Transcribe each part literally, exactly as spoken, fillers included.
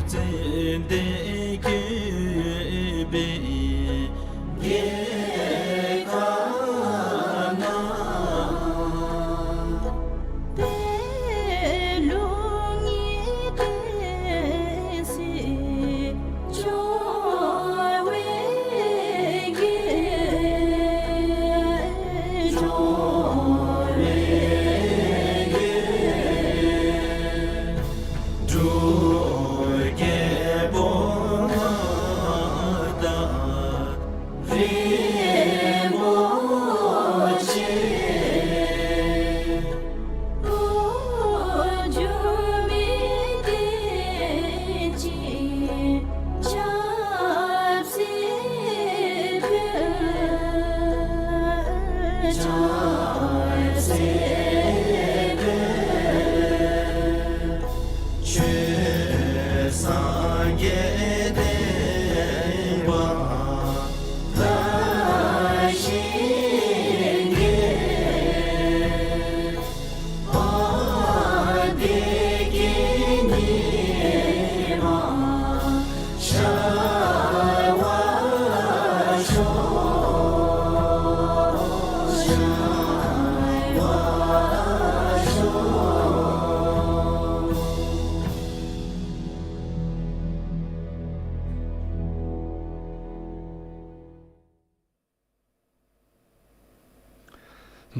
ཙན་དན་བཀོད་པའི་རྒྱལ་ཁབ་ན།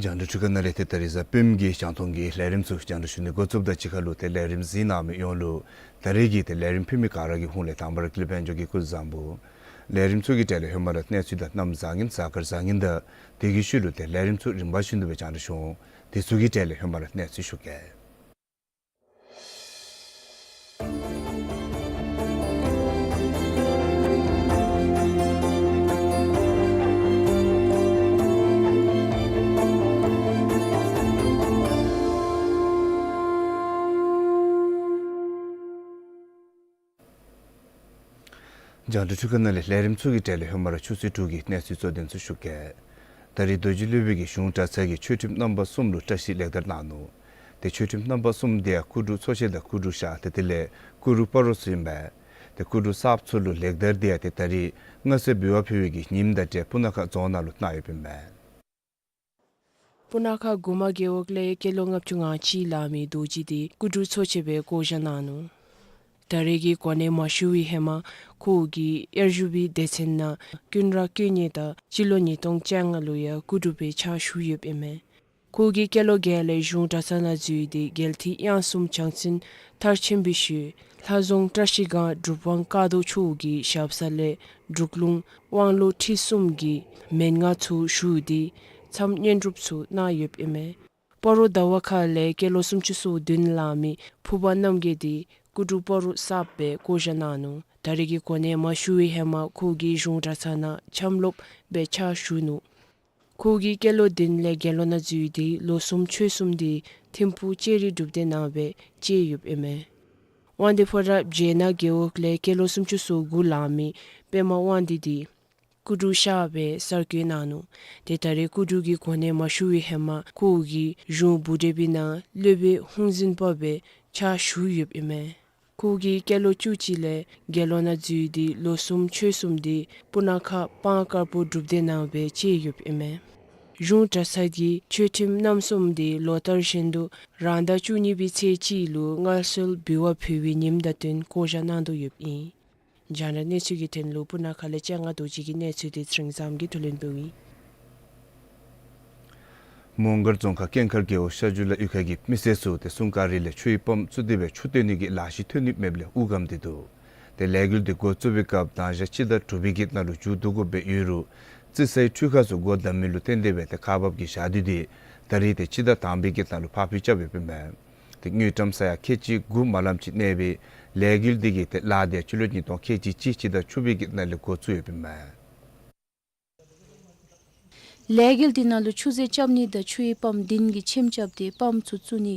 རྒྱང་བསྒྲགས་འཕྲུལ་ཁང་ནང་ལས་ཏེ་ད་རིས་གཟའ་སྤེནམ་གི་རྒྱང་མཐོང་གི་ལས་རིམ་ཚུ་རྒྱང་བསྒྲགས་ཞུ་ནི་འགོ་བཙུགསཔ་ད་གཅིག་ཁར་ལུ་ཏེ་ལས་རིམ་གཟིགས་གནང་མི་ཡོངས་ལུ་ད་རིས་ཀྱི་ཏེ་ལས་རིམ་ཕུལ་མི་ག་ར་གི་ཧོངས་ལས་དང་པ་ར་ཀུན་ལེགས་དཔལ་འབྱོར་གྱིས་སྐུ་གཟུགས་བཟང་པོ། ལས་རིམ་ཚུ་གི་གྲས་ལས་ཧེ་མ་ར་གནས་ཚུལ་དང་གནམ་གཟའ་ཉིམ་གཟའ་སྐར་བཟང་ངན་དང་དེ་གི་ཤུལ་ལུ་ཏེ་ལས་རིམ་ཚུ་རིམ་པ་བཞིན་དུ་སྦེ་རྒྱང་བསྒྲགས་ཞུ་འོང་། དེ་ཚུ་གི་གྲས་ལས་ཧེ་མ་ར་གནས་ཚུལ་ཞུ་གེ། རྒྱང་བསྒྲགས་འཕྲུལ་ཁང་ནང་ལས་ལས་རིམ་ཚུ་གི་གྲས་ལས་ཧེ་མ་ར་ཆུ་ཚོད་དྲུག་གི་གནས་ཚུལ་གཙོ་དོན་ཚུ་ཞུ་གེ། ད་རིས་རྡོ་རྗེ་སློབ་དཔོན་གྱིས་གཞུང་གྲྭ་ཚང་གི་ཆོས་ཁྲིམས་རྣམ་པ་གསུམ་ལུ་བཀྲིས་ལེགས་དར་གནང་ནུག། ཏེ་ཆོས་ཁྲིམས་རྣམ་པ་གསུམ་དེ་ཡང་སྐུ་དྲུང་ཚོགས་ཆེན་དང་སྐུ་དྲུང་ཤར་ཏེ་དེ་ལས་སྐུ་དྲུང་སྤ་རོ་ཚུ་ཨིན་པས། ཏེ་སྐུ་དྲུང་གསརཔ་ཚུ་ལུ་ལེགས་དར་དེ་ཡང་ཏེ་ད་རིས་མངའ་གསོལ་འབུལ་བ་ཕུལ་བའི་གི་ཉིནམ་དང་འབྲེལ་སྤུ་ན་ཁ་རྫོང་ནང་ལུ་གནང་ཡོདཔ་ཨིན་པས། སྤུ་ན་ཁ་གུ་མ་རྒེད་འོག་ལས་སྐྱེས་ལོ་ལྔ་བཅུ་ང་གཅིག་ལང་མི་རྡོ་རྗེ་དེ་སྐུ་དྲུང་ཚོགས་ཆེན་སྦེ་བསྐོ་བཞག་གནང་ནུག། ད་རེས་ཀྱི་གོ་གནས་མ་ཞུ་བའི་ཧེ་མ་ཁོ་གིས་དབྱར་བཞུགས་པའི་སྡེ་ཚན་ནང་ཀུན་ར་དཀོན་གཉེར་དང་སྤྱི་ལོ་ཉིས་སྟོང་བཅོ་ལྔ་ལུ་ཡང་སྐུ་དྲུང་སྦེ་ཕྱག་ཞུ་ཡོདཔ་ཨིན་མས། ཁོ་གིས་སྐྱེས་ལོ་བརྒྱད་ལས་གཞུང་གྲྭ་ཚང་ནང་འཛུལ་ཏེ་རྒྱལ་ཐེག་དབྱངས་གསུམ་བྱང་སེམས་མཐར་ཕྱིན་པའི་ཤུལ་ལྷ་རྫོང་བཀྲ་ཤིས་སྒང་སྒྲུབ་དབང་བཀའ་བསྡུ་མཆོག་གི་ཞབས་ས་ལས་འབྲུག་ལུང་དབང་ལུང་ཁྲིད་གསུམ་གྱི་མན་ངག་ཚུ་ཞུ་སྟེ་མཚམས་བསྙེན་སྒྲུབ་ཚུ་གནང་ཡོདཔ་ཨིན་མས། སྤ་རོ་ཟླ་བ་ཁ་ལས་སྐྱེས་ལོ་སུམ་ཅུ་སོ་བདུན་ལང་མི་ཕུར་པ་རྣམ་རྒྱལ་དེ་སྐུ་དྲུང་སྤ་རོ་གསརཔ་སྦེ་བསྐོ་བཞག་གནང་ནུག། ད་རེས་ཀྱི་གོ་གནས་མ་ཞུ་བའི་ཧེ་མ་ཁོ་གིས་གཞུང་གྲྭ་ཚང་ནང་ལྕམ་སློབ་སྦེ་ཕྱག་ཞུ་ནུག། ཁོ་གིས་སྐྱེས་ལོ་བདུན་ལས་དགེ་སློང་ནང་འཛུལ་ཏེ་ལོ་གསུམ་ཆོས་གསུམ་དེ་ཐིམ་ཕུག་ལྕགས་རི་སྒྲུབ་སྡེ་ནང་སྦེ་བཅད་ཡོདཔ་ཨིན་མས། དབང་འདུས་ཕོ་བྲང་བྱེད་ནག་རྒེད་འོག་ལས་སྐྱེས་ལོ་སུམ་ཅུ་སོ་དགུ་ལང་མི་པདྨ་དབང་འདུས་དེ་སྐུ་དྲུང་ཤར་སྦེ་གསར་བསྐོ་གནང་ནུག། ཏེ་ད་རེས་སྐུ་དྲུང་གི་གོ་གནས་མ་ཞུ་བའི་ཧེ་མ་ཁོ་གིས་གཞུང་བུ་ཌཱ་པའི་ནང་སློབ་དཔོན་ཧུང་ཟིན་པ་སྦེ་ཕྱག་ཞུ་ཡོདཔ་ཨིན་མས། ཁོ་གིས་སྐྱེས་ལོ་བཅུ་གཅིག་ལས་དགེ་སློང་ནང་འཛུལ་ཏེ་ལོ་གསུམ་ཆོས་གསུམ་དེ་སྤུ་ན་ཁ་སྤང་དཀར་པོ་སྒྲུབ་སྡེ་ནང་སྦེ་བཅད་ཡོདཔ་ཨིན་མས། གཞུང་གྲྭ་ཚང་གི་ཆོས་ཁྲིམས་རྣམ་གསུམ་དེ་ལོ་ལྟར་བཞིན་དུ་རང་ཟླ་བཅུ་གཉིས་པའི་ཚེས་གཅིག་ལུ་མངའ་གསོལ་འབུལ་བ་ཕུལ་བའི་ཉིནམ་དང་བསྟུན་བསྐོ་བཞག་གནང་དོ་ཡོདཔ་ཨིན། རྒྱང་བསྒྲགས་གནས་ཚུལ་གྱི་དོན་ལུ་སྤུ་ན་ཁ་ལས་སྤྱན་སྔ་རྡོ་རྗེ་གི་གནས་ཚུལ་དེ་ཚེ་རིང་བཟངམོ་གིས་བསྡུ་ལེན་འབདཝ་ཨིན། མོང་སྒར་རྫོང་ཁག་ཀེང་ཁར་རྒེད་འོག་ཤར་ཇུ་ལ་གཡུས་ཁ་གི་མི་སེར་ཚུ་ཏེ་སྲུང་སྐར་རི་ལས་ཆུའི་པམཔ་བཙུགས་ཏེ་སྦེ་ཆུ་བཏོན་ནི་གི་ལས་གཞི་ཐོན་ནི་མེདཔ་ལས་དབུགས་སྒམ་སྟེ་འདུག། ཏེ་ལས་འགུལ་འདི་འགོ་བཙུགས་པའི་སྐབས་དང་ཞག་སྤྱི་ཟླ་དྲུག་པའི་གི་ནང་ལུ་མཇུག་བསྡུ་དགོཔ་སྦེ་ཡོད་རུང་རྩི་སའི་འཕྲུལ་ཁང་ཚུ་སྒོ་བསྡམ་མི་ལུ་བརྟེན་ཏེ་སྦེ་ཏེ་ཁག་འབགཔ་གི་ཞག་དུས་འདི་ད་རིས་ཏེ་སྤྱི་ཟླ་དང་པའི་གི་ནང་ལུ་ཕར་འགྱངས་རྐྱབ་ཡོདཔ་ཨིན་མས། ཏེ་དངུལ་ཀྲམ་ས་ཡ་ཁལ་གཅིག་དགུ་མ་ལངམ་ཅིག་གནས་པའི་ལས་འགུལ་འདི་གི་ཏེ་ལཱ་འདི་ཡང་སྤྱི་ལོ་ཉིས་སྟོང་ཁལ་གཅིག་གཅིག་སྤྱི་ཟླ་བཅུ་པའི་གི་ནང་ལས་འགོ་བཙུགས་ཡོདཔ་ཨིན་མས། ལས་འགུལ་འདི་ནང་ལུ་ཆུ་རྫས་རྐྱབ་ནི་དང་ཆུའི་པམཔ་བདུན་གྱི་ཁྱིམ་རྐྱབ་སྟེ་པམཔ་ཚུ་བཙུགས་ནི་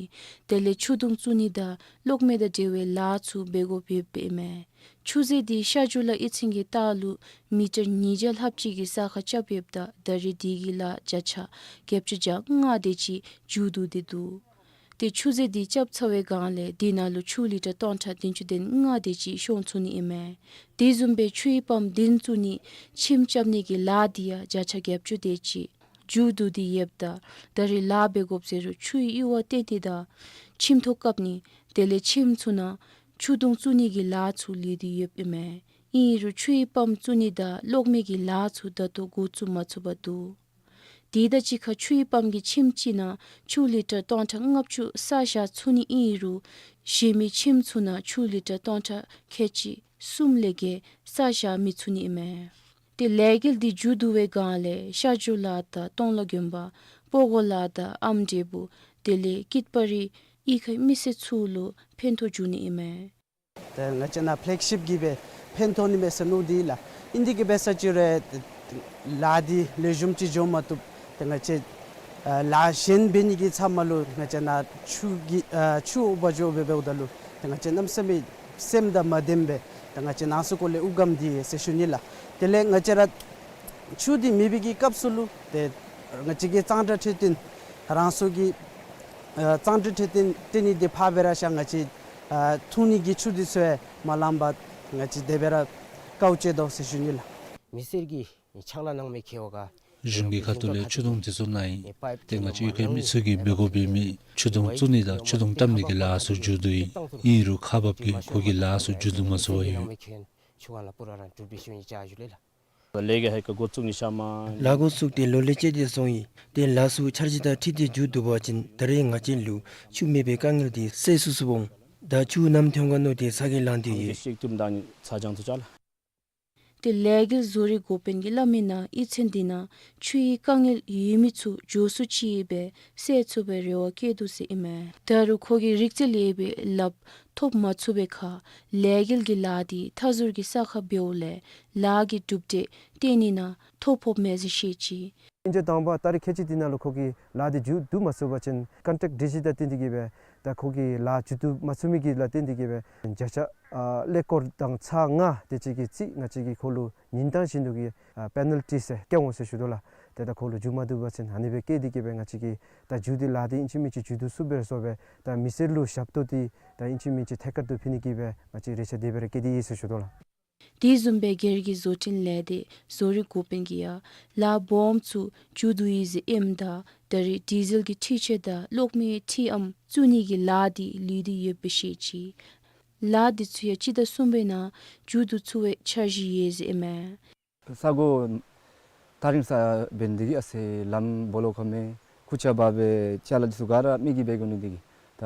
དེ་ལས་ཆུ་དུང་བཙུགས་ནི་དང་གློག་མེ་དང་འབྲེལ་བའི་ལཱ་ཚུ་འབད་དགོཔ་ཡོདཔ་ཨིན་མས། ཆུ་རྫས་འདི་ཤར་ཇུ་ལ་གཡུས་ཚན་གྱི་ལྟག་ལུ་མི་ཊར་ཉིས་བརྒྱ་ལྷགཔ་ཅིག་གི་ས་ཁར་རྐྱབ་ཡོདཔ་ད་ད་རེས་འདི་གི་ལཱ་བརྒྱ་ཆ་བརྒྱད་ཅུ་གྱ་ལྔ་དེ་ཅིག་མཇུག་བསྡུ་སྟེ་འདུག། ཏེ་ཆུ་རྫས་འདི་རྐྱབ་ཚར་བའི་སྒང་ལས་དེ་ནང་ལུ་ཆུ་ལི་ཊར་སྟོང་ཕྲག་བདུན་ཅུ་དོན་ལྔ་དེ་ཅིག་ཤོང་ཚུགས་ནི་ཨིན་མས། དེ་བཟུམ་སྦེ་ཆུའི་པམཔ་བདུན་བཙུགས་ནི་ཁྱིམ་རྐྱབ་ནི་གི་ལཱ་འདི་ཡང་བརྒྱ་ཆ་བརྒྱད་ཅུ་དེ་ཅིག་མཇུག་བསྡུ་སྟེ་ཡོདཔ་ད་ད་རེས་ལཱ་འབད་དགོཔ་ཟེར་རུང་ཆུའི་གཡུར་བ་བཏོན་ནི་དང་ཆུ་འཐུ་བཀབ་ནི་དེ་ལས་ཁྱིམ་ཚུ་ནང་ཆུ་དུང་བཙུགས་ནི་གི་ལཱ་ཚུ་ལུས་ཏེ་ཡོདཔ་ཨིན་མས། ཨིན་རུང་ཆུའི་པམཔ་བཙུགས་ནི་དང་གློག་མེ་གི་ལཱ་ཚུ་ད་ལྟོ་འགོ་བཙུགས་མ་ཚུགས་པར་འདུག། དེ་དང་གཅིག་ཁར་ཆུའི་པམཔ་གིས་ཁྱིམ་གཅིག་ནང་ཆུ་ལི་ཊར་སྟོང་ཕྲག་ལྔ་བཅུ་བསགས་བཞག་ཚུགས་ནི་ཨིན་རུང་གཞན་མི་ཁྱིམ་ཚུ་ནང་ཆུ་ལི་ཊར་སྟོང་ཕྲག་ཁལ་གཅིག་གསུམ་ལས་བརྒལ་བསགས་བཞག་མི་ཚུགས་ནི་ཨིན་མས། ཏེ་ལས་འགུལ་འདི་མཇུག་བསྡུ་བའི་སྒང་ལས་ཤར་ཇོ་ལ་དང་སྟོང་ལ་དགོན་པ་སྤོ་སྒོ་ལ་དང་ཨམ་འབྲས་བུ་དེ་ལས་ཀིད་པ་རི་གཡུས་ཁའི་མི་སེར་ཚུ་ལུ་ཕན་ཐོགས་འབྱུང་ནི་ཨིན་མས། ཏེ་ང་བཅས་ནཱ་ཕེ་ལེག་ཤིཔ་གིས་སྦེ་ཕན་ཐོགས་ནི་མས་ཟེར་མནོ་སྟེ་ལགས། ཨིན་དེ་གིས་སྦེ་ས་ཅིག་རེ་ལཱ་འདི་ལེགས་ཤོམ་ཅིག་འགྱོ་མ་བཏུབ། ཏེ་ང་བཅས་ཨ་ལཱ་གཞན་འབད་ནི་གི་ཚབ་མ་ལུ་ང་བཅས་ནཱ་ཆུ་གི་ཨ་ཆུ་འོག་འབག་འགྱོ་སྦེ་འབདཝ་ད་ལུ་ཏེ་ང་བཅས་གནམ་མེད་ས་མེད་སེམས་དང་མ་ལྡནམ་སྦེ་ཏེ་ང་བཅས་ནང་སོ་སྐོར་ལས་དབུགས་སྒམ་འདི་ཡོད་ཟེར་ཞུ་ནི་ལགས། དེ་ལས་ང་བཅས་ར་ཆུ་འདི་མེད་པའི་གི་སྐབས་སུ་ལུ་ཏེ་ང་བཅས་ཀྱིས་གཙང་སྦྲ་འཕྲོད་བསྟེན་རང་སོའི་གི་ཨ་གཙང་སྦྲ་འཕྲོད་བསྟེན་བསྟེན་ནི་འདི་ཕར་སྦེ་ར་བཞག། ང་བཅས་ཨ་འཐུང་ནི་གི་ཆུ་འདི་ཚུ་ཡང་མ་ལངམ་པར་ང་བཅས་དེ་སྦེ་ར་དཀའཝ་སྤྱད་དོ་ཟེར་ཞུ་ནི་ལགས། མི་སེར་གྱི་ཕྱག་ལཱ་གནང་མི་ཁེ་བ་ག་གཞུང་གི་ཁ་ཐུག་ལས་ཆུ་དུང་འདི་ཚུ་ནང་ཨིན། ཏེ་ང་བཅས་གཡུས་ཁའི་མི་ཚུ་གིས་འབད་དགོ་པའི་མི་ཆུ་དུང་བཙུགས་ནི་དང་ཆུ་དུང་བཏབ་ནི་གི་ལཱ་ཚུ་མཇུག་བསྡུ་ཡི། ཨིན་རུང་ཁག་འབགཔ་གིས་ཁོ་གི་ལཱ་ཚུ་མཇུག་བསྡུ་མ་ཚུགས་པར་ཡོད། ལས་ཀ་ཧེ་ཀ་འགོ་བཙུགས་ནི་ཤ་མ། ལཱ་འགོ་བཙུགས་ཏེ་ལོ་ལེ་ཤ་ཅིག་སོང་ཡི། ཏེ་ལཱ་ཚུ་འཆར་གཞི་དང་འཁྲིལ་ཏེ་མཇུག་བསྡུ་བ་ཅིན་ད་རེས་ང་བཅས་ལུ་ཆུ་མེད་པའི་དཀའ་ངལ་འདི་སེལ་ཚུགས་ཚུགས་འོང་། ད་ཆུ་ནམ་ཐོན་ག་མནོ་སྟེ་ཚ་གྱང་ལངས་ཏེ་ཡོད། ཏེ་ལས་འགུལ་བཟོ་རིག་འགོ་དཔོན་གྱིས་སླབ་མིའི་ནང་གཡུས་ཚན་འདི་ནང་ཆུའི་དཀའ་ངལ་ཡོད་མི་ཚུ་མགྱོགས་སུ་ཅིག་སྦེ་སེལ་ཚུགས་པའི་རེ་བ་བསྐྱེད་དོ་ཟེར་ཨིན་མས། ད་རུང་ཁོ་གིས་རིག་རྩལ་ཡོད་པའི་ལགཔ་ཐོབ་མ་ཚུགས་པའི་ཁར་ལས་འགུལ་གྱི་ལཱ་འདི་མཐའ་ཟུར་གྱི་ས་ཁར་འབདཝ་ལས་ལཱ་གི་གྲུབ་འབྲས་བསྟན་ནི་ནང་ཐོ་ཕོགཔ་མས་ཟེར་བཤད་ཅི། ཨིན་ཅི་དང་པ་ཏ་རིག་ཁལ་གཅིག་འདི་ནང་ལུ་ཁོ་གིས་ལཱ་འདི་མཇུག་བསྡུ་མ་ཚུགས་པ་ཅིན་ཀོན་ཊེཀཊ་སྒྲིག་གཞི་དང་བསྟུན་ཏེ་གིས་སྦེ་ད་ཁོ་གིས་ལཱ་མཇུག་བསྡུ་མ་ཚུགས་མི་གི་ལཱ་བརྟེན་ཏེ་གིས་སྦེ་བརྒྱ་ཆ་ཨ་ཀླད་ཀོར་དང་ཚག་ལྔ་དེ་ཅིག་གི་རྩིས་ང་བཅས་ཀྱིས་ཁོ་ལུ་ཉིན་གྲངས་བཞིན་དུ་གི་ཨ་པེ་ནཱལ་ཊི་ཟེར་བཀལ་འོང་ཟེར་ཞུ་དོ་ལགས། ཏེ་ད་ཁོ་ལུ་མཇུག་མ་བསྡུ་བ་ཅིན་ཨ་ནི་སྦེ་བཀལ་ཏེ་གིས་སྦེ་ང་བཅས་ཀྱིས་ད་མཇུག་འདི་ལཱ་འདི་ཨིན་ཅི་མིན་ཅི་མཇུག་བསྡུ་ཚུགསཔ་སྦེ་ར་སོང་སྦེ་ད་མི་སེར་ལུ་ཞབས་ཏོག་འདི་ད་ཨིན་ཅི་མིན་ཅི་ཐད་ཀར་དུ་ཕུལ་ནི་གི་སྦེ་ང་བཅས་རེ་ཆ་དེ་སྦེ་ར་བསྐྱེད་དེ་ཡོད་ཟེར་ཞུ་དོ་ལགས། དེ་བཟུམ་སྦེ་སྒེར་གྱི་བཟོ་སྐྲུན་ལས་སྡེ་བཟོ་རིག་འགོ་དཔོན་གྱིས་ཡང་ལཱ་སྦོམ་ཚུ་མཇུག་བསྡུ་ཡི་ཟེར་ཨིནམ་ད་ད་རེས་ཌི་ཟེལ་གྱི་འཕྲུལ་ཆས་དང་གློག་མེའི་འཕྲུལ་ཨམ་བཙུགས་ནི་གི་ལཱ་འདི་ལུས་ཏེ་ཡོདཔ་སྦེ་བཤད་ཅི། ལཱ་འདི་ཚུ་ཡང་སྤྱི་ཟླ་གསུམ་པའི་ནང་མཇུག་བསྡུ་ཚུགས་པའི་འཆར་གཞི་ཡོད་ཟེར་ཨིན་མས། ས་གོ་ཐག་རིང་ས་འབད་ནི་འདི་གིས་ཨ་ཙི་ལམ་སྦོ་ལོགས་ཁར་མས། ཁུར་ཆ་འབག་སྦེ་ཅ་ལ་འདི་ཚུ་ག་ར་མི་གིས་འབད་དགོ་ནི་འདི་གིས་ད་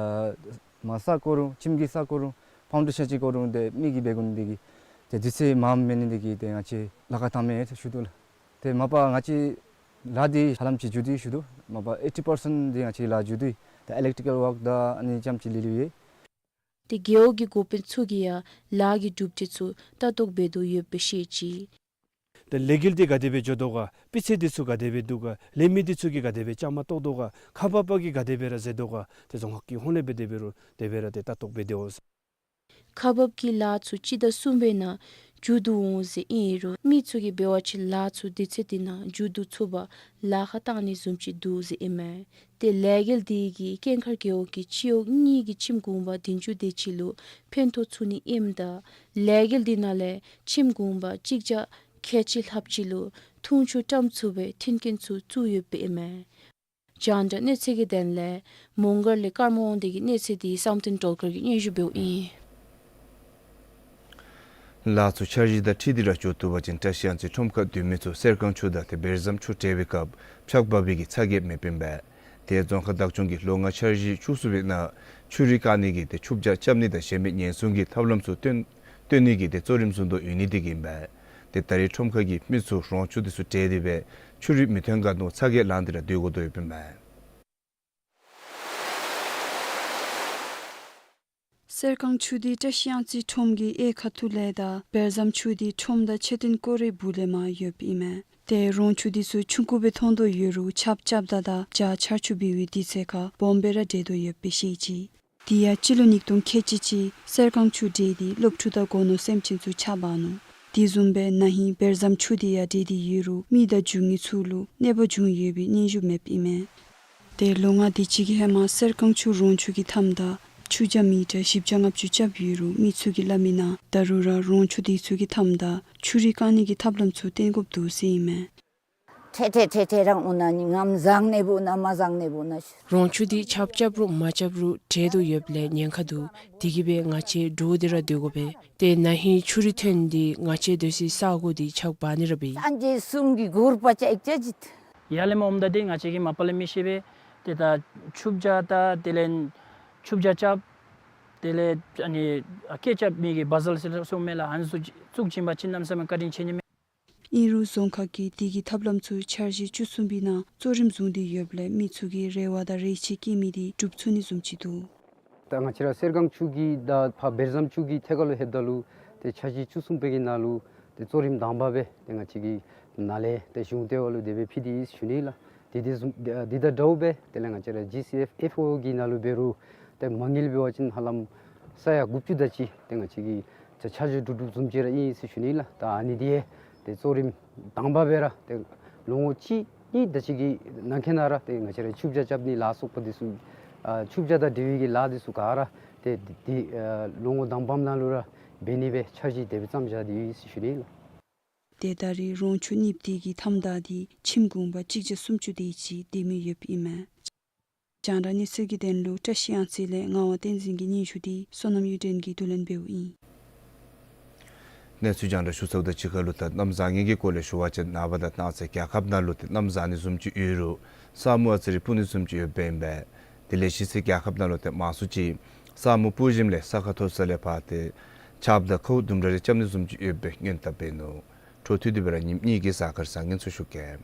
མར་ས་བརྐོ་རུང་ཁྱིམ་གྱི་ས་བརྐོ་རུང་ཕའུན་ཌེ་ཤཱན་ཅིག་བརྐོ་རུང་ཏེ་མི་གིས་འབད་དགོ་ནི་འདི་གིས་ཏེ་དུས་ཚོད་མངམ་མེད་ནི་འདི་གིས་ཏེ་ང་བཅས་ལཱ་ཁག་བཏངམ་མས་ཟེར་ཞུ་དོ་ལགས། ཏེ་མ་པ་ང་བཅས་ལཱ་འདི་ཧ་ལམ་ཅིག་མཇུག་བསྡུ་ཡི་ཞུ་དོ། མ་པ་ཨེ་ཊི་པར་སེནཊ་འདི་ང་བཅས་ལཱ་མཇུག་བསྡུ་ཡི། ད་ཨི་ལེག་ཊི་ཀལ་ཝརཀ་དང་ཨ་ནི་ཙམ་ཅིག་ལུས་ལུས་ཡོད། ཏེ་རྒེད་འོག་གི་འགོ་དཔོན་ཚུ་གིས་ཡང་ལཱ་གི་གྲུབ་འབྲས་ཚུ་ལྟ་རྟོག་འབད་དོ་ཡོདཔ་སྦེ་བཤད་ཅི། ཏེ་ལས་འགུལ་འདི་ག་དེ་སྦེ་འགྱོ་དོ་ག། སྤུས་ཚད་འདི་ཚུ་ག་དེ་སྦེ་འདུག་ག། ལས་མི་འདི་ཚུ་གིས་ག་དེ་སྦེ་བཅའ་མར་གཏོགས་དོ་ག། ཁག་འབག་པ་གིས་ག་དེ་སྦེ་ར་མཛད་དོ་ག། ཏེ་རྫོང་ཁག་གི་ཧོངས་ལས་སྦེ་དེ་སྦེ་རུང་དེ་སྦེ་ར་ཏེ་ལྟ་རྟོག་འབད་དེ་འོང་། ཁག་འབག་གི་ལཱ་ཚུ་སྤྱི་ཟླ་གསུམ་པའི་ནང་མཇུག་བསྡུ་འོང་ཟེར་ཨིན་རུང་མི་ཚུ་གིས་འབད་བ་ཅིན་ལཱ་ཚུ་དུས་ཚོད་འདི་ནང་མཇུག་བསྡུ་ཚུགས་པར་ལཱ་ཁག་བཏང་ནི་བཟུམ་ཅིག་འདུག་ཟེར་ཨིན་མས། ཏེ་ལས་འགུལ་འདི་གིས་ཀེང་མཁར་རྒེད་འོག་གི་སྤྱི་འོག་གཉིས་ཀྱི་ཁྱིམ་གུང་པ་བདུན་ཅུ་དེ་ཅིག་ལུ་ཕན་ཐོགས་ཚུགས་ནི་ཨིནམ་ད་ལས་འགུལ་འདི་ནང་ལས་ཁྱིམ་གུང་པ་གཅིག་བརྒྱ་ཁལ་གཅིག་ལྷགཔ་ཅིག་ལུ་འཐུང་ཆུ་བཀྲམ་ཚུགས་པའི་མཐུན་རྐྱེན་ཚུ་བཙུགས་ཡོདཔ་ཨིན་མས། རྒྱང་བསྒྲགས་གནས་ཚུལ་གྱི་དོན་ལས་མོང་སྒར་ལས་ཀརྨ་དབང་འདུས་ཀྱི་གནས་ཚུལ་འདི་བསམ་གཏན་སྒྲོལ་དཀར་གྱིས་སྙན་ཞུ་འབདཝ་ཨིན། ལཱ་ཚུ་འཆར་གཞི་དང་འཁྲིལ་ཏེ་ར་འགྱོ་བཏུབ་པ་ཅིན་བཀྲིས་གཡང་རྩེ་ཁྲོམ་ཁར་སྡོད་མི་ཚུ་གསེར་སྒང་ཆུ་དང་ཏེ་བེར་ཟམ་ཆུ་འབྲེལ་བའི་སྐབས་ཆརཔ་འབབ་པའི་གི་ཚ་གྱང་མེདཔ་ཨིན་པས། ཏེ་རྫོང་ཁག་བདག་སྐྱོང་གིས་ལོ་ལྔའི་འཆར་གཞི་བཅུ་གསུམ་པའི་ནང་ཆུ་རུད་བཀག་ནི་གི་ཏེ་ཆུ་བྱ་རྐྱབ་ནི་དང་གཞན་མི་ཉེན་སྲུང་གི་ཐབས་ལམ་ཚུ་སྟོན་སྟོན་ནི་གི་ཏེ་གཙོ་རིམ་བཟུང་དོ་ཡོད་ནི་འདི་གིས་ཨིན་པས། ཏེ་ད་རེས་ཁྲོམ་ཁ་གི་མི་ཚུ་རོང་ཆུ་འདི་ཚུ་འབྲེལ་ཏེ་སྦེ་ཆུ་རུད་མི་ཐོན་ག་མནོ་ཚ་གྱང་ལངས་ཏེ་ར་སྡོད་དགོ་དོ་ཡོདཔ་ཨིན་པས། གསེར་སྒང་ཆུ་འདི་བཀྲིས་གཡང་རྩེ་ཁྲོམ་གྱི་གཡས་ཁ་ཐུག་ལས་དང་བེར་ཟམ་ཆུ་འདི་ཁྲོམ་དང་མཆོད་རྟེན་སྐོར་རའི་སྦུག་ལས་མར་ཡོདཔ་ཨིན་མས། ཏེ་རོང་ཆུ་འདི་ཚུ་ཆུང་ཀུ་སྦེ་མཐོང་དོ་ཡོད་རུང་ཆརཔ་རྐྱབ་ད་དང་བྱཱར་ཆར་ཆུ་འབབ་པའི་དུས་ཚོད་ཁར་སྦོམ་སྦེ་ར་འདྲེས་དོ་ཡོདཔ་སྦེ་བཤད་ཅི། དེ་ཡང་སྤྱི་ལོ་ཉིས་སྟོང་ཁལ་གཅིག་ཅིག་གསེར་སྒང་ཆུ་འདྲེས་ཏེ་སློབ་ཕྲུག་དང་སྒོ་ནོར་སེམས་ཅན་ཚུ་ཆག་འབག་ནུག། དེ་བཟུམ་སྦེ་ན་ཧིང་བེར་ཟམ་ཆུ་འདི་ཡང་འདྲེས་ཏེ་ཡོད་རུང་མི་དང་རྒྱུ་དངོས་ཚུ་ལུ་གནོད་པ་བྱུང་ཡོད་པའི་སྙན་ཞུ་མེདཔ་ཨིན་མས། ཏེ་ལོ་ལྔ་དེ་ཅིག་གི་ཧེ་མ་གསེར་སྒང་ཆུ་རོང་ཆུ་གི་མཐའམ་ད་ཆུ་རྒྱ་མི་ཊར་བཞི་བརྒྱ་ལྔ་བཅུ་རྐྱབ་ཡོད་རུང་མི་ཚུ་གིས་སླབ་མི་ནང་ད་རུང་ར་རོང་ཆུ་དེ་ཚུ་གི་མཐའམ་ད་ཆུ་རུད་བཀག་ནི་གི་ཐབས་ལམ་ཚུ་བསྟེན་དགོཔ་འདུག་ཟེར་ཨིན་མས། ཁྲེ་ཁྲེ་ཁྲེ་ཁྲེ་རང་འོང་ན་ནི་ངམ་བཟང་ནི་བུ་ན་མ་བཟང་ནི་བུ་ན། རོང་ཆུ་འདི་ཆརཔ་རྐྱབ་རུང་མ་རྐྱབ་རུང་དྲལ་དོ་ཡོདཔ་ལས་ཉེན་ཁ་འདུག། དེ་གིས་སྦེ་ང་བཅས་འདྲོག་སྟེ་ར་སྡོད་དགོ་པས། ཏེ་ན་ཧིང་ཆུ་རུད་ཐོན་ཏེ་ང་བཅས་སྡོད་སའི་ས་གོ་འདི་ཆག་འབག་ནི་ར་འབད་ཡི། སངས་རྒྱས་གསུམ་གྱི་གུར་པ་ཅིག་ཅིག་ཅིག། ཡར་ལས་མར་འོངམ་ད་འདི་ང་བཅས་ཀྱིས་མ་པ་ལས་མི་ཤེས་པས། ཏེ་ད་ཆུ་བྱ་ད་དེ་ལས་ཆུ་བྱ་རྐྱབ། དེ་ལས་ཨ་ནི་སྐད་རྐྱབ་མི་གི་བ་ཟལ་ཟེར་སོང་མས་ལགས། ཨ་ནི་ཚུ་བཙུགས་བྱིན་པ་ཅིན་གནམ་མེད་ས་མེད་བཀའ་དྲིན་ཆེ་ནི་མས། ཨིན་རུང་རྫོང་ཁག་གིས་དེ་གི་ཐབས་ལམ་ཚུ་འཆར་གཞི་བཅུ་གསུམ་པའི་ནང་གཙོ་རིམ་བཟུང་སྟེ་ཡོདཔ་ལས་མི་ཚུ་གིས་རེ་བ་དང་རེ་ཆེ་བསྐྱེད་མི་དེ་འགྲུབ་ཚུགས་ནི་བཟུམ་ཅིག་འདུག། ད་ང་བཅས་ར་གསེར་སྒང་ཆུ་གི་དང་ཕར་བེར་ཟམ་ཆུ་གི་ཐད་ཁར་ལུ་ལྷོདཔ་ད་ལུ་ཏེ་འཆར་གཞི་བཅུ་གསུམ་པའི་གི་ནང་ལུ་ཏེ་གཙོ་རིམ་དང་པ་སྦེ་ཏེ་ང་བཅས་ཀྱི་ནཱ་ལས་ཏེ་གཞུང་ལྟེ་བ་ལུ་དེ་སྦེ་ཕུལ་ཏེ་ཡོད་ཟེར་ཞུ་ནི་ལགས། དེ་དེ་བཟུམ་དེ་དང་འདྲཝ་སྦེ་དེ་ལས་ང་བཅས་ར་ཇི་སི་ཨེཕ་ཨེཕ་ཨོ་གི་ནང་ལུ་འབད་རུང་ཏེ་མ་དངུལ་འབད་བ་ཅིན་ཧ་ལམ་ས་ཡ་དགུ་བཅུ་དེ་ཅིག་ཏེ་ང་བཅས་ཀྱིས་ཆ་འཇོག་གྲུབ་གྲུབ་བཟུམ་ཅིག་ར་ཨིན་ཟེར་ཞུ་ནི་ལགས། ད་ཨ་ནི་དེ་ཏེ་གཙོ་རིམ་དང་པ་སྦེ་ར་ཏེ་ལོ་ངོ་གཅིག་གཉིས་དེ་ཅིག་གི་ནང་འཁོད་ནང་ར་ཏེ་ང་བཅས་ར་ཆུ་བྱ་རྐྱབ་ནི་ལ་སོགས་པ་དེ་ཚུ་ཨ་ཆུ་བྱ་དང་འབྲེལ་བའི་གི་ལཱ་དེ་ཚུ་ག་ར་ཏེ་དེ་ཨ་ལོ་ངོ་དང་པམ་ནང་ལུ་ར་འབད་ནི་སྦེ་འཆར་གཞི་དེ་སྦེ་བརྩམས་བཞག་སྟེ་ཡོད་ཟེར་ཞུ་ནི་ལགས། ཏེ་ད་རེས་རོང་ཆུ་གཉིསཔ་དེ་གི་མཐའམ་ད་དེ་ཁྱིམ་གུང་པ་གཅིག་བརྒྱ་སུམ་ཅུ་དེ་ཅིག་སྡོད་མི་ཡོདཔ་ཨིན་མས། རྒྱང་བསྒྲགས་གནས་ཚུལ་གྱི་དོན་ལུ་བཀྲ་ཤིས་གཡང་རྩེ་ལས་ངག་དབང་བསྟན་འཛིན་གྱི་སྙན་ཞུ་དེ་བསོད་ནམས་གཡུ་སྒྲོན་གྱིས་བསྡུ་ལེན་འབདཝ་ཨིན། གནས་ཚུལ་རྒྱང་བསྒྲགས་ཞུ་ཚརཝ་དང་གཅིག་ཁར་ལུ་ད་གནམ་བཟང་ངན་གྱི་སྐོར་ལས་ཞུ་བ་ཅིན་ནངས་པ་དང་གནངས་ཚེ་རྒྱལ་ཁབ་ནང་ལུ་ཏེ་གནམ་བཟང་ནི་བཟུམ་ཅིག་ཡོད་རུང་ས་སྨུག་ཨ་ཙི་རེ་སྤུབ་ནི་བཟུམ་ཅིག་ཡོདཔ་ཨིན་པས། དེ་ལས་གཞེས་ཚེ་རྒྱལ་ཁབ་ནང་ལུ་ཏེ་མང་སུ་ཅིག་ས་སྨུག་སྤུབ་ཞིནམ་ལས་ས་ཁ་མཐོ་ས་ལས་ཕར་ཏེ་ཆརཔ་དང་ཁཝ་དུམ་གྲ་རེ་རྐྱབ་ནི་བཟུམ་ཅིག་ཡོད་པའི་སྔོན་བརྡ་འབད་ནུག། འཕྲོ་མཐུད་དེ་སྦེ་ར་ཉིནམ་གཉིས་ཀྱི་གཟའ་སྐར་བཟང་ངན་ཚུ་ཞུ་གེ།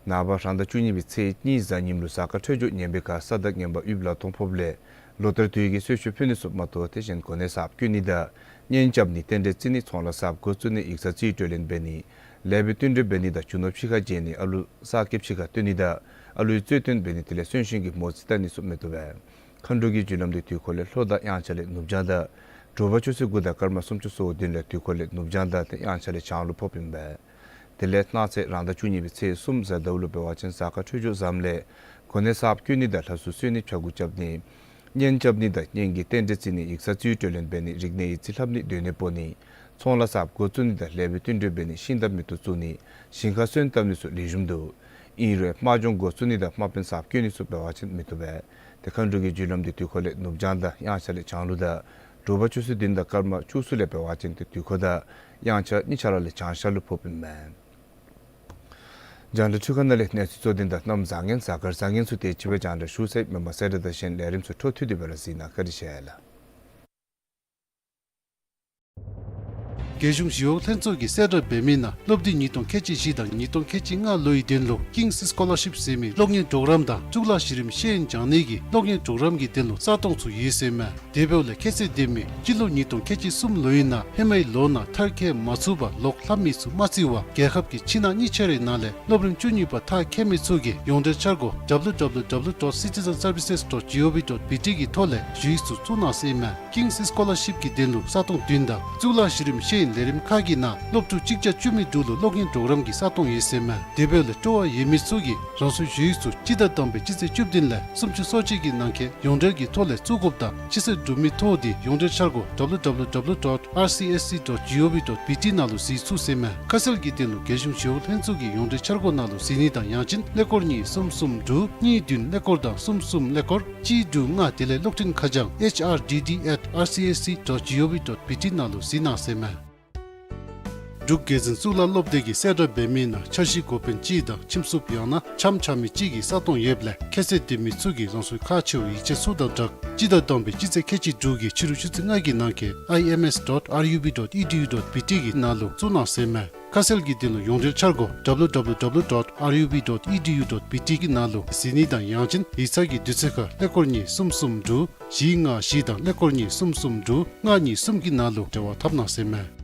ནངས་པ་རང་ཟླ་བཅུ་གཉིས་པའི་ཚེས་གཉིས་གཟའ་ཉིམ་ལུ་གཟའ་སྐར་འཕྲོད་སྦྱོར་ངན་པའི་ཁར་ས་བདག་ངན་པ་ཡུལ་ལ་སྟོང་ཕོགཔ་ལས་ལོ་ལྟར་དུས་ཀྱི་གསོལ་མཆོད་ཕུལ་ནི་ཚུ་མ་གཏོགས་དེ་གཞན་གོ་གནས་གསརཔ་བསྐོ་ནི་དང་གཉེན་རྐྱབ་ནི་རྟེན་འབྲེལ་བརྩི་ནི་ཚོང་ལཱ་གསརཔ་འགོ་བཙུགས་ནི་ཡིག་ཚང་རྩིས་སྤྲོད་ལེན་འབད་ནི་ལེགས་པའི་བསྟུན་གྲོས་འབད་ནི་དང་རྒྱུ་ནོར་ཕྱི་ཁར་བརྗེ་ནི་ཨ་ལུ་གསར་སྐྱེས་ཕྱི་ཁར་བཏོན་ནི་དང་ཨ་ལུའི་རྩོད་དོན་འབད་ནི་དེ་ལས་གསོན་གཤིན་གྱི་མོ་རྩིས་བལྟ་ནི་ཚུ་མི་བཏུབ་པས། མཁའ་འགྲོ་གི་རྒྱུ་ལམ་འདི་དུས་འཁོར་ལས་ལྷོ་དང་དབྱངས་འཆར་ལས་ནུབ་བྱང་དང་དྲོ་པ་ཆུ་ཚོད་དགུ་དང་སྐར་མ་སུམ་ཅུ་སོ་བདུན་ལས་དུས་འཁོར་ལས་ནུབ་བྱང་དང་དབྱངས་འཆར་ལས་བྱང་ལུ་ཕོགཔ་ཨིན་པས། དེ་ལས་གནངས་ཚེ་རང་ཟླ་བཅུ་གཉིས་པའི་ཚེས་གསུམ་གཟའ་ཟླཝ་ལུ་འབད་བ་ཅིན་གཟའ་སྐར་འཕྲོད་སྦྱོར་བཟངམ་ལས་གོ་གནས་གསརཔ་བསྐོ་ནི་དང་ལྷ་སྲུང་གསོལ་ནི་ཕྱྭ་འགུགས་རྐྱབ་ནི་གཉེན་རྐྱབ་ནི་དང་གཉེན་གྱི་རྟེན་འབྲེལ་བརྩི་ནི་ཡིག་ཚང་རྩིས་སྤྲོད་ལེན་འབད་ནི་རིག་གནས་ཡིག་རྩིས་ལྷབ་ནི་སྡོད་གནས་སྤོ་ནི་ཚོང་ལཱ་གསརཔ་འགོ་བཙུགས་ནི་དང་ལེགས་པའི་བསྟུན་གྲོས་འབད་ནི་ཤིང་རྟ་མེ་ཏོག་བཙུགས་ནི་ཞིང་ཁར་སོན་བཏབ་ནི་ཚུ་ལེགས་ཤོམ་འདུག། ཨིན་རུང་དམག་སྦྱོང་འགོ་བཙུགས་ནི་དང་དམག་དཔོན་གསརཔ་བསྐོ་ནི་ཚུ་འབད་བ་ཅིན་མི་བཏུབ་པས། ཏེ་མཁའ་འགྲོ་གི་རྒྱུ་ལམ་འདི་དུས་འཁོར་ལས་ནུབ་བྱང་དང་དབྱངས་འཆར་ལས་བྱང་ལུ་དང་དྲོ་པ་ཆུ་ཚོད་བདུན་དང་སྐར་མ་བཅུ་གསུམ་ལས་འབད་བ་ཅིན་ཏེ་དུས་འཁོར་དང་དབྱངས་འཆར་གཉིས་ཆ་ར་ལས་བྱང་ཤར་ལུ་ཕོགཔ་ཨིན་མས། རྒྱང་བསྒྲགས་འཕྲུལ་ཁང་ནང་ལས་གནས་ཚུལ་གཙོ་དོན་དང་གནམ་བཟང་ངན་གཟའ་སྐར་བཟང་ངན་ཚུ་དེ་ཅིག་སྦེ་རྒྱང་བསྒྲགས་ཞུ་ཚར་ཡི། མེན་པར་གསལ་བསྒྲགས་དང་གཞན་ལས་རིམ་ཚུ་འཕྲོ་མཐུད་དེ་སྦེ་ར་གཟིགས་གནང། བཀའ་དྲིན་ཆེ་ལགས། རྒྱལ་གཞུང་ཞི་གཡོག་ལྷན་ཚོགས་ཀྱིས་གསལ་བསྒྲགས་འབད་མི་ནང་སློབ་དུས་ཉིས་སྟོང་ཁལ་གཅིག་བཞི་དང་ཉིས་སྟོང་ཁལ་གཅིག་ལྔ་ལོའི་དོན་ལུ་King's Scholarship ཟེར་མི་གློག་བརྙན་གྲོགས་རམ་དང་གཙུག་ལག་གཞི་རིམ་ཤེས་ཡོན་སྦྱང་ནི་གི་གློག་བརྙན་གྲོགས་རམ་གྱི་དོན་ལུ་ས་སྟོང་ཚུ་ཡོད་ཟེར་མས། དེ་འབདཝ་ལས་ཁྱད་ཚད་ལྡན་མི་སྤྱི་ལོ་ཉིས་སྟོང་ཁལ་གཅིག་གསུམ་ལོའི་ནང་ཧེ་མའི་ལོ་ནང་མཐར་འཁྱོལ་མ་ཚུགས་པར་ལོག་ལྷབ་མི་ཚུ་མ་བརྩི་བར་རྒྱལ་ཁབ་ཀྱི་ཕྱི་ནང་གཉིས་ཆ་རའི་ནང་ལས་སློབ་རིམ་བཅུ་གཉིས་པ་མཐར་འཁྱོལ་མི་ཚུ་གིས་ཡོངས་འབྲེལ་འཆར་སྒོ་www dot citizenservices dot gov dot bt གི་ཐོག་ལས་ཞུ་ཡིག་ཚུ་བཙུགས་གནང་ཟེར་མས། King's Scholarship གི་དོན་ལུ་ས་སྟོང་བདུན་དང་གཙུག་ལག་གཞི་རིམ་ཤེས་ཡོན་ལས་རིམ་ཁག་གི་ནང་སློབ་ཕྲུག་གཅིག་བརྒྱ་བཅུ་མེད་དྲུག་ལུ་གློག་བརྙན་གྲོགས་རམ་གྱི་ས་སྟོང་ཡོད་ཟེར་མས། དེ་འབདཝ་ལས་སྤྲོ་བ་ཡོད་མི་ཚུ་གིས་རང་སོའི་ཞུ་ཡིག་ཚུ་སྤྱི་ཟླ་དང་པའི་སྤྱི་ཚེས་བཅུ་བདུན་ལས་སུམ་ཅུ་སོ་གཅིག་གི་ནང་འཁོད་ཡོངས་འབྲེལ་གྱི་ཐོག་ལས་བཙུགས་དགོཔ་དང་ཕྱི་ཚེས་དྲུག་མའི་ཐོག་འདི་ཡོངས་འབྲེལ་འཆར་སྒོ www dot rcsc dot gov dot bt ནང་ལུ་གཟིགས་ཚུགས་ཟེར་མས། ཁ་གསལ་གྱི་དོན་ལུ་རྒྱལ་གཞུང་ཞི་གཡོག་ལྷན་ཚོགས་ཀྱི་ཡོངས་འབྲེལ་འཆར་སྒོ་ནང་ལུ་གཟིགས་ནི་དང་ཡང་ཅིན་ཀླད་ཀོར་གཉིས་གསུམ་གསུམ་དྲུག་གཉིས་བདུན་ཀླད་ཀོར་དང་གསུམ་གསུམ་ཀླད་ཀོར་གཅིག་དྲུག་ལྔ་དེ་ལས་གློག་འཕྲིན་ཁ་བྱང་H R D D at R C S C dot G O V dot B T ནང་ལུ་གཟིགས་གནང་ཟེར་མས། འབྲུག་རྒྱལ་འཛིན་གཙུག་ལག་སློབ་སྡེ་གིས་གསལ་བསྒྲགས་འབད་མི་ནང་འཆར་གཞི་འགོ་དཔོན་གཅིག་དང་ཁྱིམ་སུབ་ཡང་ན་འཆམ་འཆམ་མི་གཅིག་གི་ས་སྟོང་ཡོདཔ་ལས་ཁྱད་ཚད་ལྡན་མི་ཚུ་གིས་རང་སོའི་ཁག་ཆེ་བའི་ཡིག་ཆ་ཚུ་དང་སྦྲགས་སྤྱི་ཟླ་དང་པའི་སྤྱི་ཚེས་ཁལ་གཅིག་དྲུག་གི་ཕྱི་རུ་ཆུ་ཚོད་ལྔ་གི་ནང་འཁོད I M S dot R U B dot E D U dot B T གི་ནང་ལུ་བཙུགས་གནང་ཟེར་མས། ཁ་གསལ་གྱི་དོན་ལུ་ཡོངས་འབྲེལ་འཆར་སྒོ www dot R U B dot E D U dot B T གི་ནང་ལུ་གཟིགས་ནི་དང་ཡང་ཅིན་ཡིག་ཚང་གི་དུས་ཚོད་ཁར་ཀླད་ཀོར་གཉིས་གསུམ་གསུམ་དྲུག་བཞི་ལྔ་བཞི་དང་ཀླད་ཀོར་གཉིས་གསུམ་གསུམ་དྲུག་ལྔ་གཉིས་གསུམ་གྱི་ནང་ལུ་འབྲེལ་བ་འཐབ་གནང་ཟེར་མས།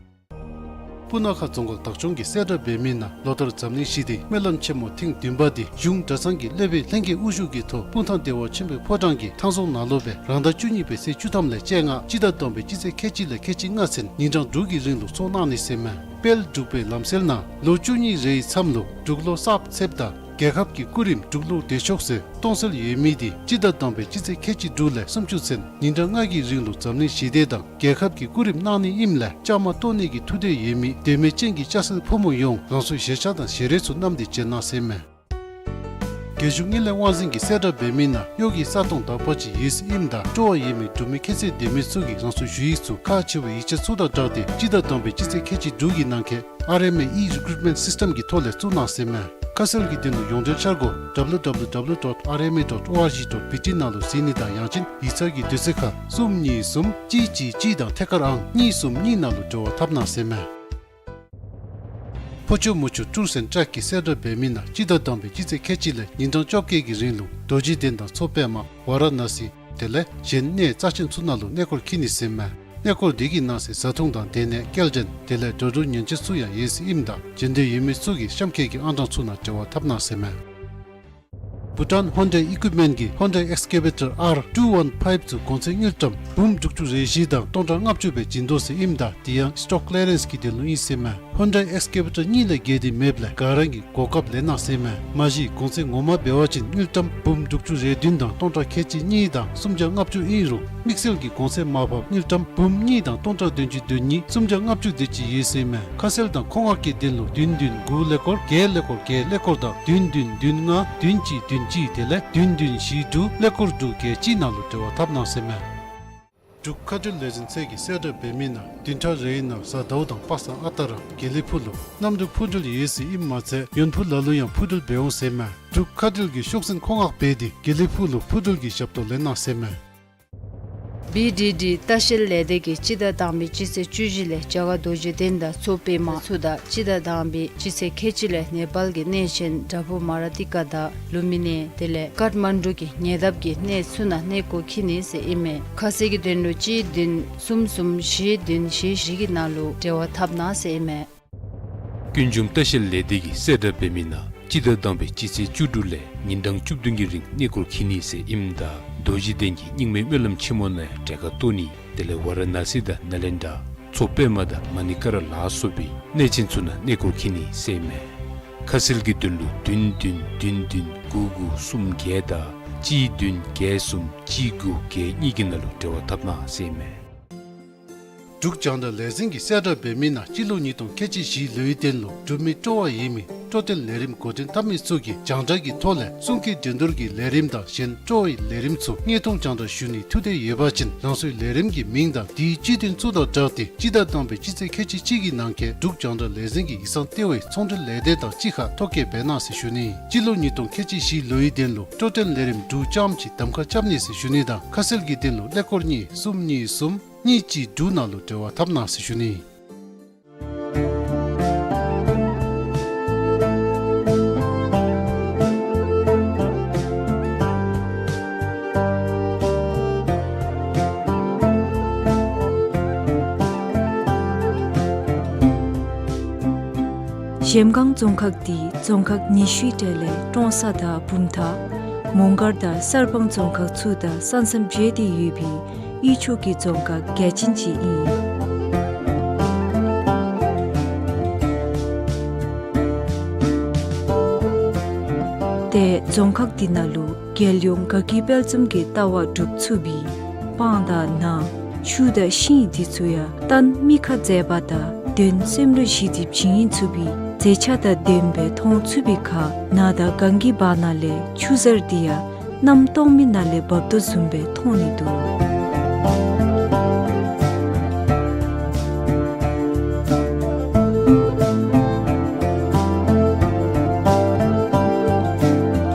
སྤུ་ན་ཁ་རྫོང་ཁག་བདག་སྐྱོང་གིས་གསལ་བསྒྲགས་འབད་མི་ནང་ལོ་ལྟར་འཛམ་གླིང་ཞི་བདེའི་སྨོན་ལམ་ཆེན་མོ་ཐེངས་བདུན་པ་འདི་གཞུང་གྲྭ་ཚང་གི་སློབ་དཔོན་ལྷན་རྒྱས་དབུ་བཞུགས་ཀྱི་ཐོག་སྤུངས་ཐང་བདེ་བ་ཆེན་པོའི་ཕོ་བྲང་གི་ཐང་རྫོང་ནང་ལུ་སྦེ་རང་ཟླ་བཅུ་གཉིས་པའི་ཚེས་བཅུ་ཐམ་ལས་བཅོ་ལྔ་སྤྱི་ཟླ་དང་པའི་སྤྱི་ཚེས་ཁལ་གཅིག་ལས་ཁལ་གཅིག་ལྔ་ཚུན་ཉིན་གྲངས་དྲུག་གི་རིང་ལུ་ཚོགས་གནང་ནི་ཟེར་མས། དཔལ་འབྲུག་པའི་ལམ་སྲོལ་ནང་ལོ་བཅུ་གཉིས་རེའི་མཚམས་ལུ་འབྲུག་ལོ་གསརཔ་ཚེསཔ་དང་ རྒྱལ་ཁབ་ཀྱི་སྐུ་རིམ་འབྲུག་ལུ་འབྲེལ་ཆོག་སའི་གཏོང་སྲོལ་ཡོད་མི་དེ་སྤྱི་ཟླ་དང་པའི་སྤྱི་ཚེས་ཁལ་གཅིག་དྲུག་ལས་སུམ་ཅུ་ཚུན་ཉིན་གྲངས་ལྔ་གི་རིང་ལུ་འཛམ་གླིང་ཞི་བདེ་དང་རྒྱལ་ཁབ་ཀྱི་སྐུ་རིམ་གནང་ནི་ཨིནམ་ལས་བཅའ་མར་གཏོགས་ནི་གི་ཐུགས་འདོད་ཡོད་མི་དད་མོས་ཅན་གྱི་སྐྱ་སེར་ཕོ་མོ་ཡོངས་རང་སོའི་ཞལ་ཆས་དང་ཞལ་རས་ཚུ་བསྣམས་ཏེ་བྱོན་གནང་ཟེར་མས། རྒྱལ་གཞུང་དངུལ་ལས་དབང་འཛིན་གྱིས་གསལ་བསྒྲགས་འབད་མི་ནང་གཡོག་གི་ས་སྟོང་དག་པ་ཅིག་ཡོད་ཟེར་ཨིནམ་ད་སྤྲོ་བ་ཡོད་མི་འབྲུག་མི་ཁྱད་ཚད་ལྡན་མི་ཚུ་གིས་རང་སོའི་ཞུ་ཡིག་ཚུ་ཁག་ཆེ་བའི་ཡིག་ཆ་ཚུ་དང་སྦྲགས་ཏེ་སྤྱི་ཟླ་དང་པའི་སྤྱི་ཚེས་ཁལ་གཅིག་དྲུག་གི་ནང་འཁོད་ཨར་ཨེམ་ཨེ་ཨི་རི་ཀུ་རུཊ་མེནཊ་སིསི་ཊེམ་གྱི་ཐོག་ལས་བཙུགས་གནང་ཟེར་མས། ཁ་གསལ་གྱི་དོན་ལུ་ཡོངས་འབྲེལ་འཆར་སྒོ་W W W dot R M A dot O R G dot B T ནང་ལུ་གཟིགས་ནི་དང་ཡང་ཅིན་ཡིག་ཚང་གི་དུས་ཚོད་ཁར་གསུམ་གཉིས་གསུམ་གཅིག་གཅིག་གཅིག་དང་ཐད་ཀར་ཨང་གཉིས་གསུམ་གཉིས་ནང་ལུ་འབྲེལ་བ་འཐབ་གནང་ཟེར་མས། ཕོ་ཆུ་མོ་ཆུ་ཊུར་སེནཊ་ཊྲེཀ་གིས་གསལ་བསྒྲགས་འབད་མི་ནང་སྤྱི་ཟླ་དང་པའི་སྤྱི་ཚེས་ཁལ་གཅིག་ལས་ཉིན་གྲངས་བཅོ་བརྒྱད་ཀྱི་རིང་ལུ་རྡོ་རྗེ་གདན་དང་མཚོ་པདྨ་ཝ་ར་ཎ་སི་དེ་ལས་གཞན་གནས་རྩ་ཆེན་ཚུ་ནང་ལུ་གནས་སྐོར་འཁྱིད་ནི་ཟེར་མས། གནས་སྐོར་དེ་གི་ནང་གསེས་བཟའ་འཐུང་དང་སྡོད་གནས་སྐྱེལ་འདྲེན་དེ་ལས་འགྲོ་འགྲུལ་ཉེན་བཅོལ་ཚུ་ཡང་ཡོད་ཟེར་ཨིནམ་ད་བྱོན་འདོད་ཡོད་མི་ཚུ་གིས་གཤམ་འཁོད་ཀྱི་ཨང་གྲངས་ཚུ་ནང་འབྲེལ་བ་འཐབ་གནང་ཟེར་མས། བྷུ་ཊཱན་ཧོན་ཌའི་ཨི་ཀུའིཔ་མེནཊ་གིས་ཧོན་ཌའི་ཨེགསི་ཀེ་བེ་ཊར་ཨར་ཊུ་ཝན་ཕའིབ་ཚུ་གོང་ཚད་དངུལ་ཀྲམ་འབུམ་དྲུག་ཅུ་རེ་བཞི་དང་སྟོང་ཕྲག་ལྔ་བཅུ་སྦེ་བྱིན་དོ་ཟེར་ཨིནམ་ད་དེ་ཡང་སི་ཊོག་ཀི་ལི་ཡ་རེནསི་གི་དོན་ལུ་ཨིན་ཟེར་མས། ཧོན་ཌའི་ཨེགསི་ཀེ་བེ་ཊར་གཉིས་ལས་བརྒལ་ཏེ་མེདཔ་ལས་ག་ར་གིས་གོ་སྐབས་ལེན་གནང་ཟེར་མས། མ་གཞི་གོང་ཚད་ངོ་མ་འབད་བ་ཅིན་དངུལ་ཀྲམ་འབུམ་དྲུག་ཅུ་རེ་བདུན་དང་སྟོང་ཕྲག་ཁལ་གཅིག་གཉིས་དང་སུམ་བརྒྱ་ལྔ་བཅུ་ཨིན་རུང་དམིགས་བསལ་གྱི་གོང་ཚད་མར་ཕབ་དངུལ་ཀྲམ་འབུམ་གཉིས་དང་སྟོང་ཕྲག་བདུན་ཅུ་དོན་གཉིས་སུམ་བརྒྱ་ལྔ་བཅུ་དེ་ཅིག་ཡོད་ཟེར་མས། ཁ་གསལ་དང་མཁོ་མངགས་ཀྱི་དོན་ལུ་བདུན་བདུན་དགུ་ཀླད་ཀོར་བརྒྱད་ཀླད་ཀོར་བརྒྱད་ཀླད་ཀོར་དང་བདུན་བདུན་བདུན་ལྔ་བདུན་གཅིག་བདུན་གཅིག་དེ་ལས་བདུན་བདུན་བཞི་དྲུག་ཀླད་ཀོར་དྲུག་བརྒྱད་གཅིག་ནང་ལུ་འབྲེལ་བ་འཐབ་གནང་ཟེར་མས། འབྲུག་མཁའ་འགྲུལ་ལས་འཛིན་ཚད་ཀྱིས་གསལ་བསྒྲགས་འབད་མི་ནང་བདུན་ཕྲག་རེའི་ནང་གཟའ་ཟླཝ་དང་པ་སངས་ཨ་རྟག་ར་དགེ་ལེགས་ཕུག་ལུ་གནམ་གྲུ་འཕུར་འགྲུལ་ཡོད་ཟེར་ཨིནམ་མ་ཚད་ཡོན་ཕུག་ལ་ལུ་ཡང་འཕུར་འགྲུལ་འབད་འོང་ཟེར་མས། འབྲུག་མཁའ་འགྲུལ་གྱིས་ཤོག་འཛིན་མཁོ་མངགས་འབད་དེ་དགེ་ལེགས་ཕུག་ལུ་འཕུར་འགྲུལ་གྱི་ཞབས་ཏོག་ལེན་གནང་ཟེར་མས། བི་ཌི་ཌི་ལྟ་བཤལ་ལས་སྡེ་གིས་སྤྱི་ཟླ་དང་པའི་སྤྱི་ཚེས་བཅུ་བཞི་ལས་རྒྱ་གར་རྡོ་རྗེ་གདན་དང་མཚོ་པདྨ་ཚུ་དང་སྤྱི་ཟླ་དང་པའི་སྤྱི་ཚེས་ཁལ་གཅིག་ལས་ནེ་པཱལ་གྱི་གནས་ཆེན་བྲག་ཕུག་མ་ར་ཏི་ཀ་དང་ལུམ་བི་ནི་དེ་ལས་ཀཊ་མན་ཌུ་གི་ཉེ་འདབས་ཀྱི་གནས་ཚུ་ནང་གནས་སྐོར་འཁྱིད་ནི་ཟེར་ཨིན་མས། ཁ་གསལ་གྱི་དོན་ལུ་གཅིག་བདུན་གསུམ་གསུམ་བཞི་བདུན་བཞི་བཞི་གི་ནང་ལུ་འབྲེལ་བ་འཐབ་གནང་ཟེར་ཨིན་མས། ཀུན་འབྱུང་ལྟ་བཤལ་ལས་སྡེ་གིས་གསལ་བསྒྲགས་འབད་མི་ནང་སྤྱི་ཟླ་དང་པའི་སྤྱི་ཚེས་བཅུ་དྲུག་ལས་ཉིན་གྲངས་བཅུ་བདུན་གྱི་རིང་གནས་སྐོར་འཁྱིད་ནི་ཟེར་ཨིནམ་ད་རྡོ་རྗེ་གདན་གྱི་རྙིང་མའི་སྨོན་ལམ་ཆེན་མོ་ནང་གྲལ་ཁར་གཏོགས་ནི་དེ་ལས་ཝ་ར་ཎ་སི་དང་ནཱ་ལེནྡྲ་མཚོ་པདྨ་དང་མ་ཎི་ཀ་ར་ལ་སོགས་པའི་གནས་ཆེན་ཚུ་ནང་གནས་སྐོར་འཁྱིད་ནི་ཟེར་ཨིན་མས། ཁ་གསལ་གྱི་དོན་ལུ་བདུན་བདུན་བདུན་བདུན་དགུ་དགུ་གསུམ་བརྒྱད་དང་གཅིག་བདུན་བརྒྱད་གསུམ་གཅིག་དགུ་བརྒྱད་གཉིས་ཀྱི་ནང་ལུ་འབྲེལ་བ་འཐབ་གནང་ཟེར་ཨིན་མས། འབྲུག་རྒྱང་བསྒྲགས་ལས་འཛིན་གྱིས་གསལ་བསྒྲགས་འབད་མི་ནང་སྤྱི་ལོ་ཉིས་སྟོང་ཁལ་གཅིག་བཞི་ལོའི་དོན་ལུ་འབྲུག་མི་སྤྲོ་བ་ཡོད་མི་སྤྲོ་སྟོན་ལས་རིམ་འགོ་འདྲེན་འཐབ་མི་ཚུ་གིས་རྒྱང་བསྒྲགས་ཀྱི་ཐོག་ལས་གསུང་སྐད་འགྲན་བསྡུར་གྱི་ལས་རིམ་དང་གཞན་སྤྲོ་བའི་ལས་རིམ་ཚུ་དངོས་མཐོང་རྒྱང་བསྒྲགས་ཞུ་ནིའི་ཐུགས་འདོད་ཡོད་པ་ཅིན་རང་སོའི་ལས་རིམ་གྱི་མིང་དང་དེའི་སྤྱི་དོན་ཚུ་དང་སྦྲགས་ཏེ་སྤྱི་ཟླ་དང་པའི་སྤྱི་ཚེས་ཁལ་གཅིག་གཅིག་གི་ནང་འཁོད་འབྲུག་རྒྱང་བསྒྲགས་ལས་འཛིན་གྱི་ཡིག་ཚང་ལྟེ་བའི་ཚོང་འབྲེལ་ལས་སྡེ་དང་གཅིག་ཁར་ཐོ་བཀོད་འབད་གནང་ཟེར་ཞུ་ནི། སྤྱི་ལོ་ཉིས་སྟོང་ཁལ་གཅིག་བཞི་ལོའི་དོན་ལུ་སྤྲོ་སྟོན་ལས་རིམ་དྲུག་ཙམ་ཅིག་གདམ་ཁ་རྐྱབ་ནི་ཟེར་ཞུ་ནི་དང་ཁ་གསལ་གྱི་དོན་ལུ་ཀླད་ཀོར་གཉིས་གསུམ་གཉིས་གསུམ་གཉིས་གཅིག་དྲུག་ནང་ལུ་འབྲེལ་བ་འཐབ་གནང་ཟེར་ཞུ་ནི། གཞལམ་སྒང་རྫོང་ཁག་འདི་རྫོང་ཁག་ཉི་ཤུའི་གྲས་ལས་ཀྲོང་གསར་དང་བུམ་ཐང་མོང་སྒར་དང་གསར་སྤང་རྫོང་ཁག་ཚུ་དང་ས་མཚམས་བརྗེ་སྟེ་ཡོད་པའི་དབུལ་ཕྱུག་གི་རྫོང་ཁག་གལ་ཆེན་ཅིག་ཨིན། ཏེ་རྫོང་ཁག་འདི་ནང་ལུ་རྒྱལ་ཡོངས་དགའ་སྐྱིད་དཔལ་འཛོམས་ཀྱི་ལྟ་བ་སྒྲུབ་ཚུགས་པའི་སྤང་དང་ནགས་ཆུ་དང་ཤིང་འདི་ཚུ་ཡང་གཏན་མི་ཁ་མཛེས་པ་དང་གདོན་སེམས་ལུ་ཞི་སྟེ་བྱིང་ཚུགས་པའི་མཛེས་ཆ་དང་ལྡན་པའི་མཐོང་ཚུགས་པའི་ཁར་ནགས་དང་གངས་ཀྱི་བར་ན་ལས་ཆུ་གཟར་འདི་ཡང་གནམ་སྟོང་མི་ནང་ལས་འབབ་དོ་བཟུམ་སྦེ་མཐོང་ནི་འདུག།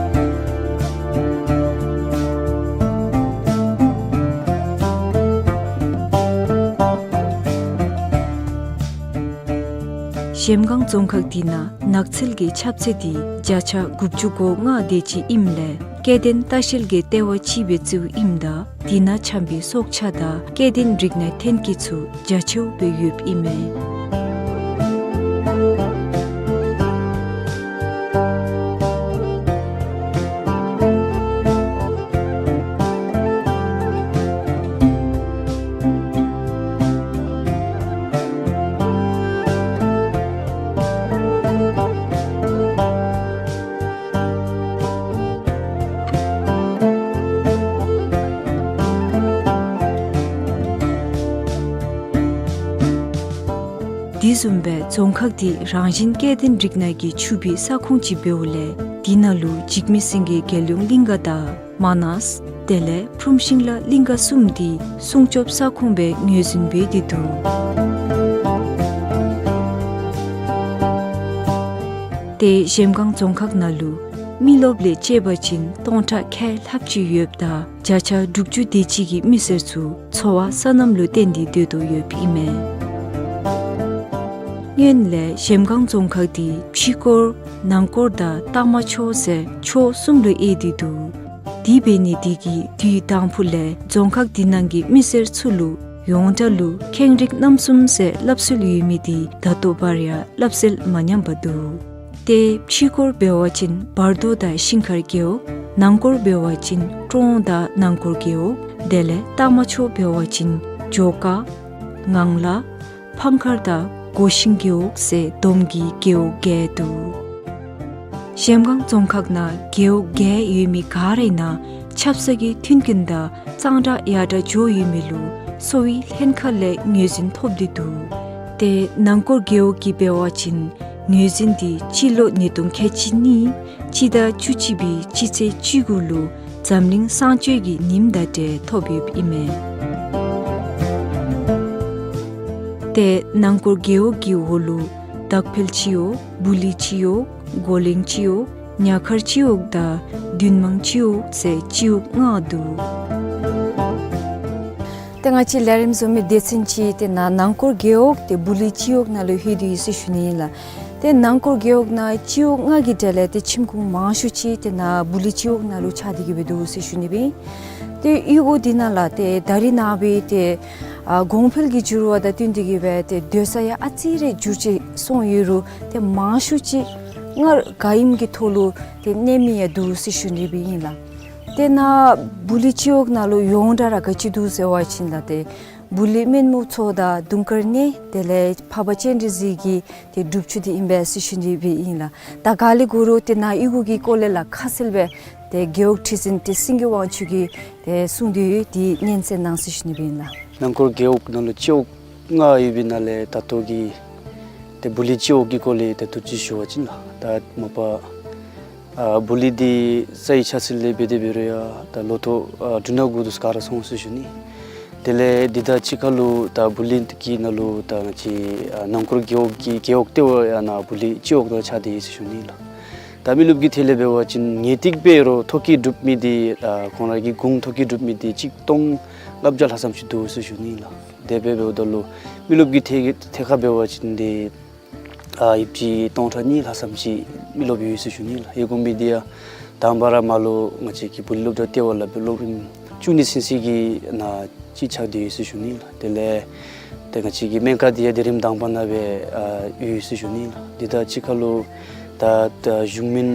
གཞལམ་སྒང་རྫོང་ཁག་འདི་ནང་ནགས་ཚལ་གྱི་ཁྱབ་ཚད་འདི་བརྒྱ་ཆ་དགུ་བཅུ་གོ་ལྔ་དེ་ཅིག་ཨིནམ་ལས་སྐྱེ་ལྡན་ལྟ་བཤལ་གྱི་ལྟེ་བ་ཅིག་སྦེ་བརྩིཝ་ཨིནམ་ད་འདི་ནང་འཁྱམས་པའི་སྲོག་ཆགས་དང་སྐྱེ་ལྡན་རིགས་སྣའི་ཐོན་སྐྱེད་ཚུ་རྒྱ་ཆེཝ་སྦེ་ཡོདཔ་ཨིན་མས། དེ་བཟུམ་སྦེ་རྫོང་ཁག་འདི་རང་བཞིན་སྐྱེ་ལྡན་རིགས་སྣ་གིས་ཕྱུག་པའི་ས་ཁོངས་ཅིག་འབདཝ་ལས་དེ་ནང་ལུ་འཇིགས་མེད་སེང་གེ་རྒྱལ་ཡོངས་གླིང་ག་དང་མ་ནཱས་དེ་ལས་ཕུརམ་ཤིང་ལ་གླིང་ག་གསུམ་འདི་སྲུང་སྐྱོབ་ས་ཁོངས་སྦེ་ངོས་འཛིན་འབད་དེ་འདུག། ཏེ་གཞལམ་སྒང་རྫོང་ཁག་ནང་ལུ་མི་རློབས་ལས་བཅད་པ་ཅིན་སྟོང་ཕྲག་ཁལ་ལྷགཔ་ཅིག་ཡོདཔ་ད་བརྒྱ་ཆ་དྲུག་ཅུ་དེ་ཅིག་གི་མི་སེར་ཚུ་འཚོ་བ་སོ་ནམ་ལུ་བརྟེན་ཏེ་སྡོད་དོ་ཡོདཔ་ཨིན་མས། སྔོན་ལས་གཞལམ་སྒང་རྫོང་ཁག་འདི་ཕྱི་སྐོར་ནང་སྐོར་དང་སྟག་མ་ཆུ་ཟེར་ཕྱོགས་གསུམ་ལུ་དབྱེ་སྟེ་འདུག། དེ་འབད་ནི་དེ་གིས་དུས་དང་ཕུ་ལས་རྫོང་ཁག་འདི་ནང་གི་མི་སེར་ཚུ་ལུ་ཡོངས་གྲགས་ལུ་ཁེངས་རིགས་རྣམ་གསུམ་ཟེར་སླབ་སྲོལ་ཡོད་མི་འདི་ད་ལྟོ་བར་ཡང་སླབ་སྲོལ་མ་ཉམས་པར་འདུག། ཏེ་ཕྱི་སྐོར་འབད་བ་ཅིན་བར་དོ་དང་ཤིང་མཁར་རྒེད་འོག། ནང་སྐོར་འབད་བ་ཅིན་ཀྲོང་དང་ནང་སྐོར་རྒེད་འོག། དེ་ལས་སྟག་མ་ཆུ་འབད་བ་ཅིན་ཇོ་ཀ་ངང་ལ་ཕང་མཁར་དང་སྒོ་ཤིང་རྒེད་འོག་ཟེར་བསྡོམས་ཀྱིས་རྒེད་འོག་བརྒྱད་འདུག། གཞལམ་སྒང་རྫོང་ཁག་ནང་རྒེད་འོག་བརྒྱད་ཡོད་མི་ག་ར་ནང་ཆབ་གསང་གི་མཐུན་རྐྱེན་དང་གཙང་སྦྲ་ཡར་དྲག་འགྱོ་ཡོད་མི་ལུ་གསོ་བའི་ལྷན་ཁག་ལས་ངོས་འཛིན་ཐོབ་སྟེ་འདུག། ཏེ་ནང་སྐོར་རྒེད་འོག་གི་འབད་བ་ཅིན་ངོས་འཛིན་འདི་སྤྱི་ལོ་ཉིས་སྟོང་ཁལ་གཅིག་གཉིས་སྤྱི་ཟླ་བཅུ་གཅིག་པའི་སྤྱི་ཚེས་བཅུ་དགུ་ལུ་འཛམ་གླིང་གསང་སྤྱོད་ཀྱི་ཉིནམ་དང་འབྲེལ་ཐོབ་ཡོདཔ་ཨིན་མས། ཏེ་ནང་སྐོར་རྒེད་འོག་གི་འོག་ལུ་དག་འཕེལ་སྤྱི་འོག། སྦུ་ལི་སྤྱི་འོག། མགོ་གླིང་སྤྱི་འོག། ཉ་མཁར་སྤྱི་འོག་དང་བདུད་དམངས་སྤྱི་འོག་ཟེར་སྤྱི་འོག་ལྔ་འདུག། ཏེ་ང་བཅས་ལས་རིམ་བཟོ་མི་སྡེ་ཚན་ཅིག་ཏེ་ནཱ་ནང་སྐོར་རྒེད་འོག་ཏེ་སྦུ་ལི་སྤྱི་འོག་ནང་ལུ་ལྷོད་དེ་ཡོད་ཟེར་ཞུ་ནི་ཨིན་ལགས། ཏེ་ནང་སྐོར་རྒེད་འོག་ནང་སྤྱི་འོག་ལྔ་གི་གྲས་ལས་ཏེ་ཁྱིམ་ཁུངས་མང་ཤོས་ཅིག་ཏེ་ནཱ་སྦུ་ལི་སྤྱི་འོག་ནང་ལུ་ཆགས་ཏེ་གི་སྦེ་འདུག་ཟེར་ཞུ་ནི་སྦེ། ཏེ་གཡུས་སྒོ་འདི་ནང་ལུ་ཏེ་ད་རིས་ནངས་པའི་ཏེ་ཨ་གོང་འཕེལ་གྱི་འགྱུར་བ་དང་བསྟུན་ཏེ་གི་སྦེ་ཏེ་སྡོད་ས་ཡང་ཨ་ཙི་རེ་འགྱུར་བཅོས་སོང་ཡོད་རུང་ཏེ་མང་ཤོས་ཅིག་སྔར་ག་ཨིནམ་གི་ཐོག་ལུ་ཏེ་གནས་མི་ཡང་འདུག་ཟེར་ཞུ་ནི་སྦེ་ཨིན་ལགས། ཏེ་ནཱ་སྦུ་ལི་སྤྱི་འོག་ནང་ལུ་ཡོངས་གྲགས་ར་ག་ཅི་འདུག་ཟེར་བ་ཅིན་ལགས་ཏེ་སྦུ་ལི་སྨན་མོ་མཚོ་དང་དུང་དཀར་གནས་དེ་ལས་འཕགས་པ་སྤྱན་རས་གཟིགས་ཀྱི་ཏེ་སྒྲུབ་ཆུ་འདི་ཨིན་པས་ཟེར་ཞུ་ནི་སྦེ་ཨིན་ལགས། ད་ག་ལས་གོ་རུང་ཏེ་ནཱ་གཡུས་སྒོ་གི་སྐོར་ལས་ལགས་ཁ་གསལ་སྦེ་ཏེ་རྒེད་འོག་ཁྲི་འཛིན་ཏེ་སེང་གེ་དབང་ཕྱུག་གིས་ཏེ་གསུངས་ཏེ་ཡོད། ཏེ་སྙན་གསན་གནང་ཟེར་ཞུ་ནི་སྦེ་ཨིན་ལགས། ནང་སྐོར་རྒེད་འོག་ནང་ལུ་སྤྱི་འོག་ལྔ་ཡོད་པའི་ནང་ལས་ད་ལྟོ་གི་ཏེ་སྦུ་ལི་སྤྱི་འོག་གི་སྐོར་ལས་ད་ཐུགས་ཅིག་ཞུ་བ་ཅིན་ལགས། ད་མ་པ་ཨ་སྦུ་ལི་འདི་རྩ་བའི་ཆགས་ཚུལ་ལས་འབད་དེ་འབད་རུང་ཡང་ད་ལོ་ཐོག་ཨ་འབྲུ་སྣ་དགུ་འདི་ག་ར་སོང་ཟེར་ཞུ་ནི། དེ་ལས་འདི་དང་གཅིག་ཁར་ལུ་ད་སྦུ་ལི་གི་ནང་ལུ་ད་ང་བཅས་ཨ་ནང་སྐོར་རྒེད་འོག་གི་རྒེད་འོག་ལྟེ་བ་ཡང་ནཱ་སྦུ་ལི་སྤྱི་འོག་ནང་ཆགས་ཏེ་ཡོད་ཟེར་ཞུ་ནི་ལགས། ད་མི་རློབས་ཀྱི་ཐད་ལས་འབད་བ་ཅིན་ངེས་ཏིག་འབད་རུང་ཐོ་བཀོད་གྲུབ་མི་འདི་ཨ་ཁོང་ར་གི་གུང་ཐོ་བཀོད་གྲུབ་མི་འདི་གཅིག་སྟོང་ལྔ་བརྒྱ་ལྷག་ཙམ་ཅིག་འདུག་ཟེར་ཞུ་ནི་ལགས། དེ་སྦེ་འབདཝ་ད་ལུ་མི་རློབས་ཀྱི་ཐད་ཐད་ཁར་འབད་བ་ཅིན་འདི་ཨ་ཡོདཔ་ཅིག་སྟོང་ཕྲག་གཉིས་ལྷག་ཙམ་ཅིག་མི་རློབས་ཡོད་ཟེར་ཞུ་ནི་ལགས། ཡོད་དགོ་མི་འདི་ཡང་དང་པ་ར་མར་ལུ་ང་བཅས་ཀྱི་སྦུ་ལི་སློབ་གྲྭ་ལྟེ་བ་ལགས་སྦེ་སློབ་རིམ་བཅུ་གཉིས་ཚུན་ཚོད་ཀྱི་ནང་ཅིག་ཆགས་ཏེ་ཡོད་ཟེར་ཞུ་ནི་ལགས། དེ་ལས་ཏེ་ང་བཅས་ཀྱི་སྨན་ཁང་འདི་ཡང་དེ་རིམ་དང་པ་ནང་སྦེ་ཨ་ཡོད་ཟེར་ཞུ་ནི་ལགས། འདི་དང་གཅིག་ཁར་ལུ་ད་ད་གཞུང་མིན་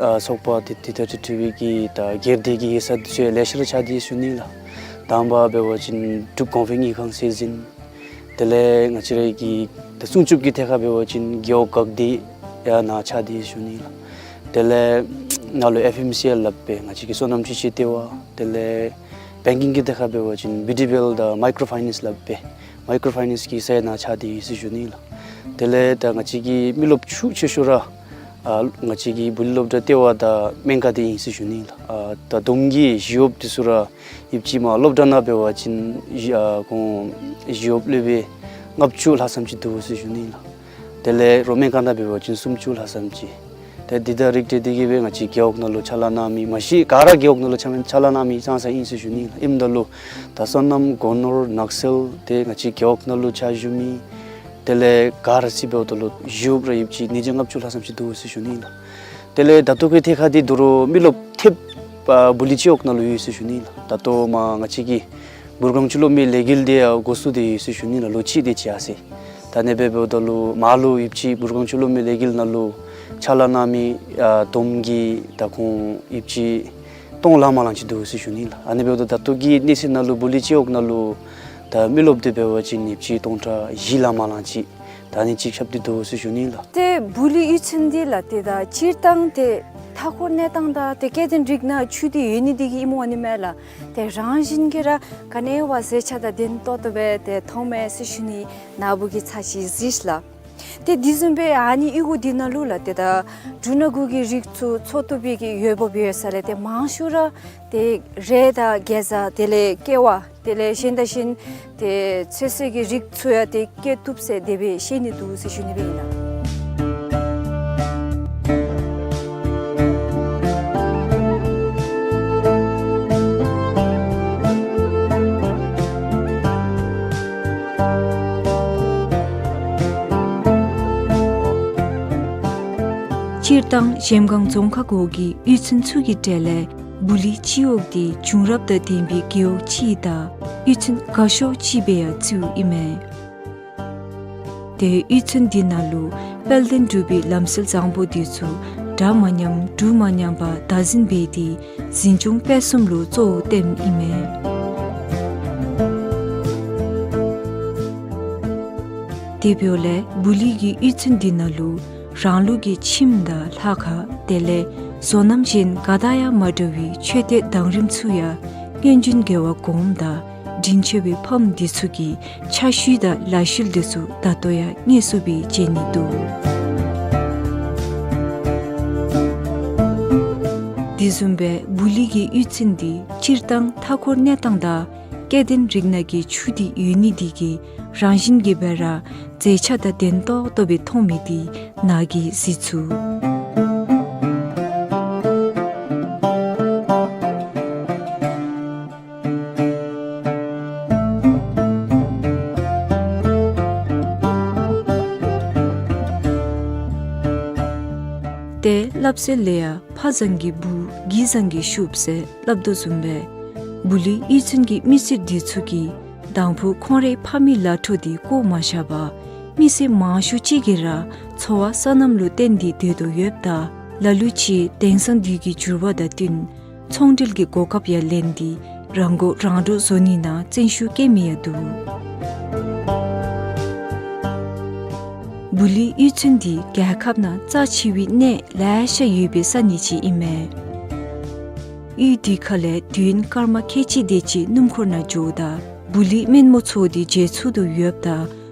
ཨ་ཚོགས་པ་འདི་འདི་དང་འཁྲིལ་འཁྲིལ་བའི་གི་ད་སྒེར་སྡེ་གི་ཡིག་ཚང་འདི་ཚུ་ཡང་ལེ་ཤ་ར་ཆགས་ཏེ་ཡོད་ཟེར་ཞུ་ནི་ལགས། དང་པ་འབད་བ་ཅིན་འབྲུག་གོང་འཕེལ་དངུལ་ཁང་སྲིད་འཛིན། དེ་ལས་ང་བཅས་ར་གི་ད་སྲུང་སྐྱོབ་ཀྱི་ཐད་ཁར་འབད་བ་ཅིན་རྒེད་འོག་འགག་སྡེ་ཡང་ནཱ་ཆགས་ཏེ་ཡོད་ཟེར་ཞུ་ནི་ལགས། དེ་ལས་ནཱ་ལུ་ཨེཕ་ཨེམ་སི་ཨེལ་སླབ་སྦེ་ང་བཅས་ཀྱི་སོ་ནམ་ཅུས་ཀྱི་ལྟེ་བ། དེ་ལས་བེང་ཀིང་གི་ཐད་ཁར་འབད་བ་ཅིན་བི་ཌི་བི་ཨེལ་དང་མའི་ཀྲོ་ཕའི་ནེནསི་སླབ་སྦེ་མའི་ཀྲོ་ཕའི་ནེནསི་གི་ས་ཡང་ནཱ་ཆགས་ཏེ་ཡོད་ཟེར་ཞུ་ནི་ལགས། དེ་ལས་ད་ང་བཅས་ཀྱི་མི་རློབས་ཤུགས་ཆེ་ཤོས་ར་ཨ་ང་བཅས་ཀྱི་སྦུ་ལི་སློབ་གྲྭ་ལྟེ་བ་དང་སྨན་ཁང་འདི་ཨིན་ཟེར་ཞུ་ནི་ལགས། ཨ་ད་བསྡོམས་ཀྱིས་ཞི་གཡོགཔ་འདི་ཚུ་ར་ཡོདཔ་ཅིག་མར་སློབ་གྲྭ་ནང་འབད་བ་ཅིན་ཨ་ཁོང་ཞི་གཡོགཔ་སློབ་དཔོན་ལྔ་བཅུ་ལྷག་ཙམ་ཅིག་འདུག་ཟེར་ཞུ་ནི་ལགས། དེ་ལས་རོགས་སྨན་ཁང་ནང་འབད་བ་ཅིན་སུམ་ཅུ་ལྷག་ཙམ་ཅིག། ཏེ་འདི་དང་རིགས་བསྒྲེས་ཏེ་གི་སྦེ་ང་བཅས་རྒེད་འོག་ནང་ལུ་ཕྱག་ལཱ་གནང་མི་མ་གཞི་ག་ར་རྒེད་འོག་ནང་ལུ་ཕྱག་ཕྱག་ལཱ་གནང་མི་ཙང་ཙང་ཨིན་ཟེར་ཞུ་ནི་ལགས། ཨིནམ་ད་ལུ་ད་སོ་ནམ་སྒོ་ནོར་ནགས་ཚལ་ཏེ་ང་བཅས་རྒེད་འོག་ནང་ལུ་ཕྱག་ཞུ་མི་དེ་ལས་ག་ར་རྩིས་འབདཝ་ད་ལུ་ཞི་གཡོགཔ་ར་ཡོདཔ་ཅིག་ཉིས་བརྒྱ་ལྔ་བཅུ་ལྷག་ཙམ་ཅིག་འདུག་ཟེར་ཞུ་ནི་ལགས། དེ་ལས་ད་ལྟོ་གི་ཐད་ཁར་འདི་དོ་རུང་མི་རློབས་ཐེབས་ཨ་སྦུ་ལི་སྤྱི་འོག་ནང་ལུ་ཡོད་ཟེར་ཞུ་ནི་ལགས། ད་ལྟོ་མར་ང་བཅས་ཀྱི་འབུར་སྒང་ཆུ་གློག་མེ་ལས་འགུལ་འདི་ཡང་འགོ་བཙུགས་ཏེ་ཡོད་ཟེར་ཞུ་ནི་ལགས། ལོ་གཅིག་དེ་ཅིག་ཡར་སོང་། ད་ཨ་ནི་སྦེ་འབདཝ་ད་ལུ་མར་ལུ་ཡོདཔ་ཅིག་འབུར་སྒང་ཆུ་གློག་མེ་ལས་འགུལ་ནང་ལུ་ཕྱག་ལཱ་གནང་མི་ཨ་བསྡོམས་ཀྱིས་ད་ཁོང་ཡོདཔ་ཅིག་སྟོང་ལང་མ་ལང་ཅིག་འདུག་ཟེར་ཞུ་ནི་ལགས། ཨ་ནི་འབདཝ་ད་ད་ལྟོ་གི་གནས་ཚུལ་ནང་ལུ་སྦུ་ལི་སྤྱི་འོག་ནང་ལུ་ད་མི་རློབས་འདི་འབད་བ་ཅིན་ཡོདཔ་ཅིག་སྟོང་ཕྲག་བཞི་ལང་མ་ལང་ཅིག་ད་ཨ་ནི་ཅིག་ཁྱབ་སྟེ་འདུག་ཟེར་ཞུ་ནི་ལགས། ཏེ་སྦུ་ལི་གཡུས་ཚན་འདི་ལགས་ཏེ་ད་སྤྱིར་བཏང་ཏེ་མཐའ་འཁོར་གནས་སྟངས་དང་ཏེ་སྐྱེ་ལྡན་རིགས་སྣ་འཕྱུགས་ཏེ་ཡོད་ནི་འདི་གིས་ཨིནམ་འོང་ནི་མས་ལགས། ཏེ་རང་བཞིན་གྱིས་ར་ག་ནི་བ་མཛེས་ཆ་དང་ལྡན་ཏོག་ཏོ་སྦེ་ཏེ་མཐོངམ་མས་ཟེར་ཞུ་ནི། ནཱ་བུ་གིས་ཚར་ཅིག་གཟིགས་ལགས། ཏེ་དེ་བཟུམ་སྦེ་ཨ་ནི་གཡུས་སྒོ་འདི་ནང་ལུ་ལགས་ཏེ་ད་འབྲུ་སྣ་དགུ་གི་རིགས་ཚུ་འཚོ་བཏུབ་པའི་གི་འོས་འབབ་ཡོད་ས་ལས་ཏེ་མང་ཤོས་ར་ཏེ་རས་དང་གེ་ཛ་དེ་ལས་ཀེ་བ་དེ་ལས་གཞན་དང་གཞན་ཏེ་ཚོད་བསྲེ་གི་རིགས་ཚུ་ཡང་ཏེ་སྐྱེ་བཏུབ་ཟེར་དེ་སྦེ་བཤད་ནི་འདུག་ཟེར་ཞུ་ནི་སྦེ་ཨིན་ལགས། སྤྱིར་བཏང་གཞལམ་སྒང་རྫོང་ཁག་འོག་གི་གཡུས་ཚན་ཚུ་གི་གྲས་ལས་སྦུག་ལི་སྤྱི་འོག་འདི་བྱུང་རབས་དང་ལྡན་པའི་རྒེད་འོག་ཅིག་དང་གཡུས་ཚན་དགའ་ཤོས་ཅིག་སྦེ་ཡང་བརྩིཝ་ཨིན་མས། ཏེ་གཡུས་ཚན་འདི་ནང་ལུ་དཔལ་ལྡན་འབྲུག་པའི་ལམ་སྲོལ་བཟང་པོ་འདི་ཚུ་འདྲ་མ་མཉམ་འབྲུག་མ་མཉམ་པ་བདག་འཛིན་འབད་དེ་འཛིན་སྐྱོང་སྤེལ་གསུམ་ལུ་གཙོ་བོ་བསྟནམ་ཨིན་མས། དེ་འབདཝ་ལས་སྦུག་ལི་གི་གཡུས་ཚན་འདི་ནང་ལུ་རང་ལུགས་ཀྱི་ཁྱིམ་དང་ལྷ་ཁང་དེ་ལས་བསོད་ནམས་གཞན་ག་དང་ཡང་མ་འདྲ་བའི་མཆོད་རྟེན་གདང་རིམ་ཚུ་ཡང་སྔོན་བྱོན་རྒྱལ་བ་གོངམ་དང་དྲིན་ཆེ་བའི་ཕམ་འདི་ཚུ་གི་ཕྱག་ཤུལ་དང་ལག་ཤུལ་འདི་ཚུ་ད་ལྟོ་ཡང་དངོས་སུ་སྦེ་མཇལ་ནི་འདུག། དེ་བཟུམ་སྦེ་སྦུག་ལི་གི་གཡུས་ཚན་འདི་སྤྱིར་བཏང་མཐའ་འཁོར་གནས་སྟངས་དང་སྐྱེ་ལྡན་རིགས་སྣ་གི་ཆུ་འདི་ཡོད་ནི་འདི་གིས་རང་བཞིན་གྱིས་སྦེ་ར་མཛེས་ཆ་དང་ལྡན་ཏོག་ཏོ་སྦེ་མཐོང་མི་འདི་ནཱ་གིས་གཟིགས་ཚུགས། ཏེ་སླབ་སྲོལ་ལས་ཡང་ཕ་བཟང་གི་བུ་གི་བཟང་གི་ཤུབས་ཟེར་སླབ་དོ་བཟུམ་སྦེ་སྦུག་ལི་གཡུས་ཚན་གྱི་མི་སེར་འདི་ཚུ་གིས་དང་ཕུ་ཁོང་རའི་ཕ་མའི་ལཱ་འཕྲོ་འདི་བཀོ་མ་བཞག་པར་མི་སེར་མང་ཤོས་ཅིག་གིས་ར་འཚོ་བ་སོ་ནམ་ལུ་བརྟེན་ཏེ་སྡོད་དོ་ཡོདཔ་ད་ལ་ལུ་ཅིག་དེང་སང་དུས་ཀྱི་འགྱུར་བ་དང་བསྟུན་ཚོང་འབྲེལ་གྱི་གོ་སྐབས་ཡང་ལེན་ཏེ་རང་མགོ་རང་འདྲོངས་བཟོ་ནི་ནང་བརྩོན་ཤུགས་བསྐྱེད་མི་ཡང་འདུག། སྦུག་ལི་གཡུས་ཚན་འདི་རྒྱལ་ཁབ་ནང་རྩ་ཆེ་བའི་གནས་ལེ་ཤ་ཡོད་པའི་ས་གནས་ཅིག་ཨིན་མས། གཡུས་འདི་ཁ་ལས་དུས་ཡུན་སྐར་མ་ཁལ་གཅིག་དེ་ཅིག་སྣུམ་འཁོར་ནང་འགྱོཝ་ད་སྦུག་ལི་སྨན་མོ་མཚོ་འདི་མཇལ་ཚུགས་དོ་ཡོདཔ་ད་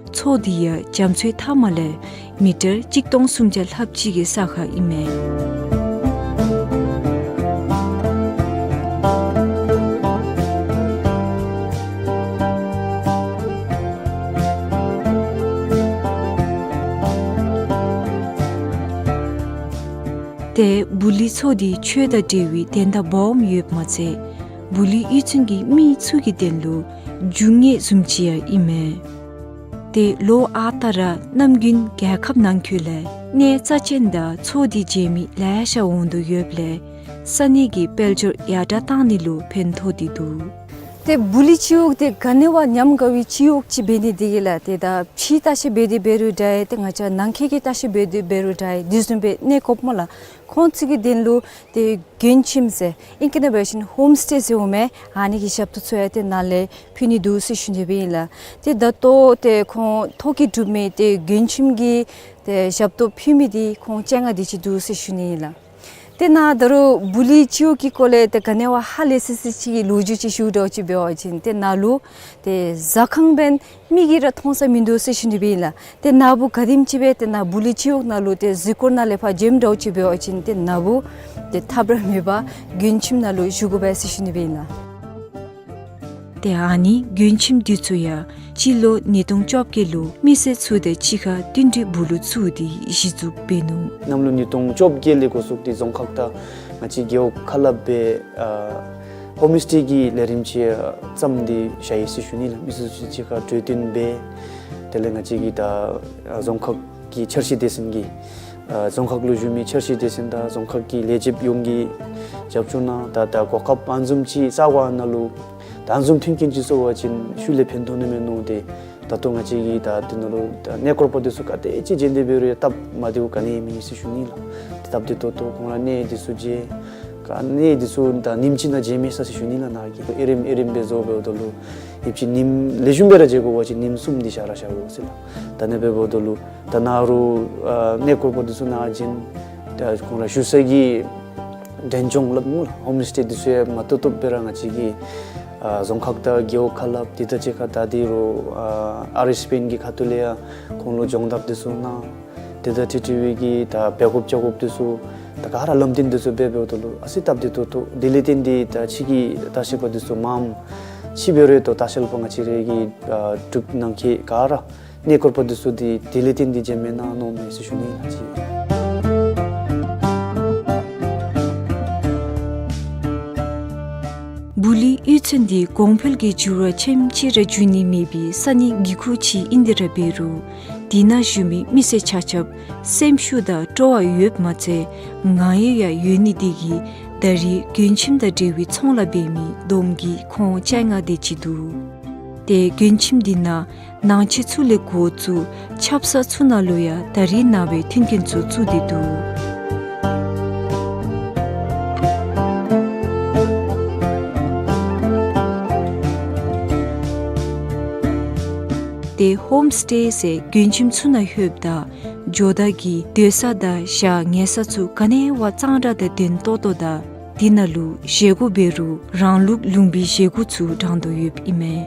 མཚོ་འདི་ཡང་རྒྱ་མཚོའི་མཐའ་མ་ལས་མི་ཊར་གཅིག་སྟོང་སུམ་བརྒྱ་ལྷགཔ་ཅིག་གི་ས་ཁར་ཨིན་མས། ཏེ་སྦུག་ལི་མཚོ་འདི་ཆོས་དང་འབྲེལ་བའི་དོན་དག་སྦོམ་ཡོདཔ་མ་ཚད་སྦུག་ལི་གཡུས་ཚན་གྱི་མི་ཚུ་གི་དོན་ལུ་རྒྱུ་དངོས་བཟུམ་ཅིག་ཡང་ཨིན་མས། ཏེ་ལོ་ཨ་རྟག་ར་གནམ་དགུན་རྒྱལ་ཁབ་ནང་འཁོད་ལས་གནས་རྩ་ཅན་དང་མཚོ་འདི་མཇལ་མི་ལེ་ཤ་འོང་དོ་ཡོདཔ་ལས་ས་གནས་ཀྱི་དཔལ་འབྱོར་ཡར་དྲག་བཏང་ནི་ལུ་ཕན་ཐོགས་ཏེ་འདུག། ཏེ་སྦུག་ལི་སྤྱི་འོག་འདི་ག་ནི་བ་ཉམས་དགའ་བའི་སྤྱི་འོག་ཅིག་འབད་ནི་འདི་གིས་ལགས། ཏེ་ད་ཕྱི་ལྟ་བཤལ་འབད་དེ་འབད་རུང་འདྲ་ཏེ་ང་བཅས་ནང་འཁོད་ཀྱི་ལྟ་བཤལ་འབད་དེ་འབད་རུང་འདྲ་དེ་བཟུམ་སྦེ་གནས་དགོཔ་སྨོ་ལགས། ཁོང་ཚུ་གི་དོན་ལུ་ཏེ་མགྱོན་ཁྱིམ་ཟེར་ཨིང་སྐད་ནང་འབད་བ་ཅིན་ཧོམ་སི་ཊེ་ཟེར་འོང་མས། ཨ་ནི་གི་ཞབས་ཏོག་ཚུ་ཡང་ཏེ་ནཱ་ལས་ཕུལ་ནི་འདུག་ཟེར་ཞུ་ནི་སྦེ་ཨིན་ལགས། ཏེ་ད་ལྟོ་ཏེ་ཁོང་ཐོ་བཀོད་གྲུབ་མི་ཏེ་མགྱོན་ཁྱིམ་གྱི་ཏེ་ཞབས་ཏོག་ཕུལ་མི་འདི་ཁོང་བཅོ་ལྔ་དེ་ཅིག་འདུག་ཟེར་ཞུ་ནི་ཨིན་ལགས། ཏེ་ནཱ་ད་རུང་སྦུག་ལི་སྤྱི་འོག་གི་སྐོར་ལས་ཏེ་ག་ནི་བ་ཧ་ལས་སི་སི་ཅིག་གི་ལོ་རྒྱུས་ཅིག་ཞུ་འདྲཝ་ཅིག་འབད་བ་ཅིན་ཏེ་ནཱ་ལུ་ཏེ་ཟ་ཁང་འབདན་མིག་གིས་ར་མཐོང་ས་མིན་འདུག་ཟེར་ཞུ་ནི་སྦེ་ཨིན་ལགས། ཏེ་ནཱ་བུ་ག་དེམ་ཅིག་སྦེ་ཏེ་ནཱ་སྦུག་ལི་སྤྱི་འོག་ནང་ལུ་ཏེ་གཟིགས་སྐོར་ནང་ལས་ཕར་འགྱོཝ་འདྲཝ་ཅིག་འབད་བ་ཅིན་ཏེ་ནཱ་བུ་ཏེ་ཐབས་ར་མེད་པར་མགྱོན་ཁྱིམ་ནང་ལུ་བཞུགས་དགོ་པས་ཟེར་ཞུ་ནི་སྦེ་ཨིན་ལགས། ཏེ་ཨ་ནི་མགྱོན་ཁྱིམ་འདི་ཚུ་ཡང་སྤྱི་ལོ་ཉིས་སྟོང་བཅོ་བརྒྱད་ལུ་མི་སེར་ཚུ་དང་གཅིག་ཁར་བསྟུན་གྲོས་འབུལ་ལུ་བཙུགས་ཏེ་གཞི་བཙུགས་འབད་ནུག། གནམ་ལོ་ཉིས་སྟོང་བཅོ་བརྒྱད་ལས་འགོ་བཙུགས་ཏེ་རྫོང་ཁག་དང་ང་བཅས་རྒེད་འོག་ཁ་སླབ་སྦེ་ཨ་ཧོམ་སི་ཊེ་གི་ལས་རིམ་ཅིག་ཨ་བརྩམས་ཏེ་བཞག་ཡི་ཟེར་ཞུ་ནི་ལགས། མི་སེར་ཚུ་གཅིག་ཁར་གྲོས་བསྟུན་འབད། དེ་ལས་ང་བཅས་ཀྱི་ད་ཨ་རྫོང་ཁག་གི་འཆར་གཞི་སྡེ་ཚན་གྱི་ཨ་རྫོང་ཁག་ལུ་བཞུགས་མི་འཆར་གཞི་སྡེ་ཚན་དང་རྫོང་ཁག་གི་ལས་བྱེདཔ་ཡོངས་ཀྱིས་རྒྱབ་སྐྱོར་གནང་། ད་ད་གོ་སྐབས་ཨ་ནི་བཟུམ་ཅིག་རྩ་བ་ནང་ལུ་ད་ཨ་ནི་བཟུམ་མཐུན་རྐྱེན་ཅིག་བཟོ་བ་ཅིན་ཤུལ་ལས་ཕན་ཐོགས་ནི་མས་མནོ་སྟེ་ད་ལྟོ་ང་བཅས་ཀྱིས་ད་དེ་ནང་ལུ་ད་གནས་སྐོར་པ་འདི་ཚུ་ག་དེ་ཅིག་བྱོན་ཏེ་འབད་རུང་ཡང་སྟབས་མ་བདེཝ་ག་ནི་ཡང་མེད་ཟེར་ཞུ་ནི་ལགས། ཏེ་སྟབས་བདེ་ཏོག་ཏོ་ཁོང་ར་གནས་འདི་ཚུ་མཇལ། ག་གནས་འདི་ཚུ་ད་ཉིནམ་གཅིག་ནང་མཇལ་མི་ཚུགས་ཟེར་ཞུ་ནི་ལགས། ནཱ་གིས་ཨེ་རིམ་ཨེ་རིམ་སྦེ་བཟོ་འབདཝ་ད་ལུ་ཡུདཔ་ཅིག་ཉིནམ་ལེགས་ཤོམ་སྦེ་ར་མཇལ་དགོ་པ་ཅིན་ཉིནམ་གསུམ་འདི་བཞག་ར་བཞག་དགོ་ཟེར་ལགས། ད་ཨ་ནི་སྦེ་འབདཝ་ད་ལུ་ད་ནཱ་རུང་ཨ་གནས་སྐོར་པ་འདི་ཚུ་ནཱ་བྱོན། ད་ཁོང་ར་བཞུགས་ས་གི་འབྲས་ལྗོངས་སླབ་སྨོ་ལགས། ཧོམ་སི་ཊེ་འདི་ཚུ་ཡང་མ་བཏུབ་བཏུབ་སྦེ་ར་ང་བཅས་ཀྱིས་ ཨ་རྫོང་ཁག་དང་རྒེད་འོག་ཁག་ལུ་དེ་དང་གཅིག་ཁར་ད་འདི་རུ་ཨ་ཨར་ཨེསི་པི་ཨེན་གྱི་ཁ་ཐུག་ལས་ཡང་ཁོང་ལུ་སྦྱོང་བརྡར་འདི་ཚུ་གནང་། དེ་དང་འཁྲིལ་འཁྲིལ་བའི་གི་ད་འབད་དགོཔ་བྱ་དགོཔ་འདི་ཚུ་ད་ག་ར་ལམ་སྟོན་འདི་ཚུ་འབད་འབདཝ་ད་ལུ་ཨ་ཙི་སྟབས་བདེ་ཏོག་ཏོ། དེ་ལས་བརྟེན་ཏེ་ད་ཕྱི་གི་ལྟ་བཤལ་པ་འདི་ཚུ་མངམ་ཕྱི་འབད་རུང་ད་ལྟ་བཤལ་པ་ང་བཅས་རའི་གི་ཨ་འབྲུག་ནང་འཁོད་ག་ར་གནས་སྐོར་པ་འདི་ཚུ་འདི་དེ་ལས་བརྟེན་ཏེ་མཇལ་མི་གནང་ནི་མས་ཟེར་ཞུ་ནི་ཨིན་ལགས། བུ་ལི་གཡུས་ཚན་འདི་གོང་འཕེལ་གྱི་འགྱུར་བ་ཆེམ་ཅིག་ར་འགྱོ་ནི་མེད་པའི་ས་གནས་གི་ཁུག་ཅིག་ཨིན་ཏེ་ར་འབད་རུང་དེ་ནང་བཞུགས་མི་མི་སེར་ཆ་ཁྱབ་སེམས་ཤུགས་དང་སྤྲོ་བ་ཡོདཔ་མ་ཚད་ངང་ཡོད་ཡང་ཡོད་ནི་དེ་གིས་ད་རིས་མགྱོནམ་ཁྱིམ་དང་འབྲེལ་བའི་ཚོང་ལཱ་འབད་མི་བསྡོམས་ཀྱིས་ཁོང་བཅོ་ལྔ་དེ་ཅིག་འདུག། ཏེ་མགྱོནམ་ཁྱིམ་འདི་ནང་ནང་ཆས་ཚུ་ལས་འགོ་བཙུགས་ཆབ་གསང་ཚུ་ནང་ལུ་ཡང་ད་རིས་ནངས་པའི་མཐུན་རྐྱེན་ཚུ་བཙུགས་ཏེ་འདུག། ཏེ་ཧོམ་སི་ཊེ་ཟེར་མགྱོནམ་ཁྱིམ་ཚུ་ནང་ལྷོདཔ་ད་ཇོ་བདག་གི་སྡོད་ས་དང་ཞག་ཉལ་ས་ཚུ་ག་ནི་བ་གཙང་སྦྲ་དང་ལྡན་ཏོག་ཏོ་དང་དེ་ནང་ལུ་བཞེས་སྒོ་འབད་རུང་རང་ལུགས་ལུང་པའི་བཞེས་སྒོ་ཚུ་དྲང་དོ་ཡོདཔ་ཨིན་མས།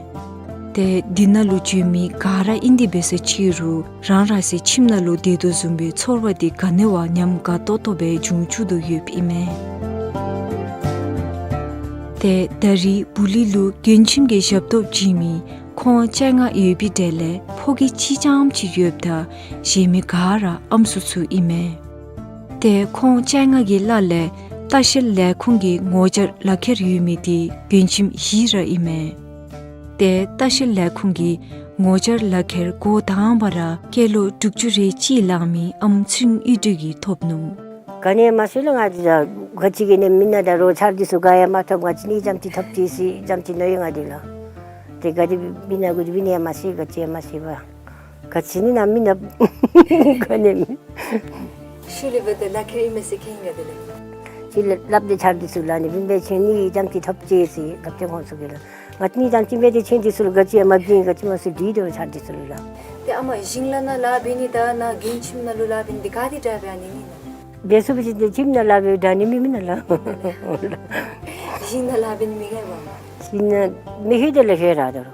ཏེ་དེ་ནང་ལུ་འགྱོ་མི་ག་ར་ཨིན་ཏེ་འབད་ས་ཅིག་རུང་རང་རང་སོའི་ཁྱིམ་ནང་ལུ་སྡོད་དོ་བཟུམ་སྦེ་ཚོར་བ་དེ་ག་ནི་བ་ཉམས་དགའ་ཏོག་ཏོ་སྦེ་འབྱུང་བཅུག་དོ་ཡོདཔ་ཨིན་མས། ཏེ་ད་རིས་བུ་ལི་ལུ་མགྱོནམ་ཁྱིམ་གྱི་ཞབས་ཏོག་བྱིན་མི་ཁོང་བཅོ་ལྔ་ཡོད་པའི་གྲས་ལས་ཕོ་སྐྱེས་གཅིག་རྐྱངམ་ཅིག་ཡོདཔ་ད་གཞན་མི་ག་ར་ཨམ་སྲུ་ཚུ་ཨིན་མས། ཏེ་ཁོང་བཅོ་ལྔ་གི་ལཱ་ལས་ལྟ་བཤལ་ལས་ཁུངས་ཀྱི་ངོ་བཅར་ལག་ཁྱེར་ཡོད་མི་དེ་མགྱོནམ་ཁྱིམ་བཞི་ར་ཨིན་མས། ཏེ་ལྟ་བཤལ་ལས་ཁུངས་ཀྱི་ངོ་བཅར་ལག་ཁྱེར་འགོ་དང་པ་ར་སྐྱེས་ལོ་དྲུག་ཅུ་རེ་གཅིག་ལང་མི་ཨམ་ཚུན་གཡུ་སྒྲོན་གྱིས་ཐོབ་ནུག། ག་ནི་མ་ཤེས་ལོ། ང་འདི་ད་ག་ཅི་གི་ནི་མི་ནང་ད་རུང་ཆར་འདི་ཚུ་ག་ཡང་མ་ཐོབ། ང་བཅས་ནི་རྐྱངམ་ཅིག་ཐོབ་ཅི་ཟེར་རྐྱངམ་ཅིག་མནོ་ཡི་ང་འདི་ལུ། ཏེ་ག་དེ་སྦེ་མི་ནང་གུ་སྦེ་ནི་ཡང་མ་ཤེས། ག་ཅི་ཡང་མ་ཤེས་པར་ག་ཅི་ནི་ནང་མི་ནང་ག་ནི་མི། ཤུལ་ལས་འབདཝ་ད་ལག་ཁྱེར་ཨིན་མས་ཟེར་མཁྱེན་ཡི་ག་དེ་ལས། ཤུལ་ལས་སླབ་སྟེ་ཆར་འདི་ཚུ་ལུ་ནི་སྦེ་སྦེ་ཁྱེད་ནི་རྐྱངམ་ཅིག་ཐོབ་ཅི་ཟེར་སླབ་སྟེ་ཁོང་ཚུ་གིས་ལགས། ང་ནི་རྐྱངམ་ཅིག་སྦེ་ཏེ་ཁྱེད་འདི་ཚུ་ལུ་ག་ཅི་ཡང་མ་བྱིན། ག་ཅི་མ་ཟེར་འདི་འདྲཝ་ཆར་འདི་ཚུ་ལུ་ལགས། ཏེ་ཨ་མ་ཞིང་ལཱ་ནང་ལཱ་འབད་ནི་དང་ནཱ་མགྱོནམ་ཁྱིམ་ནང་ལུ་ལཱ་འབད་ནི་འདི་ག་དེ་འདྲ་འབད་ནི་ཨིན་ན། འབད་ཚུགས་པ་ཅིན་ཏེ་ཁྱིམ་ནང་ལཱ་འབད་འདྲ་ནི་མི་མེན་ན་ལགས། ཞིང་ནང་ལཱ་འབད་ནི་མི་དགའ་བས། ཞིང་ནང་མི་ཤེས་དེ་ལས་ཤེས་ར་ད་རུང་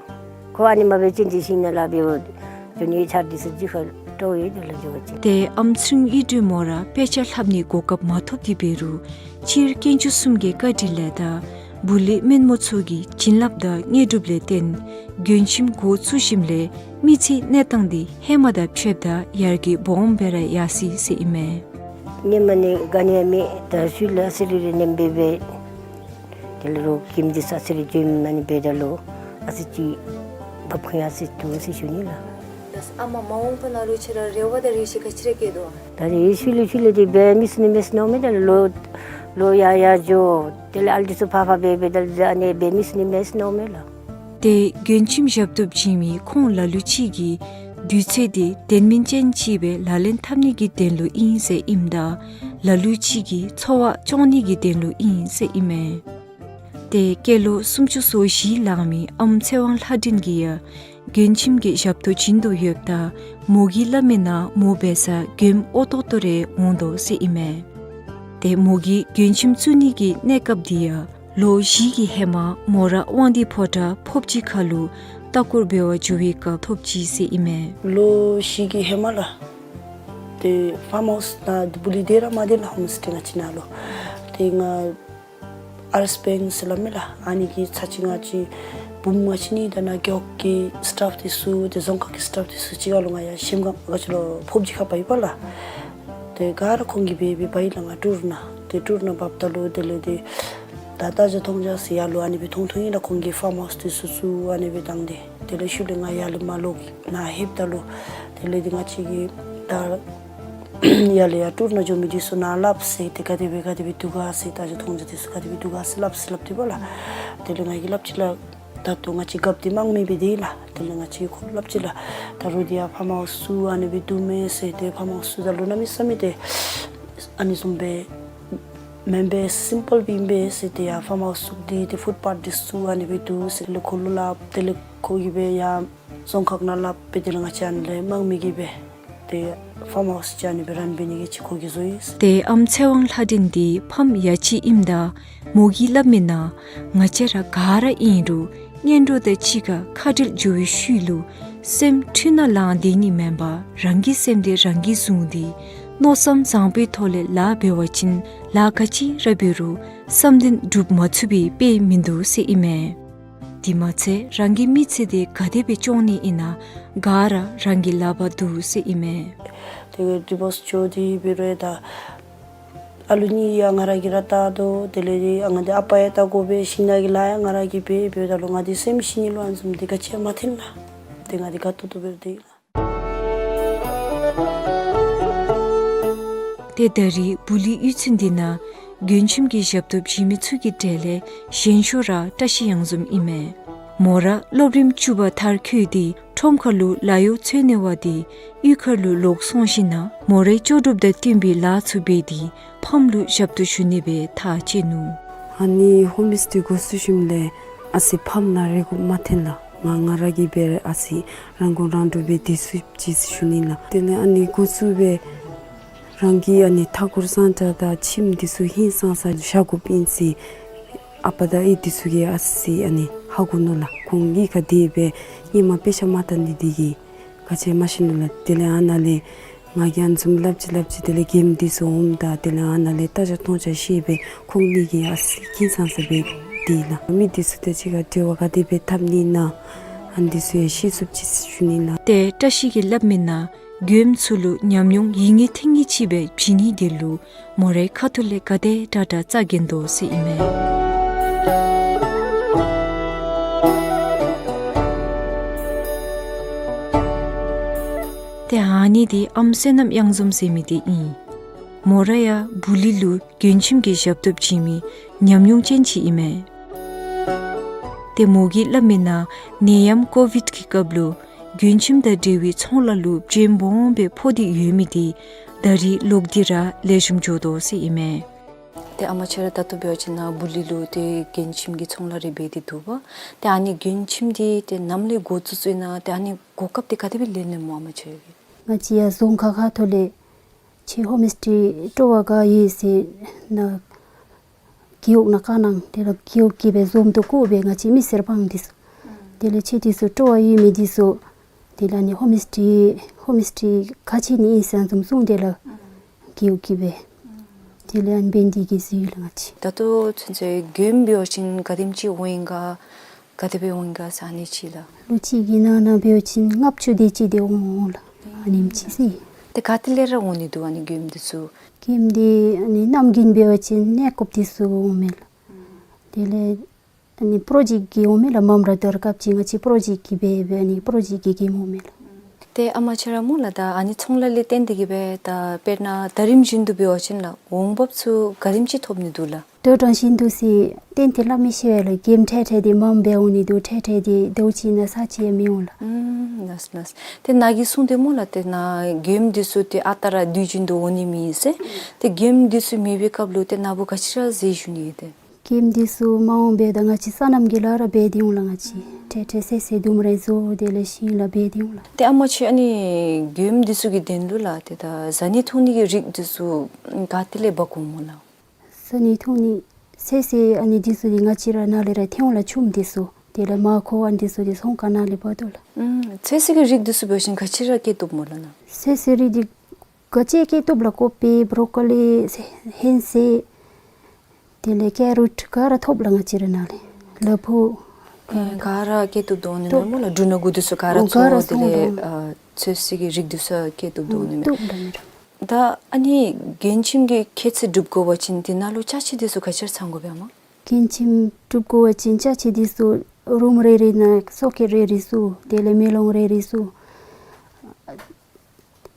ཁོ་ཨ་ནི་མ་འབད་བ་ཅིན་ཏེ་ཞིང་ནང་ལཱ་འབད་འོ་འགྱོ་ནི་ཆར་འདི་ཚུ་ཅིག་ཁར་སྤྲོ་ཡི་དེ་ལས་འགྱོ་བ་ཅིན། ཏེ་ཨམ་ཚུན་གཡུ་སྒྲོན་མོ་ར་དཔེ་ཆ་ལྷབ་ནིའི་གོ་སྐབས་མ་ཐོབ་སྟེ་འབད་རུང་སྤྱིར་དཀོན་མཆོག་གསུམ་གྱི་བཀའ་དྲིན་ལས་དང་བུ་ལི་སྨན་མོ་མཚོ་གི་བྱིན་རླབས་དང་དངོས་གྲུབ་ལས་བརྟེན་མགྱོནམ་ཁྱིམ་འགོ་བཙུགས་ཞིནམ་ལས་མི་ཚེའི་གནས་སྟངས་འདི་ཧེ་མ་དང་ཕྱདཔ་ད་ཡར་རྒྱས་སྦོམ་སྦེ་ར་ཡར་སོ་ཡི་ཟེར་ཨིན་མས། ཧེ་མ་ནི་ག་ནི་ཡང་མེད། ད་ཤུལ་ལས་ཨ་ཙི་རེ་རེ་ནེམ་སྦེ་འབད། དེ་ལས་རོགས་ཁྱིམ་འདི་ཚུ་ཨ་ཙི་རེ་འགྱོ་མི་མ་ནི་འབད་ད་ལུ་ཨ་ཙི་ཅིག་འབབ་ཁུངས་ཡང་ཨ་ཙི་འདུག་ཟེར་ཞུ་ནི་ལགས། ད་ཨ་མ་མ་འོངས་པ་ནང་ལུ་ཁྱོད་ར་རེ་བ་དང་རེ་ཆེ་ག་ཅི་ར་བསྐྱེད་དོ། ད་རེས་ཤུལ་ལས་ཤུལ་ལས་ཏེ་འབད་མི་ཚུགས་ནི་མས་ཟེར་མནོཝ་མས། ད་ལོ་ལོ་ཡར་ཡར་འགྱོ། དེ་ལས་ཨ་ལུ་འདི་ཚུ་ཕར་ཕར་འབད་འབད་ད་ལུ་ཨ་ནི་འབད་མི་ཚུགས་ནི་མས་ཟེར་མནོཝ་མས་ལགས། ཏེ་མགྱོནམ་ཁྱིམ་ཞབས་ཏོག་བྱིན་མི་ཁོང་ལ་ལུ་ཅིག་གིས་དུས་ཚོད་འདི་དོན་སྨིན་ཅན་ཅིག་སྦེ་ལག་ལེན་འཐབ་ནི་གི་དོན་ལུ་ཨིན་ཟེར་ཨིནམ་ད་ལ་ལུ་ཅིག་གིས་འཚོ་བ་སྐྱོང་ནི་གི་དོན་ལུ་ཨིན་ཟེར་ཨིན་མས། ཏེ་སྐྱེས་ལོ་སུམ་ཅུ་སོ་བཞི་ལང་མི་ཨམ་ཚེ་དབང་ལྷ་སྒྲོན་གྱིས་ཡང་མགྱོནམ་ཁྱིམ་གྱི་ཞབས་ཏོག་བྱིན་དོ་ཡོདཔ་ད་མོ་གིས་སླབ་མི་ནང་མོ་འབད་སར་མགྱོནམ་ཨོ་ཏོག་ཏོ་རེ་འོང་དོ་ཟེར་ཨིན་མས། ཏེ་མོ་གིས་མགྱོནམ་ཁྱིམ་བཙུགས་ནི་གི་གནས་སྐབས་འདི་ཡང་ལོ་བཞི་གི་ཧེ་མ་མོ་ར་དབང་འདུས་ཕོ་བྲང་ཕོབ་སྤྱི་ཁ་ལུ་ལྟ་སྐོར་འབད་བར་འགྱོ་བའི་སྐབས་ཐོབ་ཅི་ཟེར་ཨིན་མས། ལོ་བཞི་གི་ཧེ་མ་ལགས། ཏེ་ཕཱམ་ཧའུསི་ནང་བུ་ལི་སྡོད་ར་མ་སྡོད་ལགས། ཧོམ་སི་ཊེ་ང་བཅས་ནང་ལུ། ཏེ་ང་ཨར་སི་པི་ཨེན་ཟེར་སླབ་མས་ལགས། ཨ་ནི་གི་ཚར་གཅིག་ང་བཅས་བུམོ་ང་བཅས་གཉིས་དང་ནཱ་རྒེད་འོག་གི་སི་ཊཕ་འདི་ཚུ་ཏེ་རྫོང་ཁག་གི་སི་ཊཕ་འདི་ཚུ་གཅིག་ཁར་ལུ་ང་ཡར་གཞལམ་སྒང་ག་ཅི་ལོ་ཕོབ་སྤྱི་ཁར་འབག་ཡི་པ་ལགས། ཏེ་ག་ར་ཁོང་གིས་འབད་འབད་འབག་ཡི་ལགས། ང་ཊུར་ནང་ཏེ་ཊུར་ནང་འབགཔ་ད་ལུ་དེ་ལས་ཏེ་ད་ལྟ་བྱ་མཐོང་བྱ་ཟེར་ཡར་ལུ་ཨ་ནི་སྦེ་མཐོང་མཐོང་ཡི་ལགས། ཁོང་གིས་ཕཱམ་ཧའུསི་འདི་ཚུ་ཚུ་ཨ་ནི་སྦེ་བཏང་སྟེ། དེ་ལས་ཤུལ་ལས་ང་ཡར་ལས་མར་ལོག་ནཱ་ལྷོདཔ་ད་ལུ་དེ་ལས་ཏེ་ང་བཅས་ཀྱིས་ད་ཡར་ལས་ཡར་ཊུར་ནང་འགྱོ་མི་འདི་ཚུ་ནཱ་སླབ་ཟེར། ཏེ་ག་དེ་སྦེ་ག་དེ་སྦེ་འདུག་ག་ཟེར། ད་བྱ་མཐོང་བྱ་འདི་ཚུ་ག་དེ་སྦེ་འདུག་ག་ཟེར་སླབ་ཟེར་སླབ་སྟེ་པ་ལགས། དེ་ལས་ང་གིས་སླབ་ཅི་ལགས། ད་ལྟོ་ང་བཅས་རྒཔོ་འདི་དམངས་མི་སྦེ་སྡོད་ཡི་ལགས། དེ་ལས་ང་བཅས་ཁོ་ལུ་སླབ་ཅི་ལགས། ད་རུང་འདི་ཡར་ཕཱམ་ཧའུསི་ཚུ་ཨ་ནི་སྦེ་འདུག་མས་ཟེར། ཏེ་ཕཱམ་ཧའུསི་ཚུ་ད་ལུ་གནམ་མེད་ས་མེད་ཏེ་ཨ་ནི་བཟུམ་སྦེ་མེན་པས། སིམ་པཱལ་སྦེ་ཨིན་པས་ཟེར། ཏེ་ཡར་ཕཱམ་ཧའུསི་ཚུ་འདི་ཏེ་ཕུཊ་པཱཐ་འདི་ཚུ་ཨ་ནི་སྦེ་འདུག་ཟེར་ལས་ཁོ་ལུ་སླབ། དེ་ལས་ཁོ་གིས་སྦེ་ཡར་རྫོང་ཁག་ནང་སླབ་སྦེ་དེ་ལས་ང་བཅས་ཨ་ནི་ལས་དམངས་མི་གིས་སྦེ་ ཏེ་ཕཱམ་ཧའུསི་ཅིག་ཨ་ནི་སྦེ་རན་འབད་ནི་གི་ཅིག་གོ་སྐབས་བཟོ་ཡི་ཟེར། ཏེ་ཨམ་ཚེ་དབང་ལྷ་སྒྲོན་འདི་ཕམ་ཡ་གཅིག་ཨིནམ་ད་མོ་གིས་སླབ་མི་ནང་ང་བཅས་ར་ག་ར་ཨིན་རུང་གཉེན་གྲོགས་དང་གཅིག་ཁར་ཁ་བྲལ་འགྱོ་བའི་ཤུལ་ལུ་སེམས་འཁྲུལ་སྣང་ལང་སྡོད་ནི་མེན་པར་རང་གི་སེམས་འདི་རང་གིས་བཟུང་སྟེ་མནོ་བསམ་བཟང་པོའི་ཐོག་ལས་ལཱ་འབད་བ་ཅིན་ལཱ་ག་ཅི་ར་འབད་རུང་བསམ་དོན་འགྲུབ་མ་ཚུགས་པའི་དཔེ་མིན་འདུག་ཟེར་ཨིན་མས། དེ་མ་ཚད་རང་གི་མི་ཚེ་འདི་ག་དེ་སྦེ་སྐྱོང་ནི་ཨིན་ན་ག་ར་རང་གི་ལག་པར་འདུག་ཟེར་ཨིན་མས། ཏེ་ཌི་བོརསི་འགྱོ་སྟེ་འབད་རུང་ད་ཨ་ལུ་གཉིས་ཡང་ང་ར་གིས་ར་བལྟ་དོ། དེ་ལས་ཏེ་ཨ་ང་འདི་ཨ་པ་ཡང་བལྟ་དགོ་པས། ཤིང་ནགས་ཀྱི་ལཱ་ཡང་ང་ར་གིས་འབད་འབདཝ་ད་ལུ་ང་འདི་སེམས་ཤི་ནི་ལུ་ཨ་ནི་བཟུམ་འདི་ག་ཅི་ཡང་མ་ཐོན་ལགས། ཏེ་ང་འདི་དགའ་ཏོག་ཏོ་སྦེ་ར་སྡོད་ཡི་ལགས། ཏེ་ད་རེས་བུ་ལི་གཡུས་ཚན་འདི་ནང་མགྱོནམ་ཁྱིམ་གྱི་ཞབས་ཏོག་བྱིན་མི་ཚུ་གི་གྲས་ལས་གཞན་ཤོས་ར་བཀྲ་ཤིས་གཡང་འཛོམས་ཨིན་མས། མོ་ར་སློབ་རིམ་བཅུ་པ་མཐར་འཁྱོལ་ཏེ་ཁྲོམ་ཁ་ལུ་ལཱ་གཡོག་འཚོལ་ནི་བ་ཏེ་གཡུས་ཁ་ལུ་ལོག་སོང་ཞིནམ་ལས་མོ་རའི་ལྕོགས་གྲུབ་དང་བསྟུན་པའི་ལཱ་ཚུ་འབད་དེ་ཕམ་ལུ་ཞབས་ཏོག་ཞུ་ནི་སྦེ་ཐག་བཅད་ནུག། ཨ་ནི་ཧོམ་སི་ཊེ་འགོ་བཙུགས་ཞིནམ་ལས་ཨ་ཙི་ཕམ་ནང་རེ་དགུ་མ་ཐོན་ལགས། ང་ང་ར་གིས་འབད་ཨ་ཙི་རང་མགོ་རང་འདྲོངས་སྦེ་སྡོད་ཚུགསཔ་ཅིག་ཞུ་ནི་ལགས། དེ་ལས་ཨ་ནི་འགོ་བཙུགས་སྦེ་རང་གི་ཨ་ནི་མཐའ་འཁོར་གཙང་སྦྲ་དང་ཁྱིམ་འདི་ཚུ་ཧིང་སངས་ས་བཞག་དགོཔ་ཨིན་ཟེར་ཨ་པ་དང་ཨའི་འདི་ཚུ་གིས་ཨ་ཙི་ཨ་ནི་ཧ་གོ་ནུག་ལགས། ཁོང་གཉིས་ཀ་དེ་སྦེ་སྔོན་མ་དཔེ་ཆ་མ་བལྟ་ནི་དེ་གིས་ག་ཅི་མ་ཤེས་ནུག་ལགས། དེ་ལས་ཨ་ནཱ་ལས་ང་གིས་ཨ་ནི་བཟུམ་སླབ་ཅི་སླབ་ཅི། དེ་ལས་མགྱོནམ་འདི་ཚུ་འོངམ་ད་དེ་ལས་ཨ་ནཱ་ལས་ལྟ་རྒྱ་མཐོང་རྒྱ་བཤད་སྦེ་ཁོང་གཉིས་ཀྱིས་ཨ་ཙི་ཧིང་སངས་ས་སྦེ་སྡོད་ལགས། མི་འདི་ཚུ་དང་གཅིག་ཁར་འབྲེལ་བ་ག་དེ་སྦེ་འཐབ་ནི་ཨིན་ན་ཨ་ནི་འདི་ཚུ་ཡང་ཤེས་ཚུགསཔ་ཅིག་ཞུ་ནི་ལགས། ཏེ་བཀྲ་ཤིས་ཀྱིས་སླབ་མི་ནང་མགྱོནམ་ཚུ་ལུ་ཉམས་མྱོང་ཡིག་ངོས་ཐེངས་གཉིས་ཅིག་སྦེ་བྱིན་ནི་དེ་ལུ་མོ་རའི་ཁ་ཐུག་ལས་ག་དེ་དྲག་དྲག་རྩ་འགེངས་དོ་ཟེར་ཨིན་མས། ཏེ་ཨ་ནི་འདི་ཨམ་བསོད་ནམས་གཡང་འཛོམས་ཟེར་མི་འདི་ཨིན། མོ་ར་ཡང་བུ་ལི་ལུ་མགྱོནམ་ཁྱིམ་གྱི་ཞབས་ཏོག་བྱིན་མི་ཉམས་མྱོང་ཅན་ཅིག་ཨིན་མས། ཏེ་མོ་གིས་སླབ་མི་ནང་ནད་ཡམས་ཀོ་བིཌ་ཀྱི་སྐབས་ལུ་མགྱོནམ་ཁྱིམ་དང་འབྲེལ་བའི་ཚོང་ལཱ་ལུ་བྱེམ་སྦོམ་སྦེ་ཕོག་སྟེ་ཡོད་མི་འདི་ད་རེས་ལོག་སྟེ་ར་ལེགས་ཤོམ་འགྱོ་དོ་ཟེར་ཨིན་མས། ཏེ་ཨ་མ་ཁྱོད་ར་ད་ལྟོ་འབད་བ་ཅིན་ནཱ་བུ་ལི་ལུ་ཏེ་མགྱོནམ་ཁྱིམ་གྱི་ཚོང་ལཱ་རེ་འབད་དེ་འདུག་པ། ཏེ་ཨ་ནི་མགྱོནམ་ཁྱིམ་འདི་ཏེ་ནམ་ལས་འགོ་བཙུགས་བཙུགས་ཨིན་ན་ཏེ་ཨ་ནི་གོ་སྐབས་འདི་ག་དེ་སྦེ་ལེན་ནི་སྨོ་ཨ་མ་ཁྱོད་ཀྱིས། ང་བཅས་ཡར་རྫོང་ཁག་ཁ་ཐུག་ལས་ཁྱོད་ཧོམ་སི་ཊེ་སྤྲོ་བ་ག་ཡོད་ཟེར་ནཱ་རྒེད་འོག་ནང་བཀའ་གནང་། དེ་ལས་རྒེད་འོག་གིས་སྦེ་འཛོམས་འདུ་བསྐོར་སྦེ་ང་བཅས་མི་སེར་དཔང་འདི་ཚུ། དེ་ལས་ཁྱོད་འདི་ཚུ་སྤྲོ་བ་ཡོད་མི་འདི་ཚུ་དེ་ལས་ཨ་ནི་ཧོམ་སི་ཊེ་ཧོམ་སི་ཊེ་ག་ཅི་ནི་ཨིན་ཟེར་འཛོམས་སོང་། དེ་ལས་རྒེད་འོག་གིས་སྦེ་དེ་ལས་ཨ་ནི་འབད་ནི་དེ་གིས་བཟོ་ཡི་ལགས་ང་བཅས། ད་ལྟོ་ཚུན་ཚོད་མགྱོནམ་འབད་བ་ཅིན་ག་དེམ་ཅིག་འོང་ཡི་ག་ག་དེ་སྦེ་འོང་ཡི་ག་ཟེར་ཨ་ནི་ཅིག་ལགས། ལོ་གཅིག་གི་ནང་ན་འབད་བ་ཅིན་ལྔ་བཅུ་དེ་ཅིག་དེ་འོང་འོང་ལགས། ཨ་ནེམ་ཅིག་ཟེར། ཏེ་ག་ཏེ་ལས་ར་འོང་ནི་འདུག་ཨ་ནི་མགྱོནམ་འདི་ཚུ། མགྱོནམ་འདི་ཨ་ནི་གནམ་དགུན་འབད་བ་ཅིན་གནས་སྐབས་འདི་ཚུ་འོང་མས་ལགས། དེ་ལས་ཨ་ནི་པྲོ་ཇེཀཊ་གིས་འོང་མས་ལགས། མངམ་ར་དར་སྐབས་ཅིག་ང་བཅས་པྲོ་ཇེཀཊ་གིས་འབད་འབད་ཨ་ནི་པྲོ་ཇེཀཊ་གིས་མགྱོནམ་འོང་མས་ལགས། ཏེ་ཨ་མ་ཁྱོད་ར་སྨོ་ལགས་ད་ཨ་ནི་ཚོང་ལཱ་ལས་བརྟེན་ཏེ་གིས་སྦེ་ད་དཔེར་ན་ཟླ་རིམ་བཞིན་དུ་འབད་བ་ཅིན་ལགས་འོང་འབབ་ཚུ་ག་དེམ་ཅིག་ཐོབ་ནི་འདུག་ལགས། དུས་གྲངས་བཞིན་དུ་ཟེར་གཏན་གཏན་སླབ་མི་ཤེས་པས་ལགས། མགྱོནམ་འཕྲལ་འཕྲལ་འདི་མངམ་སྦེ་འོང་ནི་འདུག། འཕྲལ་འཕྲལ་འདི་ཟླཝ་གཅིག་ནང་ཚར་གཅིག་ཡང་མི་འོང་ལགས། ཨམ་ལགས་ལགས། ཏེ་ནཱ་གིས་གསུངས་ཏེ་སྨོ་ལགས་ཏེ་ནཱ་མགྱོནམ་འདི་ཚུ་ཏེ་ཨ་རྟག་ར་དུས་རྒྱུན་དུ་འོང་ནི་མེད་ཟེར། ཏེ་མགྱོནམ་འདི་ཚུ་མེད་པའི་སྐབས་ལུ་ཏེ་ནཱ་བུ་ག་ཅི་ར་ཟེར་ཞུ་ནི་ཏེ། མགྱོནམ་འདི་ཚུ་མ་འོང་པས་ད་ང་བཅས་སོ་ནམ་གྱི་ལཱ་ར་འབད་དེ་འོང་ལགས་ང་བཅས། འཕྲལ་འཕྲལ་ཚོད་བསྲེ་ལྡུམ་ར་བཟོ་དེ་ལས་ཤིང་ལཱ་འབད་དེ་འོང་ལགས། ཏེ་ཨ་མ་ཁྱོད་ཨ་ནི་མགྱོནམ་འདི་ཚུ་གི་དོན་ལུ་ལགས་ཏེ་ད་བཟའ་ནི་འཐུང་ནི་གི་རིགས་འདི་ཚུ་ག་ཏེ་ལས་འབག་འོང་སྨོ་ལགས། བཟའ་ནི་འཐུང་ནི་ཚོད་བསྲེ་ཨ་ནི་འདི་ཚུ་འདི་ང་བཅས་ར་ནཱ་ལས་ར་ཐོན་འོང་ལགས་ཆུམ་འདི་ཚུ། དེ་ལས་མར་ཁུ་ཨ་ནི་འདི་ཚུ་འདི་ཚོང་ཁང་ནང་ལས་འབག་དོ་ལགས། ཨམ་ཚོད་བསྲེ་གི་རིགས་འདི་ཚུ་འབད་བ་ཅིན་ག་ཅི་ར་སྐྱེ་བཏུབ་སྨོ་ལགས་ནཱ། ཚོད་བསྲེ་རིགས་འདི་ག་ཅི་སྐྱེ་བཏུབ་ལགས། ཀོ་པི་བྲོ་ཀོ་ལི་ཧིང་སེ་དེ་ལས་ཀེ་རོཊ་ག་ར་ཐོབ་ལགས་ང་བཅས་ར་ནཱ་ལས། ལ་ཕུག་ཨེ་ག་ར་སྐྱེ་བཏུབ་དོ་ནི་མས་སྨོ་ལགས། འབྲུ་སྣ་དགུ་འདི་ཚུ་ག་ར་འཚོ་དེ་ལས་ཨ་ཚོད་བསྲེ་གི་རིགས་འདི་ཚུ་སྐྱེ་བཏུབ་དོ་ནི་མས། བཏུབ་ལགས་མི་ར། ད་ཨ་ནི་མགྱོནམ་ཁྱིམ་གྱི་ཁྱད་ཚད་སྒྲུབ་དགོ་པ་ཅིན་དེ་ནང་ལུ་ཅ་ཆས་འདི་ཚུ་ག་ཅི་ར་ཚང་དགོ་པས་ཨ་མ། མགྱོནམ་ཁྱིམ་སྒྲུབ་དགོ་པ་ཅིན་ཅ་ཆས་འདི་ཚུ་རུམ་རེ་རེ་ནང་སོ་ཀེཊ་རེ་རེ་ཚུ་དེ་ལས་མེ་ལོང་རེ་རེ་ཚུ་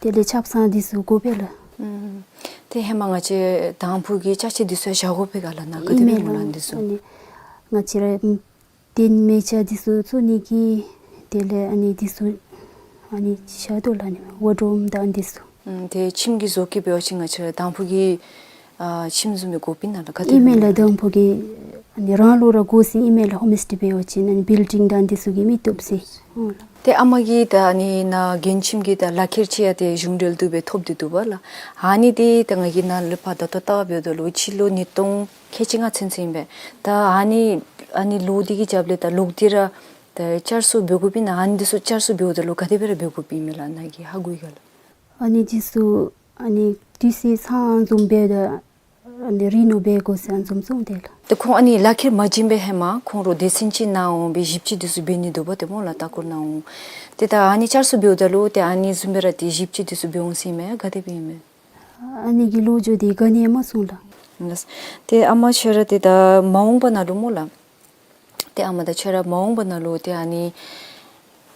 དེ་ལས་ཆབ་གསང་འདི་ཚུ་དགོ་པས་ལགས། ཨམ་ཏེ་ཧེ་མ་ང་བཅས་དང་ཕུ་གི་ཅ་ཆས་འདི་ཚུ་བཞག་དགོ་པས་ག་ལགས་ནཱ་ག་དེ་སྦེ་སྨོ་ལགས་འདི་ཚུ། ཨ་ནི་ང་བཅས་ར་ཨམ་ཏེ་མེ་ཆ་འདི་ཚུ་བཙུགས་ནི་གི་དེ་ལས་ཨ་ནི་འདི་ཚུ་ཨ་ནི་བཞག་དོ་ལགས་ཨ་ནི་ཝཱར་ཌོབ་དང་འདི་ཚུ། ཨམ་ཏེ་ཁྱིམ་གྱི་བཟོ་བཀོད་འབད་བ་ཅིན་ང་བཅས་ར་དང་ཕུ་གི་ ཨ་ཁྱིམ་བཟུམ་སྦེ་དགོ་པས་ན་ལགས། ག་དེ་ཨིན་མས་ལགས། དང་ཕུ་གི་ཨ་ནི་རང་ལུ་ར་དགོ་ཟེར་ཨིན་མས་ལགས། ཧོམ་སི་ཊེ་འབད་བ་ཅིན་ཨ་ནི་བིལ་ཌིང་དང་འདི་ཚུ་གིས་མི་བཏུབ་ཟེར། ཨོ་ལགས། ཏེ་ཨ་མ་གིས་ད་ཨ་ནི་ནཱ་མགྱོནམ་ཁྱིམ་གྱི་ད་ལག་ཁྱེར་ཅིག་ཡང་ཏེ་གཞུང་འབྲེལ་དུ་སྦེ་ཐོབ་སྟེ་འདུག་པ་ལགས། ཨ་ནི་འདི་ད་ང་གིས་ནཱ་ལས་ཕར་ད་ལྟོ་བལྟ་བ་འབདཝ་ད་ལུ་སྤྱི་ལོ་ཉིས་སྟོང་ཁལ་གཅིག་ལྔ་ཚུན་ཚོད་ཨིན་པས། ད་ཨ་ནི་ཨ་ནི་ལོག་སྟེ་གི་རྒྱབ་ལས་ད་ལོག་སྟེ་ར་ད་བསྐྱར་གསོ་འབད་དགོ་པས་ན། ཨ་ནི་འདི་ཚུ་བསྐྱར་གསོ་འབདཝ་ད་ལུ་ག་དེ་སྦེ་ར་འབད་དགོ་པས་ཨིན་མས་ལགས། ནཱ་གིས་ཧ་གོ་ཡི་ག་ལགས། ཨ་ནི་འདི་ཚུ་ཨ་ནི་དུས་ཚོད་ཚང་བཟུམ་འབད་ད་ཨ་ནི་རི་ནོ་འབད་དགོ་ཟེར་ཨ་ནི་བཟུམ་གསུངས་དེས་ལགས། ཏེ་ཁོང་ཨ་ནི་ལག་ཁྱེར་མ་བྱིན་པའི་ཧེ་མ་ཁོང་ར་སྡེ་ཚན་ཅིག་ནང་འོང་སྦེ་ཞིབ་དཔྱད་འདི་ཚུ་འབད་ནི་འདུག་པ་ཏེ་སྨོ་ལགས། ལྟ་སྐོར་ནང་འོང་། ཏེ་ད་ཨ་ནི་བསྐྱར་གསོ་འབདཝ་ད་ལུ་ཏེ་ཨ་ནི་བཟུམ་སྦེ་ར་ཏེ་ཞིབ་དཔྱད་འདི་ཚུ་འབད་འོང་ཟེར་ཨིན་མས། ག་དེ་སྦེ་ཨིན་མས། ཨ་ནི་གི་ལོ་རྒྱུས་འདི་ག་ནི་ཡང་མ་གསུངས་ལགས། ལགས། ཏེ་ཨ་མ་ཁྱོད་ར་ཏེ་ད་མ་འོངས་པ་ནང་ལུ་སྨོ་ལགས། ཏེ་ཨ་མ་ད་ཁྱོད་ར་མ་འོངས་པ་ནང་ལུ་ཏེ་ཨ་ནི་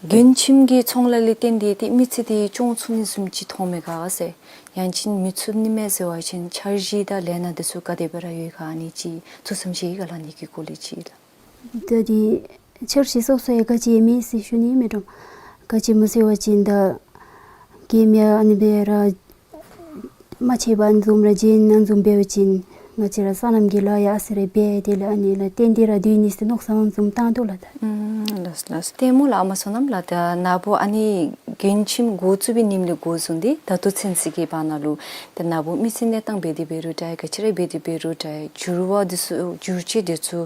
མགྱོནམ་ཁྱིམ་གྱི་ཚོང་ལཱ་ལས་བརྟེན་ཏེ་ཏེ་མི་ཚེ་འདི་སྐྱོང་ཚུགས་ནི་བཟུམ་ཅིག་མཐོངམ་མས་ག་ཟེར། ཡང་ཅིན་མི་ཚུགས་ནི་མས་ཟེར་བ་ཅིན་འཆར་གཞི་དང་ལས་སྣ་འདི་ཚུ་ག་དེ་སྦེ་ར་ཡོད་ག། ཨ་ནི་ཅིག་ཐུགས་བསམ་བཞེས་ཡི་ག་ལགས། ཨ་ནི་གི་སྐོར་ལས་ཅིག་ལགས། ད་འདི་འཆར་གཞི་སོ་སོ་ཡང་ག་ཅི་ཡང་མེད་ཟེར་ཞུ་ནི་མས་འདྲཝ། ག་ཅི་སྨོ་ཟེར་བ་ཅིན་ད་གེམ་ཡང་ཨ་ནི་སྦེ་ར་མ་ཆད་པར་ཨ་ནི་བཟུམ་ར་བྱིན་ཨ་ནི་བཟུམ་འབད་བ་ཅིན་ང་བཅས་ར་སོ་ནམ་གྱི་ལཱ་ཡང་ཨ་ཙི་རེ་འབད་དེ་ལས་ཨ་ནི་ལུ་བརྟེན་ཏེ་ར་སྡོད་ནི་ཟེར་མནོ་བསམ་བཟུམ་བཏང་དོ་ལགས་ད། ཨུམ་ལགས་ལགས། ཏེ་སྨོ་ལགས་ཨ་མ་བསོད་ནམས་ལགས། ད་ནཱ་བུ་ཨ་ནི་མགྱོནམ་ཁྱིམ་འགོ་བཙུགས་པའི་ཉིནམ་ལས་འགོ་བཟུང་སྟེ་ད་ལྟོ་ཚུན་ཚོད་ཀྱི་བར་ན་ལུ་ད་ནཱ་བུ་མི་ཚེ་གནས་སྟངས་འབད་དེ་འབད་རུང་འདྲ་ག་ཅི་ར་འབད་དེ་འབད་རུང་འདྲ་འགྱུར་བ་འདི་ཚུ་འགྱུར་བཅོས་འདི་ཚུ་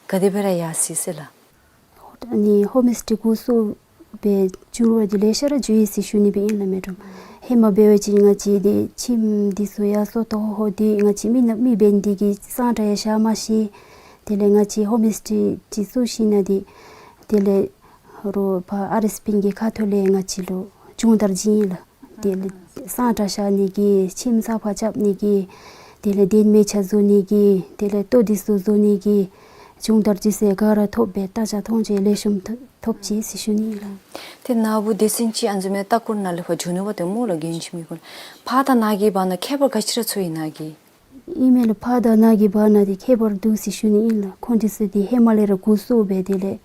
ག་དེ་སྦེ་ར་ཡར་སོ་ཡི་ཟེར་ལགས། ཨ་ནི་ཧོམ་སི་ཊེ་འགོ་བཙུགས་པའི་འགྱུར་བ་འདི་ལེ་ཤ་ར་འགྱོ་ཡི་ཟེར་ཞུ་ནི་སྦེ་ཨིན་ལགས་མས་འདྲཝ། ཧེ་མ་འབད་བ་ཅིན་ང་བཅས་འདི་ཁྱིམ་འདི་ཚུ་ཡར་སོ་ཏོ་ཧོ་ཧོ་འདི་ང་བཅས་མི་ནག་མི་འབད་ནི་འདི་གིས་གཙང་སྦྲ་ཡང་བཞག་མ་ཤེས། དེ་ལས་ང་བཅས་ཧོམ་སི་ཊེ་འདི་བཙུགས་ཞིནམ་ལས་འདི་དེ་ལས་རོགས་ཕར་ཨར་ཨེསི་པི་གི་ཁ་ཐུག་ལས་ང་བཅས་ལུ་སྦྱོང་བརྡར་བྱིན་ཡི་ལགས། དེ་ལས་གཙང་སྦྲ་བཞག་ནི་གི་ཁྱིམ་གསརཔ་རྐྱབ་ནི་གི་དེ་ལས་གདན་མལ་ཆ་བཟོ་ནི་གི་དེ་ལས་ལྟོ་འདི་ཚུ་བཟོ་ནི་གི་སྦྱོང་བརྡར་ཅིག་ཟེར་ག་ར་ཐོབ་པས། ད་ཅི་མཐོང་ཅི་ལེགས་ཤོམ་ཐོབ་ཅི་ཟེར་ཞུ་ནི་ལགས། ཏེ་ནཱ་བུ་སྡེ་ཚན་ཅིག་ཨ་ནི་བཟུམ་མའི་ལྟ་སྐོར་ནང་ལས་ཕར་འགྱོ་ནུག་པ་ཏེ་སྨོ་ལགས། མགྱོནམ་ཁྱིམ་གྱི་སྐོར་ཕར་དང་ནཱ་གི་བར་ན་ཁྱད་པར་ག་ཅི་ར་ཚོར་ཡི་ནཱ་གིས། ཨིན་མས་ལགས། ཕར་དང་ནཱ་གི་བར་ན་འདི་ཁྱད་པར་འདུག་ཟེར་ཞུ་ནི་ཨིན་ལགས། ཁོང་འདི་ཚུ་འདི་ཧེ་མ་ལས་ར་འགོ་བཙུགས་སྦེ་དེ་ལས་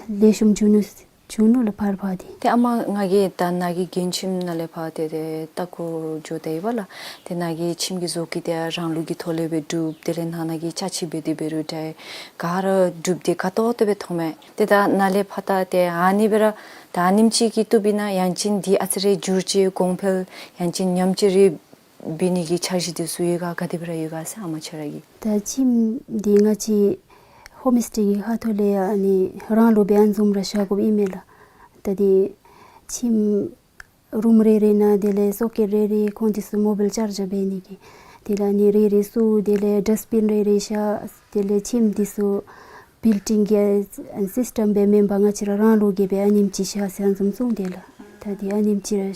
ལེགས་ཤོམ་འགྱོ་ནུག་འགྱོ་ནུག་ལགས་ཕར་ཕར་འདི། ཏེ་ཨ་མ་ང་གིས་ད་ནཱ་གི་མགྱོནམ་ཁྱིམ་ནང་ལས་ཕར་ཏེ་ཏེ་ལྟ་སྐོར་འགྱོ་དེས་པ་ལགས། ཏེ་ནཱ་གི་ཁྱིམ་གྱི་བཟོ་བཀོད་འདི་རང་ལུགས་ཀྱི་ཐོག་ལས་སྦེ་གྲུབ། དེ་ལས་ནང་ན་གི་ཅ་ཆས་འབད་དེ་འབད་རུང་འདྲ་ག་ར་གྲུབ་སྟེ་དགའ་ཏོག་ཏོ་སྦེ་མཐོངམ་མས། ཏེ་ད་ནཱ་ལས་ཕར་ད་ཏེ་ཨ་ནི་སྦེ་ར་ད་ཨ་ནེམ་ཅིག་གིས་བཏུབ་ཨིན་ན་ཡང་ཅིན་འདི་ཨ་ཙི་རེ་བསྒྱུར་བཅོས་གོང་འཕེལ་ཡང་ཅིན་ཉམས་བཅོས་རེ་འབད་ནི་གི་འཆར་གཞི་འདི་ཚུ་ཡོད་ག། ག་དེ་སྦེ་ར་ཡོད་ག་ཟེར་ཨ་མ་ཁྱོད་ར་གིས། ད་ཁྱིམ་འདི་ང་བཅས་ཧོམ་སི་ཊེ་གི་ཁ་ཐུག་ལས་ཡང་ཨ་ནི་རང་ལུགས་སྦེ་ཨ་ནི་བཟུམ་ར་བཞག་དགོཔ་ཨིན་མས་ལགས། ད་འདི་ཁྱིམ་རུམ་རེ་རེ་ནང་དེ་ལས་སོ་ཀེཊ་རེ་རེ་ཁོང་འདི་ཚུ་མོ་བཱའིལ་ཅཱར་ཇར་འབད་ནི་གི་དེ་ལས་ཨ་ནི་རེ་རེ་བཙུགས། དེ་ལས་ཌསཊ་བིན་རེ་རེ་བཞག། དེ་ལས་ཁྱིམ་འདི་ཚུ་བིལ་ཌིང་གི་སིསི་ཊེམ་སྦེ་མེན་པར་ང་བཅས་ར་རང་ལུགས་ཀྱི་སྦེ་ཨ་ནེམ་ཅིག་བཞག་ཟེར་ཨ་ནི་བཟུམ་གསུངས་དེས་ལགས། ད་འདི་ཨ་ནེམ་ཅིག་ར་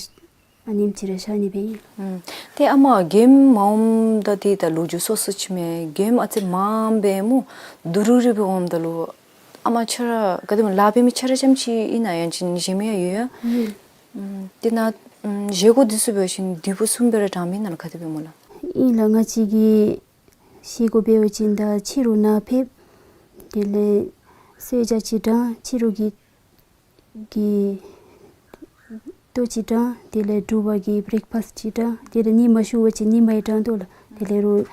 ཨ་ནེམ་ཅིག་ར་བཞག་ནི་སྦེ་ཨིན། ཨུམ། ཏེ་ཨ་མ་གེམ་མ་འོངམ་ད་འདི་ད་ལོ་རྒྱུས་སོ་སོ་ཅིག་མས། གེམ་ཨ་ཙི་མངམ་སྦེ་སྨོ་དུ་རུ་རི་སྦེ་འོངམ་ད་ལུ་ཨ་མ་ཁྱོད་ར་ག་དེ་སྨོ་ལཱ་འབད་མི་ཁྱོད་ར་རྐྱངམ་ཅིག་ཨིན་ན་ཡང་ཅིན་གཞན་མི་ཡང་ཡོད་ཡ། ཡོད། ཨུམ། ཏེ་ནཱ་ཨུམ་བཞེས་སྒོ་འདི་ཚུ་འབད་བ་ཅིན་དེ་སྦེ་བཟུམ་སྦེ་ར་དྲངམ་ཨིན་ན་ལགས། ག་དེ་སྦེ་སྨོ་ལགས། ཨིན་ལགས། ང་བཅས་ཀྱི་བཞེས་སྒོ་འབད་བ་ཅིན་ད་ཕྱི་རུ་ནཱ་ཕེབས། དེ་ལས་གསོལ་ཇ་ཅིག་དྲང་། ཕྱི་རུ་གི་གི་ལྟོ་ཅིག་དྲང་། དེ་ལས་དྲོ་པ་གི་བྲེག་ཕཱསཊ་ཅིག་དྲང་། དེ་ལས་ཉིན་མ་ཞུ་བ་ཅིན་ཉིན་མ་ཡང་དྲང་དོ་ལགས། དེ་ལས་རོགས་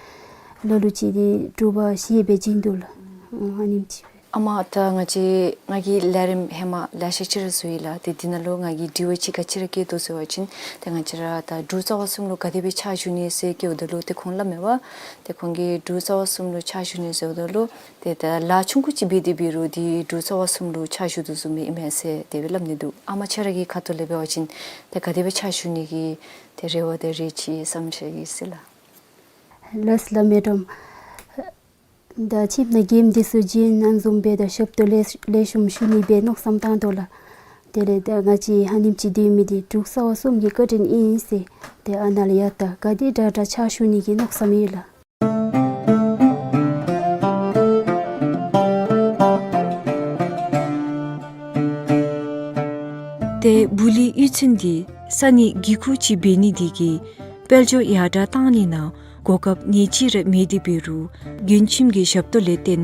ལ་ལུ་ཅིག་འདི་དྲོ་པ་བཞེས་སྦེ་བྱིན་དོ་ལགས། ཨ་ནེམ་ཅིག་སྦེ། ཨ་མ་ད་ང་བཅས་ང་གིས་ལས་རིམ་ཧེ་མ་ལེ་ཤ་ཅིག་ར་བཟོ་ཡི་ལགས། ཏེ་འདི་ནང་ལུ་ང་གིས་དྲི་བ་ཅིག་ག་ཅི་ར་བཀོད་དོ་ཟེར་བ་ཅིན་ཏེ་ང་བཅས་ར་ད་འབྲུག་རྩ་བ་གསུམ་ལུ་ག་དེ་སྦེ་ཕྱག་ཞུ་ནི་ཟེར་བཀོདཔ་ད་ལུ་ཏེ་ཁོང་སླབ་མས་པ། ཏེ་ཁོང་གིས་འབྲུག་རྩ་བ་གསུམ་ལུ་ཕྱག་ཞུ་ནི་ཟེརཝ་ད་ལུ་ཏེ་ད་ལཱ་ཆུང་ཀུ་ཅིག་འབད་དེ་འབད་རུང་འདི་འབྲུག་རྩ་བ་གསུམ་ལུ་ཕྱག་ཞུ་དོ་བཟུམ་ཨིན་མས་ཟེར་དེ་སྦེ་སླབ་ནི་འདུག། ཨ་མ་ཁྱོད་ར་གི་ཁ་ཐུག་ལས་འབད་བ་ཅིན་ཏེ་ག་དེ་སྦེ་ཕྱག་ཞུ་ནི་གི་ཏེ་རེ་བ་དང་རེ་ཆེ་བསམ་འཆར་ཡོད་ཟེར་ལགས། ལགས་ལགས་མེ་ཌམ། ད་ཁྱིམ་ནང་གེམ་འདི་ཚུ་བྱིན་ཨ་ནི་བཟུམ་སྦེ་ད་ཞབས་ཏོག་ལེགས་ལེགས་ཤོམ་ཞུ་ནི་སྦེ་མནོ་བསམ་བཏང་དོ་ལགས། དེ་ལས་ད་ང་བཅས་ཨ་ནེམ་ཅིག་སྡོད་མི་འདི་འབྲུག་རྩ་བ་གསུམ་གྱི་བཀའ་དྲིན་ཨིན་ཟེར། ཏེ་ཨ་ནཱ་ལས་ཡར་ད་ག་དེ་དྲག་དྲག་ཕྱག་ཞུ་ནི་གི་མནོ་བསམ་ཡོད་ལགས། ཏེ་སྦུག་ལུས་གཡུས་ཚན་འདི་ས་གནས་གི་ཁུག་ཅིག་འབད་ནི་འདི་གིས་དཔལ་འབྱོར་ཡར་དྲག་གཏང་ནི་ནང་གོ་སྐབས་ནི་ཅིག་ར་མེད་དེ་འབད་རུང་མགྱོནམ་ཁྱིམ་གྱི་ཞབས་ཏོག་ལས་བརྟེན་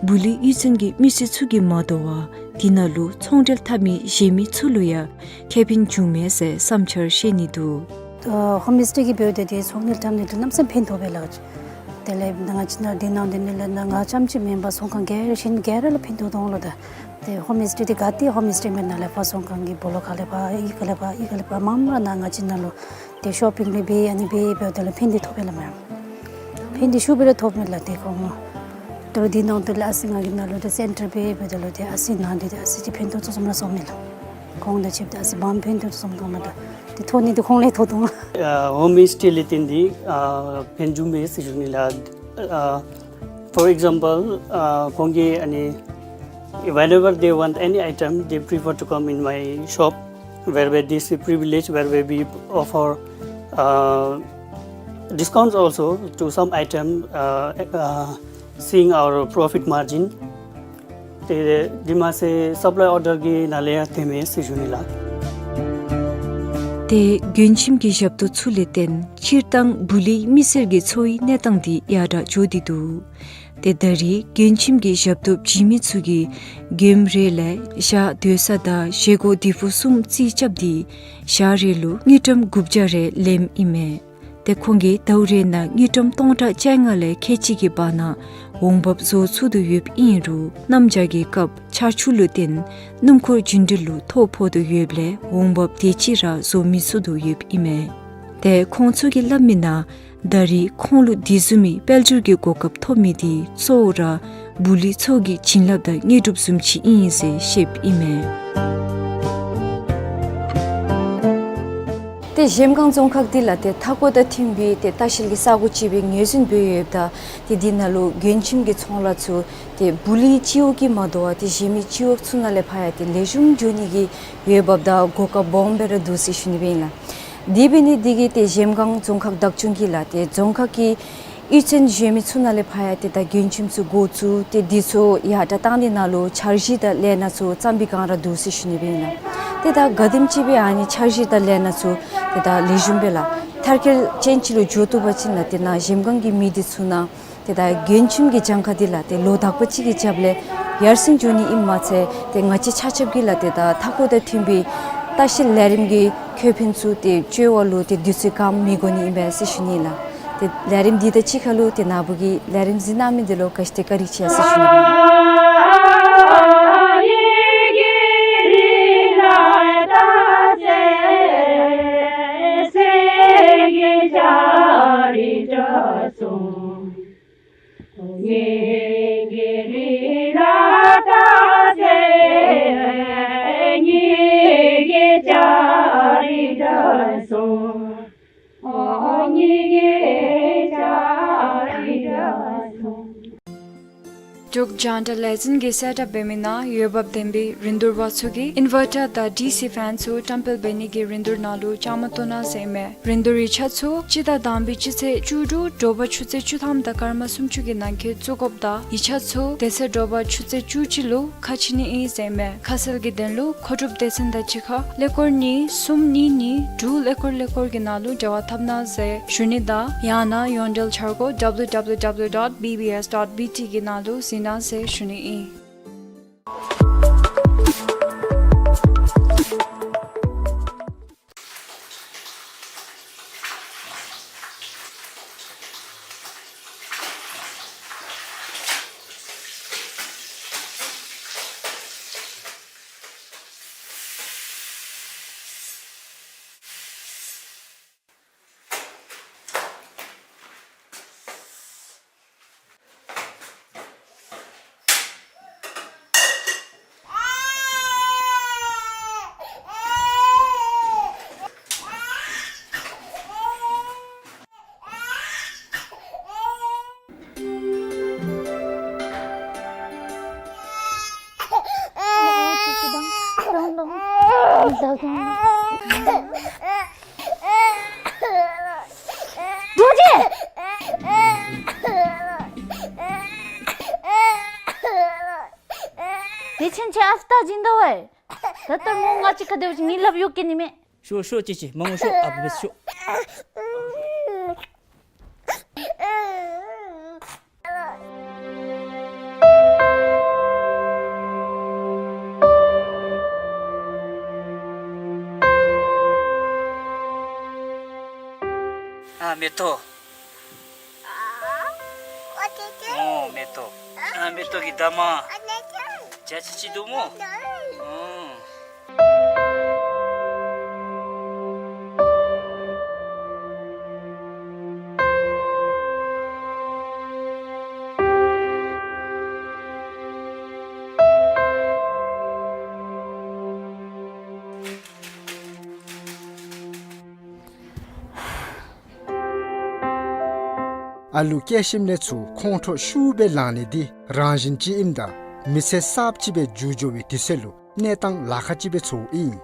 སྦུག་ལུས་གཡུས་ཚན་གྱི་མི་སེར་ཚུ་གིས་མ་དོ་བར་འདི་ནང་ལུ་ཚོང་འབྲེལ་འཐབ་མི་གཞན་མི་ཚུ་ལུ་ཡང་ཁེ་ཕན་འབྱུངམ་མས་ཟེར་བསམ་འཆར་བཤད་ནི་འདུག། ཨ་ཧོམ་སི་ཊེ་གི་འབདཝ་ད་ཏེ་ཚོང་འབྲེལ་འཐབ་ནི་འདི་གནམ་མེད་ས་མེད་ཕན་ཐོགས་པས་ལགས། དེ་ལས་ང་བཅས་ནང་འདི་ནང་འདི་ནང་ལས་ནང་ང་རྐྱངམ་ཅིག་མེན་པར་ཚོང་ཁང་ག་ར་གཞན་ག་ར་ལུ་ཕན་ཐོགས་འོང་ལོ། ད་དེ་ཧོམ་སི་ཊེ་འདི་ག་ཏེ་ཧོམ་སི་ཊེ་མེན་ན་ལས་ཕར་ཚོང་ཁང་གི་སྦོ་ལོགས་ཁ་ལས་ཕར་གཡུས་ཁ་ལས་ཕར་གཡུས་ཁ་ལས་ཕར་མངམ་ར་ནང་ང་བཅས་ནང་ལུ་དེ་ཤོ་པིང་ལས་འབད་ཨ་ནི་འབད་འབདཝ་ད་ལུ་ཕན་བདེ་ཐོབ་པས་ལགས་མེན། ཕན་བདེ་ཤུགས་སྦེ་ར་ཐོབ་མས་ལགས། དེ་ཁོང་ལུ་དོ་རུང་འདི་ནང་དེ་ལས་ཨ་ཙི་ང་གི་ནང་ལུ་དེ་སེན་ཊར་འབད་འབདཝ་ད་ལུ་དེ་ཨ་ཙི་ནང་འདི་དེ་ཨ་ཙི་ཅིག་ཕན་ཐོགས་ཚུ་བཟུམ་ར་སོང་མས་ལགས། ཁོང་དང་ཕྱདཔ་ད་ཨ་ཙི་འབངས་ཕན་ཐོགས་ཚུ་བཟུམ་མཐོང་མས། ད་དེ་ཐོག་ནི་དེ་ཁོང་ལས་ཐོགས་འོང་ལགས། ཨ་ཧོམ་སི་ཊེ་ལས་བརྟེན་ཏེ་ཨ་ཕན་བྱུང་མས་ཟེར་ཞུ་ནི་ལགས། ཨ་for example, ཨ་ཁོང་གིས་ཨ་ནི whenever they want any item, they prefer to come in my shop, whereby this is privilege, whereby we offer, uh, discounts also to some item, uh, uh, seeing our profit margin. དེ་དེ་མ་ཚད་སབ་ལའི་ཨོར་ཌར་གྱི་ནང་ལས་ཡང་ཐོན་མས་ཟེར་ཞུ་ནི་ལགས། ཏེ་མགྱོན་ཁྱིམ་གྱི་ཞབས་ཏོག་ཚུ་ལས་བརྟེན་སྤྱིར་བཏང་བུ་ལི་མི་སེར་གྱི་འཚོ་བའི་གནས་སྟངས་འདི་ཡར་དྲག་འགྱོ་སྟེ་འདུག། ཏེ་ད་རེས་མགྱོན་ཁྱིམ་གྱི་ཞབས་ཏོག་བྱིན་མི་ཚུ་གིས་མགྱོནམ་རེ་ལས་ཞག་སྡོད་ས་དང་བཞེས་སྒོ་དེ་ཕུ་གསུམ་རྩིས་རྐྱབ་སྟེ་ཞག་རེ་ལུ་དངུལ་ཀྲམ་དགུ་བརྒྱ་རེ་ལེནམ་ཨིན་མས། ཏེ་ཁོང་གིས་ཟླཝ་རེ་ནང་དངུལ་ཀྲམ་སྟོང་ཕྲག་བཅོ་ལྔ་ལས་ཁལ་གཅིག་གི་བར་ན་འོང་འབབ་བཟོ་ཚུགས་དོ་ཡོདཔ་ཨིན་རུང་གནམ་བྱཱར་གྱི་སྐབས་ཆར་ཆུ་ལུ་བརྟེན་སྣུམ་འཁོར་རྒྱུན་འགྲུལ་ལུ་ཐོ་ཕོག་དོ་ཡོདཔ་ལས་འོང་འབབ་དེ་ཅིག་ར་བཟོ་མི་ཚུགས་དོ་ཡོདཔ་ཨིན་མས། ཏེ་ཁོང་ཚུ་གིས་སླབ་མི་ནང་ད་རེས་ཁོང་ལུ་དེ་བཟུམ་མའི་དཔལ་འབྱོར་གྱི་གོ་སྐབས་ཐོབ་མི་དེ་གཙོ་བོ་ར་བུ་ལི་ཚུ་གི་བྱིན་རླབས་དང་དངོས་གྲུབ་བཟུམ་ཅིག་ཨིན་ཟེར་བཤདཔ་ཨིན་མས། ཏེ་གཞལམ་སྒང་རྫོང་ཁག་འདི་ལགས་ཏེ་མཐའ་འཁོར་དང་མཐུན་པའི་ཏེ་ལྟ་བཤལ་གྱི་ས་གོ་ཅིག་སྦེ་ངོས་འཛིན་འབད་ཡོདཔ་ད་ཏེ་འདི་ནང་ལུ་མགྱོན་ཁྱིམ་གྱི་ཚོང་ལཱ་ཚུ་ཏེ་བུ་ལི་སྤྱི་འོག་གི་མ་དོ་བར་ཏེ་གཞན་མི་སྤྱི་འོག་ཚུ་ནང་ལས་ཕར་ཡང་ཏེ་ལེགས་ཤོམ་འགྱོ་ནི་གི་འོས་འབབ་དང་གོ་སྐབས་སྦོམ་སྦེ་ར་འདུག་ཟེར་ཞུ་ནི་སྦེ་ཨིན་ལགས། དེ་འབད་ནི་འདི་གིས་ཏེ་གཞལམ་སྒང་རྫོང་ཁག་བདག་སྐྱོང་གིས་ལགས་ཏེ་རྫོང་ཁག་གི་གཡུས་ཚན་གཞན་མི་ཚུ་ནང་ལས་ཕར་ཡང་ཏེ་ད་མགྱོན་ཁྱིམ་ཚུ་འགོ་བཙུགས་ཏེ་འདི་ཚུ་ཡར་དྲག་གཏང་ནི་ནང་ལུ་འཆར་གཞི་དང་ལས་སྣ་ཚུ་བརྩམ་པའི་བསྒང་ར་འདུག་ཟེར་ཞུ་ནི་སྦེ་ཨིན་ལགས། ཏེ་ད་ག་དེམ་ཅིག་སྦེ་ཨ་ནི་འཆར་གཞི་དང་ལས་སྣ་ཚུ་ཏེ་ད་ལེགས་ཤོམ་སྦེ་ལགས་མཐར་འཁྱོལ་ཅན་ཅིག་ལུ་འགྱོ་བཏུབ་པ་ཅིན་ལགས་ཏེ་ནཱ་གཞལམ་སྒང་གི་མི་འདི་ཚུ་ནང་ཏེ་ད་མགྱོན་ཁྱིམ་གྱི་གྱངས་ཁ་འདི་ལགས་ཏེ་ལོ་དག་པ་ཅིག་གི་རྒྱབ་ལས་ཡར་སེང་འགྱོ་ནི་ཨིནམ་མ་ཚད་ཏེ་ང་བཅས་ཆ་ཁྱབ་ཀྱིས་ལགས་ཏེ་ད་མཐའ་འཁོར་དང་མཐུན་པའི་ལྟ་བཤལ་ལས་རིམ་གྱི་ཁེ་ཕན་ཚུ་ཏེ་སྤྱོད་པ་ལུ་ཏེ་དུས་ཚོད་གང་མི་འགོར་ནི་ཨིན་པས་ཟེར་ཞུ་ནི་ལགས། ཏེ་ལས་རིམ་འདི་དང་གཅིག་ཁར་ལུ་ཏེ་ནཱ་བུ་གིས་ལས་རིམ་གཟིགས་གནང་མི་འདི་ལུ་བཀའ་དྲིན་བཀའ་དྲིན་ཆེ་ཟེར་ཞུ་ནི་ཨིན། འབྲུག་རྒྱང་བསྒྲགས་ལས་འཛིན་གྱིས་གསལ་བསྒྲགས་འབད་མི་ནང་འོས་འབབ་ལྡན་པའི་རིན་བསྡུར་པ་ཚུ་གིས་ཨིན་ཝར་ཊར་དང་ཌི་སི་ཕེན་ཚུ་བཀྲམ་སྤེལ་འབད་ནི་གི་རིན་བསྡུར་ནང་ལུ་བཅའ་མར་གཏོགས་གནང་ཟེར་ཨིན་མས། རིན་བསྡུར་ཡིག་ཆ་ཚུ་སྤྱི་ཟླ་དང་པའི་སྤྱི་ཚེས་བཅུ་དྲུག་དྲོ་པ་ཆུ་ཚོད་བཅུ་ཐམ་དང་སྐར་མ་སུམ་ཅུ་གི་ནང་འཁོད་བཙུགས་དགོཔ་དང་ཡིག་ཆ་ཚུ་དེ་ཚེ་དྲོ་པ་ཆུ་ཚོད་བཅུ་གཅིག་ལུ་ཁ་ཕྱེ་ནི་ཨིན་ཟེར་ཨིན་མས། ཁ་གསལ་གྱི་དོན་ལུ་མཁོ་སྒྲུབ་སྡེ་ཚན་དང་གཅིག་ཁར་ཀླད་ཀོར་གཉིས་གསུམ་གཉིས་གཉིས་དྲུག་ཀླད་ཀོར་ཀླད་ཀོར་གྱི་ནང་ལུ་འབྲེལ་བ་འཐབ་གནང་ཟེར་ཞུ་ནི་དང་ཡང་ན་ཡོངས་འབྲེལ་འཆར་སྒོ་W W W dot B B S dot B T གི་ནང་ལུ་གཟིགས་གནང་ཟེར་ཞུ་ནི་ཨིན། རྡོ་རྗེ། དེ་ཕྱིན་ཆད་ཨ་ཙི་ད་བྱིན་དོ་བས། ད་ལྟ་མོ་ང་གཅིག་ཁར་སྡོད་ཅིག་ངེའི་ལགཔ་གཡུག་གེ་ནི་མས། ཤོག་ཤོག་ཅིག་ཅིག་མ་ངུ་ཤོག། ཨ་བུ་བས་ཤོག། ཨ་མེ་ཏོག། མེ་ཏོག། ཨ་མེ་ཏོག་གི་འདབ་མ། བརྒྱ་ཆ་གཅིག་འདུག་སྨོ། ཨོ། ཨ་ལུ་སྐྱེས་ཞིནམ་ལས་ཚུར་ཁོང་ཁྲོ་ཤུགས་སྦེ་ལང་ནི་འདི་རང་བཞིན་ཅིག་ཨིནམ་ད་མི་ཚེ་གསརཔ་ཅིག་སྦེ་འགྱུར་འགྱོ་བའི་དུས་ཚོད་ལུ་གནས་སྟངས་ལཱ་ཁག་ཅིག་སྦེ་ཚོརཝ་ཨིན།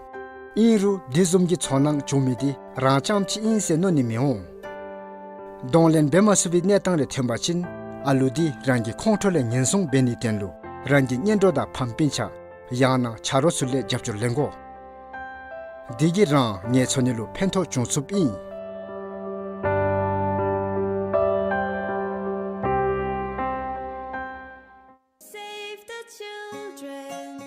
ཨིན་རུང་འདི་བཟུམ་གྱི་ཚོར་སྣང་བྱུང་མི་འདི་རང་རྐྱངམ་ཅིག་ཨིན་ཟེར་མནོ་ནི་མི་འོང་། གདོང་ལེན་འབད་མ་ཚུགས་པའི་གནས་སྟངས་རེ་ཐོན་པ་ཅིན་ཨ་ལུ་འདི་རང་གི་ཁོང་ཁྲོ་ལས་ཉེན་སྲུང་འབད་ནིའི་དོན་ལུ་རང་གི་གཉེན་གྲོགས་དང་ཕམ་སྤུན་ཆ་ཡང་ན་ཆ་རོགས་ཚུ་ལས་རྒྱབ་སྐྱོར་ལེན་དགོ། འདི་གིས་རང་ངལ་འཚོ་ནི་ལུ་ཕན་ཐོགས་བྱུང་ཚུགསཔ་ཨིན། Save the children.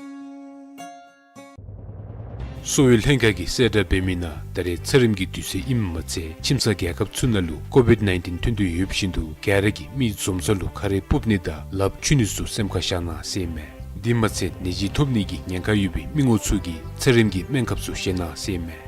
གསོ་བའི་ལྷན་ཁག་གིས་གསལ་བསྒྲགས་འབད་མི་ནང་ད་རེས་ཚེ་རིམ་གྱི་དུས་ཚོད་ཨིནམ་མ་ཚད་ཁྱིམ་ཚང་རྒྱལ་ཁབ་ཚུ་ནང་ལུ་ཀོ་ཝིཌ་ནའིན་ཊིན་ཐོན་དོ་ཡོད་བཞིན་དུ་ག་ར་གིས་མི་འཛོམས་ས་ལུ་ཁ་རས་སྤུབ་ནི་དང་ལགཔ་འཁྱུ་ནི་ཚུ་སེམས་ཁར་བཞག་གནང་ཟེར་ཨིན་མས། འདི་མ་ཚད་ནད་གཞི་ཐོབ་ནི་གི་ཉེན་ཁ་ཡོད་པའི་མི་ངོ་ཚུ་གིས་ཚེ་རིམ་གྱི་སྨན་ཁབ་ཚུ་བཞེས་གནང་ཟེར་ཨིན་མས།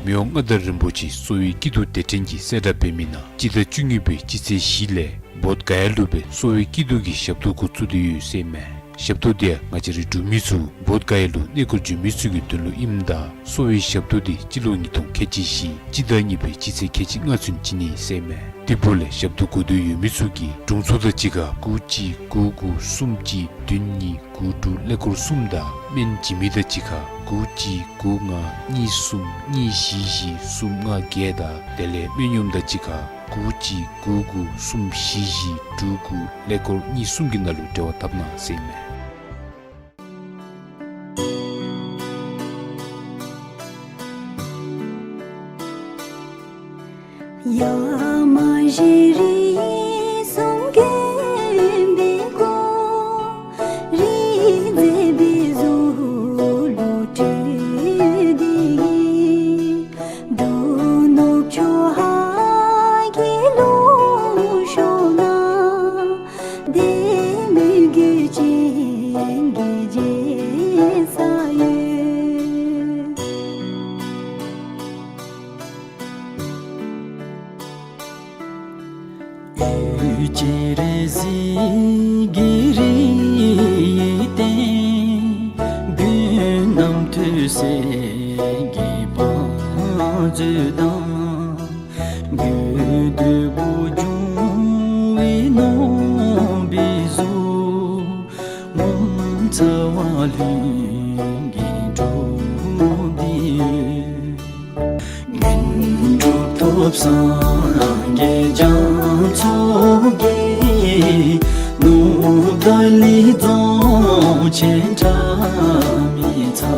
མི་དབང་མངའ་བདག་རིན་པོ་ཆེ་གསོ་བའི་སྐྱིད་སྡུག་སྡེ་ཕྲན་གྱིས་གསལ་བསྒྲགས་འབད་མི་ནང་སྤྱི་ཟླ་བཅུ་གཉིས་པའི་སྤྱི་ཚེས་བཞི་ལས་བོདྷ་ག་ཡ་ལུ་སྦེ་གསོ་བའི་སྐྱིད་སྡུག་གི་ཞབས་ཏོག་འགོ་བཙུགས་ཏེ་ཡོད་ཟེར་ཨིན་མས། ཞབས་ཏོག་འདི་ཡང་ང་བཅས་རའི་འབྲུག་མི་ཚུ་བོདྷ་ག་ཡ་ལུ་གནས་སྐོར་འབྱོན་མི་ཚུ་གི་དོན་ལུ་ཨིནམ་ད་གསོ་བའི་ཞབས་ཏོག་འདི་སྤྱི་ལོ་ཉིས་སྟོང་ཁལ་གཅིག་བཞི་སྤྱི་ཟླ་གཉིས་པའི་སྤྱི་ཚེས་ཁལ་གཅིག་ལྔ་ཚུན་བྱིན་ནི་ཟེར་ཨིན་མས། དེ་འབདཝ་ལས་ཞབས་ཏོག་དགོ་འདོད་ཡོད་མི་ཚུ་གིས་དྲུང་འཚོ་དང་གཅིག་ཁར་དགུ་གཅིག་དགུ་དགུ་གསུམ་གཅིག་བདུན་གཉིས་དགུ་དྲུག་ཀླད་ཀོར་གསུམ་དང་སྨན་བྱིན་མི་དང་གཅིག་ཁར་དགུ་གཅིག་དགུ་ལྔ་གཉིས་གསུམ་གཉིས་བཞི་བཞི་གསུམ་ལྔ་བརྒྱད་དང་དེ་ལས་སྨན་གཡོགམ་དང་གཅིག་ཁར་དགུ་གཅིག་དགུ་དགུ་གསུམ་བཞི་བཞི་དྲུག་དགུ་ཀླད་ཀོར་གཉིས་གསུམ་གྱི་ནང་ལུ་འབྲེལ་བ་འཐབ་གནང་ཟེར་ཨིན་མས། ཡ་མ་ཞེ་རི་གསུམ་གྱོན་པའི་སྐུ། རིག་འཛིན་པའི་གཟུགས་ལུ་སྤྲུལ་ཏེ་གིས། འབྲུག་ནུབ་ཕྱོགས་ཧཱ་གི་ལུང་ཕྱོགས་ན། བདེ་མོའི་གོས་ཅན་གྱི་རྒྱལ་ས་ཡོད། འོད་ཀྱི་རི་གཟིགས་ཀྱི་རིའི་སྟེང་། རྒྱུད་རྣམ་ཐོས་སྲས་ཀྱི་བང་མཛོད་དང་། དགོས་འདོད་པོ་འབྱུང་བའི་ནོར་བུའི་གཟུགས། ངོ་མཚར་བ་ལྷུན་གྱིས་གྲུབ་སྟེ་ཡོད། དངོས་གྲུབ་ཐོབ་སངས་རྒྱས་རྒྱ་མཚོ་གི། ནུབ་བདག་ལུས་རྫོང་ཆེན་ཁྲ་མི་ཚ།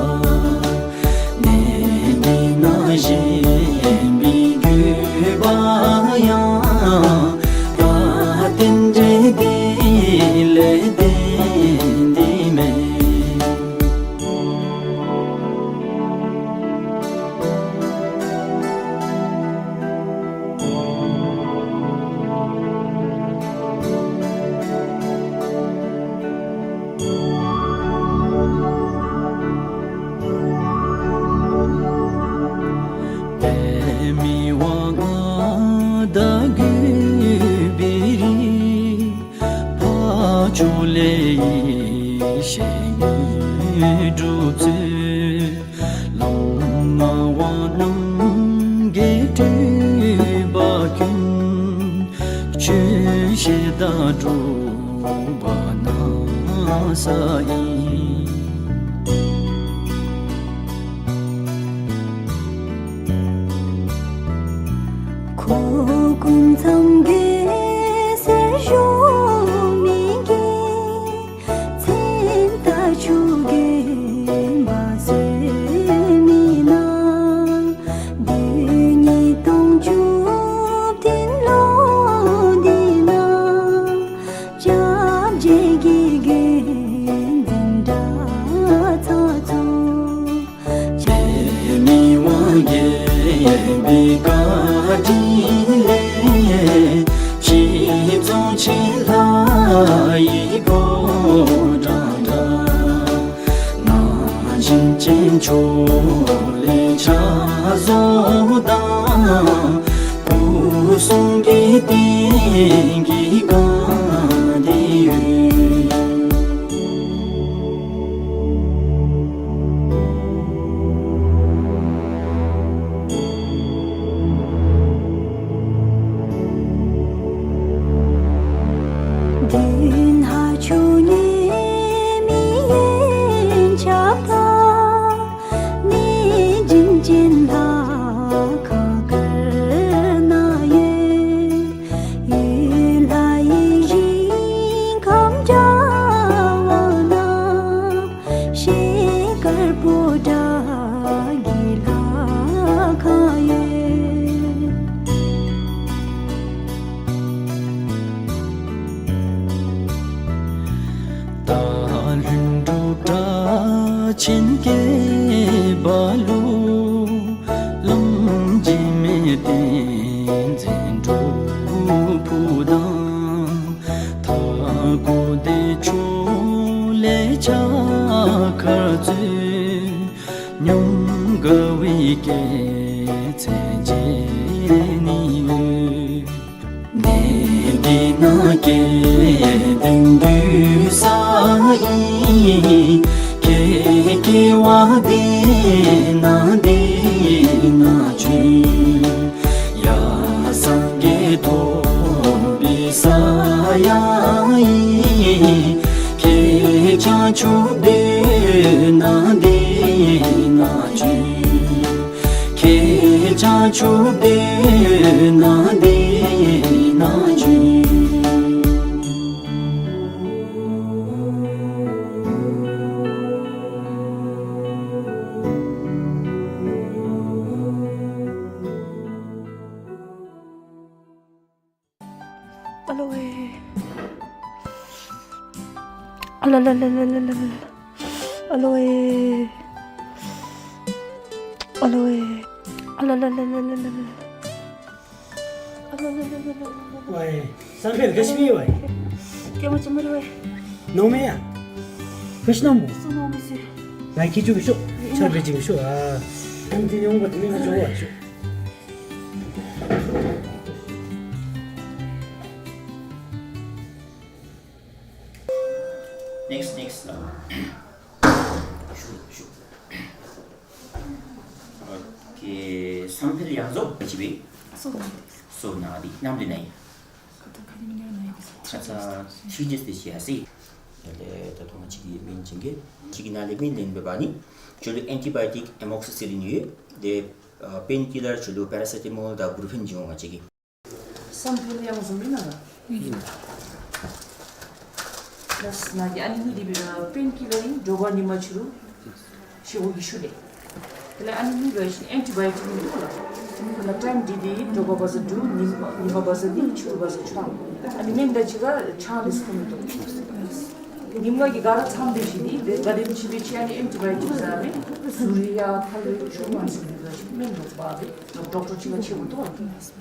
གནས་འདི་ན་བཞེངས་པའི་དགོས་པ་ཡང་། ད་རྟེན་འབྲེལ་འདི་ལས་བརྟེན་ཏེ་མེད། པདྨའི་དབང་མངའ་བདག་གུས་པའི་རིགས། འཕགས་མཆོག་ལས་ཡེ་ཤེས་དངོས་གྲུབ་སྩོལ། བླ་མ་དབང་རྣམས་ཀྱི་སྤྲུལ་པ་ཀུན། ཆོས་བཤད་དང་སྒྲུབ་པ་གནང་ས་ཡིན། ཁོ་སྐུ་མཚམས་བརྒྱད་ཟེར་བཞུགས་མི་གི། མཚན་རྟགས་ཆུ་རྒྱུན་འབར་གསོལ་མི་ནང་། དུས་ཉིས་སྟོང་བཅུ་བདུན་ལོ་འདི་ན། སྐྱབས་རྗེ་གི་དགེ་འདུན་གྲྭ་ཚང་ཚུ། པདྨའི་དབང་རྒྱལ་པོའི་བཀའ་དྲིན་ལས། ཤིང་རྫོང་ཆེན་ ཨ་ལོ་ཝེ། ཨ་ལ་ལ་ལ། ཨ་ལོ་ཝེ། ཨ་ལོ་ཝེ། ཨ་ལ་ལ་ལ། ཝའི་བསམ་འཕེལ་ག་ཅི་སྨོ་ཝའི། ཀེ་མ་ཅི་མ་རེ་ཝའི། ནོ་མེ་ཡ། ཕུཤ་ནམ་བུ། སུ་ནོ་མེ་སི། ང་ཁྱི་ཅུ་གི་ཤོ། ཆར་བེ་ཅིག་གི་ཤོ་ཨ། ཨིན་ཏི་ཉོང་བ་ཏི་མེ་གི་ཅོ་བ་ཤོ། Next, next. ཨ། ཤུ་ཤུ། ཨོ་ཁེ། བསམ་འཕེལ་ཡང་རྫོགས་པ་ཅིག་སྦེ། སོ་ན་དི། སོ་ན་དི་ནམ་དུ་ན་ཡི། ཁ་ཙ་ཁ་ཉིནམ་ཉིནམ་ན་ཡི། ཁ་ཙ་ཐི་རི་ཌེས་དེ་ཅིག་ཡར་སོ་ཡི། ཏེ་ད་ལྟོ་ང་བཅས་ཀྱི་སྨན་ཅན་གྱི་གཅིག་གི་ནང་ལས་སྨན་ལེན་འབད་བ་ནི་ཁྱོད་ལུ་ཨེན་ཊི་བའི་ཡོ་ཊིཀ་ཨེ་མོག་སི་སི་ལིན་ཡོད། ཏེ་པེན་ཀི་ལར་ཁྱོད་ལུ་པེ་ར་སེ་ཊ་མོལ་དང་བྷུ་རུ་ཕེན་ཅིག་འོང་ང་བཅས་ཀྱིས། བསམ་འཕེལ་ཡང་རྫོགས་མེན་ན་ལགས། ལགས་ན་གི་ཨ་ནི་གཉིས་འདི་སྦེ་པེན་ཀི་ལར་ཨིན། དྲོ་པ་ཉིན་མ་ཕྱི་རུ་བཞེས་སྒོ་གི་ཤུལ་ལས། དེ་ལས་ཨ་ནི་གཉིས་པ་ཨེན་ཊི་བའི་ཡོ་ཊིཀ་ཨིན་འདུག་ལགས། དེ་ལས་ཊའིམ་འདི་འདི་དྲོ་པ་བ་ཟ་དྲུག། ཉིན་ཉིན་མ་བ་ཟ་གཉིས། ཕྱི་རུ་བ་ཟ་བཅུ། ཨ་ནི་སྨན་དང་གཅིག་ཁར་ཆང་འདི་ཚུ་འཐུང་མི་བཏུབ། ཉིནམ་གི་ག་ར་མཚམས་འདི་བཞེས་ཏེ་དེ་ག་དེམ་ཅིག་སྦེ་ཅིག་ཨ་ནི་ཨེན་ཊི་བའི་ཡོ་ཊིཀ་ཟ་མི་ཟུར་ཡ་ཐལ་བའི་ཆུ་མ་ཟ་མི་འདི་ཚུ་སྨན་འདི་ཚུ་འབག་སྟེ་ཌོག་ཊར་ཅིག་ཁར་བཅར་དགོ་འདུག་ལགས།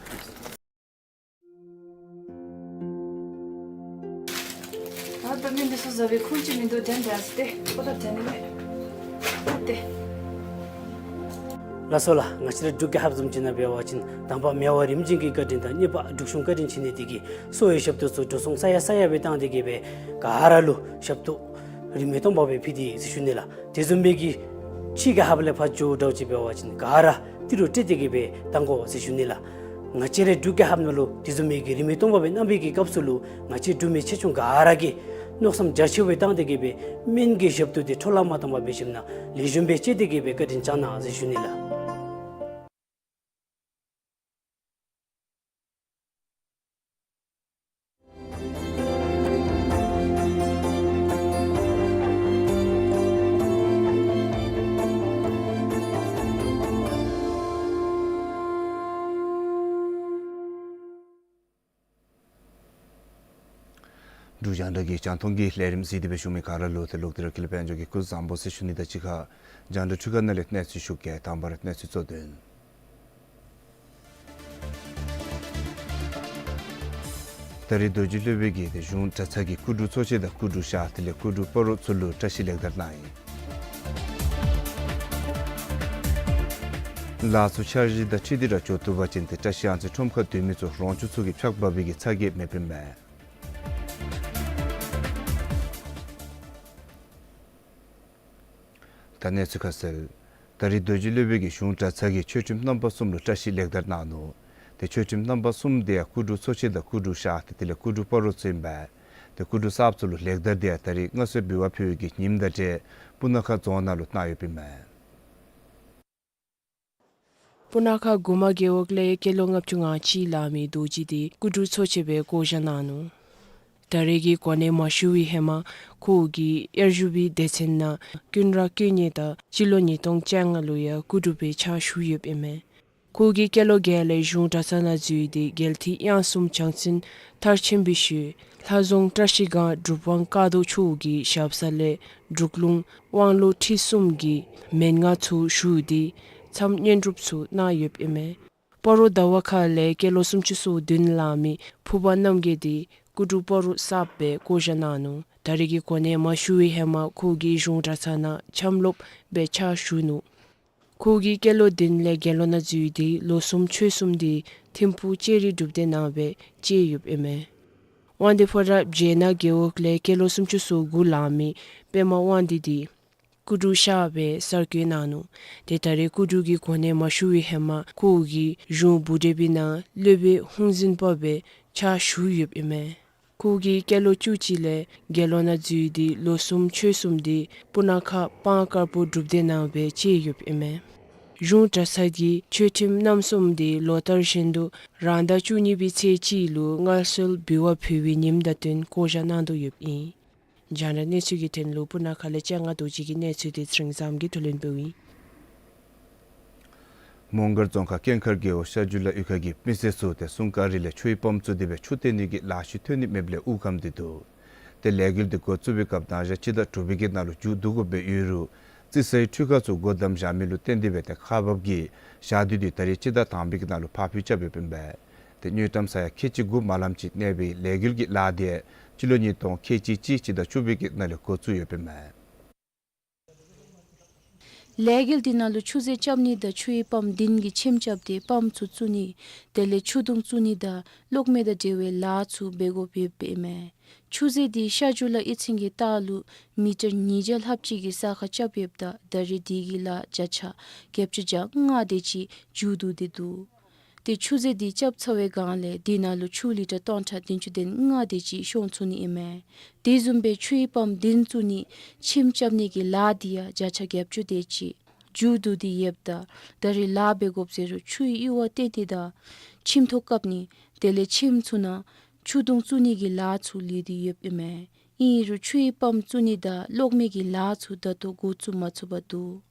ད་ལྟོ་སྨན་འདི་ཚུ་ཟ་བའི་ཁུངས་ཅིག་མིན་འདུག། དྲན་དྲན་སྟེ་ཁོ་ད་དྲན་ནི་མས། ད་ལྟོ། ལགས་སོ་ལགས། ང་བཅས་ར་འབྲུག་རྒྱལ་ཁབ་བཟུམ་ཅིག་ནང་འབད་བ་ཅིན་དང་པ་མེ་དབར་རིམ་བྱོན་གྱི་བཀའ་དྲིན་དང་གཉིས་པ་འབྲུག་གཞུང་བཀའ་དྲིན་ཆེ་ནི་འདི་གིས་གསོ་བའི་ཞབས་ཏོག་ཚུ་འགྲོ་སོང་ས་ཡ་ས་ཡ་སྦེ་བཏང་སྟེ་གི་སྦེ་ག་ར་ལུ་ཞབས་ཏོག་རིན་མེད་སྟོང་པ་སྦེ་ཕུལ་ཏེ་ཟེར་ཞུ་ནི་ལགས། དེ་བཟུམ་སྦེ་གི་ཕྱི་རྒྱལ་ཁབ་ལས་ཕར་འགྱོཝ་འདྲཝ་ཅིག་འབད་བ་ཅིན་ག་ར་ཏི་རུ་སྤྲོད་དེ་གི་སྦེ་བཏང་དགོ་ཟེར་ཞུ་ནི་ལགས། ང་བཅས་རའི་འབྲུག་རྒྱལ་ཁབ་ནང་ལུ་དེ་བཟུམ་མའི་གི་རིན་མེད་སྟོང་པ་སྦེ་གནང་བའི་གི་སྐབས་སུ་ལུ་ང་བཅས་འབྲུག་མི་ཆེ་ཆུང་ག་ར་གིས་མནོ་བསམ་རྒྱ་ཆེ་བའི་བཏང་སྟེ་གི་སྦེ་སྨན་གྱི་ཞབས་ཏོག་འདི་འཕྲོ་བརླག་མ་བཏང་པར་སྦེ་བཞེསཔ་ན་ལེགས་ཤོམ་སྦེ་སྤྱད་དེ་གི་སྦེ་བཀའ་དྲིན་བསྐྱང་གནང་ཟེར་ཞུ་ནི་ལགས། འབྲུག་རྒྱང་བསྒྲགས་ཀྱི་རྒྱང་མཐོང་གི་ལས་རིམ་གཟིགས་ཏེ་སྦེ་བཞུགས་མི་ག་ར་ལུ་ཏེ་ལོག་སྟེ་ར་ཀུན་ལེགས་དཔལ་འབྱོར་གྱིས་སྐུ་གཟུགས་བཟང་པོ་ཟེར་ཞུ་ནི་དང་གཅིག་ཁར་རྒྱང་བསྒྲགས་འཕྲུལ་ཁང་ནང་ལས་གནས་ཚུལ་ཞུ་གེ། དང་པ་ར་གནས་ཚུལ་གཙོ་དོན། ད་རེས་རྡོ་རྗེ་སློབ་དཔོན་གྱིས་ཏེ་གཞུང་གྲྭ་ཚང་གི་སྐུ་དྲུང་ཚོགས་ཆེན་དང་སྐུ་དྲུང་ཤར་དེ་ལས་སྐུ་དྲུང་སྤ་རོ་ཚུ་ལུ་བཀྲ་ཤིས་ལེགས་དར་གནང་ཡི། ལཱ་ཚུ་འཆར་གཞི་དང་འཁྲིལ་ཏེ་ར་འགྱོ་བཏུབ་པ་ཅིན་ཏེ་བཀྲ་ཤིས་གཡང་རྩེ་ཁྲོམ་ཁར་སྡོད་མི་ཚུ་རོང་ཆུ་ཚུ་གིས་ཕྱག་འབག་པའི་གི་ཚ་གྱང་མེདཔ་ཨིན་མས། ད་གནས་ཚུལ་ཁ་གསལ། ད་རེས་རྡོ་རྗེ་སློབ་དཔོན་གྱིས་གཞུང་གྲྭ་ཚང་གི་ཆོས་ཁྲིམས་རྣམ་པ་གསུམ་ལུ་བཀྲ་ཤིས་ལེགས་དར་གནང་ནུག། ཏེ་ཆོས་ཁྲིམས་རྣམ་པ་གསུམ་དེ་ཡང་སྐུ་དྲུང་ཚོགས་ཆེན་དང་སྐུ་དྲུང་ཤར་དེ་དེ་ལས་སྐུ་དྲུང་སྤ་རོ་ཚུ་ཨིན་པས། ཏེ་སྐུ་དྲུང་གསརཔ་ཚུ་ལུ་ལེགས་དར་དེ་ཡང་ད་རེས་མངའ་གསོལ་འབུལ་བ་ཕུལ་བའི་གི་ཉིནམ་དང་འབྲེལ་སྤུ་ན་ཁ་རྫོང་ནང་ལུ་གནང་ཡོདཔ་ཨིན་མས། སྤུ་ན་ཁ་གུ་མ་རྒེད་འོག་ལས་སྐྱེས་ལོ་ལྔ་བཅུ་ང་གཅིག་ལང་མི་རྡོ་རྗེ་དེ་སྐུ་དྲུང་ཚོགས་ཆེན་སྦེ་བསྐོ་བཞག་གནང་ནུག། ད་རེས་ཀྱི་གོ་གནས་མ་ཞུ་བའི་ཧེ་མ་ཁོ་གིས་དབྱར་བཞུགས་པའི་སྡེ་ཚན་ནང་ཀུན་ར་ཀུན་ཉེ་དང་སྤྱི་ལོ་ཉིས་སྟོང་བཅོ་ལྔ་ལུ་ཡང་སྐུ་དྲུང་སྦེ་ཕྱག་ཞུ་ཡོདཔ་ཨིན་མས། ཁོ་གིས་སྐྱེས་ལོ་བརྒྱད་ལས་གཞུང་གྲྭ་ཚང་ནང་འཛུལ་ཏེ་རྒྱལ་ཐིག་དབྱངས་གསུམ་བྱང་སེམས་མཐར་ཕྱིན་པའི་ཤུལ་ལྷ་རྫོང་བཀྲ་ཤིས་སྒང་གྲུབ་དབང་དཀར་མདོག་མཆོག་གི་ཞབས་ས་ལས་འབྲུག་ལུང་དབང་ལུང་ཁྲིད་གསུམ་གྱི་མན་ངག་ཚུ་ཞུ་སྟེ་མཚམས་བསྙེན་སྒྲུབ་ཚུ་གནང་ཡོདཔ་ཨིན་མས། སྤ་རོ་ཟླ་བ་ཁ་ལས་སྐྱེས་ལོ་སུམ་ཅུ་སོ་བདུན་ལང་མི་ཕུར་པ་རྣམ་རྒྱལ་དེ་སྐུ་དྲུང་སྤ་རོ་གསརཔ་སྦེ་བསྐོ་བཞག་གནང་ནུག། ད་རེས་ཀྱི་གོ་གནས་མ་ཞུ་བའི་ཧེ་མ་ཁོ་གིས་གཞུང་གྲྭ་ཚང་ནང་ལྕམ་སློབ་སྦེ་ཕྱག་ཞུ་ནུག། ཁོ་གིས་སྐྱེས་ལོ་བདུན་ལས་དགེ་སློང་ནང་འཛུལ་ཏེ་ལོ་གསུམ་ཆོས་གསུམ་དེ་ཐིམ་ཕུག་ལྕགས་རི་སྒྲུབ་སྡེ་ནང་སྦེ་བཅད་ཡོདཔ་ཨིན་མས། དབང་འདུས་ཕོ་བྲང་བྱེ་ནག་རྒེད་འོག་ལས་སྐྱེས་ལོ་སུམ་ཅུ་སོ་དགུ་ལང་མི་པདྨ་དབང་འདུས་དེ་སྐུ་དྲུང་ཤར་སྦེ་གསར་བསྐོ་གནང་ནུག། ཏེ་ད་རེས་སྐུ་དྲུང་གི་གོ་གནས་མ་ཞུ་བའི་ཧེ་མ་ཁོ་གིས་གཞུང་བུ་དྲེ་བི་ནང་སློབ་དཔོན་ཧུང་འཛིན་པ་སྦེ་ཕྱག་ཞུ་ཡོདཔ་ཨིན་མས། ཁོ་གིས་སྐྱེས་ལོ་བཅུ་གཅིག་ལས་དགེ་སློང་ནང་འཛུལ་ཏེ་ལོ་གསུམ་ཆོས་གསུམ་དེ་སྤུ་ན་ཁ་སྤང་དཀར་པོ་སྒྲུབ་སྡེ་ནང་སྦེ་བཅད་ཡོདཔ་ཨིན་མས། གཞུང་གྲྭ་ཚང་གི་ཆོས་ཁྲིམས་རྣམ་གསུམ་དེ་ལོ་ལྟར་བཞིན་དུ་རང་ཟླ་བཅུ་གཉིས་པའི་ཚེས་གཅིག་ལུ་མངའ་གསོལ་འབུལ་བ་ཕུལ་བའི་ཉིནམ་དང་བསྟུན་བསྐོ་བཞག་གནང་དོ་ཡོདཔ་ཨིན། རྒྱང་བསྒྲགས་གནས་ཚུལ་གྱི་དོན་ལུ་སྤུ་ན་ཁ་ལས་སྤྱན་སྔ་རྡོ་རྗེ་གི་གནས་ཚུལ་དེ་ཚེ་རིང་བཟངམོ་གིས་བསྡུ་ལེན་འབདཝ་ཨིན། མོང་སྒར་རྫོང་ཁག་ཀེང་མཁར་རྒེད་འོག་ཤར་ཇུ་ལ་གཡུས་ཁ་གི་མི་སེར་ཚུ་ཏེ་སྲུང་སྐར་རི་ལས་ཆུའི་པམཔ་བཙུགས་ཏེ་སྦེ་ཆུ་བཏོན་ནི་གི་ལཱ་ཤུལ་ཐོན་ནི་མེདཔ་ལས་དབུགས་སྐམ་སྟེ་འདུག། ཏེ་ལས་འགུལ་འདི་འགོ་བཙུགས་པའི་སྐབས་ན་ཧིང་སྤྱི་ཟླ་དྲུག་པའི་གི་ནང་ལུ་མཇུག་བསྡུ་དགོཔ་སྦེ་ཡོད་རུང་རྩི་སའི་འཕྲུལ་ཁང་ཚུ་སྒོ་བསྡམས་བཞག་མི་ལུ་བརྟེན་ཏེ་སྦེ་ཏེ་ཁག་འབགཔ་གིས་ཞག་དུས་འདི་ད་རེས་སྤྱི་ཟླ་དང་པའི་གི་ནང་ལུ་ཕར་འགྱངས་རྐྱབ་ཡོདཔ་ཨིན་པས། ཏེ་དངུལ་ཀྲམ་ས་ཡ་ཁལ་གཅིག་དགུ་མ་ལངམ་ཅིག་གནས་པའི་ལས་འགུལ་གྱི་ལཱ་དེ་སྤྱི་ལོ་ཉིས་སྟོང་ཁལ་གཅིག་གཅིག་སྤྱི་ཟླ་བཅུ་པའི་གི་ནང་ལས་འགོ་བཙུགས་ཡོདཔ་ཨིན་མས། ལས་འགུལ་འདི་ནང་ལུ་ཆུ་རྫས་རྐྱབ་ནི་དང་ཆུའི་པམཔ་འདི་ནང་གི་ཁྱིམ་རྐྱབ་སྟེ་པམཔ་ཚུ་བཙུགས་ནི་དེ་ལས་ཆུ་དུང་བཙུགས་ནི་དང་གློག་མེ་དང་འབྲེལ་བའི་ལཱ་ཚུ་འབད་དགོཔ་ཡོདཔ་ཨིན་མས། ཆུ་རྫས་འདི་ཤར་ཇུ་ལ་གཡུས་ཚན་གྱི་ལྟག་ལུ་མི་ཊར་ཉིས་བརྒྱ་ལྷགཔ་ཅིག་གི་ས་ཁར་རྐྱབ་ཡོདཔ་ད་ད་རེས་འདི་གི་ལཱ་བརྒྱ་ཆ་བརྒྱད་ཅུ་གྱ་ལྔ་དེ་ཅིག་མཇུག་བསྡུ་སྟེ་འདུག། ཏེ་ཆུ་རྫས་འདི་རྐྱབ་ཚར་བའི་སྒང་ལས་འདི་ནང་ལུ་ཆུ་ལི་ཊར་སྟོང་ཕྲག་བདུན་ཅུ་དོན་ལྔ་དེ་ཅིག་ཤོང་ཚུགས་ནི་ཨིན་མས། དེ་བཟུམ་སྦེ་ཆུའི་པམཔ་འདི་བཙུགས་ནི་ཁྱིམ་རྐྱབ་ནི་གི་ལཱ་འདི་ཡང་བརྒྱ་ཆ་བརྒྱད་ཅུ་དེ་ཅིག་མཇུག་བསྡུ་སྟེ་ཡོདཔ་ད་ད་རེས་ལཱ་འབད་དགོཔ་ཟེར་རུང་ཆུའི་གཡུར་བ་བཏོན་ཏེ་དང་ཆུམ་ཐོག་བཀབ་ནི་དེ་ལས་ཁྱིམ་ཚུ་ནང་ཆུ་དུང་བཙུགས་ནི་གི་ལཱ་ཚུ་ལུས་ཏེ་ཡོདཔ་ཨིན་མས། ཨིན་རུང་ཆུའི་པམཔ་བཙུགས་ནི་དང་གློག་མེ་གི་ལཱ་ཚུ་ད་ལྟོ་འགོ་བཙུགས་མ་ཚུགས་པར་འདུག།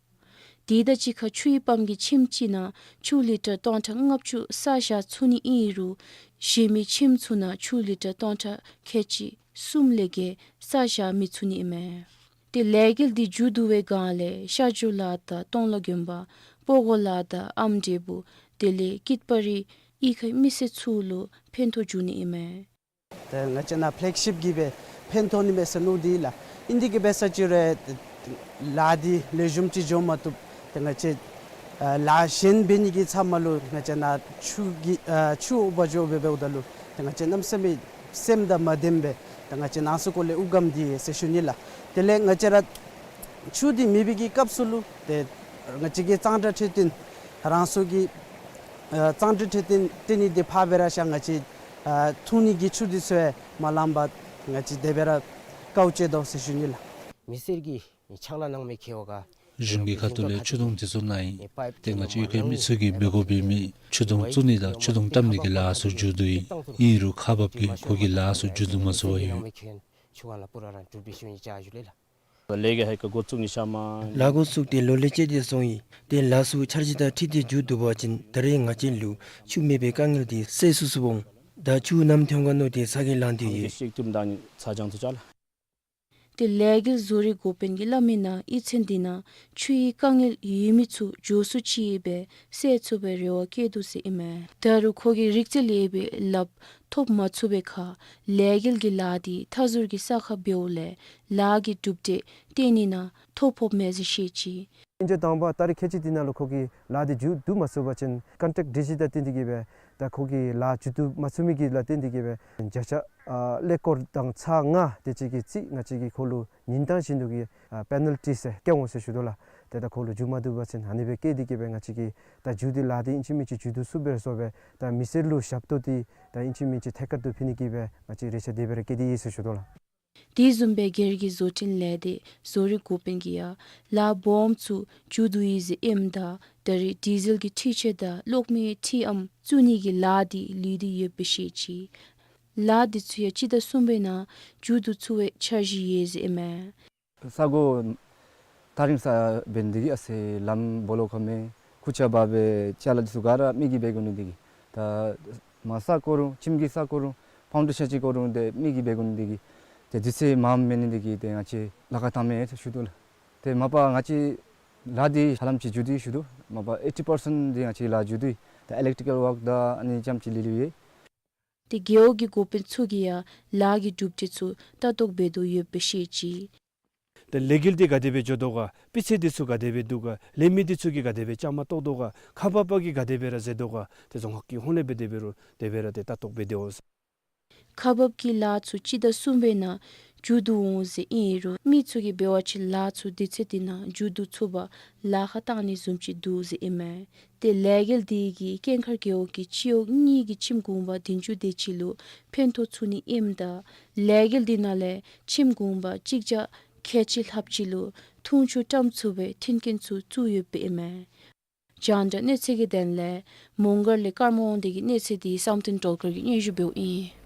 དེ་དང་གཅིག་ཁར་ཆུའི་པམཔ་གིས་ཁྱིམ་གཅིག་ནང་ཆུ་ལི་ཊར་སྟོང་ཕྲག་ལྔ་བཅུ་བསག་བཞག་ཚུགས་ནི་ཨིན་རུང་གཞན་མི་ཁྱིམ་ཚུ་ནང་ཆུ་ལི་ཊར་སྟོང་ཕྲག་ཁལ་གཅིག་གསུམ་ལས་བརྒལ་བསག་བཞག་མི་ཚུགས་ནི་ཨིན་མས། ཏེ་ལས་འགུལ་འདི་མཇུག་བསྡུ་བའི་སྒང་ལས་ཤར་ཇུ་ལ་དང་སྟོང་ལ་དགོན་པ་སྤོ་སྒོ་ལ་དང་ཨམ་འབྲས་བུ་དེ་ལས་ཀིད་པ་རི་གཡུས་ཁའི་མི་སེར་ཚུ་ལུ་ཕན་ཐོགས་འགྱོ་ནི་ཨིན་མས། ཏེ་ང་བཅས་ནཱ་ཕེ་ལེག་ཤིབ་གིས་སྦེ་ཕན་ཐོགས་ནི་མས་ཟེར་མནོ་སྟེ་ལགས། ཨིན་དེ་གིས་སྦེ་ས་ཅིག་རུང་ལཱ་འདི་ལེགས་ཤོམ་ཅིག་འགྱོ་མ་བཏུབ། ཏེ་ང་བཅས་ཨ་ལཱ་གཞན་འབད་ནི་གི་ཚབ་མ་ལུ་ང་བཅས་ནཱ་ཆུ་གི་ཨ་ཆུ་འོབ་འགྱོ་སྦེ་འབདཝ་ད་ལུ་ཏེ་ང་བཅས་གནམ་མེད་ས་མེད་སེམས་དང་མ་ལྡནམ་སྦེ་ཏེ་ང་བཅས་ནང་སོ་ཁོ་ལས་དབུགས་སྐམ་སྟེ་ཡོད་ཟེར་ཞུ་ནི་ལགས། དེ་ལས་ང་བཅས་ར་ཆུ་འདི་མེད་པའི་གི་སྐབས་སུ་ལུ་ཏེ་ང་བཅས་ཀྱི་གཙང་སྦྲ་འཕྲོད་བསྟེན་རང་སོ་གི་ཨ་གཙང་སྦྲ་འཕྲོད་བསྟེན་འཕྲོད་བསྟེན་ནི་འདི་ཕར་སྦེ་ར་བཞག། ང་བཅས་ཨ་འཐུང་ནི་གི་ཆུ་འདི་ཚུ་ཡང་མ་ལངམ་སྦེ་ང་བཅས་དེ་སྦེ་ར་དཀའཝ་སྤྱད་དོ་ཟེར་ཞུ་ནི་ལགས། མི་སེར་གྱིས་ཕྱག་ལཱ་གནང་མི་ཁེ་བ་ག་གཞུང་གི་ཁ་ཐུག་ལས་ཆུ་དུང་འདི་ཚུ་གནང་ཡི། ཏེ་ང་བཅས་གཡུས་ཁའི་མི་ཚུ་གིས་འབད་དགོ་པའི་མི་ཆུ་དུང་བཙུགས་ནི་དང་ཆུ་དུང་བཏབ་ནི་གི་ལཱ་ཚུ་མཇུག་བསྡུ་ཡི། ཨིན་རུང་ཁག་འབགཔ་གིས་ཁོ་གི་ལཱ་ཚུ་མཇུག་བསྡུ་མ་ཚུགས་པར་ཡོད། ལས་ཀ་ཧེ་ཀ་འགོ་བཙུགས་ནི་ཤ་མ། ལཱ་འགོ་བཙུགས་ཏེ་ལོ་ལེགས་བཅད་དེ་སོང་ཡི། ཏེ་ལཱ་ཚུ་འཆར་གཞི་དང་འཁྲིལ་ཏེ་མཇུག་བསྡུ་བ་ཅིན་ད་རེས་ང་བཅས་ལུ་ཆུ་མེད་པའི་དཀའ་ངལ་འདི་སེལ་ཚུགས་ཚུགས་འོང་། ད་ཆུ་ནམ་ཐོན་ག་མནོ་སྟེ་ཚ་གྱང་ལང་སྟེ་ཡོད། ཏེ་ལས་འགུལ་བཟོ་རིག་འགོ་དཔོན་གྱིས་སླབ་མིའི་ནང་གཡུས་ཚན་འདི་ནང་ཆུའི་དཀའ་ངལ་ཡོད་མི་ཚུ་མགྱོགས་སུ་ཅིག་སྦེ་སེལ་ཚུགས་པའི་རེ་བ་བསྐྱེད་དོ་ཟེར་ཨིན་མས། ད་རུང་ཁོ་གིས་རིག་རྩལ་ཡོད་པའི་ལགཔ་ ཐོབ་མ་ཚུགས་པའི་ཁར་ལས་འགུལ་གྱི་ལཱ་འདི་མཐའ་ཟུར་གྱི་ས་ཁར་འབདཝ་ལས་ལཱ་གི་གྲུབ་འབྲས་གཏན་ནས་ཐོབ་ཕོགཔ་མེད་ཟེར་བཤད་ཅི། ཨིན་ཅི་དང་པ་ད་རེས་ཁལ་གཅིག་འདི་ནང་ལུ་ཁོ་གིས་ལཱ་འདི་མཇུག་བསྡུ་མ་ཚུགས་པ་ཅིན་ཀོན་ཊེཀཊ་བྲི་ཞིནམ་ད་བརྟེན་ཏེ་གིས་སྦེ་ད་ཁོ་གིས་ལཱ་མཇུག་བསྡུ་མ་ཚུགས་མི་གི་ལཱ་བརྟེན་ཏེ་གིས་སྦེ་བརྒྱ་ཆ་ཨ་ཀླད་ཀོར་དང་ཚག་ལྔ་དེ་ཅིག་གི་རྩིས་ང་བཅས་ཀྱིས་ཁོ་ལུ་ཉིན་གྲངས་བཞིན་དུ་གི་ཨ་པེ་ནཱལ་ཊིས་བཀལ་འོང་ཟེར་ཞུ་དོ་ལགས། ཏེ་ད་ཁོ་ལུ་མཇུག་མ་བསྡུ་བ་ཅིན་ཨ་ནི་སྦེ་བཀལ་ཏེ་གིས་སྦེ་ང་བཅས་ཀྱིས་ད་མཇུག་འདི་ལཱ་འདི་ཨིན་ཅི་མིན་ཅི་མཇུག་བསྡུ་ཚུགས་པའི་བཟོ་སྦེ་ད་མི་སེར་ལུ་ཞབས་ཏོག་འདི་ད་ཨིན་ཅི་མིན་ཅི་ཐད་ཀར་དུ་ཕུལ་ནི་གི་སྦེ་ང་བཅས་རེ་ཆ་དེ་སྦེ་ར་བསྐྱེད་དེ་ཡོད་ཟེར་ཞུ་དོ་ལགས། དེ་བཟུམ་སྦེ་སྒེར་གྱི་བཟོ་སྐྲུན་ལས་སྡེ་བཟོ་རིག་འགོ་དཔོན་གྱིས་ཡང་ལཱ་སྦོམ་ཚུ་མཇུག་བསྡུ་ཡི་ཟེར་ཨིནམ་ད་ད་རེས་ཌི་ཟེལ་གྱི་འཕྲུལ་ཆས་དང་གློག་མེའི་འཕྲུལ་ཨམ་བཙུགས་ནི་གི་ལཱ་འདི་ལུས་ཏེ་ཡོདཔ་སྦེ་བཤད་ཅི། ལཱ་འདི་ཚུ་ཡང་སྤྱི་ཟླ་གསུམ་པའི་ནང་མཇུག་བསྡུ་ཚུགས་པའི་འཆར་གཞི་ཡོད་ཟེར་ཨིན་མས། ས་གོ་ཐག་རིང་ས་འབད་ནི་འདི་གིས་ཨ་ཙི་ལམ་སྦོ་ལོགས་ཁར་མེད། ཁུར་ཆ་འབག་སྦེ་ཅ་ལ་འདི་ཚུ་ག་ར་མི་གིས་འབད་དགོ་ནི་འདི་གིས་ད་མར་ས་བརྐོ་རུང་ཁྱིམ་གྱི་ས་བརྐོ་རུང་ཕའུན་ཌེ་ཤཱན་ཅིག་བརྐོ་རུང་ཏེ་མི་གིས་འབད་དགོ་ནི་འདི་གིས་ཏེ་དུས་ཚོད་མངམ་མེད་ནི་འདི་གིས་ཏེ་ང་བཅས་ལཱ་ཁག་བཏངམ་མས་ཟེར་ཞུ་དོ་ལགས། ཏེ་མ་པ་ང་བཅས་ལཱ་འདི་ཧ་ལམ་ཅིག་མཇུག་བསྡུ་ཡི་ཞུ་དོ། མ་པ་ཨེ་ཊི་པར་སེནཊ་འདི་ང་བཅས་ལཱ་མཇུག་བསྡུ་ཡི། ད་ཨི་ལེཀ་ཊི་ཀལ་ཝརཀ་དང་ཨ་ནི་ཙམ་ཅིག་ལུས་ལུས་ཡོད། ཏེ་རྒེད་འོག་གི་འགོ་དཔོན་ཚུ་གིས་ཡང་ལཱ་གི་གྲུབ་འབྲས་ཚུ་ལྟ་རྟོག་འབད་དོ་ཡོདཔ་སྦེ་བཤད་ཅི། ཏེ་ལས་འགུལ་འདི་ག་དེ་སྦེ་འགྱོ་དོ་ག། སྤུས་ཚད་འདི་ཚུ་ག་དེ་སྦེ་འདུག་ག། ལས་མི་འདི་ཚུ་གིས་ག་དེ་སྦེ་བཅའ་མར་གཏོགས་དོ་ག། ཁག་འབག་པ་གིས་ག་དེ་སྦེ་ར་མཛད་དོ་ག། ཏེ་རྫོང་ཁག་གི་ཧོངས་ལས་སྦེ་དེ་སྦེ་རུང་དེ་སྦེ་ར་ཏེ་ལྟ་རྟོག་འབད་དེ་འོང་། ཁག་འབག་གི་ལཱ་ཚུ་སྤྱི་ཟླ་གསུམ་པའི་ནང་མཇུག་བསྡུ་འོང་ཟེར་ཨིན་རུང་མི་ཚུ་གིས་འབད་བ་ཅིན་ལཱ་ཚུ་དུས་ཚོད་འདི་ནང་མཇུག་བསྡུ་ཚུགས་པར་ལཱ་ཁག་བཏང་ནི་བཟུམ་ཅིག་འདུག་ཟེར་ཨིན་མས། ཏེ་ལས་འགུལ་འདི་གིས་ཀེང་ཁར་རྒེད་འོག་གི་སྤྱི་འོག་གཉིས་ཀྱི་ཁྱིམ་གུང་པ་བདུན་ཅུ་དེ་ཅིག་ལུ་ཕན་ཐོགས་ཚུགས་ནི་ཨིནམ་ད་ལས་འགུལ་འདི་ནང་ལས་ཁྱིམ་གུང་པ་གཅིག་བརྒྱ་ཁལ་གཅིག་ལྷགཔ་ཅིག་ལུ་འཐུང་ཆུ་བཀྲམ་ཚུགས་པའི་མཐུན་རྐྱེན་ཚུ་བཙུགས་ཡོདཔ་ཨིན་མས། རྒྱང་བསྒྲགས་གནས་ཚུལ་གྱི་དོན་ལས་མོང་སྒར་ལས་ཀརྨ་དབང་འདུས་ཀྱི་གནས་ཚུལ་འདི་བསམ་གཏན་སྒྲོལ་དཀར་གྱིས་སྙན་ཞུ་འབདཝ་ཨིན།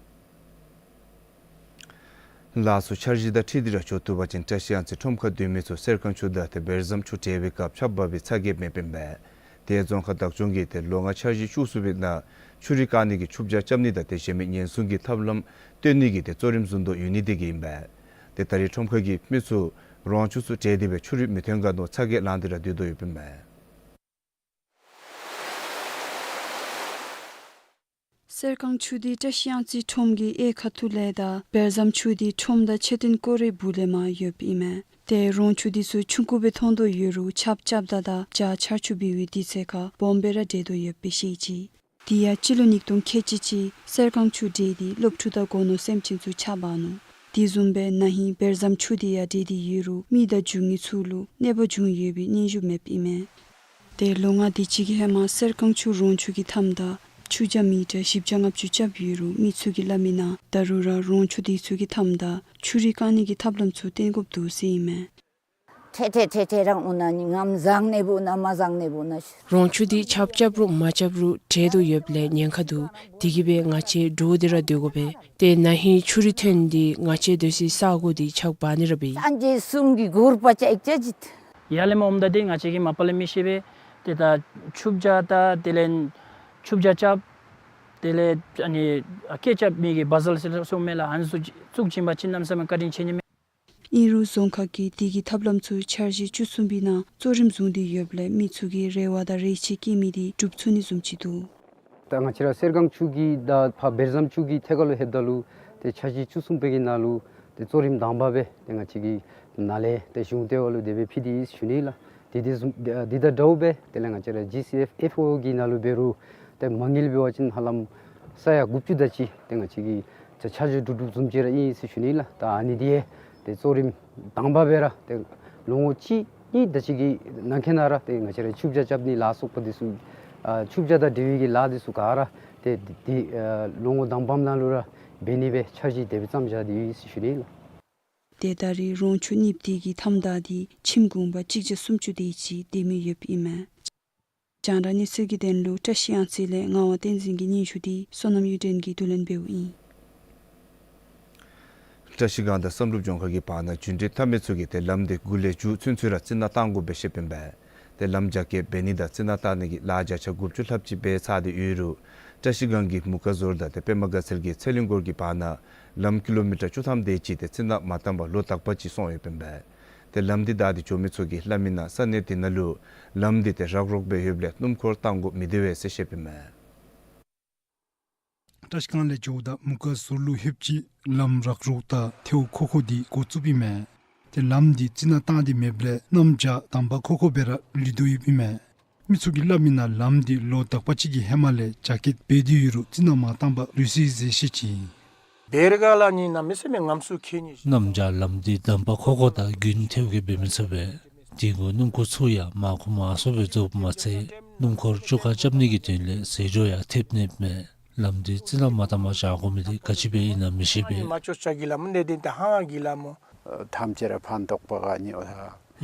ལཱ་ཚུ་འཆར་གཞི་དང་འཁྲིལ་ཏེ་ར་འགྱོ་བཏུབ་པ་ཅིན་བཀྲ་ཤིས་གཡང་རྩེ་ཁྲོམ་ཁར་སྡོད་མི་ཚུ་གསེར་ཁང་ཆུ་དང་ཏེ་བེར་ཟམ་ཆུ་བྲེག་པའི་སྐབས་ཆརཔ་འབབ་པའི་ཚ་གྱང་མེདཔ་ཨིན་པས། ཏེ་རྫོང་ཁག་བདག་སྐྱོང་གིས་ཏེ་ལོ་ལྔ་འཆར་གཞི་བཅུ་གསུམ་པའི་ནང་ཆུ་རུད་བཀག་ནི་གི་ཆུ་བྱ་རྐྱབ་ནི་དང་དེ་བཟུམ་མའི་ཉེན་སྲུང་གི་ཐབས་ལམ་སྟོན་ནི་གི་ཏེ་གཙོ་རིམ་བཟུང་དོ་ཡོད་ནི་འདི་གིས་ཨིན་པས། ཏེ་ད་རེས་ཁྲོམ་ཁ་གི་མི་ཚུ་རོང་ཆུ་ཚུ་བྲེག་སྟེ་སྦེ་ཆུ་རུད་མི་ཐོན་ག་མནོ་ཚ་གྱང་ལངས་ཏེ་ར་སྡོད་དོ་ཡོདཔ་ཨིན་པས། གསེར་ཁང་ཆུ་འདི་བཀྲ་ཤིས་གཡང་རྩེ་ཁྲོམ་གྱི་གཡས་ཁ་ཐུག་ལས་དང་བེར་ཟམ་ཆུ་འདི་ཁྲོམ་དང་མཆོད་རྟེན་སྐོར་རའི་སྦུག་ལས་མར་ཡོདཔ་ཨིན་མས། ཏེ་རོང་ཆུ་འདི་ཚུ་ཆུང་ཀུ་སྦེ་མཐོང་དོ་ཡོད་རུང་ཆརཔ་རྐྱབ་ད་དང་བྱཱར་ཆར་ཆུ་འབབ་པའི་དུས་ཚོད་ཁར་སྦོམ་སྦེ་ར་བྲེག་དོ་ཡོདཔ་སྦེ་བཤད་ཅི། དེ་ཡང་སྤྱི་ལོ་ཉིས་སྟོང་ཁལ་གཅིག་གཅིག་གསེར་ཁང་ཆུ་བྲེགས་ཏེ་སློབ་ཕྲུག་དང་སྒོ་ནོར་སེམས་ཅན་ཚུ་ཆག་འབག་ནུག། དེ་བཟུམ་སྦེ་ན་ཧིང་བེར་ཟམ་ཆུ་འདི་ཡང་བྲེགས་ཏེ་ཡོད་རུང་མི་དང་རྒྱུ་དངོས་ཚུ་ལུ་གནོད་པ་བྱུང་ཡོད་པའི་སྙན་ཞུ་མེདཔ་ཨིན་མས། ཏེ་ལོ་ལྔ་དེ་ཅིག་གི་ཧེ་མ་གསེར་ཁང་ཆུ་རོང་ཆུ་གི་མཐའམ་དང་ཆུ་རྒྱ་མི་ཊར་བཞི་བརྒྱ་ལྔ་བཅུ་རྐྱབ་ཡོད་རུང་མི་ཚུ་གིས་སླབ་མིའི་ནང་ད་རུང་ར་རོང་ཆུ་དེ་ཚུ་གི་མཐའམ་དང་ཆུ་རུད་བཀག་ནི་གི་ཐབས་ལམ་ཚུ་བཏོན་དགོཔ་འདུག་ཟེར་ཨིན་མས། ཏེ་ཏེ་ཏེ་ཏེ་རང་འོང་ན་ནི་ངམ་བཟང་ནི་འབོ་ན་མ་བཟང་ནི་འབོ་ན་ཤི། རོང་ཆུ་འདི་ཆརཔ་རྐྱབ་རུང་མ་རྐྱབ་རུང་བྲེག་དོ་ཡོདཔ་ལས་ཉེན་ཁ་འདུག། དེ་གིས་སྦེ་ང་བཅས་འདྲོག་སྟེ་ར་སྡོད་དགོ་པས། ཏེ་ན་ཧིང་ཆུ་རུད་ཐོན་ཏེ་ང་བཅས་སྡོད་སའི་ས་གོ་འདི་ཆག་འབག་ནི་ར་འབད་ཡི། སངས་རྒྱས་གསུམ་གྱི་གུར་པ་ཅིག་ཅིག་ཡར་ལས་མར་འོངམ་ད་འདི་ང་བཅས་ཀྱིས་མ་པ་ལས་མི་ཤེས་པས། ཏེ་ད་ཆུ་བྱ་ད་དེ་ལས་ཆུ་བྱ་རྐྱབ་དེ་ལས་ཨ་ནི་སྐད་རྐྱབ་མི་གི་བ་ཟལ་ཟེར་སོང་མས་ལགས། ཨ་ནི་ཚུ་བཙུགས་བྱིན་པ་ཅིན་གནམ་མེད་ས་མེད་བཀའ་དྲིན་ཆེ་ནི་མས། ཨིན་རུང་རྫོང་ཁག་གིས་དེ་གི་ཐབས་ལམ་ཚུ་འཆར་གཞི་བཅུ་གསུམ་པའི་ནང་གཙོ་རིམ་བཟུང་སྟེ་ཡོདཔ་ལས་མི་ཚུ་གི་རེ་བ་དང་རེ་ཆེ་བསྐྱེད་མི་འདི་འགྲུབ་ཚུགས་ནི་བཟུམ་ཅིག་འདུག། ད་ང་བཅས་ར་གསེར་ཁང་ཆུ་གི་དང་ཕར་བེར་ཟམ་ཆུ་གི་ཐད་ཁར་ལུ་ལྷོདཔ་ད་ལུ་ཏེ་འཆར་གཞི་བཅུ་གསུམ་པའི་གི་ནང་ལུ་ཏེ་གཙོ་རིམ་དང་པ་སྦེ་ཏེ་ང་བཅས་ཀྱི་ནཱ་ལས་ཏེ་གཞུང་ལྟེ་བ་ལུ་དེ་སྦེ་ཕུལ་ཏེ་ཡོད་ཟེར་ཞུ་ནི་ལགས། དེ་དེ་བཟུམ་དེ་དང་འདྲཝ་སྦེ་དེ་ལས་ང་བཅས་ར་ཇི་སི་ཨེཕ་ཨེཕ་ཨོ་གི་ནང་ལུ་འབད་རུང་ཏེ་མ་དངུལ་འབད་བ་ཅིན་ཧ་ལམ་ས་ཡ་དགུ་བཅུ་དེ་ཅིག་ཏེ་ང་བཅས་ཀྱིས་ཆ་འཇོག་གྲུབ་གྲུབ་བཟུམ་ཅིག་ར་ཨིན་ཟེར་ཞུ་ནི་ལགས། ད་ཨ་ནི་འདི་ཏེ་གཙོ་རིམ་དང་པ་སྦེ་ར་ཏེ་ལོ་ངོ་གཅིག་གཉིས་དེ་ཅིག་གི་ནང་འཁོད་ནང་ར་ཏེ་ང་བཅས་ར་ཆུ་བྱ་རྐྱབ་ནི་ལ་སོགས་པ་འདི་ཚུ་ཨ་ཆུ་བྱ་དང་འབྲེལ་བའི་གི་ལཱ་འདི་ཚུ་ག་ར་ཏེ་འདི་ཨ་ལོ་ངོ་དང་པམ་ནང་ལུ་ར་འབད་ནི་སྦེ་འཆར་གཞི་དེ་སྦེ་བརྩམས་བཞག་སྟེ་ཡོད་ཟེར་ཞུ་ནི་ལགས། ཏེ་ད་རེས་རོང་ཆུ་གཉིསཔ་དེ་གི་མཐའམ་དང་འདི་ཁྱིམ་གུང་པ་གཅིག་བརྒྱ་སུམ་ཅུ་དེ་ཅིག་སྡོད་མི་ཡོདཔ་ཨིན་མས། རྒྱང་བསྒྲགས་གནས་ཚུལ་གྱི་དོན་ལུ་བཀྲ་ཤིས་གཡང་རྩེ་ལས་ངག་དབང་བསྟན་འཛིན་གྱི་སྙན་ཞུ་འདི་བསོད་ནམས་གཡུ་སྒྲོན་གྱིས་བསྡུ་ལེན་འབདཝ་ཨིན། བཀྲ་ཤིས་སྒང་དང་བསམ་གྲུབ་ལྗོངས་མཁར་གྱི་བར་ན་རྒྱུན་འགྲུལ་འཐབ་མི་ཚུ་གིས་ཏེ་ལམ་འདི་འགོ་ལས་མཇུག་ཚུན་ཚོད་ར་རྩི་ནག་བཏང་དགོ་པའི་བཤདཔ་ཨིན་པས། ཏེ་ལམ་རྒྱ་སྐྱེད་འབད་ནི་དང་རྩི་ནག་བཏང་ནི་གི་ལཱ་བརྒྱ་ཆ་དགུ་བཅུ་ལྷགཔ་ཅིག་འབད་ཚར་ཏེ་ཡོད་རུང་བཀྲ་ཤིས་སྒང་གི་མུ་ཀ་ཟོར་དང་ཏེ་པདྨ་དགའ་ཚལ་གྱི་ཚེ་གླིང་སྐོར་གྱི་བར་ན་ལམ་ཀི་ལོ་མི་ཊར་བཅུ་ཐམ་དེ་ཅིག་ཏེ་རྩི་ནག་མ་བཏང་པར་ལོ་དག་པ་ཅིག་སོང་ཡོདཔ་ཨིན་པས། ཏེ་ལམ་འདི་བདའ་སྟེ་འགྱོ་མི་ཚུ་གིས་སླབ་མིའི་ནང་ས་གནས་དེ་ནང་ལུ་ལམ་འདི་ཏེ་རག་རོག་སྦེ་ཡོདཔ་ལས་སྣུམ་འཁོར་བཏང་དགོཔ་མི་བདེ་བས་ཟེར་བཤདཔ་ཨིན་མས། བཀྲིས་སྒང་ལས་འགྱོཝ་ད་མུ་ཀ་ཟུར་ལུ་ལྷོདཔ་ཅིག་ལམ་རག་རོག་དང་ཐལཝ་ཁོག་ཁོག་འདི་འགོ་བཙུགསཔ་ཨིན་མས། ཏེ་ལམ་འདི་རྩི་ནག་བཏང་སྟེ་མེདཔ་ལས་གནམ་བྱཱར་འདམ་པ་ཁོག་ཁོག་སྦེ་ར་ལུས་དོ་ཡོདཔ་ཨིན་མས། མི་ཚུ་གིས་སླབ་མི་ནང་ལམ་འདི་ལོ་དག་པ་ཅིག་གི་ཧེ་མ་ལས་རྒྱ་སྐྱེད་འབད་དེ་ཡོད་རུང་རྩི་ནག་མ་བཏང་པར་ལུས་ཅི་ཟེར་བཤད་ཅི། བེར་ག་ལ་ནི་ན་མི་སེམས་ངམ་སུ་ཁེ་ནི་ཞིག། གནམ་བྱཱར་ལམ་འདི་འདམ་པ་ཁོག་ཁོག་དང་དགུན་ཐལཝ་གིས་འབད་མི་ཚུགས་པས། དེ་གུ་སྣུམ་འཁོར་ཚུ་ཡང་མར་ཁུ་མར་སོ་སྦེ་འཛུལཝ་མ་ཚད་སྣུམ་འཁོར་བཅོ་ཁ་རྐྱབ་ནི་གི་དོན་ལས་ཟད་འགྲོ་ཡང་ཐེབས་ནི་མས། ལམ་འདི་རྩི་ནག་མ་བཏང་པར་བཞག་དགོ་མི་འདི་ག་ཅི་སྦེ་ཨིན་ན་མི་ཤེས་པས། མ་བཅོས་ཅ་གི་ལ་མོ་ནེ་དིན་ཏེ་ཧང་གི་ལ་མོ། ཐམས་ཅད་ར་ཕན་ཐོགས་པ་ག་ནི་འོ་ད།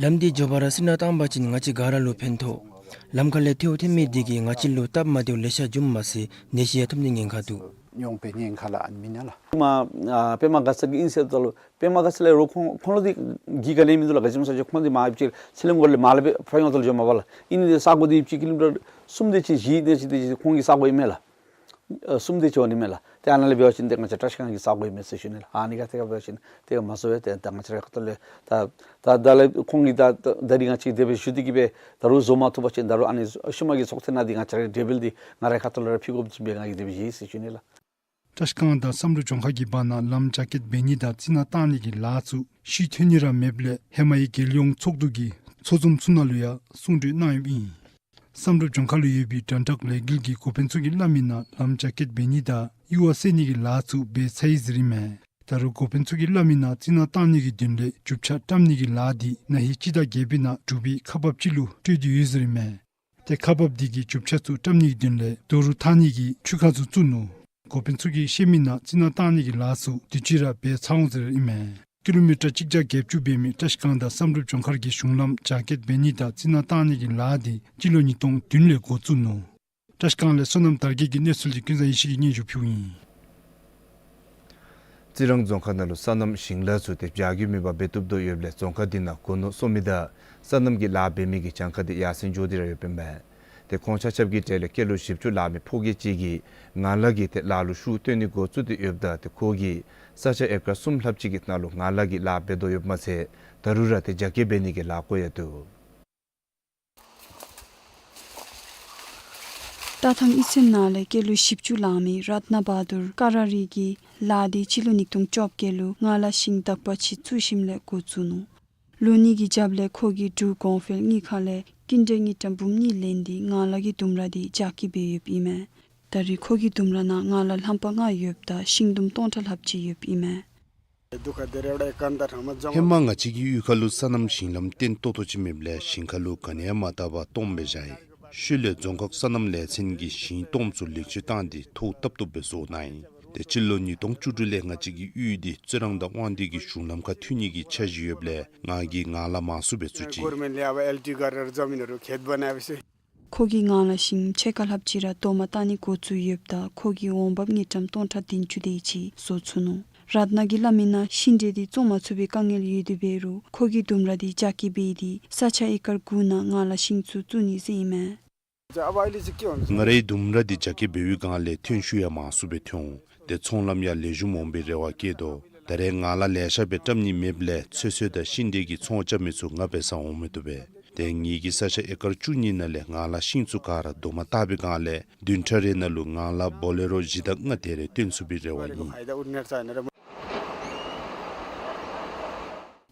ལམ་འདི་མགྱོགས་པ་ར་རྩི་ནག་བཏང་པ་ཅིན་ང་བཅས་ག་ར་ལུ་ཕན་ཐོགས། ལམ་ཁ་ལས་ཐལཝ་ཐོན་མི་འདི་གིས་ང་བཅས་ལུ་སྟབས་མ་བདེཝ་ལེ་ཤ་འབྱུངམ་མ་ཚད་ནད་གཞི་ཡང་ཐོབ་ནི་ཉེན་ཁ་འདུག། མྱོང་པའི་ཉེན་ཁ་ལ་ཨ་ནི་མེན་ན་ལགས། མ་ཨ་པདྨ་དགའ་ཚལ་གྱི་ཨིན་ཟེརཝ་ད་ལུ་པདྨ་དགའ་ཚལ་ལས་རོགས་ཁོང་ཁོང་ལུ་འདི་གི་ག་ནི་མིན་འདུག་ལགས། ག་ཅི་སྨོ་ཟེར་བ་ཅིན་ཁོང་འདི་མར་ཡོད་ཅིག་ཚེ་རིང་སྒོ་ལས་མར་ལས་སྦེ་ཕར་ཡོང་ད་ལུ་འགྱོཝ་མས་པ་ལགས། ཨིན་ནི་འདི་ས་གོ་འདི་ཡོད་ཅིག་ཀི་ལོ་མི་ཊར་གསུམ་དེ་ཅིག་བཞི་དེ་ཅིག་དེ་ཅིག་ཁོང་གི་ས་གོ་ཨིན་མས་ལགས། ཨ་གསུམ་དེ་ཅིག་འོང་ནི་མས་ལགས། ཏེ་ཨ་ནཱ་ལས་འབད་བ་ཅིན་ཏེ་ང་བཅས་བཀྲིས་སྒང་གི་ས་གོ་ཨིན་མས་ཟེར་ཞུ་ནི་ལགས། ཨ་ནི་ག་ཏེ་ག་འབད་བ་ཅིན་ཏེ་ག་མ་བཟོ་བས། ཏེ་ད་ང་བཅས་ར་ཁ་ཐུག་ལས་ད་ད་ད་ལས་ཁོང་གིས་ད་ད་རིས་ང་བཅས་དེ་སྦེ་ཞུ་སྟེ་གི་སྦེ་ད་རུང་བཟོ་མ་ཐུབ་པ་ཅིན་ད་རུང་ཨ་ནི་ཤུལ་མ་གི་ཚོགས་ཐེངས་ནང་འདི་ང་བཅས་ར་གི་འགྲེལ་པ་འདི་ང་རའི་ཁ་ཐུག་ལས་ར་ཕུལ་དགོཔ་བཟུམ་སྦེ་ང་གིས་དེ་སྦེ་བཞེས་ཟེར་ཞུ་ནི་ལགས། བཀྲིས་སྒང་དང་བསམ་གྲུབ་ལྗོངས་མཁར་གྱི་བར་ན་ལམ་རྒྱ་སྐྱེད་འབད་ནི་དང་རྩི་ནག་བཏང་ནི་གི་ལཱ་ཚུ་ཤུལ་ཐོན་ནི་ར་མེདཔ་ལས་ཧེ་མ་ཡི་རྒྱལ་ཡོངས་ཚོགས་འདུ་གི་ཚོགས་འཛོམས་ཚུ་ནང་ལུ་ཡང་གསུང་གྲོས་གནང་ཡོདཔ་ཨིན། བསམ་གྲུབ་ལྗོངས་མཁར་ལུ་ཡོད་པའི་དྲན་ཊག་ལས་འགུལ་གྱི་འགོ་དཔོན་ཚུ་གིས་སླབ་མི་ནང་ལམ་རྒྱ་སྐྱེད་འབད་ནི་དང་ཡུར་བ་བསལ་ནི་གི་ལཱ་ཚུ་འབད་ཚར་ཡི་ཟེར་ཨིན་མས། ད་རུང་འགོ་དཔོན་ཚུ་གིས་སླབ་མི་ནང་རྩི་ནག་བཏང་ནི་གི་དོན་ལས་རྒྱུ་ཆ་བཀྲམ་ནི་གི་ལཱ་འདི་ན་ཧིང་སྤྱི་ཟླ་བརྒྱད་པའི་ནང་འབྲུག་པའི་ཁག་འབགཔ་ཅིག་ལུ་སྤྲོད་དེ་ཡོད་ཟེར་ཨིན་མས། ཏེ་ཁག་འབགཔ་འདི་གིས་རྒྱུ་ཆ་ཚུ་བཀྲམ་ནི་གི་དོན་ལས་རྡོ་རུག་འཐག་ནི་གི་འཕྲུལ་ཁང་ཚུ་བཙུགས་ནུག། འགོ་དཔོན་ཚུ་གིས་བཤད་མི་ནང་རྩི་ནག་བཏང་ནི་གི་ལཱ་ཚུ་དུས་ཅི་ར་འབད་ཚར་འོང་ཟེར་ཨིན་མས། ཀི་ལོ་མི་ཊར་གཅིག་བརྒྱ་བརྒྱད་ཅུ་འབད་མི་བཀྲིས་སྒང་དང་བསམ་གྲུབ་ལྗོངས་མཁར་གྱི་གཞུང་ལམ་རྒྱ་སྐྱེད་འབད་ནི་དང་རྩི་ནག་བཏང་ནི་གི་ལཱ་འདི་སྤྱི་ལོ་ཉིས་སྟོང་བདུན་ལས་འགོ་བཙུགས་ནུག། བཀྲིས་སྒང་ལས་སོ་ནམ་དར་རྒྱས་ཀྱི་གནས་ཚུལ་འདི་ཀུན་བཟང་ཡེ་ཤེས་ཀྱིས་སྙན་ཞུ་ཕུལཝ་ཨིན། རྩི་རང་རྫོང་ཁག་ནང་ལུ་སོ་ནམ་ཞིང་ལཱ་ཚུ་ཏེ་བྱ་རྒྱུ་མེད་པར་འབད་བཏུབ་དོ་ཡོདཔ་ལས་རྫོང་ཁག་འདི་ནང་སྒོ་ནོར་གསོག་མི་དང་སོ་ནམ་གྱི་ལཱ་འབད་མི་གི་གྱངས་ཁ་འདི་ཡར་སེང་འགྱོ་སྟེ་ར་ཡོདཔ་ཨིན་མས། ཏེ་ཁོང་ཆ་ཁྱབ་ཀྱི་གྲས་ལས་སྐྱེས་ལོ་བཞི་བཅུ་ལང་མི་ཕོ་སྐྱེས་ཅིག་གིས་ངང་ལག་གི་ཏེ་ལཱ་ལུ་ཤུགས་བཏོན་ནི་འགོ་བཙུགས་ཏེ་ཡོདཔ་ད་ཏེ་ཁོ་གིས་ས་ཆ་ཨེ་ཀར་གསུམ་ལྷགཔ་ཅིག་གི་ནང་ལུ་ངང་ལག་གི་ལཱ་འབད་དོ་ཡོདཔ་མ་ཚད་ད་རུང་ར་ཏེ་རྒྱ་སྐྱེད་འབད་ནི་གི་ལཱ་བཀོལ་ཡང་འདུག། རྟ་ཐང་གཡུས་ཚན་ནང་ལས་སྐྱེས་ལོ་བཞི་བཅུ་ལང་མི་རཏྣ་བ་དུར་ཀ་ར་རི་གིས་ལཱ་འདི་སྤྱི་ལོ་ཉིས་སྟོང་བཅོ་བརྒྱད་ལུ་ངང་ལག་ཤིང་དག་པ་ཅིག་བཙུགས་ཞིནམ་ལས་འགོ་བཙུགས་ནུག། ལོ་གཉིས་ཀྱི་རྒྱབ་ལས་ཁོ་གིས་འབྲུག་གོང་འཕེལ་དངུལ་ཁང་ལས་ཀུན་ཊལ་དངུལ་ཀྲམ་འབུམ་གཉིས་ལེན་ཏེ་ངང་ལག་གི་ལྡུམ་ར་འདི་རྒྱ་སྐྱེད་འབད་ཡོདཔ་ཨིན་མས། ད་རེས་ཁོ་གི་ལྡུམ་ར་ནང་ངང་ལག་ལྷམ་པ་ལྔ་ཡོདཔ་ད་ཤིང་དུམ་སྟོང་ཕྲག་ལྷགཔ་ཅིག་ཡོདཔ་ཨིན་མས། ཧེ་མ་ང་བཅས་ཀྱི་གཡུས་ཁ་ལུ་སོ་ནམ་ཞིང་ལམ་བརྟན་ཏོག་ཏོ་ཅིག་མེདཔ་ལས་ཞིང་ཁ་ལུ་ག་ནི་ཡང་མ་བཏབ་པར་སྟོངམ་སྦེ་བཞག་ཡི། ཤུལ་ལས་རྫོང་ཁག་སོ་ནམ་ལས་ཚན་གྱིས་ཞིང་སྟོངམ་ཚུ་ལེགས་བཅོས་བཏང་སྟེ་ཐོག་བཏབ་བཏུབ་སྦེ་བཟོ་གནང་ཡི། ཏེ་སྤྱི་ལོ་ཉིས་སྟོང་བཅུ་དྲུག་ལས་ང་བཅས་ཀྱི་གཡུས་འདི་རྩི་རང་དང་དབང་འདུས་ཀྱི་གཞུང་ལམ་ཁར་མཐུད་ནི་གི་འཆར་གཞི་ཡོདཔ་ལས་ང་གིས་ངང་ལག་མང་སུ་སྦེ་བཙུགས་ཅི། ཁོ་གིས་ངང་ལག་ཤིང་ཕྱེད་ཀ་ལྷགཔ་ཅིག་ར་རྡོག་མ་བཏགས་ནི་འགོ་བཙུགས་ཡོདཔ་ད་ཁོ་གིས་འོང་འབབ་དངུལ་ཀྲམ་སྟོང་ཕྲག་བདུན་ཅུ་དེ་ཅིག་བཟོ་ཚུགས་ནུག། རཏྣ་གིས་སླབ་མི་ནང་ཤིང་འབྲས་འདི་བཙོང་མ་ཚུགས་པའི་དཀའ་ངལ་ཡོད་དེ་འབད་རུང་ཁོ་གིས་ལྡུམ་ར་འདི་རྒྱ་སྐྱེད་འབད་དེ་ས་ཆ་ཨེ་ཀར་དགུ་ནང་ངང་ལག་ཤིང་ཚུ་བཙུགས་ནི་ཟེར་ཨིན་མས། ང་རའི་ལྡུམ་ར་འདི་རྒྱ་སྐྱེད་འབད་བའི་སྒང་ལས་ཐོན་ཤུགས་ཡང་མང་སུ་སྦེ་ཐོན་འོང་། ཏེ་ཚོང་ལམ་ཡང་ལེགས་ཤོམ་འོང་པའི་རེ་བ་བསྐྱེད་དོ། ད་རེས་ངང་ལག་ལེ་ཤ་སྦེ་བཀྲམ་ནི་མེདཔ་ལས་ཚོད་བསྲེ་དང་ཤིང་འབྲས་ཀྱི་ཚོང་རྐྱབ་མི་ཚུ་ང་འབད་སར་འོང་མི་བཏུབ་པས། ཏེ་ངེ་གི་ས་ཆ་ཨེ་ཀར་བཅུ་གཉིས་ནང་ལས་ངང་ལག་ཤིང་ཚུ་ག་ར་རྡོག་མ་བཏགས་པའི་སྒང་ལས་བདུན་ཕྲག་རེ་ནང་ལུ་ངང་ལག་བོ་ལེ་རོ་བཞི་དང་ལྔ་དེ་རེ་བཏོན་ཚུགས་པའི་རེ་བ་ཨིན།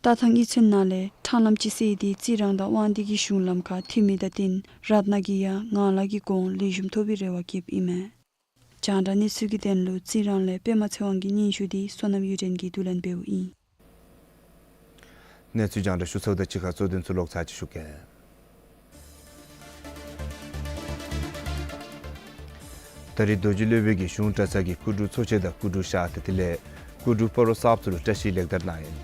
རྟ་ཐང་གཡུས་ཚན་ནང་ལས་ཁྲང་ལམ་ཅིག་བསལ་ཏེ་རྩི་རང་དང་དབང་འདུས་ཀྱི་གཞུང་ལམ་ཁར་མཐུད་མི་དང་བསྟུན་རཏྣ་གིས་ཡང་ངང་ལག་གི་གོང་ལེགས་ཤོམ་ཐོབ་པའི་རེ་བ་བསྐྱེདཔ་ཨིན་མས། རྒྱང་བསྒྲགས་གནས་ཚུལ་གྱི་དོན་ལུ་རྩི་རང་ལས་པདྨ་ཚེ་དབང་གི་སྙན་ཞུ་འདི་བསོད་ནམས་གཡུ་སྒྲོན་གྱིས་བསྡུ་ལེན་འབདཝ་ཨིན། གནས་ཚུལ་རྒྱང་བསྒྲགས་ཞུ་ཚརཝ་དང་གཅིག་ཁར་གཙོ་དོན་ཚུ་ལོག་ཚར་ཅིག་ཞུ་གེ། ད་རེས་རྡོ་རྗེ་སློབ་དཔོན་གྱིས་གཞུང་གྲྭ་ཚང་གི་སྐུ་དྲུང་ཚོགས་ཆེན་དང་སྐུ་དྲུང་ཤར་ཏེ་དེ་ལས་སྐུ་དྲུང་སྤ་རོ་གསརཔ་ཚུ་ལུ་བཀྲ་ཤིས་ལེགས་དར་གནང་ཡི།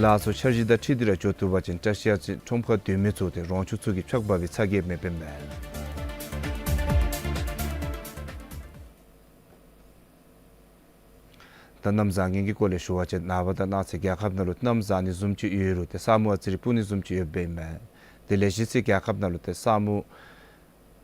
ལཱ་ཚུ་འཆར་གཞི་དང་འཁྲིལ་ཏེ་ར་འགྱོ་བཏུབ་པ་ཅིན་བཀྲ་ཤིས་ཡར་ཅིག་ཁྲོམ་ཁར་སྡོད་མི་ཚུ་ཏེ་རོང་ཆུ་ཚུ་གིས་ཕྱག་འབག་པའི་ཚ་གྱང་མེདཔ་ཨིན་མས། ད་གནམ་བཟང་ངན་གྱི་སྐོར་ལས་ཞུ་བ་ཅིན་ནངས་པ་དང་གནངས་ཚེ་རྒྱལ་ཁབ་ནང་ལུ་གནམ་བཟང་ནི་བཟུམ་ཅིག་ཡོད་རུང་ཏེ་ས་སྨུག་ཨ་ཙི་རེ་སྤུབ་ནི་བཟུམ་ཅིག་ཡོདཔ་ཨིན་མས། དེ་ལས་གཞི་རྩའི་རྒྱལ་ཁབ་ནང་ལུ་ཏེ་ས་སྨུག་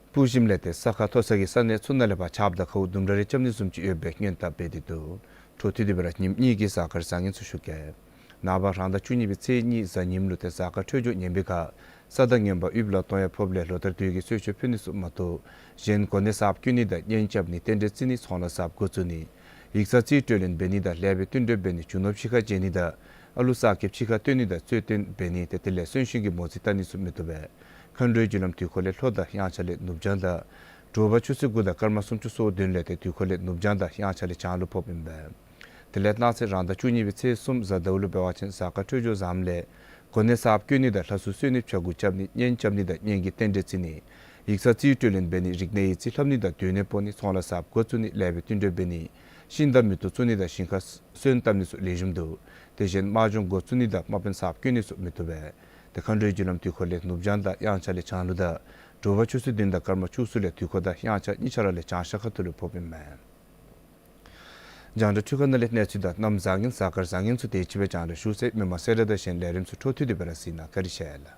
སྤུབ་ཞིནམ་ལས་ཏེ་ས་ཁ་མཐོ་ས་གི་ས་གནས་ཚུ་ནང་ལས་ཕར་ཆརཔ་དང་ཁཝ་ལྡུམ་ར་རེ་རྐྱབ་ནི་བཟུམ་ཅིག་ཡོད་པའི་སྔོན་བརྡ་འབད་དེ་འདུག། འཕྲོ་མཐུད་དེ་སྦེ་ར་ཉིནམ་གཉིས་ཀྱི་གཟའ་སྐར་བཟང་ངན་ཚུ་ཞུ་གེ། ནངས་པ་རང་ཟླ་བཅུ་གཉིས་པའི་ཚེས་གཉིས་གཟའ་ཉིམ་ལུ་ཏེ་གཟའ་སྐར་འཕྲོད་སྦྱོར་ངན་པའི་ཁར་ ས་དང་རྔོན་པ་ཡུལ་ལ་གཏོང་ཡ་ཕོགཔ་ལས་ལོ་ལྟར་དུས་ཀྱི་གསོལ་མཆོད་ཕུལ་ནི་ཚུ་མ་གཏོགས་གཞན་གོ་གནས་གསརཔ་བསྐོ་ནི་དང་གཉེན་རྐྱབ་ནི་རྟེན་འབྲེལ་བརྩི་ནི་ཚོང་ལཱ་གསརཔ་འགོ་བཙུགས་ནི་ཡིག་ཚང་རྩིས་སྤྲོད་ལེན་འབད་ནི་དང་ལེགས་པའི་བསྟུན་གྲོས་འབད་ནི་རྒྱུ་ནོར་ཕྱི་ཁར་བརྗེ་ནི་དང་ཨ་ལུ་གསར་སྐྱེས་ཕྱི་ཁར་བཏོན་ནི་དང་རྩོད་བཏོན་འབད་ནི་ཏེ་དེ་ལས་གསོན་གཤིན་གྱི་མོ་རྩིས་བལྟ་ནི་ཚུ་མི་བཏུབ་པས། མཁའ་འགྲོའི་རྒྱུ་ལམ་དུས་འཁོར་ལས་ལྷོ་དང་དབྱངས་འཆར་ལས་ནུབ་བྱང་དང་དྲོ་པ་ཆུ་ཚོད་དགུ་དང་སྐར་མ་སུམ་ཅུ་སོ་བདུན་ལས་ཏེ་དུས་འཁོར་ལས་ནུབ་བྱང་དང་དབྱངས་འཆར་ལས་བྱང་ལུ་ཕོགཔ་ཨིན་པས། དེ་ལས་གནངས་ཚེ་རང་ཟླ་བཅུ་གཉིས་པའི་ཚེས་གསུམ་གཟའ་ཟླཝ་ལུ་འབད་བ་ཅིན་གཟའ་སྐར་འཕྲོད་སྦྱོར་བཟངམ་ལས་གོ་གནས་གསརཔ་བསྐོ་ནི་དང་ལྷ་སྲུང་གསོལ་ནི་བྱ་འགུལ་རྐྱབ་ནི་གཉེན་རྐྱབ་ནི་དང་གཉེན་གྱི་རྟེན་འབྲེལ་བརྩི་ནི་ཡིག་ཚང་རྩིས་སྤྲོད་ལེན་འབད་ནི་རིག་གནས་ཡིག་རྩིས་ལྷབ་ནི་དང་སྡོད་གནས་སྤོ་ནི་ཚོང་ལཱ་གསརཔ་འགོ་བཙུགས་ནི་ལེགས་པའི་བསྟུན་གྲོས་འབད་ནི་ཤིང་རྟ་མེ་ཏོག་བཙུགས་ནི་དང་ཞིང་ཁར་སོན་བཏབ་ནི་ཚུ་ལེགས་ཤོམ་འདུག། དེ་བཞིན་དམག་སྦྱོང་འགོ་བཙུགས་ནི་དང་དམག་དཔོན་གསརཔ་བསྐོ་ནི་ཚུ་མི་བཏུབ་པས། ཏེ་མཁའ་འགྲོའི་རྒྱུ་ལམ་དུས་འཁོར་ལས་ནུབ་བྱང་དང་དབྱངས་འཆར་ལས་བྱང་ལུ་དང་དྲོ་པ་ཆུ་ཚོད་བདུན་དང་སྐར་མ་བཅུ་གསུམ་ལས་དུས་འཁོར་དང་དབྱངས་འཆར་གཉིས་ཆ་ར་ལས་བྱང་ཤར་ཁ་ཐུག་ལུ་ཕོགཔ་ཨིན་མས། རྒྱང་བསྒྲགས་འཕྲུལ་ཁང་ནང་ལས་གནས་ཚུལ་དང་གནམ་བཟང་ངན་གཟའ་སྐར་བཟང་ངན་ཚུ་དེ་ཅིག་སྦེ་རྒྱང་བསྒྲགས་ཞུ་ཚར་ཡི། མི་མང་གསལ་བསྒྲགས་དང་གཞན་ལས་རིམ་ཚུ་འཕྲོ་མཐུད་དེ་སྦེ་ར་གཟིགས་གནང་། བཀའ་དྲིན་ཆེ་ལགས།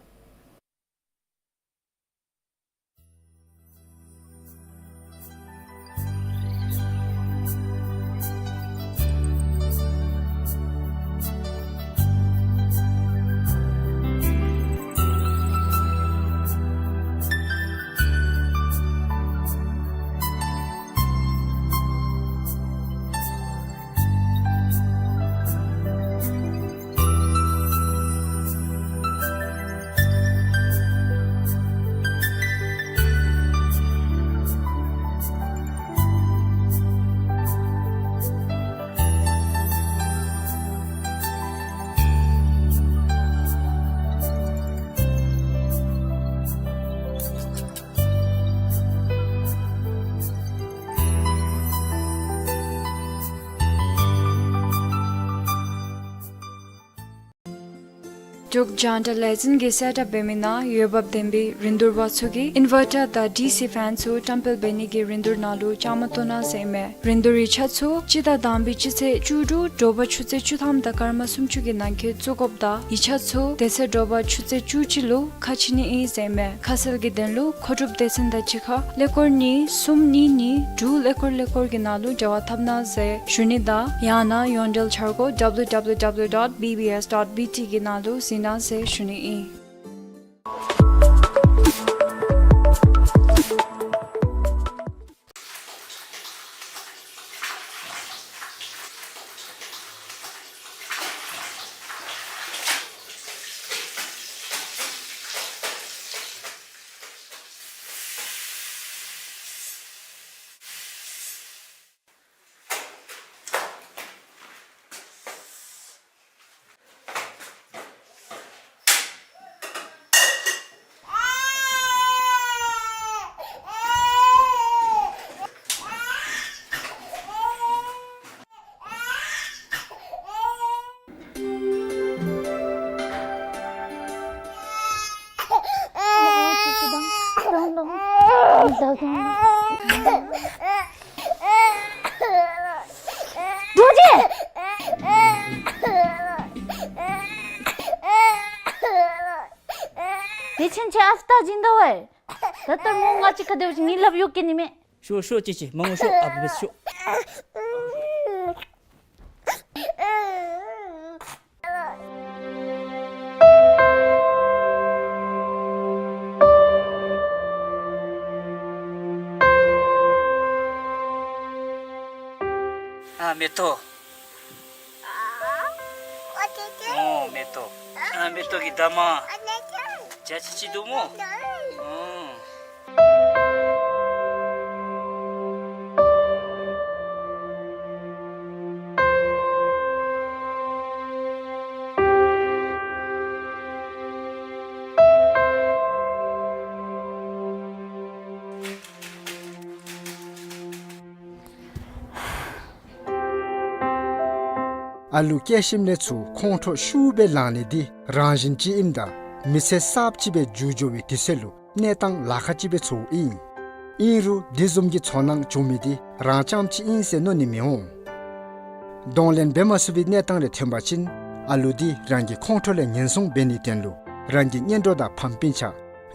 འབྲུག་རྒྱང་བསྒྲགས་ལས་འཛིན་གྱིས་གསལ་བསྒྲགས་འབད་མི་ནང་འོས་འབབ་ལྡན་པའི་རིན་བསྡུར་པ་ཚུ་གིས་ཨིན་ཝར་ཊར་དང་ཌི་སི་ཕེན་ཚུ་བཀྲམ་སྤེལ་འབད་ནི་གི་རིན་བསྡུར་ནང་ལུ་བཅའ་མར་གཏོགས་གནང་ཟེར་ཨིན་མས། རིན་བསྡུར་ཡིག་ཆ་ཚུ་སྤྱི་ཟླ་དང་པའི་སྤྱི་ཚེས་བཅུ་དྲུག་དྲོ་པ་ཆུ་ཚོད་བཅུ་ཐམ་དང་སྐར་མ་སུམ་ཅུ་གི་ནང་འཁོད་བཙུགས་དགོཔ་དང་ཡིག་ཆ་ཚུ་དེ་ཚེ་དྲོ་པ་ཆུ་ཚོད་བཅུ་གཅིག་ལུ་ཁ་ཕྱེ་ནི་ཨིན་ཟེར་ཨིན་མས། ཁ་གསལ་གྱི་དོན་ལུ་མཁོ་སྒྲུབ་སྡེ་ཚན་དང་གཅིག་ཁར་ཀླད་ཀོར་གཉིས་གསུམ་གཉིས་གཉིས་དྲུག་ཀླད་ཀོར་ཀླད་ཀོར་གྱི་ནང་ལུ་འབྲེལ་བ་འཐབ་གནང་ཟེར་ཞུ་ནི་དང་ཡང་ན་ཡོངས་འབྲེལ་འཆར་སྒོ་W W W dot B B S dot B T གི་ནང་ལུ་གཟིགས་གནང་ཟེར་ཞུ་ནི་ཨིན། རྡོ་རྗེ། དེ་ཕྱིན་ཆད་ཨ་ཕ་ད་སྦྱིན་ད་ཝའི། ད་ལྟོ་ངོ་ང་བཅས་ཁ་བདེཝ་ཅིག་ངེའི་ལགཔ་གཡུག་གེ་ནི་མས། ཤོག་ཤོག་ཅི་ཅི་མ་ངུ་ཤོག། ཨ་ཕ་འབད་ཤོག། ཨ་མེ་ཏོག། ཨོ་མེ་ཏོག། ཨ་མེ་ཏོག་གི་ད་མ། ཇ་ཅི་ཅི་འདུག་སྨོ། ཨོ། ཨ་ལུ་སྐྱེས་ཞིནམ་ལས་ཚུར་ཁོང་ཁྲོ་ཤུགས་སྦེ་ལང་ནི་འདི་རང་བཞིན་ཅིག་ཨིནམ་ད་མི་ཚེ་གསརཔ་ཅིག་སྦེ་འགྱུར་འགྱོ་བའི་དུས་ཚོད་ལུ་གནས་སྟངས་ལཱ་ཁག་ཅིག་སྦེ་ཚོརཝ་ཨིན། ཨིན་རུང་འདི་བཟུམ་གྱི་ཚོར་སྣང་བྱུང་མི་འདི་རང་རྐྱངམ་ཅིག་ཨིན་ཟེར་མནོ་ནི་མི་འོང་། གདོང་ལེན་འབད་མ་ཚུགས་པའི་གནས་སྟངས་རེ་ཐོན་པ་ཅིན་ཨ་ལུ་འདི་རང་གི་ཁོང་ཁྲོ་ལས་ཉེན་སྲུང་འབད་ནིའི་དོན་ལུ་རང་གི་གཉེན་གྲོགས་དང་ཕམ་སྤུན་ཆ་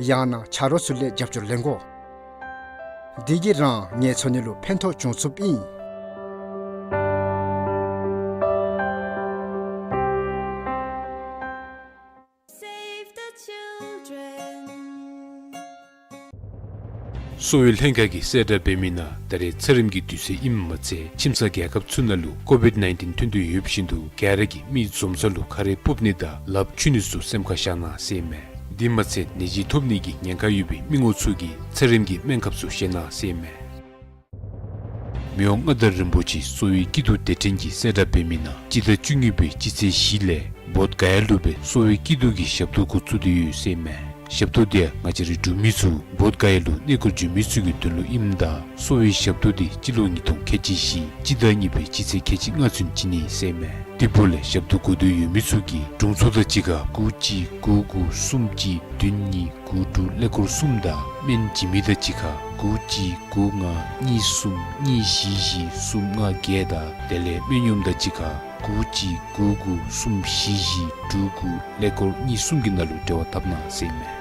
ཡང་ན་ཆ་རོགས་ཚུ་ལས་རྒྱབ་སྐྱོར་ལེན་དགོ། འདི་གིས་རང་ངལ་འཚོ་ནི་ལུ་ཕན་ཐོགས་འབྱུང་ཚུགསཔ་ཨིན། Save the children. གསོ་བའི་ལྷན་ཁག་གིས་གསལ་བསྒྲགས་འབད་མི་ནང་ད་རེས་ཚེ་རིམ་གྱི་དུས་ཚོད་ཨིནམ་མ་ཚད་ཁྱིམ་ཚང་རྒྱལ་ཁབ་ཚུ་ནང་ལུ་ཀོ་ཝིཌ་ནའིན་ཊིན་ཐོན་དོ་ཡོད་པ་བཞིན་དུ་ག་ར་གིས་མི་འཛོམས་ས་ལུ་ཁ་རས་ཕུབ་ནི་དང་ལགཔ་འཁྱུ་ནི་ཚུ་སེམས་ཁར་བཞག་གནང་ཟེར་ཨིན་མས། དེ་མ་ཚད་ནད་གཞི་ཐོབ་ནི་གི་ཉེན་ཁ་ཡོད་པའི་མི་ངོམ་ཚུ་གིས་ཚེ་རིམ་གྱི་སྨན་ཁབ་ཚུ་བཞེས་གནང་ཟེར་ཨིན་མས། མི་དབང་མངའ་བདག་རིན་པོ་ཆེ་གསོ་བའི་སྐྱིད་སྡུག་སྡེ་ཕྲན་གྱིས་གསལ་བསྒྲགས་འབད་མི་ནང་སྤྱི་ཟླ་བཅུ་གཉིས་པའི་སྤྱི་ཚེས་བཞི་ལས་བོདྷ་ག་ཡ་ལུ་སྦེ་གསོ་བའི་སྐྱིད་སྡུག་གི་ཞབས་ཏོག་འགོ་བཙུགས་ཏེ་ཡོད་ཟེར་ཨིན་མས། ཞབས་ཏོག་དེ་ཡང་ང་བཅས་རའི་འབྲུག་མི་ཚུ་བོདྷ་ག་ཡ་ལུ་གནས་སྐོར་འགྱོ་མི་ཚུ་གི་དོན་ལུ་ཨིནམ་ད་གསོ་བའི་ཞབས་ཏོག་དེ་སྤྱི་ལོ་ཉིས་སྟོང་ཁལ་གཅིག་བཞི་སྤྱི་ཟླ་གཉིས་པའི་སྤྱི་ཚེས་ཁལ་གཅིག་ལྔ་ཚུན་བྱིན་ནི་ཟེར་ཨིན་མས། དེ་འབདཝ་ལས་ཞབས་ཏོག་དགོ་འདོད་ཡོད་མི་ཚུ་གིས་དྲུང་འཚོ་དང་གཅིག་ཁར་དགུ་གཅིག་དགུ་དགུ་གསུམ་གཅིག་བདུན་གཉིས་དགུ་དྲུག་ཀླད་ཀོར་གསུམ་དང་སྨན་བྱིན་མི་དང་གཅིག་ཁར་དགུ་གཅིག་དགུ་ལྔ་གཉིས་གསུམ་གཉིས་བཞི་བཞི་གསུམ་ལྔ་བརྒྱད་དང་དེ་ལས་སྨན་གཡོགམོ་དང་གཅིག་ཁར་དགུ་གཅིག་དགུ་དགུ་གསུམ་བཞི་བཞི་དྲུག་དགུ་ཀླད་ཀོར་གཉིས་གསུམ་གྱི་ནང་ལུ་འབྲེལ་བ་འཐབ་གནང་ཟེར་ཨིན་མས།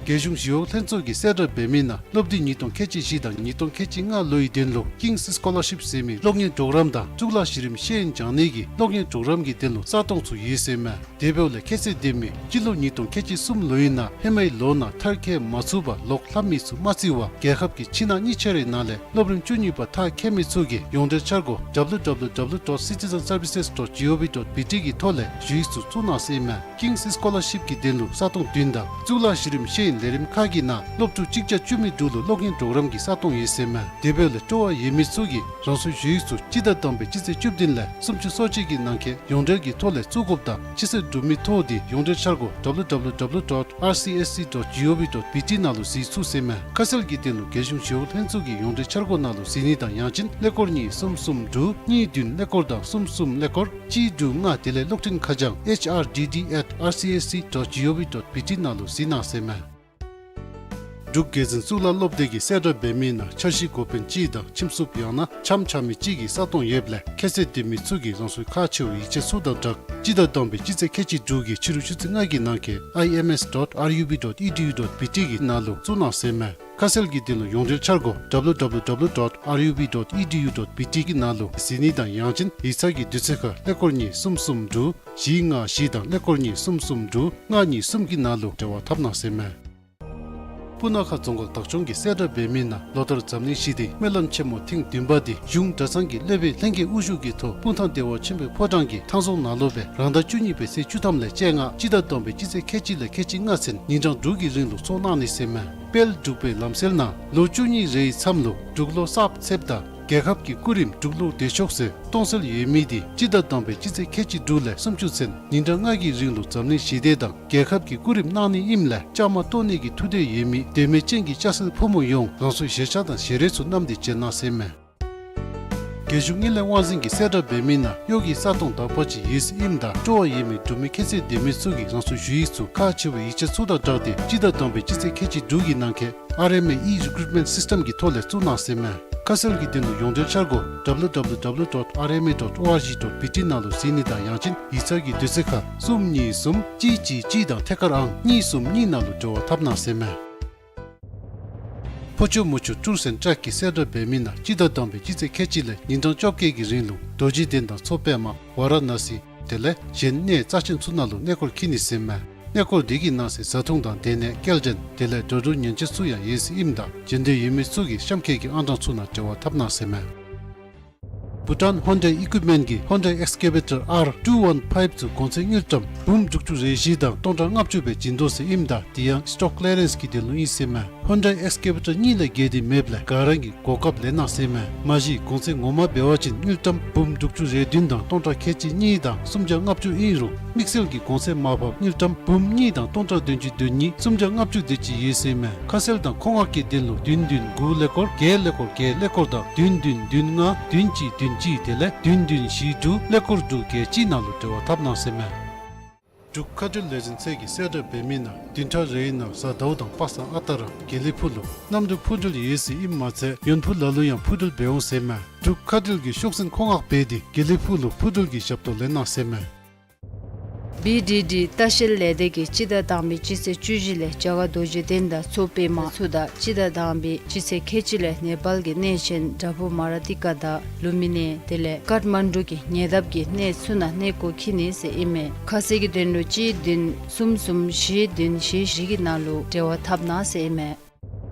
རྒྱལ་གཞུང་ཞི་གཡོག་ལྷན་ཚོགས་ཀྱིས་གསལ་བསྒྲགས་འབད་མི་ནང་སློབ་དུས་ཉིས་སྟོང་ཁལ་གཅིག་བཞི་དང་ཉིས་སྟོང་ཁལ་གཅིག་ལྔ་ལོའི་དོན་ལུ་ཀིངས་སི་ཀོ་ལར་ཤིབ་ཟེར་མི་གློག་བརྙན་གྲོགས་རམ་དང་གཙུག་ལག་གཞི་རིམ་ཤེས་ཡོན་སྦྱང་ནི་གི་གློག་བརྙན་གྲོགས་རམ་གྱི་དོན་ལུ་ས་སྟོང་ཚུ་ཡོད་ཟེར་ཨིན་མས། དེ་འབདཝ་ལས་ཁྱད་ཚད་ལྡན་མི་སྤྱི་ལོ་ཉིས་སྟོང་ཁལ་གཅིག་གསུམ་ལོའི་ནང་ཧེ་མའི་ལོ་ནང་མཐར་འཁྱོལ་མ་ཚུགས་པར་ལོག་ལྷབ་མི་ཚུ་མ་བརྩི་བར་རྒྱལ་ཁབ་ཀྱི་ཕྱི་ནང་གཉིས་ཆ་རའི་ནང་ལས་སློབ་རིམ་བཅུ་གཉིས་པ་མཐར་འཁྱོལ་མི་ཚུ་གིས་ཡོངས་འབྲེལ་འཆར་སྒོ་W W W dot citizen services dot G O V dot B T གི་ཐོག་ལས་ཞུ་ཡིག་ཚུ་བཙུགས་གནང་ཟེར་ཨིན་མས། ཀིངས་སི་ཀོ་ལར་ཤིབ་ཀྱི་དོན་ལུ་ས་སྟོང་བདུན་དང་གཙུག་ལག་གཞི་རིམ་ཤེས་ཡོན་ལས་རིམ་ཁག་གི་ནང་སློབ་ཕྲུག་གཅིག་བརྒྱ་བཅུ་མི་དྲུག་ལུ་གློག་བརྙན་གྲོགས་རམ་གྱི་ས་སྟོང་ཡོད་ཟེར་ཨིན་མས། དེ་འབདཝ་ལས་སྤྲོ་བ་ཡོད་མི་ཚུ་གིས་རང་སོའི་ཞུ་ཡིག་ཚུ་སྤྱི་ཟླ་དང་པའི་སྤྱི་ཚེས་བཅུ་བདུན་ལས་སུམ་ཅུ་སོ་གཅིག་གི་ནང་འཁོད་ཡོངས་འབྲེལ་གྱི་ཐོག་ལས་བཙུགས་དགོཔ་དང་ཕྱི་སེལ་གྲུབ་མི་ཐོ་དེ་ཡོངས་འབྲེལ་འཆར་སྒོ་W W W dot R C S C dot G O V dot B T ནང་ལུ་གཟིགས་ཚུགས་ཟེར་ཨིན་མས། ཁ་གསལ་གྱི་དོན་ལུ་རྒྱལ་གཞུང་ཞི་གཡོག་ལྷན་ཚོགས་ཀྱི་ཡོངས་འབྲེལ་འཆར་སྒོ་ནང་ལུ་གཟིགས་ནི་དང་ཡང་ཅིན་ཀླད་ཀོར་གཉིས་གསུམ་གསུམ་དྲུག་གཉིས་བདུན་ཀླད་ཀོར་དང་གསུམ་གསུམ་ཀླད་ཀོར་གཅིག་དྲུག་ལྔ་དེ་ལས་གློག་འཕྲིན་ཁ་བྱང་H R D D at R C S C dot G O V dot B T ནང་ལུ་གཟིགས་གནང་ཟེར་ཨིན་མས། འབྲུག་རྒྱལ་འཛིན་གཙུག་ལག་སློབ་སྡེ་གིས་གསལ་བསྒྲགས་འབད་མི་ནང་འཆར་གཞི་འགོ་དཔོན་གཅིག་དང་ཁྱིམ་སྲུང་ཡང་ན་འཆམ་འཆམ་མི་གཅིག་གི་ས་སྟོང་ཡོདཔ་ལས་ཁྱད་ཚད་ལྡན་མི་ཚུ་གིས་རང་སོའི་ཁག་ཆེ་བའི་ཡིག་ཆ་ཚུ་དང་སྦྲགས་སྤྱི་ཟླ་དང་པའི་སྤྱི་ཚེས་ཁལ་གཅིག་དྲུག་གི་ཕྱི་རུ་ཆུ་ཚོད་ལྔ་གི་ནང་འཁོད་I M S dot R U B dot E D U dot B T གི་ནང་ལུ་བཙུགས་གནང་ཟེར་ཨིན་མས། ཁ་གསལ་གྱི་དོན་ལུ་ཡོངས་འབྲེལ་འཆར་སྒོ་W W W dot R U B dot E D U dot B T གི་ནང་ལུ་གཟིགས་ནི་དང་ཡང་ཅིན་ཡིག་ཚང་གི་དུས་ཚོད་ཁར་ཀླད་ཀོར་གཉིས་གསུམ་གསུམ་དྲུག་བཞི་ལྔ་བཞི་དང་ཀླད་ཀོར་གཉིས་གསུམ་གསུམ་དྲུག་ལྔ་གཉིས་གསུམ་གྱི་ནང་ལུ་འབྲེལ་བ་འཐབ་གནང་ཟེར་ཨིན་མས། སྤུ་ན་ཁ་རྫོང་ཁག་བདག་སྐྱོང་གིས་གསལ་བསྒྲགས་འབད་མི་ནང་ལོ་ལྟར་འཛམ་གླིང་ཞི་བདེའི་སྨོན་ལམ་ཆེན་མོ་ཐེངས་བདུན་པ་དེ་གཞུང་གྲྭ་ཚང་གི་སློབ་དཔོན་ལྷན་རྒྱས་དབུ་བཞུགས་ཀྱི་ཐོག་སྤུངས་ཐང་བདེ་བ་ཆེན་པོའི་ཕོ་བྲང་གི་ཐང་རྫོང་ནང་ལུ་སྦེ་རང་ཟླ་བཅུ་གཉིས་པའི་ཚེས་བཅུ་ཐམ་ལས་བཅོ་ལྔ་སྤྱི་ཟླ་དང་པའི་སྤྱི་ཚེས་ཁལ་གཅིག་ལས་ཁལ་གཅིག་ལྔ་ཚུན་ཉིན་གྲངས་དྲུག་གི་རིང་ལུ་ཚོགས་གནང་ནི་ཟེར་ཨིན་མས། དཔལ་འབྲུག་པའི་ལམ་སྲོལ་ནང་ལོ་བཅུ་གཉིས་རེའི་མཚམས་ལུ་འབྲུག་ལོ་གསརཔ་ཚེསཔ་དང་རྒྱལ་ཁབ་ཀྱི་སྐུ་རིམ་འབྲུག་ལོ་བདེ་མཆོག་ཟེར་སྟོང་སྲོལ་ཡོད་མི་དེ་སྤྱི་ཟླ་དང་པའི་སྤྱི་ཚེས་ཁལ་གཅིག་དྲུག་ལས་སུམ་ཅུ་ཚུན་ཉིན་གྲངས་ལྔ་གི་རིང་ལུ་འཛམ་གླིང་ཞི་བདེ་དང་རྒྱལ་ཁབ་ཀྱི་སྐུ་རིམ་གནང་ནི་ཨིནམ་ལས་བཅའ་མར་གཏོགས་ནི་གི་ཐུགས་འདོད་ཡོད་མི་དད་མོས་ཅན་གྱི་སྐྱ་སེར་ཕོ་མོ་ཡོངས་རང་སོའི་ཞལ་ཆས་དང་ཞལ་རས་ཚུ་བསྣམས་ཏེ་བྱོན་གནང་ཟེར་ཨིན་མས། རྒྱལ་གཞུང་དངུལ་ལས་དབང་འཛིན་གྱིས་གསལ་བསྒྲགས་འབད་མི་ནང་གཡོག་གི་ས་སྟོང་དག་པ་ཅིག་ཡོད་ཟེར་ཨིནམ་ད་སྤྲོ་བ་ཡོད་མི་འབྲུག་མི་ཁྱད་ཚད་ལྡན་མི་ཚུ་གིས་རང་སོའི་ཞུ་ཡིག་ཚུ་ཁག་ཆེ་བའི་ཡིག་ཆ་ཚུ་དང་སྦྲགས་ཏེ་སྤྱི་ཟླ་དང་པའི་སྤྱི་ཚེས་ཁལ་གཅིག་དྲུག་གི་ནང་འཁོད་R M A e-recruitment system གི་ཐོག་ལས་བཙུགས་གནང་ཟེར་ཨིན་མས། ཁ་གསལ་གྱི་དོན་ལུ་ཡོངས་འབྲེལ་འཆར་སྒོ་W W W dot R M A dot O R G dot B T ནང་ལུ་གཟིགས་ནི་དང་ཡང་ཅིན་ཡིག་ཚང་གི་དུས་ཚོད་ཁར་གསུམ་གཉིས་གསུམ་གཅིག་གཅིག་གཅིག་དང་ཐད་ཀར་ཨང་གཉིས་གསུམ་གཉིས་ནང་ལུ་འབྲེལ་བ་འཐབ་གནང་ཟེར་ཨིན་མས། ཕོ་ཆུ་མོ་ཆུ་ཊུར་སེནཊར་གྱིས་གསལ་བསྒྲགས་འབད་མི་ནང་སྤྱི་ཟླ་དང་པའི་སྤྱི་ཚེས་ཁལ་གཅིག་ལས་ཉིན་གྲངས་བཅོ་བརྒྱད་ཀྱི་རིང་ལུ་རྡོ་རྗེ་གདན་དང་མཚོ་པདྨ་ཝཱ་ར་ཎ་སི་དེ་ལས་གཞན་གནས་རྩ་ཆེན་ཚུ་ནང་ལུ་གནས་སྐོར་འཁྱིད་ནི་ཟེར་ཨིན་མས། གནས་སྐོར་དེ་གི་ནང་གསེས་བཟའ་འཐུང་དང་སྡོད་གནས་སྐྱེལ་འདྲེན་དེ་ལས་འགྲོ་འགྲུལ་ཉེན་བཅོལ་ཚུ་ཡང་ཡོད་ཟེར་ཨིནམ་ད་བྱོན་འདོད་ཡོད་མི་ཚུ་གིས་གཤམ་འཁོད་ཀྱི་ཨང་གྲངས་ཚུ་ནང་འབྲེལ་བ་འཐབ་གནང་ཟེར་ཨིན་མས། བྷུ་ཊཱན་ཧོན་ཌའི་ཨི་ཀུའིཔ་མེནཊ་གིས་Hyundai Excavator R two one five ཚུ་གོང་ཚད་དངུལ་ཀྲམ་འབུམ་དྲུག་ཅུ་རེ་བཞི་དང་སྟོང་ཕྲག་ལྔ་བཅུ་སྦེ་བྱིན་དོ་ཟེར་ཨིནམ་ད་དེ་ཡང་སི་ཊོག་ཀི་ལི་ཡ་རེནསི་གི་དོན་ལུ་ཨིན་ཟེར་ཨིན་མས། Hyundai Excavator གཉིས་ལས་བརྒལ་ཏེ་མེདཔ་ལས་ག་ར་གིས་གོ་སྐབས་ལེན་གནང་ཟེར་ཨིན་མས། མ་གཞི་གོང་ཚད་ངོ་མ་འབད་བ་ཅིན་དངུལ་ཀྲམ་འབུམ་དྲུག་ཅུ་རེ་བདུན་དང་སྟོང་ཕྲག་ཁལ་གཅིག་གཉིས་དང་སུམ་བརྒྱ་ལྔ་བཅུ་ཨིན་རུང་དམིགས་བསལ་གྱི་གོང་ཚད་མར་ཕབ་དངུལ་ཀྲམ་འབུམ་གཉིས་དང་སྟོང་ཕྲག་བདུན་ཅུ་དོན་གཉིས་སུམ་བརྒྱ་ལྔ་བཅུ་དེ་ཅིག་ཡོད་ཟེར་ཨིན་མས། ཁ་གསལ་དང་མཁོ་མངགས་ཀྱི་དོན་ལུ་བདུན་བདུན་དགུ་ཀླད་ཀོར་བརྒྱད་ཀླད་ཀོར་བརྒྱད་ཀླད་ཀོར་དང་བདུན་བདུན་བདུན་ལྔ་བདུན་གཅིག་བདུན་གཅིག་དེ་ལས་བདུན་བདུན་བཞི་དྲུག་ཀླད་ཀོར་དྲུག་བརྒྱད་གཅིག་ནང་ལུ་འབྲེལ་བ་འཐབ་གནང་ཟེར་ཨིན་མས། འབྲུག་མཁའ་འགྲུལ་ལས་འཛིན་ཚད་ཀྱིས་གསལ་བསྒྲགས་འབད་མི་ནང་བདུན་ཕྲག་རེའི་ནང་གཟའ་ཟླཝ་དང་པ་སངས་ཨ་རྟག་ར་དགེ་ལེགས་ཕུག་ལུ་གནམ་གྲུ་འཕུར་འགྲུལ་ཡོད་ཟེར་ཨིནམ་མ་ཚད་ཡོན་ཕུག་ལ་ལུ་ཡང་འཕུར་འགྲུལ་འབད་འོང་ཟེར་ཨིན་མས། འབྲུག་མཁའ་འགྲུལ་གྱིས་ཤོག་འཛིན་མཁོ་མངགས་འབད་དེ་དགེ་ལེགས་ཕུག་ལུ་འཕུར་འགྲུལ་གྱི་ཞབས་ཏོག་ལེན་གནང་ཟེར་ཨིན་མས། བི་ཌི་ཌི་ལྟ་བཤལ་ལས་སྡེ་གིས་སྤྱི་ཟླ་དང་པའི་སྤྱི་ཚེས་བཅུ་བཞི་ལས་རྒྱ་གར་རྡོ་རྗེ་གདན་དང་མཚོ་པདྨ་ཚུ་དང་སྤྱི་ཟླ་དང་པའི་སྤྱི་ཚེས་ཁལ་གཅིག་ལས་ནེ་པཱལ་གྱི་གནས་ཆེན་བྲག་ཕུག་མ་ར་ཏི་ཀ་དང་ལུམ་བི་ནི་དེ་ལས་ཀཏ་མན་ཌུ་གི་ཉེ་འདབས་ཀྱི་གནས་ཚུ་ནང་གནས་སྐོར་འཁྱིད་ནི་ཟེར་ཨིན་མས། ཁ་གསལ་གྱི་དོན་ལུ་གཅིག་བདུན་གསུམ་གསུམ་བཞི་བདུན་བཞི་བཞི་གི་ནང་ལུ་འབྲེལ་བ་འཐབ་གནང་ཟེར་ཨིན་མས།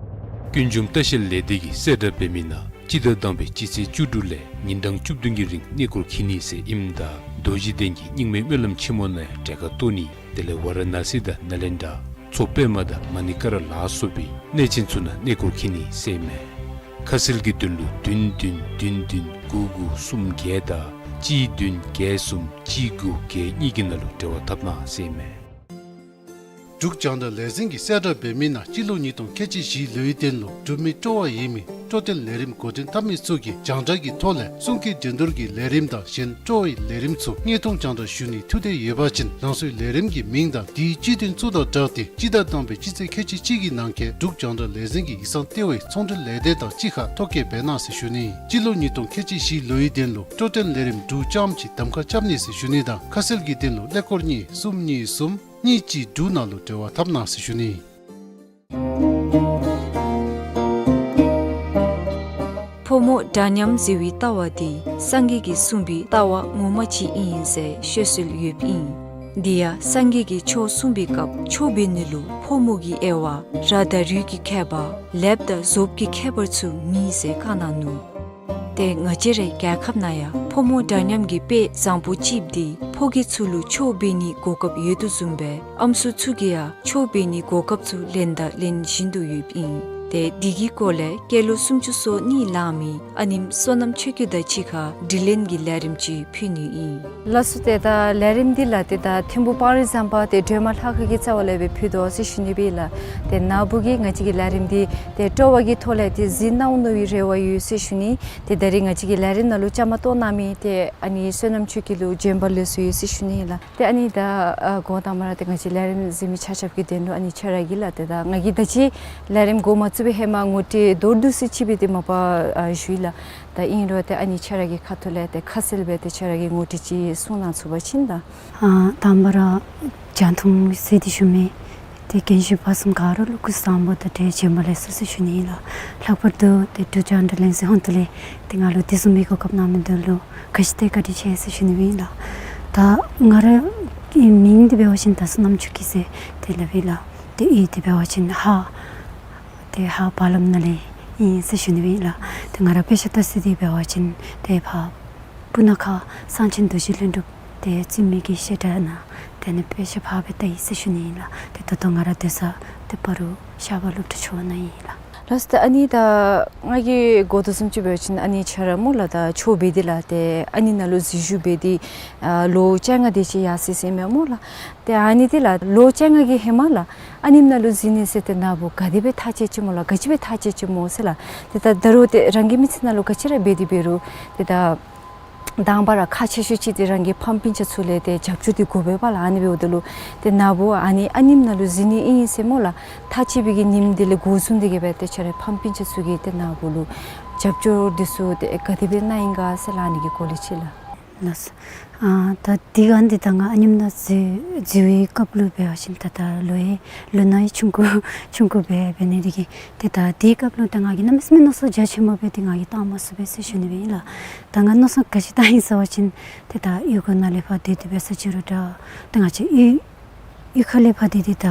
ཀུན་འབྱུང་ལྟ་བཤལ་ལས་སྡེ་གིས་གསལ་བསྒྲགས་འབད་མི་ནང་སྤྱི་ཟླ་དང་པའི་སྤྱི་ཚེས་བཅུ་དྲུག་ལས་ཉིན་གྲངས་བཅུ་བདུན་གྱི་རིང་གནས་སྐོར་འཁྱིད་ནི་ཟེར་ཨིནམ་ད་རྡོ་རྗེ་གདན་གྱི་རྙིང་མའི་སྨོན་ལམ་ཆེན་མོ་ནང་ཡང་གྲལ་ཁར་གཏོགས་ནི་དེ་ལས་ཝ་ར་ཎ་སི་དང་ནཱ་ལེནྡྲ་མཚོ་པདྨ་དང་མ་ཎི་ཀ་ར་ལ་སོགས་པའི་གནས་ཆེན་ཚུ་ནང་གནས་སྐོར་འཁྱིད་ནི་ཟེར་ཨིན་མས། ཁ་གསལ་གྱི་དོན་ལུ་བདུན་བདུན་བདུན་བདུན་དགུ་དགུ་གསུམ་བརྒྱད་དང་གཅིག་བདུན་བརྒྱད་གསུམ་གཅིག་དགུ་བརྒྱད་གཉིས་ཀྱི་ནང་ལུ་འབྲེལ་བ་འཐབ་གནང་ཟེར་ཨིན་མས། འབྲུག་རྒྱང་བསྒྲགས་ལས་འཛིན་གྱིས་གསལ་བསྒྲགས་འབད་མི་ནང་སྤྱི་ལོ་ཉིས་སྟོང་ཁལ་གཅིག་བཞི་ལོའི་དོན་ལུ་འབྲུག་མི་སྤྲོ་བ་ཡོད་མི་སྤྲོ་སྟོན་ལས་རིམ་འགོ་འདྲེན་འཐབ་མི་ཚུ་གིས་རྒྱང་བསྒྲགས་ཀྱི་ཐོག་ལས་གསུང་སྐད་འགྲན་བསྡུར་གྱི་ལས་རིམ་དང་གཞན་སྤྲོ་བའི་ལས་རིམ་ཚུ་བརྙན་ཐུང་རྒྱང་བསྒྲགས་ཞུ་ནིའི་ཐུགས་འདོད་ཡོད་པ་ཅིན་རང་སོའི་ལས་རིམ་གྱི་མིང་དང་དེའི་སྤྱི་དོན་ཚུ་དང་སྦྲགས་ཏེ་སྤྱི་ཟླ་དང་པའི་སྤྱི་ཚེས་ཁལ་གཅིག་གཅིག་གི་ནང་འཁོད་འབྲུག་རྒྱང་བསྒྲགས་ལས་འཛིན་གྱི་ཡིག་ཚང་ལྟེ་བའི་ཚོང་འབྲེལ་ལས་སྡེ་དང་གཅིག་ཁར་ཐོ་བཀོད་འབད་གནང་ཟེར་ཞུ་ནི། སྤྱི་ལོ་ཉིས་སྟོང་ཁལ་གཅིག་བཞི་ལོའི་དོན་ལུ་སྤྲོ་སྟོན་ལས་རིམ་དྲུག་ཙམ་ཅིག་གདམ་ཁ་རྐྱབ་ནི་ཟེར་ཞུ་ནི་དང་ཁ་གསལ་གྱི་དོན་ལུ་ཀླད་ཀོར་གཉིས་གསུམ་གཉིས་གསུམ་གཉིས་གཅིག་དྲུག་ནང་ལུ་འབྲེལ་བ་འཐབ་གནང་ཟེར་ཞུ་ནི། ཕོ་མོ་འདྲ་མཉམ་གཟིགས་པའི་ལྟ་བ་འདི་སངས་རྒྱས་ཀྱིས་གསུངས་པའི་ལྟ་བ་ངོ་མ་ཅིག་ཨིན་ཟེར་ཤོད་སྲོལ་ཡོདཔ་ཨིན། འདི་ཡང་སངས་རྒྱས་ཀྱིས་ཆོས་གསུངས་པའི་སྐབས་ཆོས་འབད་ནི་ལུ་ཕོ་མོ་གི་དབྱེ་བ་ར་དང་རུས་ཀྱི་ཁྱད་པར་ལེབ་དང་ཟོབ་ཀྱི་ཁྱད་པར་ཚུ་མེད་ཟེར་བཀའ་གནང་ནུག། ཏེ་ང་བཅས་རའི་རྒྱལ་ཁབ་ནང་ཡང་ཕོ་མོ་འདྲ་མཉམ་གྱི་དཔེ་བཟང་པོ་ཅིག་འདི་ཕོ་སྐྱེས་ཚུ་ལུ་ཆོས་འབད་ནིའི་གོ་སྐབས་ཡོད་དོ་བཟུམ་སྦེ་ཨམ་སྲུ་ཚུ་གིས་ཡང་ཆོས་འབད་ནིའི་གོ་སྐབས་ཚུ་ལེན་དང་ལེན་བཞིན་དུ་ཡོདཔ་ཨིན། ཏེ་འདི་གི་སྐོར་ལས་སྐྱེས་ལོ་སུམ་ཅུ་སོ་གཉིས་ལང་མི་ཨ་ནེམོ་བསོད་ནམས་ཆོས་སྐྱིད་དང་གཅིག་ཁར་དྲི་ལན་གྱི་ལས་རིམ་ཅིག་ཕུལ་ནི་ཨིན། ལགས་སོ། ཏེ་ད་ལས་རིམ་འདི་ལགས་ཏེ་ད་ཐིམ་ཕུག་སྤང་རི་ཟམ་པ་ཏེ་སྒྲོལ་མ་ལྷ་ཁང་གི་རྩ་བ་ལས་སྦེ་ཕུལ་དོ་ཟེར་ཞུ་ནི་སྦེ་ལགས། ཏེ་ན་བུ་གིས་ང་བཅས་ཀྱི་ལས་རིམ་འདི་ཏེ་སྤྲོ་བ་གི་ཐོག་ལས་ཏེ་གཟིགས་གནང་ནི་གི་རེ་བ་ཡོད་ཟེར་ཞུ་ནི། ཏེ་ད་རིས་ང་བཅས་ཀྱི་ལས་རིམ་ནང་ལུ་བཅའ་མར་གཏོགས་གནང་མི་ཏེ་ཨ་ནི་བསོད་ནམས་ཆོས་སྐྱིད་ལུ་བྱོན་པ་ལེགས་སོ་ཡོད་ཟེར་ཞུ་ནི་ལགས། ཏེ་ཨ་ནི་ད་ཨ་འགོ་དང་པ་ར་ཏེ་ང་བཅས་ལས་རིམ་གཟིགས་མི་ཆ་ཁྱབ་ཀྱི་དོན་ལུ་ཨ་ནི་ཁྱོད་ར་གིས་ལགས་ཏེ་ད་ང་གིས་ད་ཅི་ལས་རིམ་འགོ་མ་བཙུགས་པའི་ཧེ་མ་ངོ་སྤྲོད་མདོར་བསྡུས་ཅིག་སྦེ་ཏེ་མ་པ་ཨ་ཞུ་ཡི་ལགས། ད་ཨིན་རུང་ཏེ་ཨ་ནི་ཁྱོད་ར་གི་ཁ་ཐུག་ལས་ཏེ་ཁ་གསལ་སྦེ་ཏེ་ཁྱོད་ར་གི་ངོ་སྤྲོད་ཅིག་གསུང་གནང་ཚུགས་པ་ཅིན་ད། ཨ་དང་པ་ར་རྒྱང་མཐོང་གཟིགས་ཏེ་བཞུགས་མི་ཏེ་རྒན་གཞོན་བར་གསུམ་ག་ར་ལུ་སྐུ་གཟུགས་བཟང་པོ་དང་འབྲེལ་བྱོན་པ་ལེགས་སོ་ཟེར་ཞུ་ནི་ཨིན་ལགས། ལྷག་པར་དུ་ཏེ་འབྲུག་རྒྱང་བསྒྲགས་ལས་འཛིན་ཧོངས་ཏོ་ལས་ཏེ་ང་ལུ་དེ་བཟུམ་མའི་གོ་སྐབས་གནང་མི་འདི་ལུ་ག་ཅི་ཏེ་བཀའ་དྲིན་ཆེ་ཟེར་ཞུ་ནི་ཨིན་ལགས། ད་ང་རའི་མིང་འདི་འབད་བ་ཅིན་ད་བསོད་ནམས་ཆོས་སྐྱིད་ཟེར་ཏེ་སླབ་ཨིན་ལགས། ཏེ་གཡུས་འདི་འབད་བ་ཅིན་ཧཱ་ཏེ་ཧཱ་བ་ལམ་ནང་ལས་ཨིན་ཟེར་ཞུ་ནི་ཨིན་ལགས། ཏེ་ང་ར་དཔེ་ཆ་ལྟ་ས་འདི་འབད་བ་ཅིན་ཏེ་ཕར་སྤུ་ན་ཁ་གསང་ཆེན་རྡོ་རྗེ་ལྷུན་གྲུབ་ཏེ་རྩིས་མེད་ཀྱི་བཤད་གྲྭ་ནང་ཏེ་ཨ་ནི་དཔེ་ཆ་ཕར་སྦེ་ལྟ་ཡི་ཟེར་ཞུ་ནི་ཨིན་ལགས། ཏེ་ད་ལྟོ་ང་ར་སྡོད་ས་ཏེ་སྤ་རོ་ཤར་པ་སློབ་གྲྭ་ཆུ་ནང་ཨིན་ལགས། ལགས་སོ། ད་ཨ་ནི་ད་ང་གིས་གོ་དོ་བཟུམ་ཅིག་འབད་བ་ཅིན་ཨ་ནི་ཁྱོད་ར་སྨོ་ལགས་ད་ཆོས་འབད་དེ་ལགས་ཏེ་ཨ་ནི་ནང་ལུ་འཛུལ་ཞུགས་འབད་དེ་ཨ་ལོ་བཅོ་ལྔ་དེ་ཅིག་ཡར་སོ་ཡི་ཟེར་མས་སྨོ་ལགས། ཏེ་ཨ་ནི་དེ་ལགས་ལོ་བཅོ་ལྔ་གི་ཧེ་མ་ལགས་ཨ་ནེམོ་ནང་ལུ་འཛུལ་ནི་ཟེར་ཏེ་ན་བུ་ག་དེ་སྦེ་ཐག་བཅད་ཅི་སྨོ་ལགས། ག་ཅི་སྦེ་ཐག་བཅད་ཅི་སྨོ་ཟེར་ལགས། ཏེ་ད་ད་རུང་ཏེ་རང་གི་མི་ཚེ་ནང་ལུ་ག་ཅི་ར་འབད་དེ་འབད་རུང་ཏེ་ད་དང་པ་ར་ཁག་ཆེ་ཤོས་ཅིག་འདི་རང་གི་ཕམ་སྤུན་ཆ་ཚུ་ལས་ཏེ་རྒྱབ་སྐྱོར་འདི་དགོ་པས་པ་ལགས། ཨ་ནི་འབདཝ་ད་ལུ་ཏེ་ན་བུ་ཨ་ནི་ཨ་ནེམོ་ནང་ལུ་འཛུལ་ནི་ཨིན་ཟེར་སྨོ་ལགས། ཐག་བཅད་པའི་གི་ཉིནམ་འདི་ལས་འགོ་བཟུང་སྟེ་གི་སྦེ་ཏེ་ཁྱོད་རའི་ཕམ་སྤུན་ཆ་ཚུ་གིས་ཏེ་ན་བུ་ལུ་རྒྱབ་སྐྱོར་འདི་ཚུ་ཏེ་ག་དེ་སྦེ་གནང་ཡི་ག་ཟེར་ལགས་ཨ་ནི་གི་སྐོར་ལས་ཅིག་ལགས། ལགས་སོ། ཨ་ད་དེ་སྒང་འདི་ད་ང་ཨ་ནེམོ་ནང་འཛུལ་འཛུལ་བའི་སྐབས་ལུ་འབད་བ་ཅིན་ད་ད་ལོ་ཡང་ལོ་ན་ཡང་ཆུང་ཀུ་ཆུང་ཀུ་སྦེ་འབད་ནི་འདི་གིས་ཏེ་ད་དེའི་སྐབས་ལུ་ད་ང་གིས་གནམ་མེད་ས་མེད་མནོ་བསམ་རྒྱ་ཆེན་པོ་སྦེ་ཏེ་ང་གིས་བཏང་མ་ཚུགས་པས་ཟེར་ཞུ་ནི་སྦེ་ཨིན་ལགས། ད་ང་མནོ་བསམ་ག་ཅི་བཏང་ཡི་ཟེར་བ་ཅིན་ཏེ་ད་གཡུས་སྒོ་ནང་ལས་ཕར་སྡོད་དེ་འབད་ས་ཅིག་རུང་འདྲ་ཏེ་ང་བཅས་གཡུས་གཡུས་ཁ་ལས་ཕར་སྡོད་དེ་ད་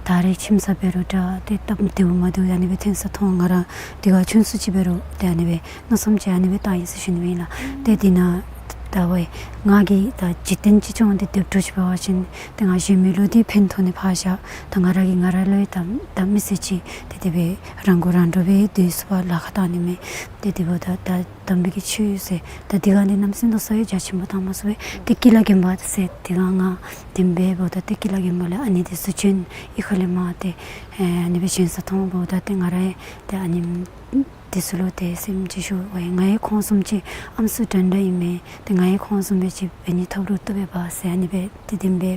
ད་རེས་ཁྱིམ་ས་འབད་རུང་འདྲ་ཏེ་སྟབས་བདེཝ་མ་བདེཝ་ཨ་ནི་སྦེ་ཐོན་ས་མཐོང་ང་ར་དེ་སྒང་ཆུང་སུ་ཅིག་འབད་རུང་ཏེ་ཨ་ནི་སྦེ་མནོ་བསམ་ཅིག་ཨ་ནི་སྦེ་བཏང་ཡི་ཟེར་ཞུ་ནི་སྦེ་ཨིན་ལགས། ཏེ་དེ་ནང་ད་ཝའི་ང་གིས་ད་འཇིག་རྟེན་སྤྱི་སྐྱོང་འདི་སྡོད་འགྱོ་ཅི་འབད་བ་ཅིན་ཏེ་ང་གཞན་མི་ལུ་འདི་ཕན་ཐོགས་ནི་ཕར་བཞག་ད་ང་ར་གིས་ང་ར་ལུ་ཡང་ད་ད་མི་ཚེ་ཅིག་ཏེ་དེ་སྦེ་རང་མགོ་རང་འདྲོངས་སྦེ་སྡོད་ཚུགས་པར་ལཱ་ཁག་གཏང་ནི་མས། ཏེ་དེ་འབདཝ་ད་ད་དམ་པའི་གི་ཆོས་ཟེར་ད་དེ་སྒང་འདི་གནམ་མེད་ས་མེད་མནོ་བསམ་ཡང་རྒྱ་ཆེན་པོ་བཏང་མ་ཚུགས་པས། ཏེ་ཀི་ལ་དགོན་པ་ཟེར་དེ་སྒང་ང་དེ་སྦེ་འབདཝ་ད་ཏེ་ཀི་ལ་དགོན་པ་ལས་ཨ་ནི་འདི་ཚུ་བྱོན་གཡུས་ཁ་ལས་མར་ཏེ་ཨ་ནི་སྦེ་བྱོན་ས་མཐོང་འབདཝ་ད་ཏེ་ང་ར་ཡང་ཏེ་ཨ་ནི་འདི་ཚུ་ལུ་ཏེ་སེམས་ཅིག་ཤོར་བས། ང་ཡང་ཁོང་བཟུམ་ཅིག་ཨམ་སྲུ་འདྲན་འདྲ་ཨིན་མས། ཏེ་ང་ཡང་ཁོང་བཟུམ་སྦེ་ཅིག་འབད་ནི་ཐོབ་རུང་བཏུབ་པས་པ་ཟེར་ཨ་ནི་སྦེ་ཏེ་དེ་སྦེ་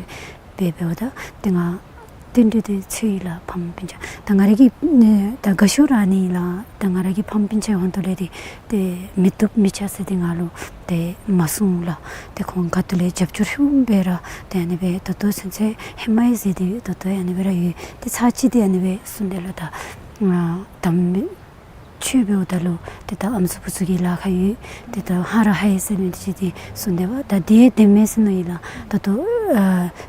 འབད་འབདཝ་ད་ཏེ་ང་རྟེན་འབྲེལ་འདི་འཚོལ་ཡི་ལགས་ཕམ་སྤུན་ཆ། ད་ང་ར་གི་ཨེ་ད་དགའ་ཤོས་ར་ཨ་ནི་ལགས། ད་ང་ར་གི་ཕམ་སྤུན་ཆ་ཧོངས་ཏོ་ལས་འདི་ཏེ་མི་བཏུབ་མི་ཆ་ཟེར་འདི་ང་ལུ་ཏེ་མ་གསུངས་ལགས། ཏེ་ཁོང་ག་ཏེ་ལས་རྒྱབ་སྐྱོར་ཧེ་མ་སྦེ་ར་ཏེ་ཨ་ནི་སྦེ་ད་ལྟོ་ཚུན་ཚོད་ཧེ་མ་ཡང་ཟེར་ཏེ་ད་ལྟོ་ཡང་ཨ་ནི་སྦེ་ར་ཡོད། ཏེ་ཚར་གཅིག་འདི་ཨ་ནི་སྦེ་གསུངས་དེས་ལགས། ད་ཨ་དམ་ཆོས་འབདཝ་ད་ལུ་ཏེ་ད་ཨམ་སྲུ་བུ་ཚུ་གི་ལཱ་ཁག་ཡོད། ཏེ་ད་ཧ་ར་ཧའི་ཟེར་མི་འདི་ཅིག་འདི་གསུངས་དེས་པ། ད་འདི་བདེན་མས་ཟེར་མནོ་ཡི་ལགས། ད་ལྟོ་ཨ་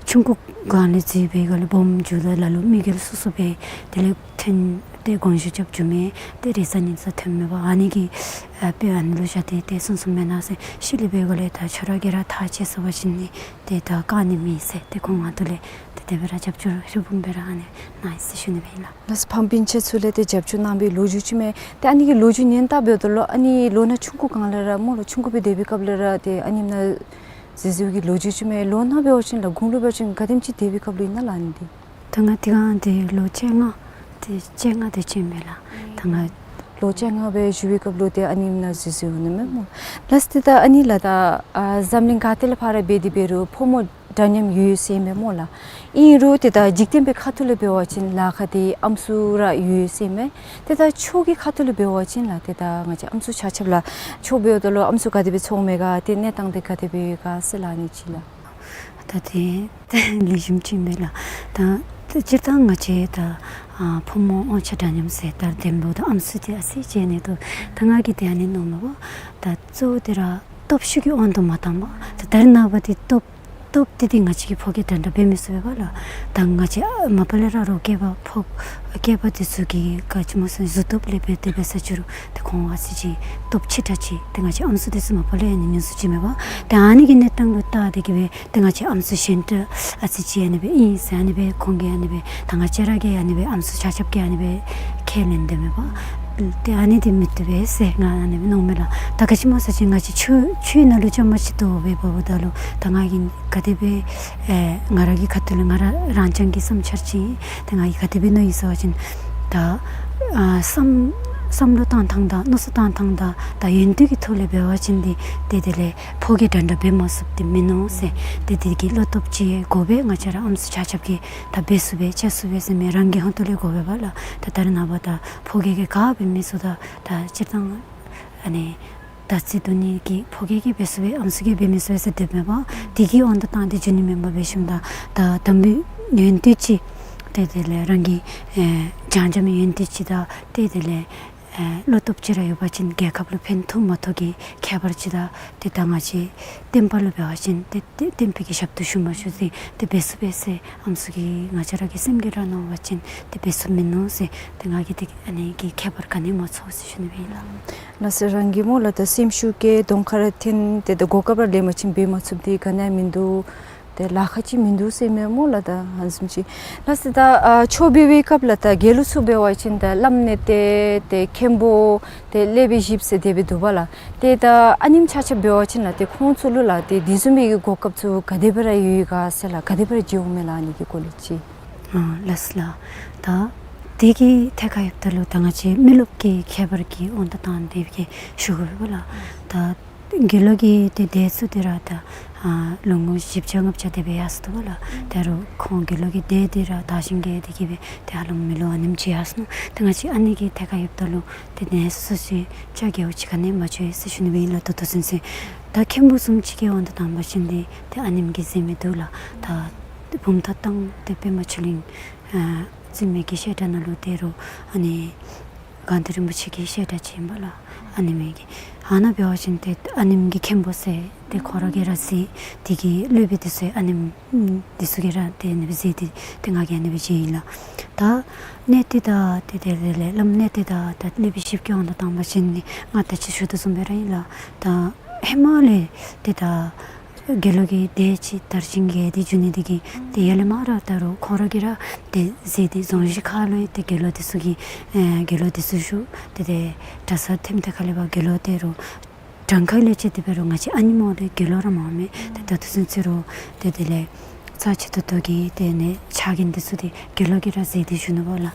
ཆུང་ཀུ་སྒང་ལས་འཛུལ་བའི་སྒང་ལས་སྦོམ་འགྱོཝ་ད་ལ་ལུ་མི་རྒྱུད་སོ་སོ་སྦེ་དེ་ལས་ཐོན་ ཏེ་དགོངས་ཞུ་རྐྱབ་བཅུག་མི་ཏེ་རེས་གཟའ་ཉི་མ་ཐོནམ་མས་པ། ཨ་ནི་གི་ཨ་དཔེ་ཨ་ནི་ལུ་བཞག་སྟེ་ཏེ་གསུངས་གསུངསམ་མེན་ན་ཟེར། ཤུལ་ལས་འབད་དགོ་ལས་ད་ཁྱོད་ར་གིས་ར་ཐག་བཅད་ཚར་བ་ཅིན་ནི་ཏེ་ད་བཀག་ནི་མེད་ཟེར་ཏེ་ཁོང་ང་ཐུགས་ལས་ཏེ་དེ་སྦེ་ར་རྒྱབ་སྐྱོར་ཧྲིལ་བུམ་སྦེ་ར་ཨ་ནི་གནང་ཡི་ཟེར་ཞུ་ནི་སྦེ་ཨིན་ལགས། ལགས་སོ། ཕམ་སྤུན་ཆ་ཚུ་ལས་ཏེ་རྒྱབ་སྐྱོར་གནང་བའི་ལོ་རྒྱུས་ཅིག་མས། ཏེ་ཨ་ནི་གི་ལོ་རྒྱུས་ཉན་ལྟ་འབདཝ་ད་ལུ་ཨ་ནི་ལོ་ན་ཆུང་ཀུ་སྒང་ལས་ར་སྨོ་ལགས། ཆུང་ཀུ་སྦེ་སྡོད་པའི་སྐབས་ལས་ར་ཏེ་ཨ་ནེམ་ནང་གཟིགས་གཟིགསཔ་གི་ལོ་རྒྱུས་ཅིག་མས། ལོ་ན་འབད་བ་ཅིན་ལགས་དགུང་ལོ་འབད་བ་ཅིན་ག་དེམ་ཅིག་སྡོད་པའི་སྐབས་ལུ་ཨིན་ན་ལགས་ཨ་ནི་འདི། ད་ང་དེ་སྒང་ཏེ་ལོ་བཅོ་ལྔ་ཏེ་བཅོ་ལྔ་དེ་ཅིག་མས་ལགས། ད་ང་ལོ་བཅོ་ལྔ་སྦེ་བཞུགས་པའི་སྐབས་ལུ་ཏེ་ཨ་ནེམ་ནང་གཟིགས་གཟིགསཔ་འོང་ནི་མས་སྨོ། ལགས་ཏེ་ད་ཨ་ནི་ལགས་ད་ཨ་འཛམ་གླིང་ག་ཏེ་ལས་ཕར་འབད་དེ་འབད་རུང་ཕོ་མོ་འདྲ་མཉམ་ཡོད་ཟེར་མས་སྨོ་ལགས། ཨིན་རུང་ཏེ་ད་འཇིག་རྟེན་པའི་ཁ་ཐུག་ལས་འབད་བ་ཅིན་ལཱ་ཁག་འདི་ཨམ་སྲུ་ར་ཡོད་ཟེར་མས། ཏེ་ད་ཆོས་ཀྱི་ཁ་ཐུག་ལས་འབད་བ་ཅིན་ལགས་ཏེ་ད་ང་བཅས་ཨམ་སྲུ་ཆ་ཁྱབ་ལགས་ཆོས་འབདཝ་ད་ལུ་ཨམ་སྲུ་ག་དེ་སྦེ་ཚོརཝ་མས་ག། ཏེ་གནས་སྟངས་འདི་ག་དེ་སྦེ་ཡོད་ག་ཟེར་ལགས་ཨ་ནི་ཅིག་ལགས། ད་དེ་ལེགས་ཤོམ་ཅིག་མས་ལགས། ད་སྤྱིར་བཏང་ང་བཅས་ད་ཨ་ཕོ་མོ་དབང་ཆ་འདྲ་མཉམ་ཟེར་ད་དེ་འབདཝ་ད་ཨམ་སྲུ་འདི་ཨ་ཙི་ཅིག་ཨ་ནི་འདུག། ད་ང་གིས་ཏེ་ཨ་ནི་མནོཝ་མས་པ། ད་གཙོ་བོ་འདི་ར་སྟོབས་ཤུགས་ཀྱི་དབང་དུ་མ་བཏང་པར་ད་ད་རེས་ནངས་པ་འདི་སྟོབས་སྟོབས་འདི་འདི་ང་བཅས་ཀྱི་ཕོ་སྐྱེས་འདྲ་འདྲ་འབད་མི་ཚུགས་པས་པ་ལགས། ད་ང་བཅས་ཨ་མ་པ་ལས་ར་རོགས་སྐྱེས་པ་ཕོ་སྐྱེས་པ་འདི་ཚུ་གི་ག་ཅི་སྨོ་ཟེར་གཟུགས་སྟོབས་ལས་འབད་དེ་འབད་ས་ཅི་རུང་ཏེ་ཁོང་ཨ་ཙི་ཅིག་སྟོབས་ཆེ་དྲགས་ཅིག་ཏེ་ང་བཅས་ཨམ་སྲུ་འདི་ཚུ་མ་པ་ལས་ཨ་ནི་ཉུང་སུ་ཅིག་མས་པ། ཏེ་ཨ་ནི་གི་གནས་སྟངས་ལུ་བལྟ་སྟེ་གི་སྦེ་ཏེ་ང་བཅས་ཨམ་སྲུ་གཞན་དག་ཨ་ཙི་ཅིག་ཨ་ནི་སྦེ་ཨིན་ཟེར་ཨ་ནི་སྦེ་ཁོང་གིས་ཨ་ནི་སྦེ་ད་ང་བཅས་ར་གི་ཨ་ནི་སྦེ་ཨམ་སྲུ་ཆ་ཁྱབ་ཀྱིས་ཨ་ནི་སྦེ་ཁས་ལེན་དོ་མས་པ། ཏེ་ཨ་ནི་འདི་མི་བཏུབ་པས་ཟེར་ང་ཨ་ནི་སྦེ་མནོཝ་མས་ལགས། ད་ག་ཅི་སྨོ་ཟེར་བ་ཅིན་ང་བཅས་ཆོས་ཆོས་ནང་ལུ་བཅའ་མར་གཏོགས་སྦེ་འབདཝ་ད་ལུ་ད་ང་གིས་ག་དེ་སྦེ་ཨེ་ང་ར་གི་ཁ་ཐུག་ལས་ང་ར་རང་རྐྱང་གི་བསམ་འཆར་ཅིག་ཏེ་ང་གིས་ག་དེ་སྦེ་མནོ་ཡི་ཟེར་བ་ཅིན་ད་ཨ་བསམ་བསམ་བློ་བཏང་ཐངས་དང་མནོ་བསམ་བཏང་ཐངས་དང་ད་ཡོན་ཏན་གྱི་ཐོག་ལས་འབད་བ་ཅིན་འདི་ཏེ་དེ་ལས་ཕོ་སྐྱེས་འདྲ་འདྲ་འབད་མ་ཚུགསཔ་འདི་མིན་ནུག་ཟེར། ཏེ་དེ་གི་བློ་སྟོབས་ཅིག་དགོ་པས། ང་བཅས་ར་ཨམ་སྲུ་ཆ་ཁྱབ་ཀྱིས་ད་འབད་ཚུགས་པས་བྱ་ཚུགས་པས་ཟེར་མི་རང་གི་ཧོང་ཏོ་ལས་དགོ་པས་པ་ལགས། ད་ད་རེས་ནངས་པ་ད་ཕོ་སྐྱེས་ཀྱིས་ག་འབད་མི་ཚུགས། ད་ད་སྤྱིར་བཏང་ཨ་ནི་ད་རྩིས་བསྡུ་ནི་གི་ཕོ་སྐྱེས་ཀྱིས་འབད་ཚུགས་པས་ཨམ་སྲུ་གིས་འབད་མི་ཚུགས་པས་ཟེར་སྡོདཔ་མས་པ། དེ་གི་དབང་དུ་བཏང་སྟེ་འགྱོ་ནི་མེན་པར་འབད་ཞིནམ་ད་ད་དམ་པའི་ཡོན་ཏན་ཅིག་ཏེ་དེ་ལས་རང་གི་ཨེ་སྦྱང་བྱ་མི་ཡོན་ཏན་ཅིག་དང་ཏེ་དེ་ལས་ཨེ་བློ་སྟོབས་ཅིག་ར་ཡོད་པ་ཅིན་རྒྱལ་ཁབ་ལུ་ཕན་ཐོགས་མ་ཐོགས་ཀྱི་ཁྱད་པར་ཅིག་དང་ཏེ་ད་ང་བཅས་བསྟན་པ་ལུ་འབད་བ་ཅིན་ཏེ་ཏེ་བསྟན་པའི་གི་ཞབས་ཏོག་ཞུ་མ་ཞུ་ཟེར་ཏེ་འབད་ཚུགས་པས་ཟེར་ཨམ་སྲུ་གིས་ང་བཅས་ར་གི་སེམས་ཀྱིས་ར་མནོ་བ་ཅིན་ཏེ་འབད་ཚུགས་མིན་ནུག་ཟེར། ཏེ་ང་གིས་ཏེ་ཨ་ནི་གི་ཁྱད་པར་ག་ནི་མ་ཚོར་ཟེར་ཞུ་ནི་སྦེ་ཨིན་ལགས། ལགས་སོ། རང་གི་སྨོ་ལགས་ད་སེམས་ཤུགས་ཀྱིས་གདོང་ཁར་འཐོན་ཏེ་ད་གོ་སྐབས་ར་ལེན་པ་ཅིན་འབད་མ་ཚུགསཔ་འདི་ག་ནི་ཡང་མིན་འདུག། ཏེ་ལཱ་ཁག་ཅིག་མིན་འདུག་ཟེར་མས་སྨོ་ལགས། ད་ཧ་ལམ་ཅིག་ལགས་སོ། ད་ཨ་ཆོས་འབད་བའི་སྐབས་ལགས་ད་དགེ་སློང་ཚུ་འབད་བ་ཅིན་ད་བླམ་གནས་བརྟན་ཏེ་མཁན་པོ་ཏེ་སློབ་དཔོན་བཞི་ཟེར་དེ་སྦེ་འདུག་པ་ལགས། ཏེ་ད་ཨ་ནེམ་ཆ་ཁྱབ་འབད་བ་ཅིན་ལགས་ཏེ་ཁོང་ཚུ་ལུ་ལགས་ཏེ་དེ་བཟུམ་མའི་གི་གོ་སྐབས་ཚུ་ག་དེ་སྦེ་ར་ཡོད་ག་ཟེར་ལགས། ག་དེ་སྦེ་ར་མཇལཝ་མས་ལགས་ཨ་ནི་གི་སྐོར་ལས་ཅིག། ཨ་ལགས་སོ་ལགས། ད་དེ་གི་ཐད་ཁར་ཡོདཔ་ད་ལུ་ད་ང་བཅས་མི་རློབས་ཀྱི་ཁྱད་པར་གྱི་དབང་དུ་བཏང་སྟེ་གི་ཞུ་དགོ་པས་ལགས། ད་དགེ་སློང་གི་ཏེ་སྡེ་ཚུ་འདི་ར་ད་ཨ་ལོ་ངོ་བཞི་བརྒྱ་ལྔ་བརྒྱ་དེ་སྦེ་ཡར་སོ་འདུག་པ་ལགས། ད་རུང་ཁོང་དགེ་སློང་གི་སྡེ་འདི་ར་དར་ཞིང་རྒྱས་ཏེ་གི་སྦེ་ཏེ་ཧ་ལམ་མི་ལོ་ཨ་ནེམ་ཅིག་ཡར་སོ་ནུག། ཏེ་ང་བཅས་ཨ་ནི་གི་ཐད་ཁར་ཡོདཔ་ད་ལུ་ཏེ་གནས་ཚུལ་ཚུ་ཅིག་རྒྱས་པོ་ཅིག་ག་ནི་མ་འབྱོན་ཡི་ཟེར་ཞུ་ནི་སྦེ་ཨིན་ལགས། ད་ལྟོ་ཚུན་ཚོད་ད་མཁན་པོ་གསུམ་ཅིག་གི་དབང་དུ་བཏང་བ་ཅིན་འདི་ཏེ་ཨ་ནེམ་གྱིས་མཛད་མི་འདུག་ལགས། ད་བུམ་ཐང་བཏང་སྟེ་པདྨ་ཆོས་གླིང་ཨ་བཙུན་མའི་གི་བཤད་གྲྭ་ནང་ལུ་ཏེ་རུང་ཨ་ནི་དགའ་ལྡན་རིན་པོ་ཆེ་གི་བཤད་གྲྭ་ཅིག་ཨིན་པ་ལགས། ཨ་ནེམ་གི་ཨ་ནཱ་འབད་བ་ཅིན་ཏེ་ཨ་ནེམ་གྱི་མཁན་པོ་ཟེར་ཏེ་ཁོ་ར་གིས་ར་གཟིགས། དེ་གི་སློབ་དཔོན་འདི་ཚུ་ཨ་ནེམ་འདི་ཚུ་གིས་ར་ཏེ་ཨ་ནི་སྦེ་གཟིགས་ཏེ་ཏེ་ང་གིས་ཨ་ནི་སྦེ་མཇལ་ཡི་ལགས། ད་གནས་བརྟན་དང་ཏེ་དེ་ལས་བླམ་གནས་བརྟན་དང་ད་སློབ་དཔོན་བཞི་གི་དབང་དུ་བཏང་བ་ཅིན་ནི་ང་ད་ཅི་ཞུ་དོ་བཟུམ་སྦེ་ར་ཨིན་ལགས། ད་ཧེ་མ་ལས་ཏེ་ད་དགེ་སློང་གི་སྡེ་ཅིག་དར་ཞིང་རྒྱས་ཏེ་འགྱོ་ནི་འདི་གིས་ཏེ་ཡར་ལས་མར་ད་རུང་ཁོང་ར་གིས་ར་ཏེ་གཟིགས་ཏེ་རྫོང་གཞི་ཁ་ལུ་ཏེ་དགེ་སློང་འདི་ཚུ་གིས་ཨེ་དགེ་སློང་འདི་ཚུ་བཞུགས་ཏེ་ཏེ་གྲྭ་ས་ཐིམ་ཐེ་ཁ་ལས་ཕར་དགེ་སློང་ཏེ་རུང་གྲངས་ཁ་ལས་ཅིག་དེ་འབད་རུང་ང་བཅས་ཨ་ནེམ་འོང་སྟེ་དགེ་སློང་ར་མང་མས། ཏེ་ད་ལྟོ་ཚུན་ཚོད་རུང་ཏེ་དེ་ལས་རྩ་ཆེ་ཏོག་ཏོ་གི་ཏེ་ཨ་ནི་ཕྱག་འགན་འདི་ཚུ་འདི་དགེ་སློང་གིས་ར་གཟིགས་ཏེ་བཞུགས་ནུག་པ་ལགས།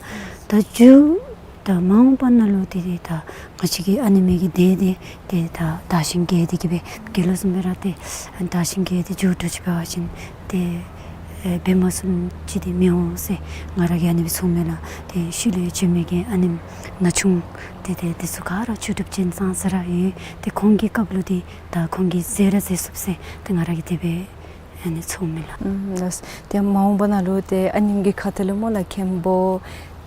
ད་མཇུག་ད་མ་འོངས་པ་ནང་ལུ་ཏེ་ཏེ་ད་ང་བཅས་ཀྱི་ཨ་ནེམ་གི་སྡེ་འདི་ཏེ་ད་དར་ཞིང་རྒྱས་ཏེ་གི་སྦེ་དགེ་སློང་བཟུམ་སྦེ་ར་ཏེ་ཨ་ནི་དར་ཞིང་རྒྱས་ཏེ་མཇུག་བསྡུ་ཅིག་འབད་བ་ཅིན་ཏེ་ཨེ་འབད་མ་ཚུགསཔ་ཅིག་འདི་མི་འོང་ཟེར་ང་ར་གིས་ཨ་ནི་སྦེ་མནོཝ་མས་ལགས། ཏེ་ཤུལ་ལས་འབྱོན་མི་གི་ཨ་ནེམ་ན་ཆུང་ཏེ་ཏེ་འདི་ཚུ་ག་ར་ཆོས་གྲུབ་རྒྱན་བཟང་ཟེར་ར་ཡོད། ཏེ་ཁོང་གི་སྐབས་ལུ་འདི་ད་ཁོང་གིས་མཛད་ར་མཛད་ཚུགས་ཟེར་ཏེ་ང་ར་གིས་དེ་སྦེ་ཨ་ནི་མནོཝ་མས་ལགས། ཨམ་ལགས། ཏེ་མ་འོངས་པ་ནང་ལུ་ཏེ་ཨ་ནེམ་གྱི་ཁ་ཐུག་ལས་སྨོ་ལགས་མཁན་པོ་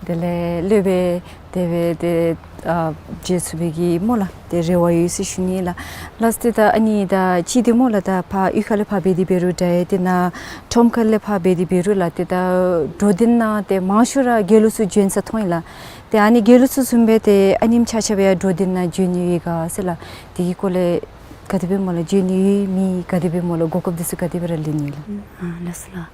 དེ་ལས་སློབ་དཔོན་དེ་སྦེ་ཏེ་ཨ་མཇལ་ཚུགས་པའི་གི་སྨོ་ལགས། ཏེ་རེ་བ་ཡོད་ཟེར་ཞུ་ནི་ལགས། ལགས་ཏེ་ད་ཨ་ནི་ད་ཅི་ཏེ་སྨོ་ལགས། ད་ཕར་གཡུས་ཁ་ལས་ཕར་འབད་དེ་འབད་རུང་འདྲ་ཡི། ཏེ་ནཱ་ཁྲོམ་ཁ་ལས་ཕར་འབད་དེ་འབད་རུང་ལགས། ཏེ་ད་འགྲོ་དོན་ནང་ཏེ་མང་ཤོས་ར་དགེ་སློང་ཚུ་འབྱོན་ས་མཐོང་ཡི་ལགས། ཏེ་ཨ་ནི་དགེ་སློང་ཚུ་བཟུམ་སྦེ་ཏེ་ཨ་ནེམ་ཆ་ཁྱབ་ཡང་འགྲོ་དོན་ནང་འབྱོན་ནི་ཡོད་ག་ཟེར་ལགས། དེ་གི་སྐོར་ལས་ག་དེ་སྦེ་སྨོ་ལགས། འབྱོན་ནི་ཡོད་མེད་ག་དེ་སྦེ་སྨོ་ལགས། གོ་སྐབས་འདི་ཚུ་ག་དེ་སྦེ་ར་ལེན་ནི་ལགས། ཨ་ལགས་སོ་ལགས།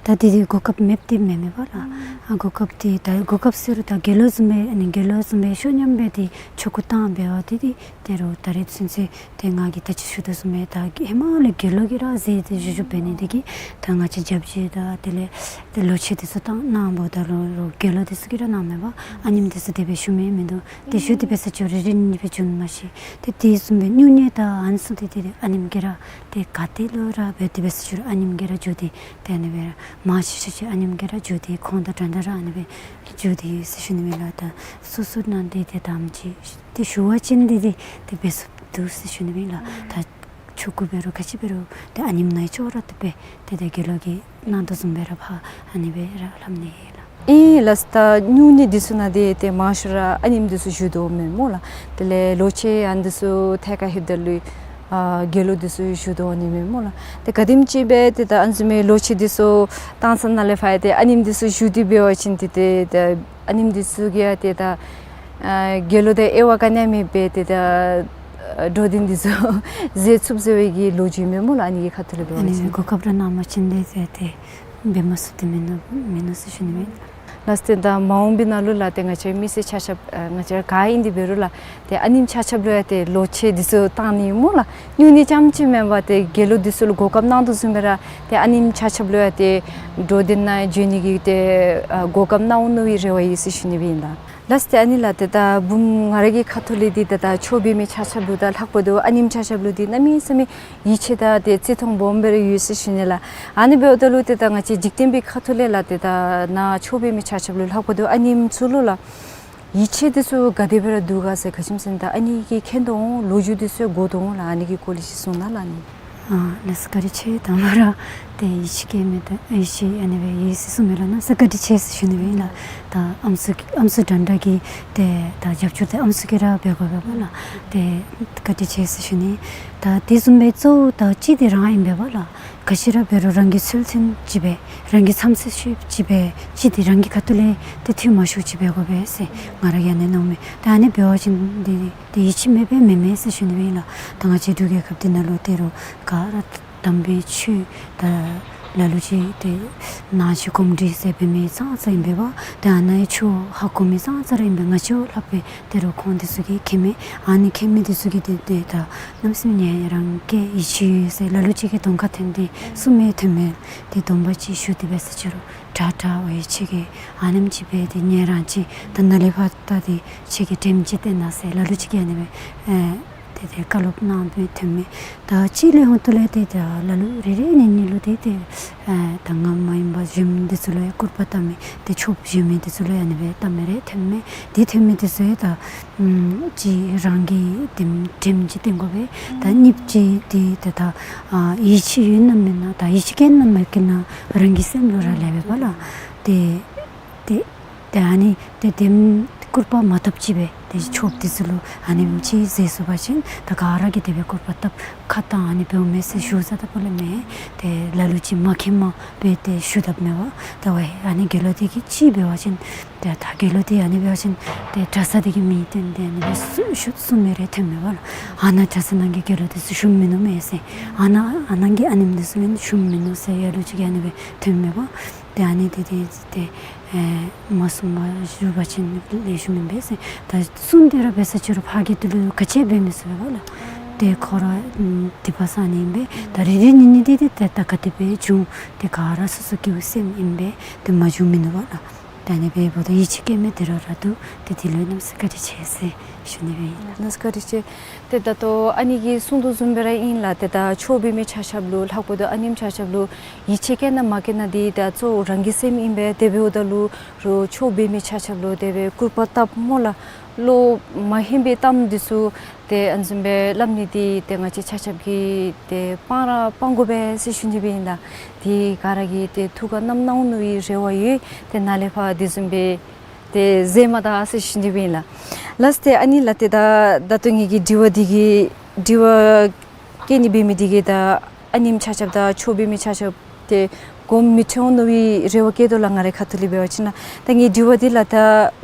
ད་དེ་དེ་གོ་སྐབས་མེདཔ་དེ་མེན་མས་པ་ལགས། ཨ་གོ་སྐབས་དེ་ད་གོ་སྐབས་ཟེར་རུང་ད་དགེ་སློང་བཟུམ་སྦེ་ཨ་ནི་དགེ་སློང་བཟུམ་སྦེ་ཤོ་ཉམས་སྦེ་ཏེ་ཆོ་ག་བཏང་འབད་བ་དེ་དེ་ད་རུང་ད་རེས་ཚུན་ཚོད་ཏེ་ང་གིས་ད་ཅི་ཞུ་དོ་བཟུམ་སྦེ་ད་ཧེ་མ་ལས་དགེ་སློང་གིས་ར་མཛད་དེ་བཞུགས་བཞུགསཔ་འབད་ནི་དེ་གིས་ད་ང་བཅས་རྒྱབ་བྱེད་དང་དེ་ལས་ཏེ་ལོ་ཆེ་དེ་ཚུ་བཏང་གནང་འབདཝ་ད་ལུ་རུང་དགེ་སློང་དེ་ཚུ་གིས་ར་གནངམ་མས་པ། ཨ་ནེམ་དེ་ཚུ་དེ་སྦེ་ཞུ་མི་མིན་འདུག། ཏེ་ཞུ་དེ་འབད་ས་ཅིག་རུང་རེ་རེ་གཉིས་གཉིས་སྦེ་བྱོན་མ་ཤེས། ཏེ་དེ་བཟུམ་སྦེ་སྨྱུང་གནས་དང་ཨ་ནི་ཚུ་དེ་དེ་ཨ་ནེམ་གིས་ར་ཏེ་ག་ཏེ་ལུ་ར་འབད་དེ་འབད་ས་ཅིག་རུང་ཨ་ནེམ་གིས་ར་འགྱོ་སྟེ་ཏེ་ཨ་ནི་སྦེ་ར་མང་ཆེ་ཤོས་ཅིག་ཨ་ནེམ་གིས་ར་འགྱོ་སྟེ་ཁོང་དང་འདྲན་འདྲ་ར་ཨ་ནི་སྦེ་འགྱོ་སྟེ་ཡོད་ཟེར་ཞུ་ནི་མས་ལགས། ད་སོ་སོ་ནང་འདི་ཏེ་དམ་ཅིག་ཏེ་ཞུ་བ་ཅིན་འདི་འདི་ཏེ་འབད་ཚུགསཔ་འདུག་ཟེར་ཞུ་ནི་མས་ལགས། ད་ཆོ་ག་འབད་རུང་ག་ཅི་འབད་རུང་ཏེ་ཨ་ནེམ་ནང་ཅོག་ར་ཏེ་སྦེ་ཏེ་ཏེ་དགེ་སློང་གིས་གནང་དོ་བཟུམ་སྦེ་ར་ཕར་ཨ་ནི་སྦེ་ར་ལྷབ་ནི་ལགས། ཨིན་ལགས། ད་སྨྱུང་གནས་འདི་ཚུ་ནང་འདི་ཏེ་མང་ཤོས་ར་ཨ་ནེམ་འདི་ཚུ་བཞུགས་དོ་མས་སྨོ་ལགས། དེ་ལས་ལོ་ཆེ་ཨ་འདི་ཚུ་ཐད་ཀར་ལྷོདཔ་ད་ལུ་ཨ་དགེ་སློང་འདི་ཚུ་བཞུགས་དོ་ནི་མས་སྨོ་ལགས། ཏེ་ག་དེམ་ཅིག་སྦེ་ཏེ་ད་ཨ་ནི་བཟུམ་མའི་ལོ་ཆེ་འདི་ཚུ་བཏང་ས་ནང་ལས་ཕར་ཡང་ཏེ་ཨ་ནེམ་འདི་ཚུ་བཞུགས་ཏེ་འབད་བ་ཅིན་ཏེ་ཏེ་ད་ཨ་ནེམ་འདི་ཚུ་གིས་ཡང་ཏེ་ད་ཨ་དགེ་སློང་དང་དབྱེ་བ་ག་ནི་ཡང་མེད་པར་ཏེ་ད་ཨ་འགྲོ་དོན་འདི་ཚུ་མཛད་ཚུགསཔ་ཟེར་བའི་གི་ལོ་རྒྱུས་མས་སྨོ་ལགས། ཨ་ནི་གི་ཁ་ཐུག་ལས་འབད་བ་ཅིན། ཨ་ནི་གོ་སྐབས་ར་གནང་བ་ཅིན་ཏེ་ཏེ་འབད་མ་ཚུགསཔ་དེ་མིན་ནུག་མིན་ནུག་ཟེར་ཞུ་ནི་མས། ལགས་ཏེ་ད་མ་འོངས་པའི་ནང་ལུ་ལགས་ཏེ་ང་བཅས་མི་སེར་ཆ་ཁྱབ་ཨ་ང་བཅས་ག་ཨིན་ཏེ་འབད་རུང་ལགས་ཏེ་ཨ་ནེམ་ཆ་ཁྱབ་ལུ་ཡང་ཏེ་ལོ་ཆེ་འདི་ཚུ་བཏང་ནི་སྨོ་ལགས། སྨྱུང་གནས་རྐྱངམ་ཅིག་མེན་པར་ཏེ་དགེ་སློང་འདི་ཚུ་ལུ་གོ་སྐབས་གནང་དོ་བཟུམ་སྦེ་ར་ཏེ་ཨ་ནེམ་ཆ་ཁྱབ་ལུ་ཡང་ཏེ་འགྲོ་དོན་ནང་འགྱོ་ནི་གི་ཏེ་ཨ་གོ་སྐབས་གནང་འོང་མནོ་བའི་རེ་བ་ཡོད་ཟེར་ཞུ་ནི་སྦེ་ཨིན་ལགས། ལགས་ཏེ་ཨ་ནི་ལགས་ཏེ་ད་བུམོ་ང་ར་གི་ཁ་ཐུག་ལས་འདི་ཏེ་ད་ཆོས་འབད་མི་ཆ་ཁྱབ་ལུ་དང་ལྷག་པར་དུ་ཨ་ནེམ་ཆ་ཁྱབ་ལུ་འདི་གནམ་མེད་ས་མེད་ཡིད་ཆེས་དང་ཏེ་བརྩི་མཐོང་སྦོམ་སྦེ་ར་ཡོད་ཟེར་ཞུ་ནི་ལགས། ཨ་ནི་འབདཝ་ད་ལུ་ཏེ་ད་ང་བཅས་འཇིག་རྟེན་པའི་ཁ་ཐུག་ལས་ལགས་ཏེ་ད་ནཱ་ཆོས་འབད་མི་ཆ་ཁྱབ་ལུ་ལྷག་པར་དུ་ཨ་ནེམ་ཚུ་ལུ་ལགས་ཡིད་ཆེས་འདི་ཚུ་ག་དེ་སྦེ་ར་འདུག་ག་ཟེར། ག་ཅི་སྨོ་ཟེར་ན་ད་ཨ་ནི་གིས་མཁྱེན་དོ་འོང་། ལོ་རྒྱུས་འདི་ཚུ་གོ་དོ་འོང་ལགས། ཨ་ནི་གི་སྐོར་ལས་ཅིག་གསུང་གནང་ལགས་ཨ་ནི། ཨ་ལགས་སོ་བཀའ་དྲིན་ཆེ། དང་པ་ར་ཏེ་ཡིད་ཆེས་བསྐྱེད་མི་དང་ཡིད་ཆེས་ཨ་ནི་སྦེ་ཡོད་ཟེར་གསུངས་མི་ལུ་གནམ་མེད་ས་མེད་བཀའ་དྲིན་ཆེ་ཟེར་ཞུ་ནི་སྦེ་ཨིན་ལགས། ད་ཨམ་སྲུ་ཨམ་སྲུ་འདྲན་འདྲ་གི་ཏེ་ད་རྒྱབ་སྐྱོར་དེ་ཨམ་སྲུ་གིས་ར་འབད་དགོ་པས་པ་ལགས། ཏེ་བཀའ་དྲིན་ཆེ་ཟེར་ཞུ་ནི། ད་དེ་བཟུམ་སྦེ་གཙོ་བོ་ད་གཅིག་དེ་རང་ཨིན་པས་པ་ལགས། ག་ཅི་ར་འབད་རུང་རང་གི་ཚུལ་མཐུན་ཅིག་སྦེ་རང་གི་བསམ་ཚུལ་ཤེས་ཅིག་སྦེ་གཅིག་དེ་རང་གི་ཁ་ཐུག་ལས་ཏེ་འཐུས་མ་ཤོར་ཅིག་འབད་དགོ་པས་ཟེར་ང་ར་གིས་ཨ་ནི་མནོཝ་མས། ད་ཨ་ནི་འབད་བ་ཅིན་འདི་ཏེ་ཡིད་ཆེས་མེད་པས་མེན་མས་ཟེར་ཞུ་ནི་སྦེ་ཨིན་ལགས། ད་ང་བཅས་འབྲུག་རྒྱལ་ཁབ་འདི་ནང་ལུ་ད་རུང་ག་ར་དམ་པའི་ཆོས་ད་ལ་ལུ་ཅིག་ཏེ་ནང་ཆོས་གོམས་འདྲིས་ཟེར་འབད་མི་ཙང་ཙ་ཨིན་པས་པ། ཏེ་ཨ་ནཱའི་ཆོས་ཧ་གོ་མི་ཙང་ཙ་ར་ཨིན་པས། ང་བཅས་ལྷག་པར་ད་རུང་ཁོང་འདི་ཚུ་གིས་མཁྱེན་མས། ཨ་ནི་མཁྱེན་མི་འདི་ཚུ་གིས་ཏེ་ཏེ་ད་གནམ་མེད་ས་མེད་ངལ་རངས་བསྐྱེད་ཡིད་ཆེས་ཡོད་ཟེར་ལ་ལུ་ཅིག་གིས་གདོང་ཁར་ཐོན་ཏེ་གསུང་མི་ཐོན་མས། ཏེ་སྡོམ་པ་ཅིག་ཞུ་སྟེ་འབད་ས་ཅིག་རུང་དྲག་དྲག་འོ་ཡི་ཁྱོད་ཀྱིས་ཨ་ནེམ་ཅིག་འབད་དེ་ངལ་རངས་ཅི། ད་ནཱ་ལས་ཕར་ད་ཏེ་ཁྱོད་ཀྱིས་དྲནམ་ཅིག་བཏོན་གནང་ཟེར་ལ་ལུ་ཅིག་གིས་ཨ་ནི་སྦེ་ཨེ་ཏེ་ཏེ་བཀའ་སློབ་གནང་སྦེ་ཐོན་མས། ད་གཅིག་ལས་འོང་དུས་ལས་ཏེ་ད་ལ་ལུ་རེ་རེ་གཉིས་གཉིས་ལུ་ཏེ་ཏེ་ཨེ་ད་ང་མ་ཡིན་པ་གཞོནམ་འདི་ཚུ་ལུ་ཡང་སྐུར་པ་བཏབ་མི་ཏེ་ཆོསཔ་གཞོན་མི་འདི་ཚུ་ལུ་ཡང་ཨ་ནི་སྦེ་བཏབ་མི་རེ་ཐོན་མས། ཏེ་ཐོན་མི་འདི་ཚུ་ཡང་ད་ཨམ་གཅིག་རང་གིས་དྲནམ་དྲནམ་ཅིག་བཏོན་དགོ་པས། ད་གཉིས་པ་ཅིག་འདི་ཏེ་ད་ཨ་ཡིད་ཆེས་ཡོད་ན་མེད་ན་ད་ཡིད་ཆེས་བསྐྱེད་ན་མ་བསྐྱེད་ན་རང་གི་སེམས་ལུ་ར་ལུས་པས་པ་ལགས། ཏེ་ཏེ་ཏེ་ཨ་ནི་ཏེ་དེམ་སྐུར་པ་མ་བཏབ་ཅིག་སྦེ་ཏེ་ཆོསཔ་འདི་ཚུ་ལུ་ཨ་ནེམ་ཅིག་མཛད་ཚུགས་པ་ཅིན་ད་ག་ར་གིས་དེ་སྦེ་སྐུར་པ་བཏབ་ཁ་བཏང་ཨ་ནི་འབདཝ་མས་ཟེར་ཞུ་ས་ད་པོ་ལས་མེད། ཏེ་ལ་ལུ་ཅིག་མ་མཁྱེནམ་སྦེ་ཏེ་ཞུ་དཔ་མས་པ། ད་ཝའི་ཨ་ནི་དགེ་སློང་དེ་གིས་ཅིག་འབད་བ་ཅིན་ཏེ་ད་དགེ་སློང་དེ་ཨ་ནི་འབད་བ་ཅིན་ཏེ་གྲྭ་ས་དེ་གི་མིང་བཏོན་ཏེ་ཨ་ནི་སྦེ་གསུ་གསུ་གསུང་མི་རེ་ཐོན་མས་པ་ལགས། ཨ་ནཱ་གྲྭ་ས་ནང་གི་དགེ་སློང་དེ་ཚུ་ཞུམ་མིན་ནུག་མས་ཟེར། ཨ་ནཱ་ཨ་ནཱ་གི་ཨ་ནེམ་དེ་ཚུ་ཨིན་ཞུམ་མིན་ནུག་ཟེར་ལ་ལུ་ཅིག་གིས་ཨ་ནི་སྦེ་ཐོན་མས་པ། ཏེ་ཨ་ནི་ཏེ་ཏེ་ཏེ་ཨེ་མ་གསུངས་པར་བཞུགས་པ་ཅིན་ལེགས་ཤོམ་ཨིན་པས་ཟེར། ད་གསུངས་ཏེ་ར་འབད་ས་ཅིག་རུང་ཕ་གི་དུས་ལུ་ག་ཅི་འབད་མི་ཚུགས་པས་པ་ལགས། ཏེ་ཁོ་ར་ཨམ་སྡིག་པ་བསག་ནི་ཨིན་པས། ད་རེ་རེ་གཉིས་གཉིས་ཏེ་ཏེ་ད་ག་དེ་སྦེ་བྱུང་ཏེ་ག་ར་སོ་སོ་སྐྱེ་བོའི་སེམས་ཨིན་པས། ཏེ་མ་བྱུང་མིན་ནུག་པ་ལགས། ད་ཨ་ནི་སྦེ་འབདཝ་ད་ཡིད་ཆེས་བསྐྱེད་མི་དེ་ར་ར་འདུག། ཏེ་དེ་ལུ་གནམ་མེད་ས་མེད་བཀའ་དྲིན་ཆེ་ཟེར་ཞུ་ནི་སྦེ་ཨིན། གནམ་མེད་ས་མེད་བཀའ་དྲིན་ཆེ། ཏེ་ད་ལྟོ་ཨ་ནི་གིས་གསུངས་དོ་བཟུམ་སྦེ་ར་ཨིན་ལགས། ཏེ་ད་ཆོས་འབད་མི་ཆ་ཁྱབ་ལུ་ལྷག་པར་དུ་ཨ་ནེམ་ཆ་ཁྱབ་ལུ་ཡིད་ཆེས་བསྐྱེད་ན་མ་བསྐྱེད་ན་འདི་ད་གཙོ་བོ་རང་གི་སེམས་ཨིན་པས། དེ་འབདཝ་ད་ལུ་རོགས་ཆོས་འབད་མི་ཆ་ཁྱབ་ལུ་དེ་སྦེ་སྐུར་པ་བཏབ་སྨོ་ལགས། བློ་མ་ཧན་པའི་གཏམ་འདི་ཚུ་ཏེ་ཨ་ནི་བཟུམ་སྦེ་སླབ་ནི་འདི་ཏེ་ང་བཅས་ཆ་ཁྱབ་ཀྱིས་ཏེ་སྤང་ར་སྤང་དགོ་པས་ཟེར་ཞུ་ནི་སྦེ་ཨིན་ལགས། ཏེ་ག་ར་གིས་ཏེ་ཐུགས་ཁར་བསྣམ་གནང་ནི་ཡི་རེ་བ་ཡོད། ཏེ་ནཱ་ལས་ཕར་དེ་བཟུམ་སྦེ་ ཏེ་མཛད་མ་ད་ཟེར་ཞུ་ནི་སྦེ་ཨིན་ལགས། ལགས་ཏེ་ཨ་ནི་ལགས་ཏེ་ད་ད་ལྟོ་ངེ་གི་དྲི་བ་འདི་གི་དྲི་བ་བཀོད་ནི་འབད་མི་འདི་གིས་ད་ཨ་ནེམ་ཆ་ཁྱབ་དང་ཆོས་འབད་མི་ཆ་ཁྱབ་ཏེ་དགོངསམ་མི་ཁྲེལ་འོང་མནོ་བའི་རེ་བ་བསྐྱེད་དོ་ལགས། ང་རའི་ཁ་ཐུག་ལས་འབད་བ་ཅིན་ད་ངེ་གི་དྲི་བ་འདི་ལགས་ད་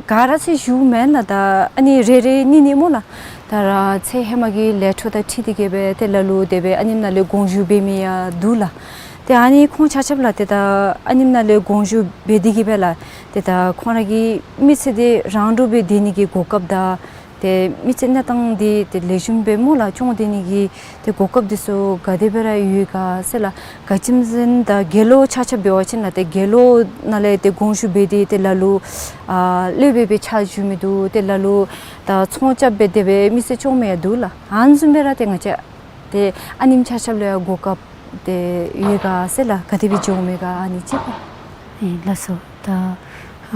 ག་ར་ཚུ་ཞུ་མེན་ལགས། ད་ཨ་ནི་རེ་རེ་གཉིས་གཉིས་སྨོ་ལགས། ད་ར་ཚེ་ཧེ་མ་གི་ལས་འཕྲོ་དང་འཁྲིལ་ཏེ་གི་སྦེ་ཏེ་ལ་ལུ་དེ་སྦེ་ཨ་ནེམ་ནང་ལས་དགོངས་ཞུ་འབད་མི་ཡང་འདུག་ལགས། ཏེ་ཨ་ནི་ཁོང་ཆ་ཁྱབ་ལགས་ཏེ་ད་ཨ་ནེམ་ནང་ལས་དགོངས་ཞུ་འབད་དེ་གི་སྦེ་ལགས་ཏེ་ད་ཁོང་ར་གི་མི་ཚེ་འདི་རང་གྲོལ་སྦེ་སྡོད་ནི་གི་གོ་སྐབས་དང་ཏེ་མི་ཚེ་གནས་སྟངས་འདི་ཏེ་ལེགས་ཤོམ་སྦེ་སྨོ་ལགས་སྐྱོང་སྡོད་ནི་གི་ཏེ་གོ་སྐབས་འདི་ཚུ་ག་དེ་སྦེ་ར་ཡོད་ག་ཟེར་ལགས། ག་ཅི་སྨོ་ཟེར་ན་ད་དགེ་སློང་ཆ་ཁྱབ་འབད་བ་ཅིན་ལགས་ཏེ་དགེ་སློང་ནང་ལས་ཏེ་དགོངས་ཞུ་འབད་དེ་ཏེ་ལ་ལུ་ཨ་སློབ་དཔོན་སྦེ་ཕྱག་ཞུ་མི་འདུག། ཏེ་ལ་ལུ་ད་ཚོང་རྐྱབ་སྦེ་དེ་སྦེ་མི་ཚེ་སྐྱོང་མི་ཡང་འདུག་ལགས། ཨ་ནི་བཟུམ་སྦེ་ར་ཏེ་ང་བཅས་ཏེ་ཨ་ནེམ་ཆ་ཁྱབ་ལུ་ཡང་གོ་སྐབས་ཏེ་ཡོད་ག་ཟེར་ལགས། ག་དེ་སྦེ་འགྱོཝ་མས་ག་ཨ་ནི་ཅིག། ཨེ་ལགས་སོ། ད་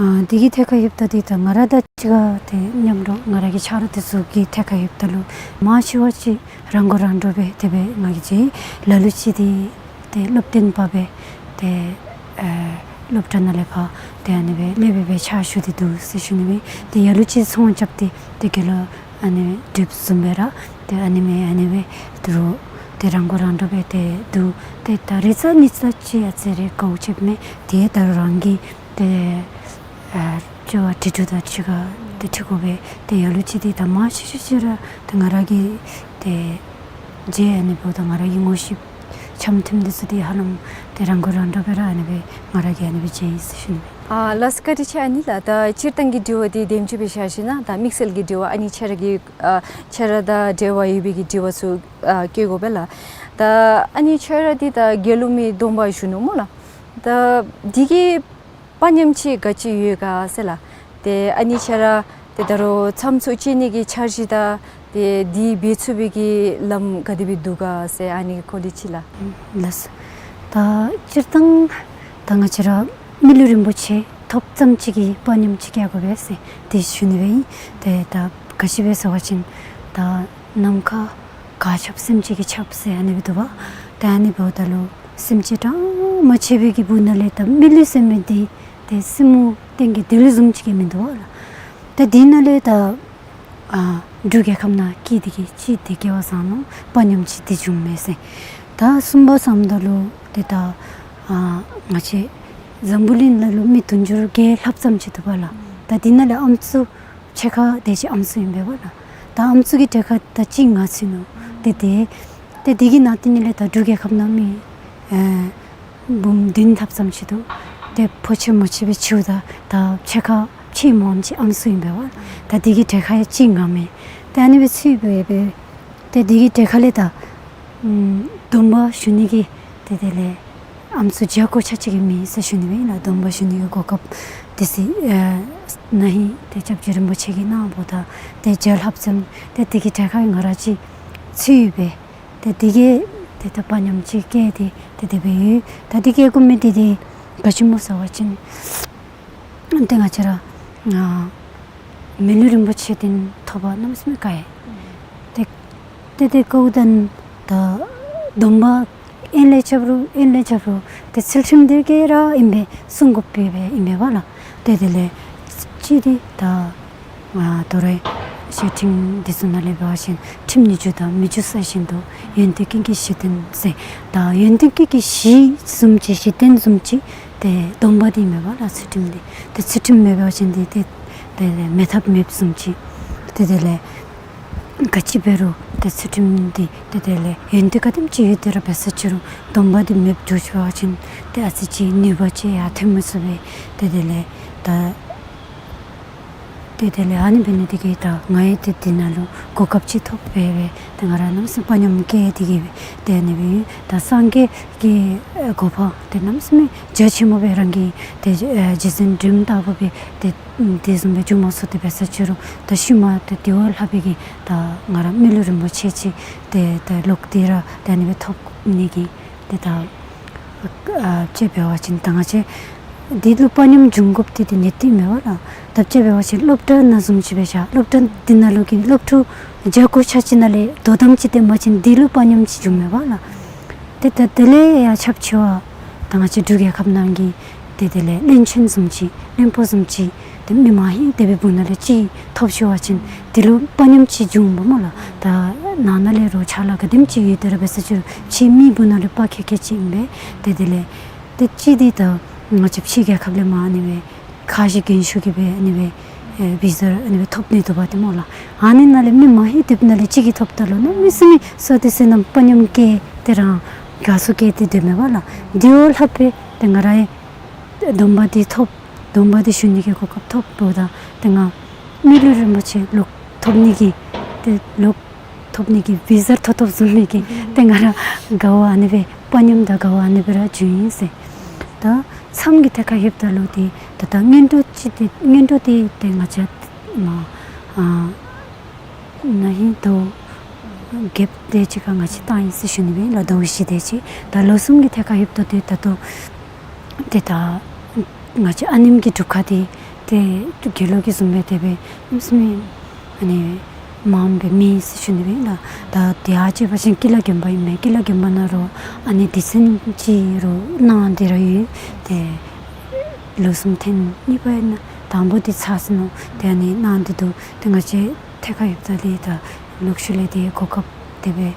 ཨ་འདི་གི་ཐད་ཁར་ཡོདཔ་ད་འདི་ད་ང་ར་དང་གཅིག་ཁར་ཏེ་མཉམ་རོགས་ང་ར་གི་ཆ་རོགས་འདི་ཚུ་གི་ཐད་ཁར་ཡོདཔ་ད་ལུ་མང་ཆེ་བ་ཅིག་རང་མགོ་རང་འདྲོངས་སྦེ་དེ་སྦེ་ང་གིས་མཇལ། ལ་ལུ་ཅིག་འདི་ཏེ་སློབ་སྟོན་པ་སྦེ་ཏེ་ཨེ་སློབ་གྲྭ་ནང་ལས་ཕར་ཏེ་ཨ་ནི་སྦེ་སློབ་དཔོན་སྦེ་ཕྱག་ཞུ་སྟེ་འདུག་ཟེར་ཞུ་ནི་སྦེ། ཏེ་ལ་ལུ་ཅིག་ཚོང་རྐྱབ་སྟེ་ཏེ་དགེ་སློང་ཨ་ནི་སྦེ་སྒྲུབ་བཟུམ་སྦེ་ར་ཏེ་ཨ་ནི་སྦེ་ཨ་ནི་སྦེ་ཏེ་རོགས་ཏེ་རང་མགོ་རང་འདྲོངས་སྦེ་ཏེ་འདུག། ཏེ་ད་རེས་གཟའ་ཉི་གཟའ་ཅིག་ཨ་ཙི་རེ་དཀའཝ་སྤྱདཔ་མས། ཏེ་ད་རུང་རང་གི་ཏེ་ཨ་དཔྱལ་བ་དྲི་གྲོགས་དང་གཅིག་ཁར་ཏེ་འཁྲིལ་དགོ་པས། ཏེ་ལ་ལུ་ཅིག་འདི་ད་མང་ཤོས་ཤོས་ཅིག་ར་ཏེ་ང་ར་གིས་ཏེ་མཇལ་ཨ་ནི་འབདཝ་ད་ང་ར་གི་ངོ་ཤེས་འཆམ་མཐུན་འདི་ཚུ་འདི་ཧ་ལམ་ཏེ་རང་མགོ་རང་འདྲོངས་སྦེ་ར་ཨ་ནི་སྦེ་ང་ར་གིས་ཨ་ནི་སྦེ་མཇལ་ཡི་ཟེར་ཞུ་ནི། ཨ་ལགས་སོ་བཀའ་དྲིན་ཆེ། ཨ་ནི་ལགས་ད་སྤྱིར་བཏང་གི་དྲི་བ་འདི་དེམ་ཅིག་སྦེ་བཞག་ཞིན་ན་ད་དམིགས་བསལ་གྱི་དྲི་བ་ཨ་ནི་ཁྱེད་ར་གི་ཨ་ཁྱེད་ར་དང་འབྲེལ་བ་ཡོད་པའི་གི་དྲི་བ་ཚུ་ཨ་བཀོད་དགོ་པས་ལགས། ད་ཨ་ནི་ཁྱེད་ར་འདི་ད་དགེ་སློང་མའི་སྡོམ་པ་ཞུ་ནུག་སྨོ་ལགས། ད་འདི་གི་དཔའ་ཉམས་ཅིག་ག་ཅི་ཡོད་ག་ཟེར་ལགས། ཏེ་ཨ་ནི་ཁྱེད་ར་ཏེ་ད་རུང་མཚམས་ཚུ་བཅད་ནི་གི་འཆར་གཞི་དང་ཏེ་འདི་འབད་ཚུགས་པའི་གི་ལམ་ག་དེ་སྦེ་འདུག་ག་ཟེར་ཨ་ནི་གི་སྐོར་ལས་ཅིག་ལགས། ལགས་སོ། ད་སྤྱིར་བཏང་ད་ང་བཅས་ར་མི་ལུས་རིན་པོ་ཆེ་ཐོབ་ཙམ་ཅིག་གིས་དཔའ་ཉམས་ཅིག་བསྐྱེད་དགོ་པས་ཟེར་ཏེ་ཞུ་ནི་སྦེ་ཨིན། ཏེ་ད་ག་ཅི་སྦེ་ཟེར་བ་ཅིན་ད་ནམ་མཁའ་ག་ཁྱབ་སེམས་ཅན་གྱིས་ཁྱབ་ཟེར་ཨ་ནི་སྦེ་འདུག་པ། ཏེ་ཨ་ནི་འབདཝ་ད་ལུ་སེམས་ཅན་གྲངས་མང་ཆེ་བའི་གི་སྦུག་ན་ལས་ད་མི་ལུས་ཟེར་མི་འདི་ཏེ་སེན་མོ་སྟེང་གི་རྡུལ་བཟུམ་ཅིག་གིས་མི་འདུག་པ་ལགས། ད་འདི་ནང་ལས་ད་ཨ་འབྲུག་རྒྱལ་ཁབ་ནང་སྐྱེས་ཏེ་གི་ཅིག་ཏེ་སྐྱེ་བ་བཟང་ནུག། དཔའ་ཉམས་ཅིག་ཏེ་བྱུངམ་མས་ཟེར། ད་གསུམ་པ་བསམ་ད་ལུ་ཏེ་ད་ཨ་ང་བཅས་འཛམ་བུ་གླིང་ནང་ལུ་མི་དུང་ཕྱུར་བརྒྱད་ལྷགཔ་ཙམ་ཅིག་འདུག་པ་ལགས། ད་འདི་ནང་ལས་ཨམ་སྲུ་ཕྱེད་ཀ་དེ་ཅིག་ཨམ་སྲུ་ཨིན་པས་པ་ལགས། ད་ཨམ་སྲུ་གི་གྲས་ཁར་ད་གཅིག་ང་ཚུད་ནུག། ཏེ་ཏེ་ཏེ་འདི་གི་ནང་དེ་ནང་ལས་ད་འབྲུག་རྒྱལ་ཁབ་ནང་མི་ཨེ་འབུམ་བདུན་ལྷགཔ་ཙམ་ཅིག་འདུག། ཏེ་ཕོ་ཆེ་མོ་ཆེ་སྦེ་ཕྱེཝ་ད་ད་ཕྱེད་ཀ་ཕྱེད་མ་ཙམ་ཅིག་ཨམ་སྲུ་ཨིན་པས་པ། ད་འདི་གི་གྲས་ཁར་ཡང་གཅིག་ང་མས། ཏེ་ཨ་ནི་སྦེ་ཚུད་སྦེ་སྦེ་ཏེ་འདི་གི་གྲས་ཁ་ལས་ད་ཨམ་སྡོམ་པ་ཞུ་ནི་གི་ཏེ་དེ་ལས་ཨམ་སྲུ་བརྒྱ་གོ་ཆ་ཅིག་གིས་མེད་ཟེར་ཞུ་ནི་སྦེ་ཨིན་ལགས། སྡོམ་པ་ཞུ་ནི་གི་གོ་སྐབས་དེ་ཚེ་ཨེ་ན་ཧིང་ཏེ་སྐྱབས་རྗེ་རིན་པོ་ཆེ་གིས་གནང་བ་ད་ཏེ་བརྒྱ་ལྷགཔ་ཙམ་ཏེ་དེ་གི་གྲས་ཁར་ང་ར་ཅིག་ཚུད་སྦེ་ཏེ་དེ་གིས་ཏེ་ད་དཔའ་ཉམས་ཅིག་བསྐྱེད་དེ་ཏེ་དེ་སྦེ་ཡོད། ད་དེ་བསྐྱེད་དགོ་མི་འདི་ཏེ་ག་ཅི་སྨོ་ཟེར་བ་ཅིན་ཏེ་ང་བཅས་ར་ཨ་མི་ལུས་རིན་པོ་ཆེ་འདི་ཐོབ་པ་གནམ་མེད་ས་མེད་དཀའ་ཡི། ཏེ་ཏེ་ཏེ་དཀའཝ་ད་ད་སྡོམ་པ་ཨེ་ལས་རྐྱབ་རུང་ཨེ་ལས་རྐྱབ་རུང་ཏེ་ཚུལ་ཁྲིམས་འདི་གིས་ར་ཨིན་པས་སྲུང་དགོཔ་སྦེ་ཨིན་པས་པ་ལགས། ཏེ་དེ་ལས་ཅིག་འདི་ད་ཨ་དོ་རུང་བཤད་ཁྲིམས་འདི་ཚུ་ནང་ལས་འབད་བ་ཅིན་ཁྲིམས་ནི་རྒྱུ་དང་མི་རྒྱུ་ས་བཞིན་དུ་ཡོན་ཏན་ཀུན་གྱི་གཞི་རྟེན་ཟེར། ད་ཡོན་ཏན་ཀུན་གྱི་གཞི་བཟུམ་ཅིག་གཞི་རྟེན་བཟུམ་ཅིག་ཏེ་སྡོམ་པ་འདི་མས་པ་ལགས། ཚུལ་ཁྲིམས་འདི་ཏེ་ཚུལ་ཁྲིམས་མེད་པ་ཅིན་འདི་ཏེ་དེ་ལས་མེད་ཐབས་མེདཔ་བཟུམ་ཅིག། ཏེ་དེ་ལས་ག་ཅི་འབད་རུང་ཏེ་ཚུལ་ཁྲིམས་འདི་ཏེ་དེ་ལས་ཡོན་ཏན་ག་དེམ་ཅིག་ཡོད་དེ་ར་འབད་ས་ཅི་རུང་སྡོམ་པ་འདི་མེདཔ་འགྱོ་ཚུགས་པ་ཅིན་ཏེ་ཨ་ཙི་ཅིག་ནུས་པ་ཅིག་ཡར་ཐོན་མི་ཚུགས་པས། ཏེ་དེ་ལས་ད་ཏེ་དེ་ལས་ཨ་ནི་འབད་ནི་དེ་གིས་ད་ང་ཡང་ཏེ་འདི་ནང་ལུ་གོ་སྐབས་ཅིག་ཐོབ་སྦེ་སྦེ་ཏེ་ང་ར་གནམ་མེད་ས་མེད་དཔའ་ཉམས་བསྐྱེད་དེ་གི་སྦེ་ཏེ་ཨ་ནི་སྦེ་ད་སངས་རྒྱས་ཀྱི་ཨེ་གོ་འཕང་འདི་གནམ་མེད་ས་མེད་རྒྱ་ཆེན་པོ་སྦེ་རང་གིས་ཏེ་ཨེ་རྗེ་བཙུན་སྒྲོལ་མ་ལྟ་བུ་སྦེ་ཏེ་དེ་བཟུམ་སྦེ་འགྱོ་མ་ཚུགས་ཏེ་འབད་ས་ཅི་རུང་ད་ཤུལ་མ་ཏེ་དེ་བ་ལྷག་པའི་གི་ད་ང་ར་མི་ལུས་རིན་པོ་ཆེ་ཅིག་ཏེ་ད་ལོག་སྟེ་ར་ཏེ་ཨ་ནི་སྦེ་ཐོབ་ནི་གི་ཏེ་ད་ཨ་དཔྱེ་འབད་བ་ཅིན་ད་ང་བཅས་འདི་ལུ་དཔའ་ཉམས་འབྱུང་དགོཔ་འདི་ཏེ་ནི་ཏེ་མེད་པ་ལགས། ད་དཔྱེ་འབད་བ་ཅིན་སློབ་གྲྭ་ནང་བཟུམ་ཅིག་འབད་བཞག། སློབ་གྲྭ་འདི་ནང་ལུ་གི་སློབ་ཕྲུག་བརྒྱ་གོ་ཆ་ཅིག་ནང་ལས་དོ་དམ་ཅིག་སྟོན་པ་ཅིན་འདི་ལུ་དཔའ་ཉམས་ཅིག་འབྱུང་མེད་པ་ལགས། ཏེ་ད་དེ་ལས་ཡང་ཁྱབ་ཆེ་བ་ད་ང་བཅས་འབྲུག་རྒྱལ་ཁབ་ནང་གི་ཏེ་དེ་ལས་བློན་ཆེན་བཟུམ་ཅིག་བློན་པོ་བཟུམ་ཅིག་ མི་མ་ཧེ་དེ་སྦེ་སྦུག་ན་ལས་ཅིག་ཐོབ་ཤོར་བ་ཅིན་དེ་ལུ་དཔའ་ཉམས་ཅིག་འབྱུངམ་སྨོ་ལགས། ད་ནང་ན་ལས་རོགས་ཕྱག་ལཱ་ག་དེམ་ཅིག་ཡོད་དེ་ར་འབད་ས་ཅིག་རུང་ཕྱི་མི་སྦུག་ན་ལས་དཔའ་ཁེ་ཁེ་ཅིག་ཨིན་པས། ཏེ་དེ་ལས་ཏེ་ཅིག་འདི་ད་ང་བཅས་ཕྱི་རྒྱལ་ཁབ་ལས་མར་ཨ་ནི་སྦེ་ཁ་བཞེས་རྒྱན་ཞུ་གིས་སྦེ་ཨ་ནི་སྦེ་ཨེ་བི་ཟ་ཨ་ནི་སྦེ་ཐོབ་ནི་འདུག་པ་ཏེ་སྨོ་ལགས། ཨ་ནི་ནང་ལས་མི་མ་ཧེ་དེ་སྦུག་ན་ལས་ཅིག་གིས་ཐོབ་ད་ལུ་གནམ་མེད་ས་མེད་བསོད་བདེ་བསོད་ནམས་དཔའ་ཉམས་སྐྱེ་སྟེ་རང་དགའ་ཚོར་སྐྱེ་སྟེ་སྡོདཔ་མས་པ་ལགས། དེ་བ་ལྷག་སྦེ་ཏེ་ང་ར་ཨེ་སྡོམ་པ་འདི་ཐོབ། སྡོམ་པ་འདི་ཞུ་ནི་གི་གོ་སྐབས་ཐོབ་འབདཝ་ད་ཏེ་ང་མི་ལུས་རིན་པོ་ཆེ་ལོག་ཐོབ་ནི་གི་ཏེ་ལོག་ཐོབ་ནི་གི་བི་ཟ་ཐོབ་ཐོབ་བཟུམ་མའི་གི་ཏེ་ང་ར་དགའ་བ་ཨ་ནི་སྦེ་དཔའ་ཉམས་དང་དགའ་བ་ཨ་ནི་སྦེ་ར་བྱུང་ཡི་ཟེར། ད་མཚམས་ཀྱི་ཐད་ཁར་ལྷོདཔ་ད་ལུ་ཏེ་ད་ད་སྔོན་འགྲོ་ཅིག་ཏེ་སྔོན་འགྲོ་འདི་ཏེ་ང་བཅས་མ་ཨ་ན་ཧིང་ཟླཝ་བརྒྱད་དེ་ཅིག་ཁར་ང་བཅས་བཏང་ཡི་ཟེར་ཞུ་ནི་སྦེ་ལགས། ཟླཝ་བཞི་དེ་ཅིག། ད་ལོ་གསུམ་གྱི་ཐད་ཁར་ལྷོདཔ་ད་ཏེ་ད་ལྟོ་ཏེ་ད་ང་བཅས་ཨ་ནེམོ་གི་སྒྲུབ་ཁང་འདི་ཏེ་དགེ་སློང་གི་བཟུམ་སྦེ་དེ་སྦེ་ཨིནམ་ཨ་ནི་མངམ་སྦེ་མེད་ཟེར་ཞུ་ནི་སྦེ་ལགས། ད་དེ་ཡང་ཅིག་འབད་བ་ཅིན་ཀི་ལ་དགོན་པ་ཨིན་མས། ཀི་ལ་དགོན་པ་ནང་རོགས་ཨ་ནི་སྡེ་ཚན་ཅིག་རོགས་གནང་སྟེ་ར་ཡོད། ཏེ་ལོ་གསུམ་ཐེངས་གཉིས་པ་ཨིན་ན་དང་པོ་འདི་ཚར་སོ་ནུག། ཏེ་ཨ་ནི་གནང་སྟེ་འདུག། ཏེ་ང་བཅས་ཐད་ཁར་ལྷོདཔ་ད་ལས་ད་ལོག་ཤུལ་ལས་ཏེ་གོ་སྐབས་དེ་སྦེ་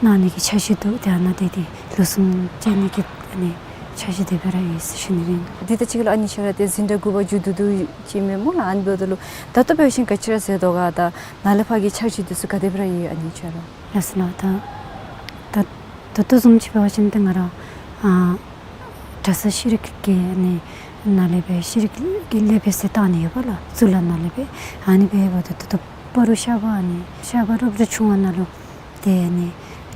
གནང་ནི་གི་འཆར་གཞི་འདུག། ཏེ་ཨ་ནཱ་ཏེ་ཏེ་ལོ་གསུམ་བཅད་ནི་གི་ཨ་ནི་འཆར་གཞི་དེ་སྦེ་ར་ཡོད་ཟེར་ཞུ་ནི་སྦེ་ཨིན། འདི་ད་ཅི་ལགས་ཨ་ནི་ཁྱོད་ར་ཏེ་འཛིན་གྲྭ་དགུ་པ་མཇུག་བསྡུ་བསྡུཝ་ཅིག་མས་སྨོ་ལགས། ཨ་ནི་འབདཝ་ད་ལུ་ད་ལྟོ་འབད་བ་ཅིན་ག་ཅི་ར་མཛད་དོ་ག། ད་ནཱ་ལས་ཕར་གྱི་འཆར་གཞི་འདི་ཚུ་ག་དེ་སྦེ་ར་ཡོད་ཨ་ནི་ཁྱོད་ར། ལགས་སོ་ལགས། ད་ད་ད་ལྟོ་བཟུམ་ཅིག་འབད་བ་ཅིན་ཏེ་ང་ར་ཨ་གྲྭ་ས་ཤེས་རིག་གི་ཨ་ནི་ནང་ལས་སྦེ་ཤེས་རིག་གི་སློབ་དཔོན་ཟེར་བཏང་ནི་ཡོད་པ་ལགས། གཙུག་ལག་ནང་ལས་སྦེ། ཨ་ནི་སྦེ་འབདཝ་ད་ད་ལྟོ་སྤ་རོ་ཤར་པ་ཨ་ནི་ཤར་པ་སློབ་གྲྭ་ཆུང་བ་ནང་ལུ་ཏེ་ཨ་ནི་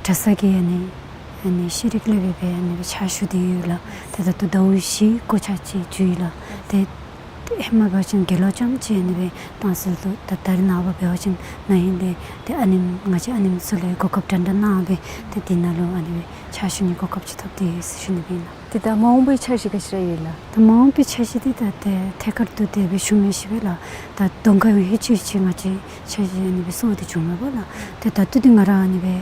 གྲྭ་ས་གི་ཨ་ནི་ཨ་ནི་ཤེས་རིག་སློབ་དཔོན་སྦེ་ཨ་ནི་སྦེ་ཕྱག་ཞུ་སྟེ་ཡོད་ལགས། ཏེ་ད་ལྟོ་ཟླཝ་བཞི་གོ་ཆ་ཅིག་བཅུག་ཡི་ལགས། ཏེ་ཧེ་མ་འབད་བ་ཅིན་དགེ་སློང་རྐྱངམ་ཅིག་ཨ་ནི་སྦེ་བཏང་ཟེར་འདུག། ད་ད་རེས་ནངས་པ་འབད་བ་ཅིན་ན་ཧིང་ལས་ཏེ་ཨ་ནེམོ་ང་བཅས་ཨ་ནེམོ་ཚུ་ལུ་གོ་སྐབས་འདྲ་འདྲ་གནང་སྦེ་ཏེ་དེ་ནང་ལུ་ཨ་ནི་སྦེ་ཕྱག་ཞུ་ནི་གོ་སྐབས་ཅིག་ཐོབ་སྟེ་ཡོད་ཟེར་ཞུ་ནི་སྦེ་ཨིན་ལགས། ཏེ་ད་མ་འོངས་པའི་འཆར་གཞི་ག་ཅི་ར་ཡོད་ལགས། ད་མ་འོངས་པའི་འཆར་གཞི་འདི་ད་ཏེ་ཐད་ཀར་དུ་དེ་སྦེ་ཞུ་མི་ཤེས་པས་ལགས། ད་གདོང་ཁར་ཡང་ཧེ་ཅིག་ཅིག་ང་བཅས་འཆར་གཞི་ཨ་ནི་སྦེ་བཟོ་སྟེ་བྱུང་མས་པ་ལགས། ཏེ་ད་ལྟོ་འདི་ང་ར་ཨ་ནི་སྦེ་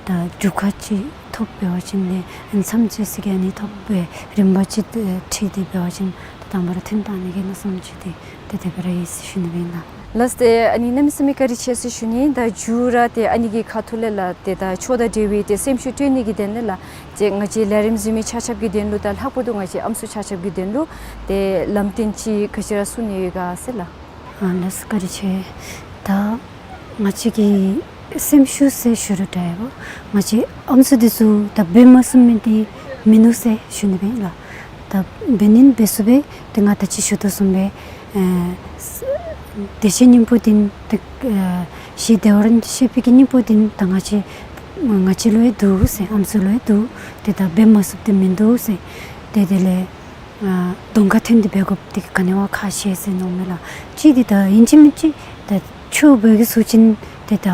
ད་སྒྲུབ་ཁང་ཅིག་ཐོབ་འབད་བ་ཅིན་ལས་མཚམས་བཅད་ས་གི་ཨ་ནི་ཐོབ་སྦེ་རིམ་པ་ཅིག་ཁྲིད་དེ་འབད་བ་ཅིན་ད་དང་པ་ར་ཐོན་བཏང་ནི་གི་མནོ་བསམ་ཅིག་འདི་ཏེ་དེ་སྦེ་ར་ཡོད་ཟེར་ཞུ་ནི་སྦེ་ཨིན་ལགས། ལགས་ཏེ་ཨ་ནི་གནམ་མེད་ས་མེད་བཀའ་དྲིན་ཆེ་ཟེར་ཞུ་ནི། ད་མཇུག་ར་ཏེ་ཨ་ནི་གི་ཁ་ཐུག་ལས་ལགས་ཏེ་ད་ཆོས་དང་འབྲེལ་བའི་ཏེ་སེམས་ཤུགས་སྤྲོད་ནི་གི་དོན་ལས་ལགས་ཏེ་ང་བཅས་ལས་རིམ་གཟིགས་མི་ཆ་ཁྱབ་ཀྱི་དོན་ལུ་ད་ལྷག་པར་དུ་ང་བཅས་ཨམ་སྲུ་ཆ་ཁྱབ་ཀྱི་དོན་ལུ་ཏེ་ལམ་སྟོན་ཅིག་ག་ཅི་ར་གསུང་ནི་ཡོད་ག་ཟེར་ལགས། ཨ་ལགས་བཀའ་དྲིན་ཆེ། ད་ང་བཅས་ཀྱི་སེམས་ཤུགས་ཟེར་ཞུ་རུང་འདྲ་ཡོདཔ་ང་བཅས་ཨམ་སྲུ་འདི་ཚུ་ད་འབད་མ་ཚུགས་མི་འདི་མིན་འདུག་ཟེར་ཞུ་ནི་སྦེ་ཨིན་ལགས། ད་འབད་ནི་འབད་ཚུགས་པས། ཏེ་ང་ད་ཅི་ཞུ་དོ་བཟུམ་སྦེ་ཨེ་བདེ་ཆེན་སྙིང་པོ་འདི་ཏེ་ཨེ་ཞི་བདེ་བར་གཤེགས་པའི་གི་སྙིང་པོ་འདི་ད་ང་བཅས་ང་བཅས་ལུ་ཡང་འདུག་ཟེར། ཨམ་སྲུ་ལུ་ཡང་འདུག། ཏེ་ད་འབད་མ་ཚུགསཔ་འདི་མིན་འདུག་ཟེར། ཏེ་དེ་ལས་ཨ་གདོང་ཁར་ཐོན་ཏེ་འབད་དགོཔ་འདི་ག་ནི་བ་ཁག་ཆེ་ཟེར་མནོཝ་མས་ལགས། གཅིག་འདི་ད་ཨིན་ཅི་མིན་ཅི་ད་ཆོས་འབད་གི་ཚུགས་ཅིན་ཏེ་ད་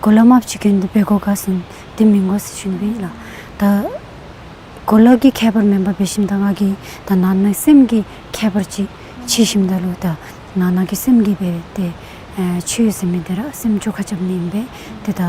གོ་ལ་མར་ཅིག་གྱོན་ཏེ་འབད་དགོ་ག་ཟེར་འདི་མི་དགོ་ཟེར་ཞུ་ནི་སྦེ་ཨིན་ལགས། ད་གོ་ལ་གི་ཁྱད་པར་མེན་པར་འབད་ཞིནམ་ད་ང་གིས་ད་ནང་ན་སེམས་ཀྱི་ཁྱད་པར་ཅིག་ཕྱེ་ཞིནམ་ད་ལུ་ད་ནང་ན་གི་སེམས་ཀྱིས་འབད་དེ་ཨེ་ཆོས་ཟེར་མི་འདི་ར་སེམས་བཅོས་ཁ་རྐྱབ་ནི་ཨིན་པས། ཏེ་ད་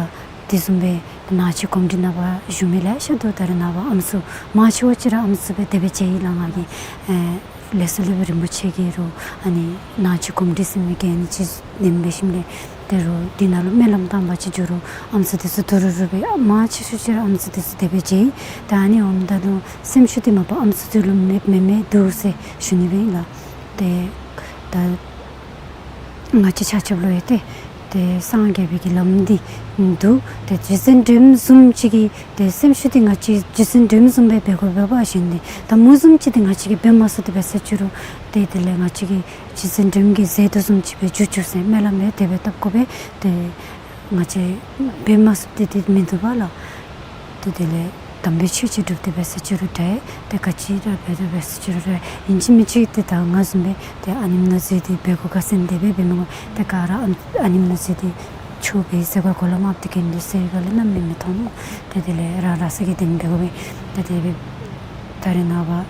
དེ་བཟུམ་སྦེ་ནང་ཆོས་གོམས་འདྲིས་ནང་པ་བཞུགས་མི་ལེ་ཤ་འདུག། ད་རེས་ནངས་པ་ཨམ་སྲུ་མང་ཆེ་བ་ཅིག་ར་ཨམ་སྲུ་སྦེ་དེ་སྦེ་མཇལ་ཡི་ལགས། ང་གིས་ཨེ་ལས་ཚོགས་སློབ་དཔོན་རིན་པོ་ཆེ་གིས་རུང་ཨ་ནི་ནང་ཆོས་གོམས་འདྲིས་ཟེར་མི་གི་ཨ་ནི་ཅིག་ལེན་འབད་ཞིནམ་ལས་ཏེ་རུང་འདི་ནང་ལུ་སྨོན་ལམ་བཏབ་པ་ཅིན་རུང་ཨམ་སྲུ་འདི་ཚུ་དུ་རུ་རུ་སྦེ་མང་ཆེ་ཤོས་ཅིག་ར་ཨམ་སྲུ་འདི་ཚུ་དེ་སྦེ་མཇལ་ཡི། ད་ཨ་ནི་འོངམ་ད་ལུ་སེམས་ཤུགས་འདི་མ་པ་ཨམ་སྲུ་འདི་ལུ་མེདཔ་མེན་མས་འདུག་ཟེར་ཞུ་ནི་སྦེ་ཨིན་ལགས། ཏེ་ད་ང་བཅས་ཆ་ཁྱབ་ལུ་ཡང་ཏེ་ཏེ་སངས་རྒྱས་པའི་གི་ལམ་འདི་འདུག། ཏེ་རྗེ་བཙུན་སྒྲོལ་མ་བཟུམ་ཅིག་གི་ཏེ་སེམས་ཤུགས་འདི་ང་བཅས་རྗེ་བཙུན་སྒྲོལ་མ་བཟུམ་སྦེ་འབད་དགོ་པས་ཟེར་ཏེ་ད་མོ་བཟུམ་ཅིག་འདི་ང་བཅས་ཀྱིས་འབད་མ་ཚུགས་ཏེ་འབད་ས་ཅིག་རུང་ཏེ་དེ་ལས་ང་བཅས་ཀྱིས་རྗེ་བཙུན་སྒྲོལ་མ་གིས་མཛད་དོ་བཟུམ་ཅིག་སྦེ་འགྱུར་བཅུག་ཟེར་སྨོན་ལམ་ཡང་དེ་སྦེ་བཏབ་དགོ་པས། ཏེ་ང་བཅས་འབད་མ་ཚུགསཔ་འདི་འདི་མིན་འདུག་པ་ལགས། ཏེ་དེ་ལས་དམ་པའི་ཆོས་ཅིག་སྒྲུབ་སྟེ་འབད་ས་ཅིག་རུང་འདྲ། ཏེ་ག་ཅི་ར་འབད་དེ་འབད་ས་ཅིག་རུང་འདྲ། ཨིན་ཅི་མིན་ཅི་ཏེ་ད་ང་བཟུམ་སྦེ་ཏེ་ཨ་ནེམ་ནང་འཛུལ་ཏེ་འབད་དགོ་ག་ཟེར་དེ་སྦེ་འབད་མི་དགོ། ཏེ་ག་ར་ཨ་ནེམ་ནང་འཛུལ་ཏེ་ཆོས་འབད་ཟེར་ག་གོ་ལ་མར་ཏེ་གྱོན་ཏེ་ཟེར་ག་ལས་གནམ་མེད་མི་མཐོང་ནུག། ཏེ་དེ་ལས་རང་རང་སོ་གི་དེམ་འབད་དགོ་པས། ཏེ་དེ་སྦེ་ད་རེས་ནངས་པ་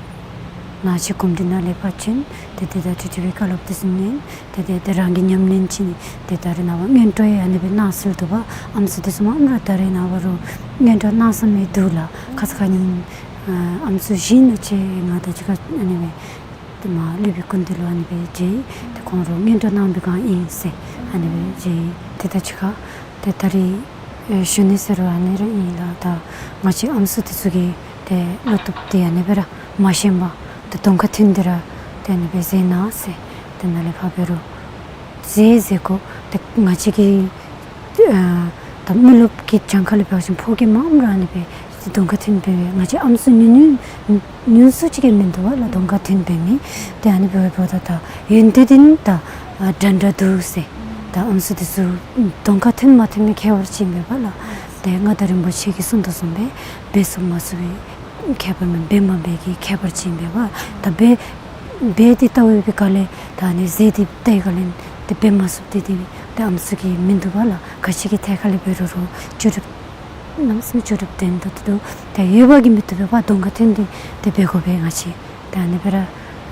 ནང་ཆོས་གོམས་འདྲིས་ནང་ལས་ཕར་ཕྱིན་ཏེ་ཏེ་ད་ཁྲིད་ཁྲིད་པའི་བཀའ་སློབ་འདི་ཚུ་ཉན། ཏེ་ཏེ་ཏེ་རང་གིས་ཉམས་ལེན་ཅིག་ནི་ཏེ་ད་རེས་ནངས་པ་སྔོན་འགྲོ་ཡང་ཨ་ནི་སྦེ་གནང་སྲོལ་འདུག་པ། ཨམ་སྲུ་འདི་ཚུ་མངམ་ར་ད་རེས་ནངས་པ་རུང་སྔོན་འགྲོ་གནང་ས་མི་འདུག་ལགས། ཁ་ཙ་ཁ་ཉིནམ་ཨ་ཨམ་སྲུ་བཞི་ཨིན་ན་ཅིག་ང་དང་གཅིག་ཁར་ཨ་ནི་སྦེ་ མ་སློབ་དཔོན་སྐུ་མདུན་ལུ་ཨ་ནི་སྦེ་མཇལ་ཏེ་ཁོང་ར་སྔོན་འགྲོ་གནང་བའི་སྒང་ཨིན་ཟེར་ཨ་ནི་སྦེ་མཇལ་ཏེ་ད་ཅི་ཁ་ཏེ་ད་རིས་ཨེ་ཞུ་ནི་ཟེར་རུང་ཨ་ནི་ར་ཨིན་ལགས། ད་ང་བཅས་ཨམ་སྲུ་འདི་ཚུ་གིས་ཏེ་བློ་སྟོབས་འདི་ཨ་ནི་སྦེ་ར་མ་ཞན་པར་ཏེ་གདོང་ཁར་ཐོན་ཏེ་ར་ཏེ་ཨ་ནི་སྦེ་མཛད་གནང་ཟེར། ཏེ་ནཱ་ལས་ཕར་འབད་རུང་མཛད་མཛད་དགོ། ཏེ་ང་བཅས་ཀྱི་ཨ་ད་མི་རློབས་ཀྱི་གྱངས་ཁ་ལས་འབད་བ་ཅིན་ཕོ་སྐྱེས་མངམ་ར་ཨ་ནི་སྦེ་གདོང་ཁར་ཐོན་འབད་བས། ང་བཅས་ཨམ་སྲུ་ཉུང་ཉུང་ཉུང་སུ་ཅིག་གིས་མིན་འདུག་པ་ལགས། གདོང་ཁར་ཐོན་འབད་མི་ཏེ་ཨ་ནི་འབདཝ་ད་ད་ཡོན་ཏན་འདི་ད་ཨ་འདྲ་འདྲ་འདུག་ཟེར། ད་ཨམ་སྲུ་འདི་ཚུ་གདོང་ཁར་ཐོན་མ་ཐོན་མི་ཁྱད་པར་ཅིག་མེད་པ་ལགས། ཏེ་མངའ་བདག་རིན་པོ་ཆེ་གིས་གསུངས་དོ་བཟུམ་སྦེ་འབད་ཚུགས་མ་ཚུགས་པའི་ཁྱད་པར་མེད། འབད་མ་འབད་གི་ཁྱད་པར་ཅིག་མེད་པ། ད་འབད་འབད་དེ་ལྟ་བའི་སྒང་ལས་ད་ཨ་ནི་མཛད་དེ་ལྟ་བའི་སྒང་ལས་ཏེ་འབད་མ་ཚུགས་ཏེ་དེ་ཏེ་ཨམ་སྲུ་གིས་མིན་འདུག་པ་ལགས། ག་ཅི་གི་ཐད་ཁ་ལས་འབད་རུང་རུང་ལྕོགས་གྲུབ་གནམ་མེད་ས་མེད་ལྕོགས་གྲུབ་ལྡན་ཏོག་ཏོ་འདུག། ད་ཡོད་པ་གིས་མི་བཏུབ་པས་པ། གདོང་ཁར་ཐོན་ཏེ་ཏེ་འབད་དགོ་པས། ང་བཅས་ད་ཨ་ནི་སྦེ་ར་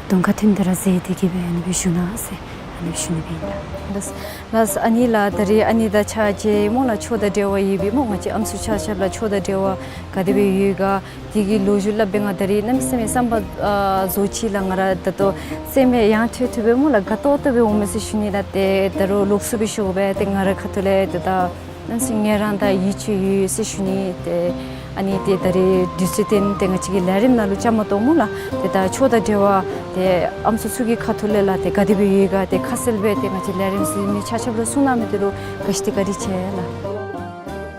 གདོང་ཁར་ཐོན་ཏེ་ར་མཛད་དེ་གི་སྦེ་ཨ་ནི་སྦེ་ཞུ་གནང་ཟེར་ཨ་ནི་སྦེ་ཞུ་ནི་སྦེ་ཨིན་ལགས། ལགས་ལགས། ཨ་ནི་ལགས་ད་རིས་ཨ་ནི་དང་ཕྱག་རྗེས་སྨོ་ལགས་ཆོས་དང་འབྲེལ་བ་ཡོད་པའི་སྨོ་ང་བཅས་ཨམ་སྲུ་ཆ་ཁྱབ་ལུ་ཆོས་དང་འབྲེལ་བ་ག་དེ་སྦེ་ཡོད་ག་དེ་གི་ལོ་རྒྱུས་སླབ་སྦེ་ང་ད་རིས་གནམ་མེད་ས་མེད་བསམ་པ་ཨ་རྫོགས་ཅི་ལགས། ང་ར་ད་ལྟོ་སེམས་ཡང་ཐོས་ཐོས་སྦེ་སྨོ་ལགས་དགའ་ཏོག་ཏོ་སྦེ་འོང་མས་ཟེར་ཞུ་ནི་ལགས། ཏེ་ད་རུང་ལོགས་སུ་སྦེ་ཞུ་དགོ་པས། ཏེ་ང་རའི་ཁ་ཐུག་ལས་ཏེ་ད་གནམ་མེད་ས་མེད་ངལ་རངས་དང་ཡིད་ཆེས་ཡོད་ཟེར་ཞུ་ནི། ཏེ་ཨ་ནི་ཏེ་ད་རིས་དུས་ཚོད་བཏོན་ཏེ་ང་བཅས་ཀྱི་ལས་རིམ་ནང་ལུ་བཅའ་མར་གཏོགས་སྨོ་ལགས། ཏེ་ད་ཆོས་དང་འབྲེལ་བ་ཏེ་ཨམ་སྲུ་ཚུ་གི་ཁ་ཐུག་ལས་ལགས་ཏེ་ག་དེ་སྦེ་ཡོད་ག་ཏེ་ཁ་གསལ་སྦེ་ཏེ་ང་བཅས་ལས་རིམ་གཟིགས་མི་ཆ་ཁྱབ་ལུ་གསུང་གནང་མི་འདི་ལུ་བཀྲིན་ཆེ་བཀྲིན་ཆེ་ལགས།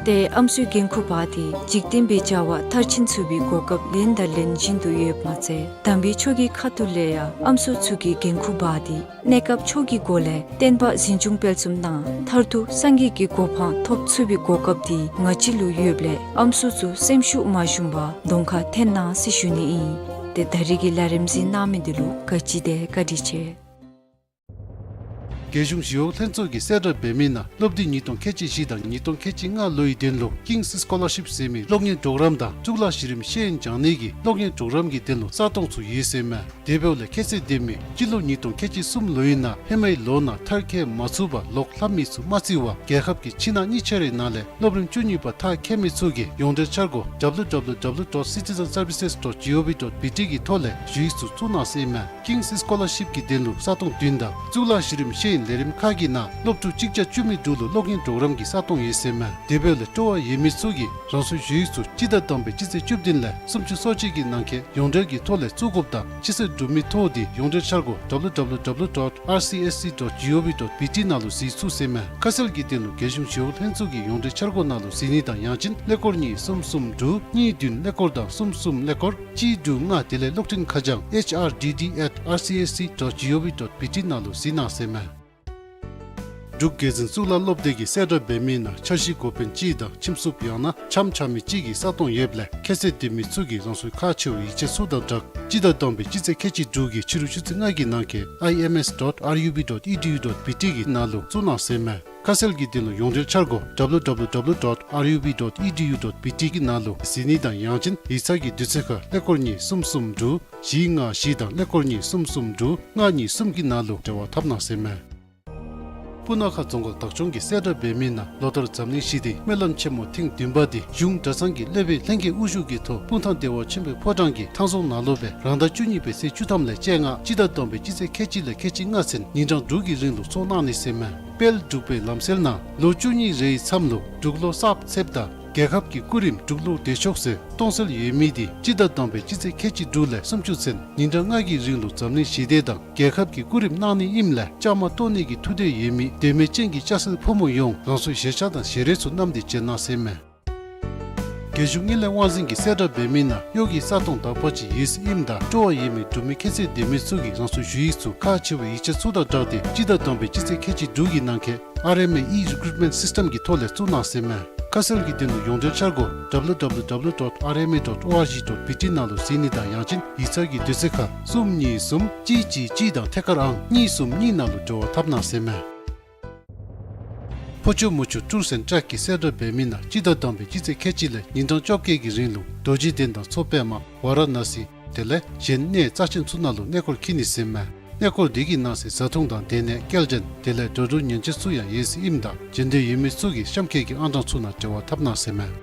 ཏེ་ཨམ་སྲུའི་འགན་ཁུར་པ་འདི་འཇིག་རྟེན་པའི་བྱ་བ་མཐར་ཕྱིན་ཚུགས་པའི་གོ་སྐབས་ལེན་དང་ལེན་བཞིན་དུ་ཡོདཔ་མ་ཚད་དམ་པའི་ཆོས་ཀྱི་ཁ་ཐུག་ལས་ཡང་ཨམ་སྲུ་ཚུ་གི་འགན་ཁུར་པ་འདི་གནས་སྐབས་ཆོས་ཀྱི་སྒོ་ལས་བསྟན་པ་འཛིན་སྐྱོང་སྤེལ་གསུམ་དང་མཐར་ཐུག་སངས་རྒྱས་ཀྱི་གོ་འཕང་ཐོབ་ཚུགས་པའི་གོ་སྐབས་འདི་ང་བཅས་ལུ་ཡོདཔ་ལས་ཨམ་སྲུ་ཚུ་སེམས་ཤུགས་མ་ཞུམ་པར་གདོང་ཁར་འཐོན་གནང་ཟེར་ཞུ་ནི་ཨིན། ཏེ་ད་རིས་ཀྱི་ལས་རིམ་གཟིགས་གནང་མི་འདི་ལུ་བཀྲིན་ཆེ་བཀྲིན་ཆེ། རྒྱལ་གཞུང་ཞི་གཡོག་ལྷན་ཚོགས་ཀྱིས་གསལ་བསྒྲགས་འབད་མི་ནང་སློབ་དུས་ཉིས་སྟོང་ཁལ་གཅིག་བཞི་དང་ཉིས་སྟོང་ཁལ་གཅིག་ལྔ་ལོའི་དོན་ལུ་King's Scholarship ཟེར་མི་གློག་བརྙན་གྲོགས་རམ་དང་གཙུག་ལག་གཞི་རིམ་ཤེས་ཡོན་སྦྱང་ནི་གི་གློག་བརྙན་གྲོགས་རམ་གྱི་དོན་ལུ་ས་སྟོང་ཚུ་ཡོད་ཟེར་མས། དེ་འབདཝ་ལས་ཁྱད་ཚད་ལྡན་མི་སྤྱི་ལོ་ཉིས་སྟོང་ཁལ་གཅིག་གསུམ་ལོའི་ནང་ཧེ་མའི་ལོ་ནང་མཐར་འཁྱོལ་མ་ཚུགས་པར་ལོག་ལྷབ་མི་ཚུ་མ་བརྩི་བར་རྒྱལ་ཁབ་ཀྱི་ཕྱི་ནང་གཉིས་ཆ་རའི་ནང་ལས་སློབ་རིམ་བཅུ་གཉིས་པ་མཐར་འཁྱོལ་མི་ཚུ་གིས་ཡོངས་འབྲེལ་འཆར་སྒོ་W W W dot citizen services dot G O V dot B T གི་ཐོག་ལས་ཞུ་ཡིག་ཚུ་བཙུགས་གནང་ཟེར་མས། King's Scholarship གི་དོན་ལུ་ས་སྟོང་བདུན་དང་གཙུག་ལག་གཞི་རིམ་ཤེས་ཡོན་ལས་རིམ་ཁག་གི་ནང་སློབ་ཕྲུག་གཅིག་བརྒྱ་བཅུ་མི་དྲུག་ལུ་གློག་བརྙན་གྲོགས་རམ་གྱི་ས་སྟོང་ཡོད་ཟེར་མས། དེ་འབདཝ་ལས་སྤྲོ་བ་ཡོད་མི་ཚུ་གིས་རང་སོའི་ཞུ་ཡིག་ཚུ་སྤྱི་ཟླ་དང་པའི་སྤྱི་ཚེས་བཅུ་བདུན་ལས་སུམ་ཅུ་སོ་གཅིག་གི་ནང་འཁོད་ཡོངས་འབྲེལ་གྱི་ཐོག་ལས་བཙུགས་དགོཔ་དང་ཕྱི་བསལ་གྲུབ་མི་ཐོ་འདི་ཡོངས་འབྲེལ་འཆར་སྒོ་W W W dot R C S C dot G O V dot B T ནང་ལུ་གཟིགས་ཚུགས་ཟེར་མས། ཁ་གསལ་གྱི་དོན་ལུ་རྒྱལ་གཞུང་ཞི་གཡོག་ལྷན་ཚོགས་ཀྱི་ཡོངས་འབྲེལ་འཆར་སྒོ་ནང་ལུ་གཟིགས་ནི་དང་ཡང་ཅིན་ཀླད་ཀོར་གཉིས་གསུམ་གསུམ་དྲུག་གཉིས་བདུན་ཀླད་ཀོར་དང་གསུམ་གསུམ་ཀླད་ཀོར་གཅིག་དྲུག་ལྔ་དེ་ལས་གློག་འཕྲིན་ཁ་བྱང་H R D D at R C S C dot G O V dot B T ནང་ལུ་གཟིགས་གནང་ཟེར་མས། འབྲུག་རྒྱལ་འཛིན་གཙུག་ལག་སློབ་སྡེ་གིས་གསལ་བསྒྲགས་འབད་མི་ནང་འཆར་གཞི་འགོ་དཔོན་གཅིག་དང་ཁྱིམ་སྲུབ་ཡང་ན་འཆམ་འཆམ་མི་གཅིག་གི་ས་སྟོང་ཡོདཔ་ལས་ཁྱད་ཚད་ལྡན་མི་ཚུ་གིས་རང་སོའི་ཁག་ཆེ་བའི་ཡིག་ཆ་ཚུ་དང་སྦྲགས་སྤྱི་ཟླ་དང་པའི་སྤྱི་ཚེས་ཁལ་གཅིག་དྲུག་གི་ཕྱི་རུ་ཆུ་ཚོད་ལྔ་གི་ནང་འཁོད I M S dot R U B dot E D U dot B T གི་ནང་ལུ་བཙུགས་གནང་ཟེར་མས། ཁ་གསལ་གྱི་དོན་ལུ་ཡོངས་འབྲེལ་འཆར་སྒོ་W W W dot R U B dot E D U dot B T གི་ནང་ལུ་གཟིགས་ནི་དང་ཡང་ཅིན་ཡིག་ཚང་གི་དུས་ཚོད་ཁར་ཀླད་ཀོར་གཉིས་གསུམ་གསུམ་དྲུག་བཞི་ལྔ་བཞི་དང་ཀླད་ཀོར་གཉིས་གསུམ་གསུམ་དྲུག་ལྔ་གཉིས་གསུམ་གྱི་ནང་ལུ་འབྲེལ་བ་འཐབ་གནང་ཟེར་མས། སྤུ་ན་ཁ་རྫོང་ཁག་བདག་སྐྱོང་གིས་གསལ་བསྒྲགས་འབད་མི་ནང་ལོ་ལྟར་འཛམ་གླིང་ཞི་བདེའི་སྨོན་ལམ་ཆེན་མོ་ཐེངས་བདུན་པ་འདི་གཞུང་གྲྭ་ཚང་གི་སློབ་དཔོན་ལྷན་རྒྱས་དབུ་བཞུགས་ཀྱི་ཐོག་སྤུངས་ཐང་བདེ་བ་ཆེན་པོའི་ཕོ་བྲང་གི་ཐང་རྫོང་ནང་ལུ་སྦེ་རང་ཟླ་བཅུ་གཉིས་པའི་ཚེས་བཅུ་ཐམ་ལས་བཅོ་ལྔ་སྤྱི་ཟླ་དང་པའི་སྤྱི་ཚེས་ཁལ་གཅིག་ལས་ཁལ་གཅིག་ལྔ་ཚུན་ཉིན་གྲངས་དྲུག་གི་རིང་ལུ་ཚོགས་གནང་ནི་ཟེར་མས། དཔལ་འབྲུག་པའི་ལམ་སྲོལ་ནང་ལོ་བཅུ་གཉིས་རེའི་མཚམས་ལུ་འབྲུག་ལོ་གསརཔ་ཚེསཔ་དང་རྒྱལ་ཁབ་ཀྱི་སྐུ་རིམ་འབྲུག་ལོ་བདེ་མཆོག་ཟེར་སྟོང་གསལ་ཡོད་མི་འདི་སྤྱི་ཟླ་དང་པའི་སྤྱི་ཚེས་ཁལ་གཅིག་དྲུག་ལས་སུམ་ཅུ་ཚུན་ཉིན་གྲངས་ལྔ་གི་རིང་ལུ་འཛམ་གླིང་ཞི་བདེ་དང་རྒྱལ་ཁབ་ཀྱི་སྐུ་རིམ་གནང་ནི་ཨིནམ་ལས་བཅའ་མར་གཏོགས་ནི་གི་ཐུགས་འདོད་ཡོད་མི་འདོད་མོས་ཅན་གྱི་སྐྱ་སེར་ཕོ་མོ་ཡོངས་རང་སོའི་ཞལ་ཆས་དང་ཞལ་རས་ཚུ་བསྣམས་ཏེ་བྱོན་གནང་ཟེར་མས། རྒྱལ་གཞུང་དངུལ་ལས་དབང་འཛིན་གྱིས་གསལ་བསྒྲགས་འབད་མི་ནང་གཡོག་གི་ས་སྟོང་དག་པ་ཅིག་ཡོད་ཟེར་ཨིནམ་ད་སྤྲོ་བ་ཡོད་མི་འབྲུག་མི་ཁྱད་ཚད་ལྡན་མི་ཚུ་གིས་རང་སོའི་ཞུ་ཡིག་ཚུ་ཁག་ཆེ་བའི་ཡིག་ཆ་ཚུ་དང་སྦྲགས་ཏེ་སྤྱི་ཟླ་དང་པའི་སྤྱི་ཚེས་ཁལ་གཅིག་དྲུག་གི་ནང་འཁོད་R M A e-recruitment system གི་ཐོག་ལས་བཙུགས་གནང་ཟེར་མས། ཁ་གསལ་གྱི་དོན་ལུ་ཡོངས་འབྲེལ་འཆར་སྒོ་W W W dot R M A dot O R G dot B T ནང་ལུ་གཟིགས་ནི་དང་ཡང་ཅིན་ཡིག་ཚང་གི་དུས་ཚོད་ཁར་གསུམ་གཉིས་གསུམ་གཅིག་གཅིག་གཅིག་དང་ཐད་ཀར་ཨང་གཉིས་གསུམ་གཉིས་ནང་ལུ་འབྲེལ་བ་འཐབ་གནང་ཟེར་མས། ཕོ་ཆུ་མོ་ཆུ་Tours and Trek གིས་གསལ་བསྒྲགས་འབད་མི་ནང་སྤྱི་ཟླ་དང་པའི་སྤྱི་ཚེས་ཁལ་གཅིག་ལས་ཉིན་གྲངས་བཅོ་བརྒྱད་ཀྱི་རིང་ལུ་རྡོ་རྗེ་གདན་དང་མཚོ་པདྨ་ཝཱ་ར་ཎ་སི་དེ་ལས་གཞན་གནས་རྩ་ཆེན་ཚུ་ནང་ལུ་གནས་སྐོར་འཁྱིད་ནི་ཟེར་མས། གནས་སྐོར་འདི་གི་ནང་གསེས་བཟའ་འཐུང་དང་སྡོད་གནས་སྐྱེལ་འདྲེན་དེ་ལས་འགྲོ་འགྲུལ་ཉེས་ཆད་ཚུ་ཡང་ཡོད་ཟེར་ཨིནམ་ད་བྱོན་འདོད་ཡོད་མི་ཚུ་གིས་གཤམ་འཁོད་ཀྱི་ཨང་གྲངས་ཚུ་ནང་འབྲེལ་བ་འཐབ་གནང་ཟེར་མས།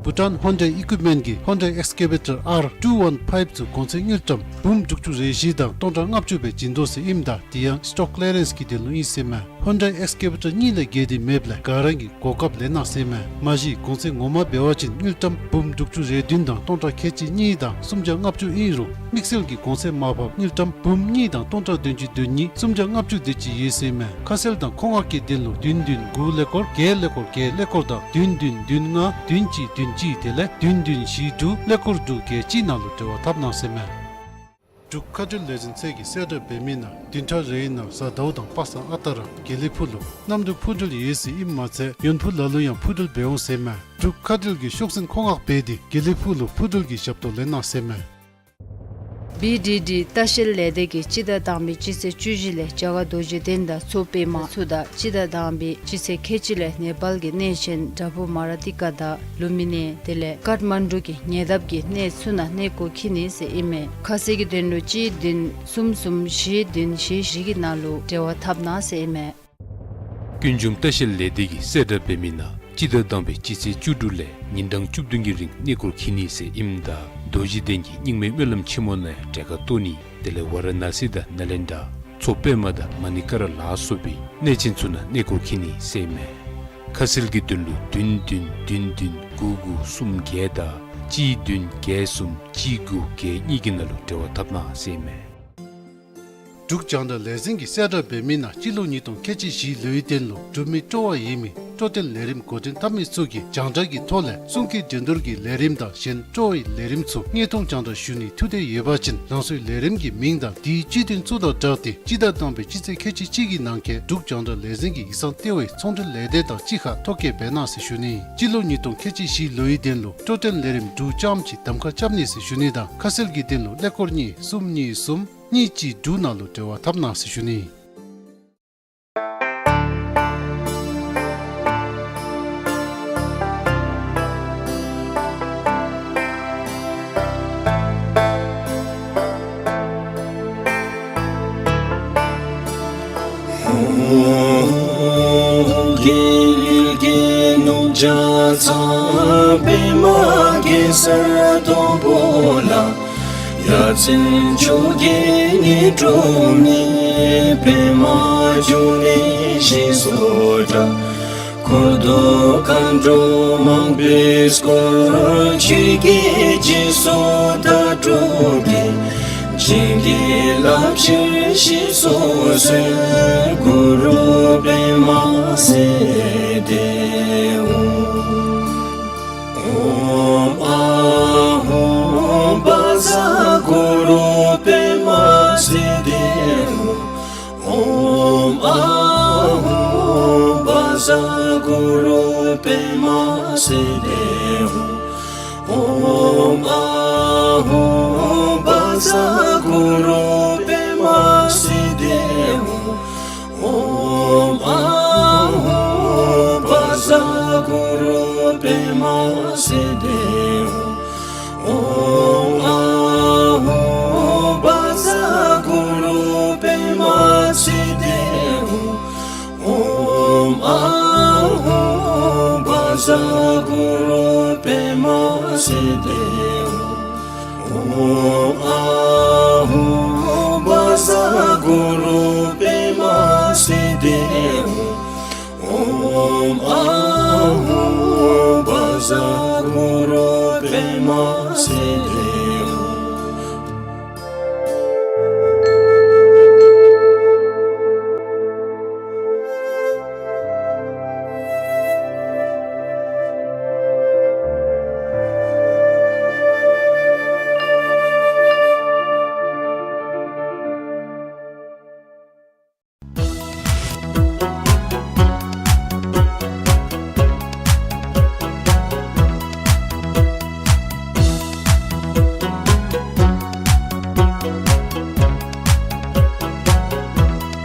བྷུ་ཊཱན་ཧོན་ཌའི་ཨི་ཀུའིཔ་མེནཊ་གི་ཧོན་ཌའི་ཨེགསི་ཀེ་བེ་ཊར་ཨར་ཊུ་ཝན་ཕའིབ་ཚུ་གོང་ཚད་དངུལ་ཀྲམ་འབུམ་དྲུག་ཅུ་རེ་བཞི་དང་སྟོང་ཕྲག་ལྔ་བཅུ་སྦེ་བྱིན་དོ་ཟེར་ཨིནམ་ད་དེ་ཡང་སི་ཊོག་ཀི་ལི་ཡ་རེནསི་གི་དོན་ལུ་ཨིན་ཟེར་མས། ཧོན་ཌའི་ཨེགསི་ཀེ་བེ་ཊར་གཉིས་ལས་བརྒལ་ཏེ་མེདཔ་ལས་ག་ར་གིས་གོ་སྐབས་ལེན་གནང་ཟེར་མས། མ་གཞི་གོང་ཚད་ངོ་མ་འབད་བ་ཅིན་དངུལ་ཀྲམ་འབུམ་དྲུག་ཅུ་རེ་བདུན་དང་སྟོང་ཕྲག་ཁལ་གཅིག་གཉིས་དང་སུམ་བརྒྱ་ལྔ་བཅུ་ཨིན་རུང་དམིགས་བསལ་གྱི་གོང་ཚད་མར་ཕབ་དངུལ་ཀྲམ་འབུམ་གཉིས་དང་སྟོང་ཕྲག་བདུན་ཅུ་དོན་གཉིས་སུམ་བརྒྱ་ལྔ་བཅུ་དེ་ཅིག་ཡོད་ཟེར་མས། ཁ་གསལ་དང་མཁོ་མངགས་ཀྱི་དོན་ལུ་བདུན་བདུན་དགུ་ཀླད་ཀོར་བརྒྱད་ཀླད་ཀོར་བརྒྱད་ཀླད་ཀོར་དང་བདུན་བདུན་བདུན་ལྔ་བདུན་གཅིག་བདུན་གཅིག་དེ་ལས་བདུན་བདུན་བཞི་དྲུག་ཀླད་ཀོར་དྲུག་བརྒྱད་གཅིག་ནང་ལུ་འབྲེལ་བ་འཐབ་གནང་ཟེར་མས། འབྲུག་མཁའ་འགྲུལ་ལས་འཛིན་ཚད་ཀྱིས་གསལ་བསྒྲགས་འབད་མི་ནང་བདུན་ཕྲག་རེའི་ནང་གཟའ་ཟླཝ་དང་པ་སངས་ཨ་རྟག་ར་དགེ་ལེགས་ཕུག་ལུ་གནམ་གྲུ་འཕུར་འགྲུལ་ཡོད་ཟེར་ཨིནམ་མ་ཚད་ཡོན་ཕུག་ལ་ལུ་ཡང་འཕུར་འགྲུལ་འབད་འོང་ཟེར་མས། འབྲུག་མཁའ་འགྲུལ་གྱི་ཤོག་འཛིན་མཁོ་མངགས་འབད་དེ་དགེ་ལེགས་ཕུག་ལུ་འཕུར་འགྲུལ་གྱི་ཞབས་ཏོག་ལེན་གནང་ཟེར་མས། བི་ཌི་ཌི་ལྟ་བཤལ་ལས་སྡེ་གིས་སྤྱི་ཟླ་དང་པའི་སྤྱི་ཚེས་བཅུ་བཞི་ལས་རྒྱ་གར་རྡོ་རྗེ་གདན་དང་མཚོ་པདྨ་ཚུ་དང་སྤྱི་ཟླ་དང་པའི་སྤྱི་ཚེས་ཁལ་གཅིག་ལས་ནེ་པཱལ་གྱི་གནས་ཆེན་དྲ་བུ་མ་ར་ཏི་ཀ་དང་ལུ་མི་ནེ་དེ་ལས་ཀཏ་མན་ཌུ་གི་ཉེ་འདབས་ཀྱི་གནས་ཚུ་ནང་གནས་སྐོར་འཁྱིད་ནི་ཟེར་ཨིན་མས། ཁ་གསལ་གྱི་དོན་ལུ་གཅིག་བདུན་གསུམ་གསུམ་བཞི་བདུན་བཞི་བཞི་གི་ནང་ལུ་འབྲེལ་བ་འཐབ་གནང་ཟེར་ཨིན་མས། ཀུན་འབྱུང་ལྟ་བཤལ་ལས་སྡེ་གིས་གསལ་བསྒྲགས་འབད་མི་ནང་སྤྱི་ཟླ་དང་པའི་སྤྱི་ཚེས་བཅུ་དྲུག་ལས་ཉིན་གྲངས་བཅུ་བདུན་གྱི་རིང་གནས་སྐོར་འཁྱིད་ནི་ཟེར་ཨིནམ་ད་རྡོ་རྗེ་གདན་གྱི་རྙིང་མའི་སྨོན་ལམ་ཆེན་མོ་ནང་ཡང་གྲལ་ཁར་གཏོགས་ནི་དེ་ལས་ཝ་ར་ཎ་སི་དང་ནཱ་ལེནྡྲ་མཚོ་པདྨ་དང་མ་ཎི་ཀ་ར་ལ་སོགས་པའི་གནས་ཆེན་ཚུ་ནང་གནས་སྐོར་འཁྱིད་ནི་ཟེར་ཨིན་མས། ཁ་གསལ་གྱི་དོན་ལུ་བདུན་བདུན་བདུན་བདུན་དགུ་དགུ་གསུམ་བརྒྱད་དང་གཅིག་བདུན་བརྒྱད་གསུམ་གཅིག་དགུ་བརྒྱད་གཉིས་ཀྱི་ནང་ལུ་འབྲེལ་བ་འཐབ་གནང་ཟེར་ཨིན་མས། འབྲུག་རྒྱང་བསྒྲགས་ལས་འཛིན་གྱིས་གསལ་བསྒྲགས་འབད་མི་ནང་སྤྱི་ལོ་ཉིས་སྟོང་ཁལ་གཅིག་བཞིའི་ལོའི་དོན་ལུ་འབྲུག་མི་སྤྲོ་བ་ཡོད་མི་སྤྲོ་སྟོན་ལས་རིམ་འགོ་འདྲེན་འཐབ་མི་ཚུ་གིས་རྒྱང་བསྒྲགས་ཀྱི་ཐོག་ལས་གསུང་སྐད་འགྲན་བསྡུར་གྱི་ལས་རིམ་དང་གཞན་སྤྲོ་བའི་ལས་རིམ་ཚུ་དངོས་མཐོང་རྒྱང་བསྒྲགས་ཞུ་ནི་ཐུགས་འདོད་ཡོད་པ་ཅིན་རང་སོའི་ལས་རིམ་གྱི་མིང་དང་དེའི་སྤྱི་དོན་ཚུ་དང་སྦྲགས་ཏེ་སྤྱི་ཟླ་དང་པའི་སྤྱི་ཚེས་ཁལ་གཅིག་གཅིག་གི་ནང་འཁོད་འབྲུག་རྒྱང་བསྒྲགས་ལས་འཛིན་གྱི་ཡིག་ཚང་ལྟེ་བའི་ཚོང་འབྲེལ་ལས་སྡེ་དང་གཅིག་ཁར་ཐོ་བཀོད་འབད་གནང་ཟེར་ཞུ་ནི། སྤྱི་ལོ་ཉིས་སྟོང་ཁལ་གཅིག་བཞིའི་ལོའི་དོན་ལུ་སྤྲོ་སྟོན་ལས་རིམ་དྲུག་ཙམ་ཅིག་གདམ་ཁ་རྐྱབ་ནི་ཟེར་ཞུ་ནི་དང་ཁ་གསལ་གྱི་དོན་ལུ་ཀླད་ཀོར་གཉིས་གསུམ་གཉིས་གསུམ་གཉིས་གཅིག་དྲུག་ནང་ལུ་འབྲེལ་བ་འཐབ་གནང་ཟེར་ཞུ་ནི། རྒྱལ་གླིང་རྒྱལ་ནོར་བརྒྱ་རྩ་པདྨ་གེ་སར་སྡོང་པོ་ལ། ཡ་མཚན་མཆོག་བརྒྱད་ནི་འབྲུག་མི་པདྨ་འབྱུང་གནས་ཞེས་སུ་གྲགས། འཁོར་དུ་མཁའ་འགྲོ་མང་པོས་བསྐོར། ཆོས་ཀྱི་རྗེས་སུ་བདག་སྒྲུབ་ཀྱི། བྱིན་གྱིས་བརླབ་ཕྱིར་ཞེས་སུ་གསོལ། གུ་རུ་པདྨ་སིདྡྷི་ཧཱུྃ། ཨོཾ་ཨཱཿཧཱུྃ་བཛྲ་གུ་རུ་པདྨ་སིདྡྷི་ཧཱུྃ། ཨོཾ་ཨཱཿཧཱུྃ་བཛྲ་གུ་རུ་པདྨ་སིདྡྷི་ཧཱུྃ། ཨོཾ་ཨཱཿཧཱུྃ་བཛྲ་གུ་རུ་པདྨ་སིདྡྷི་ཧཱུྃ། ཨོཾ་ཨཱཿཧཱུྃ་བཛྲ་གུ་རུ་པདྨ་སིདྡྷི་ཧཱུྃ། ཨོཾ་ཨཱཿཧཱུྃ་བཛྲ་གུ་རུ་པདྨ་སིདྡྷི་ཧཱུྃ། ཨོཾ་ཨཱཿཧཱུྃ་བཛྲ་གུ་རུ་པདྨ་སིདྡྷི་ཧཱུྃ། ཨོཾ་ཨཱཿཧཱུྃ་བཛྲ་གུ་རུ་པདྨ་སིདྡྷི་ཧཱུྃ། ཨོཾ་ཨཱཿཧཱུྃ་བཛྲ་གུ་རུ་པདྨ་སིདྡྷི་ཧཱུྃ།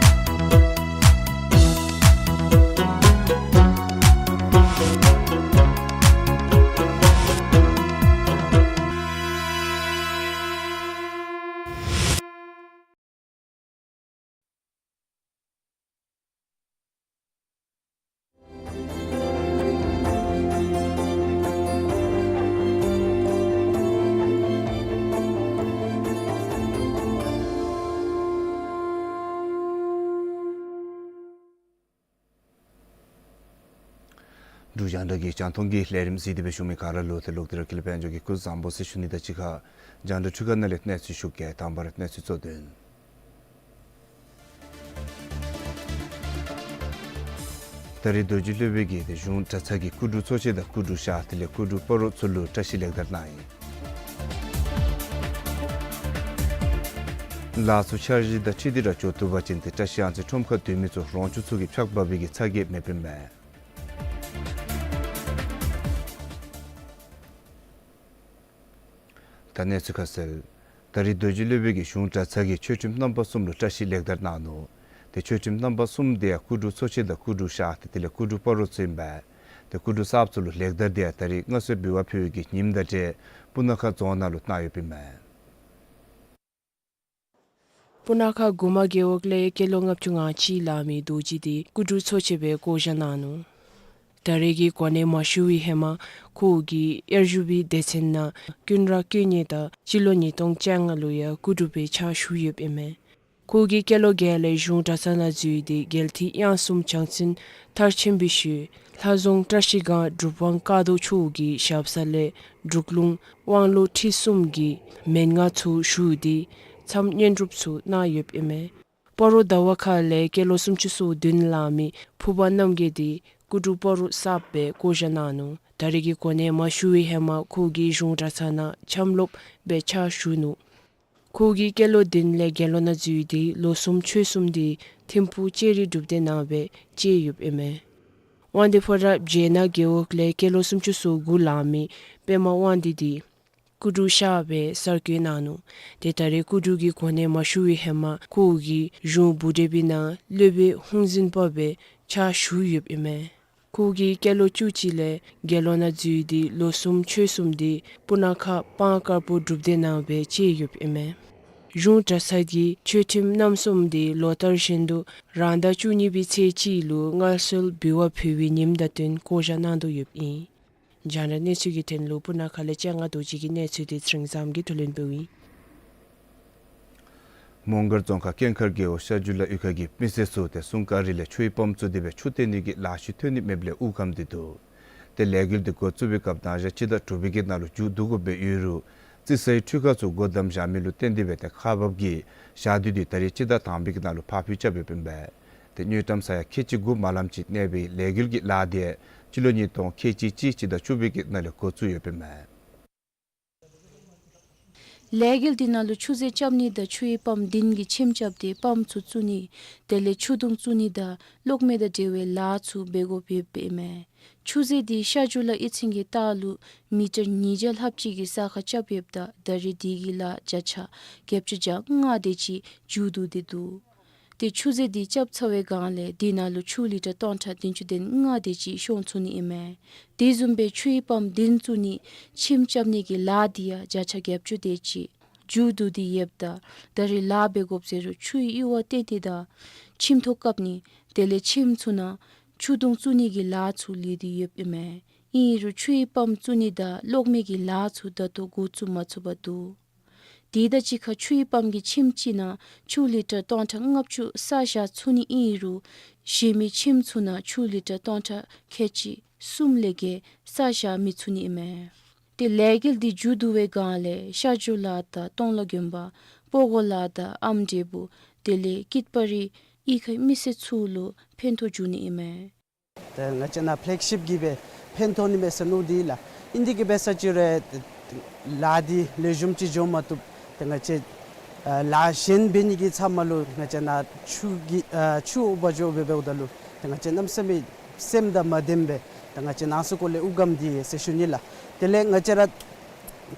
འབྲུག་རྒྱང་བསྒྲགས་ཀྱི་རྒྱང་མཐོང་གི་ལས་རིམ་གཟིགས་ཏེ་སྦེ་བཞུགས་མི་ག་ར་ལུ་ཏེ་ལོག་སྟེ་ར་ཀུན་ལེགས་དཔལ་འབྱོར་གྱིས་སྐུ་གཟུགས་བཟང་པོ་ཟེར་ཞུ་ནི་དང་གཅིག་ཁར་རྒྱང་བསྒྲགས་འཕྲུལ་ཁང་ནང་ལས་གནས་ཚུལ་ཞུ་གེ། དང་པ་ར་གནས་ཚུལ་གཙོ་དོན། ད་རེས་རྡོ་རྗེ་སློབ་དཔོན་གྱིས་ཏེ་གཞུང་གྲྭ་ཚང་གི་སྐུ་དྲུང་ཚོགས་ཆེན་དང་སྐུ་དྲུང་ཤར་དེ་ལས་སྐུ་དྲུང་སྤ་རོ་ཚུ་ལུ་བཀྲིས་ལེགས་དར་གནང་ཡི། ལཱ་ཚུ་འཆར་གཞི་དང་འཁྲིལ་ཏེ་ར་འགྱོ་བཏུབ་པ་ཅིན་ཏེ་བཀྲིས་ཨ་ཙི་ཁྲོམ་ཁར་སྡོད་མི་ཚུ་རོང་ཆུ་ཚུ་གིས་ཕྱག་འབག་པའི་གི་ཚ་གྱང་མེདཔ་ཨིན་མས། ད་གནས་ཚུལ་ཁ་གསལ། ད་རེས་རྡོ་རྗེ་སློབ་དཔོན་གྱིས་གཞུང་གྲྭ་ཚང་གི་ཆོས་ཁྲིམས་རྣམ་པ་གསུམ་ལུ་བཀྲིས་ལེགས་དར་གནང་ནུག། ཏེ་ཆོས་ཁྲིམས་རྣམ་པ་གསུམ་དེ་ཡང་སྐུ་དྲུང་ཚོགས་ཆེན་དང་སྐུ་དྲུང་ཤར་དེ་དེ་ལས་སྐུ་དྲུང་སྤ་རོ་ཚུ་ཨིན་པས། ཏེ་སྐུ་དྲུང་གསརཔ་ཚུ་ལུ་ལེགས་དར་དེ་ཡང་ད་རེས་མངའ་གསོལ་འབུལ་བ་ཕུལ་བའི་གི་ཉིནམ་དང་འབྲེལ་སྤུ་ན་ཁ་རྫོང་ནང་ལུ་གནང་ཡོདཔ་ཨིན་མས། སྤུ་ན་ཁ་གུ་མ་རྒེད་འོག་ལས་སྐྱེས་ལོ་ལྔ་བཅུ་ང་གཅིག་ལང་མི་རྡོ་རྗེ་དེ་སྐུ་དྲུང་ཚོགས་ཆེན་སྦེ་བསྐོ་བཞག་གནང་ནུག། ད་རེས་ཀྱི་གོ་གནས་མ་ཞུ་བའི་ཧེ་མ་ཁོ་གིས་དབྱར་བཞུགས་པའི་སྡེ་ཚན་ནང་ཀུན་ར་དཀོན་གཉེར་དང་སྤྱི་ལོ་ཉིས་སྟོང་བཅོ་ལྔ་ལུ་ཡང་སྐུ་དྲུང་སྦེ་ཕྱག་ཞུ་ཡོདཔ་ཨིན་མས། ཁོ་གིས་སྐྱེས་ལོ་བརྒྱད་ལས་གཞུང་གྲྭ་ཚང་ནང་འཛུལ་ཏེ་རྒྱལ་ཐེག་དབྱངས་གསུམ་བྱང་སེམས་མཐར་ཕྱིན་པའི་ཤུལ་ལྷ་རྫོང་བཀྲིས་སྒང་གྲུབ་དབང་བཀའ་རྡོ་མཆོག་གི་ཞབས་ས་ལས་འབྲུག་ལུང་དབང་ལུང་ཁྲིད་གསུམ་གྱི་མན་ངག་ཚུ་ཞུ་སྟེ་མཚམས་བསྙེན་སྒྲུབ་ཚུ་གནང་ཡོདཔ་ཨིན་མས། སྤ་རོ་ཟླ་བ་ཁ་ལས་སྐྱེས་ལོ་སུམ་ཅུ་སོ་བདུན་ལང་མི་ཕུར་པ་རྣམ་རྒྱལ་དེ་སྐུ་དྲུང་སྤ་རོ་གསརཔ་སྦེ་བསྐོ་བཞག་གནང་ནུག། ད་རེས་ཀྱི་གོ་གནས་མ་ཞུ་བའི་ཧེ་མ་ཁོ་གིས་གཞུང་གྲྭ་ཚང་ནང་ལྕམ་སློབ་སྦེ་ཕྱག་ཞུ་ནུག། ཁོ་གིས་སྐྱེས་ལོ་བདུན་ལས་དགེ་སློང་ནང་འཛུལ་ཏེ་ལོ་གསུམ་ཆོས་གསུམ་དེ་ཐིམ་ཕུག་ལྕགས་རི་སྒྲུབ་སྡེ་ནང་སྦེ་བཅད་ཡོདཔ་ཨིན་མས། དབང་འདུས་ཕོ་བྲང་བྱེད་ནག་རྒེད་འོག་ལས་སྐྱེས་ལོ་སུམ་ཅུ་སོ་དགུ་ལང་མི་པདྨ་དབང་འདུས་དེ་སྐུ་དྲུང་ཤར་སྦེ་གསར་བསྐོ་གནང་ནུག། ཏེ་ད་རེས་སྐུ་དྲུང་གི་གོ་གནས་མ་ཞུ་བའི་ཧེ་མ་ཁོ་གིས་གཞུང་བུ་འདྲེན་པའི་ནང་སློབ་དཔོན་ཧུང་ཟིན་པ་སྦེ་ཕྱག་ཞུ་ཡོདཔ་ཨིན་མས། ཁོ་གིས་སྐྱེས་ལོ་བཅུ་གཅིག་ལས་དགེ་སློང་ནང་འཛུལ་ཏེ་ལོ་གསུམ་ཆོས་གསུམ་དེ་སྤུ་ན་ཁ་སྤང་དཀར་པོ་སྒྲུབ་སྡེ་ནང་སྦེ་བཅད་ཡོདཔ་ཨིན་མས། གཞུང་གྲྭ་ཚང་གི་ཆོས་ཁྲིམས་རྣམ་གསུམ་དེ་ལོ་ལྟར་བཞིན་དུ་རང་ཟླ་བཅུ་གཉིས་པའི་ཚེས་གཅིག་ལུ་མངའ་གསོལ་འབུལ་བ་ཕུལ་བའི་ཉིནམ་དང་བསྟུན་བསྐོ་བཞག་གནང་དོ་ཡོདཔ་ཨིན། རྒྱང་བསྒྲགས་གནས་ཚུལ་གྱི་དོན་ལུ་སྤུ་ན་ཁ་ལས་སྤྱན་སྔ་རྡོ་རྗེ་གི་གནས་ཚུལ་དེ་ཚེ་རིང་བཟངམོ་གིས་ཐུགས་ལན་འབདཝ་ཨིན། མོང་སྒར་རྫོང་ཁག་ཀེང་ཁར་རྒེད་འོག་ཤར་ཇུ་ལ་གཡུས་ཁ་གི་མི་སེར་ཚུ་ཏེ་སྲུང་སྐར་རི་ལས་ཆུའི་པམཔ་བཙུགས་ཏེ་སྦེ་ཆུ་བཏོན་ནི་གི་ལཱ་ཤུལ་ཐོན་ནི་མེདཔ་ལས་དབུགས་སྐམ་སྟེ་འདུག། ཏེ་ལས་འགུལ་འདི་འགོ་བཙུགས་པའི་སྐབས་ན་ཧིང་སྤྱི་ཟླ་དྲུག་པའི་གི་ནང་ལུ་མཇུག་བསྡུ་དགོཔ་སྦེ་ཡོད་རུང་རྩིས་སའི་འཕྲུལ་ཁང་ཚུ་སྒོ་བསྡམས་བཞག་མི་ལུ་བརྟེན་ཏེ་སྦེ་ཏེ་ཁག་འབགཔ་གིས་བཞག་སྡོད་དེ་ད་རེས་སྤྱི་ཟླ་དང་པའི་གི་ནང་ལུ་ཕར་འགྱངས་རྐྱབ་ཡོདཔ་ཨིན་པས། ཏེ་དངུལ་ཀྲམ་ས་ཡ་ཁལ་གཅིག་དགུ་མ་ལངམ་ཅིག་གནས་པའི་ལས་འགུལ་གྱི་ལཱ་དེ་སྤྱི་ལོ་ཉིས་སྟོང་ཁལ་གཅིག་གཅིག་སྤྱི་ཟླ་བཅུ་པའི་གི་ནང་ལས་འགོ་བཙུགས་ཡོདཔ་ཨིན་མས། ལས་འགུལ་འདི་ནང་ལུ་ཆུ་རྫས་རྐྱབ་ནི་དང་ཆུའི་པམཔ་འདི་གི་ཁྱིམ་རྐྱབ་སྟེ་པམཔ་ཚུ་བཙུགས་ནི་དེ་ལས་ཆུ་དུང་བཙུགས་ནི་དང་གློག་མེ་དང་འབྲེལ་བའི་ལཱ་ཚུ་འབད་དགོཔ་ཡོདཔ་ཨིན་མས། ཆུ་རྫས་འདི་ཤར་ཇུ་ལ་གཡས་ཚན་གྱི་ལྟག་ལུ་མི་ཊར་ཉིས་བརྒྱ་ལྷགཔ་ཅིག་གི་ས་ཁར་རྐྱབ་ཡོདཔ་ད་ད་རེས་འདི་གི་ལཱ་བརྒྱ་ཆ་བརྒྱད་ཅུ་གྱ་ལྔ་དེ་ཅིག་མཇུག་བསྡུ་སྟེ་འདུག། ཏེ་ཆུ་རྫས་འདི་རྐྱབ་ཚར་བའི་སྒང་ལས་འདི་ནང་ལུ་ཆུ་ལི་ཊར་སྟོང་ཕྲག་བདུན་ཅུ་དོན་ལྔ་དེ་ཅིག་ཤོང་ཚུགས་ནི་ཨིན་མས། དེ་བཟུམ་སྦེ་ཆུའི་པམཔ་འདི་བཙུགས་ནི་ཁྱིམ་རྐྱབ་ནི་གི་ལཱ་འདི་ཡང་བརྒྱ་ཆ་བརྒྱད་ཅུ་དེ་ཅིག་མཇུག་བསྡུ་སྟེ་ཡོདཔ་ད་ད་རེས་ལཱ་འབད་དགོཔ་ཟེར་རུང་ཆུའི་གཡུར་བ་བཏོན་ནི་དང་ཆུ་དུང་བཀབ་ནི་དེ་ལས་ཁྱིམ་ཚུ་ནང་ཆུ་དུང་བཙུགས་ནི་གི་ལཱ་ཚུ་ལུས་ཏེ་ཡོདཔ་ཨིན་མས། ཨིན་རུང་ཆུའི་པམཔ་བཙུགས་ནི་དང་གློག་མེ་གི་ལཱ་ཚུ་ད་ལྟོ་འགོ་བཙུགས་མ་ཚུགས་པར་འདུག། དེ་དང་གཅིག་ཁར་ཆུའི་པམཔ་གིས་ཁྱིམ་གཅིག་ནང་ཆུ་ལི་ཊར་སྟོང་ཕྲག་ལྔ་བཅུ་བསག་བཞག་ཚུགས་ནི་ཨིན་རུང་གཞན་མི་ཁྱིམ་ཚུ་ནང་ཆུ་ལི་ཊར་སྟོང་ཕྲག་ཁལ་གཅིག་གསུམ་ལས་བརྒལ་བསག་བཞག་མི་ཚུགས་ནི་ཨིན་མས། ཏེ་ལས་འགུལ་འདི་མཇུག་བསྡུ་བའི་སྒང་ལས་ཤར་ཇུ་ལ་དང་སྟོང་ལ་དགོན་པ་སྤོ་སྒོ་ལ་དང་ཨམ་འབྲས་བུ་དེ་ལས་ཀིད་པ་རི་གཡུས་ཁའི་མི་སེར་ཚུ་ལུ་ཕན་ཐོགས་འབྱུང་ནི་ཨིན་མས། ཏེ་ང་བཅས་ནཱ་ཕེ་ལེག་ཤིབ་ཀྱི་སྦེ་ཕན་ཐོགས་ནི་མས་ཟེར་མནོ་སྟེ་ལགས། ཨིན་དེ་གིས་འབད་ས་ཅིག་རུང་ལཱ་འདི་ལེགས་ཤོམ་ཅིག་འགྱོ་མ་བཏུབ། ཏེ་ང་བཅས་ཨ་ལཱ་གཞན་འབད་ནི་གི་ཚབ་མ་ལུ་ང་བཅས་ནཱ་ཆུ་གི་ཨ་ཆུ་འོག་འབག་འགྱོ་སྦེ་འབདཝ་ད་ལུ་ཏེ་ང་བཅས་གནམ་མེད་ས་མེད་སེམས་དང་མ་ལྡནམ་སྦེ་ཏེ་ང་བཅས་ནང་སོ་ཁོག་ལས་དབུགས་སྐམ་སྟེ་ཡོད་ཟེར་ཞུ་ནི་ལགས། དེ་ལས་ང་བཅས་ར་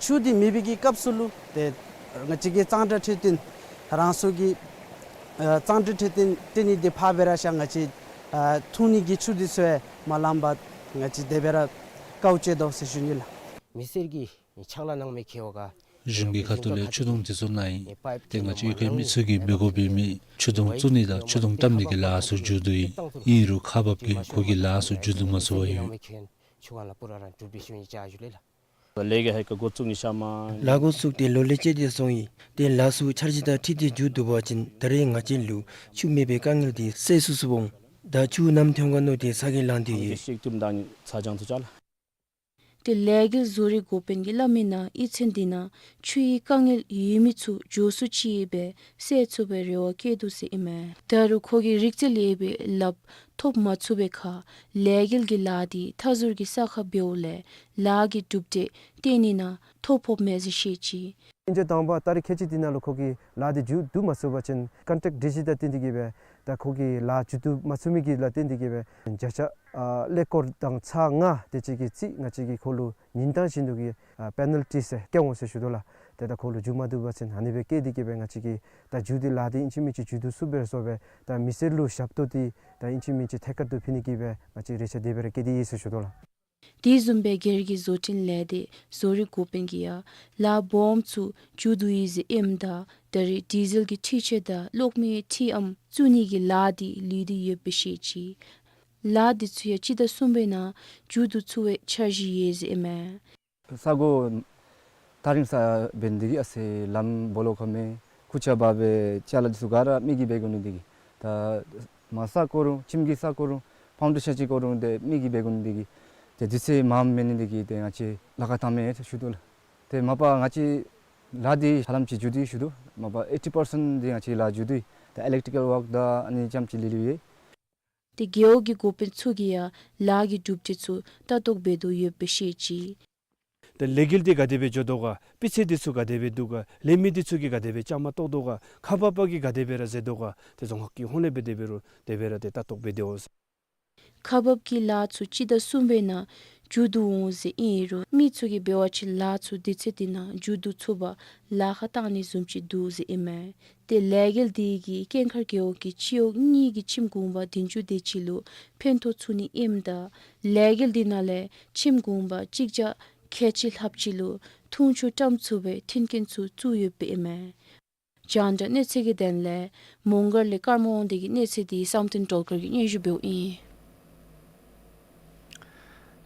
ཆུ་འདི་མེད་པའི་གི་སྐབས་སུ་ལུ་ཏེ་ང་བཅས་ཀྱིས་གཙང་སྦྲ་འཕྲོད་བསྟེན་རང་སོ་གི་ཨ་གཙང་སྦྲ་འཕྲོད་བསྟེན་འཐུང་ནི་འདི་ཕར་སྦེ་ར་བཞག། ང་བཅས་ཨ་འཐུང་ནི་གི་ཆུ་འདི་ཚུ་ཡང་མ་ལངམ་ང་བཅས་དེ་སྦེ་ར་དཀའཝ་སྤྱད་དོ་ཟེར་ཞུ་ནི་ལགས། མི་སེར་གྱི་ཕྱག་ལཱ་གནང་མི་ཁེ་བ་ག་གཞུང་གི་ཁ་ཐུག་ལས་ཆུ་དུང་འདི་ཚུ་གནང་ཡི། ཏེ་ང་བཅས་གཡུས་ཁའི་མི་ཚུ་གིས་འབད་དགོཔ་འབད་མི་ཆུ་དུང་བཙུགས་ནི་དང་ཆུ་དུང་བཏབ་ནི་གི་ལཱ་ཚུ་མཇུག་བསྡུ་ཡི། ཨིན་རུང་ཁག་འབགཔ་གིས་ཁོ་གི་ལཱ་ཚུ་མཇུག་བསྡུ་མ་ཚུགས་པར་ཡོད། ལས་ཀ་ཧེ་ཀ་འགོ་བཙུགས་ནི་ཤ་མ། ལཱ་འགོ་བཙུགས་ཏེ་ལོ་ལེགས་བཅད་དེ་སོང་ཡི། ཏེ་ལཱ་ཚུ་འཆར་གཞི་དང་འཁྲིལ་ཏེ་མཇུག་བསྡུ་བ་ཅིན་ད་རེས་ང་བཅས་ལུ་ཆུ་མེད་པའི་དཀའ་ངལ་འདི་སེལ་ཚུགས་ཚུགས་འོང་། ད་ཆུ་ནམ་ཐོན་ག་མནོ་སྟེ་ས་གི་ལངས་ཏེ་ཡོད། ཏེ་ལས་འགུལ་བཟོ་རིག་འགོ་དཔོན་གྱིས་སླབ་མིའི་ནང་ཨི་ཚན་འདི་ནང་ཆུའི་དཀའ་ངལ་ཡོད་མི་ཚུ་མགྱོགས་སུ་ཅིག་སྦེ་སེལ་ཚུགས་པའི་རེ་བ་བསྐྱེད་དོ་ཟེར་ཨིན་མས། ད་རུང་ཁོ་གིས་རིག་རྩལ་ཡོད་པའི་ལགཔ་ཐོབ་མ་ཚུགས་པའི་ཁར་ལས་འགུལ་གྱི་ལཱ་འདི་མཐའ་ཟུར་གྱི་ས་ཁར་འབདཝ་ལས་ལཱ་གི་གྲུབ་འབྲས་གཏན་ནི་ནང་ཐོ་ཕོགཔ་མས་ཟེར་བཤད་ཅི། ཨིན་ཅི་དང་པ་ད་རིས་ཁལ་གཅིག་འདི་ནང་ལུ་ཁོ་གིས་ལཱ་འདི་མཇུག་བསྡུ་མ་ཚུགས་པ་ཅིན་ཀོན་ཊེཀཊ་སྒྲིག་གཞི་དང་བསྟུན་ཏེ་གིས་སྦེ་ད་ཁོ་གིས་ལཱ་མཇུག་བསྡུ་མ་ཚུགས་མི་གི་ལཱ་བརྟེན་ཏེ་གིས་སྦེ་བརྒྱ་ཆ་ཨ་ཀླད་ཀོར་དང་ཚག་ལྔ་དེ་ཅིག་གི་རྩིས་ང་བཅས་ཀྱིས་ཁོ་ལུ་ཉིན་གྲངས་བཞིན་དུ་གི་ཨ་པེ་ནཱལ་ཊི་ཟེར་བཀལ་འོང་ཟེར་ཞུ་དོ་ལགས། ཏེ་ད་ཁོ་ལུ་མཇུག་མ་བསྡུ་བ་ཅིན་ཨ་ནི་སྦེ་བཀལ་ཏེ་གིས་སྦེ་ང་བཅས་ཀྱིས་ད་མཇུག་བསྡུ་ལཱ་འདི་ཨིན་ཅི་མིན་ཅི་མཇུག་བསྡུ་ཚུགསཔ་སྦེ་བཟོ་སྦེ་ད་མི་སེར་ལུ་ཞབས་ཏོག་འདི་ད་ཨིན་ཅི་མིན་ཅི་ཐད་ཀར་དུ་ཕུལ་ནི་གི་སྦེ་ང་བཅས་རེ་ཆ་དེ་སྦེ་ར་བསྐྱེད་དེ་ཡོད་ཟེར་ཞུ་དོ་ལགས། དེ་བཟུམ་སྦེ་སྒེར་གྱི་བཟོ་སྐྲུན་ལས་སྡེ་བཟོ་རིག་འགོ་དཔོན་གྱིས་ཡང་ལཱ་སྦོམ་ཚུ་མཇུག་བསྡུ་ཡི་ཟེར་ཨིནམ་ད་ད་རེས་ཌི་ཟེལ་གྱི་འཕྲུལ་ཆས་དང་གློག་མེའི་འཕྲུལ་ཨམ་བཙུགས་ནི་གི་ལཱ་འདི་ལུས་ཏེ་ཡོདཔ་སྦེ་བཤད་ཅི། ལཱ་འདི་ཚུ་ཡང་སྤྱི་ཟླ་གསུམ་པའི་ནང་མཇུག་བསྡུ་ཚུགས་པའི་འཆར་གཞི་ཡོད་ཟེར་ཨིན་མས། ས་གོ་ཐག་རིང་ས་འབད་ནི་དེ་གིས་ཨ་ཙི་ལམ་སྦོ་ལོགས་ཁར་མེད། ཁུར་ཆ་འབག་སྦེ་ཅ་ལ་འདི་ཚུ་ག་ར་མི་གིས་འབད་དགོ་ནི་དེ་གིས། ད་མར་ས་བརྐོ་རུང་ཁྱིམ་གྱི་ས་བརྐོ་རུང་ཕའུན་ཌེ་ཤཱན་ཅིག་བརྐོ་རུང་ཏེ་མི་གིས་འབད་དགོ་ནི་དེ་གིས། ཏེ་དུས་ཚོད་མངམ་མེད་ནི་དེ་གིས་ཏེ་ང་བཅས་ལཱ་ཁག་བཏང་མི་ཨིན་ཟེར་ཞུ་དོ་ལགས། ཏེ་མ་པ་ང་བཅས་ལཱ་འདི་ཧ་ལམ་ཅིག་མཇུག་བསྡུ་ཡི་ཞུ་དོ། མ་པ་ཨེ་ཊི་པར་སེནཊ་འདི་ང་བཅས་ལཱ་མཇུག་བསྡུ་ཡི། ད་ཨི་ལེཀ་ཊི་ཀལ་ཝརཀ་དང་ཨ་ནི་ཙམ་ཅིག་ལུས་ལུས་ཡོད། ཏེ་རྒེད་འོག་གི་འགོ་དཔོན་ཚུ་གིས་ཡང་ལཱ་གི་གྲུབ་འབྲས་ཚུ་ལྟ་རྟོག་འབད་དོ་ཡོདཔ་སྦེ་བཤད་ཅི། ཏེ་ལས་འགུལ་འདི་ག་དེ་སྦེ་འགྱོ་དོ་ག། སྤུས་ཚད་འདི་ཚུ་ག་དེ་སྦེ་འདུག་ག། ལས་མི་འདི་ཚུ་གིས་ག་དེ་སྦེ་བཅའ་མར་གཏོགས་དོ་ག། ཁག་འབག་པ་གིས་ག་དེ་སྦེ་ར་མཛད་དོ་ག། ཏེ་རྫོང་ཁག་གི་ཧོངས་ལས་སྦེ་དེ་སྦེ་རུང་དེ་སྦེ་ར་ཏེ་ལྟ་རྟོག་འབད་དེ་འོང་། ཁག་འབག་གི་ལཱ་ཚུ་སྤྱི་ཟླ་གསུམ་པའི་ནང་མཇུག་བསྡུ་འོང་ཟེར་ཨིན་རུང་མི་ཚུ་གིས་འབད་བ་ཅིན་ལཱ་ཚུ་དུས་ཚོད་འདི་ནང་མཇུག་བསྡུ་ཚུགས་པར་ལཱ་ཁག་བཏང་ནི་བཟུམ་ཅིག་འདུག་ཟེར་ཨིན་མས། ཏེ་ལས་འགུལ་འདི་གིས་ཀེང་ཁར་རྒེད་འོག་གི་སྤྱི་འོག་གཉིས་ཀྱི་ཁྱིམ་གུང་པ་བདུན་ཅུ་དེ་ཅིག་ལུ་ཕན་ཐོགས་ཚུགས་ནི་ཨིནམ་ད་ལས་འགུལ་འདི་ནང་ལས་ཁྱིམ་གུང་པ་གཅིག་བརྒྱ་ཁལ་གཅིག་ལྷགཔ་ཅིག་ལུ་འཐུང་ཆུ་བཀྲམ་ཚུགས་པའི་མཐུན་རྐྱེན་ཚུ་བཙུགས་ཡོདཔ་ཨིན་མས། རྒྱང་བསྒྲགས་གནས་ཚུལ་གྱི་དོན་ལས་མོང་སྒར་ལས་ཀརྨ་དབང་འདུས་ཀྱི་གནས་ཚུལ་འདི་བསམ་གཏན་སྒྲོལ་དཀར་གྱིས་སྙན་ཞུ་འབདཝ་ཨིན།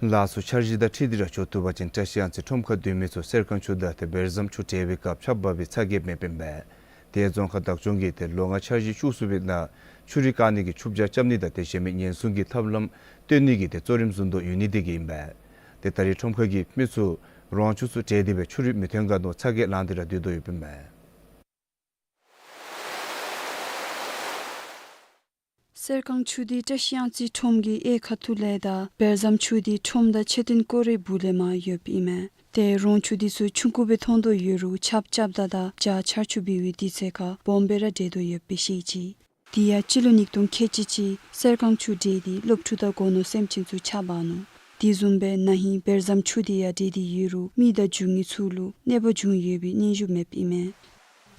ལཱ་ཚུ་འཆར་གཞི་དང་འཁྲིལ་ཏེ་ར་འགྱོ་བཏུབ་པ་ཅིན་བཀྲ་ཤིས་གཡང་རྩེ་ཁྲོམ་ཁར་སྡོད་མི་ཚུ་གསེར་ཁང་ཆུ་དང་ཏེ་བེར་ཟམ་ཆུ་བྲལ་བའི་སྐབས་ཆརཔ་འབབ་པའི་ཚ་གྱང་མེདཔ་ཨིན་པས། ཏེ་རྫོང་ཁག་བདག་སྐྱོང་གིས་ཏེ་ལོ་ལྔ་འཆར་གཞི་བཅུ་གསུམ་པའི་ནང་ཆུ་རུད་བཀག་ནི་གི་ཆུ་བྱ་རྐྱབ་ནི་དང་ཏེ་གཞན་མི་ཉེན་སྲུང་གི་ཐབས་ལམ་སྟོན་ནི་གི་ཏེ་གཙོ་རིམ་བཟུང་དོ་ཡོད་ནི་དེ་གིས་ཨིན་པས། ཏེ་ད་རེས་ཁྲོམ་ཁར་གྱི་མི་ཚུ་རོང་ཆུ་ཚུ་བྲལ་ཏེ་སྦེ་ཆུ་རུད་མི་ཐོན་ག་མནོ་ཚ་གྱང་ལངས་ཏེ་ར་སྡོད་དོ་ཡོདཔ་ཨིན་པས། གསེར་ཁང་ཆུ་འདི་བཀྲ་ཤིས་གཡང་རྩེ་ཁྲོམ་གྱི་གཡས་ཁ་ཐུག་ལས་དང་བེར་ཟམ་ཆུ་འདི་ཁྲོམ་དང་མཆོད་རྟེན་སྐོར་རའི་སྦུག་ལས་མར་ཡོདཔ་ཨིན་མས། ཏེ་རོང་ཆུ་འདི་ཚུ་ཆུང་ཀུ་སྦེ་མཐོང་དོ་ཡོད་རུང་ཆརཔ་རྐྱབ་ད་དང་བྱཱར་ཆར་ཆུ་འབབ་པའི་དུས་ཚོད་ཁར་སྦོམ་སྦེ་ར་འགྱོ་དོ་ཡོདཔ་སྦེ་བཤད་ཅི། དེ་ཡང་སྤྱི་ལོ་ཉིས་སྟོང་ཁལ་གཅིག་གཅིག་གསེར་ཁང་ཆུ་འདི་འདི་སློབ་ཕྲུག་དང་སྒོ་ནོར་སེམས་ཅན་ཚུ་ཆག་འབག་ནུག། དེ་བཟུམ་སྦེ་ན་ཧིང་བེར་ཟམ་ཆུ་འདི་ཡང་འདི་འདི་ཡོད་རུང་མི་དང་རྒྱུ་དངོས་ཚུ་ལུ་གནོད་པ་བྱུང་ཡོད་པའི་སྙན་ཞུ་མེདཔ་ཨིན་མས།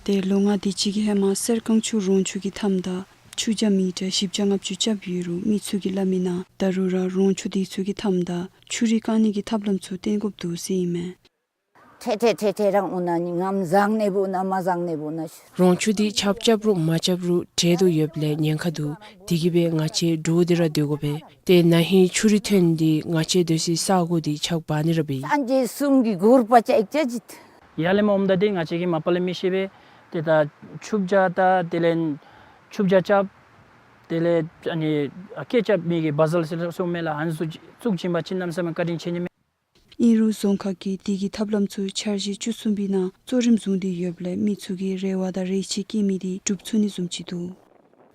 ཏེ་ལོ་ལྔ་དེ་ཅིག་གི་ཧེ་མ་གསེར་ཁང་ཆུ་རོང་ཆུ་གི་མཐའམ་ད་ཆུ་རྒྱ་མི་ཊར་བཞི་བརྒྱ་ལྔ་བཅུ་རྐྱབ་ཡོད་རུང་མི་ཚུ་གིས་སླབ་མིའི་ནང་ད་རུང་ར་རོང་ཆུ་འདི་ཚུ་གི་མཐའམ་ད་ཆུ་རུད་བཀག་ནི་གི་ཐབས་ལམ་ཚུ་བཏོན་དགོཔ་འདུག་ཟེར་ཨིན་མས། ཏེ་ཏེ་ཏེ་ཏེ་རང་འོང་ན་ནི་ངམ་བཟང་ནི་འབད་ན་མ་བཟང་ནི་འབད་ན། རོང་ཆུ་འདི་ཆརཔ་རྐྱབ་རུང་མ་རྐྱབ་རུང་འགྱོ་དོ་ཡོདཔ་ལས་ཉེན་ཁ་འདུག། དེ་གིས་སྦེ་ང་བཅས་འདྲོག་སྟེ་ར་སྡོད་དགོ་པས། ཏེ་ན་ཧིང་ཆུ་རུད་ཐོན་ཏེ་ང་བཅས་སྡོད་སའི་ས་གོ་འདི་ཆག་འབག་ནི་ར་འབད་ཡི། སངས་རྒྱས་གསུམ་གྱི་གུར་པ་ཅིག་ཅིག་ཅིག། ཡར་ལས་མར་འོངམ་ད་འདི་ང་བཅས་ཀྱིས་མ་པ་ལས་མི་ཤེས་པས། ཏེ་ད་ཆུ་བྱ་དང་དེ་ལས་ཆུ་བྱ་རྐྱབ། དེ་ལས་ཨ་ནི་སྐེ་རྐྱབ་མི་གི་བ་ཟལ་ཟེར་སོང་མས་ལགས། ཨ་ནི་ཚུ་བཙུགས་བྱིན་པ་ཅིན་གནམ་མེད་ས་མེད་བཀའ་དྲིན་ཆེ་ནི་མས། ཨིན་རུང་རྫོང་ཁག་གིས་དེ་གི་ཐབས་ལམ་ཚུ་འཆར་གཞི་བཅུ་གསུམ་པའི་ནང་གཙོ་རིམ་བཟུང་སྟེ་ཡོདཔ་ལས་མི་ཚུ་གི་རེ་བ་དང་རེ་ཆེ་བསྐྱེད་མི་འདི་འགྲུབ་ཚུགས་ནི་བཟུམ་ཅིག་འདུག།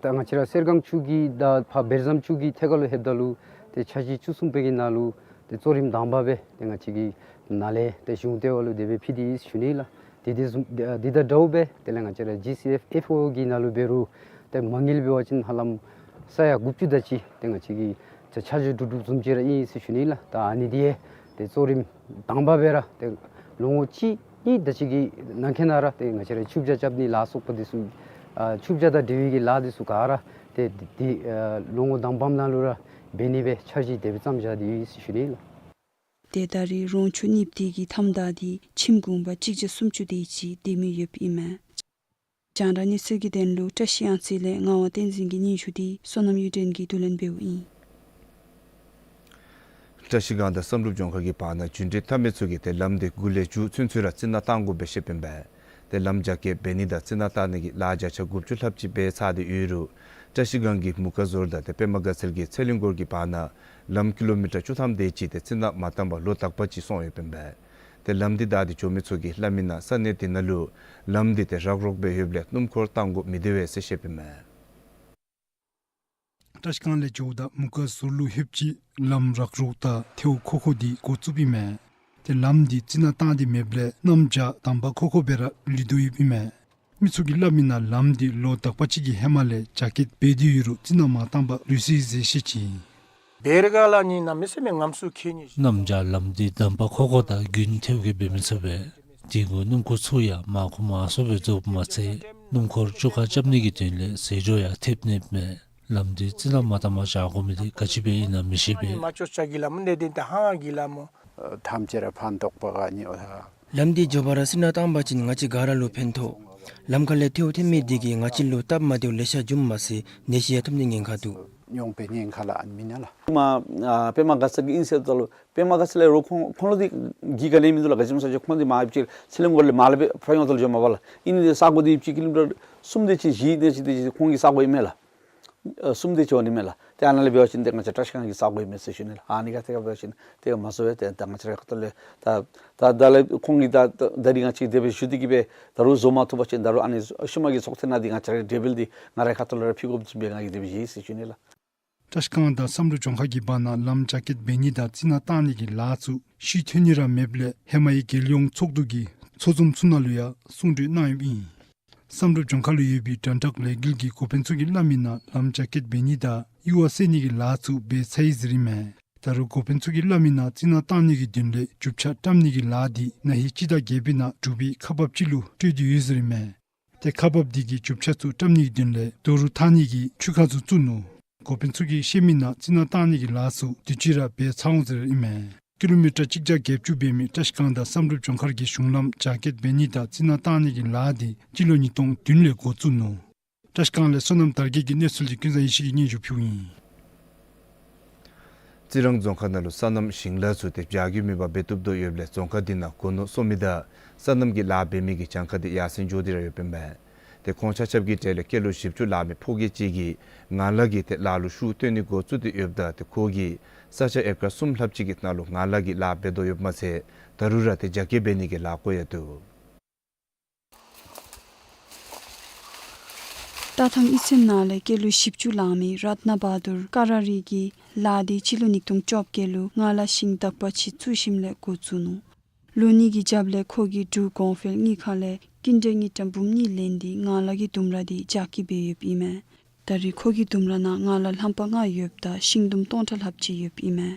ད་ང་བཅས་ར་གསེར་ཁང་ཆུ་གི་དང་ཕར་བེར་ཟམ་ཆུ་གི་ཐད་ཁར་ལུ་ལྷོདཔ་ད་ལུ་ཏེ་འཆར་གཞི་བཅུ་གསུམ་པའི་གི་ནང་ལུ་ཏེ་གཙོ་རིམ་དང་པ་སྦེ་ཏེ་ང་བཅས་ཀྱི་ནང་ལས་ཏེ་གཞུང་ལྟེ་བ་ལུ་དེ་སྦེ་ཕུལ་ཏེ་ཡོད་ཟེར་ཞུ་ནི་ལགས། དེ་དེ་བཟུམ་དེ་དང་འདྲཝ་སྦེ་དེ་ལས་ང་བཅས་ར་ཇི་སི་ཨེཕ་ཨེཕ་ཨོ་གི་ནང་ལུ་འབད་རུང་ཏེ་མ་དངུལ་འབད་བ་ཅིན་ཧ་ལམ་ས་ཡ་དགུ་བཅུ་དེ་ཅིག་ཏེ་ང་བཅས་ཀྱིས་ཏེ་ཆ་འཇོག་གྲུབ་གྲུབ་བཟུམ་ཅིག་ར་ཨིན་ཟེར་ཞུ་ནི་ལགས། ད་ཨ་ནི་འདི་ཡང་ཏེ་གཙོ་རིམ་དང་པ་སྦེ་ར་ཏེ་ལོ་ངོ་གཅིག་གཉིས་དེ་ཅིག་གི་ནང་འཁོད་ནང་ར་ཏེ་ང་བཅས་ར་ཆུ་བྱ་རྐྱབ་ནི་ལ་སོགས་པ་འདི་ཚུ་ཨ་ཆུ་བྱ་དང་འབྲེལ་བའི་གི་ལཱ་འདི་ཚུ་ག་ར་ཏེ་འདི་ཨ་ལོ་ངོ་དང་པམ་ནང་ལུ་ར་འབད་ནི་སྦེ་འཆར་གཞི་དེ་སྦེ་བརྩམས་བཞག་སྟེ་ཡོད་ཟེར་ཞུ་ནི་ལགས། ཏེ་ད་རེས་རོང་ཆུ་གཉིསཔ་འདི་གི་མཐའམ་ད་འདི་ཁྱིམ་གུང་པ་གཅིག་བརྒྱ་སུམ་ཅུ་དེ་ཅིག་སྡོད་མི་ཡོདཔ་ཨིན་མས། རྒྱང་བསྒྲགས་གནས་ཚུལ་གྱི་དོན་ལུ་བཀྲ་ཤིས་གཡང་རྩེ་ལས་ངག་དབང་བསྟན་འཛིན་གྱི་སྙན་ཞུ་འདི་བསོད་ནམས་གཡུ་སྒྲོན་གྱིས་བསྡུ་ལེན་འབདཝ་ཨིན། བཀྲ་ཤིས་སྒང་དང་བསམ་གྲུབ་ལྗོངས་མཁར་གྱི་བར་ན་རྒྱུན་འགྲུལ་འཐབ་མི་ཚུ་གིས་ཏེ་ལམ་འདི་འགོ་ལས་མཇུག་ཚུན་ཚོད་ར་རྩི་ནག་བཏང་དགོཔ་སྦེ་བཤདཔ་ཨིན་པས། ཏེ་ལམ་རྒྱ་སྐྱེད་འབད་ནི་དང་རྩི་ནག་བཏང་ནི་གི་ལཱ་བརྒྱ་ཆ་དགུ་བཅུ་ལྷགཔ་ཅིག་འབད་ཚར་ཏེ་ཡོད་རུང་ བཀྲ་ཤིས་སྒང་གི་མུ་ཁ་ཟུར་དང་ཏེ་པདྨ་དགའ་ཚལ་གྱི་ཚེ་གླིང་སྐོར་གྱི་བར་ན་ལམ་ཀི་ལོ་མི་ཊར་བཅུ་ཐམ་དེ་ཅིག་ཏེ་རྩི་ནག་མ་བཏང་པར་ལོ་དག་པ་ཅིག་སོང་ཡོདཔ་ཨིན་པས། ཏེ་ལམ་འདི་བདའ་སྟེ་འགྱོ་མི་ཚུ་གིས་སླབ་མི་ནང་ས་གནས་དེ་ནང་ལུ་ལམ་འདི་ཏེ་རག་རོག་སྦེ་ཡོདཔ་ལས་སྣུམ་འཁོར་བཏང་དགོ་མི་བདེ་བས་ཟེར་བཤདཔ་ཨིན་མས། བཀྲ་ཤིས་སྒང་ལས་འགྱོཝ་ད་མུ་ཁ་ཟུར་ལུ་ལྷོདཔ་ཅིག་ལམ་རག་རོག་དང་ཐལཝ་ཁོག་ཁོག་འདི་འགོ་བཙུགསཔ་ཨིན་མས། ཏེ་ལམ་འདི་རྩི་ནག་བཏང་སྟེ་མེདཔ་ལས་གནམ་བྱཱར་དམ་པ་ཁོག་ཁོག་སྦེ་ར་ལུས་དོ་ཡོདཔ་ཨིན་མས། མི་ཚུ་གིས་སླབ་མི་ནང་ལམ་འདི་ལོ་དག་པ་ཅིག་གི་ཧེ་མ་ལས་རྒྱ་སྐྱེད་འབད་དེ་ཡོད་རུང་རྩི་ནག་མ་བཏང་པར་ལུས་སོ་ཡི་ཟེར་བཤད་ཅི། བེར་ག་ལ་ནི་གནམ་མེད་ས་མེད་ངམ་སུ་ཁེ་ནི། གནམ་བྱཱར་ལམ་འདི་དམ་པ་ཁོག་ཁོག་དང་དགུན་ཐལཝ་གིས་འབད་མི་ཚུགས་པས། དེ་གུ་སྣུམ་འཁོར་ཚུ་ཡང་མར་ཁུ་མར་སོ་སྦེ་འཛུལཝ་མ་ཚད་སྣུམ་འཁོར་བཅུ་ཁ་རྐྱབ་ནི་གི་དོན་ལས་ཟད་འགྲོ་ཡང་ཐེབས་ནི་མས། ལམ་འདི་རྩི་ནག་མ་བཏང་པར་བཞག་དགོ་མི་འདི་ག་ཅི་སྦེ་ཨིན་ན་མི་ཤེས་པས། མ་ཅོ་ཅ་གི་ལམ་འདི་འདི་ད་ཧང་གི་ལམ་མོ། ཐམས་ཅད་ར་ཕན་ཐོགས་པ་ག་ནི་འོ་ད། ལམ་འདི་མགྱོགས་པ་ར་རྩི་ནག་བཏང་པ་ཅིན་ང་བཅས་ག་ར་ལུ་ཕན་ཐོགས། ལམ་ཁ་ལས་ཐལཝ་ཐོན་མི་འདི་གིས་ང་བཅས་ལུ་སྟབས་མ་བདེཝ་ལེ་ཤ་འབྱུངམ་མ་ཚད་ནད་གཞི་ཡང་ཐོབ་ནིའི་ཉེན་ཁ་འདུག། མྱོང་པའི་ཉེན་ཁ་ལ་ཨ་ནི་མེན་ན་ལགས། མ་ཨ་པདྨ་དགའ་ཚལ་གྱི་ཨིན་ཟེརཝ་ད་ལུ་པདྨ་དགའ་ཚལ་ལས་རོགས་ཁོང་ཁོང་ལུ་འདི་གི་ག་ནི་མིན་འདུག་ལགས། ག་ཅི་སྨོ་ཟེར་བ་ཅིན་ཁོང་འདི་མར་ཡོདཔ་ཅིག་ཚེ་གླིང་སྐོར་ལས་མར་ལས་སྦེ་ཕར་ཡོངས་ལྟ་ལུ་འགྱོ་མ་པ་ལགས། ཨིན་ནི་འདི་ས་གོ་འདི་ཡོདཔ་ཅིག་ཀི་ལོ་མི་ཊར་གསུམ་དེ་ཅིག་བཞི་དེ་ཅིག་དེ་ཅིག་ཁོང་གི་ས་གོ་ཨིན་མས་ལགས། ཨ་གསུམ་དེ་ཅིག་འོང་ནི་མས་ལགས། ཏེ་ཨ་ནཱ་ལས་འབད་བ་ཅིན་ཏེ་ང་བཅས་བཀྲ་ཤིས་སྒང་གི་ས་གོ་ཨིན་མས་ཟེར་ཞུ་ནི་ལགས། ཨ་ནི་ག་ཏེ་ག་འབད་བ་ཅིན་ཏེ་མ་སོང་བས། ཏེ་ད་ང་བཅས་རའི་ཁ་ཐུག་ལས་ད་ད་ད་ལས་ཁོང་གིས་ད་ད་རིས་ང་བཅས་དེ་སྦེ་ཞུ་སྟེ་གིས་སྦེ་ད་རུང་བཟོ་མ་བཏུབ་པ་ཅིན་ད་རུང་ཨ་ནི་ཤུལ་མ་གི་ཚོགས་ཐེངས་ནང་འདི་ང་བཅས་རའི་འགྲེལ་པ་འདི་ང་རའི་ཁ་ཐུག་ལས་ར་ཕུལ་དགོཔ་བཟུམ་སྦེ་ང་གིས་དེ་སྦེ་བཞེས་ཟེར་ཞུ་ནི་ལགས། བཀྲ་ཤིས་སྒང་དང་བསམ་གྲུབ་ལྗོངས་མཁར་གྱི་བར་ན་ལམ་རྒྱ་སྐྱེད་འབད་ནི་དང་རྩི་ནག་བཏང་ནི་གི་ལཱ་ཚུ་ཤུལ་ཐོན་ནི་ར་མེདཔ་ལས་ཧེ་མའི་རྒྱལ་ཡོངས་ཚོགས་འདུ་གི་ཚོགས་འཛོམས་ཚུ་ནང་ལུ་ཡང་གསུང་གྲོས་གནང་ཡོདཔ་ཨིན། བསམ་གྲུབ་ལྗོངས་མཁར་ལུ་ཡོད་པའི་དྲན་རྟགས་ལས་འགུལ་གྱི་འགོ་དཔོན་ཚུ་གིས་སླབ་མི་ནང་ལམ་རྒྱ་སྐྱེད་འབད་ནི་དང་གཡུར་བ་བསལ་ནི་གི་ལཱ་ཚུ་འབད་ཚར་ཡི་ཟེར་ཨིན་མས། ད་རུང་འགོ་དཔོན་ཚུ་གིས་སླབ་མི་ནང་རྩི་ནག་བཏང་ནི་གི་དོན་ལས་རྒྱུ་ཆ་བཀྲམ་ནི་གི་ལཱ་འདི་ན་ཧིང་སྤྱི་ཟླ་བརྒྱད་པའི་ནང་འབྲུག་པའི་ཁག་འབགཔ་ཅིག་ལུ་སྤྲོད་དེ་ཡོད་ཟེར་ཨིན་མས། ཏེ་ཁག་འབགཔ་འདི་གིས་རྒྱུ་ཆ་ཚུ་བཀྲམ་ནི་གི་དོན་ལས་རྡོ་རུག་འཐག་ནི་གི་ཆུ་ཁ་ཚུ་བཙུགས་ནུག། འགོ་དཔོན་ཚུ་གིས་བཤད་མི་ནང་རྩི་ནག་བཏང་ནི་གི་ལཱ་ཚུ་དུས་ཅི་ར་འབད་ཚར་འོང་ཟེར་ཨིན་མས། ཀི་ལོ་མི་ཊར་གཅིག་བརྒྱ་བརྒྱད་ཅུ་འབད་མི་བཀྲ་ཤིས་སྒང་དང་བསམ་གྲུབ་ལྗོངས་མཁར་གྱི་གཞུང་ལམ་རྒྱ་སྐྱེད་འབད་ནི་དང་རྩི་ནག་བཏང་ནི་གི་ལཱ་འདི་སྤྱི་ལོ་ཉིས་སྟོང་བདུན་ལས་འགོ་བཙུགས་ནུག། བཀྲ་ཤིས་སྒང་ལས་སོ་ནམ་དར་རྒྱས་ཀྱི་གནས་ཚུལ་འདི་ཀུན་བཟང་ཡེ་ཤེས་ཀྱིས་སྙན་ཞུ་ཕུལཝ་ཨིན། རྩི་རང་རྫོང་ཁག་ནང་ལུ་སོ་ནམ་ཞིང་ལཱ་ཚུ་ཏེ་བྱ་རྒྱུ་མེད་པར་འབད་བཏུབ་དོ་ཡོདཔ་ལས་རྫོང་ཁག་འདི་ནང་སྒོ་ནོར་གསོ་མི་དང་སོ་ནམ་གྱི་ལཱ་འབད་མི་གི་གྱངས་ཁ་འདི་ཡར་སེང་འགྱོ་སྟེ་ར་ཡོདཔ་ཨིན་མས། ཏེ་ཁོང་ཆ་ཁྱབ་ཀྱི་གྲས་ལས་སྐྱེས་ལོ་བཞི་བཅུ་ལང་མི་ཕོ་སྐྱེས་ཅིག་གིས་ངང་ལག་གི་ཏེ་ལཱ་ལུ་ཤུགས་བཏོན་ནི་འགོ་བཙུགས་ཏེ་ཡོདཔ་ད་ཏེ་ཁོ་གིས་ས་ཆ་ཨེ་ཀར་གསུམ་ལྷགཔ་ཅིག་གི་ནང་ལུ་ངང་ལག་གི་ལཱ་འབད་དོ་ཡོདཔ་མ་ཚད་ད་རུང་ར་ཏེ་རྒྱ་སྐྱེད་འབད་ནི་གི་ལཱ་བཀོལ་ཡང་འདུག། རྟ་ཐང་གཡུས་ཚན་ནང་ལས་སྐྱེས་ལོ་བཞི་བཅུ་ལང་མི་རཏྣ་བྷ་དུར་ཀ་ར་རི་གིས་ལཱ་འདི་སྤྱི་ལོ་ཉིས་སྟོང་བཅོ་བརྒྱད་ལུ་ངང་ལག་ཤིང་དག་པ་ཅིག་བཙུགས་ཞིནམ་ལས་འགོ་བཙུགས་ནུག། ལོ་གཉིས་ཀྱི་རྒྱབ་ལས་ཁོ་གིས་འབྲུག་གོང་འཕེལ་གཉིས་ཁ་ལས་ཀུན་ཊལ་དངུལ་ཀྲམ་འབུམ་གཉིས་ལེན་ཏེ་ངང་ལག་གི་ལྡུམ་ར་འདི་རྒྱ་སྐྱེད་འབད་ཡོདཔ་ཨིན་མས། ད་རེས་ཁོ་གི་ལྡུམ་ར་ནང་ངང་ལག་ལྷམ་པ་ལྔ་ཡོདཔ་ད་ཤིང་ལྡུམ་སྟོང་ཕྲག་ལྷགཔ་ཅིག་ཡོདཔ་ཨིན་མས།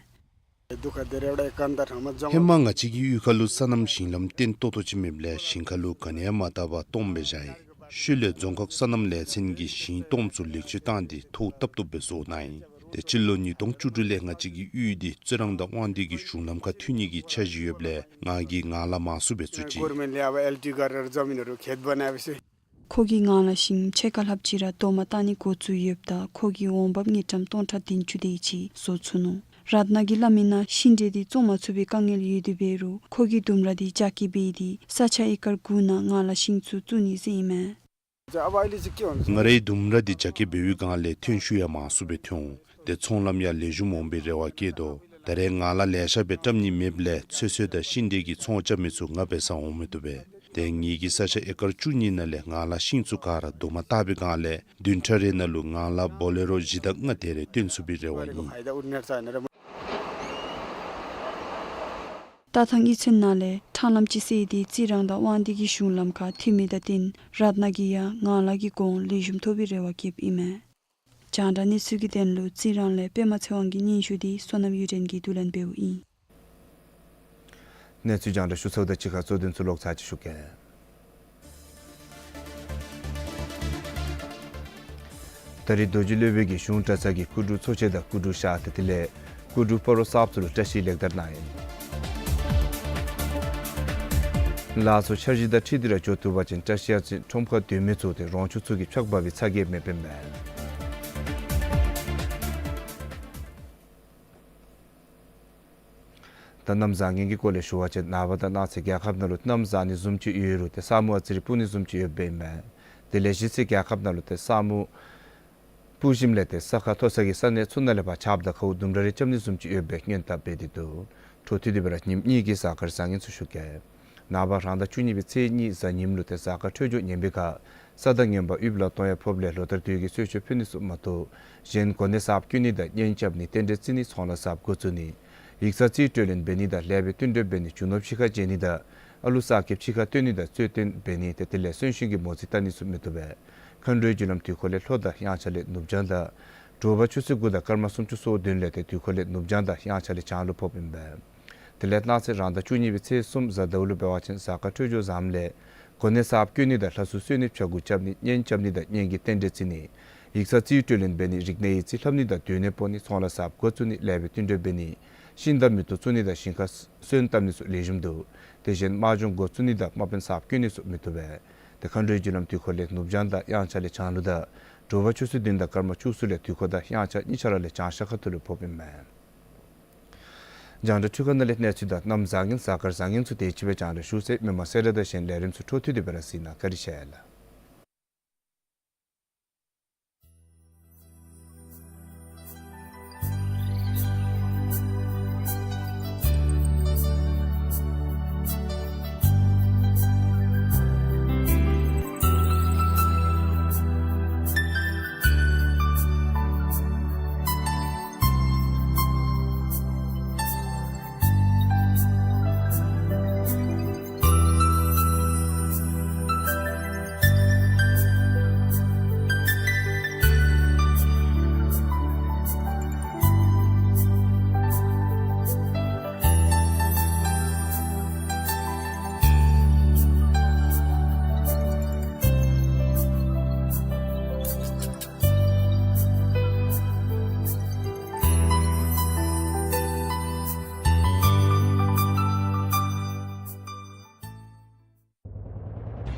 ཧེ་མ་ང་བཅས་ཀྱི་གཡུས་ཁ་ལུ་སོ་ནམ་ཞིང་ལམ་བརྟན་ཏོག་ཏོ་ཅིག་མེདཔ་ལས་ཞིང་ཁ་ལུ་ག་ནི་ཡང་མ་བཏབ་པར་སྟོངམ་སྦེ་བཞག་ཡི། ཤུལ་ལས་རྫོང་ཁག་སོ་ནམ་ལས་ཚན་གྱིས་ཞིང་སྟོངམ་ཚུ་ལེགས་བཅོས་བཏང་སྟེ་ཐོག་བཏབ་བཏུབ་སྦེ་བཟོ་གནང་ཡི། ཏེ་སྤྱི་ལོ་ཉིས་སྟོང་བཅུ་དྲུག་ལས་ང་བཅས་ཀྱི་གཡུས་འདི་རྩི་རང་དང་དབང་འདུས་ཀྱི་གཞུང་ལམ་ཁར་མཐུད་ནི་གི་འཆར་གཞི་ཡོདཔ་ལས་ང་གིས་ངང་ལག་མང་སུ་སྦེ་བཙུགས་ཅི། ཁོ་གིས་ངང་ལག་ཤིང་ཕྱེད་ཀ་ལྷགཔ་ཅིག་ར་རྡོག་མ་བཏགས་ནི་འགོ་བཙུགས་ཡོདཔ་ད་ཁོ་གིས་འོང་འབབ་དངུལ་ཀྲམ་སྟོང་ཕྲག་བདུན་ཅུ་དེ་ཅིག་བཟོ་ཚུགས་ནུག། རཏྣ་གིས་སླབ་མི་ནང་ཤིང་འབྲས་འདི་བཙོང་མ་ཚུགས་པའི་དཀའ་ངལ་ཡོད་དེ་འབད་རུང་ཁོ་གིས་ལྡུམ་ར་འདི་རྒྱ་སྐྱེད་འབད་དེ་ས་ཆ་ཨེ་ཀར་དགུ་ནང་ངང་ལག་ཤིང་ཚུ་བཙུགས་ནི་ཟེར་ཨིན་མས། ང་རའི་ལྡུམ་ར་འདི་རྒྱ་སྐྱེད་འབད་བའི་སྒང་ལས་ཐོན་ཤུགས་ཡང་མང་སུ་སྦེ་ཐོན་འོང་། ཏེ་ཚོང་ལམ་ཡང་ལེགས་ཤོམ་འོང་པའི་རེ་བ་བསྐྱེད་དོ། ད་རེས་ངང་ལག་ལེ་ཤ་སྦེ་བཀྲམ་ནི་མེདཔ་ལས་ཚོད་བསྲེ་དང་ཤིང་འབྲས་ཀྱི་ཚོང་རྐྱབ་མི་ཚུ་ང་འབད་སར་འོང་མི་བཏུབ་པས། ཏེ་ངེ་གི་ས་ཆ་ཨེ་ཀར་བཅུ་གཉིས་ནང་ལས་ངང་ལག་ཤིང་ཚུ་ག་ར་རྡོག་མ་བཏགས་པའི་སྒང་ལས་བདུན་ཕྲག་རེ་ནང་ལུ་ངང་ལག་བོ་ལེ་རོ་བཞི་དང་ལྔ་དེ་རེ་བཏོན་ཚུགས་པའི་རེ་བ་ཨིན། རྟ་ཐང་གཡུས་ཚན་ནང་ལས་ཁྲང་ལམ་ཅིག་བསལ་ཏེ་རྩི་རང་དང་དབང་འདུས་ཀྱི་གཞུང་ལམ་ཁར་མཐུད་མི་དང་བསྟུན་རཏྣ་གིས་ཡང་ངང་ལག་གི་གོང་ལེགས་ཤོམ་ཐོབ་པའི་རེ་བ་བསྐྱེདཔ་ཨིན་མས། རྒྱང་བསྒྲགས་གནས་ཚུལ་གྱི་དོན་ལུ་རྩི་རང་ལས་པདྨ་ཚེ་དབང་གི་སྙན་ཞུ་འདི་བསོད་ནམས་གཡུ་སྒྲོན་གྱིས་བསྡུ་ལེན་འབདཝ་ཨིན། གནས་ཚུལ་རྒྱང་བསྒྲགས་ཞུ་ཚརཝ་དང་གཅིག་ཁར་གཙོ་དོན་ཚུ་ལོག་ཚར་ཅིག་ཞུ་གེ། ད་རེས་རྡོ་རྗེ་སློབ་དཔོན་གྱིས་གཞུང་གྲྭ་ཚང་གི་སྐུ་དྲུང་ཚོགས་ཆེན་དང་སྐུ་དྲུང་བཤགས་ཏེ་དེ་ལས་སྐུ་དྲུང་སྤ་རོ་གསརཔ་ཚུ་ལུ་བཀྲ་ཤིས་ལེགས་དར་གནང་ཡི། ལཱ་ཚུ་འཆར་གཞི་དང་འཁྲིལ་ཏེ་ར་འགྱོ་བཏུབ་པ་ཅིན་བཀྲ་ཤིས་ཡར་རྩེ་ཁྲོམ་ཁར་སྡོད་མི་ཚུ་ཏེ་རོང་ཆུ་ཚུ་གིས་ཕྱག་འབག་པའི་ཚ་གྱང་མེདཔ་ཨིན་མས། ད་གནམ་བཟང་ངན་གྱི་སྐོར་ལས་ཞུ་བ་ཅིན་ནངས་པ་དང་གནངས་ཚེ་རྒྱལ་ཁབ་ནང་ལུ་གནམ་བཟང་ནི་བཟུམ་ཅིག་ཡོད་རུང་ཏེ་ས་སྨུག་ཨ་ཙི་རེ་སྤུབ་ནི་བཟུམ་ཅིག་ཡོདཔ་ཨིན་མས། དེ་ལས་གཞེས་ཚེ་རྒྱལ་ཁབ་ནང་ལུ་ཏེ་ས་སྨུག་ སྤུ་ཞིམ་ལས་ཏེ་ས་ཁ་མཐོ་ས་གི་ས་གནས་ཚུ་ནང་ལས་ཕར་ཆརཔ་དང་ཁཝ་ལྡུམ་ར་རེ་རྐྱབ་ནི་བཟུམ་ཅིག་ཡོད་པའི་སྔོན་བརྡ་འབད་དེ་འདུག། འཕྲོ་མཐུད་དེ་སྦེ་ར་ཉིནམ་གཉིས་ཀྱི་གཟའ་སྐར་བཟང་ངན་ཚུ་ཞུ་གེ། ནངས་པ་རང་ཟླ་བཅུ་གཉིས་པའི་ཚེས་གཉིས་གཟའ་ཉིམ་ལུ་ཏེ་གཟའ་སྐར་འཕྲོད་སྦྱོར་ངན་པའི་ཁར་ས་དང་ངན་པ་ཡུདཔ་ལ་གཏོང་ཡ་ཕོགཔ་ལས་ལོ་ལྟར་དུས་ཀྱི་གསོལ་མཆོད་ཕུལ་ནི་ཚུ་མ་གཏོགས་གཞན་གོ་གནས་གསརཔ་བསྐོ་ནི་དང་གཉེན་རྐྱབ་ནི་རྟེན་འབྲེལ་བརྩི་ནི་ཚོང་ལཱ་གསརཔ་འགོ་བཙུགས་ནི་ཡིག་ཚང་རྩིས་སྤྲོད་ལེན་འབད་ནི་དང་ལེགས་པའི་བསྟུན་གྲོས་འབད་ནི་རྒྱུ་ནོར་ཕྱི་ཁར་བརྗེ་ནི་དང་ཨ་ལུ་གསར་སྐྱེས་ཕྱི་ཁར་བཏོན་ནི་དང་རྩོད་བསྟུན་འབད་ནི་ཏེ་དེ་ལས་གསོན་གཤིན་གྱི་མོ་རྩིས་བལྟ་ནི་ཚུ་མི་བཏུབ་པས། མཁའ་འགྲོའི་རྒྱུ་ལམ་དུས་འཁོར་ལས་ལྷོ་དང་དབྱངས་འཆར་ལས་ནུབ་བྱང་དང་དྲོ་པ་ཆུ་ཚོད་དགུ་དང་སྐར་མ་སུམ་ཅུ་སོ་བདུན་ལས་ཏེ་དུས་འཁོར་ལས་ནུབ་བྱང་དང་དབྱངས་འཆར་ལས་བྱང་ལུ་ཕོགཔ་ཨིན་པས། དེ་ལས་གནངས་ཚེ་རང་ཟླ་བཅུ་གཉིས་པའི་ཚེས་གསུམ་གཟའ་ཟླཝ་ལུ་འབད་བ་ཅིན་གཟའ་སྐར་འཕྲོད་སྦྱོར་བཟངམ་ལས་གོ་གནས་གསརཔ་བསྐོ་ནི་དང་ལྷ་སྲུང་གསོལ་ནི་ཕྱྭ་འགུགས་རྐྱབ་ནི་གཉེན་རྐྱབ་ནི་དང་གཉེན་གྱི་རྟེན་འབྲེལ་བརྩི་ནི་ཡིག་ཚང་རྩིས་སྤྲོད་ལེན་འབད་ནི་རིག་གནས་ཡིག་རྩིས་ལྷབ་ནི་དང་སྡོད་གནས་སྤོ་ནི་ཚོང་ལཱ་གསརཔ་འགོ་བཙུགས་ནི་ལེགས་པའི་བསྟུན་གྲོས་འབད་ནི་ཤིང་དང་མེ་ཏོག་བཙུགས་ནི་དང་ཞིང་ཁར་སོན་བཏབ་ནི་ཚུ་ལེགས་ཤོམ་འདུག། དེ་བཞིན་དམག་སྦྱོང་འགོ་བཙུགས་ནི་དང་དམག་དཔོན་གསརཔ་བསྐོ་ནི་ཚུ་མི་བཏུབ་པས། ཏེ་མཁའ་འགྲོའི་རྒྱུ་ལམ་དུས་འཁོར་ལས་ནུབ་བྱང་དང་དབྱངས་འཆར་ལས་བྱང་ལུ་དང་དྲོ་པ་ཆུ་ཚོད་བདུན་དང་སྐར་མ་བཅུ་གསུམ་ལས་དུས་འཁོར་དང་དབྱངས་འཆར་གཉིས་ཆ་ར་ལས་བྱང་ཤར་ཁ་ཐུག་ལུ་ཕོགཔ་ཨིན་མས། རྒྱང་བསྒྲགས་འཕྲུལ་ཁང་ནང་ལས་གནས་ཚུལ་དང་གནམ་བཟང་ངན་གཟའ་སྐར་བཟང་ངན་ཚུ་དེ་ཅིག་སྦེ་རྒྱང་བསྒྲགས་ཞུ་ཚར་ཡི། མི་མང་གསལ་བསྒྲགས་དང་གཞན་ལས་རིམ་ཚུ་འཕྲོ་མཐུད་དེ་སྦེ་ར་གཟིགས་གནང། བཀའ་དྲིན་ཆེ་ལགས།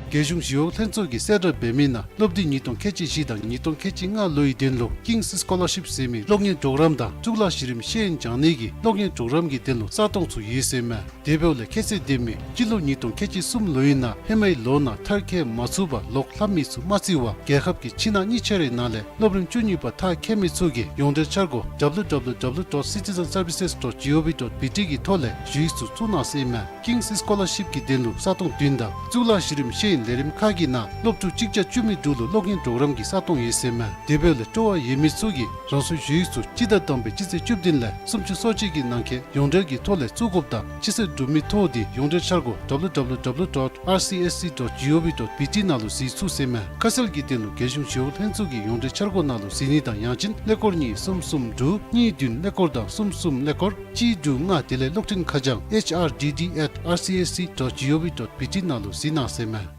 རྒྱལ་གཞུང་ཞི་གཡོག་ལྷན་ཚོགས་ཀྱིས་གསལ་བསྒྲགས་འབད་མི་ནང་སློབ་དུས་ཉིས་སྟོང་ཁལ་གཅིག་བཞི་དང་ཉིས་སྟོང་ཁལ་གཅིག་ལྔ་ལོའི་དོན་ལུ་King's Scholarship ཟེར་མི་གློག་བརྙན་གྲོགས་རམ་དང་གཙུག་ལག་གཞི་རིམ་ཤེས་ཡོན་སྦྱང་ནི་གི་གློག་བརྙན་གྲོགས་རམ་གྱི་དོན་ལུ་ས་སྟོང་ཚུ་ཡོད་ཟེར་མས། དེ་འབདཝ་ལས་ཁྱད་ཚད་ལྡན་མི་སྤྱི་ལོ་ཉིས་སྟོང་ཁལ་གཅིག་གསུམ་ལོའི་ནང་ཧེ་མའི་ལོ་ནང་མཐར་འཁྱོལ་མ་ཚུགས་པར་ལོག་ལྷབ་མི་ཚུ་མ་བརྩི་བར་རྒྱལ་ཁབ་ཀྱི་ཕྱི་ནང་གཉིས་ཆ་རའི་ནང་ལས་སློབ་རིམ་བཅུ་གཉིས་པ་མཐར་འཁྱོལ་མི་ཚུ་གིས་ཡོངས་འབྲེལ་འཆར་སྒོ་W W W dot citizen services dot G O V dot B T གི་ཐོག་ལས་ཞུ་ཡིག་ཚུ་བཙུགས་གནང་ཟེར་མས། King's Scholarship གི་དོན་ལུ་ས་སྟོང་བདུན་དང་གཙུག་ལག་གཞི་རིམ་ཤེས་ཡོན་ལས་རིམ་ཁག་གི་ནང་སློབ་ཕྲུག་གཅིག་བརྒྱ་བཅུ་མེད་དྲུག་ལུ་གློག་བརྙན་གྲོགས་རམ་གྱི་ས་སྟོང་ཡོད་ཟེར་མས། དེ་འབདཝ་ལས་སྤྲོ་བ་ཡོད་མི་ཚུ་གིས་རང་སོའི་ཞུ་ཡིག་ཚུ་སྤྱི་ཟླ་དང་པའི་སྤྱི་ཚེས་བཅུ་བདུན་ལས་སུམ་ཅུ་སོ་གཅིག་གི་ནང་འཁོད་ཡོངས་འབྲེལ་གྱི་ཐོག་ལས་བཙུགས་དགོཔ་དང་ཕྱི་ཚེས་དྲུག་མའི་ཐོག་འདི་ཡོངས་འབྲེལ་འཆར་སྒོ་W W W dot R C S C dot G O V dot B T ནང་ལུ་གཟིགས་ཚུགས་ཟེར་མས། ཁ་གསལ་གྱི་དོན་ལུ་རྒྱལ་གཞུང་ཞི་གཡོག་ལྷན་ཚོགས་ཀྱི་ཡོངས་འབྲེལ་འཆར་སྒོ་ནང་ལུ་གཟིགས་ནི་དང་ཡང་ཅིན་ཀླད་ཀོར་གཉིས་གསུམ་གསུམ་དྲུག་གཉིས་བདུན་ཀླད་ཀོར་དང་གསུམ་གསུམ་ཀླད་ཀོར་གཅིག་དྲུག་ལྔ་དེ་ལས་གློག་འཕྲིན་ཁ་བྱང་H R D D at R C S C dot G O V dot B T ནང་ལུ་གཟིགས་གནང་ཟེར་མས།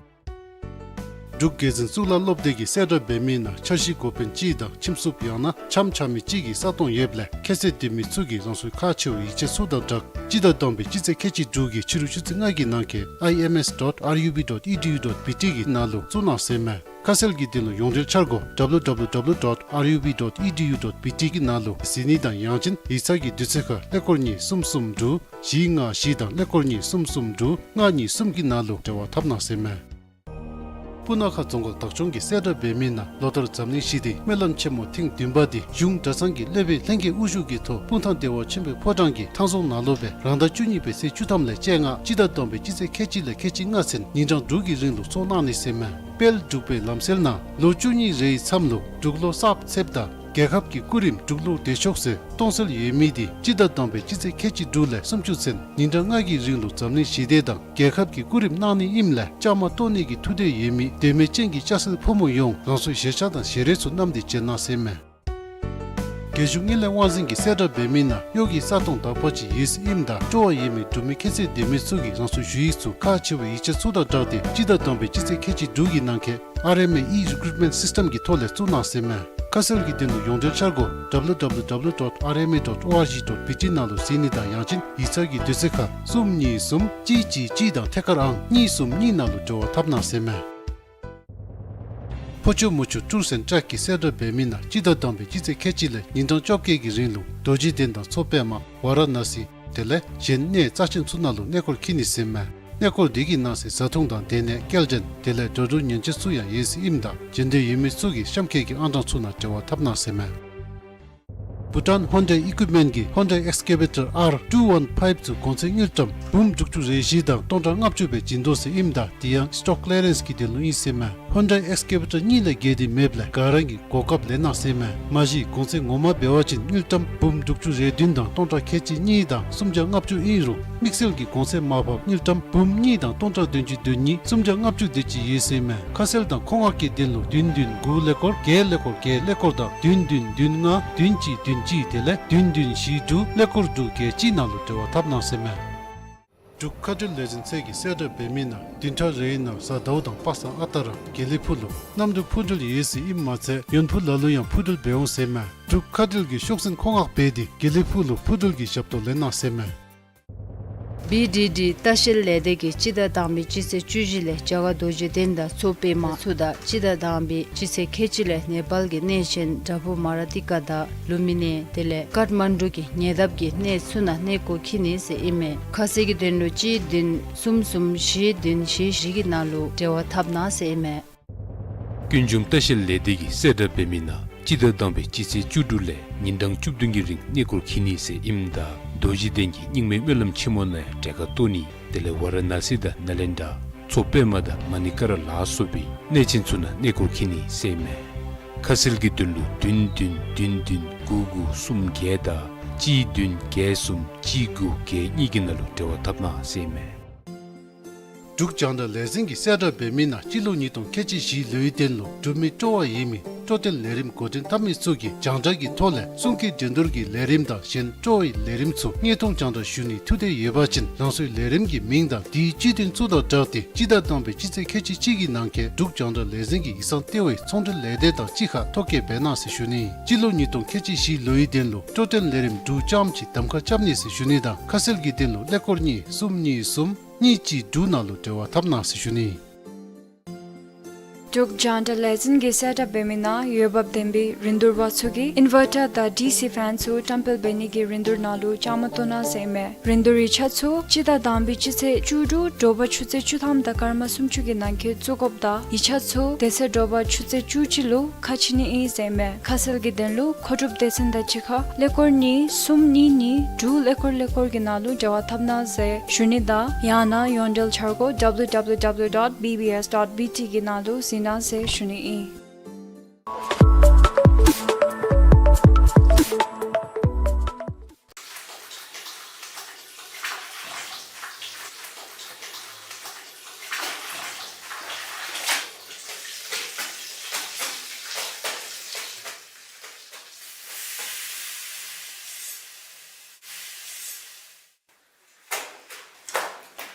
འབྲུག་རྒྱལ་འཛིན་གཙུག་ལག་སློབ་སྡེ་གིས་གསལ་བསྒྲགས་འབད་མི་ནང་འཆར་གཞི་འགོ་དཔོན་གཅིག་དང་ཁྱིམ་སུབ་ཡང་ན་འཆམ་འཆམ་མི་གཅིག་གི་ས་སྟོང་ཡོདཔ་ལས་ཁྱད་ཚད་ལྡན་མི་ཚུ་གིས་རང་སོའི་ཁག་ཆེ་བའི་ཡིག་ཆ་ཚུ་དང་སྦྲགས་སྤྱི་ཟླ་དང་པའི་སྤྱི་ཚེས་ཁལ་གཅིག་དྲུག་གི་ཕྱི་རུ་ཆུ་ཚོད་ལྔ་གི་ནང་འཁོད I M S dot R U B dot E D U dot B T གི་ནང་ལུ་བཙུགས་གནང་ཟེར་མས། ཁ་གསལ་གྱི་དོན་ལུ་ཡོངས་འབྲེལ་འཆར་སྒོ W W W dot R U B dot E D U dot B T གི་ནང་ལུ་གཟིགས་ནི་དང་ཡང་ཅིན་ཡིག་ཚང་གི་དུས་ཚོད་ཁར་ཀླད་ཀོར་གཉིས་གསུམ་གསུམ་དྲུག་བཞི་ལྔ་བཞི་དང་ཀླད་ཀོར་གཉིས་གསུམ་གསུམ་དྲུག་ལྔ་གཉིས་གསུམ་གྱི་ནང་ལུ་འབྲེལ་བ་འཐབ་གནང་ཟེར་མས། སྤུ་ན་ཁ་རྫོང་ཁག་བདག་སྐྱོང་གིས་གསལ་བསྒྲགས་འབད་མི་ནང་ལོ་ལྟར་འཛམ་གླིང་ཞི་བདེའི་སྨོན་ལམ་ཆེན་མོ་ཐེངས་བདུན་པ་འདི་གཞུང་གྲྭ་ཚང་གི་སློབ་དཔོན་ལྷན་རྒྱས་དབུ་བཞུགས་ཀྱི་ཐོག་སྤུངས་ཐང་བདེ་བ་ཆེན་པོའི་ཕོ་བྲང་གི་ཐང་རྫོང་ནང་ལུ་སྦེ་རང་ཟླ་བཅུ་གཉིས་པའི་ཚེས་བཅུ་ཐམ་ལས་བཅོ་ལྔ་སྤྱི་ཟླ་དང་པའི་སྤྱི་ཚེས་ཁལ་གཅིག་ལས་ཁལ་གཅིག་ལྔ་ཚུན་ཉིན་གྲངས་དྲུག་གི་རིང་ལུ་ཚོགས་གནང་ནི་ཟེར་མས། དཔལ་འབྲུག་པའི་ལམ་སྲོལ་ནང་ལོ་བཅུ་གཉིས་རེའི་མཚམས་ལུ་འབྲུག་ལོ་གསརཔ་ཚེསཔ་དང་རྒྱལ་ཁབ་ཀྱི་སྐུ་རིམ་འབྲུག་ལོ་བདེ་མཆོག་ཟེར་གཏོང་སྲོལ་ཡོད་མི་འདི་སྤྱི་ཟླ་དང་པའི་སྤྱི་ཚེས་ཁལ་གཅིག་དྲུག་ལས་སུམ་ཅུ་ཚུན་ཉིན་གྲངས་ལྔ་གི་རིང་ལུ་འཛམ་གླིང་ཞི་བདེ་དང་རྒྱལ་ཁབ་ཀྱི་སྐུ་རིམ་གནང་ནི་ཨིནམ་ལས་བཅའ་མར་གཏོགས་ནི་གི་ཐུགས་འདོད་ཡོད་མི་དད་མོས་ཅན་གྱི་སྐྱ་སེར་ཕོ་མོ་ཡོངས་རང་སོའི་ཞལ་ཆས་དང་ཞལ་རས་ཚུ་བསྣམས་ཏེ་བྱོན་གནང་ཟེར་མས། རྒྱལ་གཞུང་དངུལ་ལས་དབང་འཛིན་གྱིས་གསལ་བསྒྲགས་འབད་མི་ནང་གཡོག་གི་ས་སྟོང་དག་པ་ཅིག་ཡོད་ཟེར་ཨིནམ་ད་སྤྲོ་བ་ཡོད་མི་འབྲུག་མི་ཁྱད་ཚད་ལྡན་མི་ཚུ་གིས་རང་སོའི་ཞུ་ཡིག་ཚུ་ཁག་ཆེ་བའི་ཡིག་ཆ་ཚུ་དང་སྦྲགས་ཏེ་སྤྱི་ཟླ་དང་པའི་སྤྱི་ཚེས་ཁལ་གཅིག་དྲུག་གི་ནང་འཁོད་R M A e-recruitment system གྱི་ཐོག་ལས་བཙུགས་གནང་ཟེར་མས། ཁ་གསལ་གྱི་དོན་ལུ་ཡོངས་འབྲེལ་འཆར་སྒོ་W W W dot R M A dot O R G dot B T ནང་ལུ་གཟིགས་ནི་དང་ཡང་ཅིན་ཡིག་ཚང་གི་དུས་ཚོད་ཁར་གསུམ་གཉིས་གསུམ་གཅིག་གཅིག་གཅིག་དང་ཐད་ཀར་ཨང་གཉིས་གསུམ་གཉིས་ནང་ལུ་འབྲེལ་བ་འཐབ་གནང་ཟེར་མས། ཕོ་ཆུ་མོ་ཆུ་Tours and Trek གིས་གསལ་བསྒྲགས་འབད་མི་ནང་སྤྱི་ཟླ་དང་པའི་སྤྱི་ཚེས་ཁལ་གཅིག་ལས་ཉིན་གྲངས་བཅོ་བརྒྱད་ཀྱི་རིང་ལུ་རྡོ་རྗེ་གདན་དང་མཚོ་པདྨ་ཝཱ་ར་ཎ་སི་དེ་ལས་གཞན་གནས་རྩ་ཆེན་ཚུ་ནང་ལུ་གནས་སྐོར་འཁྱིད་ནི་ཟེར་མས། གནས་སྐོར་འདི་གི་ནང་གསེས་བཟའ་འཐུང་དང་སྡོད་གནས་སྐྱེལ་འདྲེན་དེ་ལས་འགྲོ་འགྲུལ་ཉེན་བཅོལ་ཚུ་ཡང་ཡོད་ཟེར་ཨིནམ་ད་འབྱོན་འདོད་ཡོད་མི་ཚུ་གིས་གཤམ་འཁོད་ཀྱི་ཨང་གྲངས་ཚུ་ནང་འབྲེལ་བ་འཐབ་གནང་ཟེར་མས། Bhutan Hyundai Equipment གིས་Hyundai Excavator R two one five ཚུ་གོང་ཚད་དངུལ་ཀྲམ་འབུམ་དྲུག་ཅུ་རེ་བཞི་དང་སྟོང་ཕྲག་ལྔ་བཅུ་སྦེ་བྱིན་དོ་ཟེར་ཨིནམ་ད་དེ་ཡང་stock clearance གི་དོན་ལུ་ཨིན་ཟེར་མས། Hyundai Excavator གཉིས་ལས་བརྒལ་ཏེ་མེདཔ་ལས་ག་ར་གིས་གོ་སྐབས་ལེན་གནང་ཟེར་མས། མ་གཞི་གོང་ཚད་ངོ་མ་འབད་བ་ཅིན་དངུལ་ཀྲམ་འབུམ་དྲུག་ཅུ་རེ་བདུན་དང་སྟོང་ཕྲག་ཁལ་གཅིག་གཉིས་དང་སུམ་བརྒྱ་ལྔ་བཅུ་ཨིན་རུང་དམིགས་བསལ་གྱི་གོང་ཚད་མར་ཕབ་དངུལ་ཀྲམ་འབུམ་གཉིས་དང་སྟོང་ཕྲག་བདུན་ཅུ་དོན་གཉིས་སུམ་བརྒྱ་ལྔ་བཅུ་དེ་ཅིག་ཡོད་ཟེར་མས། ཁ་གསལ་དང་མཁོ་མངགས་ཀྱི་དོན་ལུ་བདུན་བདུན་དགུ་ཀླད་ཀོར་བརྒྱད་ཀླད་ཀོར་བརྒྱད་ཀླད་ཀོར་དང་བདུན་བདུན་བདུན་ལྔ་བདུན་གཅིག་བདུན་གཅིག་དེ་ལས་བདུན་བདུན་བཞི་དྲུག་ཀླད་ཀོར་དྲུག་བརྒྱད་གཅིག་ནང་ལུ་འབྲེལ་བ་འཐབ་གནང་ཟེར་མས། འབྲུག་མཁའ་འགྲུལ་ལས་འཛིན་ཚད་ཀྱིས་གསལ་བསྒྲགས་འབད་མི་ནང་བདུན་ཕྲག་རེའི་ནང་གཟའ་ཟླཝ་དང་པ་སངས་ཨ་རྟག་ར་དགེ་ལེགས་ཕུག་ལུ་གནམ་གྲུ་འཕུར་འགྲུལ་ཡོད་ཟེར་ཨིནམ་མ་ཚད་ཡོན་ཕུ་ལ་ལུ་ཡང་འཕུར་འགྲུལ་འབད་འོང་ཟེར་མས། འབྲུག་མཁའ་འགྲུལ་གྱིས་ཤོག་འཛིན་མཁོ་མངགས་འབད་དེ་དགེ་ལེགས་ཕུག་ལུ་འཕུར་འགྲུལ་གྱི་ཞབས་ཏོག་ལེན་གནང་ཟེར་མས། བི་ཌི་ཌི་ལྟ་བཤལ་ལས་སྡེ་གིས་སྤྱི་ཟླ་དང་པའི་སྤྱི་ཚེས་བཅུ་བཞི་ལས་རྒྱ་གར་རྡོ་རྗེ་གདན་དང་མཚོ་པདྨ་ཚུ་དང་སྤྱི་ཟླ་དང་པའི་སྤྱི་ཚེས་ཁལ་གཅིག་ལས་ནེ་པཱལ་གྱི་གནས་ཆེན་དྲག་པོ་མ་ར་ཏི་ཀ་དང་ལུམ་བི་ནི་དེ་ལས་ཀཏ་མན་ཌུ་གི་ཉེ་འདབས་ཀྱི་གནས་ཚུ་ནང་གནས་སྐོར་འཁྱིད་ནི་ཟེར་ཨིན་མས། ཁ་གསལ་གྱི་དོན་ལུ་གཅིག་བདུན་གསུམ་གསུམ་བཞི་བདུན་བཞི་བཞི་གི་ནང་ལུ་འབྲེལ་བ་འཐབ་གནང་ཟེར་ཨིན་མས། ཀུན་འབྱུང་ལྟ་བཤལ་ལས་སྡེ་གིས་གསལ་བསྒྲགས་འབད་མི་ནང་སྤྱི་ཟླ་དང་པའི་སྤྱི་ཚེས་བཅུ་དྲུག་ལས་ཉིན་གྲངས་བཅུ་བདུན་གྱི་རིང་གནས་སྐོར་འཁྱིད་ནི་ཟེར་ཨིནམ་ད་རྡོ་རྗེ་གདན་གྱི་རྙིང་མའི་སྨོན་ལམ་ཆེན་མོ་ནང་ཡང་གྲལ་ཁར་གཏོགས་ནི་དེ་ལས་ཝ་ར་ཎ་སི་དང་ནཱ་ལེནྡྲ་མཚོ་པདྨ་དང་མ་ཎི་ཀ་ར་ལ་སོགས་པའི་གནས་ཆེན་ཚུ་ནང་གནས་སྐོར་འཁྱིད་ནི་ཟེར་ཨིན་མས། ཁ་གསལ་གྱི་དོན་ལུ་བདུན་བདུན་བདུན་བདུན་དགུ་དགུ་གསུམ་བརྒྱད་དང་གཅིག་བདུན་བརྒྱད་གསུམ་གཅིག་དགུ་བརྒྱད་གཉིས་ཀྱི་ནང་ལུ་འབྲེལ་བ་འཐབ་གནང་ཟེར་ཨིན་མས། འབྲུག་རྒྱང་བསྒྲགས་ལས་འཛིན་གྱིས་གསལ་བསྒྲགས་འབད་མི་ནང་སྤྱི་ལོ་ཉིས་སྟོང་ཁལ་གཅིག་བཞི་ལོའི་དོན་ལུ་འབྲུག་མི་སྤྲོ་བ་ཡོད་མི་སྤྲོ་སྟོན་ལས་རིམ་འགོ་འདྲེན་འཐབ་མི་ཚུ་གིས་རྒྱང་བསྒྲགས་ཀྱི་ཐོག་ལས་གསུང་སྐད་འགྲན་བསྡུར་གྱི་ལས་རིམ་དང་གཞན་སྤྲོ་བའི་ལས་རིམ་ཚུ་བརྙན་ཐུང་རྒྱང་བསྒྲགས་ཞུ་ནིའི་ཐུགས་འདོད་ཡོད་པ་ཅིན་རང་སོའི་ལས་རིམ་གྱི་མིང་དང་དེའི་སྤྱི་དོན་ཚུ་དང་སྦྲགས་ཏེ་སྤྱི་ཟླ་དང་པའི་སྤྱི་ཚེས་ཁལ་གཅིག་གཅིག་གི་ནང་འཁོད་འབྲུག་རྒྱང་བསྒྲགས་ལས་འཛིན་གྱི་ཡིག་ཚང་ལྟེ་བའི་ཚོང་འབྲེལ་ལས་སྡེ་དང་གཅིག་ཁར་ཐོ་བཀོད་འབད་གནང་ཟེར་ཞུ་ནི། སྤྱི་ལོ་ཉིས་སྟོང་ཁལ་གཅིག་བཞི་ལོའི་དོན་ལུ་སྤྲོ་སྟོན་ལས་རིམ་དྲུག་ཙམ་ཅིག་གདམ་ཁ་རྐྱབ་ནི་ཟེར་ཞུ་ནི་དང་ཁ་གསལ་གྱི་དོན་ལུ་ཀླད་ཀོར་གཉིས་གསུམ་གཉིས་གསུམ་གཉིས་གཅིག་དྲུག་ནང་ལུ་འབྲེལ་བ་འཐབ་གནང་ཟེར་ཞུ་ནི། འབྲུག་རྒྱང་བསྒྲགས་ལས་འཛིན་གྱིས་གསལ་བསྒྲགས་འབད་མི་ནང་འོས་འབབ་ལྡན་པའི་རིན་བསྡུར་པ་ཚུ་གིས་ཨིན་ཝར་ཊར་དང་ཌི་སི་ཕེན་ཚུ་བཀྲམ་སྤེལ་འབད་ནི་གི་རིན་བསྡུར་ནང་ལུ་བཅའ་མར་གཏོགས་གནང་ཟེར་ཨིན་མས། རིན་བསྡུར་ཡིག་ཆ་ཚུ་སྤྱི་ཟླ་དང་པའི་སྤྱི་ཚེས་བཅུ་དྲུག་དྲོ་པ་ཆུ་ཚོད་བཅུ་ཐམ་དང་སྐར་མ་སུམ་ཅུ་གི་ནང་འཁོད་བཙུགས་དགོཔ་དང་ཡིག་ཆ་ཚུ་དེ་ཚེ་དྲོ་པ་ཆུ་ཚོད་བཅུ་གཅིག་ལུ་ཁ་ཕྱེ་ནི་ཨིན་ཟེར་ཨིན་མས། ཁ་གསལ་གྱི་དོན་ལུ་མཁོ་སྒྲུབ་སྡེ་ཚན་དང་གཅིག་ཁར་ཀླད་ཀོར་གཉིས་གསུམ་གཉིས་གཉིས་དྲུག་ཀླད་ཀོར་ཀླད་ཀོར་གྱི་ནང་ལུ་འབྲེལ་བ་འཐབ་གནང་ཟེར་ཞུ་ནི་དང་ཡང་ན་ཡོངས་འབྲེལ་འཆར་སྒོ་W W W dot B B S dot B T གི་ནང་ལུ་གཟིགས་གནང་ཟེར་ཞུ་ནི་ཨིན།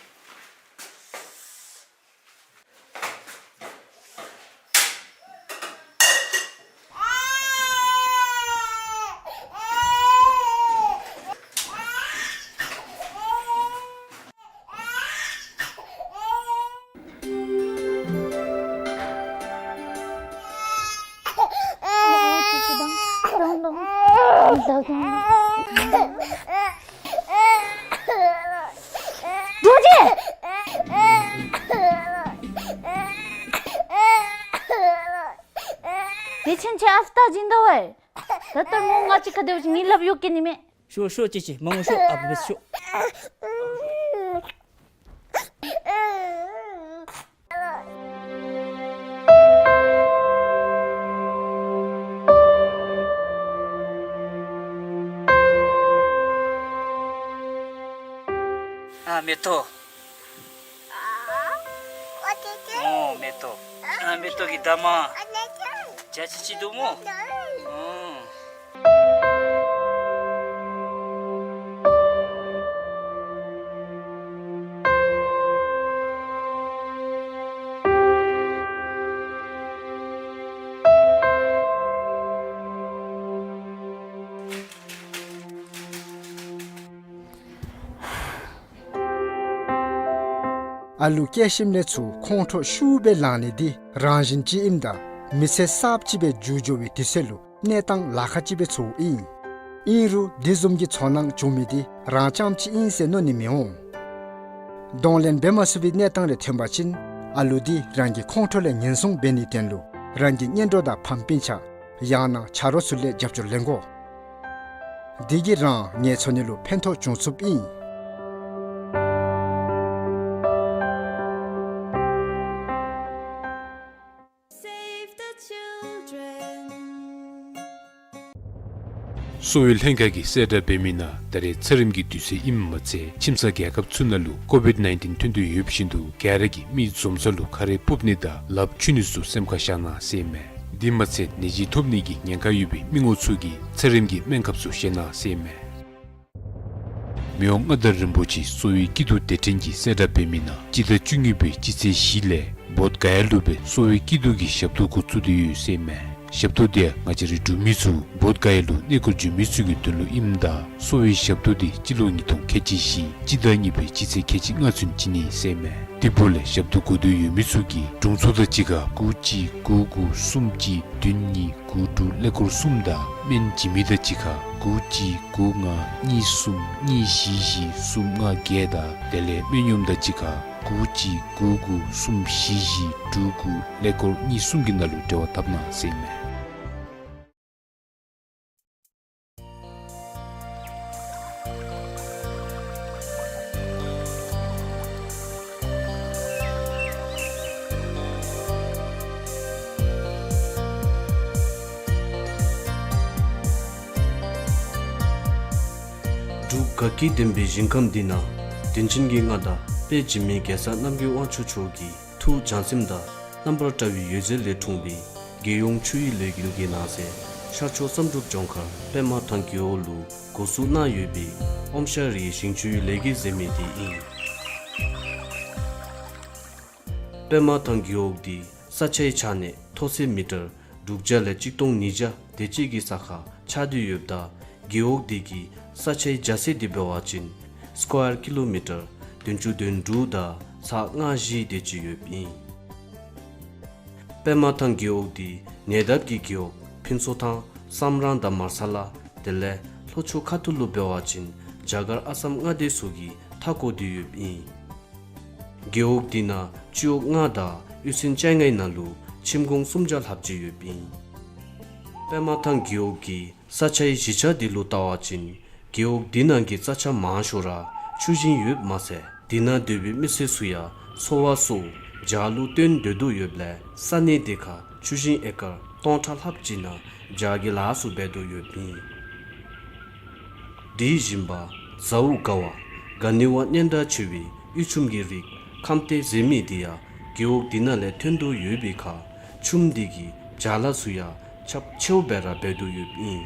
རྡོ་རྗེ། དེ་ཕྱིན་ཆད་ཨ་ཕ་ད་སྦྱིན་དོ་བས། ད་ལྟོ་མོ་ང་བཅས་ཁ་སྡོད་ཅིག་ངེ་སླབ་ཡོད་ཀྱི་ནི་མས། ཤོག་ཤོག་ཅིག་ཅིག་མ་ངུ་ཤོག། ཨ་ཕ་བས་ཤོག། ཨ་མེ་ཏོག། ཨོ་མེ་ཏོག། ཨ་མེ་ཏོག་གི་འདབ་མ། བྱ་ཅི་ཅི་འདུག་སྨོ། ཨོ། ཨ་ལུ་སྐྱེ་ཞིནམ་ལས་ཚུར་ཁོང་ཁྲོ་ཤུགས་སྦེ་ལངས་ནི་འདི་རང་བཞིན་ཅིག་ཨིནམ་ད་མི་ཚེ་གསརཔ་ཅིག་སྦེ་འགྱུར་འགྱོ་བའི་དུས་ཚོད་ལུ་གནས་སྟངས་ལཱ་ཁག་ཅིག་སྦེ་ཚོརཝ་ཨིན། ཨིན་རུང་དེ་བཟུམ་གྱི་ཚོར་སྣང་བྱུང་མི་འདི་རང་རྐྱངམ་ཅིག་ཨིན་ཟེར་མནོ་ནི་མི་འོང་། གདོང་ལེན་འབད་མ་ཚུགས་པའི་གནས་སྟངས་རེ་ཐོན་པ་ཅིན་ཨ་ལུ་འདི་རང་གི་ཁོང་ཁྲོ་ལས་ཉེན་སྲུང་འབད་ནིའི་དོན་ལུ་རང་གི་གཉེན་གྲོགས་དང་ཕམ་སྤུན་ཆ་ཡང་ན་ཆ་རོགས་ཚུ་ལས་རྒྱབ་སྐྱོར་ལེན་དགོ། དེ་གིས་རང་ངེའི་འཚོ་གནས་ལུ་ཕན་ཐོགས་འབྱུང་ཚུགསཔ་ཨིན། Save the children. གསོ་བའི་ལྷན་ཁག་གིས་གསལ་བསྒྲགས་འབད་མི་ནང་ད་རེས་ཚ་རིམས་ཀྱི་དུས་ཚོད་ཨིནམ་མ་ཚད་ཁྱིམ་ཚང་རྒྱལ་ཁབ་ཚུ་ནང་ལུ་ཀོ་བིཌ་ནའིན་ཊིན་ཐོན་དོ་ཡོདཔ་བཞིན་དུ་ག་ར་གིས་མི་འཛོམས་ས་ལུ་ཁ་རས་སྤུབ་ནི་དང་ལགཔ་འཁྱུ་ནི་ཚུ་སེམས་ཁར་བཞག་གནང་ཟེར་ཨིན་མས། དེ་མ་ཚད་ནད་གཞི་ཐོབ་ནི་གི་ཉེན་ཁ་ཡོད་པའི་མི་ངོམ་ཚུ་གིས་ཚ་རིམས་ཀྱི་སྨན་ཁབ་ཚུ་བཞེས་གནང་ཟེར་ཨིན་མས། མི་དབང་མངའ་བདག་རིན་པོ་ཆེ་གསོ་བའི་སྐྱིད་སྡུག་སྡེ་ཕྲན་གྱིས་གསལ་བསྒྲགས་འབད་མི་ནང་སྤྱི་ཟླ་བཅུ་གཉིས་པའི་སྤྱི་ཚེས་བཞི་ལས་བོདྷ་ག་ཡ་ལུ་སྦེ་གསོ་བའི་སྐྱིད་སྡུག་གི་ཞབས་ཏོག་འགོ་བཙུགས་ཏེ་ཡོད་ཟེར་ཨིན་མས། ཞབས་ཏོག་དེ་ཡང་ང་བཅས་རའི་འབྲུག་མི་ཚུ་བོདྷ་ག་ཡ་ལུ་གནས་སྐོར་འབྱོན་མི་ཚུ་གི་དོན་ལུ་ཨིནམ་ད་གསོ་བའི་ཞབས་ཏོག་དེ་སྤྱི་ལོ་ཉིས་སྟོང་ཁལ་གཅིག་བཞི་སྤྱི་ཟླ་གཉིས་པའི་སྤྱི་ཚེས་ཁལ་གཅིག་ལྔ་ཚུན་བྱིན་ནི་ཟེར་ཨིན་མས། དེ་འབདཝ་ལས་ཞབས་ཏོག་དགོ་འདོད་ཡོད་མི་ཚུ་གིས་དྲུང་འཚོ་དང་གཅིག་ཁར་དགུ་གཅིག་དགུ་དགུ་གསུམ་གཅིག་བདུན་གཉིས་དགུ་དྲུག་ཀླད་ཀོར་གསུམ་དང་སྨན་བྱིན་མི་དང་གཅིག་ཁར་དགུ་གཅིག་དགུ་ལྔ་གཉིས་གསུམ་གཉིས་བཞི་བཞི་གསུམ་ལྔ་བརྒྱད་དང་དེ་ལས་སྨན་གཡོགམོ་དང་གཅིག་ཁར་དགུ་གཅིག་དགུ་དགུ་གསུམ་བཞི་བཞི་དྲུག་དགུ་ཀླད་ཀོར་གཉིས་གསུམ་གྱི་ནང་ལུ་འབྲེལ་བ་འཐབ་གནང་ཟེར་ཨིན་མས། འབྲུག་དགའ་སྐྱིད་ལྡན་པའི་ཞིང་ཁམས་འདི་ན། དྲིན་ཅན་གྱི་མངའ་བདག་དཔལ་འཇིགས་མེད་རྒྱལ་ཚབ་རྣམ་རྒྱལ་དབང་ཕྱུག་མཆོག་གི་ཐུགས་བྱམས་སེམས་དང་རྣམ་པར་བཀྲ་བའི་འོད་ཟེར་ལས་འཁྲུངས་པའི་རྒྱལ་ཡོངས་ཆུ་ཡུར་ལས་འགུལ་གྱི་ནང་གསེས་ཤར་ཕྱོགས་བསམ་གྲུབ་ལྗོངས་མཁར་པདྨ་ཐང་རྒེད་འོག་ལུ་འགོ་བཙུགས་གནང་ཡོད་པའི་ཨོམ་ཤ་རིའི་ཞིང་ཆུའི་ལས་འགུལ་ཟེར་མི་དེ་ཨིན། པདྨ་ཐང་རྒེད་འོག་འདི་ས་ཆའི་ཆ་ནས་མཐོ་ཚད་མི་ཊར་དྲུག་བརྒྱ་ལས་གཅིག་སྟོང་ཉིས་བརྒྱ་དེ་ཅིག་གི་ས་ཁར་ཆགས་ཏེ་ཡོདཔ་ད་རྒེད་འོག་འདི་གི་ས་ཆའི་རྒྱ་ཚད་འདི་འབད་བ་ཅིན་སི་ཀོ་ཡར་ཀི་ལོ་མི་ཊར་བདུན་ཅུ་དོན་དྲུག་དང་ཚག་ལྔ་བཞི་དེ་ཅིག་ཡོདཔ་ཨིན། པདྨ་ཐང་རྒེད་འོག་འདི་ཉེ་འདབས་ཀྱི་རྒེད་འོག་ཕུན་ཚོགས་ཐང་སམ་རང་དང་མར་ས་ལ་དེ་ལས་ལྷོ་ཕྱོགས་ཁ་ཐུག་ལུ་འབད་བ་ཅིན་རྒྱ་གར་ཨ་སམ་མངའ་སྡེ་ཚུ་གིས་མཐའ་བསྐོར་ཏེ་ཡོདཔ་ཨིན། རྒེད་འོག་འདི་ནང་སྤྱི་འོག་ལྔ་དང་གཡུས་ཚན་བཅོ་ལྔའི་ནང་ལུ་ཁྱིམ་གུང་སུམ་བརྒྱ་ལྷགཔ་ཅིག་ཡོདཔ་ཨིན། པདྨ་ཐང་རྒེད་འོག་གི་ས་ཆའི་གཞི་ཆགས་འདི་ལུ་བལྟ་བ་ཅིན་རྒེད་འོག་འདི་ནང་གི་རྩྭ་ཆ་མང་ཤོས་ར་ཆུ་ཞིང་ཡོདཔ་མ་ཚད་འདི་ནང་སྡོད་པའི་མི་སེར་ཚུ་ཡང་འཚོ་བ་སོགས་བྱག་ལུ་བརྟེན་སྡོད་དོ་ཡོདཔ་ལས་ས་གནས་འདི་ཁར་ཆུ་ཞིང་ཨེ་ཀར་སྟོང་ཕྲག་ལྷགཔ་ཅིག་ནང་བྱག་གི་ལཱ་ཚུ་འབད་དོ་ཡོདཔ་ཨིན། དེ་བཞིན་པ་ཟ་འུག་དགའ་བ་ག་ནི་བ་སྙན་གྲགས་ཆེ་བའི་གཡུ་ཆུམ་གྱི་རིགས་ཁམས་ཏེ་ཟེར་མི་འདི་ཡང་རྒེད་འོག་འདི་ནང་ལས་ཐོན་དོ་ཡོད་པའི་ཁར་ཆུམ་འདི་གི་བྱག་ལཱ་ཚུ་ཡང་ཁྱབ་ཆེཝ་སྦེ་ར་འབད་དོ་ཡོདཔ་ཨིན།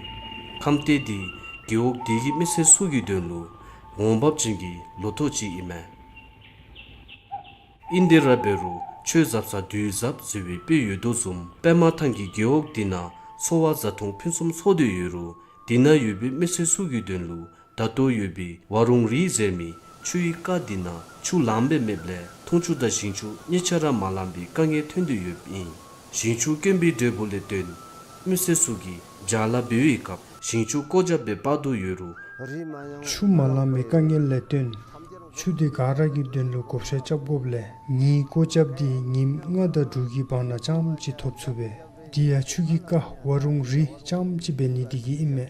ཁམས་ཏེ་འདི་རྒེད་འོག་འདི་གི་མི་སེར་ཚུ་གི་དོན་ལུ་འོང་འབབ་ཅན་གྱི་ལོ་ཐོག་ཅིག་ཨིན་མས། ཨིན་ཏེ་ར་འབད་རུང་ཆོས་ཟབ་ས་དུས་ཟབ་ཟེར་བའི་དཔེ་ཡོད་དོ་བཟུམ་པདྨ་ཐང་གི་རྒེད་འོག་འདི་ནང་འཚོ་བ་བཟའ་འཐུང་ཕུན་སུམ་ཚོགས་ཏེ་ཡོད་རུང་འདི་ནང་ཡོད་པའི་མི་སེར་ཚུ་གི་དོན་ལུ་ད་ལྟོ་ཡོད་པའི་ཝ་རུང་རི་ཟེར་མི་ཆུའི་རྐ་འདི་ནང་ཆུ་ལངམ་སྦེ་མེདཔ་ལས་འཐུང་ཆུ་དང་ཞིང་ཆུ་གཉིས་ཆ་ར་མ་ལང་པའི་དཀའ་ངལ་ཐོན་ཏེ་ཡོདཔ་ཨིན། ཞིང་ཆུ་དཀོན་པའི་འབྲས་བུ་ལས་བརྟེན་མི་སེར་ཚུ་གིས་བྱག་ལཱ་འབད་བའི་སྐབས་ཞིང་ཆུ་བཀོ་རྒྱབ་སྦེ་སྤར་དོ་ཡོད་རུང་ཆུ་མ་ལང་པའི་དཀའ་ངལ་ལས་བརྟེན་ཆུ་དེ་ག་ར་གི་དོན་ལུ་བགོ་བཤའ་རྐྱབ་དགོཔ་ལས་ངེའི་བཀོ་རྒྱབ་འདི་ཉིནམ་ལྔ་དང་དྲུག་གི་བར་ན་རྐྱངམ་ཅིག་ཐོབ་ཚུགས་པས། དེ་ཡང་ཆུ་གི་རྐ་ཝ་རུང་རི་རྐྱངམ་ཅིག་འབད་ནི་དེ་གིས་ཨིན་མས།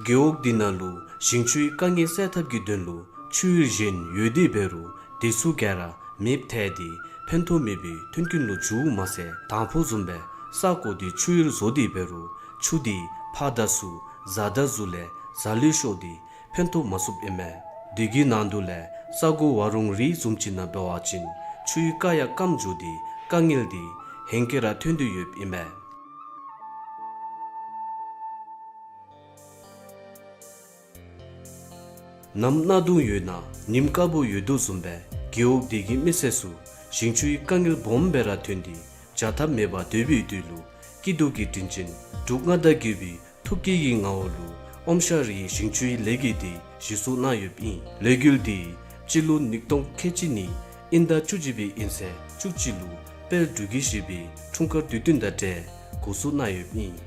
རྒེད་འོག་འདི་ནང་ལུ་ཞིང་ཆུའི་དཀའ་ངལ་སེལ་ཐབས་ཀྱི་དོན་ལུ་ཆུ་ཡུར་གཞན་ཡོད་དེ་འབད་རུང་དེ་ཚུ་ག་ར་མེདཔ་ཐལ་ཏེ་ཕན་ཐོགས་མེད་པའི་མཐུན་རྐྱེན་ལུ་འགྱུརཝ་མ་ཚད་དང་ཕུ་བཟུམ་སྦེ་ས་བརྐོ་སྟེ་ཆུ་ཡུར་བཟོ་སྟེ་འབད་རུང་ཆུ་དེ་ཕར་དང་ཚུར་བཟའ་ཟླ་ཚུ་ལས་བཟའ་ལུས་ཤོར་ཏེ་ཕན་ཐོགས་མ་ཚུགསཔ་ཨིན་མས། དེ་གི་ནང་དུ་ལས་ས་གོ་ཝ་རུང་རི་བཟུམ་ཅིག་ནང་འབད་བ་ཅིན་ཆུའི་རྐ་ཡང་སྐམ་འགྱོ་སྟེ་དཀའ་ངལ་འདི་ཧེང་སྐལ་ར་ཐོན་ཏེ་ཡོདཔ་ཨིན་མས། ནམ་གནག་དུང་ཡོད་ན་ཉིམ་དཀརཔོ་ཡོད་དོ་བཟུམ་སྦེ་རྒེད་འོག་འདི་གི་མི་སེར་ཚུ་ཞིང་ཆུའི་དཀའ་ངལ་སྦོམ་སྦེ་ར་ཐོན་ཏེ་བྱ་ཐབས་མེད་པར་སྡོད་པའི་དུས་ལུ་སྐྱིད་སྡུག་གི་དྲིན་ཅན་འབྲུག་མངའ་བདག་རྒྱལ་པོའི་ཐུགས་བསྐྱེད་ཀྱི་ངོ་བོ་ལུ་ཨོམ་ཤ་རིའི་ཞིང་ཆུའི་ལས་འགུལ་འདི་གཞི་བཙུགས་གནང་ཡོདཔ་ཨིན། ལས་འགུལ་འདི་སྤྱི་ལོ་ཉིས་སྟོང་ཁལ་གཅིག་གཉིས་དབྱིན་ཟླ་བཅུ་གཅིག་པའི་དབྱིན་ཚེས་བཅུ་གཅིག་ལུ་དཔལ་འབྲུག་རྒྱལ་བཞི་པའི་འཁྲུངས་སྐར་དུས་སྟོན་དང་འབྲེལ་འགོ་བཙུགས་གནང་ཡོདཔ་ཨིན།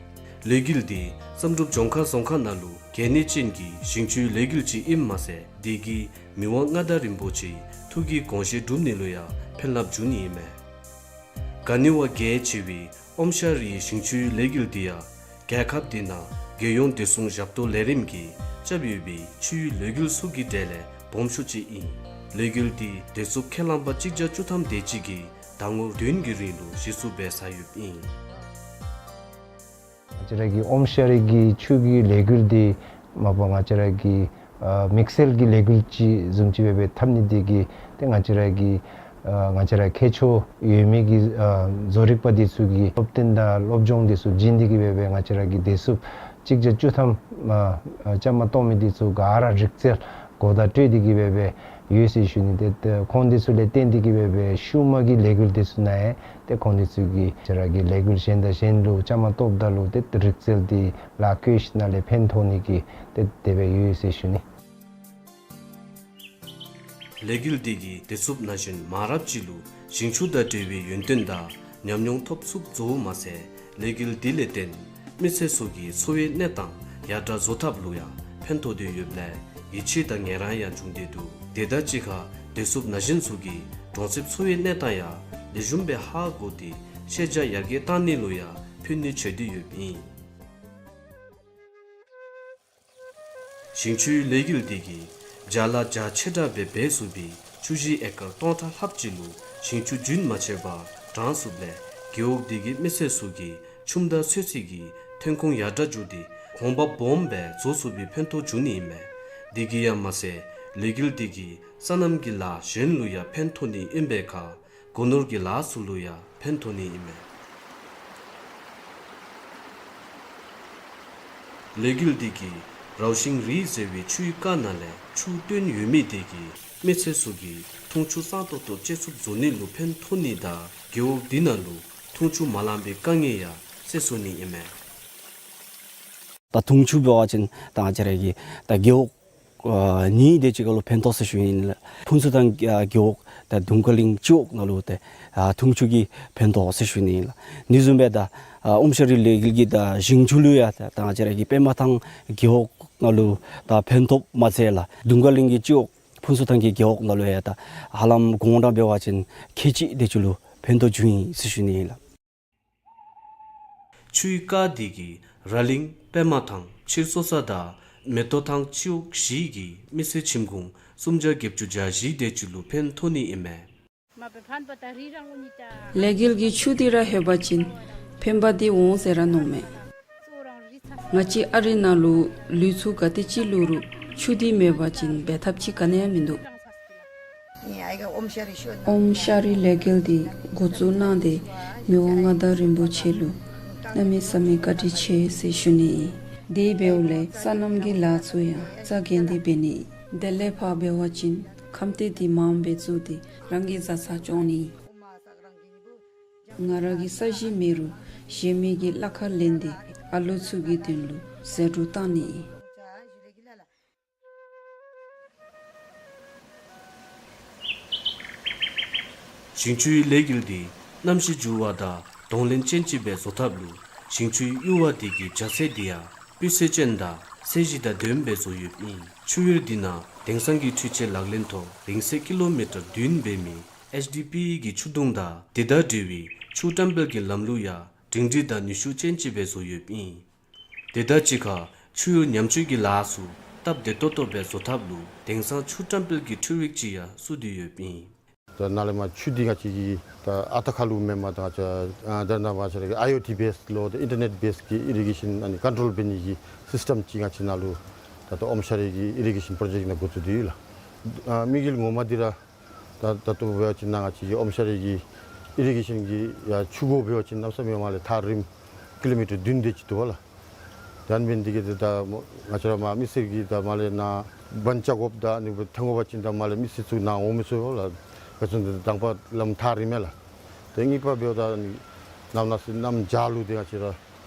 ལས་འགུལ་འདི་བསམ་གྲུབ་ལྗོངས་མཁར་རྫོང་ཁག་ནང་ལུ་གལ་གནད་ཅན་གྱི་ཞིང་ཆུའི་ལས་འགུལ་ཅིག་ཨིནམ་མ་ཚད་དེ་གིས་མི་དབང་མངའ་བདག་རིན་པོ་ཆེའི་ཐུགས་ཀྱི་དགོངས་བཞེད་སྒྲུབ་ནི་ལུ་ཡང་ཕན་རླབས་འབྱུང་ནི་ཨིན་མས། ག་ནི་བ་གལ་ཆེ་བའི་ཨོམ་ཤ་རིའི་ཞིང་ཆུའི་ལས་འགུལ་འདི་ཡང་རྒྱལ་ཁབ་འདི་ནང་རྒྱལ་ཡོངས་བདེ་སྲུང་ཞབས་ཏོག་ལས་རིམ་གྱིས་རྐྱབ་ཡོད་པའི་ཆུའི་ལས་འགུལ་ཚུ་གི་གྲས་ལས་སྦོམ་ཤོས་ཅིག་ཨིན། ལས་འགུལ་འདི་བདེ་སྲུངཔ་ཁས་བླངས་པ་གཅིག་བརྒྱ་བཅུ་ཐམ་དེ་ཅིག་གིས་ཟླ་ངོ་བདུན་གྱི་རིང་ལུ་གཞི་བཙུགས་འབད་ཚར་ཡོདཔ་ཨིན། ང་བཅས་ར་གི་ཨོམ་ཤ་རི་གི་ཆུ་གི་ལས་འགུལ་འདི་མ་པ་ང་བཅས་ར་གི་ཨ་དམིགས་བསལ་གྱི་ལས་འགུལ་ཅིག་བཟུམ་ཅིག་སྦེ་འབད་འཐབ་ནི་འདི་གིས་ཏེ་ང་བཅས་ར་གི་ཨ་ང་བཅས་ར་མཁས་མཆོག་ཡོད་མི་གི་ཨ་བཟོ་རིག་པ་འདི་ཚུ་གིས་སློབ་སྟོན་དང་སློབ་སྦྱོང་འདི་ཚུ་བྱིན་ཏེ་གིས་སྦེ་འབད་ང་བཅས་ར་གི་བདེ་སྲུངཔ་གཅིག་བརྒྱ་བཅུ་ཐམ་ཨ་ཨ་བཅའ་མར་གཏོགས་མི་འདི་ཚུ་ག་ར་རིག་རྩལ་གོ་བརྡ་སྤྲོད་དེ་གིས་སྦེ་འབད་ཡོད་ཟེར་ཞུ་ནི། ཏེ་ཏེ་ཁོང་འདི་ཚུ་ལས་བརྟེན་ཏེ་གིས་སྦེ་འབད་ཤུལ་མ་གི་ལས་འགུལ་འདི་ཚུ་ནང་ཡང་ཏེ་ཁོང་འདི་ཚུ་གིས་ང་བཅས་ར་གི་ལས་འགུལ་གཞན་དང་གཞན་ལུ་བཅའ་མར་གཏོགསཔ་ད་ལུ་ཏེ་རིག་རྩལ་འདི་ལཱ་བཀོལ་ཞིནམ་ལས་ཕན་ཐོགས་ནི་གི་ཏེ་དེ་སྦེ་ཡོད་ཟེར་ཞུ་ནི། ལས་འགུལ་འདི་གིས་བདེ་སྲུངཔ་ནང་བཞིན་མང་རབས་ཅིག་ལུ་ཞིང་ཆུ་དང་འབྲེལ་བའི་ཡོན་ཏན་དང་ཉམས་མྱོང་ཐོབ་ཚུགསཔ་བཟོཝ་མ་ཚད་ལས་འགུལ་འདི་ལས་བརྟེན་མི་སེར་ཚུ་གི་འཚོ་བའི་གནས་སྟངས་ཡར་དྲག་བཟོ་ཐབས་ལུ་ཡང་ཕན་ཐོགས་ཏེ་ཡོདཔ་ལས་ཡིད་ཆེས་དང་ངལ་རངས་ཡང་འབྱུང་སྟེ་འདུག། དེ་དང་གཅིག་ཁར་བདེ་སྲུངཔ་ནང་བཞིན་ཚུ་གིས་གྲོང་གསེབ་འཚོ་བའི་གནས་སྟངས་ཡང་ལེགས་ཤོམ་སྦེ་ཧ་གོ་སྟེ་ཤེས་བྱ་ཡར་རྒྱས་གཏང་ནི་ལུ་ཡང་ཕན་ནུས་ཆེ་སྟེ་ཡོདཔ་ཨིན། ཞིང་ཆུའི་ལས་འགུལ་འདི་གིས་བྱ་ལཱ་རྒྱ་ཆེ་དྲགས་སྦེ་འབད་ཚུགས་པའི་ཆུ་བཞི་ཨེ་ཀར་སྟོང་ཕྲག་ལྷགཔ་ཅིག་ལུ་ཞིང་ཆུ་རྒྱུན་མ་ཆད་པར་དྲང་ཚུགསཔ་ལས་རྒེད་འོག་འདི་གི་མི་སེར་ཚུ་གིས་ཆུམ་དང་ཚོད་བསྲེ་གི་ཐོན་ཁུངས་ཡར་དྲག་འགྱོ་སྟེ་གོང་འཕེལ་སྦོམ་སྦེ་བཟོ་ཚུགས་པའི་ཕན་ཐོགས་འབྱུང་ནི་ཨིན་མས། འདི་གིས་ཡང་མ་ཚད་ལས་འགུལ་འདི་གིས་སོ་ནམ་གྱི་ལཱ་གཞན་ལུ་ཡང་ཕན་ཐོགས་ནི་ཨིན་པའི་ཁར་སྒོ་ནོར་གྱི་ལཱ་ཚུ་ལུ་ཡང་ཕན་ཐོགས་ནི་ཨིན་མས། ལས་འགུལ་འདི་གིས་རའུ་ཤིང་རི་ཟེར་བའི་ཆུའི་རྐ་ནང་ལས་ཆུ་བཏོན་ཡོད་མི་འདི་གིས་མི་སེར་ཚུ་གིས་འཐུང་ཆུ་གཙང་ཏོག་ཏོ་སྤྱོད་ཚུགསཔ་བཟོ་ནི་ལུ་ཕན་ཐོགས་ནི་དང་རྒེད་འོག་འདི་ནང་ལུ་འཐུང་ཆུ་མ་ལང་པའི་དཀའ་ངལ་ཡང་སེལ་ཚུགས་ནི་ཨིན་མས། ད་འཐུང་ཆུ་འབད་བ་ཅིན་ད་ང་བཅས་ར་གི་ད་རྒེད་འོག་ཨ་གཉིས་དེ་ཅིག་ཁར་ལུ་ཕན་ཐོགས་ཟེར་ཞུ་ནི་ཨིན་ལགས། ཕུན་ཚོགས་ཐང་ཨ་རྒེད་འོག་དང་དུང་དཀར་གླིང་སྤྱི་འོག་ནང་ལུ་ཏེ་ཨ་འཐུང་ཆུ་གི་ཕན་ཐོགས་ཟེར་ཞུ་ནི་ཨིན་ལགས། འདི་བཟུམ་སྦེ་ད་ཨ་ཨོམ་ཤ་རི་ལས་འགུལ་གྱིས་ད་ཞིང་ཆུ་ལུ་ཡང་ད་ང་བཅས་ར་གི་པདྨ་ཐང་རྒེད་འོག་ནང་ལུ་ད་ཕན་ཐོགསཔ་མ་ཚད་ལགས། དུང་དཀར་གླིང་གི་སྤྱི་འོག་ཕུན་ཚོགས་ཐང་གི་རྒེད་འོག་ནང་ལུ་ཡང་ད་ཧ་ལམ་དགོང་གྲངས་འབད་བ་ཅིན་ཁལ་གཅིག་དེ་ཅིག་ལུ་ཕན་ཐོགས་འབྱུང་ཡི་ཟེར་ཞུ་ནི་ཨིན་ལགས། ཆུའི་རྐ་འདི་གིས་ར་གླིང་པདྨ་ཐང་ཕྱིར་ཚོ་ས་དང་མེ་ཏོག་ཐང་སྤྱི་འོག་བཞི་གི་མི་སེར་ཁྱིམ་གུང་སུམ་བརྒྱ་བརྒྱད་ཅུ་གྱ་བཞི་དེ་ཅིག་ལུ་ཕན་ཐོགས་ནི་ཨིན་མས། ལས་འགུལ་གྱི་ཆུ་འདི་ར་ལྷོད་པ་ཅིན་ཕན་པ་འདི་འོང་ཟེར་ར་མནོཝ་མས། ང་བཅས་ཨ་རི་ནང་ལུ་ལུས་ཚུགས་ག་དེ་ཅིག་ལུས་རུང་ཆུ་འདི་མེད་པ་ཅིན་འབད་ཐབས་ཅིག་ག་ནི་ཡང་མིན་འདུག། ཨོམ་ཤ་རི་ལས་འགུལ་འདི་འགོ་བཙུགས་གནང་སྟེ་མི་དབང་མངའ་བདག་རིན་པོ་ཆེ་ལུ་གནམ་མེད་ས་མེད་བཀའ་དྲིན་ཆེ་ཟེར་ཞུ་ནི་ཨིན། དེ་འབདཝ་ལས་སོ་ནམ་གྱི་ལཱ་ཚུ་ཡང་རྩ་འགེངས་ཏེ་འབད་ནི་ཨིན། དེ་ལས་ཕར་འབད་བ་ཅིན་ཁམས་སྡེ་འདི་མངམ་སྦེ་བཙུགས་ཏེ་རང་གི་བཟའ་ཚང་སྐྱོང་ནི་ཨིན། ང་ར་གི་ས་གཞི་མེད་རུང་གཞན་མི་གི་གླ་ཁར་ལེན་ཏེ་ཨ་ལོ་ཚུ་གི་དོན་ལུ་ཟད་འགྲོ་བཏང་ནི་ཨིན། ཞིང་ཆུའི་ལས་འགུལ་འདི་གནམ་གཤིས་འགྱུར་བ་དང་གདོང་ལེན་ཅན་ཅིག་སྦེ་བཟོ་ཐབས་ལུ་ཞིང་ཆུའི་གཡུར་བ་འདི་གི་རྒྱ་ཚད་འདི་ཡང་སྤུས་ཚད་ཅན་དང་ཚད་གཞི་དང་ལྡནམ་སྦེ་བཟོ་ཡོདཔ་ཨིན། ཆུ་གཡུར་འདི་ནང་དེང་སང་གི་འཕྲུལ་ཆས་ལག་ལེན་ཐོག་རིང་ཚད་ཀི་ལོ་མི་ཊར་བདུན་འབད་མི་ཨེཆ་ཌི་པི་ཨི་གི་ཆུ་དུང་དང་དེ་དང་འབྲེལ་བའི་ཆུ་བཀྲམ་སྤེལ་གྱི་ལམ་ལུགས་ཡང་སྒྲིང་སྒྲི་དང་ནུས་ཤུགས་ཅན་ཅིག་སྦེ་བཟོ་ཡོདཔ་ཨིན། དེ་དང་གཅིག་ཁར་ཆུ་གཡུར་ཉམས་བཅོས་ཀྱི་ལཱ་ཚུ་སྟབས་བདེ་ཏོག་ཏོ་སྦེ་བཟོ་ཐབས་ལུ་དེང་སང་ཆུ་བཀྲམ་སྤེལ་གྱི་འཕྲུལ་རིག་ཅིག་ཡང་བཙུགས་ཏེ་ཡོདཔ་ཨིན། ད་ནཱ་ལས་མར་ཆུ་འདི་ང་བཅས་ཀྱིས་ད་ཨ་རྟག་ཁ་ལུ་མེན་པར་ད་ང་བཅས་ཨ་ད་ནཱ་ང་བཅས་ར་གི་ཨའི་ཨོ་ཊི་བེསི་ལོ་ད་ཨིན་ཊར་ནེཊ་བེསི་གི་ཨི་རི་གེ་ཤཱན་ཨ་ནི་ཀོན་ཊོལ་འབད་ནི་གི་སིསི་ཊམ་ཅིག་ང་བཅས་ནཱ་ལུ་ད་ལྟོ་ཨོམ་ཤ་རི་གི་ཨི་རི་གེ་ཤཱན་པྲོ་ཇེཀཊ་ནང་འགོ་བཙུགས་ཏེ་ཡོད་ལགས། ཨ་དམིགས་ཡུལ་ངོ་མ་འདི་ར་ད་ད་ལྟོ་འབད་བ་ཅིན་ནཱ་ང་བཅས་ཀྱི་ཨོམ་ཤ་རི་གི་ཨི་རི་གེ་ཤཱན་གྱི་ཡ་ཆུ་འགོ་འབད་བ་ཅིན་གནམ་མེད་ས་མེད་མར་ལས་ཐག་རིངམོ་ཀི་ལོ་མི་ཊར་བདུན་དེ་ཅིག་འདུག་པ་ལགས། ད་ཨ་ནི་འབད་ནི་འདི་གིས་ད་ང་བཅས་ར་མར་མི་སེར་གྱིས་ད་མར་ལས་ནཱ་དབང་བཅའ་དགོཔ་ད་ཨ་ནི་འཐོན་དགོ་པ་ཅིན་ད་མར་ལས་མི་སེར་ཚུ་ནཱ་འོང་མི་ཚུགས་པ་ལགས། ག་ཅི་འདི་དང་པ་ལམ་ཐག་རིངམོ་ལགས། ད་གཉིས་པ་འབདཝ་ད་ཨ་ནི་གནམ་གནམ་ས་གནམ་བྱཱར་ལུ་ཏེ་ང་བཅས་ར་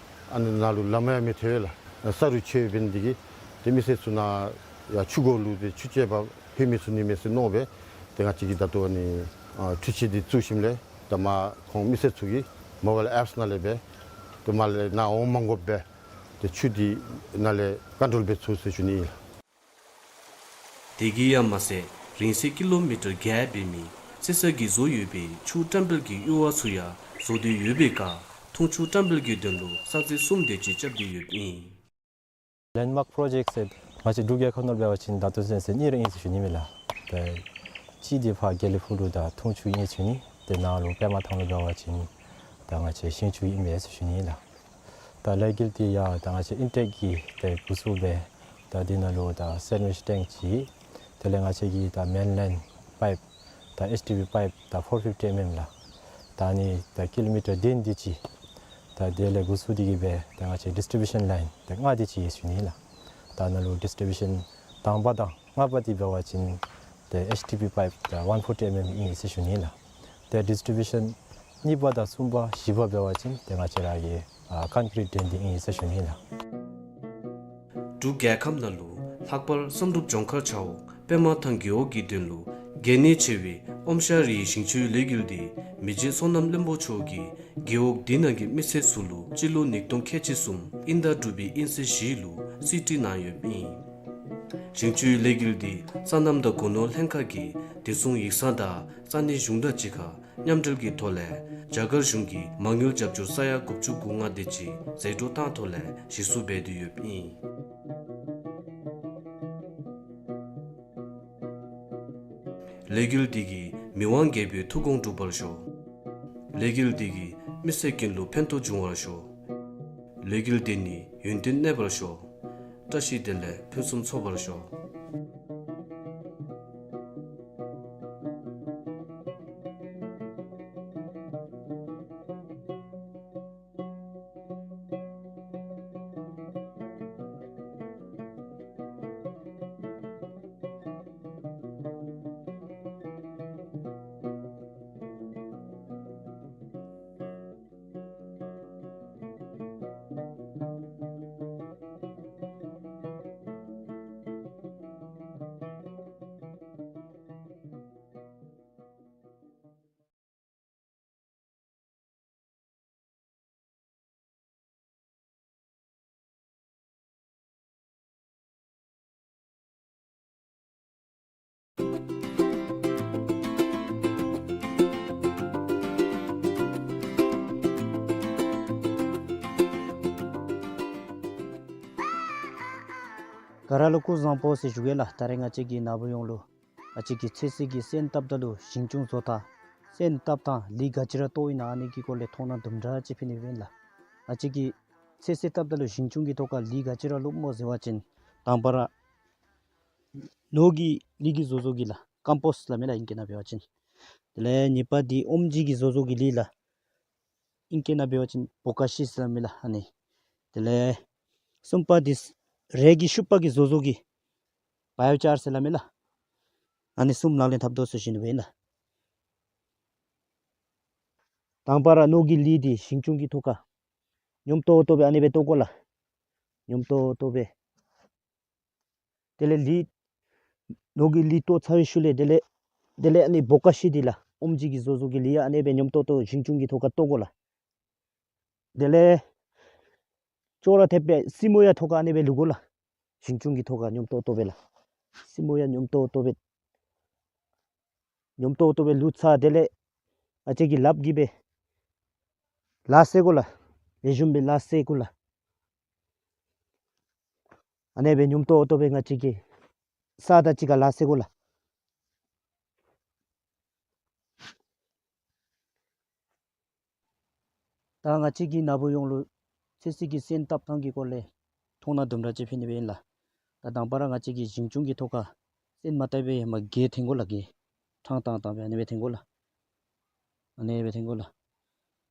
ཨ་ནི་ནཱ་ལུ་ལམ་ཡང་མི་ཐོན་ལགས། ས་རུད་ཆད་འབད་ནི་འདི་གིས་ཏེ་མི་སེར་ཚུ་ནཱ་ཡ་ཆུ་འགོ་ལུ་ཏེ་ཆུ་རྐྱལ་པ་ལྷོད་མི་ཚུགས་ནི་མས་ཟེར་མནོ་སྦེ་ཏེ་ང་བཅས་ཀྱིས་ད་ལྟོ་ཨ་ནི་ཨ་འཕྲུལ་ཆས་འདི་བཙུགས་ཞིནམ་ལས་ད་མར་ཁོང་མི་སེར་ཚུ་གིས་མོ་བཱའིལ་ཨེཔསི་ནང་ལས་སྦེ་ཏེ་མར་ལས་ནཱ་འོང་མ་དགོཔ་སྦེ་ ཆུ་འདི་ནཱ་ལས་ཀོན་ཊོལ་འབད་ཚུགས་ཟེར་ཞུ་ནི་ཨིན་ལགས། དེ་གིས་ཡང་མ་ཚད་རིང་ཚད་ཀི་ལོ་མི་ཊར་བརྒྱད་འབད་མི་ཚེ་ས་གིས་བཟོ་ཡོད་པའི་ཆུ་བཀྲམ་སྤེལ་གྱི་ཡུར་བ་ཚུ་ཡང་བཟོ་སྟེ་ཡོད་པའི་ཁར་འཐུང་ཆུ་བཀྲམ་སྤེལ་གྱི་དོན་ལུ་ས་ཚིགས་གསུམ་དེ་ཅིག་རྐྱབ་སྟེ་ཡོདཔ་ཨིན། ལེནཌ་མཱརཀ་པྲོ་ཇེཀཊ་ཟེར་ང་བཅས་འབྲུག་རྒྱལ་ཁབ་ནང་འབད་བ་ཅིན་ད་ལྟོ་ཚུན་ཚོད་གཉིས་ར་ཨིན་ཟེར་ཞུ་ནི་མས་ལགས། ཏེ་གཅིག་འདི་ཕར་དགེ་ལེགས་ཕུག་ལུ་ད་འཐུང་ཆུ་ཨིན་ཟེར་ཞུ་ནི། ཏེ་ནཱ་ལུ་པདྨ་ཐང་ལུ་འབད་བ་ཅིན་ད་ང་བཅས་ཞིང་ཆུ་ཨིན་མས་ཟེར་ཞུ་ནི་ལགས། ད་ལས་འགུལ་འདི་ཡང་ད་ང་བཅས་ཨིན་ཊེཀ་གིས་ཏེ་འགོ་བཙུགས་སྦེ་ད་འདི་ནང་ལུ་ད་སེན་ཝིཆ་ཊེངཀ་ཅིག། དེ་ལས་ང་བཅས་ཀྱི་ད་མེན་ལེན་པའིཔ་ད་ཨེཆ་ཌི་པི་པའིཔ་ད་ཕོར་ཕིཕ་ཊི་ཨེམ་ཨེམ་ལགས། ད་ཨ་ནི་ད་ཀི་ལོ་མི་ཊར་བདུན་དེ་ཅིག། ད་དེ་ལས་འགོ་བཙུགས་ཏེ་གིས་སྦེ་ད་ང་བཅས་ཌིསི་ཊི་བིའུ་ཤཱན་ལའིན་ད་ལྔ་དེ་ཅིག་ཡོད་ཟེར་ཞུ་ནི་ལགས། ད་ནཱ་ལུ་ཌིསི་ཊི་བིའུ་ཤཱན་དང་པ་དང་ལྔ་པ་འདི་འབད་བ་ཅིན་ཏེ་ཨེཆ་ཌི་པི་པའིཔ་ད་ཝན་ཕོར་ཊི་ཨེམ་ཨེམ་ཨིན་ཟེར་ཞུ་ནི་ལགས། ཏེ་ཌིསི་ཊི་བིའུ་ཤཱན་གཉིས་པ་དང་གསུམ་པ་བཞི་པ་འབད་བ་ཅིན་ཏེ་ང་བཅས་ར་གི་ཨ་ཀོན་ཀི་རིཊ་ཌྲེན་འདི་ཨིན་ཟེར་ཞུ་ནི་ལགས། འབྲུག་རྒྱལ་ཁབ་ནང་ལུ་ལྷག་པར་བསམ་གྲུབ་ལྗོངས་མཁར་ཆ་འོག་པདྨ་ཐང་རྒེད་འོག་གི་དོན་ལུ་གལ་གནད་ཆེ་བའི་ཨོམ་ཤ་རིའི་ཞིང་ཆུའི་ལས་འགུལ་འདི་མི་རྗེ་བསོད་ནམས་བློན་པོ་མཆོག་གིས་རྒེད་འོག་འདི་ནང་གི་མི་སེར་ཚུ་ལུ་སྤྱི་ལོ་ཉིས་སྟོང་ཁལ་གཅིག་གསུམ་དབྱིན་ཟླ་དྲུག་པའི་དབྱིན་ཚེས་བཞི་ལུ་གསེར་བྲིས་གནང་ཡོདཔ་ཨིན། ཞིང་ཆུའི་ལས་འགུལ་འདི་སོ་ནམ་དང་སྒོ་ནོར་ལྷན་ཁག་གིས་བདེ་སྲུང་ཡིག་ཚང་དང་ས་གནས་གཞུང་དང་གཅིག་ཁར་མཉམ་འབྲེལ་གྱི་ཐོག་ལས་རྒྱ་གར་གཞུང་གི་མ་དངུལ་རྒྱབ་སྐྱོར་ས་ཡ་དགུ་བཅུ་གོ་ལྔ་དེ་ཅིག་ཟད་འགྲོ་བཏང་ཐོག་ལས་གཞི་བཙུགས་འབད་དེ་ཡོདཔ་ཨིན། ལས་འགུལ་འདི་གིས་མི་དབང་རྒྱལ་པོའི་ཐུགས་དགོངས་འགྲུབ་པར་ཤོག། ལས་འགུལ་འདི་གིས་མི་སེར་ཀུན་ལུ་ཕན་ཐོགས་འབྱུང་བར་ཤོག། ལས་འགུལ་འདི་ནི་ཡུན་བརྟན་གནས་པར་ཤོག། བཀྲ་ཤིས་བདེ་ལེགས་ཕུན་སུམ་ཚོགས་པར་ཤོག། ག་ར་ལུ་སྐུ་གཟུགས་བཟང་པོ་ཟེར་ཞུ་གེ་ལགས། ད་རེས་ང་བཅས་ཀྱིས་ནཱ་བུ་ཡོངས་ལུ་ང་བཅས་ཀྱིས་ཚོད་བསྲེ་གི་སོན་བཏབ་ད་ལུ་ཞིང་ཆུང་བཟོ་ཐངས་སོན་བཏབ་ཐངས་ལུད་ག་ཅི་ར་བཏོག་ཨིན་ན་ཨ་ནི་གི་སྐོར་ལས་མཐོང་སྣང་དུམ་གྲ་ཅིག་ཕུལ་ནི་ཨིན་ལགས། ང་བཅས་ཀྱིས་ཚོད་བསྲེ་བཏབ་ད་ལུ་ཞིང་ཆུང་གི་ཐོག་ཁར་ལུད་ག་ཅི་ར་བླུགསཔ་སྨོ་ཟེར་བ་ཅིན་དང་པ་ར་ནོར་གྱི་ལུད་ཀྱི་བཟོ་བཟོ་གི་ལགས་ཀམ་པོསཊ་སླབ་མས་ལགས་ཨིང་སྐད་ནང་འབད་བ་ཅིན། དེ་ལས་གཉིས་པ་འདི་ཨོམ་ཇི་གི་བཟོ་བཟོ་གི་ལུད་ལགས། ཨིང་སྐད་ནང་འབད་བ་ཅིན་བོ་ཀ་ཤི་ཟེར་སླབ་མས་ལགས་ཨ་ནི། དེ་ལས་གསུམ་པ་འདི་རས་ཀྱི་ཤུབས་པ་གི་བཟོ་བཟོ་གི་བའི་ཨོ་ཅར་ཟེར་སླབ་མས་ལགས། ཨ་ནི་གསུམ་ལག་ལེན་འཐབ་དོ་ཟེར་ཞུ་ནི་ཨིན་ལགས། དང་པ་ར་ནོར་གྱི་ལུད་འདི་ཞིང་ཆུང་གི་ཐོག་ཁར་ཉོམ་ཏོག་ཏོ་སྦེ་ཨ་ནི་སྦེ་བཏོག་དགོ་ལགས། ཉོམ་ཏོག་ཏོ་སྦེ། དེ་ལས་ལུད་ནོར་གྱི་ལུད་བཏོག་ཚར་བའི་ཤུལ་ལས་དེ་ལས་དེ་ལས་ཨ་ནི་བོ་ཀ་ཤི་འདི་ལགས་ཨོམ་ཇི་གི་བཟོ་བཟོ་གི་ལུད་ཡང་ཨ་ནི་སྦེ་ཉོམ་ཏོག་ཏོ་ཞིང་ཆུང་གི་ཐོག་ཁར་བཏོག་དགོ་ལགས། དེ་ལས་ཅོག་ར་འཐདཔ་སྦེ་སྲིནམོ་ཡང་ཐོག་ཁར་ཨ་ནི་སྦེ་བླུག་དགོ་ལགས། ཞིང་ཆུང་གི་ཐོག་ཁར་ཉོམ་ཏོག་ཏོ་སྦེ་ལགས། སྲིནམོ་ཡང་ཉོམ་ཏོག་ཏོ་སྦེ་ཉོམ་ཏོག་ཏོ་སྦེ་བླུག་ཚར་དེ་ལས་ང་བཅས་ཀྱིས་ལགཔ་གིས་སྦེ་ལ་བསལ་དགོ་ལགས། ལེགས་ཤོམ་སྦེ་ལ་བསལ་དགོ་ལགས། ཨ་ནི་སྦེ་ཉོམ་ཏོག་ཏོ་སྦེ་ང་བཅས་ཀྱིས་ས་དང་གཅིག་ཁར་ལ་བསལ་དགོ་ལགས། ད་ང་བཅས་ཀྱིས་ནཱ་བུ་ཡོངས་ལུ་ཚོད་བསྲེ་གི་སོན་བཏབ་ཐངས་ཀྱི་སྐོར་ལས་མཐོང་སྣང་དུམ་གྲ་ཅིག་ཕུལ་ནི་སྦེ་ཨིན་ལགས། ད་དང་པ་ར་ང་བཅས་ཀྱིས་ཞིང་ཆུང་གི་ཐོག་ཁར་སོན་མ་བཏབ་པའི་ཧེ་མ་སྒལ་འཐེན་དགོ་ལགས། སྒལ་ཕྲང་ཏང་ཏང་སྦེ་ཨ་ནི་སྦེ་འཐེན་དགོ་ལགས། ཨ་ནི་སྦེ་འཐེན་དགོ་ལགས།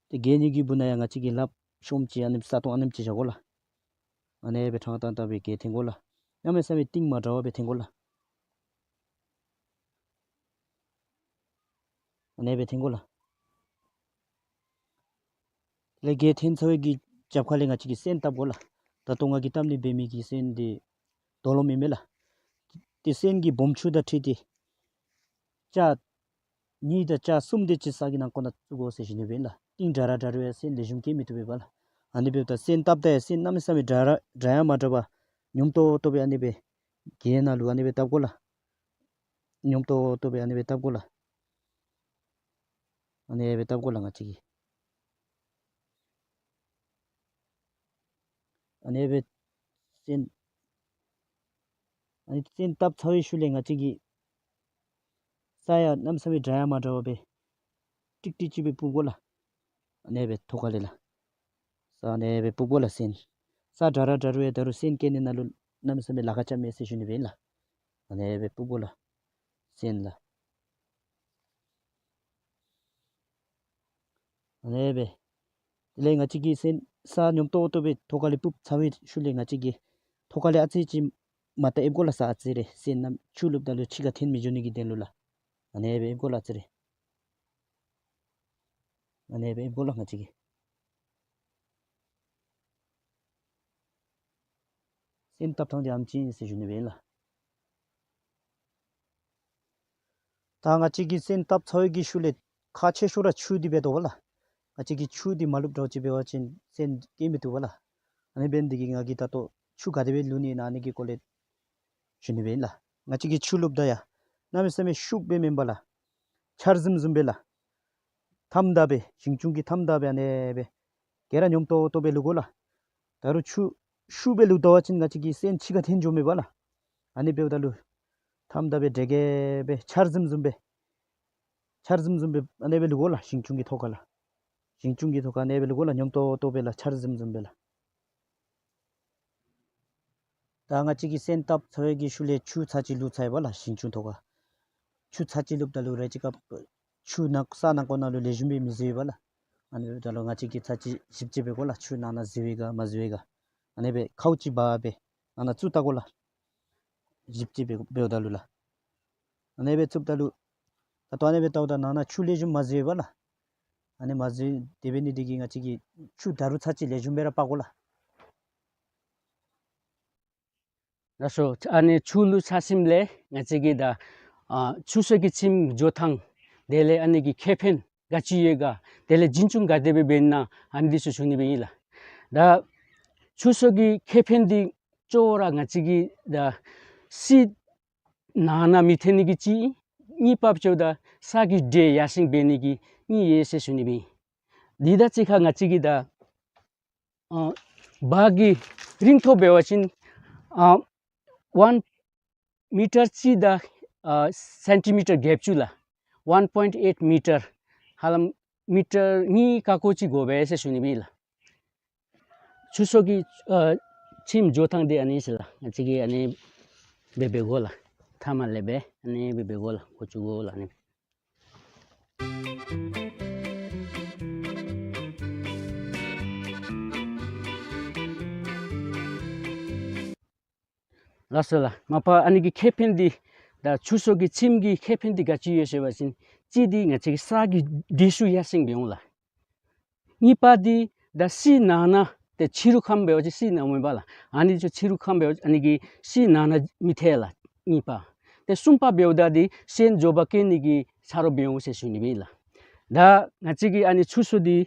ཏེ་སྒལ་གཉིས་ཀྱི་སྦུག་ན་ཡང་ང་བཅས་ཀྱིས་ལགཔ་ཤོམ་ཅིག་ཨ་ནི་ས་སྟོང་ཨ་ནེམ་ཅིག་བཞག་དགོ་ལགས། ཨ་ནི་སྦེ་ཕྲང་ཏང་ཏང་སྦེ་སྒལ་འཐེན་དགོ་ལགས། གནམ་མེད་ས་མེད་གཏིང་མ་འདྲ་བ་སྦེ་འཐེན་དགོ་ལགས། ཨ་ནི་སྦེ་འཐེན་དགོ་ལགས། ལས་སྒལ་འཐེན་ཚར་བའི་གི་རྒྱབ་ཁ་ལས་ང་བཅས་ཀྱིས་སོན་བཏབ་དགོ་ལགས། ད་ལྟོ་ང་གིས་བཏབ་ནི་འབད་མི་གི་སོན་འདི་རྡོ་ལོ་མེན་མས་ལགས། ཏེ་སོན་གྱི་སྦོམ་ཆུང་དང་འཁྲིལ་ཏེ་ལྕགས་གཉིས་དང་ལྕགས་གསུམ་དེ་ཅིག་ས་གི་ནང་ཁོག་ནང་བཙུགས་དགོ་ཟེར་ཞུ་ནི་སྦེ་ཨིན་ལགས། གཏིང་འདྲ་ར་འདྲ་རུང་ཡང་སོན་ལེགས་ཤོམ་སྐྱེ་མི་བཏུབ་པས་ལགས། ཨ་ནི་སྦེ་ད་སོན་བཏབ་ད་ཡང་སོན་གནམ་མེད་ས་མེད་འདྲ་ར་འདྲ་ཡང་མ་འདྲ་བར་སྙོམས་ཏོག་ཏོ་སྦེ་ཨ་ནི་སྦེ་གྱལ་ནང་ལུ་ཨ་ནི་སྦེ་བཏབ་དགོ་ལགས། སྙོམས་ཏོག་ཏོ་སྦེ་ཨ་ནི་སྦེ་བཏབ་དགོ་ལགས། ཨ་ནི་སྦེ་བཏབ་དགོ་ལགས་ང་བཅས་ཀྱིས། ཨ་ནི་སྦེ་སོན་ཨ་ནི་སོན་བཏབ་ཚར་བའི་ཤུལ་ལས་ང་བཅས་ཀྱིས་ས་ཡང་གནམ་མེད་ས་མེད་འདྲ་ཡང་མ་འདྲ་བར་སྦེ་ཀྲིག་ཀྲི་ཅིག་སྦེ་སྤུབ་དགོ་ལགས། ཨ་ནི་སྦེ་ཐོག་ཁ་ལས་ལགས། ས་ཨ་ནི་སྦེ་སྤུབ་དགོ་ལགས་སོན། ས་འདྲ་ར་འདྲ་རུང་ཡང་ད་རུང་སོན་བཀལ་ནི་ནང་ལུ་གནམ་མེད་ས་མེད་ལཱ་ཁག་རྐྱབ་མས་ཟེར་ཞུ་ནི་སྦེ་ཨིན་ལགས། ཨ་ནི་སྦེ་སྤུབ་དགོ་ལགས་སོན་ལགས། ཨ་ནི་སྦེ། དེ་ལས་ང་བཅས་ཀྱིས་སོན་ས་སྙོམས་ཏོག་ཏོ་སྦེ་ཐོག་ཁ་ལས་སྤུབ་ཚར་བའི་ཤུལ་ལས་ང་བཅས་ཀྱིས་ཐོག་ཁ་ལས་ཨ་ཙི་ཅིག་མར་ད་ཨེབ་དགོ་ལགས། ས་ཨ་ཙི་རེ་སོན་ནམ་ཆུ་བླུགཔ་ད་ལུ་ཕྱི་ཁར་འཐོན་མི་འགྱོ་ནི་གི་དོན་ལུ་ལགས། ཨ་ནི་སྦེ་ཨེབ་དགོ་ལགས་ཨ་ཙི་རེ། ཨ་ནི་སྦེ་ཨེབ་དགོ་ལགས་ང་བཅས་ཀྱིས། སོན་བཏབ་ཐངས་འདི་ཨ་ནེམ་ཅིག་ཨིན་ཟེར་ཞུ་ནི་སྦེ་ཨིན་ལགས། ད་ང་བཅས་ཀྱིས་སོན་བཏབ་ཚར་བའི་གི་ཤུལ་ལས་ཁག་ཆེ་ཤོས་ར་ཆུ་འདི་འབད་དོ་བ་ལགས། ང་བཅས་ཀྱིས་ཆུ་འདི་མ་བླུག་འདྲཝ་ཅིག་འབད་བ་ཅིན་སོན་སྐྱེ་མི་བཏུབ་པས་ལགས། ཨ་ནི་འབད་ནི་འདི་གིས་ང་གིས་ད་ལྟོ་ཆུ་ག་དེ་སྦེ་བླུག་ནི་ཨིན་ན་ཨ་ནི་གི་སྐོར་ལས་ཞུ་ནི་སྦེ་ཨིན་ལགས། ང་བཅས་ཀྱིས་ཆུ་བླུགཔ་ད་ཡང་གནམ་མེད་ས་མེད་ཤུགས་སྦེ་མེན་པར་ལགས། ཆར་ཟིམ་ཟིམ་སྦེ་ལགས། མཐའམ་བདའ་སྦེ་ཞིང་ཆུང་གི་མཐའམ་བདའ་སྦེ་ཨ་ནི་སྦེ་ག་ར་སྙོམས་ཏོག་ཏོ་སྦེ་བླུག་དགོ་ལགས། ད་རུང་ཆུ་ཤུགས་སྦེ་བླུག་ད་པ་ཅིན་ང་བཅས་ཀྱི་སོན་ཕྱི་ཁར་འཐོན་འགྱོཝ་མས་པ་ལགས། ཨ་ནི་འབདཝ་ད་ལུ་མཐའམ་བདའ་སྦེ་དྲེག་གེ་སྦེ་ཆར་ཟིམ་ཟིམ་སྦེ་ཆར་ཟིམ་ཟིམ་སྦེ་ཨ་ནི་སྦེ་བླུག་དགོ་ལགས། ཞིང་ཆུང་གི་ཐོག་ཁར་ལགས། ཞིང་ཆུང་གི་ཐོག་ཁར་ཨ་ནི་སྦེ་བླུག་དགོ་ལགས། སྙོམས་ཏོག་ཏོ་སྦེ་ལགས། ཆར་ཟིམ་ཟིམ་སྦེ་ལགས། ད་ང་བཅས་ཀྱིས་སོན་བཏབ་ཚར་བའི་གི་ཤུལ་ལས་ཆུ་ཚར་གཅིག་བླུགས་ཚར་ཡི་པ་ལགས། ཞིང་ཆུང་ཐོག་ཁར་ཆུ་ཚར་གཅིག་བླུགཔ་ད་ལུ་རེ་ཅིག་སྐབས་ཆུ་ནང་ས་ནང་འཁོད་ནང་ལུ་ལེགས་ཤོམ་སྦེ་མི་འཛུལ་བས་པ་ལགས། ཨ་ནི་འབདཝ་ད་ལུ་ང་བཅས་ཀྱིས་ཚར་གཅིག་ཞིབ་དཔྱད་འབད་དགོ་ལགས། ཆུ་ནང་ན་འཛུལ་བས་ག་མ་འཛུལ་བས་ག། ཨ་ནི་སྦེ་ཁཝ་ཅིག་འབག་སྦེ་ནང་ན་བཙུགས་བལྟ་དགོ་ལགས། ཞིབ་དཔྱད་འབད་འབདཝ་ད་ལུ་ལགས། ཨ་ནི་སྦེ་བཙུགསཔ་ད་ལུ་ད་ལྟོ་ཨ་ནི་སྦེ་བལྟཝ་ད་ནང་ན་ཆུ་ལེགས་ཤོམ་མ་འཛུལ་བས་པ་ལགས། ཨ་ནི་མ་འཛུལ། དེ་འབད་ནི་འདི་གིས་ང་བཅས་ཀྱིས་ཆུ་ད་རུང་ཚར་གཅིག་ལེགས་ཤོམ་སྦེ་ར་སྤར་དགོ་ལགས། ལགས་སོ། ཨ་ནི་ཆུ་བླུགས་ཚར་ཞིནམ་ལས་ང་བཅས་ཀྱིས་ད་ཨ་ཆུ་མཚོ་གི་ཁྱིམ་འགྱོ་ཐངས་དེ་ལས་ཨ་ནི་གི་ཁེ་ཕན་ག་ཅི་ཡོད་ག། དེ་ལས་འཛིན་སྐྱོང་ག་དེ་སྦེ་འབད་ན་ཨ་ནི་འདི་ཚུ་ཞུ་ནི་སྦེ་ཨིན་ལགས། ད་ཆུ་མཚོ་གི་ཁེ་ཕན་འདི་གཙོ་བོ་ར་ང་བཅས་ཀྱི་ད་སི་ནང་ན་མི་ཐོན་ནི་གི་གཅིག། གཉིས་པ་འབདཝ་ད་ས་གི་འདྲེས་ཡར་སེང་འབད་ནི་གི་གཉིས་ཡོད་ཟེར་ཞུ་ནི་སྦེ་ཨིན། འདི་དང་གཅིག་ཁར་ང་བཅས་ཀྱི་ད་ཨ་བག་གི་རིང་ཐོག་འབད་བ་ཅིན་ཨ་ཝན་མི་ཊར་གཅིག་དང་ཨ་སེན་ཊི་མི་ཊར་གྱབ་ཅུ་ལགས། ཝན་པོའིནཊ་ཨེཊ་མི་ཊར། ཧ་ལམ་མི་ཊར་གཉིས་ཀ་ཀོ་ཅིག་དགོ་པས་ཟེར་ཞུ་ནི་སྦེ་ཨིན་ལགས། ཆུ་མཚོ་གི་ཨ་ཁྱིམ་འགྱོ་ཐངས་འདི་ཨ་ནི་ཟེར་ལགས། ང་བཅས་ཀྱིས་ཨ་ནི་སྦེ་འབད་དགོ་ལགས། མཐའ་མ་ལས་སྦེ་ཨ་ནི་སྦེ་འབད་དགོ་ལགས། འགོ་བཙུགས་དགོ་ལགས། ཨ་ནི་ལགས་སོ་ལགས། མ་པ་ཨ་ནི་གི་ཁེ་ཕན་འདི་ད་ཆུ་མཚོ་གི་ཁྱིམ་གྱི་ཁེ་ཕན་འདི་ག་ཅི་ཡོད་ཟེར་བ་ཅིན་གཅིག་འདི་ང་བཅས་ཀྱི་ས་གི་འདྲེས་ཚུ་ཡར་སེང་འབད་འོང་ལགས། གཉིས་པ་འདི་ད་སི་ནང་ན་ཏེ་ཕྱི་རུ་ཁམས་འབད་བ་ཅིན་སི་ནང་མེན་པ་ལགས། ཨ་ནི་ཚུ་ཕྱི་རུ་ཁམས་འབད་བ་ཅིན་ཨ་ནི་གི་སི་ནང་ན་མི་ཐོན་ལགས། གཉིས་པ། ཏེ་གསུམ་པ་འབདཝ་ད་འདི་སོན་མགྱོགས་པ་སྐྱེ་ནི་གི་ཆ་རོགས་འབད་འོང་ཟེར་ཞུ་ནི་སྦེ་ཨིན་ལགས། ད་ང་བཅས་ཀྱིས་ཨ་ནི་ཆུ་མཚོ་འདི་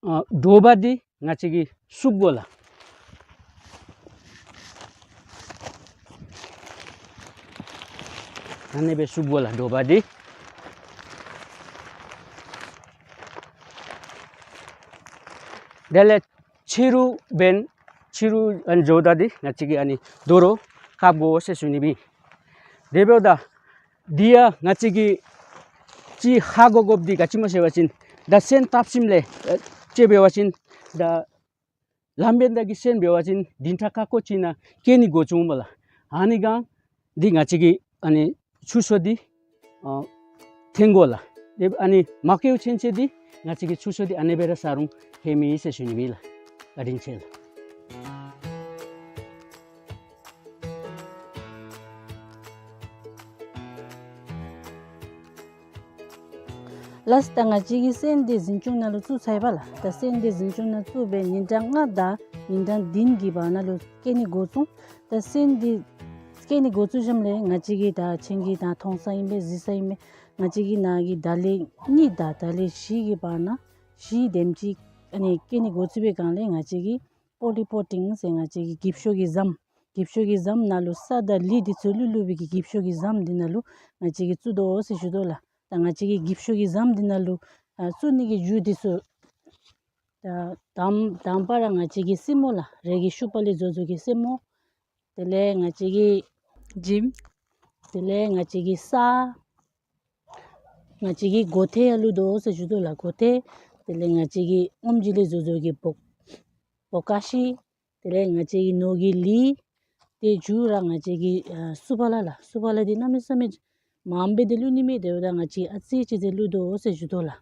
ཨ་དྲོ་པ་འདི་ང་བཅས་ཀྱིས་བསུབ་དགོ་ལགས། ཨ་ནི་སྦེ་བསུབ་དགོ་ལགས་དྲོ་པ་འདི། དེ་ལས་ཕྱི་རུ་འབད་ཕྱི་རུ་ཨ་ནི་འགྱོཝ་ད་འདི་ང་བཅས་ཀྱིས་ཨ་ནི་དོ་རུང་བཀབ་དགོ་ཟེར་ཞུ་ནི་སྦེ་ཨིན། དེ་འབདཝ་ད་འདི་ཡང་ང་བཅས་ཀྱིས་ཅིག་ཧ་གོ་དགོཔ་འདི་ག་ཅི་སྨོ་ཟེར་བ་ཅིན་ད་སོན་བཏབ་ཞིནམ་ལས་ཨ་ཅིག་འབད་བ་ཅིན་ད་ལམ་བེན་ད་གི་སོན་འབད་བ་ཅིན་བདུན་ཕྲག་ཁ་ཀོ་ཅིག་ནང་སྐྱེ་ནི་འགོ་བཙུགས་འོང་པ་ལགས། ཨ་ནི་སྒང་འདི་ང་བཅས་ཀྱིས་ཨ་ནི་ཆུ་མཚོ་འདི་ཨ་འཐེན་དགོ་ལགས། ཏེ་ཨ་ནི་མ་སྐྱེཝ་ཚུན་ཚོད་འདི་ང་བཅས་ཀྱིས་ཆུ་མཚོ་འདི་ཨ་ནི་སྦེ་ར་ས་རུང་འཐེན་མི་ཟེར་ཞུ་ནི་སྦེ་ཨིན་ལགས། བཀའ་དྲིན་ཆེ་ལགས། ལགས། ད་ང་བཅས་ཀྱིས་སོན་འདི་འཛིན་སྐྱོང་ནང་ལུ་བཙུགས་ཚར་ཡི་པ་ལགས། ད་སོན་འདི་འཛིན་སྐྱོང་ནང་བཙུགས་སྦེ་ཉིན་གྲངས་ལྔ་དང་ཉིན་གྲངས་བདུན་གྱི་བར་ན་ལུ་སྐྱེ་ནི་འགོ་བཙུགས། ད་སོན་འདི་སྐྱེ་ནི་འགོ་བཙུགས་ཞིནམ་ལས་ང་བཅས་ཀྱིས་ད་ཁྱེད་ཀྱིས་ད་མཐོང་ས་ཨིན་པས་གཟིགས་ས་ཨིན་པས། ང་བཅས་ཀྱིས་ནཱ་གི་ད་ལེབ་གཉིས་དང་ད་ལེབ་བཞི་གི་བར་ན་བཞི་དེམ་ཅིག་ ཨ་ནི་སྐྱེ་ནི་འགོ་བཙུགས་པའི་སྒང་ལས་ང་བཅས་ཀྱིས་པོ་ལི་པོ་ཊིང་ཟེར་ང་བཅས་ཀྱི་འགྱིབ་ཤོག་གི་ཟམ། འགྱིབ་ཤོག་གི་ཟམ་ནང་ལུ་ས་དང་ལི་འདི་ཚུ་བླུགས་བླུགས་པའི་གི་འགྱིབ་ཤོག་གི་ཟམ་འདི་ནང་ལུ་ང་བཅས་ཀྱིས་བཙུགས་དོ་ཟེར་ཞུ་དོ་ལགས། ད་ང་བཅས་ཀྱིས་འགྱིབ་ཤོག་གི་ཟམ་འདི་ནང་ལུ་ཨ་བཙུགས་ནི་གི་རྒྱུ་འདི་ཚུ། ད་དང་དང་པ་ར་ང་བཅས་ཀྱི་སེན་མོ་ལགས། རས་ཀྱི་ཤུག་པ་ལས་བཟོ་བཟོ་གི་སེན་མོ། དེ་ལས་ང་བཅས་ཀྱི་འགྱིམ། དེ་ལས་ང་བཅས་ཀྱི་ས། ང་བཅས་ཀྱིས་གོ་ཐེ་ཡང་བླུགས་དོ་ཟེར་ཞུ་དོ་ལགས། གོ་ཐེ། དེ་ལས་ང་བཅས་ཀྱི་ཨོམ་ཇི་ལས་བཟོ་བཟོ་གི་བོ་བོ་ཀ་ཤི། དེ་ལས་ང་བཅས་ཀྱི་ནོར་གྱི་ལི། དེ་མཇུག་ར་ང་བཅས་ཀྱི་ཨ་སུ་ཕ་ལ་ལགས། སུ་ཕ་ལ་འདི་གནམ་མེད་ས་མེད་མངམ་སྦེ་འདི་བླུགས་ནི་མེད། དེ་འབདཝ་ད་ང་བཅས་ཨ་ཙི་ཅིག་ཟེར་བླུགས་དོ་ཟེར་ཞུ་དོ་ལགས།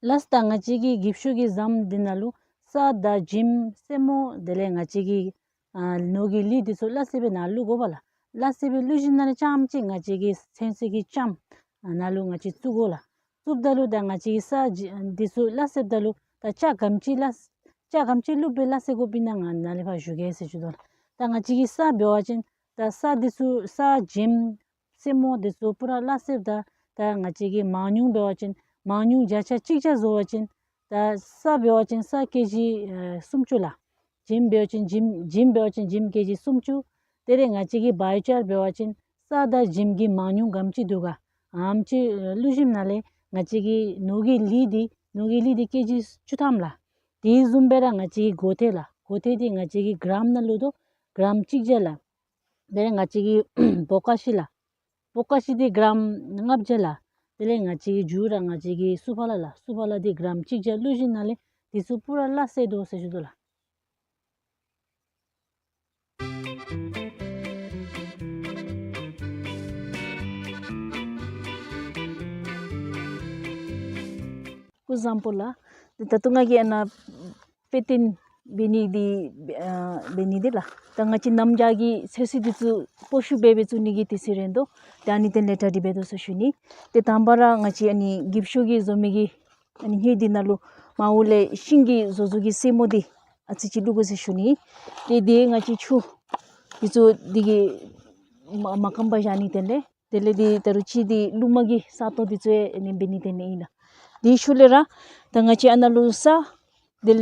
ལགས། ད་ང་བཅས་ཀྱིས་འགྱིབ་ཤོག་གི་ཟམ་འདི་ནང་ལུ་ས་དང་འགྱིམ་སེན་མོ་དེ་ལས་ང་བཅས་ཀྱི་ཨ་ནོར་གྱི་ལི་འདི་ཚུ་སླ་བསྲེ་སྦེ་ནང་བླུགས་དགོ་པས་ལགས། སླ་བསྲེ་སྦེ་བླུགས་ཞིནམ་ལས་རྐྱངམ་ཅིག་ང་བཅས་ཀྱིས་ཚོད་བསྲེ་གི་ལྕངམ་ནང་ལུ་ང་བཅས་བཙུགས་དགོ་ལགས། བཙུགསཔ་ད་ལུ་ད་ང་བཅས་ཀྱིས་ས་འགྱིམ་འདི་ཚུ་སླ་བསྲེསཔ་ད་ལུ་ད་ལྕགས་ག་དེམ་ཅིག་སླ་ལྕགས་ག་དེམ་ཅིག་བླུགས་སྦེ་སླ་བསྲེ་དགོཔ་ཨིན་ན་ང་ནཱ་ལས་ཕར་ཞུ་གེ་ཟེར་ཞུ་དོ་ལགས། ད་ང་བཅས་ཀྱིས་ས་འབད་བ་ཅིན་ད་ས་འདི་ཚུ་ས་འགྱིམ་སེན་མོ་འདི་ཚུ་པུ་ར་སླ་བསྲེསཔ་ད་ད་ང་བཅས་ཀྱིས་མང་ཉུང་འབད་བ་ཅིན་མང་ཉུང་བརྒྱ་ཆ་གཅིག་བརྒྱ་བཟོ་བ་ཅིན་ད་ས་འབད་བ་ཅིན་ས་ཀེ་ཇི་ཨེ་སུམ་ཅུ་ལགས། འགྱིམ་འབད་བ་ཅིན་འགྱིམ་འགྱིམ་འབད་བ་ཅིན་འགྱིམ་ཀེ་ཇི་སུམ་ཅུ། དེ་ལས་ང་བཅས་ཀྱིས་བའི་ཅར་འབད་བ་ཅིན་ས་དང་འགྱིམ་གྱི་མང་ཉུང་ག་དེམ་ཅིག་འདུག་ག་ཨ་ནེམ་ཅིག་བླུགས་ཞིནམ་ལས་ང་བཅས་ཀྱི་ནོར་གྱི་ལི་འདི་ནོར་གྱི་ལི་འདི་ཀེ་ཇི་བཅུ་ཐམ་ལགས། དེ་བཟུམ་སྦེ་ར་ང་བཅས་ཀྱི་གོ་ཐེ་ལགས། གོ་ཐེ་འདི་ང་བཅས་ཀྱིས་གྲམ་ནང་བླུགས་དོ། གྲམ་གཅིག་བརྒྱ་ལགས། དེ་ལས་ང་བཅས་ཀྱི་བོ་ཀ་ཤི་ལགས། བོ་ཀ་ཤི་འདི་གྲམ་ལྔ་བརྒྱ་ལགས། དེ་ལས་ང་བཅས་ཀྱི་མཇུག་ར་ང་བཅས་ཀྱི་སུ་ཕ་ལ་ལགས། སུ་ཕ་ལ་འདི་གྲམ་གཅིག་བརྒྱ་བླུགས་ཞིནམ་ལས་འདི་ཚུ་པུ་ར་སླ་བསྲེ་དོ་ཟེར་ཞུ་དོ་ལགས། སྐུ་གཟུགས་བཟང་པོ་ལགས། ད་ལྟོ་ང་གིས་ཨ་ནཱ་དཔེ་སྟོན་འབད་ནི་འདི་ཨ་འབད་ནི་འདི་ལགས། ད་ང་བཅས་གནམ་བྱཱར་གྱི་ཚོད་བསྲེ་འདི་ཚུ་སྤོ་ཤུགས་སྦེ་སྦེ་བཙུགས་ནི་གི་དུས་ཚོད་རན་དོ། ཏེ་ཨ་ནི་དེ་ལས་གྲ་སྒྲིག་འབད་དོ་ཟེར་ཞུ་ནི། ཏེ་དང་པ་ར་ང་བཅས་ཨ་ནི་འགྱིབ་ཤོག་གི་བཟོ་མི་གི་ཨ་ནི་སྣོད་འདི་ནང་ལུ་མར་འོག་ལས་ཤིང་གིས་བཟོ་བཟོ་གི་སེན་མོ་འདི་ཨ་ཙི་ཅིག་བླུགས་དགོ་ཟེར་ཞུ་ནི། ཏེ་འདི་ང་བཅས་ཆུ་འདི་ཚུ་འདི་གིས་མ་མ་སྐམ་པར་བཞག་ནི། དེ་ལས་དེ་ལས་འདི་ད་རུང་ཅིག་འདི་རླུངམ་གི་ས་སྟོང་འདི་ཚུ་ཨ་ནི་འབད་ནི་དེ་ལས་ཨིན་ལགས། དེའི་ཤུལ་ལས་ར་ད་ང་བཅས་ཨ་ནཱ་ལུ་ས་དེ་ལས་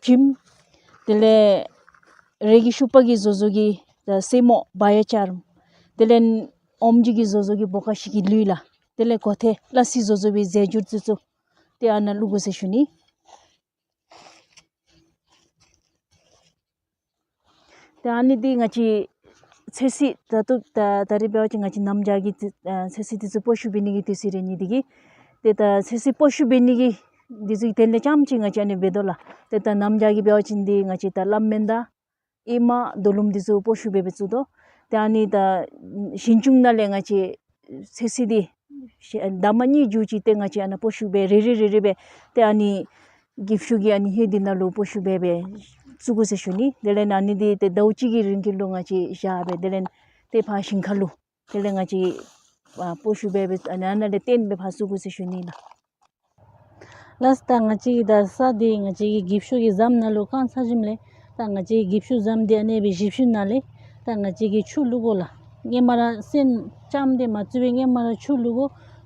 འགྱིམ་དེ་ལས་རས་ཀྱི་ཤུག་པ་གིས་བཟོ་བཟོ་གི་ད་སེན་མོ་བའི་ཅར་དེ་ལས་ཨོམ་ཇི་གིས་བཟོ་བཟོ་གི་བོ་ཀ་ཤི་གི་ལུད་ལགས། དེ་ལས་གོ་ཐེ་སླ་བསྲེ་བཟོ་བཟོ་བའི་རྫས་འགྱུར་འདི་ཚུ་ཏེ་ཨ་ནཱ་བླུགས་དགོ་ཟེར་ཞུ་ནི། ཏེ་ཨ་ནི་འདི་ང་བཅས་ཚོད་བསྲེ་ད་ལྟོ་ད་ད་རིས་འབད་བ་ཅིན་ང་བཅས་གནམ་བྱཱར་གྱི་ཨ་ཚོད་བསྲེ་འདི་ཚུ་སྤོ་ཤུགས་འབད་ནི་གི་དུས་ཚོད་རན་ནི་འདི་གིས། ཏེ་ད་ཚོད་བསྲེ་སྤོ་ཤུགས་འབད་ནི་གི་འདི་ཚུ་གི་དོན་ལས་རྐྱངམ་ཅིག་ང་བཅས་ཨ་ནི་འབད་དོ་ལགས། ཏེ་ད་གནམ་བྱཱར་གྱི་འབད་བ་ཅིན་འདི་ང་བཅས་ད་བླམ་མེན་དང་ཨེ་མ་རྡོ་ལུམ་འདི་ཚུ་སྤོ་ཤུགས་སྦེ་སྦེ་བཙུགས་དོ། ཏེ་ཨ་ནི་ད་ཞིང་ཆུང་ནང་ལས་ང་བཅས་ཚོད་བསྲེ་འདི་ཤེ་འདབ་མ་གཉིས་མཇུག་ཅིག་ཏེ་ང་བཅས་ཨ་ནཱ་སྤོ་ཤུགས་སྦེ་རེ་རེ་རེ་རེ་སྦེ་ཏེ་ཨ་ནི་འགྱིབ་ཤོག་གི་ཨ་ནི་སྣོད་འདི་ནང་ལུ་སྤོ་ཤུགས་སྦེ་སྦེ་བཙུགས་དགོ་ཟེར་ཞུ་ནི། དེ་ལས་ཨ་ནི་འདི་ཏེ་ཟླཝ་གཅིག་གི་རིང་གི་ལུ་ང་བཅས་བཞག་སྦེ་དེ་ལས་ཏེ་ཕར་ཞིང་ཁ་ལུ་དེ་ལས་ང་བཅས་ཨ་སྤོ་ཤུགས་སྦེ་སྦེ་ཨ་ནཱ་ལས་བཏོན་སྦེ་ཕར་བཙུགས་དགོ་ཟེར་ཞུ་ནི་ལགས། ལགས། ད་ང་བཅས་ཀྱིས་ད་ས་འདི་ང་བཅས་ཀྱི་འགྱིབ་ཤོག་གི་ཟམ་ནང་ལུ་བཀང་ཚར་ཞིནམ་ལས་ད་ང་བཅས་ཀྱིས་འགྱིབ་ཤོག་ཟམ་འདི་ཨ་ནི་སྦེ་བཞིབ་ཞིནམ་ལས་ད་ང་བཅས་ཀྱིས་ཆུ་བླུགས་དགོ་ལགས། སྔོན་མ་ར་སོན་ལྕངམ་འདི་མ་བཙུགས་པའི་སྔོན་མ་ར་ཆུ་བླུགས་དགོ།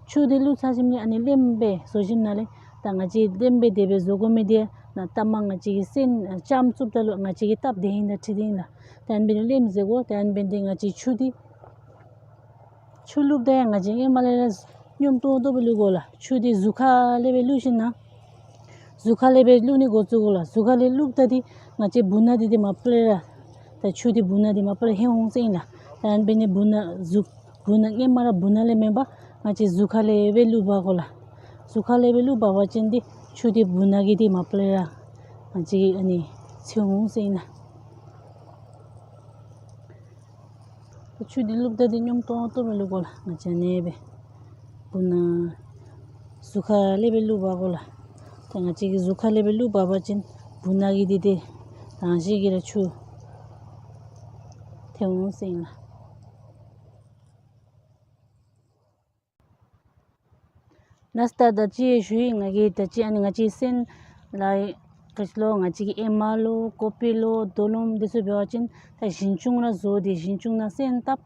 ཆུ་འདི་བླུགས་ཚར་ཞིནམ་ལས་ཨ་ནི་བརླནམ་སྦེ་བཟོ་ཞིནམ་ལས་ད་ང་བཅས་བརླནམ་སྦེ་དེ་སྦེ་བཟོ་དགོ་མི་འདི་ནང་ལྟ་མ་ང་བཅས་ཀྱིས་སོན་ལྕངམ་བཙུགསཔ་ད་ལུ་ང་བཅས་ཀྱིས་སྟབས་བདེ་ཨིན་ན་འཁྲིལ་ཏེ་ཨིན་ལགས། ད་ཨ་ནི་སྦེ་བརླནམ་བཟོ་དགོ། ད་ཨ་ནི་སྦེ་འདི་ང་བཅས་ཆུ་འདི་ཆུ་བླུགསཔ་ད་ཡང་ང་བཅས་སྔོན་མ་ལས་ར་སྙོམས་ཏོག་ཏོ་སྦེ་བླུགས་དགོ་ལགས། ཆུ་འདི་གཟུགས་ཁ་ལས་སྦེ་བླུགས་ཞིན་ན་གཟུགས་ཁ་ལས་སྦེ་བླུགས་ནི་འགོ་བཙུགས་དགོ་ལགས། གཟུགས་ཁ་ལས་བླུགསཔ་ད་འདི་ང་བཅས་སྦུག་ན་འདི་འདི་མ་པ་ལས་ར་ད་ཆུ་འདི་སྦུག་ན་འདི་མ་པ་ལས་ཧེ་འོང་ཟེར་ཨིན་ལགས། ད་ཨ་ནི་འབད་ནི་སྦུག་ན་གཟུགས་སྦུག་ན་སྔོན་མ་ར་སྦུག་ན་ལས་མེན་པར་ང་བཅས་གཟུགས་ཁ་ལས་སྦེ་བླུགས་འབག་དགོ་ལགས། གཟུགས་ཁ་ལས་སྦེ་བླུགས་འབག་པ་ཅིན་འདི་ཆུ་འདི་སྦུག་ན་གི་འདི་མ་པ་ལས་ར་ང་བཅས་ཨ་ནི་ཚུན་འོང་ཟེར་ཨིན་ལགས། ཆུ་འདི་བླུགསཔ་ད་འདི་སྙོམས་ཏོག་ཏོ་སྦེ་བླུགས་དགོ་ལགས། ང་བཅས་ཨ་ནི་སྦེ་སྦུག་ན་གཟུགས་ཁ་ལས་སྦེ་བླུགས་འབག་དགོ་ལགས། ཏེ་ང་བཅས་ཀྱིས་གཟུགས་ཁ་ལས་སྦེ་བླུགས་འབག་པ་ཅིན་སྦུག་ན་གི་འདི་འདི་རང་བཞིན་གྱིས་ར་ཆུ་ཐོན་འོང་ཟེར་ཨིན་ལགས། ལགས། ད་ད་ཅི་ཞུ་ཡི། ང་གིས་ད་ཅི་ཨ་ནི་ང་བཅས་སོན་ལུ་ག་ཅི་ལོ་ང་བཅས་ཀྱིས་ཨེ་མ་ལོ་ཀོ་པི་ལོ་རྡོ་ལུམ་འདི་ཚུ་འབད་བ་ཅིན་ད་ཞིང་ཆུང་ར་བཟོ་སྟེ་ཞིང་ཆུང་ནང་སོན་བཏབ།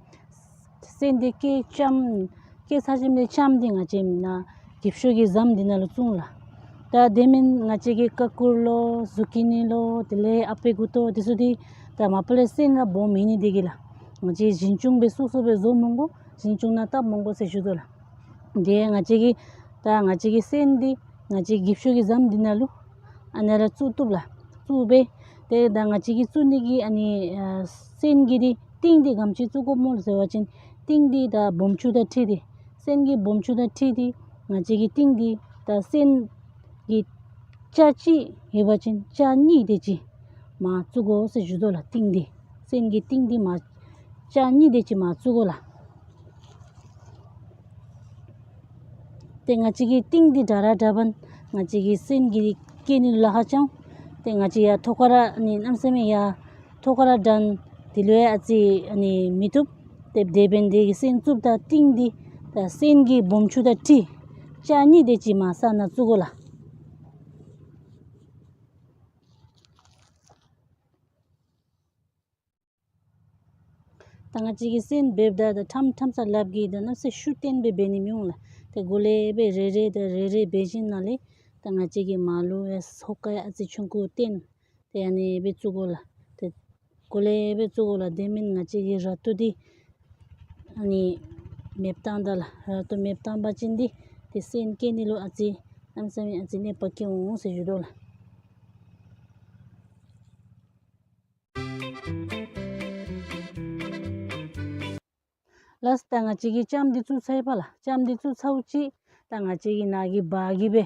སོན་འདི་སྐྱེ་ལྕངམ་ བཀལ་ཚར་ཞིནམ་ལས་ལྕངམ་འདི་ང་བཅས་ནཱ་འགྱིབ་ཤོག་གི་ཟམ་འདི་ནང་ལུ་བཙུགས་ལགས། ད་དེ་མེན་ང་བཅས་ཀྱི་ཀ་ཀུར་ལོ་ཟུ་ཀི་ནི་ལོ་དེ་ལས་ཨ་པེ་མགུ་ཏོ་དེ་ཚུ་འདི་ད་མ་པ་ལས་སོན་ར་སྦོམ་ཨིན་ནི་དེ་གིས་ལགས། ང་བཅས་ཞིང་ཆུང་སྦེ་སོ་སོ་སྦེ་བཟོ་མི་དགོ། ཞིང་ཆུང་ནང་བཏབ་མི་དགོ་ཟེར་ཞུ་དོ་ལགས། དེ་ང་བཅས་ཀྱི་ད་ང་བཅས་ཀྱི་སོན་འདི་ང་བཅས་འགྱིབ་ཤོག་གི་ཟམ་འདི་ནང་ལུ་ཨ་ནཱ་ར་བཙུགས་བཏུབ་ལགས། བཙུགས་སྦེ་ཏེ་ད་ང་བཅས་ཀྱིས་བཙུགས་ནི་གི་ཨ་ནི་ཨ་སོན་གྱི་འདི་ཏིང་འདི་ག་དེམ་ཅིག་བཙུགས་དགོཔ་སྨོ་ཟེར་བ་ཅིན་ཏིང་འདི་ད་སྦོམ་ཆུང་དང་འཁྲིལ་ཏེ་སོན་གྱི་སྦོམ་ཆུང་དང་འཁྲིལ་ཏེ་ང་བཅས་ཀྱི་ཏིང་འདི་ད་སོན་གྱི་ལྕགས་གཅིག་ཡོད་པ་ཅིན་ལྕགས་གཉིས་དེ་ཅིག་མར་བཙུགས་དགོ་ཟེར་ཞུ་དོ་ལགས། ཏིང་འདི་སོན་གྱི་ཏིང་འདི་མར་ལྕགས་གཉིས་དེ་ཅིག་མར་བཙུགས་དགོ་ལགས། ཏེ་ང་བཅས་ཀྱི་ཏིང་འདི་དྲག་ར་དྲག་པ་ན་ང་བཅས་ཀྱི་སོན་གྱི་བཀལ་ནི་ལཱ་ཁག་ཅིག་འོང་། ཏེ་ང་བཅས་ཡར་ཐོག་ཁར་ར་ཨ་ནི་གནམ་མེད་ས་མེད་ཡར་ཐོག་ཁར་ར་དྲངས་དེ་ལུ་ཡང་ཨ་ཙི་ཨ་ནི་མི་བཏུབ། ཏེ་དེ་འབདན་དེ་གིས་སོན་བཙུགསཔ་ད་ཏིང་འདི་ད་སོན་གྱི་སྦོམ་ཆུང་དང་འཁྲིལ་ལྕགས་གཉིས་དེ་ཅིག་མར་ས་ནང་བཙུགས་དགོ་ལགས། ད་ང་བཅས་ཀྱིས་སོན་འབདཝ་ད་ད་ཁྲམ་ཁྲམ་ས་ལགཔ་གིས་ད་གནམ་མེད་ས་མེད་ཤུགས་བཏོན་སྦེ་འབད་ནི་མི་འོང་ལགས། ཏེ་འགོ་ལས་སྦེ་རེ་རེ་ད་རེ་རེ་འབད་ཞིནམ་ལས་ད་ང་བཅས་ཀྱིས་མར་ལུ་ཡང་ཧོ་ཀ་ཡང་ཨ་ཙི་ཆུང་ཀུ་བཏོན། ཏེ་ཨ་ནི་སྦེ་བཙུགས་དགོ་ལགས། ཏེ་འགོ་ལས་སྦེ་བཙུགས་དགོ་ལགས། དེ་མེན་ང་བཅས་ཀྱིས་ར་ཏོ་འདི་ཨ་ནི་མེདཔ་བཏང་ད་ལགས། ར་ཏོ་མེདཔ་བཏང་པ་ཅིན་འདི་ཏེ་སོན་བཀལ་ནི་ལུ་ཨ་ཙི་གནམ་མེད་ས་མེད་ཨ་ཙི་གནོདཔ་བཀལ་འོང་ཟེར་ཞུ་དོ་ལགས། ལགས། ད་ང་བཅས་ཀྱིས་ལྕངམ་འདི་བཙུགས་ཚར་ཡི་པ་ལགས། ལྕངམ་འདི་བཙུགས་ཚརཝ་ཅིག་ད་ང་བཅས་ཀྱིས་ནཱ་གི་བར་གྱི་སྦེ་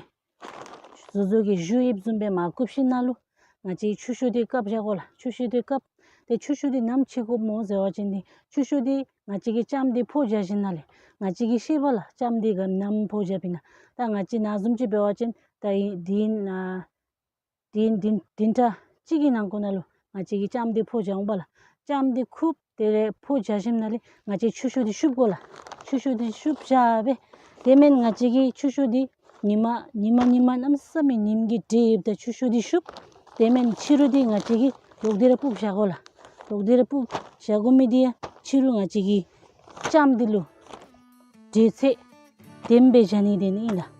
བཟོ་བཟོ་གི་གཞུ་ཡིབ་བཟུམ་སྦེ་མར་བཀུག་ཞིནམ་ལས་ང་བཅས་ཆུ་ཤོག་འདི་བཀབ་བཞག་དགོ་ལགས། ཆུ་ཤོག་འདི་བཀབ། ཏེ་ཆུ་ཤོག་འདི་ནམ་ཕྱེ་དགོཔ་སྨོ་ཟེར་བ་ཅིན་འདི་ཆུ་ཤོག་འདི་ང་བཅས་ཀྱིས་ལྕངམ་འདི་ཕོ་རྒྱག་ཞིནམ་ལས་ང་བཅས་ཀྱིས་ཤེས་པ་ལགས། ལྕངམ་འདི་ག་ནམ་ཕོ་རྒྱགཔ་ཨིན་ན། ད་ང་བཅས་ནཱ་བཟུམ་ཅིག་འབད་བ་ཅིན་ད་ཨིན་འདི་ཨིན་ཨ་དེ་བདུན་བདུན་ཕྲག་གཅིག་གི་ནང་འཁོད་ནང་ལུ་ང་བཅས་ཀྱིས་ལྕངམ་འདི་ཕོ་རྒྱག་འོང་པ་ལགས། ལྕངམ་འདི་བཀུག་དེ་ལས་ཕོ་རྒྱག་ཞིནམ་ལས་ང་བཅས་ཆུ་ཤོག་འདི་བཤུབ་དགོ་ལགས། ཆུ་ཤོག་འདི་བཤུབ་བཞག་སྦེ་དེ་མེན་ང་བཅས་ཀྱིས་ཆུ་ཤོག་འདི་ཉིནམ་ཉིནམ་ཉིནམ་གནམ་མེད་ས་མེད་ཉིམ་གིས་དྲོད་ཡིབ་ད་ཆུ་ཤོག་འདི་བཤུབ། དེ་མེན་ཕྱི་རུ་འདི་ང་བཅས་ཀྱིས་ལོག་སྟེ་ར་སྤུབ་བཞག་དགོ་ལགས། ལོག་སྟེ་ར་སྤུབ་བཞག་དགོ་མི་འདི་ཡང་ཕྱི་རུ་ང་བཅས་ཀྱིས་ལྕངམ་འདི་ལུ་དྲོད་ཚད་ལྡནམ་སྦེ་བཞག་ནི་དེ་ནི་ཨིན་ལགས།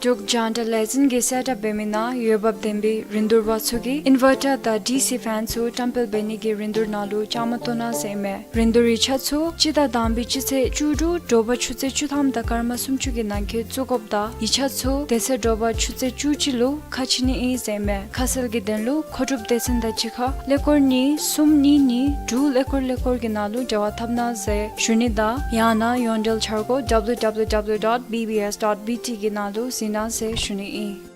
འབྲུག་རྒྱང་བསྒྲགས་ལས་འཛིན་གྱིས་གསལ་བསྒྲགས་འབད་མི་ནང་འོས་འབབ་ལྡན་པའི་རིན་བསྡུར་པ་ཚུ་གིས་ཨིན་ཝར་ཊར་དང་ཌི་སི་ཕེན་ཚུ་བཀྲམ་སྤེལ་འབད་ནི་གི་རིན་བསྡུར་ནང་ལུ་བཅའ་མར་གཏོགས་གནང་ཟེར་ཨིན་མས། རིན་བསྡུར་ཡིག་ཆ་ཚུ་སྤྱི་ཟླ་དང་པའི་སྤྱི་ཚེས་བཅུ་དྲུག་དྲོ་པ་ཆུ་ཚོད་བཅུ་ཐམ་དང་སྐར་མ་སུམ་ཅུ་གི་ནང་འཁོད་བཙུགས་དགོཔ་དང་ཡིག་ཆ་ཚུ་དེ་ཚེ་དྲོ་པ་ཆུ་ཚོད་བཅུ་གཅིག་ལུ་ཁ་ཕྱེ་ནི་ཨིན་ཟེར་ཨིན་མས། ཁ་གསལ་གྱི་དོན་ལུ་མཁོ་སྒྲུབ་སྡེ་ཚན་དང་གཅིག་ཁར་ཀླད་ཀོར་གཉིས་གསུམ་གཉིས་གཉིས་དྲུག་ཀླད་ཀོར་ཀླད་ཀོར་གྱི་ནང་ལུ་འབྲེལ་བ་འཐབ་གནང་ཟེར་ཞུ་ནི་དང་ཡང་ན་ཡོངས་འབྲེལ་འཆར་སྒོ་W W W dot B B S dot B T གི་ནང་ལུ་གཟིགས་གནང་ཟེར་ཞུ་ནི་ཨིན།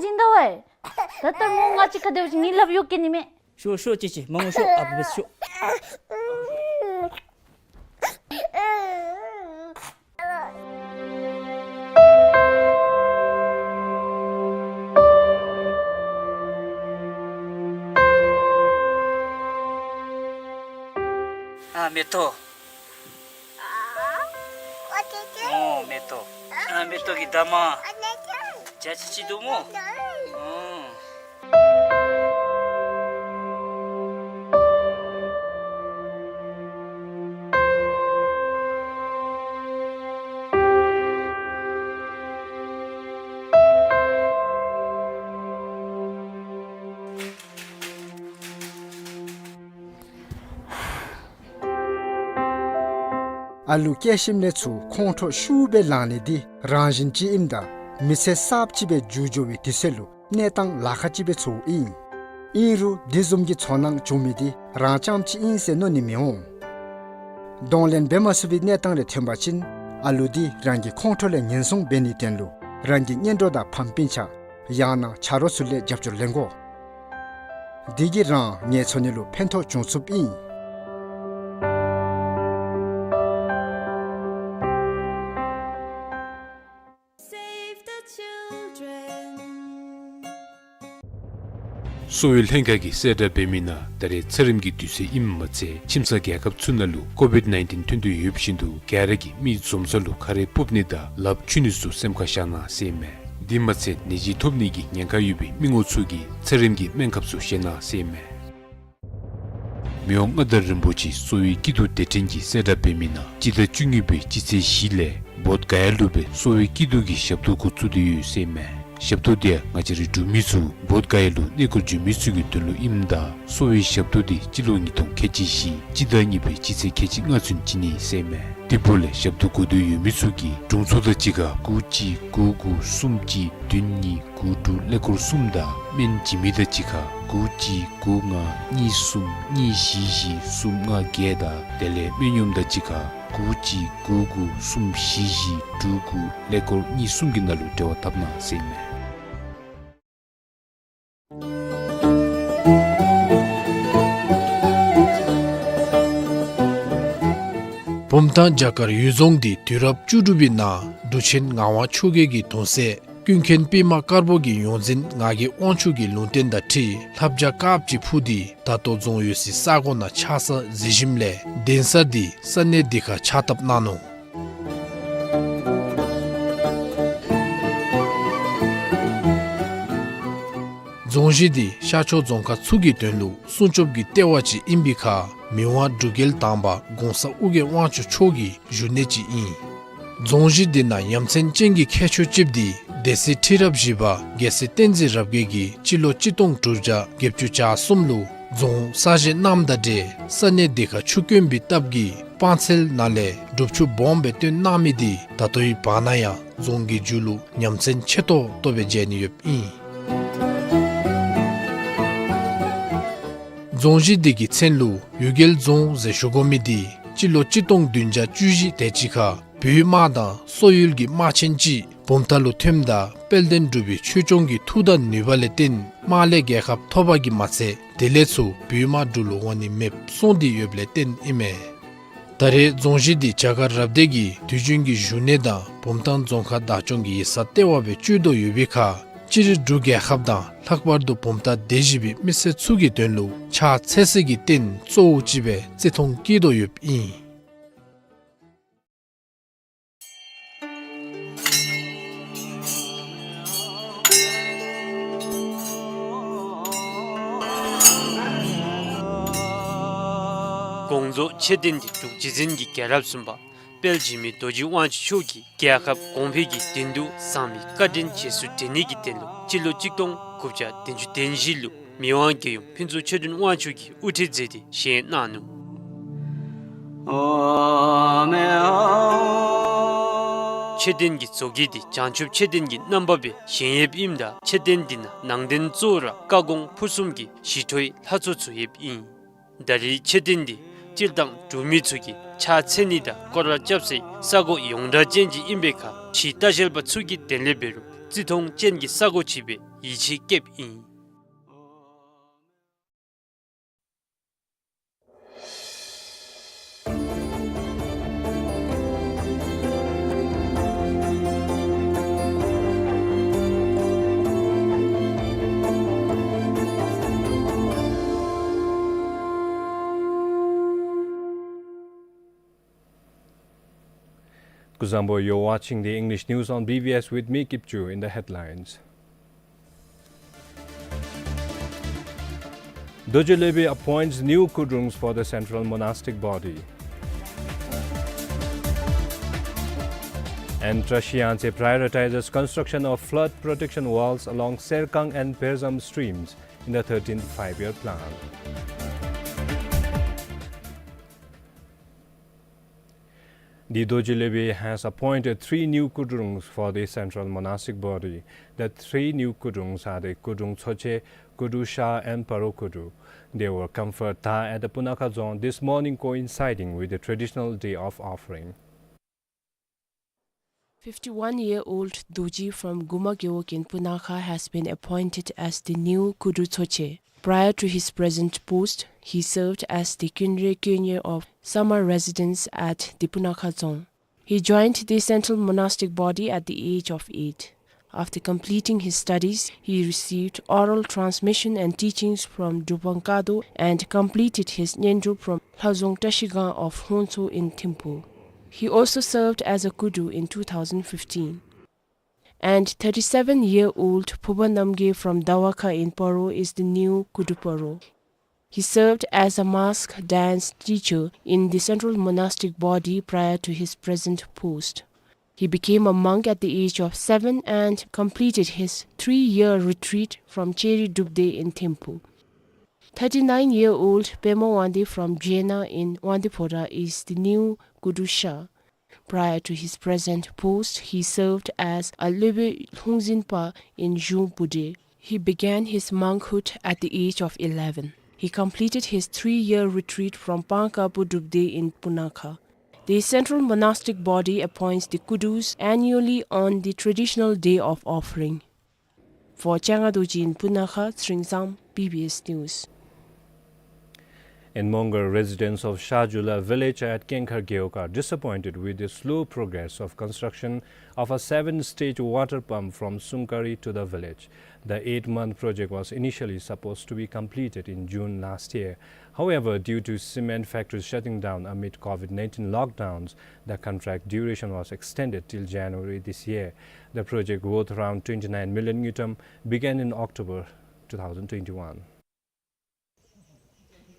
ཅིག་འདུག་པས། ད་ལྟོ་ངོ་ང་ཅིག་ཁར་སྡོད་ཅི་ངེ་སླབ་ཡོད་གེ་ནི་མས། ཤོག་ཤོག་ཅིག་ཅིག་མ་ངུ་ཤོག། ཨ་བུ་བུ་ཤོག། ཨ་མེ་ཏོག། ཨོ་མེ་ཏོག། ཨ་མེ་ཏོག་གི་ད་མ། ཇ་ཅིག་ཅིག་འདུག་སྨོ། ཨོ། ཨ་ལུ་སྐྱེས་ཞིནམ་ལས་ཚུར་ཁོང་ཁྲོ་ཤུགས་སྦེ་ལངས་ནི་འདི་རང་བཞིན་ཅིག་ཨིནམ་ད་མི་ཚེ་གསརཔ་ཅིག་སྦེ་འགྱོ་འགྱོ་བའི་དུས་ཚོད་ལུ་གནས་སྟངས་ལཱ་ཁག་ཅིག་སྦེ་ཚོརཝ་ཨིན། ཨིན་རུང་འདི་བཟུམ་གྱི་ཚོར་སྣང་བྱུང་མི་འདི་རང་རྐྱངམ་ཅིག་ཨིན་ཟེར་མནོ་ནི་མི་འོང་། གདོང་ལེན་འབད་མ་ཚུགས་པའི་གནས་སྟངས་རེ་ཐོན་པ་ཅིན་ཨ་ལུ་འདི་རང་གི་ཁོང་ཁྲོ་ལས་ཉེན་སྲུང་འབད་ནིའི་དོན་ལུ་རང་གི་གཉེན་གྲོགས་དང་ཕམ་སྤུན་ཆ་ཡང་ན་ཆ་རོགས་ཚུ་ལས་རྒྱབ་སྐྱོར་ལེན་དགོ། འདི་གིས་རང་ངལ་འཚོ་ནི་ལུ་ཕན་ཐོགས་འབྱུང་ཚུགསཔ་ཨིན། Save the children. གསོ་བའི་ལྷན་ཁག་གིས་གསལ་བསྒྲགས་འབད་མི་ནང་ད་རེས་ཚེ་རིམ་གྱི་དུས་ཚོད་ཨིནམ་མ་ཚད་ཁྱིམ་ཚང་རྒྱལ་ཁབ་ཚུ་ནང་ལུ་ཀོ་བིཌ་ནའིན་ཊིན་ཐོན་དོ་ཡོདཔ་བཞིན་དུ་ག་ར་གིས་མི་འཛོམས་ས་ལུ་ཁ་རས་སྤུབ་ནི་དང་ལགཔ་འཁྱུ་ནི་ཚུ་སེམས་ཁར་བཞག་གནང་ཟེར་ཨིན་མས། དེ་མ་ཚད་ནད་གཞི་ཐོབ་ནི་གི་ཉེན་ཁ་ཡོད་པའི་མི་ངོམ་ཚུ་གིས་ཚེ་རིམ་གྱི་སྨན་ཁབ་ཚུ་བཞེས་གནང་ཟེར་ཨིན་མས། མི་དབང་མངའ་བདག་རིན་པོ་ཆེ་གསོ་བའི་སྐྱིད་སྡུག་སྡེ་ཕྲན་གྱིས་གསལ་བསྒྲགས་འབད་མི་ནང་སྤྱི་ཟླ་བཅུ་གཉིས་པའི་སྤྱི་ཚེས་བཞི་ལས་བོདྷ་ག་ཡ་ལུ་སྦེ་གསོ་བའི་སྐྱིད་སྡུག་གི་ཞབས་ཏོག་འགོ་བཙུགས་ཏེ་ཡོད་ཟེར་ཨིན་མས། ཞབས་ཏོག་འདི་ང་བཅས་རའི་འབྲུག་མི་ཚུ་བོདྷ་ག་ཡ་ལུ་གནས་སྐོར་འགྱོ་མི་ཚུ་གི་དོན་ལུ་ཨིནམ་ད་གསོ་བའི་ཞབས་ཏོག་འདི་སྤྱི་ལོ་ཉིས་སྟོང་ཁལ་གཅིག་བཞི་སྤྱི་ཟླ་གཉིས་པའི་སྤྱི་ཚེས་ཁལ་གཅིག་ལྔ་ཚུན་བྱིན་ནི་ཟེར་ཨིན་མས། དེ་འབདཝ་ལས་ཞབས་ཏོག་དགོ་འདོད་ཡོད་མི་ཚུ་གིས་དྲུང་འཚོ་དང་གཅིག་ཁར་དགུ་གཅིག་དགུ་དགུ་གསུམ་གཅིག་བདུན་གཉིས་དགུ་དྲུག་ཀླད་ཀོར་གསུམ་དང་སྨན་བྱིན་མི་དང་གཅིག་ཁར་དགུ་གཅིག་དགུ་ལྔ་གཉིས་གསུམ་གཉིས་བཞི་བཞི་གསུམ་ལྔ་བརྒྱད་དང་དེ་ལས་སྨན་གཡོགམ་དང་གཅིག་ཁར་དགུ་གཅིག་དགུ་དགུ་གསུམ་བཞི་བཞི་དྲུག་དགུ་ཀླད་ཀོར་གཉིས་གསུམ་གྱི་ནང་ལུ་འབྲེལ་བ་འཐབ་གནང་ཟེར་ཨིན་མས། བུམ་ཐང་བྱ་དཀར་གཡུལ་རྫོང་འདི་དུས་རབས་བཅུ་དྲུག་པའི་ནང་འབྲུག་ཆེན་ངག་དབང་ཆོས་རྒྱལ་གྱི་གདུང་སྲས་ཀུན་མཁྱེན་པདྨ་དཀར་པོ་གི་ཡོངས་འཛིན་ངག་གི་དབང་ཕྱུག་གི་ལུང་བསྟན་དང་འཁྲིལ་ལྷ་བྱ་དཀརཔོ་ཅིག་འཕུར་ཏེ་ད་ལྟོ་རྫོང་ཡོད་སའི་ས་གོ་ནང་ཆགས་ས་གཟིགས་ཞིནམ་ལས་གདན་ས་འདི་ས་གནས་འདི་ཁར་ཕྱག་བཏབ་གནང་ནུག། རྫོང་གཞི་འདི་ཤར་ཕྱོགས་རྫོང་ཁག་ཚུ་གི་དོན་ལུ་སྲུང་སྐྱོབ་ཀྱི་ལྟེ་བ་ཅིག་ཨིན་པའི་ཁར་མི་དབང་འབྲུག་རྒྱལ་དང་པ་གོང་ས་ཨོ་རྒྱན་དབང་ཕྱུག་མཆོག་གི་བཞུགས་གནས་ཅིག་ཨིན། རྫོང་གཞི་འདི་ནང་ཡ་མཚན་ཅན་གྱི་ཁྱད་ཆོས་ཅིག་འདི་སྡེ་སྲིད་ཁྲི་རབས་བཞི་པ་རྒྱལ་སྲས་བསྟན་འཛིན་རབ་རྒྱས་ཀྱིས་སྤྱི་ལོ་གཅིག་སྟོང་དྲུག་བརྒྱ་བརྒྱད་ཅུ་གྱ་གསུམ་ལུ་རྫོང་གསར་བཞེངས་གནངམ་དང་འབྲེལ་ས་གནས་འདི་ཁར་ཆུ་དཀོན་པའི་སྟབས་ཀྱིས་སྤང་ཚལ་ནང་ལས་སྒྲུབ་ཆུ་སྦོམ་སྦེ་བཏོན་གནང་མི་འདི་ད་ལྟོའི་བར་ན་ཡང་རྫོང་གི་མཇུག་ལུ་ཡ་མཚན་ཆེ་ཏོག་ཏོ་སྦེ་མཇལ་ནི་ཡོདཔ་ཨིན། རྫོང་གཞི་འདི་གི་མཚན་ལུ་གཡུལ་རྒྱལ་རྫོང་ཟེར་ཞུ་དགོ་མི་འདི་སྤྱི་ལོ་གཅིག་སྟོང་བདུན་བརྒྱ་བཅུ་བཞི་དེ་ཅིག་ཁར་བོད་དམག་དང་སོག་ཡུལ་གྱི་དམག་ཆེན་ཅིག་བུམ་ཐང་ལུ་ཐོནམ་ད་དཔལ་ལྡན་འབྲུག་པའི་ཆོས་སྐྱོང་གི་མཐུ་དང་ནུས་པ་ལས་བརྟེན་དམག་ལས་རྒྱལ་ཁ་ཐོབ་པ་གིས་མ་ཚད་དེ་ལས་ཚུར་བོད་དམག་འབྲུག་ལུ་འོང་ནི་མེདཔ་སོང་སྟེ་ཡོདཔ་ལས་བརྟེན་ཨིན་མས། ད་རེས་རྫོང་གཞི་འདི་བྱ་དཀར་རབ་སྡེ་གི་དུས་རྒྱུན་གྱི་བཞུགས་གནས་དང་བུམ་ཐང་རྫོང་ཁག་བདག་སྐྱོང་གི་ཡིག་ཚང་ལྟེ་བ་སྦེ་སྤྱོད་དོ་ཡོད་པའི་ཁར་སྤྱིར་འབྲུག་རྒྱལ་ཁབ་དང་ལྷག་པར་དུ་བུམ་ཐང་སྡེ་བཞི་པའི་མི་སེར་ཚུ་གི་དོན་ལུ་ཕྱག་འཚལ་སའི་རྟེན་གཙོ་བོ་ཅིག་སྦེ་བརྩི་མཐོང་བསྐྱེད་དོ་ཡོདཔ་ཨིན། དགོངས་རྫོགས་མཆོད་རྟེན་འདི་འབྲུག་རྗེ་བཙུན་གྱི་རྒྱལ་རབས་གསུམ་པ་དཔལ་འཇིགས་མེད་རྡོ་རྗེ་དབང་ཕྱུག་མཆོག་གིས་རྒྱལ་ཁབ་གོང་འཕེལ་གྱི་དོན་དུ་བཟང་མི་བཀའ་དྲིན་རྗེས་སུ་དྲན་ནི་གི་དོན་ལུ་སྤྱི་ལོ་གཅིག་སྟོང་དགུ་བརྒྱ་བདུན་ཅུ་དོན་བཞི་ལུ་མི་དབང་རྒྱལ་ཡུམ་ཕུན་ཚོགས་ཆོས་སྒྲོན་དབང་ཕྱུག་གིས་དབུ་ཁྲིད་མཛད་དེ་བཞེངས་གནང་ནུག། མཆོད་རྟེན་གྱི་བཟོ་བཀོད་འདི་བྱང་ཆུབ་མཆོད་རྟེན་གྱི་རྣམ་པ་སྦེ་བཞེངས་ཡོདཔ་ཨིནམ་ད་མཆོད་རྟེན་འདི་ནང་ནང་རྟེན་གཙོ་བོ་ར་བཀའ་དགོངས་ཕུར་གསུམ་གྱི་ཞི་ཁྲོའི་ལྷ་ཚོགས་ཚུ་ཡོདཔ་ཨིན། ད་རེས་མཆོད་རྟེན་འདི་སྤྱིར་བཏང་འབྲུག་མི་ཚུ་གིས་ཕྱག་འཚལ་ནི་དང་སྐོར་ར་རྐྱབ་སའི་ས་གོ་ཡོངས་གྲགས་ཅན་ཅིག་ཨིན་པའི་ཁར་ཕྱིའི་ལྟ་བཤལ་པ་ཚུ་གིས་དོན་ལས་འབད་རུང་ བརྩི་མཐོང་ཅན་གྱི་ས་གོ་ཅིག་སྦེ་ཡིད་ཆེས་བསྐྱེདཔ་ཨིན། Kuzuzangpo, you're watching the English news on B B S with me, Kipchu. In the headlines, Dorji Lwbe appoints new kudrungs for the Central Monastic Body. And Trashiang Tse prioritizes construction of flood protection walls along Serkang and Perzam streams in the thirteenth Five-Year Plan. The Dorji Lwbe has appointed three new kudrungs for the Central Monastic Body. The three new kudrungs are the Kudrung Tsoche, Kudru Sha, and Paro Kudru. They were conferred tha at the Punakha Dzong this morning, coinciding with the traditional day of offering. Fifty-one-year-old Dorji from Guma Gewog in Punakha has been appointed as the new Kudru Tsoche. Prior to his present post, he served as the Kynre Könye of summer residence at the Punakha Dzong. He joined the Central Monastic Body at the age of eight. After completing his studies, he received oral transmission and teachings from Drupang Kado and completed his Nyendro from Lhazong Trashigang of Hongtso in Thimphu. He also served as a Kudru in two thousand fifteen. And thirty-seven-year-old Phoba Namgay from Dawakha in Paro is the new Kudru Paro. He served as a mask dance teacher in the Central Monastic Body prior to his present post. He became a monk at the age of seven and completed his three-year retreat from Cheri Drupdey in Thimphu. Thirty-nine-year-old Pema Wangde from Jena in Wangdue Phodrang is the new Kudru Sha. Prior to his present post, he served as a Lwebe Lhungzinpa in Zhung Pudre. He began his monkhood at the age of eleven. He completed his three-year retreat from Pangkapu Drupdey in Punakha. The Central Monastic Body appoints the Kudrus annually on the traditional day of offering. For Changa Dorji in Punakha, Tsering Sam, B B S News. In Mongar, residents of Shahjula village at Kengkhar Gewog are disappointed with the slow progress of construction of a seven-stage water pump from Sungkari to the village. The eight-month project was initially supposed to be completed in June last year. However, due to cement factories shutting down amid COVID nineteen lockdowns, the contract duration was extended till January this year. The project, worth around twenty-nine million ngultrum, began in October two thousand twenty-one.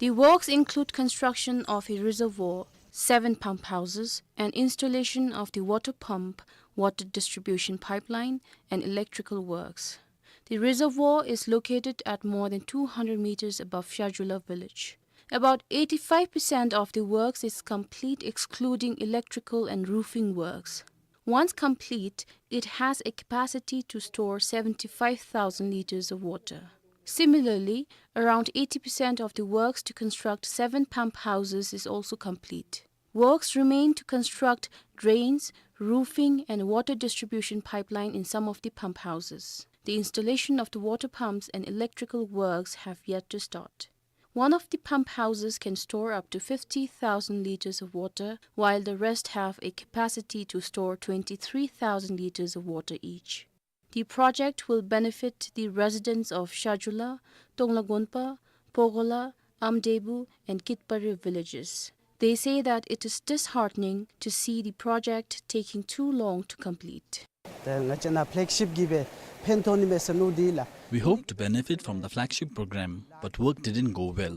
The works include construction of a reservoir, seven pump houses, and installation of the water pump, water distribution pipeline, and electrical works. The reservoir is located at more than two hundred meters above Shahjula village. About eighty-five percent of the works is complete, excluding electrical and roofing works. Once complete, it has a capacity to store seventy-five thousand liters of water. Similarly, around eighty percent of the works to construct seven pump houses is also complete. Works remain to construct drains, roofing, and water distribution pipeline in some of the pump houses. The installation of the water pumps and electrical works have yet to start. One of the pump houses can store up to fifty thousand liters of water, while the rest have a capacity to store twenty-three thousand liters of water each. The project will benefit the residents of Shahjula, Tonglagonpa, Pogola, Amdebu, and Kitpare villages. They say that it is disheartening to see the project taking too long to complete. ད་ང་བཅས་ནཱ་ཕེལེག་ཤིཔ་གི་སྦེ་ཕན་ཐོགས་ནི་མས་ཟེར་མནོ་སྟེ་ལགས། We hoped to benefit from the flagship program, but work didn't go well.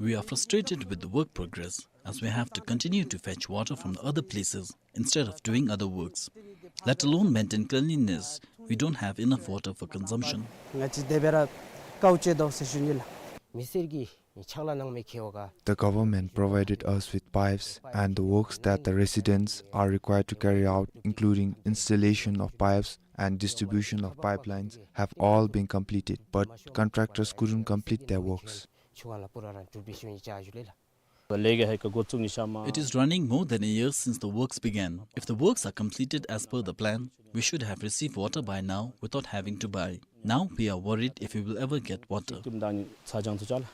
We are frustrated with the work progress, as we have to continue to fetch water from the other places instead of doing other works. Let alone maintain cleanliness, we don't have enough water for consumption. ང་བཅས་དེ་སྦེ་ར་དཀའཝ་སྤྱད་དོ་ཟེར་ཞུ་ནི་ལགས། མི་སེར་གྱིས་ཕྱག་ལཱ་གནང་མི་ཁེ་བ་ག The government provided us with pipes, and the works that the residents are required to carry out, including installation of pipes and distribution of pipelines, have all been completed, but contractors couldn't complete their works. ཆུ་ཁང་ལ་པུ་ར་རང་གྲུབ་སྦེ་ཞུ་ནི་ཅ་ཞུ་ལེ་ལགས། ལས་ཀ་ཧེ་ཀ་འགོ་བཙུགས་ནི་ཤ་མ། It is running more than a year since the works began. If the works are completed as per the plan, we should have received water by now without having to buy. Now we are worried if we will ever get water. ཀིམ་དང་ཚ་ཅང་ཚུ་ཅལ།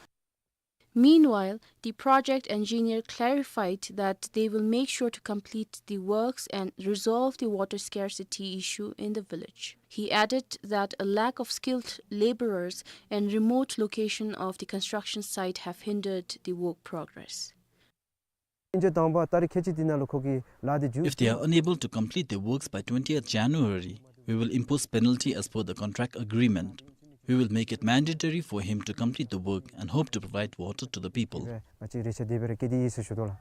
Meanwhile, the project engineer clarified that they will make sure to complete the works and resolve the water scarcity issue in the village. He added that a lack of skilled laborers and remote location of the construction site have hindered the work progress. ཨིན་ཇོ་དང་པ་ཏ་རིག་ཁལ་གཅིག་དེ་ནང་ལུ་ཁོ་གིས་ལཱ་འདི་མཇུག། If they are unable to complete their works by twentieth January, we will impose penalty as per the contract agreement. We will make it mandatory for him to complete the work and hope to provide water to the people. ང་བཅས་རེ་ཆ་དེ་སྦེ་ར་བཀལ་ཏེ་ཡོད་ཟེར་ཞུ་དོ་ལགས།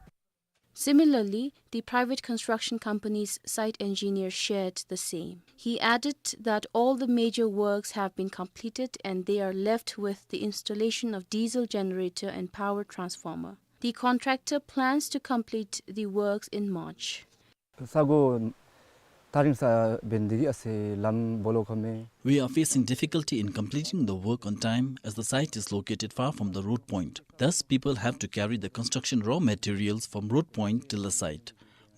Similarly, the private construction company's site engineer shared the same. He added that all the major works have been completed and they are left with the installation of diesel generator and power transformer. The contractor plans to complete the works in March. ས་གོ་ཐག་རིང་ས་འབད་ནི་དེ་གིས་ཨ་ཙི་ལམ་སྦོ་ལོག་ཁ་མས། We are facing difficulty in completing the work on time as the site is located far from the road point. Thus, people have to carry the construction raw materials from road point till the site.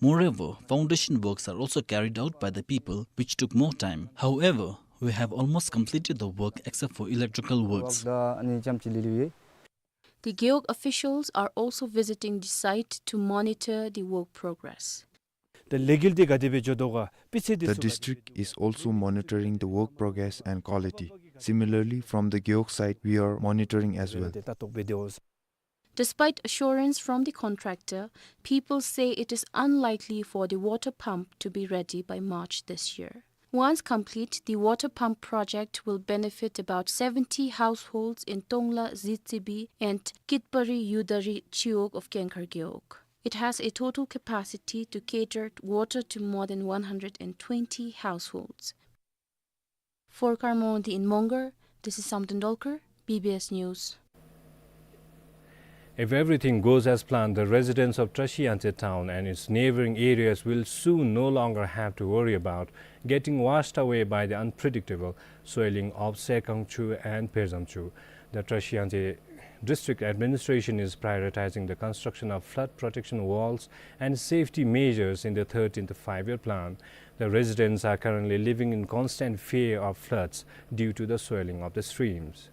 Moreover, foundation works are also carried out by the people, which took more time. However, we have almost completed the work except for electrical works. ད་ཨ་ནི་ཙམ་ཅིག་ལུས་ལུས་ཡོད། The Gewog officials are also visiting the site to monitor the work progress. ད་ལས་འགུལ་འདི་ག་དེ་སྦེ་འགྱོ་དོ་ག་སྤུས་ཚད་འདི། The district is also monitoring the work progress and quality. Similarly, from the Gewog side, we are monitoring as well. ད་ལྟོ་སྦེ་དེ་འོང་། Despite assurance from the contractor, people say it is unlikely for the water pump to be ready by March this year. Once complete, the water pump project will benefit about seventy households in Tongla, Zitsibi, and Kitpari Yudari Chiwog of Kengkhar Gewog. It has a total capacity to cater water to more than one hundred and twenty households. For Karmondi in Mongar, this is Samten Dolkar, B B S News. If everything goes as planned, the residents of Trashiyangtse town and its neighboring areas will soon no longer have to worry about getting washed away by the unpredictable swelling of Serkang Chu and Perzam Chu. The Trashiyangtse District Administration is prioritizing the construction of flood protection walls and safety measures in the thirteenth Five-Year Plan. The residents are currently living in constant fear of floods due to the swelling of the streams.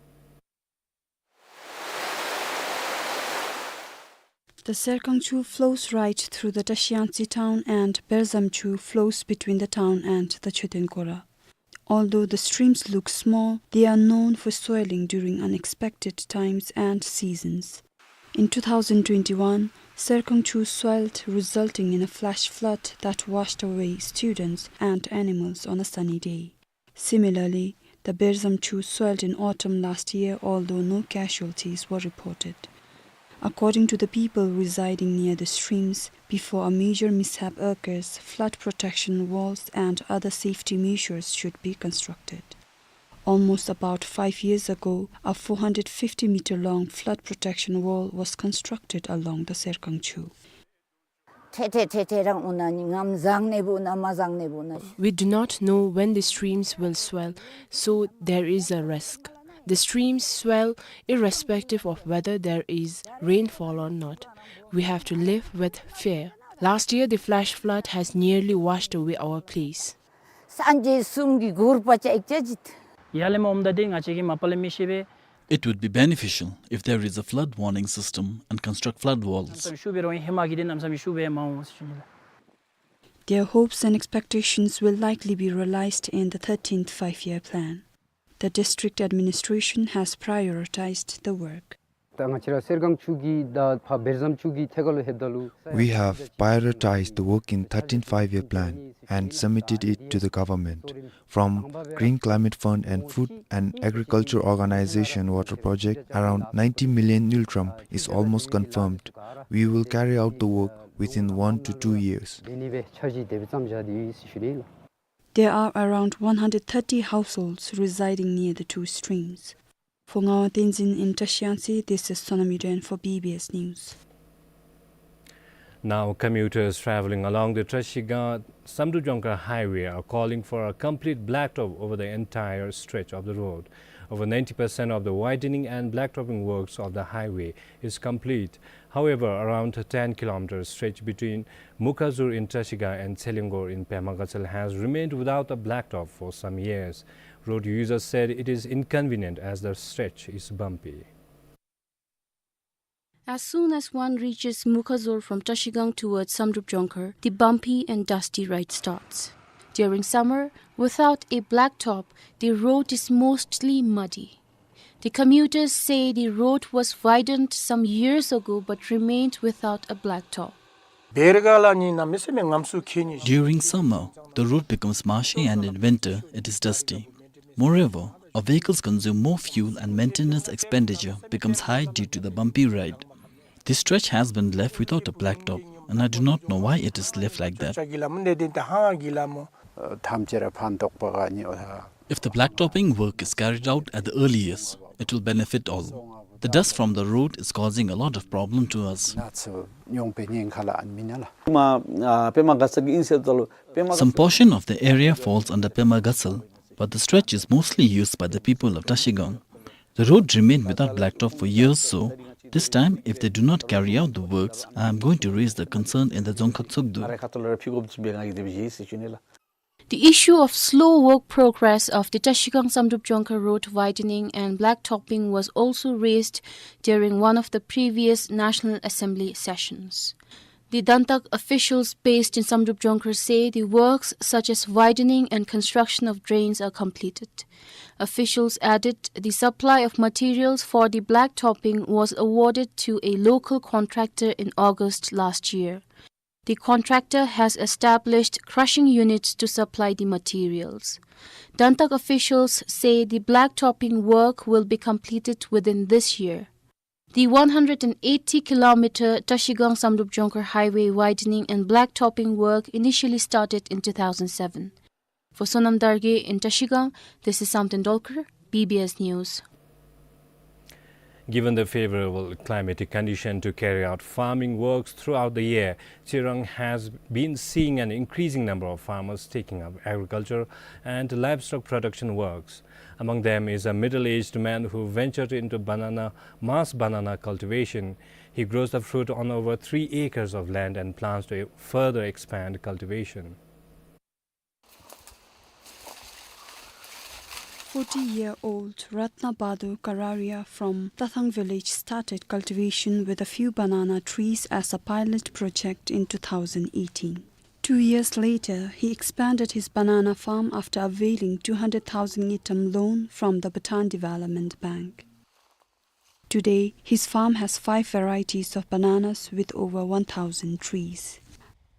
The Serkang Chu flows right through the Trashiyangtse town and Perzam Chu flows between the town and the Choten Kora. Although the streams look small, they are known for swelling during unexpected times and seasons. In two thousand twenty-one, Serkang Chu swelled, resulting in a flash flood that washed away students and animals on a sunny day. Similarly, the Perzam Chu swelled in autumn last year, although no casualties were reported. According to the people residing near the streams, before a major mishap occurs, flood protection walls and other safety measures should be constructed. Almost about five years ago, a four hundred fifty meter long flood protection wall was constructed along the Serkang Chu. ཐེ་ཐེ་ཐེ་ཐེ་རང་འོང་ན་ནི་ངམ་བཟང་ནི་བུ་ན་མ་བཟང་ནི་བུ་ན། We do not know when the streams will swell, so there is a risk. The streams swell irrespective of whether there is rainfall or not. We have to live with fear. Last year, the flash flood has nearly washed away our place. སངས་རྒྱས་གསུམ་གྱི་གུར་པ་ཅིག་ཅིག་ཅིག། ཡར་ལས་མར་འོངམ་ད་འདི་ང་བཅས་ཀྱིས་མ་པ་ལས་མི་ཤེས་པས། It would be beneficial if there is a flood warning system and construct flood walls. ཤུགས་སྦེ་རོགས་ཧེ་མ་གི་འདི་གནམ་ས་མེད་ཤུགས་སྦེ་མ་འོང་ཟེར་ཞུ་ནི་ལགས། Their hopes and expectations will likely be realized in the thirteenth Five-Year Plan. The district administration has prioritized the work. ད་ང་བཅས་ར་སེར་སྒང་ཆུ་གི་དང་ཕར་བེར་ཟམ་ཆུ་གི་ཐད་ཁར་ལུ་ལྷོདཔ་ད་ལུ། We have prioritized the work in thirteenth Five-Year Plan and submitted it to the government. From Green Climate Fund and Food and Agriculture Organization water project, around ninety million ngultrum is almost confirmed. We will carry out the work within one to two years. འབད་ནི་སྦེ་འཆར་གཞི་དེ་སྦེ་བརྩམས་བཞག་སྟེ་ཡོད་ཟེར་ཞུ་ནི་ལགས། There are around one hundred thirty households residing near the two streams. For Ngawan Tenzin in Trashiyangtse, this is Sonam Yuden for B B S News. Now, commuters traveling along the Trashigang Samdrup-Jongkhar Highway are calling for a complete blacktop over the entire stretch of the road. Over ninety percent of the widening and blacktopping works of the highway is complete. However, around ten kilometer stretch between Mukhazur in Trashigang and Tselengor in Pema Gatshel has remained without a blacktop for some years. Road users said it is inconvenient as the stretch is bumpy. As soon as one reaches Mukhazur from Trashigang towards Samdrup Jongkhar, the bumpy and dusty ride starts. During summer, without a blacktop, the road is mostly muddy. The commuters say the road was widened some years ago but remained without a blacktop. During summer, the road becomes marshy and in winter, it is dusty. Moreover, our vehicles consume more fuel and maintenance expenditure becomes high due to the bumpy ride. This stretch has been left without a blacktop, and I do not know why it is left like that. If the blacktopping work is carried out at the earliest, it will benefit all. The dust from the road is causing a lot of problem to us. Some portion of the area falls under Pema Gatshel, but the stretch is mostly used by the people of Trashigang. The road remained without blacktop for years, so this time, if they do not carry out the works, I am going to raise the concern in the Dzongkhag Tshogdu. The issue of slow work progress of the Trashigang Samdrup Jongkhar road widening and blacktopping was also raised during one of the previous National Assembly sessions. The Dantak officials based in Samdrup Jongkhar say the works such as widening and construction of drains are completed. Officials added the supply of materials for the blacktopping was awarded to a local contractor in August last year. The contractor has established crushing units to supply the materials. Dantak officials say the blacktopping work will be completed within this year. The one hundred and eighty kilometer Trashigang Samdrup Jongkhar highway widening and blacktopping work initially started in two thousand seven. For Sonam Dargye in Trashigang, this is Samten Dolkar, B B S News. Given the favorable climatic condition to carry out farming works throughout the year, Tsirang has been seeing an increasing number of farmers taking up agriculture and livestock production works. Among them is a middle-aged man who ventured into banana, mass banana cultivation. He grows the fruit on over three acres of land and plans to further expand cultivation. Forty-year-old Ratna Bahadur Kararia from Tathang village started cultivation with a few banana trees as a pilot project in two thousand eighteen. Two years later, he expanded his banana farm after availing two hundred thousand ngultrum loan from the Bhutan Development Bank. Today, his farm has five varieties of bananas with over one thousand trees.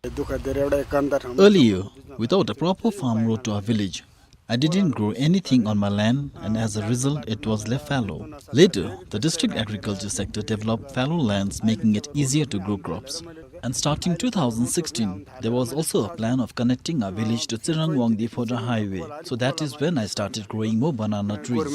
Earlier, without a proper farm road to our village, I didn't grow anything on my land, and as a result, it was left fallow. Later, the district agriculture sector developed fallow lands, making it easier to grow crops. And starting two thousand sixteen, there was also a plan of connecting our village to Tsirang Wangdue Phodrang highway. So that is when I started growing more banana trees.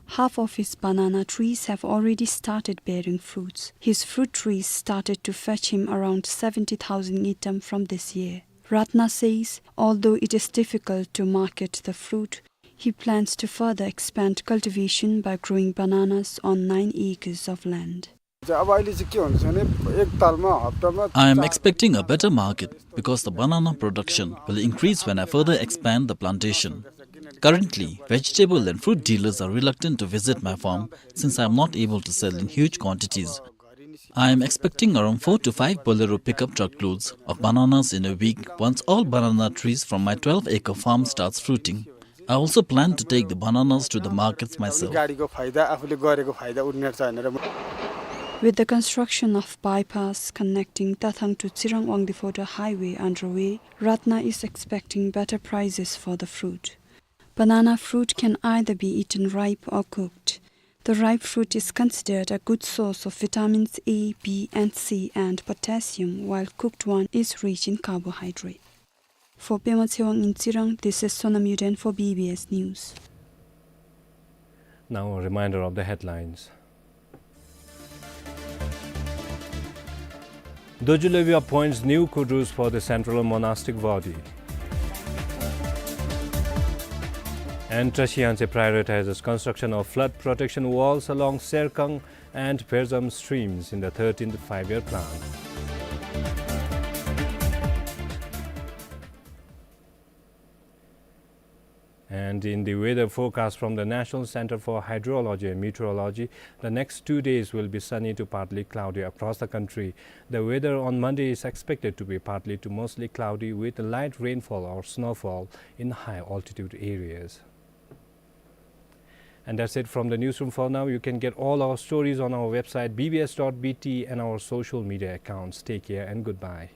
Half of his banana trees have already started bearing fruits. His fruit trees started to fetch him around seventy thousand ngultrum from this year. Ratna says, although it is difficult to market the fruit, he plans to further expand cultivation by growing bananas on nine acres of land. I am expecting a better market because the banana production will increase when I further expand the plantation. Currently, vegetable and fruit dealers are reluctant to visit my farm since I am not able to sell in huge quantities. I am expecting around four to five Bolero pickup truck loads of bananas in a week once all banana trees from my twelve acre farm starts fruiting. I also plan to take the bananas to the markets myself. With the construction of bypass connecting Tathang to Tsirang Wangdue Phodrang highway underway, Ratna is expecting better prices for the fruit. Banana fruit can either be eaten ripe or cooked. The ripe fruit is considered a good source of vitamins A, B, and C, and potassium, while cooked one is rich in carbohydrate. For Pema Tshewang in Tsirang, this is Sonam Yuden for B B S News. Now a reminder of the headlines. Dorji Lobyu appoints new kudus for the Central Monastic Body. And Trashiyangtse prioritizes construction of flood protection walls along Serkang and Pherzaum streams in the thirteenth five-year plan. And in the weather forecast from the National Center for Hydrology and Meteorology, the next two days will be sunny to partly cloudy across the country. The weather on Monday is expected to be partly to mostly cloudy with light rainfall or snowfall in high altitude areas. And that's it from the newsroom for now. You can get all our stories on our website B B S dot B T and our social media accounts. Take care and goodbye.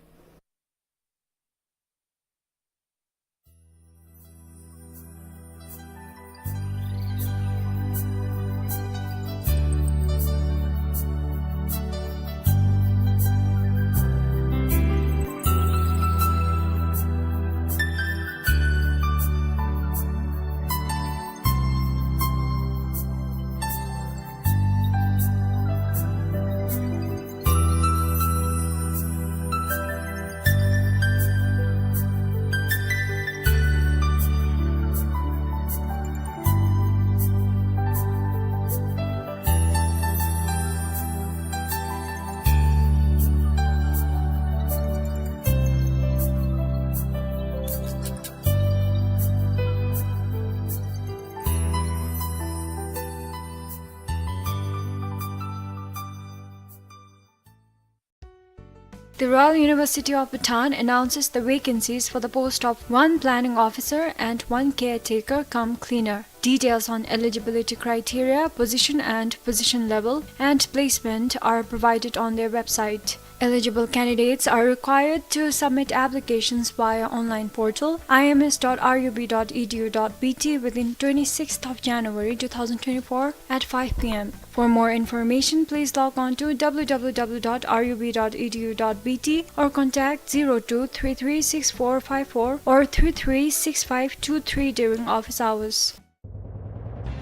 The Royal University of Bhutan announces the vacancies for the post of one planning officer and one caretaker cum cleaner. Details on eligibility criteria, position and position level, and placement are provided on their website. Eligible candidates are required to submit applications via online portal I M S dot R U B dot E D U dot B T within twenty-sixth of January two thousand twenty-four at five P M. For more information, please log on to W W W dot R U B dot E D U dot B T or contact zero two three three six four five four or three three six five two three during office hours.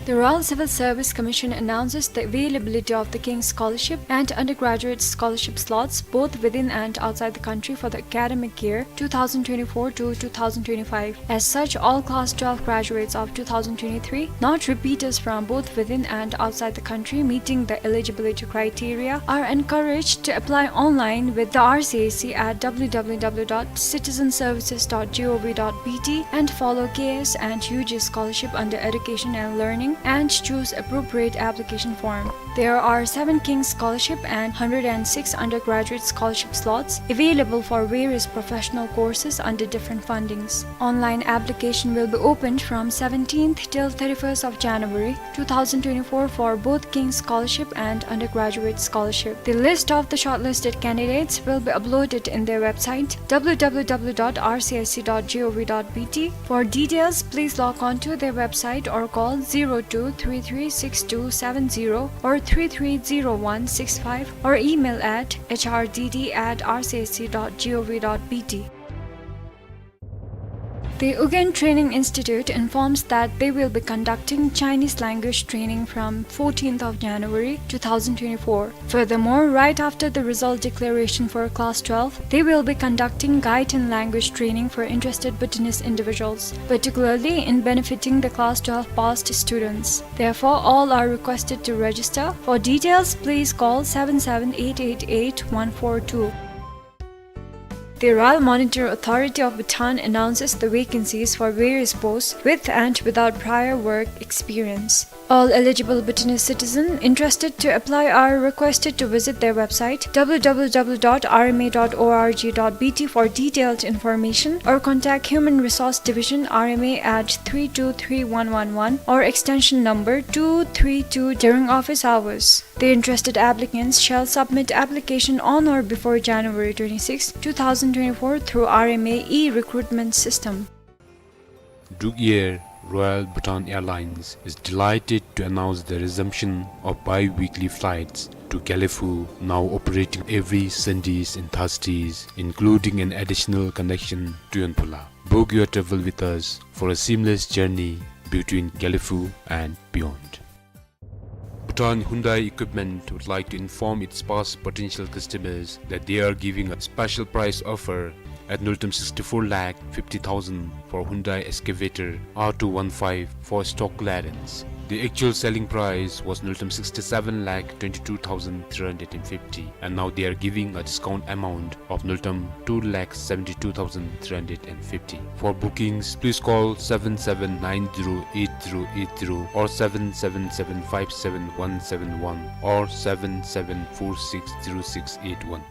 The Royal Civil Service Commission announces the availability of the King's Scholarship and Undergraduate Scholarship slots, both within and outside the country, for the academic year two thousand twenty-four to two thousand twenty-five. As such, all Class twelve graduates of two thousand twenty-three, not repeaters from both within and outside the country, meeting the eligibility criteria, are encouraged to apply online with the R C S C at W W W dot citizen services dot G O V dot B T and follow K S and U G scholarship under Education and Learning and choose appropriate application form. There are seven King's Scholarship and hundred and six undergraduate scholarship slots available for various professional courses under different fundings. Online application will be opened from seventeenth till thirty-first of January two thousand twenty-four for both King's Scholarship and Undergraduate Scholarship. The list of the shortlisted candidates will be uploaded in their website W W W dot R C S C dot G O V dot B T. For details, please log on to their website or call zero two three three six two seven zero or three three zero one six five or email at H R D D at R C S C dot G O V dot B T. The Ugyen Training Institute informs that they will be conducting Chinese language training from fourteenth of January two thousand twenty-four. Furthermore, right after the result declaration for Class twelve, they will be conducting Gaiten language training for interested Bhutanese individuals, particularly in benefiting the Class twelve passed students. Therefore, all are requested to register. For details, please call seven seven eight eight eight one four two. The Royal Monitor Authority of Bhutan announces the vacancies for various posts with and without prior work experience. All eligible Bhutanese citizens interested to apply are requested to visit their website W W W dot R M A dot org dot B T for detailed information or contact Human Resource Division, R M A, at three two three one one one or extension number two three two during office hours. The interested applicants shall submit application on or before January twenty-sixth, two thousand twenty-four through R M A e-recruitment system. Druk Air Royal Bhutan Airlines is delighted to announce the resumption of bi-weekly flights to Gelephu, now operating every Sundays and Thursdays, including an additional connection to Yonphula. Book your travel with us for a seamless journey between Gelephu and beyond. Bhutan Hyundai Equipment would like to inform its past potential customers that they are giving a special price offer at Nultam sixty-four lakh fifty thousand for Hyundai excavator R two one five for stock clearance. The actual selling price was Nultam sixty-seven lakh twenty-two thousand three hundred and fifty, and now they are giving a discount amount of Nultam two lakh seventy-two thousand three hundred and fifty. For bookings, please call seven seven nine zero eight zero eight zero or seven seven seven five seven one seven one or seven seven four six zero six eight one.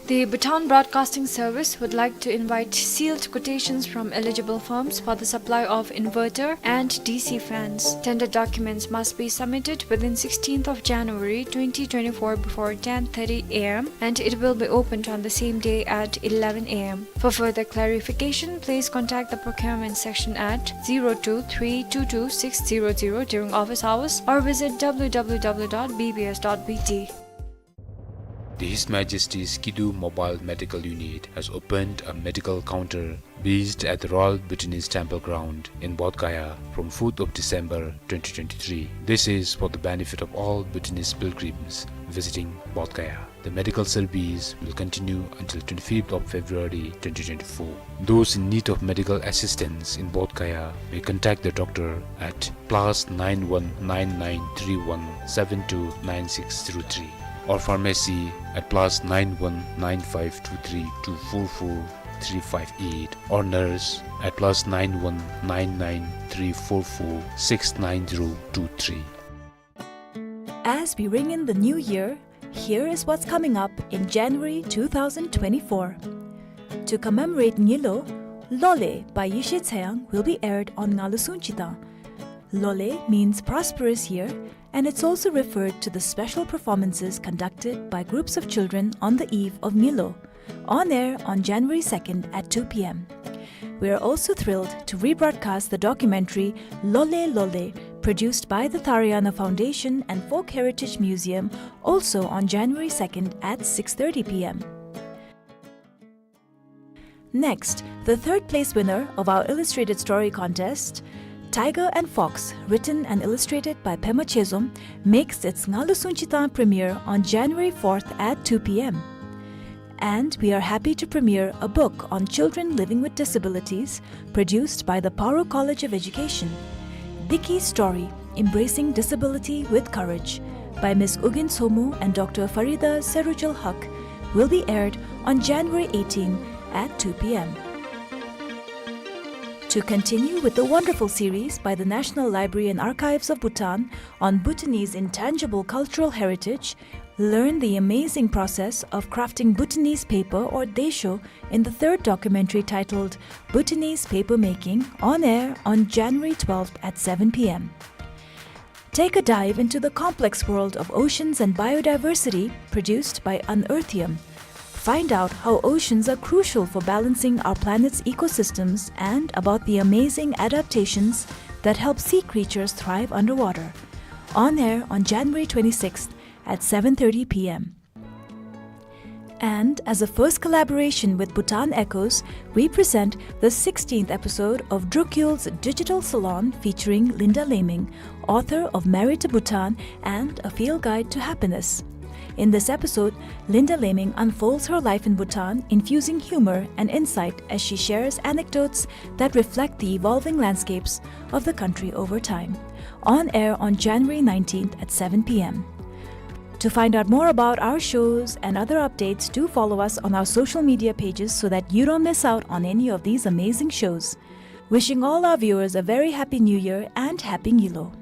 The Bhutan Broadcasting Service would like to invite sealed quotations from eligible firms for the supply of inverter and D C fans. Tender documents must be submitted within sixteenth of January twenty twenty-four before ten thirty A M, and it will be opened on the same day at eleven A M. For further clarification, please contact the procurement section at zero two three two two six zero zero during office hours or visit W W W dot B B S dot B T. The His Majesty's Kidu Mobile Medical Unit has opened a medical counter based at the Royal Bhutanese Temple Ground in Bodh Gaya from fourth of December twenty twenty-three. This is for the benefit of all Bhutanese pilgrims visiting Bodh Gaya. The medical service will continue until twenty-fifth of February twenty twenty-four. Those in need of medical assistance in Bodh Gaya may contact the doctor at plus nine one nine nine three one seven two nine six zero three or pharmacy at plus nine one nine five two three two four four three five eight or nurse at plus nine one nine nine three four four six nine zero two three. As we ring in the new year, here is what's coming up in January two thousand twenty-four. To commemorate Ngilo, Lole by Yeshe Tseyang will be aired on Ngalusung Chitang. Lole means prosperous year, and it's also referred to the special performances conducted by groups of children on the eve of Ngilo, on air on January second at two P M. We are also thrilled to rebroadcast the documentary Lole Lole, produced by the Tharayana Foundation and Folk Heritage Museum, also on January second at six thirty P M. Next, the third place winner of our illustrated story contest, Tiger and Fox, written and illustrated by Pema Chezom, makes its Ngalusung Chitang premiere on January fourth at two P M. And we are happy to premiere a book on children living with disabilities, produced by the Paro College of Education. Diki's Story, Embracing Disability with Courage, by Miss Ugin Somo and Doctor Farida Serujul Haq, will be aired on January eighteen at two P M. To continue with the wonderful series by the National Library and Archives of Bhutan on Bhutanese intangible cultural heritage, learn the amazing process of crafting Bhutanese paper or desho in the third documentary titled Bhutanese Paper Making, on air on January twelfth at seven P M. Take a dive into the complex world of oceans and biodiversity, produced by Unearthium. Find out how oceans are crucial for balancing our planet's ecosystems and about the amazing adaptations that help sea creatures thrive underwater. On air on January twenty-sixth at seven thirty P M. And as a first collaboration with Bhutan Echoes, we present the sixteenth episode of Drukyul's Digital Salon featuring Linda Laming, author of Married to Bhutan and A Field Guide to Happiness. In this episode, Linda Laming unfolds her life in Bhutan, infusing humor and insight as she shares anecdotes that reflect the evolving landscapes of the country over time. On air on January nineteenth at seven P M. To find out more about our shows and other updates, do follow us on our social media pages so that you don't miss out on any of these amazing shows. Wishing all our viewers a very happy New Year and Happy Ngilo.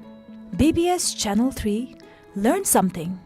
B B S Channel three, learn something.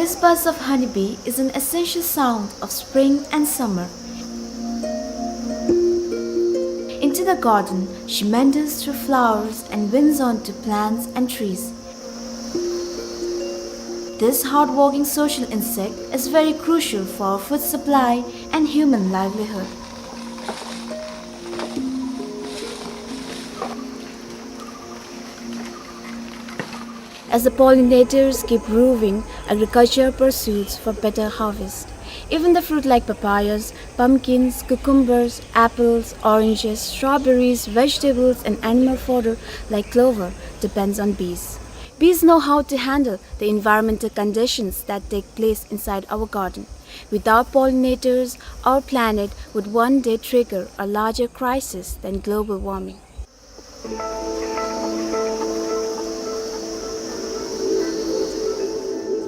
This buzz of honeybee is an essential sound of spring and summer. Into the garden, she meanders through flowers and winds onto plants and trees. This hardworking social insect is very crucial for food supply and human livelihood. As the pollinators keep roving, agriculture pursues for better harvest. Even the fruit like papayas, pumpkins, cucumbers, apples, oranges, strawberries, vegetables, and animal fodder like clover depends on bees. Bees know how to handle the environmental conditions that take place inside our garden. Without pollinators, our planet would one day trigger a larger crisis than global warming.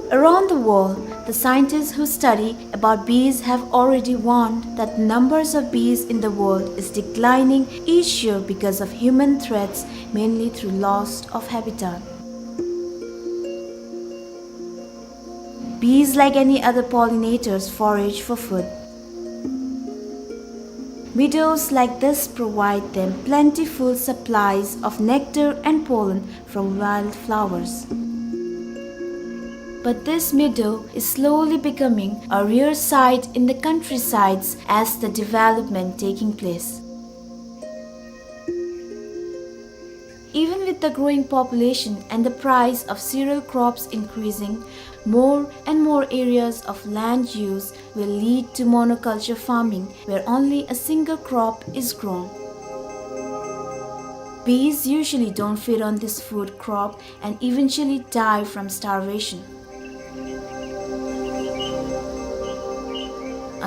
Around the world, the scientists who study about bees have already warned that the numbers of bees in the world is declining each year because of human threats, mainly through loss of habitat. Bees, like any other pollinators, forage for food. Meadows like this provide them plentiful supplies of nectar and pollen from wildflowers. But this meadow is slowly becoming a rare sight in the countrysides as the development taking place. Even with the growing population and the price of cereal crops increasing, more and more areas of land use will lead to monoculture farming, where only a single crop is grown. Bees usually don't feed on this food crop and eventually die from starvation.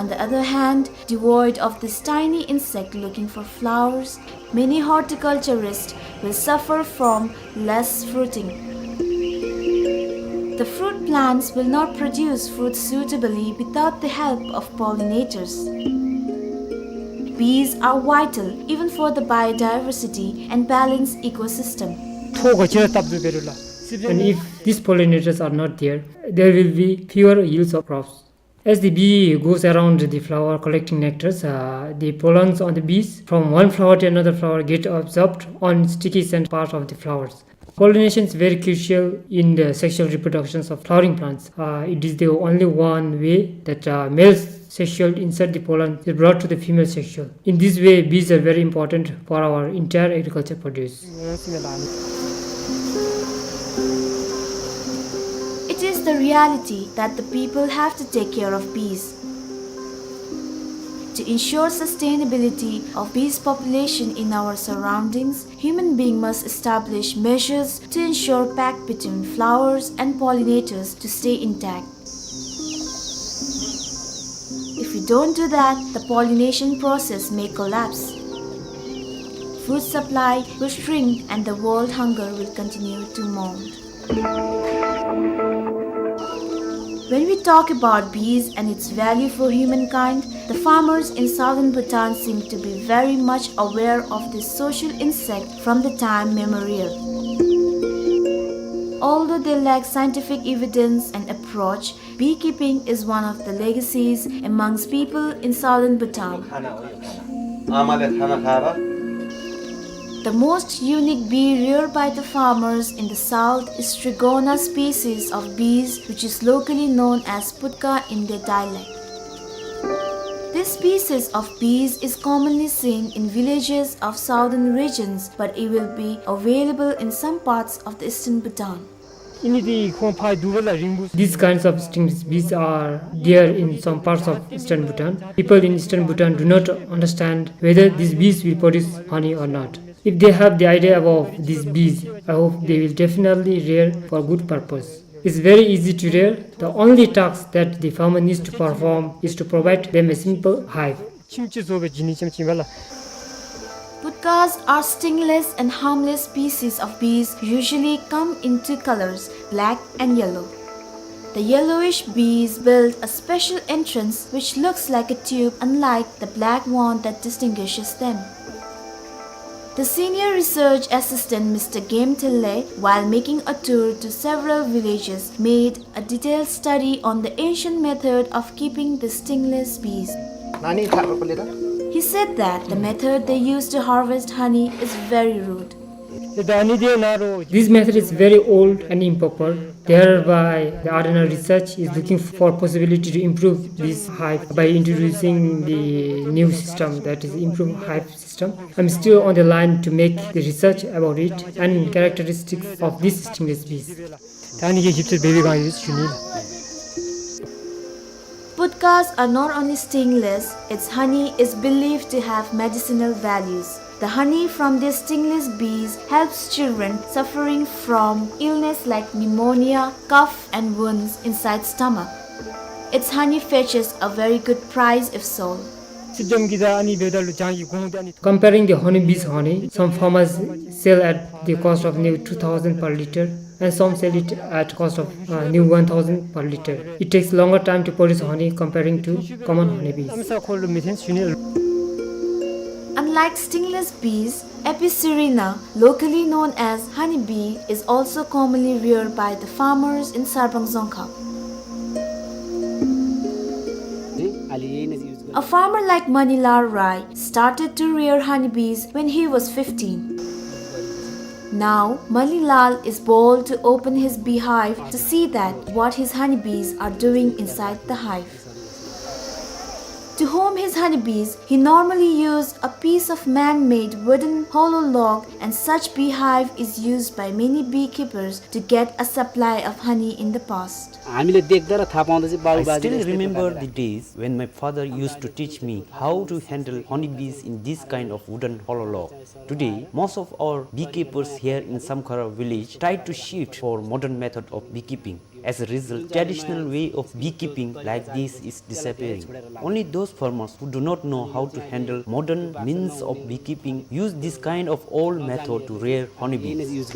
On the other hand, devoid of this tiny insect looking for flowers, many horticulturists will suffer from less fruiting. The fruit plants will not produce fruit suitably without the help of pollinators. Bees are vital even for the biodiversity and balanced ecosystem. ཐོག་ག་ཅི་ར་བཏབ་དུ་བེ་རུ་ལ། And if these pollinators are not there, there will be fewer yields of crops. As the bee goes around the flower collecting nectars, uh, the pollens on the bees from one flower to another flower get absorbed on sticky scent part of the flowers. Pollination is very crucial in the sexual reproductions of flowering plants. Uh, it is the only one way that, uh, male sexual insert the pollen is brought to the female sexual. In this way, bees are very important for our entire agriculture produce. It is the reality that the people have to take care of bees. To ensure sustainability of bees population in our surroundings, human being must establish measures to ensure pact between flowers and pollinators to stay intact. If we don't do that, the pollination process may collapse. Food supply will shrink and the world hunger will continue to mount. When we talk about bees and its value for humankind, the farmers in southern Bhutan seem to be very much aware of this social insect from the time memorial. Although they lack scientific evidence and approach, beekeeping is one of the legacies amongst people in southern Bhutan. The most unique bee reared by the farmers in the south is Strigona species of bees, which is locally known as putka in their dialect. This species of bees is commonly seen in villages of southern regions, but it will be available in some parts of the eastern Bhutan. These kinds of stingless bees are there in some parts of eastern Bhutan. People in eastern Bhutan do not understand whether these bees will produce honey or not. If they have the idea about these bees, I hope they will definitely rear for good purpose. It's very easy to rear. The only task that the farmer needs to perform is to provide them a simple hive. Putkas are stingless and harmless species of bees, usually come in two colors, black and yellow. The yellowish bees build a special entrance which looks like a tube, unlike the black one that distinguishes them. The senior research assistant, Mister Game Thille, while making a tour to several villages, made a detailed study on the ancient method of keeping the stingless bees. He said that the method they use to harvest honey is very rude. This method is very old and improper. Thereby, the R and R research is looking for possibility to improve this hive by introducing the new system, that is, improve hive system. I'm still on the line to make the research about it and characteristics of these stingless bees. Putkas are not only stingless, its honey is believed to have medicinal values. The honey from these stingless bees helps children suffering from illness like pneumonia, cough, and wounds inside stomach. Its honey fetches a very good price if sold. Comparing the honeybees' honey, some farmers sell at the cost of near two thousand per liter, and some sell it at cost of, uh, near one thousand per liter. It takes longer time to produce honey comparing to common honeybees. Unlike stingless bees, Apicerina, locally known as honeybee, is also commonly reared by the farmers in Sarpang Dzongkhag. A farmer like Manilal Rai started to rear honeybees when he was fifteen. Now, Manilal is bold to open his beehive to see that what his honeybees are doing inside the hive. To home his honeybees, he normally used a piece of man-made wooden hollow log, and such beehive is used by many beekeepers to get a supply of honey in the past. I still remember the days when my father used to teach me how to handle honeybees in this kind of wooden hollow log. Today, most of our beekeepers here in Samkhara village try to shift for modern method of beekeeping. As a result, traditional way of beekeeping like this is disappearing. Only those farmers who do not know how to handle modern means of beekeeping use this kind of old method to rear honeybees.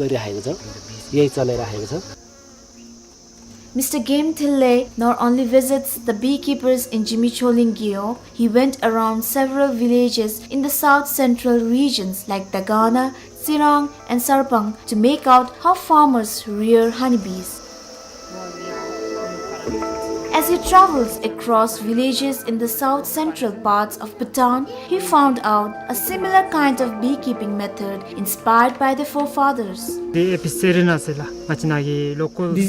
Mister Game Thille not only visits the beekeepers in Jimicholing Gewog, he went around several villages in the south central regions like Dagana, Tsirang, and Sarpang to make out how farmers rear honeybees. As he travels across villages in the south central parts of Bhutan, he found out a similar kind of beekeeping method inspired by the forefathers. This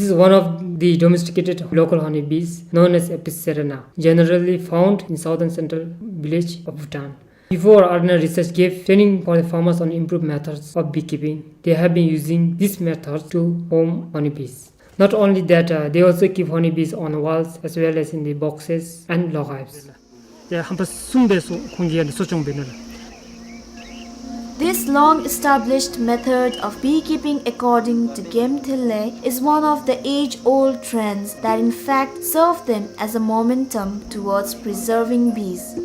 is one of the domesticated local honeybees known as Apicerina, generally found in southern central village of Bhutan. Before, R and R research gave training for the farmers on improved methods of beekeeping. They have been using this method to home honeybees. Not only that, uh, they also keep honeybees on walls as well as in the boxes and log hives. This long-established method of beekeeping, according to Game Thille, is one of the age-old trends that in fact serve them as a momentum towards preserving bees.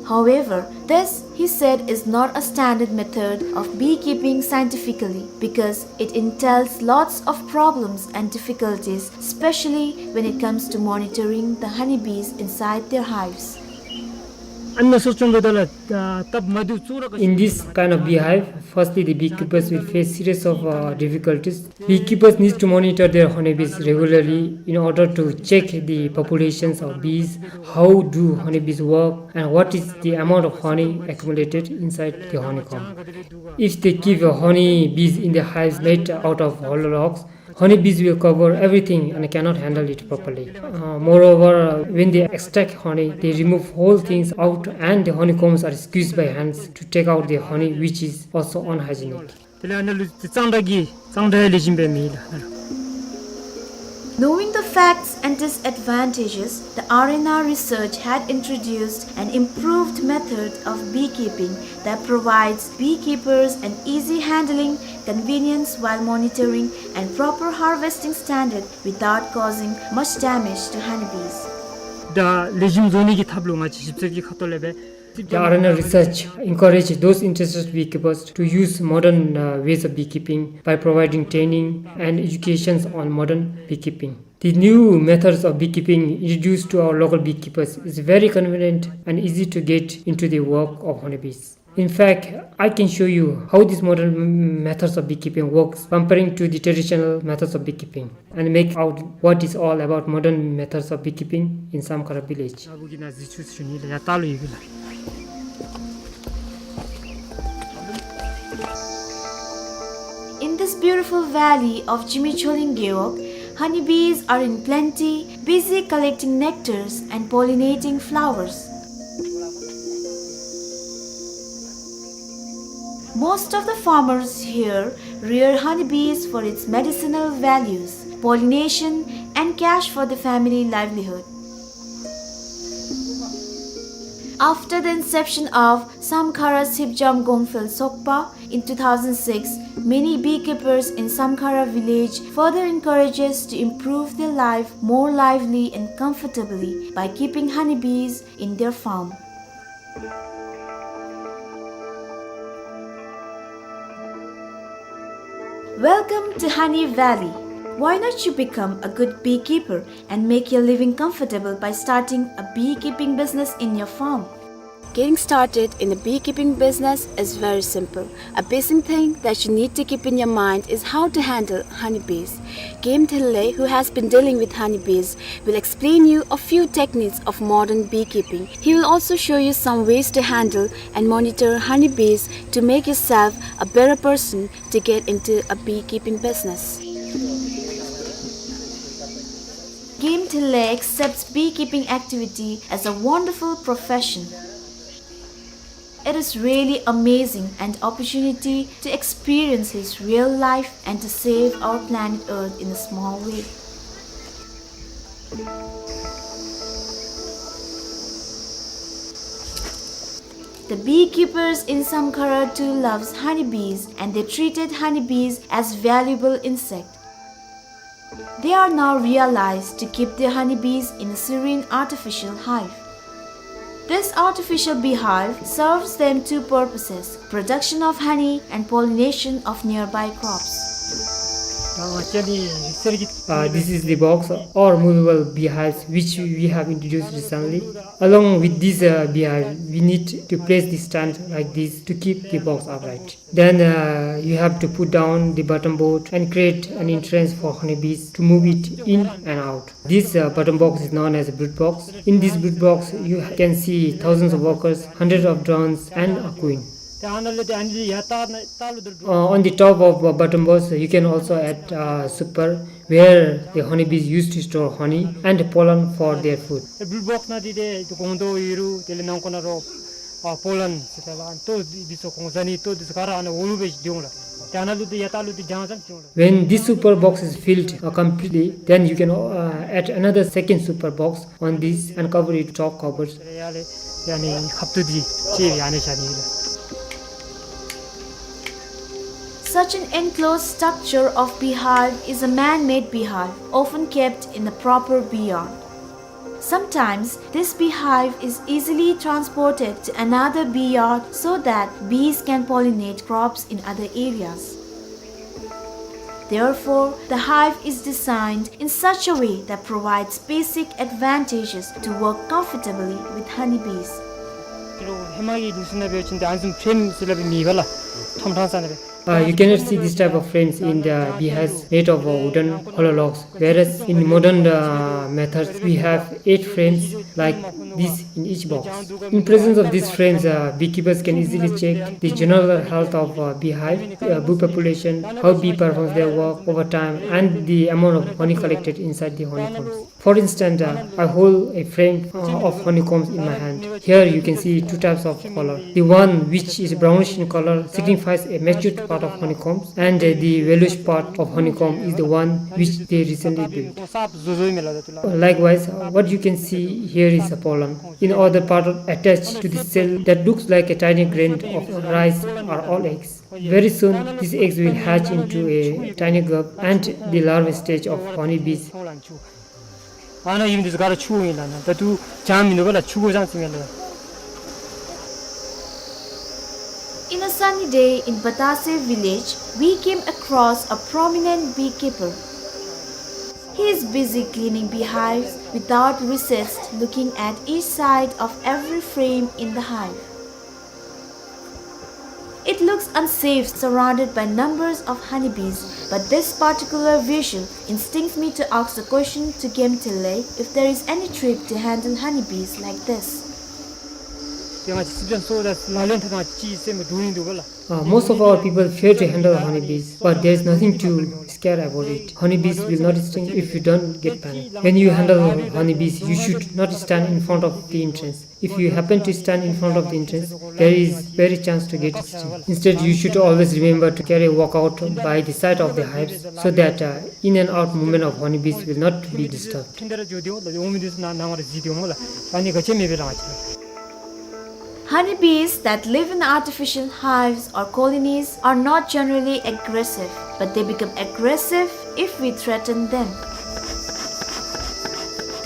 However, this, he said, is not a standard method of beekeeping scientifically because it entails lots of problems and difficulties, especially when it comes to monitoring the honeybees inside their hives. In this kind of beehive, firstly, the beekeepers will face series of, uh, difficulties. Beekeepers need to monitor their honeybees regularly in order to check the populations of bees, how do honeybees work, and what is the amount of honey accumulated inside the honeycomb. If they keep, uh, honeybees in the hives made out of hollow logs, honeybees will cover everything and cannot handle it properly. Uh, moreover, uh, when they extract honey, they remove whole things out and the honeycombs are squeezed by hands to take out the honey, which is also unhygienic. Knowing the facts and disadvantages, the R and R research had introduced an improved method of beekeeping that provides beekeepers an easy handling, convenience while monitoring, and proper harvesting standard without causing much damage to honeybees. The R and R research encouraged those interested beekeepers to use modern, uh, ways of beekeeping by providing training and educations on modern beekeeping. The new methods of beekeeping introduced to our local beekeepers is very convenient and easy to get into the work of honeybees. In fact, I can show you how these modern m-, methods of beekeeping works comparing to the traditional methods of beekeeping and make out what is all about modern methods of beekeeping in Samkhara village. In this beautiful valley of Jimi Choling Gewog, honeybees are in plenty, busy collecting nectars and pollinating flowers. Most of the farmers here rear honeybees for its medicinal values, pollination, and cash for the family livelihood. After the inception of Samkhara Sipjam Gongphel Sokpa in two thousand six, many beekeepers in Samkhara village further encourages to improve their life more lively and comfortably by keeping honeybees in their farm. Welcome to Honey Valley. Why not you become a good beekeeper and make your living comfortable by starting a beekeeping business in your farm? Getting started in a beekeeping business is very simple. A basic thing that you need to keep in your mind is how to handle honeybees. Game Thille, who has been dealing with honeybees, will explain you a few techniques of modern beekeeping. He will also show you some ways to handle and monitor honeybees to make yourself a better person to get into a beekeeping business. Game Thille accepts beekeeping activity as a wonderful profession. It is really amazing an opportunity to experience his real life and to save our planet Earth in a small way. The beekeepers in Samkhara too loves honeybees and they treated honeybees as valuable insect. They are now realized to keep their honeybees in a serene artificial hive. This artificial beehive serves them two purposes, production of honey and pollination of nearby crops. Uh, this is the box or movable beehives which we have introduced recently. Along with this, uh, beehive, we need to place the stand like this to keep the box upright. Then, uh, you have to put down the bottom board and create an entrance for honeybees to move it in and out. This, uh, bottom box is known as a brood box. In this brood box, you can see thousands of workers, hundreds of drones, and a queen. Uh, on the top of, uh, bottom box, you can also add, uh, super, where the honeybees used to store honey and pollen for their food. ཨེ་བུལ་བོགས་ནང་འདི་ཏེ་ཏེ་སྒོང་རྡོག་ཡོད་རུང་དེ་ལས་ནང་ཁོ་ན་རོ་ཨ་པོ་ལན་ཟེར་ཏེ་ལ་ཏོ་འདི་ཚུ་གོང་ས་ནི་ཏོ་འདི་ཚུ་ག་ར་ཨ་ནི་འོག་ལུ་སྦེ་འདི་འོང་ལགས། ཏེ་ཨ་ནཱ་ལུ་ཏེ་ཡར་ལྟག་ལུ་ཏེ་རྒྱང་ཙམ་འདི་འོང་ལགས། When this super box is filled, uh, completely, then you can, uh, add another second super box on this and cover it top covers. ཡར་ལས་ཡར་ནི་ཁབ་ཏུ་འདི་ཅིག་ཡར་ནི་བཞག་ནི་ལགས། Such an enclosed structure of beehive is a man-made beehive, often kept in a proper bee yard. Sometimes, this beehive is easily transported to another bee yard so that bees can pollinate crops in other areas. Therefore, the hive is designed in such a way that provides basic advantages to work comfortably with honeybees. ཧེ་མ་གི་ལུགས་སྲོལ་ནང་འབད་བ་ཅིན་ཏེ་ཨ་ནི་བཟུམ་ཕྲེམ་ཟེར་སླབ་མེད་པ་ལགས། ཁྲམ་ཁྲང་ས་ནང་སྦེ། Uh, you cannot see this type of frames in the beehives made of, uh, wooden hollow logs, whereas in modern, uh, methods we have eight frames like this in each box. In presence of these frames, uh, beekeepers can easily check the general health of, uh, beehive, uh, bee population, how bee performs their work over time, and the amount of honey collected inside the honeycombs. For instance, uh, I hold a frame, uh, of honeycombs in my hand. Here you can see two types of color. The one which is brownish in color signifies a matured part of honeycombs, and, uh, the yellowish part of honeycomb is the one which they recently built. Likewise, uh, what you can see here is a pollen. In other part of, attached to the cell that looks like a tiny grain of rice are all eggs. Very soon, these eggs will hatch into a tiny grub and the larval stage of honeybees. ཨ་ནཱ་ཨིན་འདི་ཚུ་ག་ར་ཆུ་ཨིན་ལགས། ཨ་ནཱ་ད་ལྟོ་ལྗང་མིན་འདུག་པ་ལགས། ཆུ་གོ་ཙང་ཙིང་ཨིན་ལགས། In a sunny day in Batase village, we came across a prominent beekeeper. He is busy cleaning beehives without recess, looking at each side of every frame in the hive. It looks unsafe surrounded by numbers of honeybees, but this particular visual instincts me to ask the question to Gemtele if there is any trick to handle honeybees like this. དེ་ང་ཅིག་སི་ཇམ་སོ་ད་ལག་ལེན་འཐབ་ན་ཅིག་སེམས་སྡུག་ནི་འདུག་ག་ལགས། Uh, most of our people fear to handle honeybees, but there is nothing to scare about it. Honeybees will not sting if you don't get panic. When you handle honeybees, you should not stand in front of the entrance. If you happen to stand in front of the entrance, there is very chance to get stung. Instead, you should always remember to carry a walkout by the side of the hives so that, uh, in and out movement of honeybees will not be disturbed. Honeybees that live in artificial hives or colonies are not generally aggressive, but they become aggressive if we threaten them.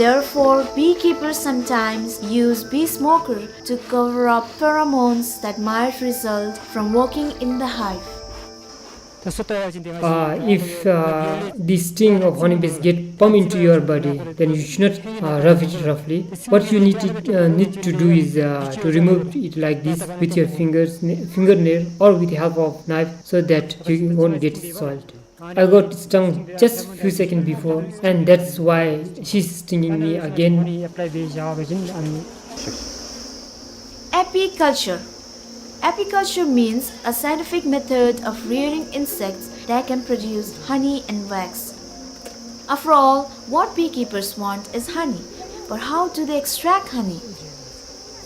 Therefore, beekeepers sometimes use bee smoker to cover up pheromones that might result from working in the hive. Uh, if, uh, the sting of honeybees get pump into your body, then you should not, uh, rub it roughly. What you need to, uh, need to do is, uh, to remove it like this with your fingers, n-, fingernail, or with the help of knife, so that you won't get soiled. I got stung just few seconds before, and that's why she's stinging me again. Apiculture. Apiculture means a scientific method of rearing insects that can produce honey and wax. After all, what beekeepers want is honey. But how do they extract honey?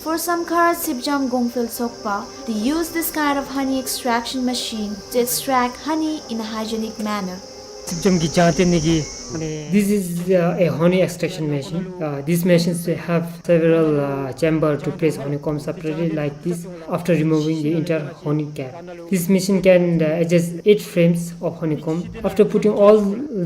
For Samkhara Sipjam Gongphel Sokpa, they use this kind of honey extraction machine to extract honey in a hygienic manner. སིབ་ཇམ་གྱི་ལྗང་ཐིང་ནི་གི། This is, uh, a honey extraction machine. Uh, these machines have several, uh, chamber to place honeycomb separately like this after removing the entire honey cap. This machine can, uh, adjust eight frames of honeycomb. After putting all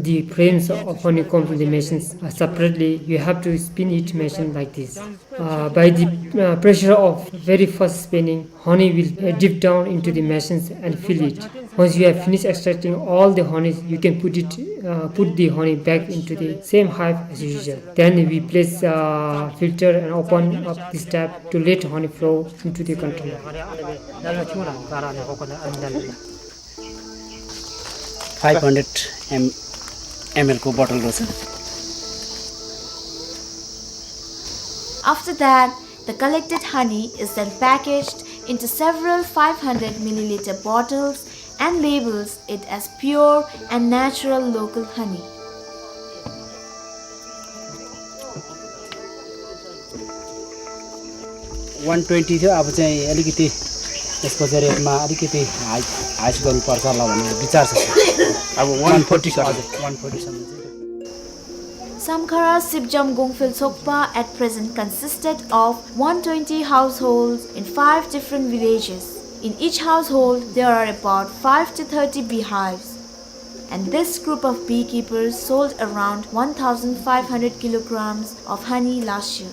the frames of honeycomb in the machines, uh, separately, you have to spin each machine like this. Uh, by the, uh, pressure of very fast spinning, honey will, uh, drip down into the machines and fill it. Once you have finished extracting all the honey, you can put it, uh, put the honey back into the same hive as usual. Then we place, uh, filter and open up this tap to let honey flow into the container. Five hundred M-, M L को बोतल रहेछ। After that, the collected honey is then packaged into several five hundred milliliter bottles and labels it as pure and natural local honey. One twenty थियो, अब चाहिँ अलिकति यसको चाहिँ रेटमा अलिकति हाई, हाई गर्नुपर्छ होला भन्ने विचार छ, सर। अब one forty सर। हजुर, one forty सम्म चाहिँ। Samkhara Sipjam Gongphel Sokpa at present consisted of one twenty households in five different villages. In each household, there are about five to thirty beehives. And this group of beekeepers sold around one thousand five hundred kilograms of honey last year.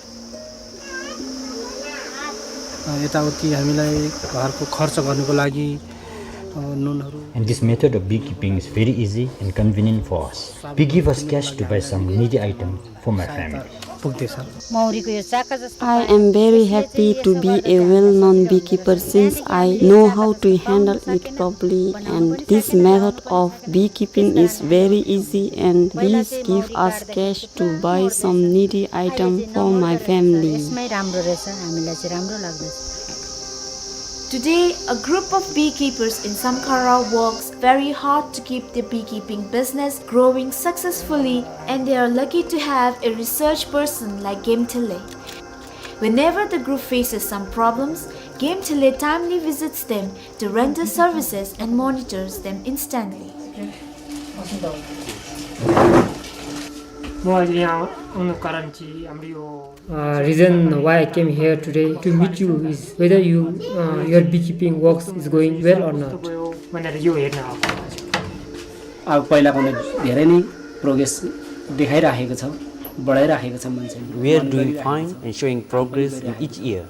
अ, यताउति हामीलाई घरको खर्च गर्नको लागि, अ, नुनहरू। And this method of beekeeping is very easy and convenient for us. Bee give us cash to buy some needy item for my family. पुग्दैछ। मौरीको यो चाका जस्तो I am very happy to be a well-known beekeeper since I know how to handle it properly, and this method of beekeeping is very easy and bees give us cash to buy some needy item for my family. यसमै राम्रो रहेछ, हामीलाई चाहिँ राम्रो लाग्दछ। Today, a group of beekeepers in Samkhara works very hard to keep their beekeeping business growing successfully, and they are lucky to have a research person like Gemtele. Whenever the group faces some problems, Gemtele timely visits them to render services and monitors them instantly. म आज यहाँ आउनुको कारण चाहिँ हाम्रो यो Uh, reason why I came here today to meet you is whether you, uh, your beekeeping works is going well or not. अब पहिलाको भन्दा धेरै नै प्रोग्रेस देखाइराखेको छ, बढाइराखेको छ मान्छेले। We are doing fine and showing progress in each year.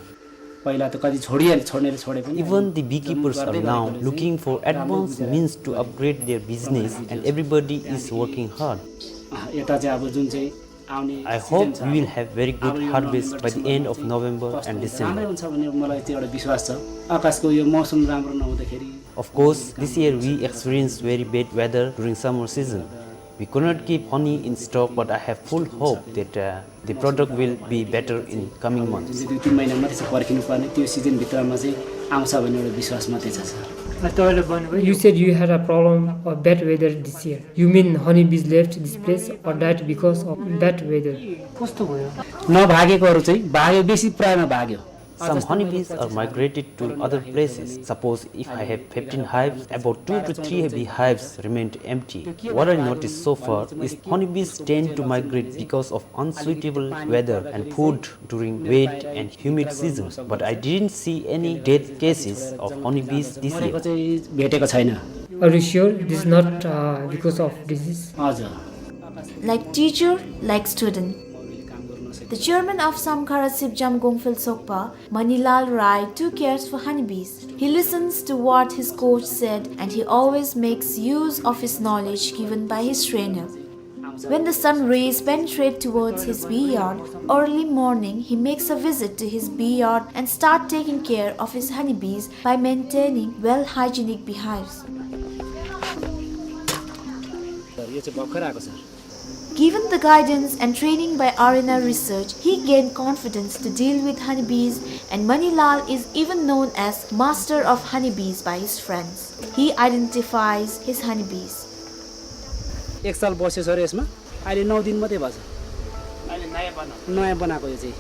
पहिला त कति छोडिहाले, छोड्नेले छोडे पनि। Even the beekeepers are now looking for advanced means to upgrade their business and everybody is working hard. अँ, यता चाहिँ अब जुन चाहिँ आउने I season hope छ, we will अब, have very good अब यो harvest by the November end of December मा November-सम्म चाहिँ राम्रै हुन्छ भन्ने मलाई चाहिँ एउटा विश्वास छ। आकाशको यो मौसम राम्रो नहुँदाखेरि Of course, this year we experienced very bad weather during summer season. We could not keep honey in stock, but I have full hope that, uh, the product will be better in coming months. जुन चाहिँ दुई तिन महिना मात्रै छ पर्खिनुपर्ने, त्यो season भित्रमा चाहिँ आउँछ भन्ने एउटा विश्वास मात्रै छ, सर। अ, तपाईँले भन्नुभयो You said you had a problem of bad weather this year. You mean honeybees left this place or died because of bad weather? कस्तो भयो? नभागेकोहरू चाहिँ भाग्यो, बेसी प्रायमा भाग्यो। Some honeybees are migrated to other places. Suppose if I have fifteen hives, about two to three beehives remained empty. What I noticed so far is honeybees tend to migrate because of unsuitable weather and food during wet and humid seasons, but I didn't see any death cases of honeybees this year. मरेको चाहिँ भेटेको छैन। Are you sure this is not, uh, because of disease? हजुर। Like teacher, like student. The chairman of Samkhara Sipjam Gongphel Sokpa, Manilal Rai, too cares for honeybees. He listens to what his coach said and he always makes use of his knowledge given by his trainer. When the sun rays penetrate towards his bee yard, early morning he makes a visit to his bee yard and start taking care of his honeybees by maintaining well hygienic beehives. Sir, यो चाहिँ भर्खर आएको, sir. Given the guidance and training by R N R Research, he gained confidence to deal with honeybees, and Manilal is even known as master of honeybees by his friends. He identifies his honeybees. एक साल बस्यो सर यसमा, अहिले नौ दिन मात्रै भएछ। अहिले नयाँ बनाएको। नयाँ बनाएको यो चाहिँ।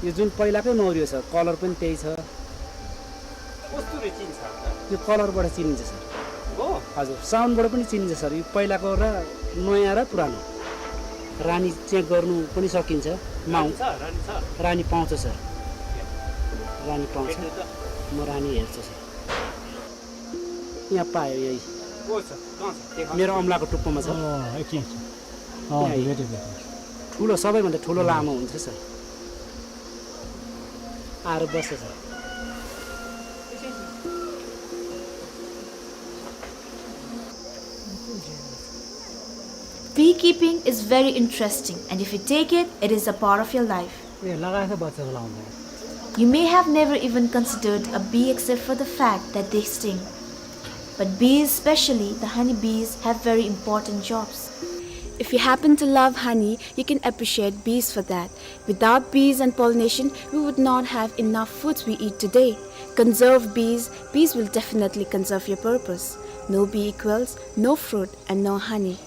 यो जुन पहिलाकै नौरियो छ, colour पनि त्यही छ। कस्तुरी चिन्छ त? यो colour-बाट चिनिन्छ सर। हो? हजुर, sound-बाट पनि चिनिन्छ सर। यो पहिलाको र नयाँ र पुरानो। रानी check गर्नु पनि सकिन्छ। माउ-, रानी छ, रानी छ। रानी पाउँछ सर। रानी पाउँछ। भेट्नु त? म रानी हेर्छु सर। यहाँ पायो यही। को छ? कहाँ छ? देखा। मेरो औँलाको टुप्पोमा छ। अँ, एकछिन, एकछिन। अँ, यहाँ। भेटेँ, भेटेँ। ठुलो, सबैभन्दा ठुलो लामो हुन्छ सर। आएर बस्छ sir. Beekeeping is very interesting, and if you take it, it is a part of your life. ए, लगाएछ बच्चाको लाउँदा। You may have never even considered a bee except for the fact that they sting. But bees, especially the honey bees, have very important jobs. If you happen to love honey, you can appreciate bees for that. Without bees and pollination, we would not have enough foods we eat today. Conserve bees, bees will definitely conserve your purpose. No bee equals no fruit and no honey.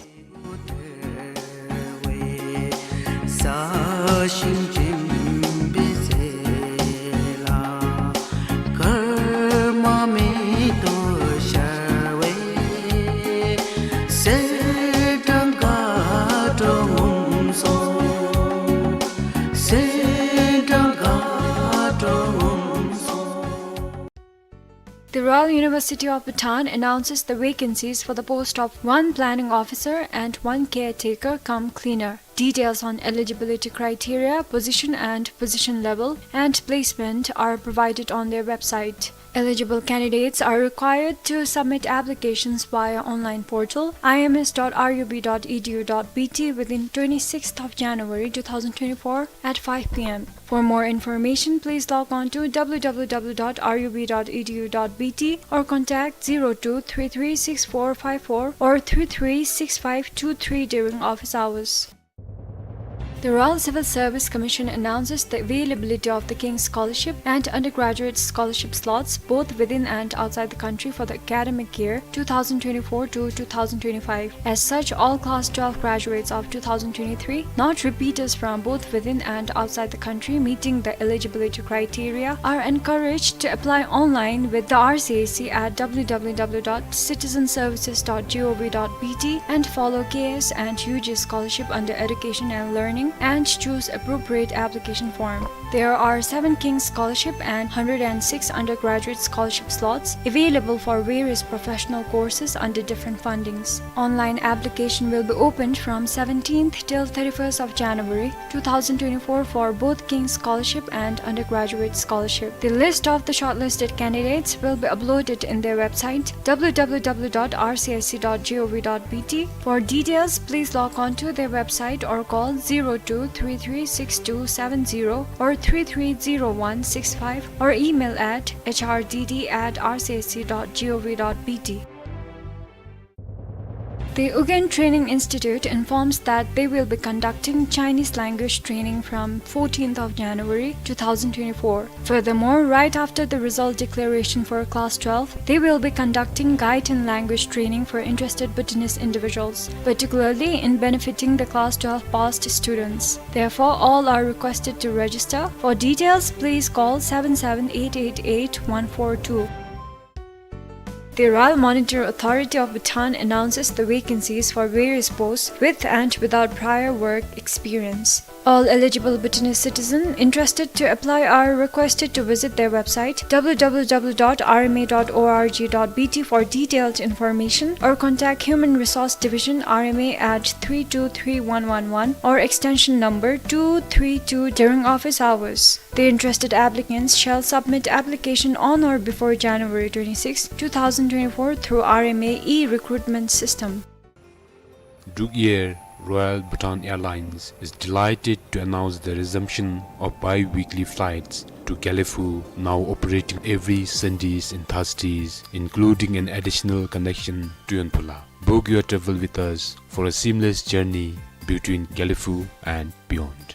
The Royal University of Bhutan announces the vacancies for the post of one planning officer and one caretaker cum cleaner. Details on eligibility criteria, position and position level, and placement are provided on their website. Eligible candidates are required to submit applications via online portal I M S dot R U B dot E D U dot B T within twenty-sixth of January two thousand twenty-four at five P M. For more information, please log on to W W W dot R U B dot E D U dot B T or contact zero two three three six four five four or three three six five two three during office hours. The Royal Civil Service Commission announces the availability of the King's Scholarship and Undergraduate Scholarship slots both within and outside the country for the academic year two thousand twenty-four to two thousand twenty-five. As such, all class twelve graduates of two thousand twenty-three, not repeaters from both within and outside the country meeting the eligibility criteria, are encouraged to apply online with the R C S C at W W W dot citizen services dot G O V dot B T and follow K S and U G scholarship under education and learning and choose appropriate application form. There are seven King's Scholarship and hundred and six undergraduate scholarship slots available for various professional courses under different fundings. Online application will be opened from seventeenth till thirty-first of January two thousand twenty-four for both King's Scholarship and undergraduate scholarship. The list of the shortlisted candidates will be uploaded in their website, w w w dot r c s c dot g o v dot b t. For details, please log on to their website or call zero two three three six two seven zero or three three zero one six five or email at h r d d at r c s c dot g o v dot b t. The Ugyen Training Institute informs that they will be conducting Chinese language training from fourteenth of January two thousand twenty-four. Furthermore, right after the result declaration for class twelve, they will be conducting Gaiten language training for interested Bhutanese individuals, particularly in benefiting the class twelve passed students. Therefore, all are requested to register. For details, please call seven seven eight eight eight one four two. The Royal Monitor Authority of Bhutan announces the vacancies for various posts with and without prior work experience. All eligible Bhutanese citizens interested to apply are requested to visit their website, w w w dot r m a dot o r g dot b t, for detailed information, or contact Human Resource Division, R M A, at three two three one one one or extension number two three two during office hours. The interested applicants shall submit application on or before January twenty-sixth, two thousand twenty-four through R M A e-recruitment system. Druk Air, Royal Bhutan Airlines, is delighted to announce the resumption of bi-weekly flights to Gelephu, now operating every Sundays and Thursdays, including an additional connection to Yonphula. Book your travel with us for a seamless journey between Gelephu and beyond.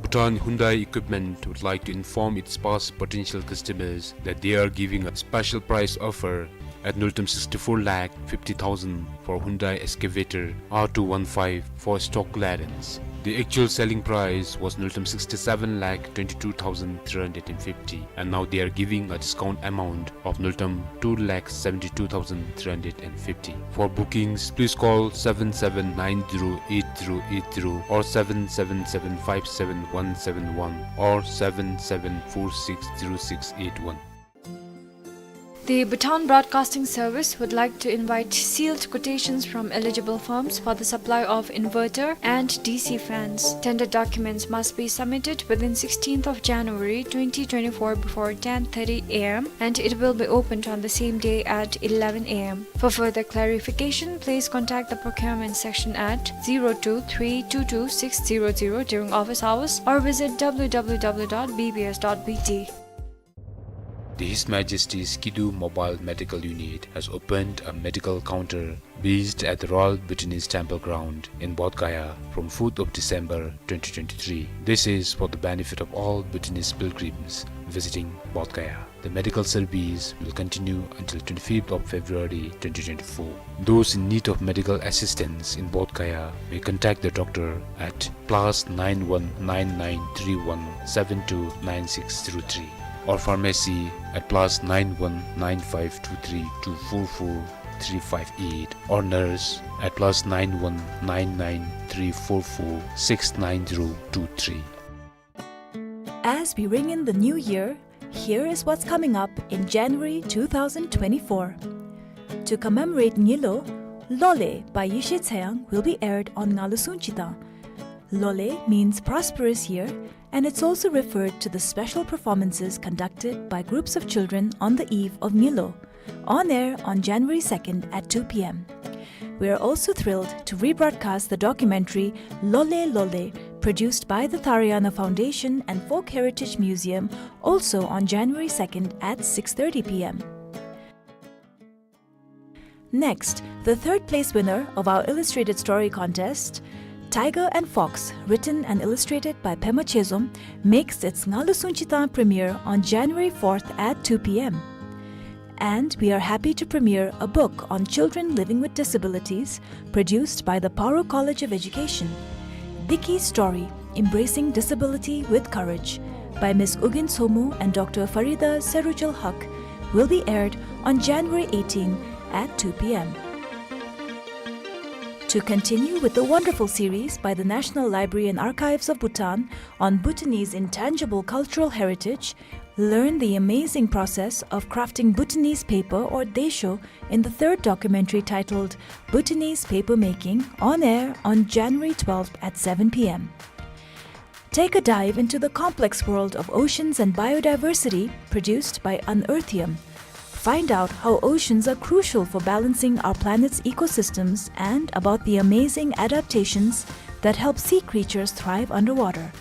Bhutan Hyundai Equipment would like to inform its past potential customers that they are giving a special price offer at Nultam sixty-four lakh fifty thousand for Hyundai Excavator R two one five for stock clearance. The actual selling price was Nultam sixty-seven lakh twenty-two thousand three hundred and fifty, and now they are giving a discount amount of Nultam two lakh seventy-two thousand three hundred and fifty. For bookings, please call seven seven nine zero eight zero eight zero or seven seven seven five seven one seven one or seven seven four six zero six eight one. The Bhutan Broadcasting Service would like to invite sealed quotations from eligible firms for the supply of inverter and D C fans. Tender documents must be submitted within sixteenth of January twenty twenty-four before ten thirty a m, and it will be opened on the same day at eleven a m. For further clarification, please contact the procurement section at zero two three two two six zero zero during office hours or visit w w w dot b b s dot b t. The His Majesty's Kidu Mobile Medical Unit has opened a medical counter based at the Royal Bhutanese Temple Ground in Bodh Gaya from fourth of December twenty twenty-three. This is for the benefit of all Bhutanese pilgrims visiting Bodh Gaya. The medical service will continue until twenty-fifth of February twenty twenty-four. Those in need of medical assistance in Bodh Gaya may contact the doctor at plus nine one nine nine three one seven two nine six zero three or pharmacy at plus nine one nine five two three two four four three five eight or nurse at plus nine one nine nine three four four six nine zero two three. As we ring in the new year, here is what's coming up in January two thousand twenty-four. To commemorate Ngilo, Lole by Yeshe Tseyang will be aired on Ngalu Sungchitang. Lole means prosperous year, and it's also referred to the special performances conducted by groups of children on the eve of Ngilo, on air on January second at two p m. We are also thrilled to rebroadcast the documentary Lole Lole, produced by the Tharayana Foundation and Folk Heritage Museum, also on January second at six thirty p m. Next, the third place winner of our illustrated story contest, Tiger and Fox, written and illustrated by Pema Chezom, makes its Ngalu Sungchitang premiere on January fourth at two p m. And we are happy to premiere a book on children living with disabilities, produced by the Paro College of Education. Diki Story, Embracing Disability with Courage, by Miss Ugyen Tshomho and Doctor Farida Serujul Haq, will be aired on January eighteen at two p m. To continue with the wonderful series by the National Library and Archives of Bhutan on Bhutanese intangible cultural heritage, learn the amazing process of crafting Bhutanese paper or desho in the third documentary titled Bhutanese Paper Making, on air on January twelfth at seven p m. Take a dive into the complex world of oceans and biodiversity produced by Unearthium. Find out how oceans are crucial for balancing our planet's ecosystems and about the amazing adaptations that help sea creatures thrive underwater.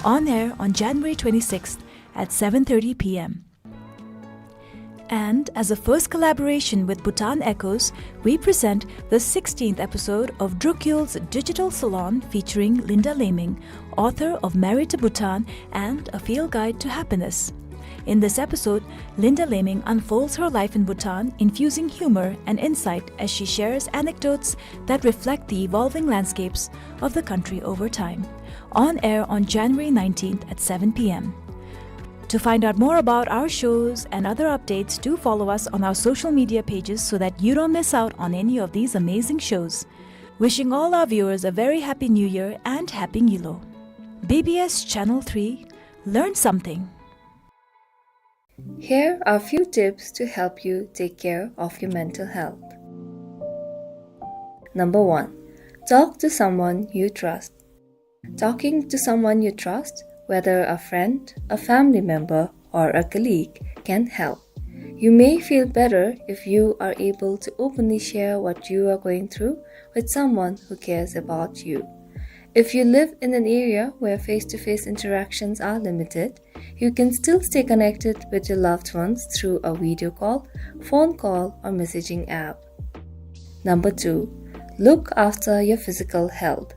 On air on January twenty-sixth at seven thirty p m. And as a first collaboration with Bhutan Echoes, we present the sixteenth episode of Drukyul's Digital Salon featuring Linda Laming, author of Married to Bhutan and A Field Guide to Happiness. In this episode, Linda Laming unfolds her life in Bhutan, infusing humor and insight as she shares anecdotes that reflect the evolving landscapes of the country over time. On air on January nineteenth at seven p m. To find out more about our shows and other updates, do follow us on our social media pages so that you don't miss out on any of these amazing shows. Wishing all our viewers a very happy New Year and Happy Nyilo. B B S Channel three, learn something. Here are a few tips to help you take care of your mental health. Number one, talk to someone you trust. Talking to someone you trust, whether a friend, a family member, or a colleague, can help. You may feel better if you are able to openly share what you are going through with someone who cares about you. If you live in an area where face-to-face interactions are limited, you can still stay connected with your loved ones through a video call, phone call, or messaging app. Number two, look after your physical health.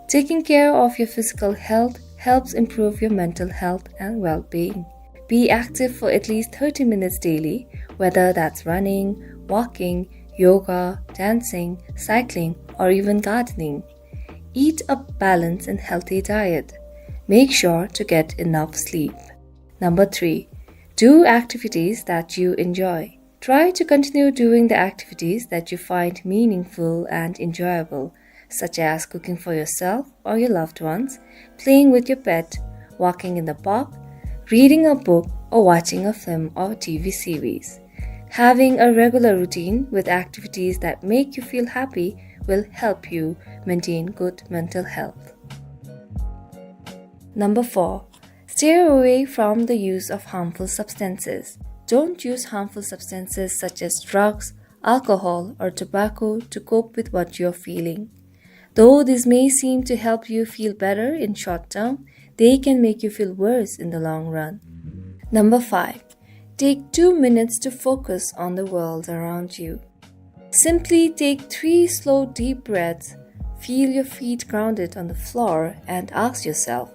Taking care of your physical health helps improve your mental health and well-being. Be active for at least thirty minutes daily, whether that's running, walking, yoga, dancing, cycling, or even gardening. Eat a balanced and healthy diet. Make sure to get enough sleep. Number three, do activities that you enjoy. Try to continue doing the activities that you find meaningful and enjoyable, such as cooking for yourself or your loved ones, playing with your pet, walking in the park, reading a book, or watching a film or T V series. Having a regular routine with activities that make you feel happy will help you maintain good mental health. Number four, steer away from the use of harmful substances. Don't use harmful substances such as drugs, alcohol, or tobacco to cope with what you're feeling. Though this may seem to help you feel better in short term, they can make you feel worse in the long run. Number five, take two minutes to focus on the world around you. Simply take three slow, deep breaths, feel your feet grounded on the floor, and ask yourself,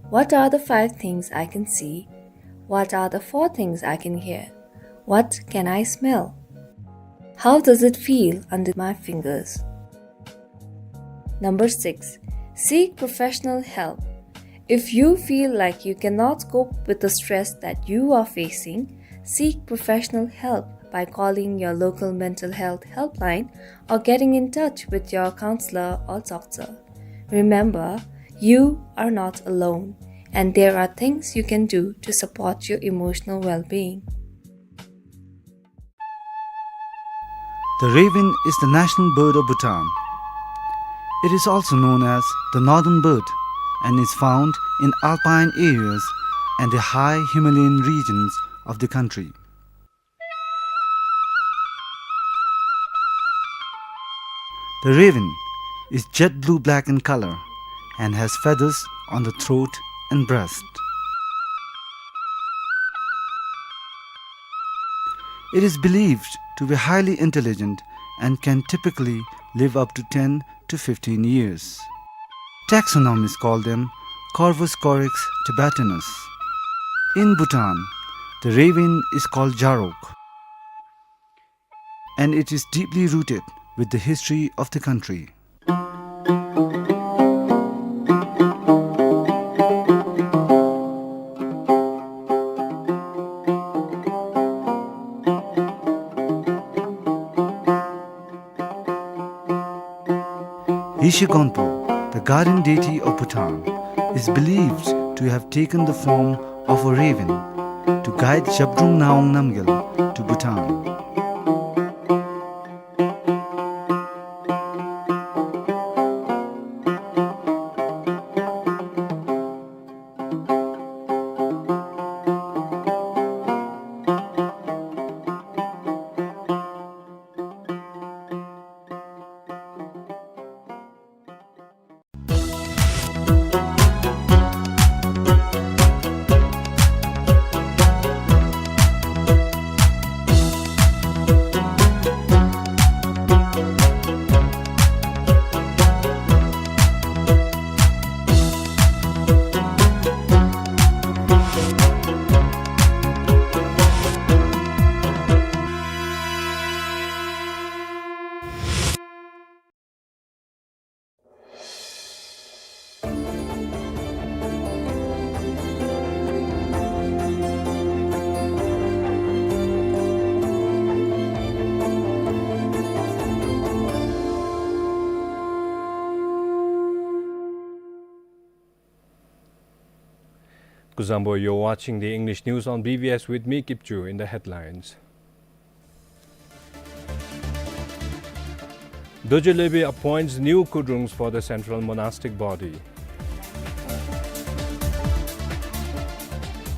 "What are the five things I can see? What are the four things I can hear? What can I smell? How does it feel under my fingers?" Number six, seek professional help. If you feel like you cannot cope with the stress that you are facing, seek professional help by calling your local mental health helpline or getting in touch with your counselor or doctor. Remember, you are not alone, and there are things you can do to support your emotional well-being. The raven is the national bird of Bhutan. It is also known as the northern bird and is found in alpine areas and the high Himalayan regions of the country. The raven is jet blue-black in color and has feathers on the throat and breast. It is believed to be highly intelligent and can typically live up to ten to fifteen years. Taxonomists call them Corvus corax tibetanus. In Bhutan, the raven is called Jarok, and it is deeply rooted with the history of the country. Shigonpo, the guardian deity of Bhutan, is believed to have taken the form of a raven to guide Zhabdrung Ngawang Namgyal to Bhutan. Kuzuzangpo, you're watching the English news on B B S with me, Kipchu. In the headlines: Dorji Lwbe appoints new kudrungs for the central monastic body.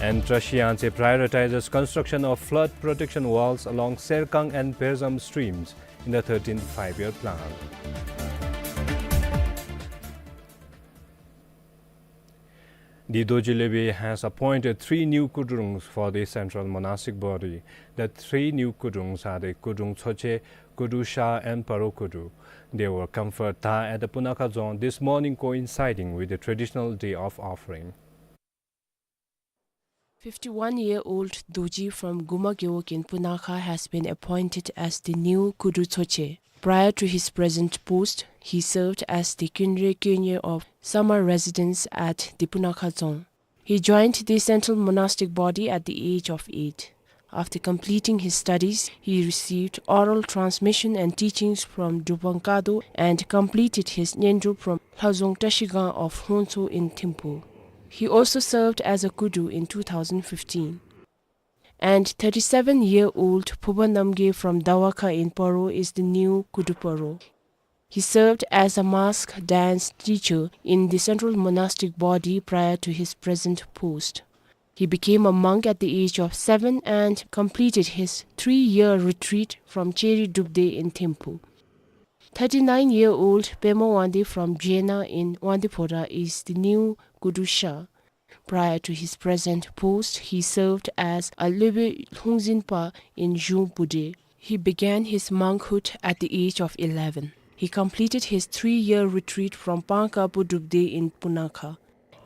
And Trashiang Tse prioritizes construction of flood protection walls along Serkang and Perzam streams in the thirteenth Five-Year Plan. The Dorji Lwbe has appointed three new kudrungs for the central monastic body. The three new kudrungs are the Kudrung Tsoche, Kudru Sha, and Paro Kudru. They were conferred tha at the Punakha Dzong this morning, coinciding with the traditional day of offering. Fifty-one-year-old Dorji from Guma Gewog in Punakha has been appointed as the new Kudru Tsoche. Prior to his present post, he served as the Kynre Könye of summer residence at the Punakha Dzong. He joined the central monastic body at the age of eight. After completing his studies, he received oral transmission and teachings from Drupang Kado and completed his Ngendro from Lhazong Trashigang of Hongtso in Thimphu. He also served as a Kudru in two thousand fifteen. And thirty-seven-year-old Phoba Namgay from Dawakha in Paro is the new Kudru Paro. He served as a mask dance teacher in the central monastic body prior to his present post. He became a monk at the age of seven and completed his three-year retreat from Cheri Drupdey in Thimphu. Thirty-nine-year-old Pema Wangdi from Jena in Wangdi Phora is the new Kudru Sha. Prior to his present post, he served as a Lwebe Lhungzinpa in Zhung Bude. He began his monkhood at the age of eleven. He completed his three-year retreat from Pangkapu Drupdey in Punakha.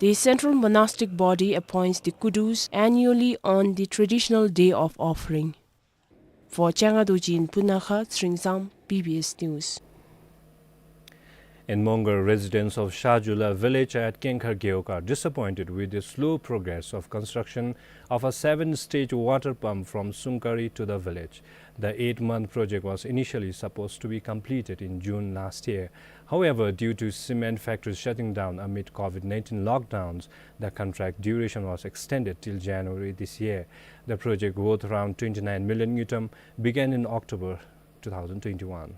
The central monastic body appoints the Kudrus annually on the traditional day of offering. For Changa Dorji in Punakha, Tsringdzam, B B S News. In Mongar, residents of Shahjula village at Kengkhar Gewog are disappointed with the slow progress of construction of a seven-stage water pump from Sungkari to the village. The eight-month project was initially supposed to be completed in June last year. However, due to cement factories shutting down amid COVID nineteen lockdowns, the contract duration was extended till January this year. The project, worth around twenty-nine million ngultrum, began in October two thousand twenty-one.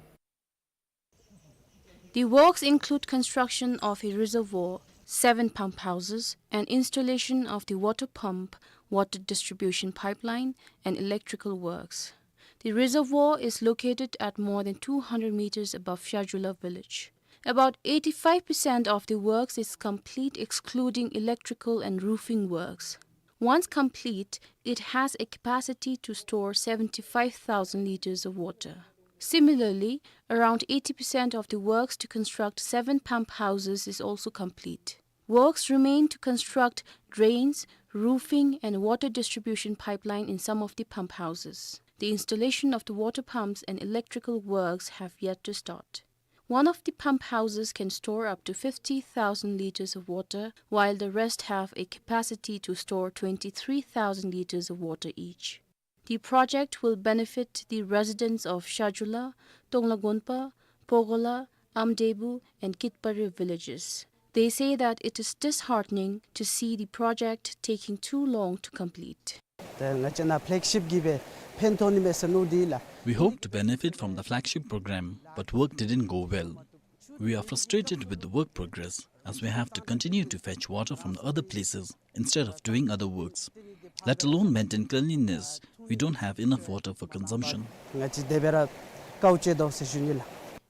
The works include construction of a reservoir, seven pump houses, and installation of the water pump, water distribution pipeline, and electrical works. The reservoir is located at more than two hundred meters above Shahjula village. About eighty-five percent of the works is complete, excluding electrical and roofing works. Once complete, it has a capacity to store seventy-five thousand liters of water. Similarly, around eighty percent of the works to construct seven pump houses is also complete. Works remain to construct drains, roofing, and water distribution pipeline in some of the pump houses. The installation of the water pumps and electrical works have yet to start. One of the pump houses can store up to fifty thousand liters of water, while the rest have a capacity to store twenty-three thousand liters of water each. The project will benefit the residents of Shahjula, Tonglagonpa, Pogola, Amdebu, and Kitpari villages. They say that it is disheartening to see the project taking too long to complete. ཏེ་ང་བཅས་ནཱ་ཕེ་ལེག་ཤིབ་གི་སྦེ་ཕན་ཐོགས་ནི་མས་ཟེར་མནོ་སྟེ་ལགས། We hoped to benefit from the flagship program, but work didn't go well. We are frustrated with the work progress, as we have to continue to fetch water from the other places instead of doing other works. Let alone maintain cleanliness, we don't have enough water for consumption. ང་བཅས་དེ་སྦེ་ར་དཀའཝ་སྤྱད་དོ་ཟེར་ཞུ་ནི་ལགས།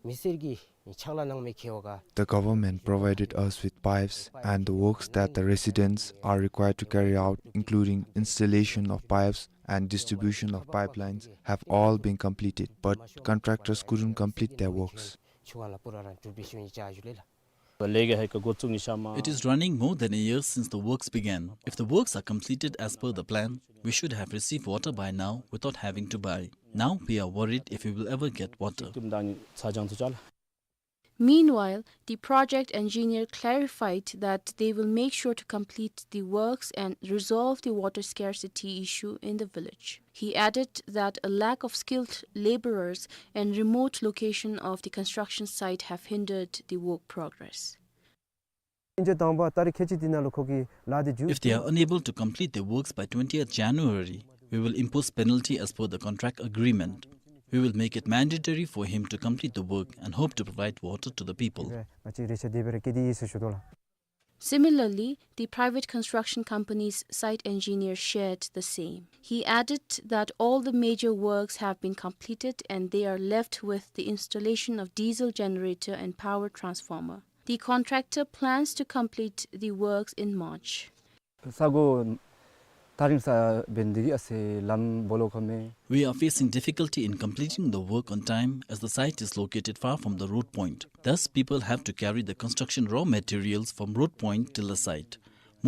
མི་སེར་གྱིས་ཕྱག་ལཱ་གནང་མི་ཁེ་བ་ག The government provided us with pipes, and the works that the residents are required to carry out, including installation of pipes and distribution of pipelines, have all been completed, but contractors couldn't complete their works. ཆུ་ཁང་ལ་པུ་ར་རང་གྲུབ་སྦེ་ཞུ་ནི་ཅ་ཞུ་ལེ་ལགས། It is running more than a year since the works began. If the works are completed as per the plan, we should have received water by now without having to buy. Now we are worried if we will ever get water. Meanwhile, the project engineer clarified that they will make sure to complete the works and resolve the water scarcity issue in the village. He added that a lack of skilled laborers and remote location of the construction site have hindered the work progress. ཨིན་ཇོ་དང་པ་ཏ་རིག་ཁལ་གཅིག་འདི་ནང་ལུ་ཁོ་གིས་ལཱ་འདི་མཇུག If they are unable to complete their works by twentieth January, we will impose penalty as per the contract agreement. We will make it mandatory for him to complete the work and hope to provide water to the people. ང་བཅས་རེ་ཆ་དེ་སྦེ་ར་བསྐྱེད་དེ་ཡོད་ཟེར་ཞུ་དོ་ལགས། Similarly, the private construction company's site engineer shared the same. He added that all the major works have been completed and they are left with the installation of diesel generator and power transformer. The contractor plans to complete the works in March. ས་གོ་ཐག་རིང་ས་འབད་ནི་དེ་གིས་ཨ་ཙི་ལམ་སྦོ་ལོགས་ཁར་མས། We are facing difficulty in completing the work on time as the site is located far from the road point. Thus, people have to carry the construction raw materials from road point till the site.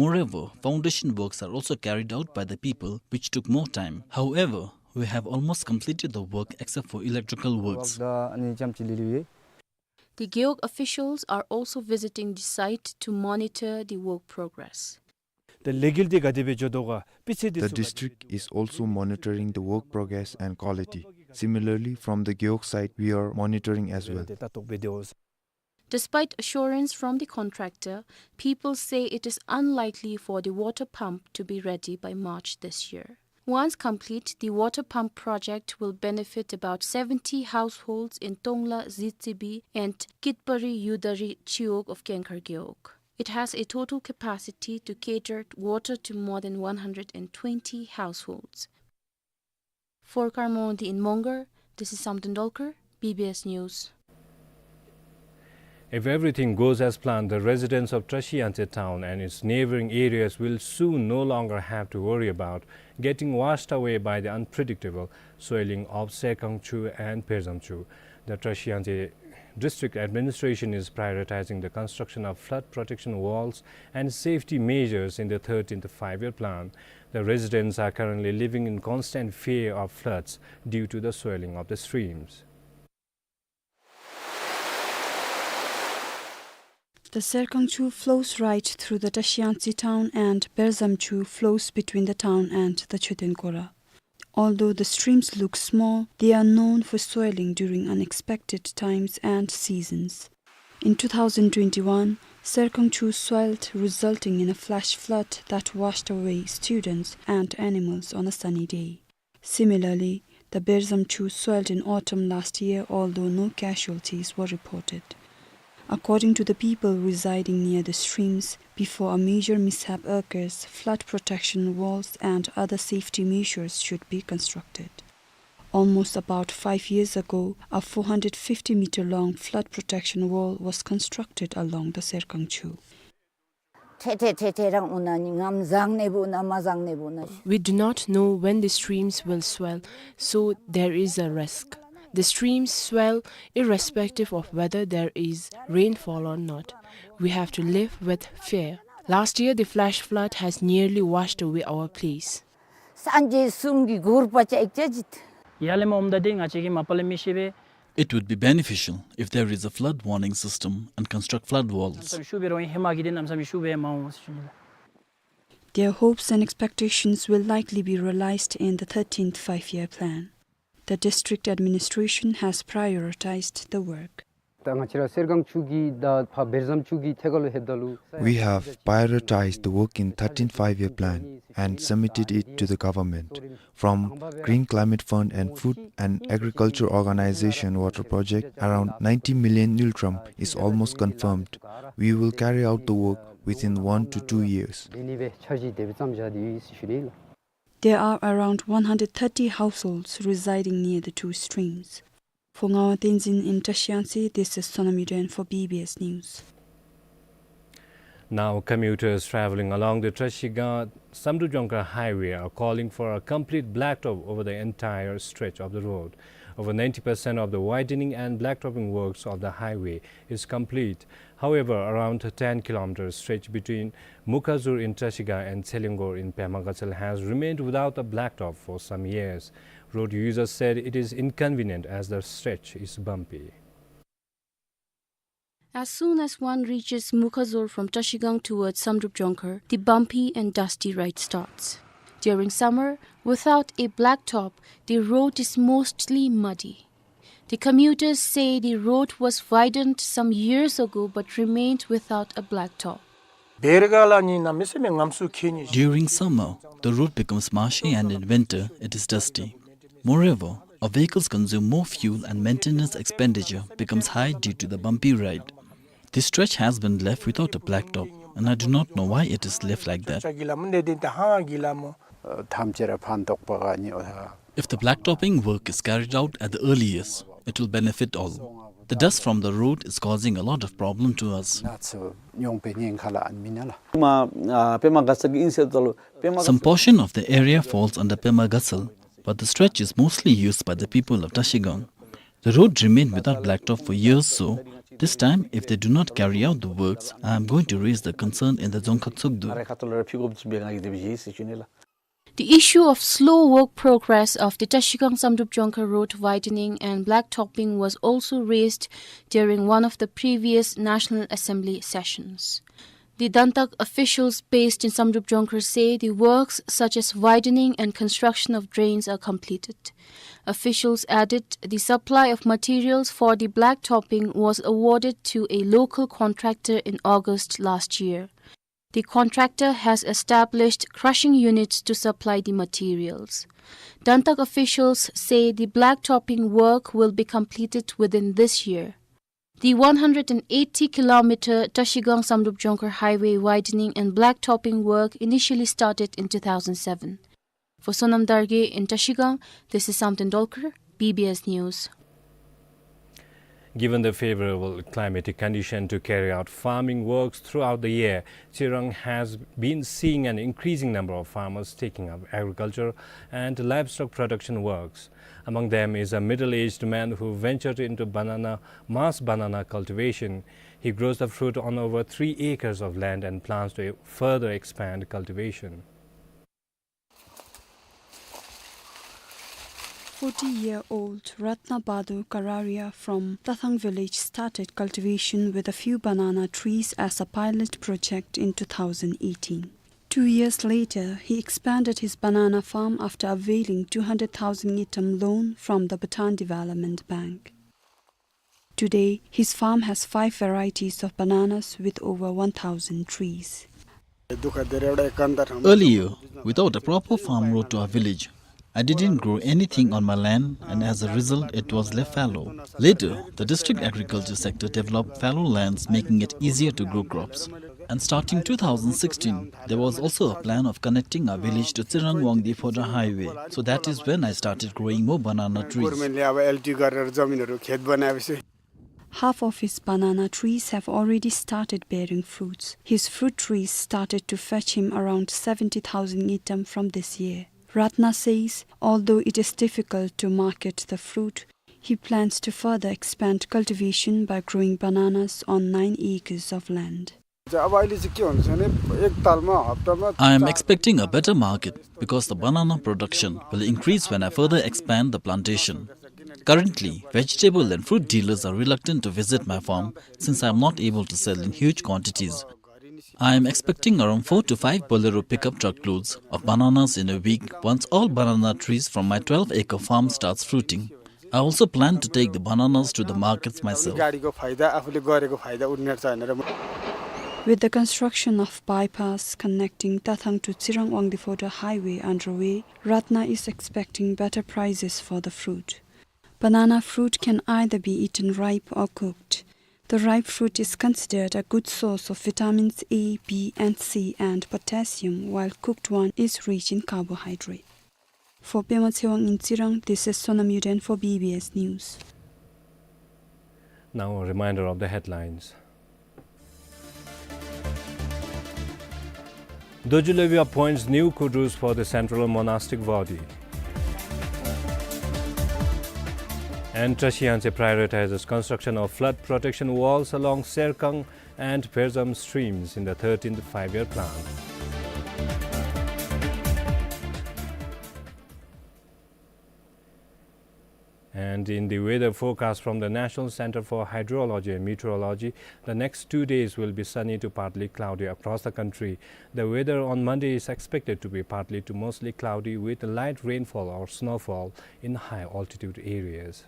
Moreover, foundation works are also carried out by the people, which took more time. However, we have almost completed the work except for electrical works. ད་ཨ་ནི་ཙམ་ཅིག་ལུས་ལུས་ཡོད། The Gewog officials are also visiting the site to monitor the work progress. ད་ལས་འགུལ་འདི་ག་དེ་སྦེ་འགྱོ་དོ་ག་སྤུས་ཚད་འདི་The ཚུ་ག་དེ་district is also monitoring the work progress and quality. Similarly, from the Gewog side, we are monitoring as well. ད་ལྟོ་འབད་དེ་འོང་། Despite assurance from the contractor, people say it is unlikely for the water pump to be ready by March this year. Once complete, the water pump project will benefit about seventy households in Tongla Zitsibi and Kitpari Yudari Chiwog of Kengkhar Gewog. It has a total capacity to cater water to more than one hundred and twenty households. For Karmondi in Mongar, this is Samten Dolkar, B B S News. If everything goes as planned, the residents of Trashiyangtse town and its neighboring areas will soon no longer have to worry about getting washed away by the unpredictable swelling of Serkang Chu and Perzam Chu. The Trashiyangtse District Administration is prioritizing the construction of flood protection walls and safety measures in the thirteenth Five-Year Plan. The residents are currently living in constant fear of floods due to the swelling of the streams. The Serkang Chu flows right through the Trashiyangtse town and Perzam Chu flows between the town and the Choten Kora. Although the streams look small, they are known for swelling during unexpected times and seasons. In two thousand twenty-one, Serkang Chu swelled, resulting in a flash flood that washed away students and animals on a sunny day. Similarly, the Perzam Chu swelled in autumn last year, although no casualties were reported. According to the people residing near the streams, before a major mishap occurs, flood protection walls and other safety measures should be constructed. Almost about five years ago, a four hundred fifty meter long flood protection wall was constructed along the Serkang Chu. ཐེ་ཐེ་ཐེ་ཐེ་རང་འོང་ན་ནི་ངམ་བཟང་ནི་འབོ་ན་མ་བཟང་ནི་འབོ་ན། We do not know when the streams will swell, so there is a risk. The streams swell irrespective of whether there is rainfall or not. We have to live with fear. Last year, the flash flood has nearly washed away our place. སངས་རྒྱས་གསུམ་གྱི་གུར་པ་ཅིག་ཅིག་ཅིག་ཡར་ལས་མར་འོངམ་ད་འདི་ང་བཅས་ཀྱིས་མ་པ་ལས་མི་ཤེས་པས། It would be beneficial if there is a flood warning system and construct flood walls. གནམ་མེད་ས་མེད་ཤུགས་སྦེ་ར་འོང་ཧེ་མ་གི་འདི་གནམ་མེད་ས་མེད་ཤུགས་སྦེ་མར་འོང་ཟེར་ཞུ་ནི་ལགས། Their hopes and expectations will likely be realized in the thirteenth Five-Year Plan. The district administration has prioritized the work. ད་ང་བཅས་ར་གསེར་སྒང་ཆུ་གི་ད་ཕར་བེར་ཟམ་ཆུ་གི་ཐད་ཁར་ལུ་ལྷོདཔ་ད་ལུ། We have prioritized the work in thirteenth Five-Year Plan and submitted it to the government. From Green Climate Fund and Food and Agriculture Organization water project, around ninety million ngultrum is almost confirmed. We will carry out the work within one to two years. There are around one hundred thirty households residing near the two streams. For Ngawan Tenzin in Trashigang, this is Sonam Yuden for B B S News. Now, commuters traveling along the Trashigang-Samdrup Jongkhar highway are calling for a complete blacktop over the entire stretch of the road. Over ninety percent of the widening and blacktopping works of the highway is complete. However, around ten kilometer stretch between Mukhazur in Trashigang and Tselingor in Pema Gatshel has remained without a blacktop for some years. Road users said it is inconvenient as the stretch is bumpy. As soon as one reaches Mukhazur from Trashigang towards Samdrup Jongkhar, the bumpy and dusty ride starts. During summer, without a blacktop, the road is mostly muddy. The commuters say the road was widened some years ago but remained without a blacktop. During summer, the road becomes marshy and in winter, it is dusty. Moreover, our vehicles consume more fuel and maintenance expenditure becomes high due to the bumpy ride. This stretch has been left without a blacktop, and I do not know why it is left like that. If the blacktopping work is carried out at the earliest, it will benefit all. The dust from the road is causing a lot of problem to us. Some portion of the area falls under Pema Gatshel, but the stretch is mostly used by the people of Trashigang. The road remained without blacktop for years, so this time, if they do not carry out the works, I am going to raise the concern in the Dzongkhag Tshogdu. The issue of slow work progress of the Trashigang Samdrup Jongkhar road widening and blacktopping was also raised during one of the previous National Assembly sessions. The Dantak officials based in Samdrup Jongkhar say the works such as widening and construction of drains are completed. Officials added the supply of materials for the blacktopping was awarded to a local contractor in August last year. The contractor has established crushing units to supply the materials. Dantak officials say the blacktopping work will be completed within this year. The one hundred eighty kilometer Trashigang Samdrup Jongkhar highway widening and blacktopping work initially started in two thousand seven. For Sonam Dargye in Trashigang, this is Samten Dolkar, B B S News. Given the favorable climatic condition to carry out farming works throughout the year, Tsirang has been seeing an increasing number of farmers taking up agriculture and livestock production works. Among them is a middle-aged man who ventured into banana, mass banana cultivation. He grows the fruit on over three acres of land and plans to further expand cultivation. Forty-year-old Ratna Bahadur Kararia from Tathang village started cultivation with a few banana trees as a pilot project in two thousand eighteen. Two years later, he expanded his banana farm after availing two hundred thousand ngultrum loan from the Bhutan Development Bank. Today, his farm has five varieties of bananas with over one thousand trees. Earlier, without a proper farm road to our village, I didn't grow anything on my land, and as a result, it was left fallow. Later, the district agriculture sector developed fallow lands, making it easier to grow crops. And starting two thousand sixteen, there was also a plan of connecting our village to Tsirang Wangdue Phodrang highway. So that is when I started growing more banana trees. Half of his banana trees have already started bearing fruits. His fruit trees started to fetch him around seventy thousand ngultrum from this year. Ratna says, although it is difficult to market the fruit, he plans to further expand cultivation by growing bananas on nine acres of land. I am expecting a better market because the banana production will increase when I further expand the plantation. Currently, vegetable and fruit dealers are reluctant to visit my farm since I am not able to sell in huge quantities. I am expecting around four to five Bolero pickup truckloads of bananas in a week once all banana trees from my twelve acre farm starts fruiting. I also plan to take the bananas to the markets myself. गाडीको फाइदा, आफूले गरेको फाइदा उठ्ने रहेछ भनेर म With the construction of bypass connecting Tathang to Tsirang Wangdue Phodrang Highway underway, Ratna is expecting better prices for the fruit. Banana fruit can either be eaten ripe or cooked. The ripe fruit is considered a good source of vitamins A, B, and C, and potassium, while cooked one is rich in carbohydrate. For Pema Tshewang in Tsirang, this is Sonam Yuden for B B S News. Now, a reminder of the headlines. Dorji Lobyu appoints new kudus for the Central Monastic Body. And Tashi Yangtse prioritizes construction of flood protection walls along Serkang and Pherzaum streams in the thirteenth Five-Year Plan. And in the weather forecast from the National Center for Hydrology and Meteorology, the next two days will be sunny to partly cloudy across the country. The weather on Monday is expected to be partly to mostly cloudy with light rainfall or snowfall in high altitude areas.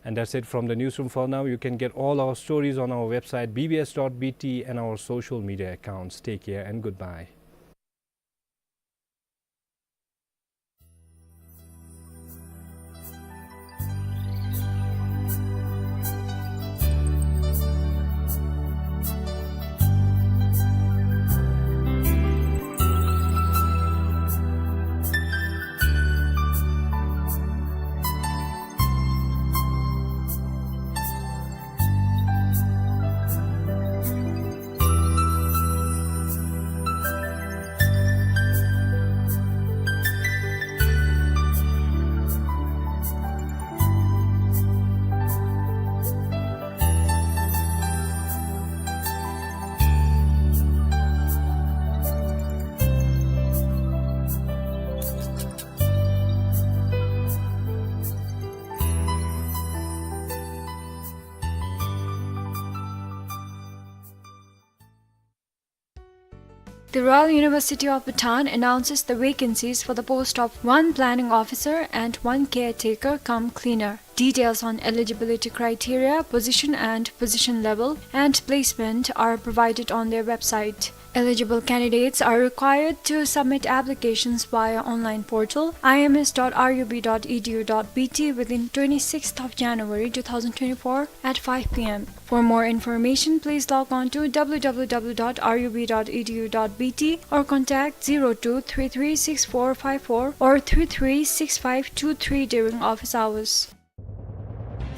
And that's it from the newsroom for now. You can get all our stories on our website B B S dot B T and our social media accounts. Take care and goodbye. The Royal University of Bhutan announces the vacancies for the post of one planning officer and one caretaker cum cleaner. Details on eligibility criteria, position and position level, and placement are provided on their website. Eligible candidates are required to submit applications via online portal I M S dot R U B dot E D U dot B T within twenty-sixth of January two thousand twenty-four at five P M. For more information, please log on to W W W dot R U B dot E D U dot B T or contact zero two three three six four five four or three three six five two three during office hours.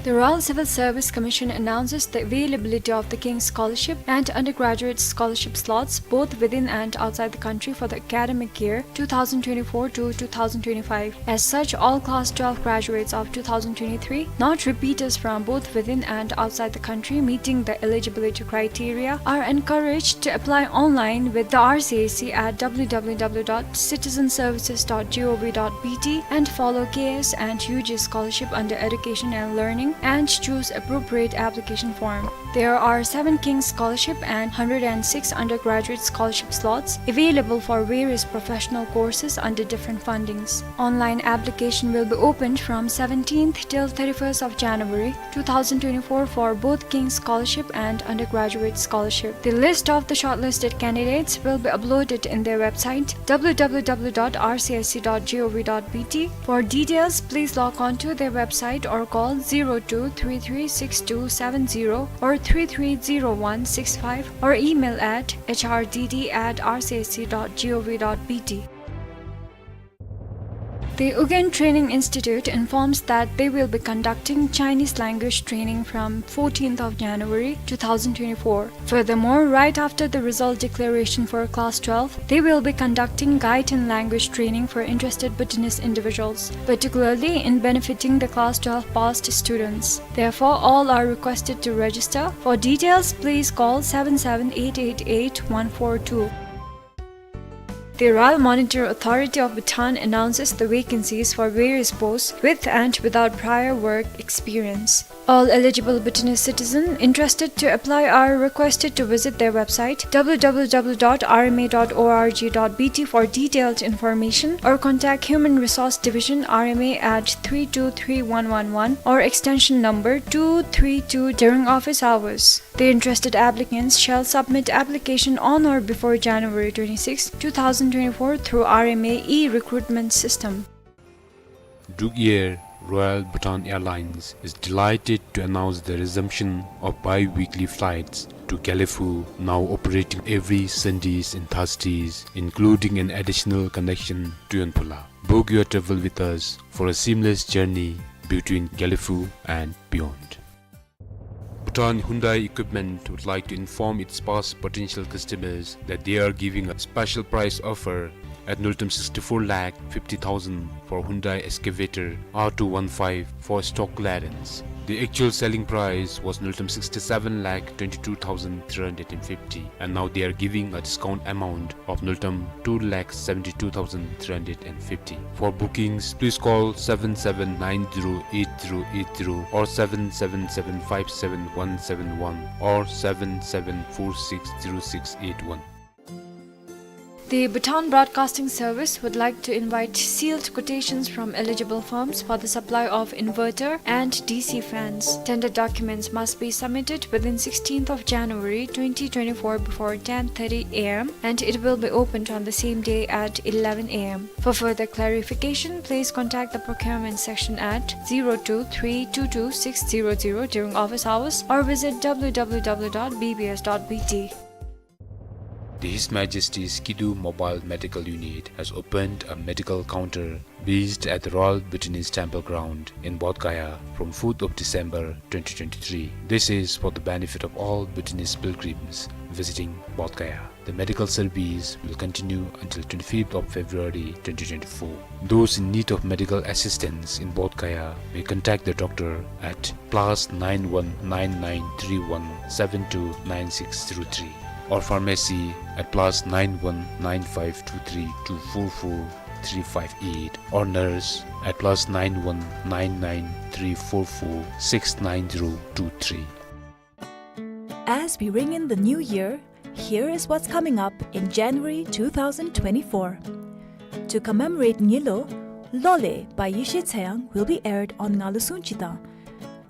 The Royal Civil Service Commission announces the availability of the King's Scholarship and Undergraduate Scholarship slots both within and outside the country for the academic year two thousand twenty-four to two thousand twenty-five. As such, all Class twelve graduates of two thousand twenty-three, not repeaters from both within and outside the country meeting the eligibility criteria, are encouraged to apply online with the R C S C at W W W dot citizen services dot G O V dot B T and follow K S and U G scholarship under education and learning and choose appropriate application form. There are seven King's Scholarship and hundred and six undergraduate scholarship slots available for various professional courses under different fundings. Online application will be opened from seventeenth till thirty-first of January two thousand twenty-four for both King's Scholarship and Undergraduate Scholarship. The list of the shortlisted candidates will be uploaded in their website W W W dot R C S C dot G O V dot B T. For details, please log on to their website or call zero two three three six two seven zero or three three zero one six five or email at H R D D at R C S C dot G O V dot B T. The Ugyen Training Institute informs that they will be conducting Chinese language training from fourteenth of January two thousand twenty-four. Furthermore, right after the result declaration for Class twelve, they will be conducting Gaiten language training for interested Bhutanese individuals, particularly in benefiting the Class twelve passed students. Therefore, all are requested to register. For details, please call seven seven eight eight eight one four two. The Royal Monitor Authority of Bhutan announces the vacancies for various posts with and without prior work experience. All eligible Bhutanese citizens interested to apply are requested to visit their website, w w w dot r m a dot o r g dot b t, for detailed information, or contact Human Resource Division, R M A, at three two three one one one or extension number two three two during office hours. The interested applicants shall submit application on or before January twenty-sixth, two thousand twenty-four through R M A e-recruitment system. Druk Air, Royal Bhutan Airlines, is delighted to announce the resumption of bi-weekly flights to Gelephu, now operating every Sundays and Thursdays, including an additional connection to Yonphula. Book your travel with us for a seamless journey between Gelephu and beyond. Bhutan Hyundai Equipment would like to inform its past potential customers that they are giving a special price offer at nultam sixty-four lakh fifty thousand for Hyundai Excavator R two one five for stock clearance. The actual selling price was nultam sixty-seven lakh twenty-two thousand three hundred and fifty, and now they are giving a discount amount of nultam two lakh seventy-two thousand three hundred and fifty. For bookings, please call seven seven nine zero eight zero eight zero or seven seven seven five seven one seven one or seven seven four six zero six eight one. The Bhutan Broadcasting Service would like to invite sealed quotations from eligible firms for the supply of inverter and D C fans. Tender documents must be submitted within sixteenth of January twenty twenty-four before ten thirty a m, and it will be opened on the same day at eleven a m. For further clarification, please contact the procurement section at zero two three two two six zero zero during office hours or visit w w w dot b b s dot b t. The His Majesty's Kidu Mobile Medical Unit has opened a medical counter based at the Royal Bhutanese Temple Ground in Bodh Gaya from fourth of December twenty twenty-three. This is for the benefit of all Bhutanese pilgrims visiting Bodh Gaya. The medical service will continue until twenty-fifth of February twenty twenty-four. Those in need of medical assistance in Bodh Gaya may contact the doctor at plus nine one nine nine three one seven two nine six zero three, or pharmacy at plus nine one nine five two three two four four three five eight, or nurse at plus nine one nine nine three four four six nine zero two three. As we ring in the new year, here is what's coming up in January two thousand twenty-four. To commemorate Ngilo, Lole by Yeshe Tseyang will be aired on Ngalusung Chitang.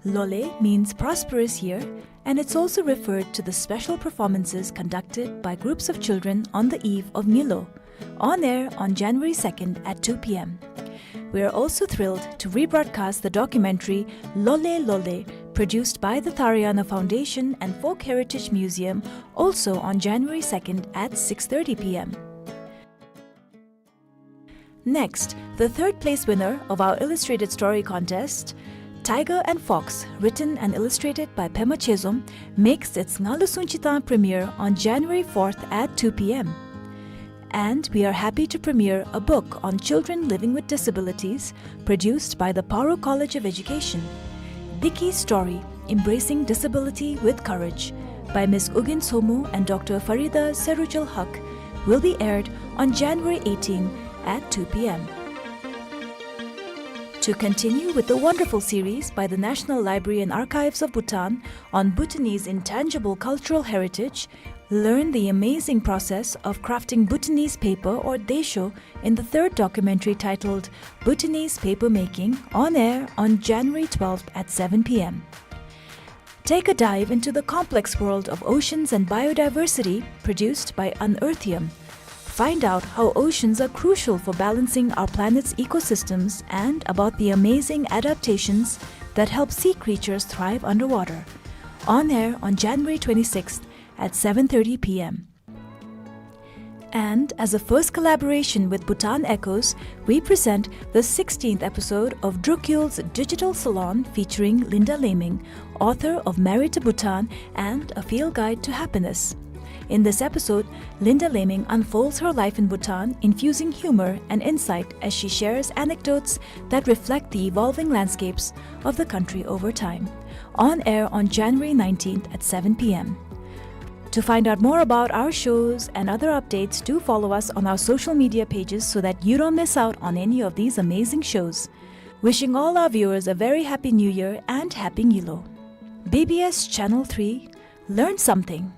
Lole means prosperous year, and it's also referred to the special performances conducted by groups of children on the eve of Ngilo, on air on January second at two p m. We are also thrilled to rebroadcast the documentary Lole Lole, produced by the Tharayana Foundation and Folk Heritage Museum, also on January second at six thirty p m. Next, the third place winner of our illustrated story contest, Tiger and Fox, written and illustrated by Pema Chezom, makes its Ngalusung Chitang premiere on January fourth at two p m. And we are happy to premiere a book on children living with disabilities, produced by the Paro College of Education. Diki's Story, Embracing Disability with Courage, by Miss Ugyen Somo and Doctor Farida Serujul Haq, will be aired on January eighteen at two p m. To continue with the wonderful series by the National Library and Archives of Bhutan on Bhutanese intangible cultural heritage, learn the amazing process of crafting Bhutanese paper or desho in the third documentary titled Bhutanese Paper Making, on air on January twelfth at seven p m. Take a dive into the complex world of oceans and biodiversity, produced by Unearthium. Find out how oceans are crucial for balancing our planet's ecosystems and about the amazing adaptations that help sea creatures thrive underwater. On air on January twenty-sixth at seven thirty p m. And as a first collaboration with Bhutan Echoes, we present the sixteenth episode of Drukyul's Digital Salon featuring Linda Laming, author of Married to Bhutan and A Field Guide to Happiness. In this episode, Linda Laming unfolds her life in Bhutan, infusing humor and insight as she shares anecdotes that reflect the evolving landscapes of the country over time. On air on January nineteenth at seven p m. To find out more about our shows and other updates, do follow us on our social media pages so that you don't miss out on any of these amazing shows. Wishing all our viewers a very happy New Year and Happy Ngilo. B B S Channel three, learn something.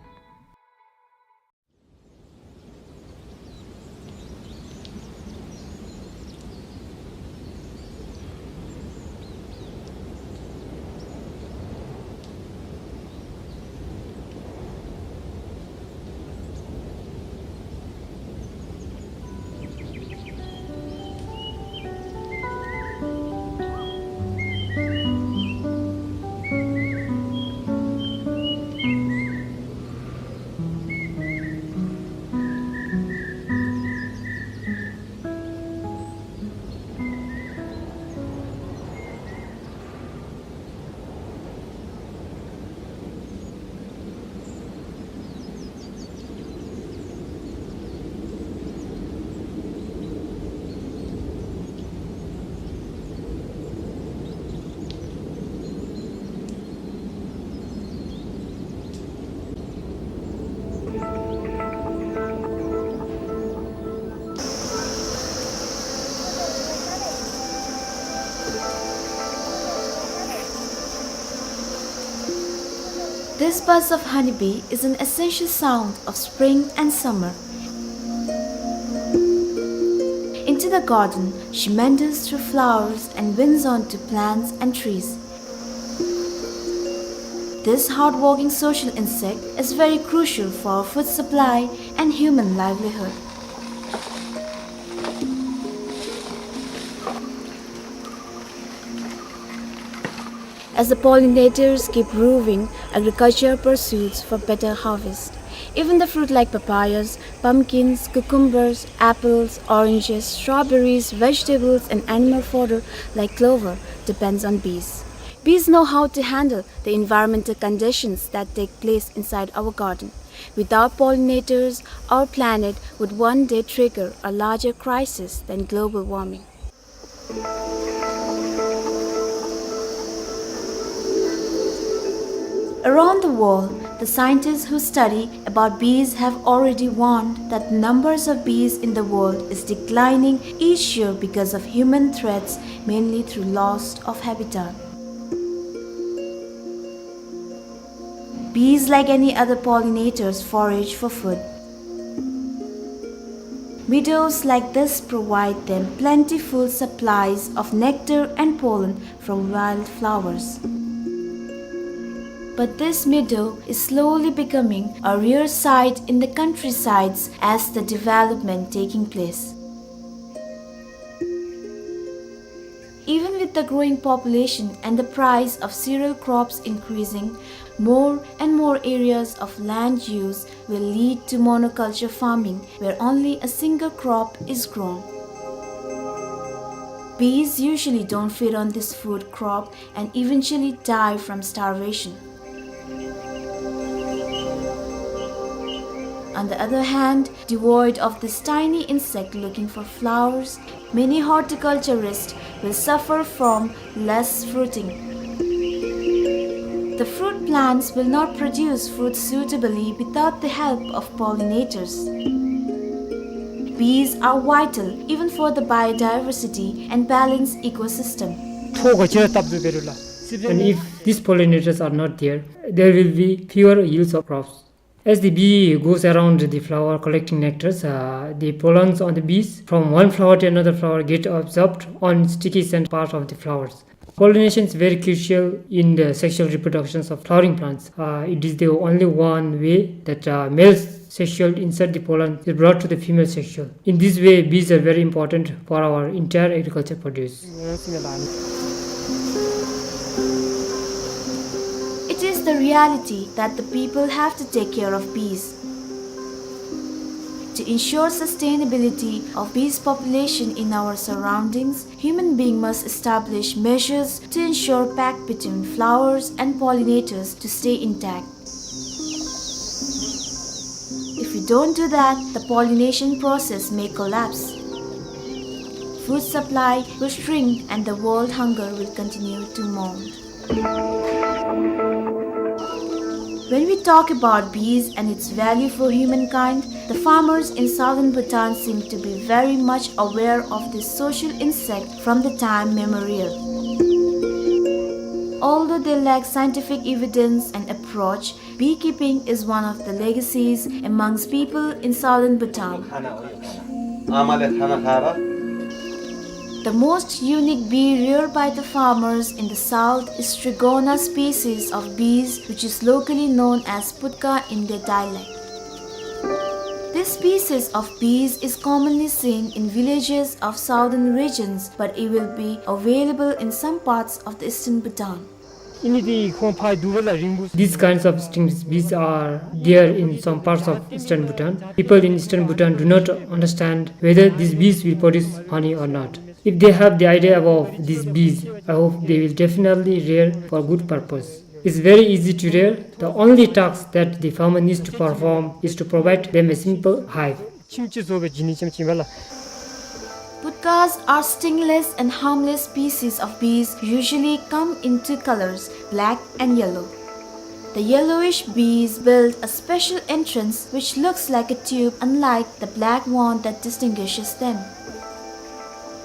This buzz of honeybee is an essential sound of spring and summer. Into the garden, she meanders through flowers and winds onto plants and trees. This hardworking social insect is very crucial for food supply and human livelihood. As the pollinators keep roving, agriculture pursues for better harvest. Even the fruit like papayas, pumpkins, cucumbers, apples, oranges, strawberries, vegetables, and animal fodder like clover depends on bees. Bees know how to handle the environmental conditions that take place inside our garden. Without pollinators, our planet would one day trigger a larger crisis than global warming. Around the world, the scientists who study about bees have already warned that the numbers of bees in the world is declining each year because of human threats, mainly through loss of habitat. Bees, like any other pollinators, forage for food. Meadows like this provide them plentiful supplies of nectar and pollen from wildflowers. But this meadow is slowly becoming a rare sight in the countrysides as the development taking place. Even with the growing population and the price of cereal crops increasing, more and more areas of land use will lead to monoculture farming, where only a single crop is grown. Bees usually don't feed on this food crop and eventually die from starvation. On the other hand, devoid of this tiny insect looking for flowers, many horticulturists will suffer from less fruiting. The fruit plants will not produce fruit suitably without the help of pollinators. Bees are vital even for the biodiversity and balanced ecosystem. And if these pollinators are not there, there will be fewer yields of crops. As the bee goes around the flower collecting nectars, uh, the pollens on the bees from one flower to another flower get absorbed on sticky scent part of the flowers. Pollination is very crucial in the sexual reproductions of flowering plants. Uh, it is the only one way that, uh, male sexual insert the pollen is brought to the female sexual. In this way, bees are very important for our entire agriculture produce. It is the reality that the people have to take care of bees. To ensure sustainability of bees population in our surroundings, human being must establish measures to ensure pact between flowers and pollinators to stay intact. If we don't do that, the pollination process may collapse. Food supply will shrink and the world hunger will continue to mount. When we talk about bees and its value for humankind, the farmers in southern Bhutan seem to be very much aware of this social insect from the time memorial. Although they lack scientific evidence and approach, beekeeping is one of the legacies amongst people in southern Bhutan. The most unique bee reared by the farmers in the south is Strigona species of bees, which is locally known as putka in their dialect. This species of bees is commonly seen in villages of southern regions, but it will be available in some parts of the eastern Bhutan. These kinds of stingless bees are there in some parts of eastern Bhutan. People in eastern Bhutan do not understand whether these bees will produce honey or not. If they have the idea about these bees, I hope they will definitely rear for good purpose. It's very easy to rear. The only task that the farmer needs to perform is to provide them a simple hive. Putkas are stingless and harmless species of bees, usually come in two colors, black and yellow. The yellowish bees build a special entrance which looks like a tube, unlike the black one that distinguishes them.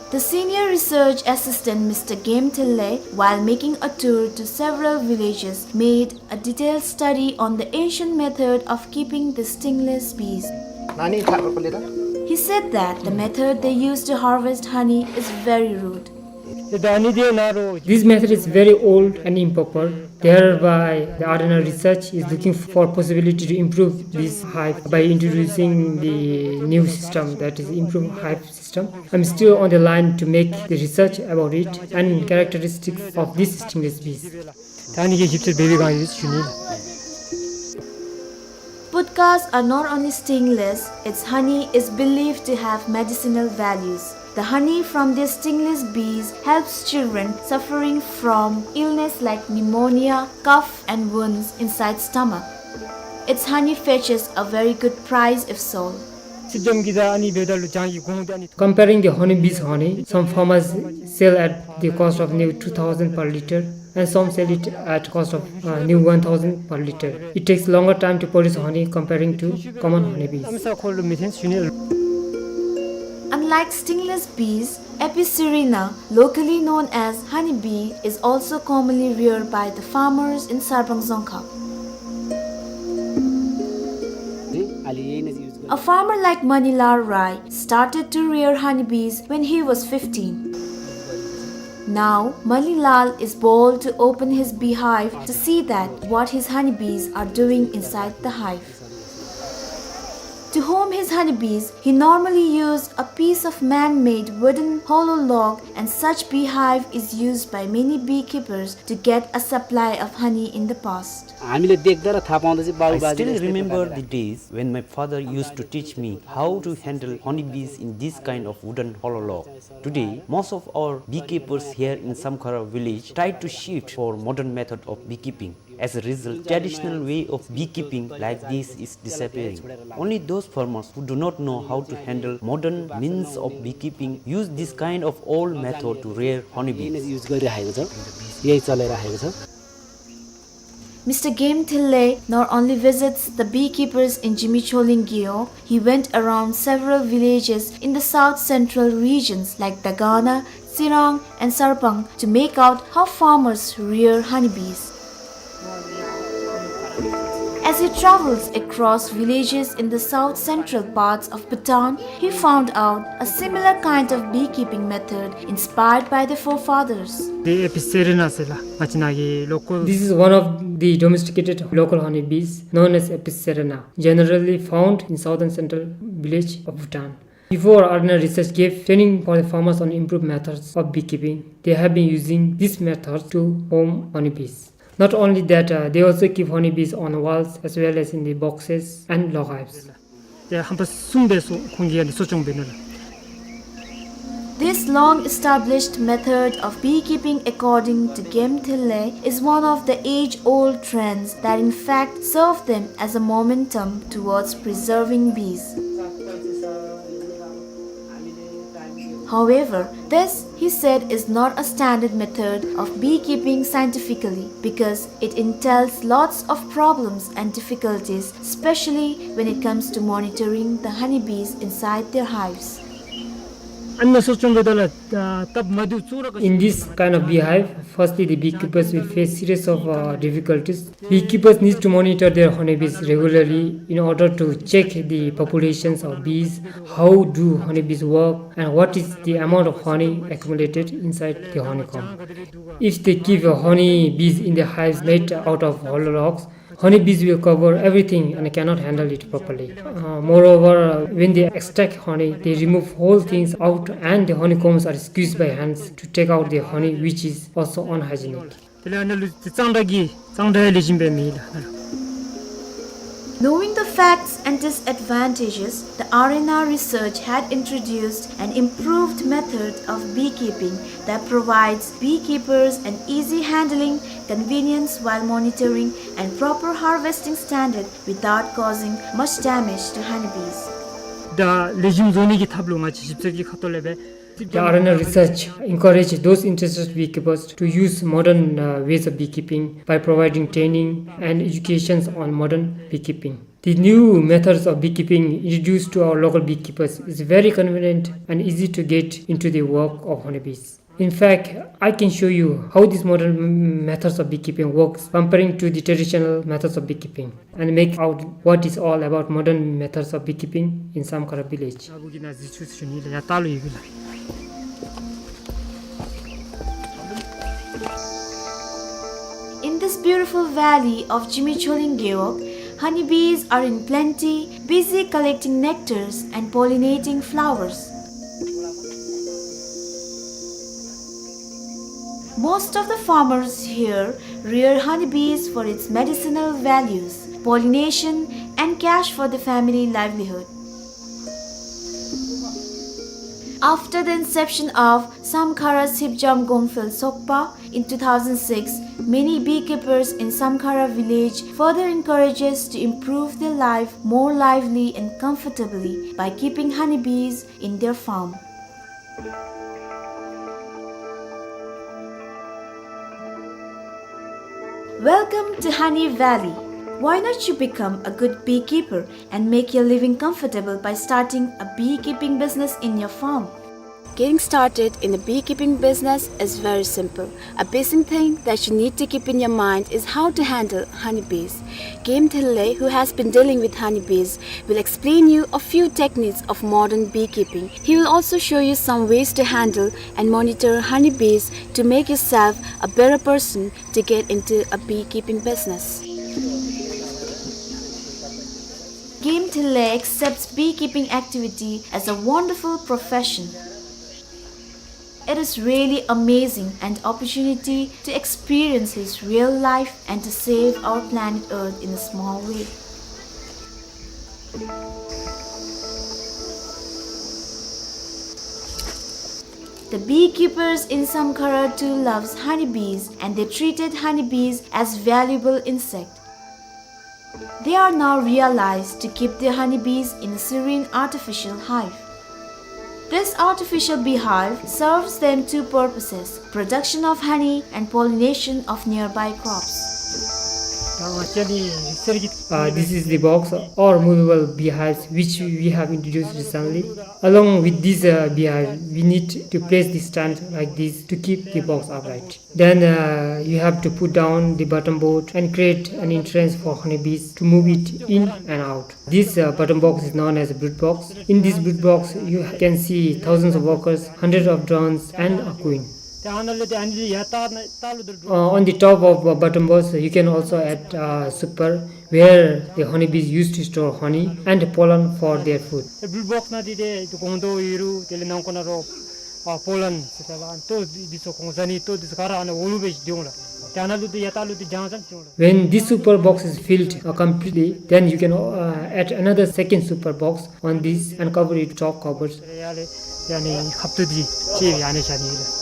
The senior research assistant, Mister Game Thille, while making a tour to several villages, made a detailed study on the ancient method of keeping the stingless bees. He said that the method they use to harvest honey is very rude. This method is very old and improper. Thereby, the Ardhanar's research is looking for possibility to improve this hive by introducing the new system, that is, improved hive system. I'm still on the line to make the research about it and characteristics of these stingless bees. Putkas are not only stingless, its honey is believed to have medicinal values. The honey from these stingless bees helps children suffering from illness like pneumonia, cough, and wounds inside stomach. Its honey fetches a very good price if sold. Comparing the honeybees honey, some farmers sell at the cost of near two thousand per liter and some sell it at cost of, uh, near one thousand per liter. It takes longer time to produce honey comparing to common honeybees. Unlike stingless bees, Apis cerana, locally known as honeybee, is also commonly reared by the farmers in Sarpang Dzongkhag. A farmer like Manilal Rai started to rear honeybees when he was fifteen. Now, Manilal is bold to open his beehive to see that what his honeybees are doing inside the hive. To home his honeybees, he normally used a piece of man-made wooden hollow log, and such beehive is used by many beekeepers to get a supply of honey in the past. I still remember the days when my father used to teach me how to handle honeybees in this kind of wooden hollow log. Today, most of our beekeepers here in Samkhara village try to shift for modern method of beekeeping. As a result, traditional way of beekeeping like this is disappearing. Only those farmers who do not know how to handle modern means of beekeeping use this kind of old method to rear honeybees. Mister Game Thille not only visits the beekeepers in Jimicholing Gyo, he went around several villages in the south central regions like Dagana, Tsirang, and Sarpang to make out how farmers rear honeybees. As he travels across villages in the south central parts of Bhutan, he found out a similar kind of beekeeping method inspired by the forefathers. This is one of the domesticated local honeybees known as Apis cerana, generally found in southern central village of Bhutan. Before, Ardhanar's research gave training for the farmers on improved methods of beekeeping. They have been using this method to home honeybees. Not only that, uh, they also keep honeybees on walls as well as in the boxes and log hives. This long-established method of beekeeping, according to Game Thille, is one of the age-old trends that in fact serve them as a momentum towards preserving bees. However, this, he said, is not a standard method of beekeeping scientifically because it entails lots of problems and difficulties, especially when it comes to monitoring the honeybees inside their hives. In this kind of beehive, firstly the beekeepers will face series of uh, difficulties. Beekeepers need to monitor their honeybees regularly in order to check the populations of bees, how do honeybees work, and what is the amount of honey accumulated inside the honeycomb. If they keep uh, honeybees in the hives made out of hollow logs, honeybees will cover everything and cannot handle it properly. Uh, moreover, uh, when they extract honey, they remove whole things out and the honeycombs are squeezed by hands to take out the honey, which is also unhygienic. དེ་ལས་ཨ་ནཱ་ལུ་གཙང་སྦྲ་གི་གཙང་སྦྲ་ལེགས་ཤོམ་སྦེ་མེད་ལགས། Knowing the facts and disadvantages, the R N R research had introduced an improved method of beekeeping that provides beekeepers an easy handling, convenience while monitoring, and proper harvesting standard without causing much damage to honeybees. ད་ལེགས་ཤོམ་བཟོ་ནི་གི་ཐབས་ལུ་ང་བཅས་ཞིབ་འཚོལ་གྱི་ཁ་ཐུག་ལས་སྦེ། The R N R research encourage those interested beekeepers to use modern uh, ways of beekeeping by providing training and educations on modern beekeeping. The new methods of beekeeping introduced to our local beekeepers is very convenient and easy to get into the work of honeybees. In fact, I can show you how these modern m- methods of beekeeping works comparing to the traditional methods of beekeeping and make out what is all about modern methods of beekeeping in Samkhara village. In this beautiful valley of Zhimichholing Gewog, honeybees are in plenty, busy collecting nectars and pollinating flowers. Most of the farmers here rear honeybees for its medicinal values, pollination, and cash for the family livelihood. After the inception of Samkhara Sipjam Gomphel Sokpa in two thousand six, many beekeepers in Samkhara village further encourages to improve their life more lively and comfortably by keeping honeybees in their farm. Welcome to Honey Valley. Why not you become a good beekeeper and make your living comfortable by starting a beekeeping business in your farm? Getting started in the beekeeping business is very simple. A basic thing that you need to keep in your mind is how to handle honeybees. Game Thille, who has been dealing with honeybees, will explain you a few techniques of modern beekeeping. He will also show you some ways to handle and monitor honeybees to make yourself a better person to get into a beekeeping business. Game Thille accepts beekeeping activity as a wonderful profession. It is really amazing an opportunity to experience his real life and to save our planet Earth in a small way. The beekeepers in Samkhara too loves honeybees and they treated honeybees as valuable insect. They are now realized to keep their honeybees in a serene artificial hive. This artificial beehive serves them two purposes, production of honey and pollination of nearby crops. Uh, this is the box or movable beehives which we have introduced recently. Along with this uh, beehive, we need to place the stand like this to keep the box upright. Then uh, you have to put down the bottom board and create an entrance for honeybees to move it in and out. This uh, bottom box is known as a brood box. In this brood box, you can see thousands of workers, hundreds of drones, and a queen. Uh, on the top of uh, bottom box, you can also add uh, super, where the honeybees used to store honey and pollen for their food. ཨ་པོ་ལན་ཟེར་ད་ལགས། ཨ་ནི་ལྟོ་འདི་ཚུ་གོང་ས་ནི་ལྟོ་འདི་ཚུ་ག་ར་ཨ་ནི་འོག་ལུ་སྦེ་འགྱོ་འོང་ལགས། ཏེ་ཨ་ནཱ་ལུ་ཏེ་ཡ་ཏ་ལུ་ཏེ་ལྗང་ལྗང་འགྱོ་འོང་ལགས། When this super box is filled uh, completely, then you can uh, add another second super box on this and cover it top covers. ཡ་ལས་ཡ་ནི་ཁབ་ཏོ་འདི་ཅིག་ཡ་ནི་བཞག་ནི་ལགས།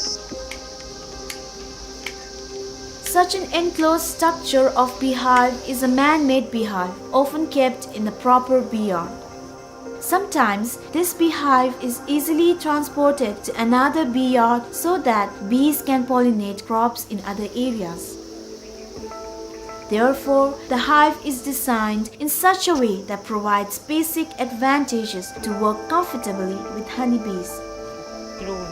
Such an enclosed structure of beehive is a man-made beehive, often kept in a proper bee yard. Sometimes, this beehive is easily transported to another bee yard so that bees can pollinate crops in other areas. Therefore, the hive is designed in such a way that provides basic advantages to work comfortably with honeybees.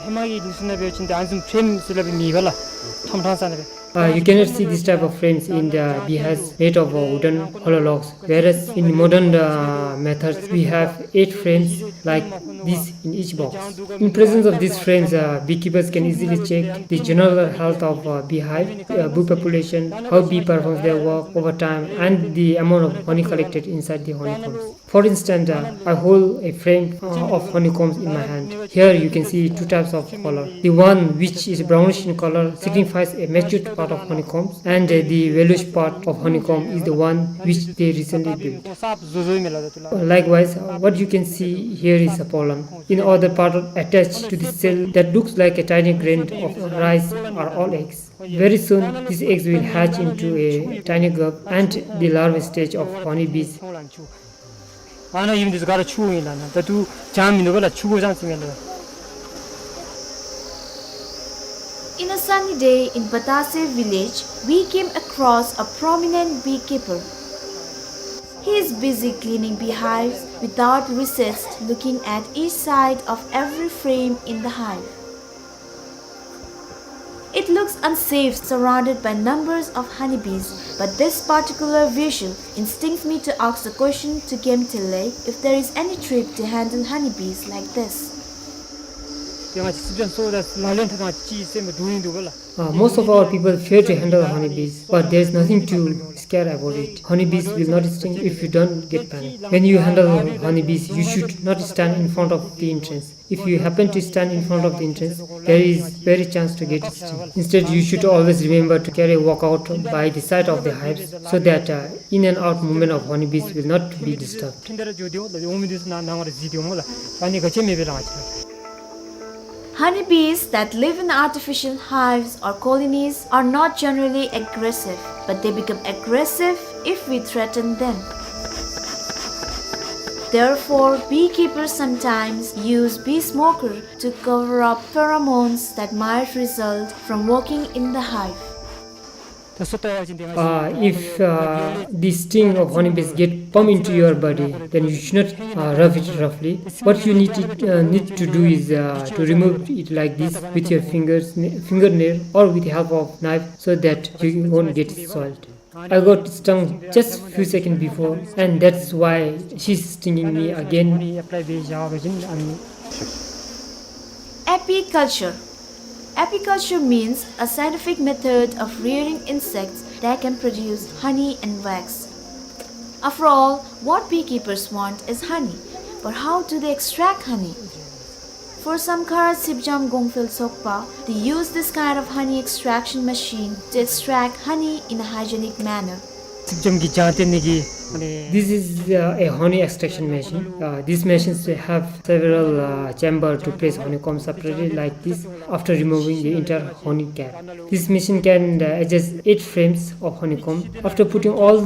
ཧེ་མ་གི་ལུགས་སྲོལ་ནང་འབད་བ་ཅིན་ཏེ་ཨ་ནི་བཟུམ་ཕྲེམ་ཟེར་སླབ་མེད་པས་ལགས། ཁྲོམ་ཁྲོམ་ས་ནང་འབད། Uh, you cannot see this type of frames in the beehives made of, uh, wooden hollow logs, whereas in modern, uh, methods we have eight frames like this in each box. In presence of these frames, uh, beekeepers can easily check the general health of, uh, beehive, uh, bee population, how bee performs their work over time, and the amount of honey collected inside the honeycombs. For instance, uh, I hold a frame, uh, of honeycombs in my hand. Here you can see two types of color. The one which is brownish in color signifies a matured part of honeycombs, and, uh, the yellowish part of honeycomb is the one which they recently built. Likewise, uh, what you can see here is a pollen. In other part attached to the cell that looks like a tiny grain of rice are all eggs. Very soon, these eggs will hatch into a tiny grub and the larva stage of honeybees. ཨ་ནཱ་ཨིན་འདི་ཚུ་ག་ར་ཆུ་ཨིན་ལགས། ད་ལྟོ་ཅང་མིན་འདུག་པ་ལགས། ཆུ་གོ་ཅང་ཅིག་མེད་ལགས། In a sunny day in Batase village, we came across a prominent beekeeper. He is busy cleaning beehives without recess, looking at each side of every frame in the hive. It looks unsafe, surrounded by numbers of honeybees, but this particular visual instincts me to ask the question to Gemtele if there is any trick to handle honeybees like this. Uh, most of our people fear to handle honeybees, but there is nothing to scare about it. Honeybees will not sting if you don't get panic. When you handle honeybees, you should not stand in front of the entrance. If you happen to stand in front of the entrance, there is very chance to get stung. Instead, you should always remember to carry a walkout by the side of the hives so that, uh, in and out movement of honeybees will not be disturbed. Honeybees that live in artificial hives or colonies are not generally aggressive, but they become aggressive if we threaten them. Therefore, beekeepers sometimes use bee smoker to cover up pheromones that might result from working in the hive. Uh, if, uh, the sting of honeybees get pump into your body, then you should not, uh, rub it roughly. What you need to, uh, need to do is, uh, to remove it like this with your fingers, fingernail, or with the help of knife, so that you won't get soiled. I got stung just few seconds before, and that's why she's stinging me again. Apiculture. Apiculture means a scientific method of rearing insects that can produce honey and wax. After all, what beekeepers want is honey. But how do they extract honey? For Samkhara Sipjam Gongphel Sokpa, they use this kind of honey extraction machine to extract honey in a hygienic manner. Sipjam གི་ལྗང་སྟེང་ནས་ཀྱི། This is, uh, a honey extraction machine. Uh, these machines have several, uh, chamber to place honeycomb separately like this after removing the entire honey cap. This machine can, uh, adjust eight frames of honeycomb. After putting all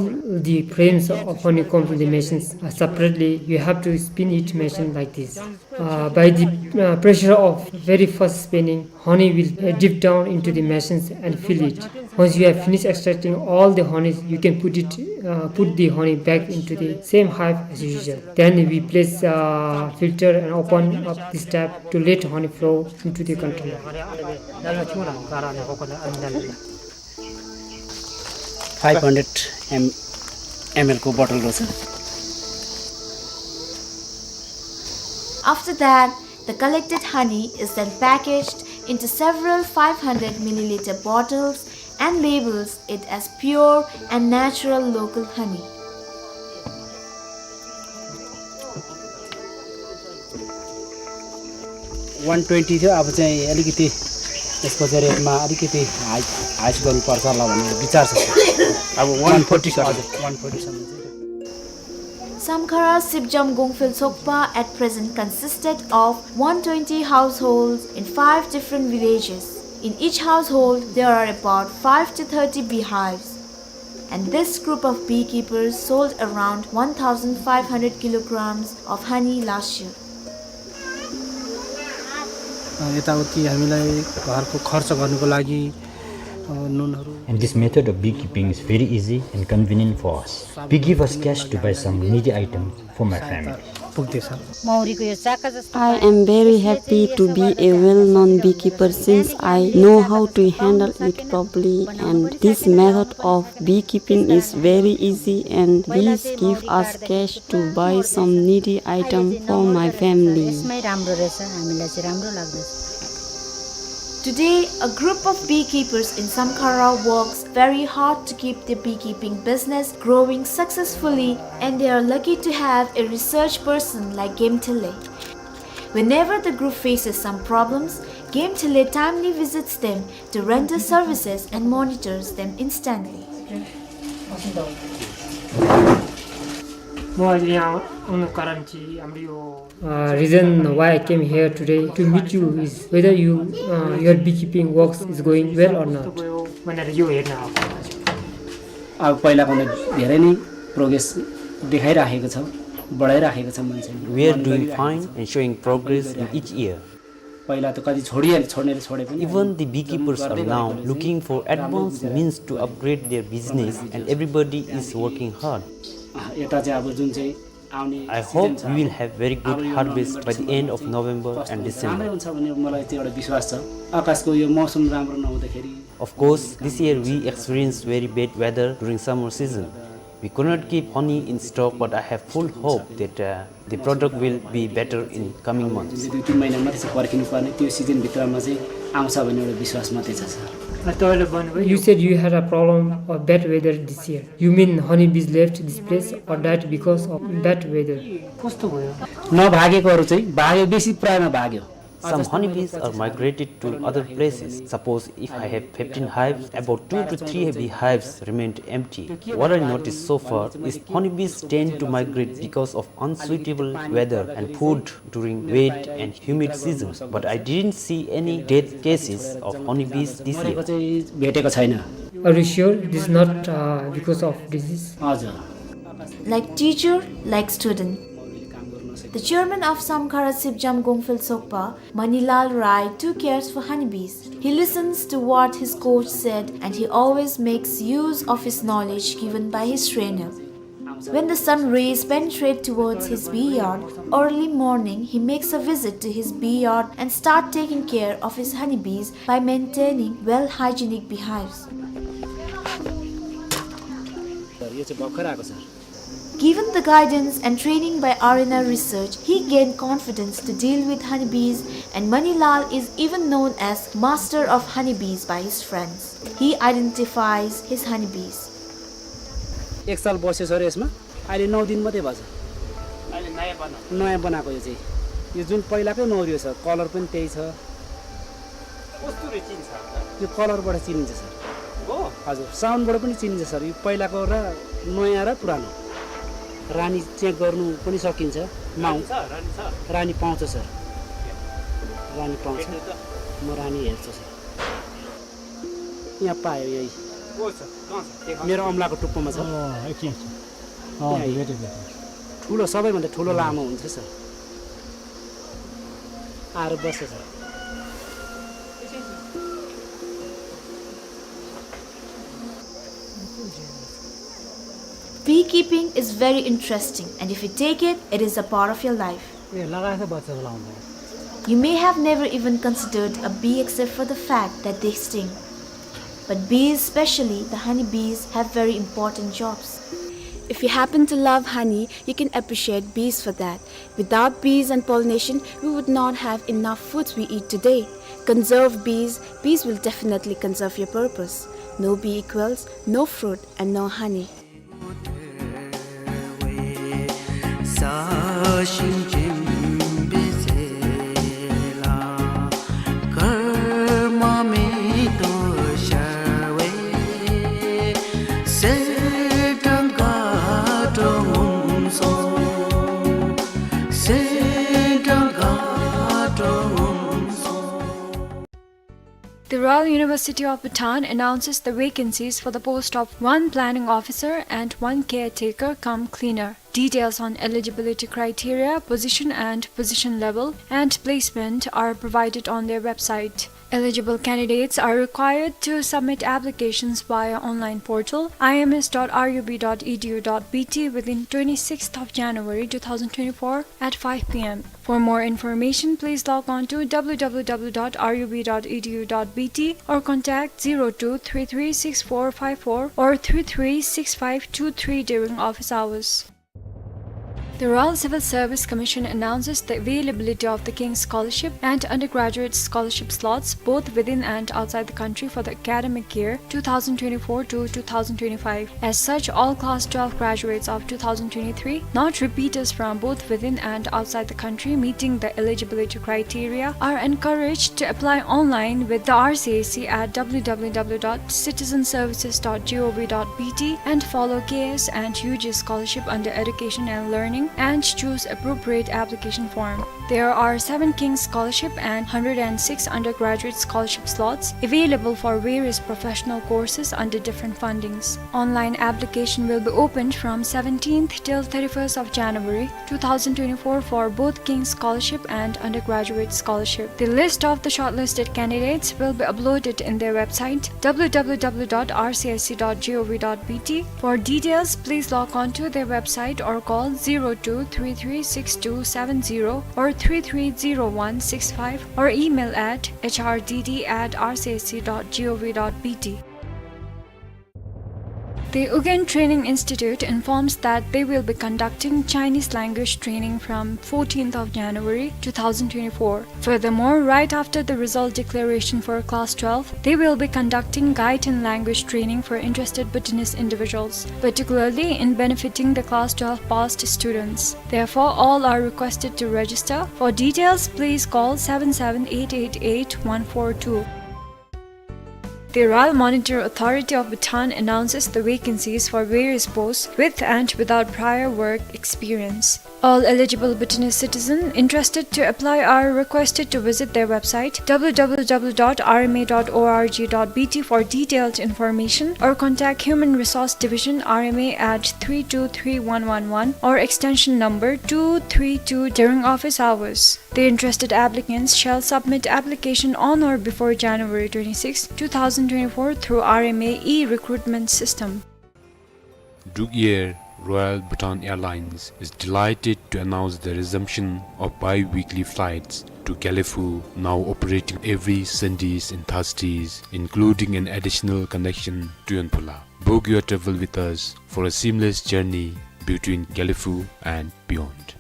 the frames of honeycomb in the machines, uh, separately, you have to spin each machine like this. Uh, by the, uh, pressure of very fast spinning, honey will, uh, dip down into the machines and fill it. Once you have finished extracting all the honey, you can put it, uh, put the honey back into the same hive as usual. Then we place, uh, filter and open up this tap to let honey flow into the container. Five hundred M L को बोतल रहेछ। After that, the collected honey is then packaged into several five hundred milliliter bottles and labels it as pure and natural local honey. One twenty थियो, अब चाहिँ अलिकति यसको चाहिँ रेटमा अलिकति हाई, हाई गर्नुपर्छ होला भनेर विचार छ। अब one forty सर। हजुर, one forty सम्म चाहिँ। Samkhara Sipjam Gongphel Sokpa at present consisted of one twenty households in five different villages. In each household, there are about five to thirty beehives. And this group of beekeepers sold around one thousand five hundred kilograms of honey last year. अ, यताउति हामीलाई घरको खर्च गर्नको लागि, अ, नुनहरू And this method of beekeeping is very easy and convenient for us. Bee give us cash to buy some needy item for my family. पुग्दैछ। मौरीको यो चाका जस्तो I am very happy to be a well-known beekeeper since I know how to handle it properly, and this method of beekeeping is very easy and bees give us cash to buy some needy item for my family. यसमै राम्रो रहेछ, हामीलाई चाहिँ राम्रो लाग्दछ। Today, a group of beekeepers in Samkhara works very hard to keep their beekeeping business growing successfully, and they are lucky to have a research person like Game Thele. Whenever the group faces some problems, Game Thele timely visits them to render services and monitors them instantly. म अहिले यहाँ आउनु कारण चाहिँ हाम्रो यो Uh, reason why I came here today to meet you is whether you, uh, your beekeeping works is going well or not. कस्तो गयो भनेर यो हेर्न आएको। अब पहिलाको भन्दा धेरै नै प्रोग्रेस देखाइराखेको छ, बढाइराखेको छ मान्छेले। We are doing fine and showing progress in each year. पहिला त कति छोडिहाले, छोड्नेले छोडे पनि Even the beekeepers are now looking for advanced means to upgrade their business, and everybody is working hard. अँ, यता चाहिँ अब जुन चाहिँ आउने I hope we will have very good harvest by the end of November and December. राम्रै हुन्छ भन्ने मलाई त्यो एउटा विश्वास छ। आकाशको यो मौसम राम्रो नहुँदाखेरि Of course, this year we experienced very bad weather during summer season. We could not keep honey in stock, but I have full hope that, uh, the product will be better in coming months. जुन चाहिँ दुई तिन महिना मात्रै छ पर्खिनु पर्ने, त्यो सिजनभित्रमा चाहिँ आउँछ भन्ने एउटा विश्वास मात्रै छ, सर। अ, तपाईँले भन्नुभयो You said you had a problem of bad weather this year. You mean honeybees left this place or died because of bad weather? कस्तो भयो? नभागेकोहरू चाहिँ भाग्यो, बेसी प्रायमा भाग्यो। Some honeybees are migrated to other places. Suppose if I have fifteen hives, about two to three beehives remained empty. What I noticed so far is honeybees tend to migrate because of unsuitable weather and food during wet and humid season. But I didn't see any death cases of honeybees this year. चाहिँ भेटेको छैन। Are you sure this is not, uh, because of disease? हजुर। Like teacher, like student. The chairman of Samkhara Sipjam Gongphel Sokpa, Manilal Rai, too cares for honeybees. He listens to what his coach said, and he always makes use of his knowledge given by his trainer. When the sun rays penetrate towards his bee yard, early morning he makes a visit to his bee yard and start taking care of his honeybees by maintaining well hygienic beehives. Sir, यो चाहिँ भर्खर आएको, sir. Given the guidance and training by R N R Research, he gained confidence to deal with honeybees, and Manilal is even known as master of honeybees by his friends. He identifies his honeybees. एक साल बस्यो सर यसमा, अहिले नौ दिन मात्रै भएछ। अहिले नयाँ बनाएको। नयाँ बनाएको यो चाहिँ। यो जुन पहिलाकै नौ रियो छ, कलर पनि त्यही छ। कस्तुरी चिन्छ? यो कलरबाट चिनिन्छ सर। हो? हजुर, साउन्डबाट पनि चिनिन्छ सर। यो पहिलाको र नयाँ र पुरानो। रानी चेक गर्नु पनि सकिन्छ। माउ- रानी छ, रानी छ। रानी पाउँछ सर। रानी पाउँछ। हेर्नु त। म रानी हेर्छु सर। यहाँ पायो यही। को छ? कहाँ छ? देखा। मेरो अमलाको टुप्पोमा छ। अँ, एकछिन, एकछिन। अँ, यहाँ भेटेँ, भेटेँ। ठुलो, सबैभन्दा ठुलो लामो हुन्छ सर। आएर बस्छ sir. Beekeeping is very interesting, and if you take it, it is a part of your life. ए, लगाएछ बच्चा बोलाउँदा। You may have never even considered a bee except for the fact that they sting. But bees, especially the honey bees, have very important jobs. If you happen to love honey, you can appreciate bees for that. Without bees and pollination, we would not have enough foods we eat today. Conserve bees, bees will definitely conserve your purpose. No bee equals no fruit and no honey. The Royal University of Bhutan announces the vacancies for the post of one planning officer and one caretaker cum cleaner. Details on eligibility criteria, position and position level, and placement are provided on their website. Eligible candidates are required to submit applications via online portal I M S dot R U B dot E D U dot B T within twenty-sixth of January two thousand twenty-four at five P M. For more information, please log on to W W W dot R U B dot E D U dot B T or contact zero two three three six four five four or three three six five two three during office hours. The Royal Civil Service Commission announces the availability of the King's Scholarship and Undergraduate Scholarship slots both within and outside the country for the academic year two thousand twenty-four to two thousand twenty-five. As such, all Class twelve graduates of two thousand twenty-three, not repeaters from both within and outside the country meeting the eligibility criteria, are encouraged to apply online with the R C S C at W W W dot citizenservices dot gov dot B T and follow K S and U G scholarship under Education and Learning and choose appropriate application form. There are seven King's Scholarship and hundred and six undergraduate scholarship slots available for various professional courses under different fundings. Online application will be opened from seventeenth till thirty-first of January two thousand twenty-four for both King's Scholarship and Undergraduate Scholarship. The list of the shortlisted candidates will be uploaded in their website W W W dot R C S C dot gov dot B T. For details, please log on to their website or call zero two three three six two seven zero or three three zero one six five or email at H R D D at R C S C dot gov dot B T. The Ugent Training Institute informs that they will be conducting Chinese language training from fourteenth of January two thousand twenty-four. Furthermore, right after the result declaration for Class twelve, they will be conducting Gaiten language training for interested Bhutanese individuals, particularly in benefiting the Class twelve passed students. Therefore, all are requested to register. For details, please call seven seven eight eight eight one four two. The Royal Monitor Authority of Bhutan announces the vacancies for various posts with and without prior work experience. All eligible Bhutanese citizens interested to apply are requested to visit their website W W W dot R M A dot org dot B T for detailed information or contact Human Resource Division R M A at three two three one one one or extension number two three two during office hours. The interested applicants shall submit application on or before January twenty-sixth, two thousand twenty-four through R M A e-recruitment system. Druk Air, Royal Bhutan Airlines, is delighted to announce the resumption of bi-weekly flights to Gelephu, now operating every Sundays and Thursdays, including an additional connection to Yonphula. Book your travel with us for a seamless journey between Gelephu and beyond.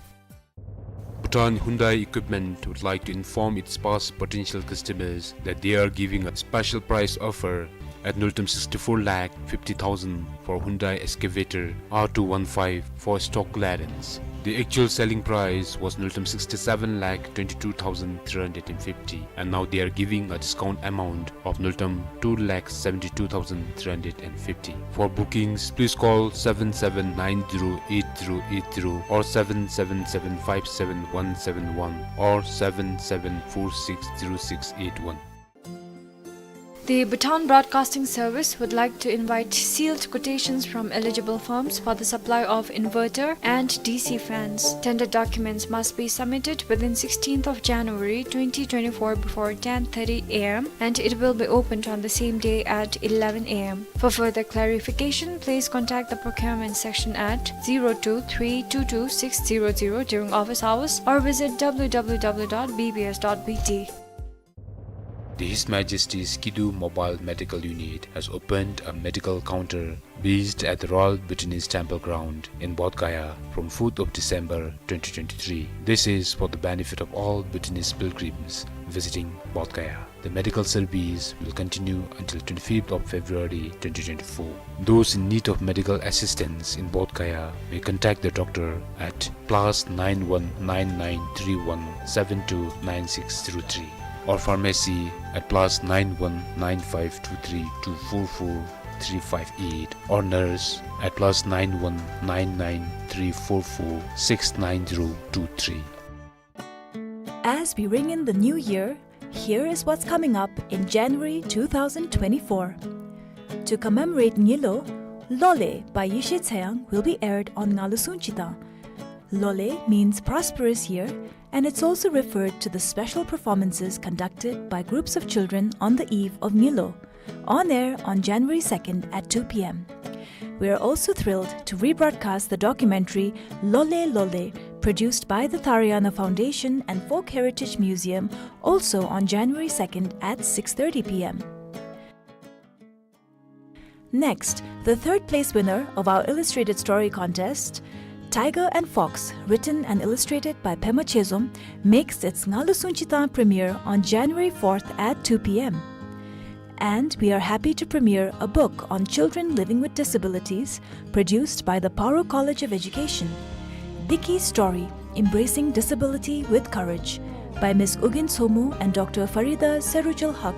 Bhutan Hyundai Equipment would like to inform its past potential customers that they are giving a special price offer at Nultam sixty-four lakh fifty thousand for Hyundai Excavator R two one five for stock clearance. The actual selling price was Nultam sixty-seven lakh twenty-two thousand three hundred and fifty, and now they are giving a discount amount of Nultam two lakh seventy-two thousand three hundred and fifty. For bookings, please call seven seven nine zero eight zero eight zero or seven seven seven five seven one seven one or seven seven four six zero six eight one. The Bhutan Broadcasting Service would like to invite sealed quotations from eligible firms for the supply of inverter and D C fans. Tender documents must be submitted within sixteenth of January twenty twenty-four before ten thirty A M, and it will be opened on the same day at eleven A M. For further clarification, please contact the procurement section at zero two three two two six zero zero during office hours or visit W W W dot B B S dot B T. The His Majesty's Kidu Mobile Medical Unit has opened a medical counter based at the Royal Bhutanese Temple Ground in Bodh Gaya from fourth of December twenty twenty-three. This is for the benefit of all Bhutanese pilgrims visiting Bodh Gaya. The medical service will continue until twenty-fifth of February twenty twenty-four. Those in need of medical assistance in Bodh Gaya may contact the doctor at plus nine one nine nine three one seven two nine six zero three, or pharmacy at plus nine one nine five two three two four four three five eight, or nurse at plus nine one nine nine three four four six nine zero two three. As we ring in the new year, Here is what's coming up in January two thousand twenty-four. To commemorate Ngilo, Lole by Yeshe Tseyang will be aired on Ngalusung Chitang. Lole means prosperous year, and it's also referred to the special performances conducted by groups of children on the eve of Ngilo, on air on January second at two p.m. We are also thrilled to rebroadcast the documentary Lole Lole, produced by the Tharayana Foundation and Folk Heritage Museum, also on January second at six thirty p.m. Next, the third place winner of our illustrated story contest, Tiger and Fox, written and illustrated by Pema Chezom, makes its Ngalusung Chitang premiere on January fourth at two p.m. And we are happy to premiere a book on children living with disabilities, produced by the Paro College of Education. Diki Story, Embracing Disability with Courage, by Miss Ugyen Tsomo and Doctor Farida Serujul Haq,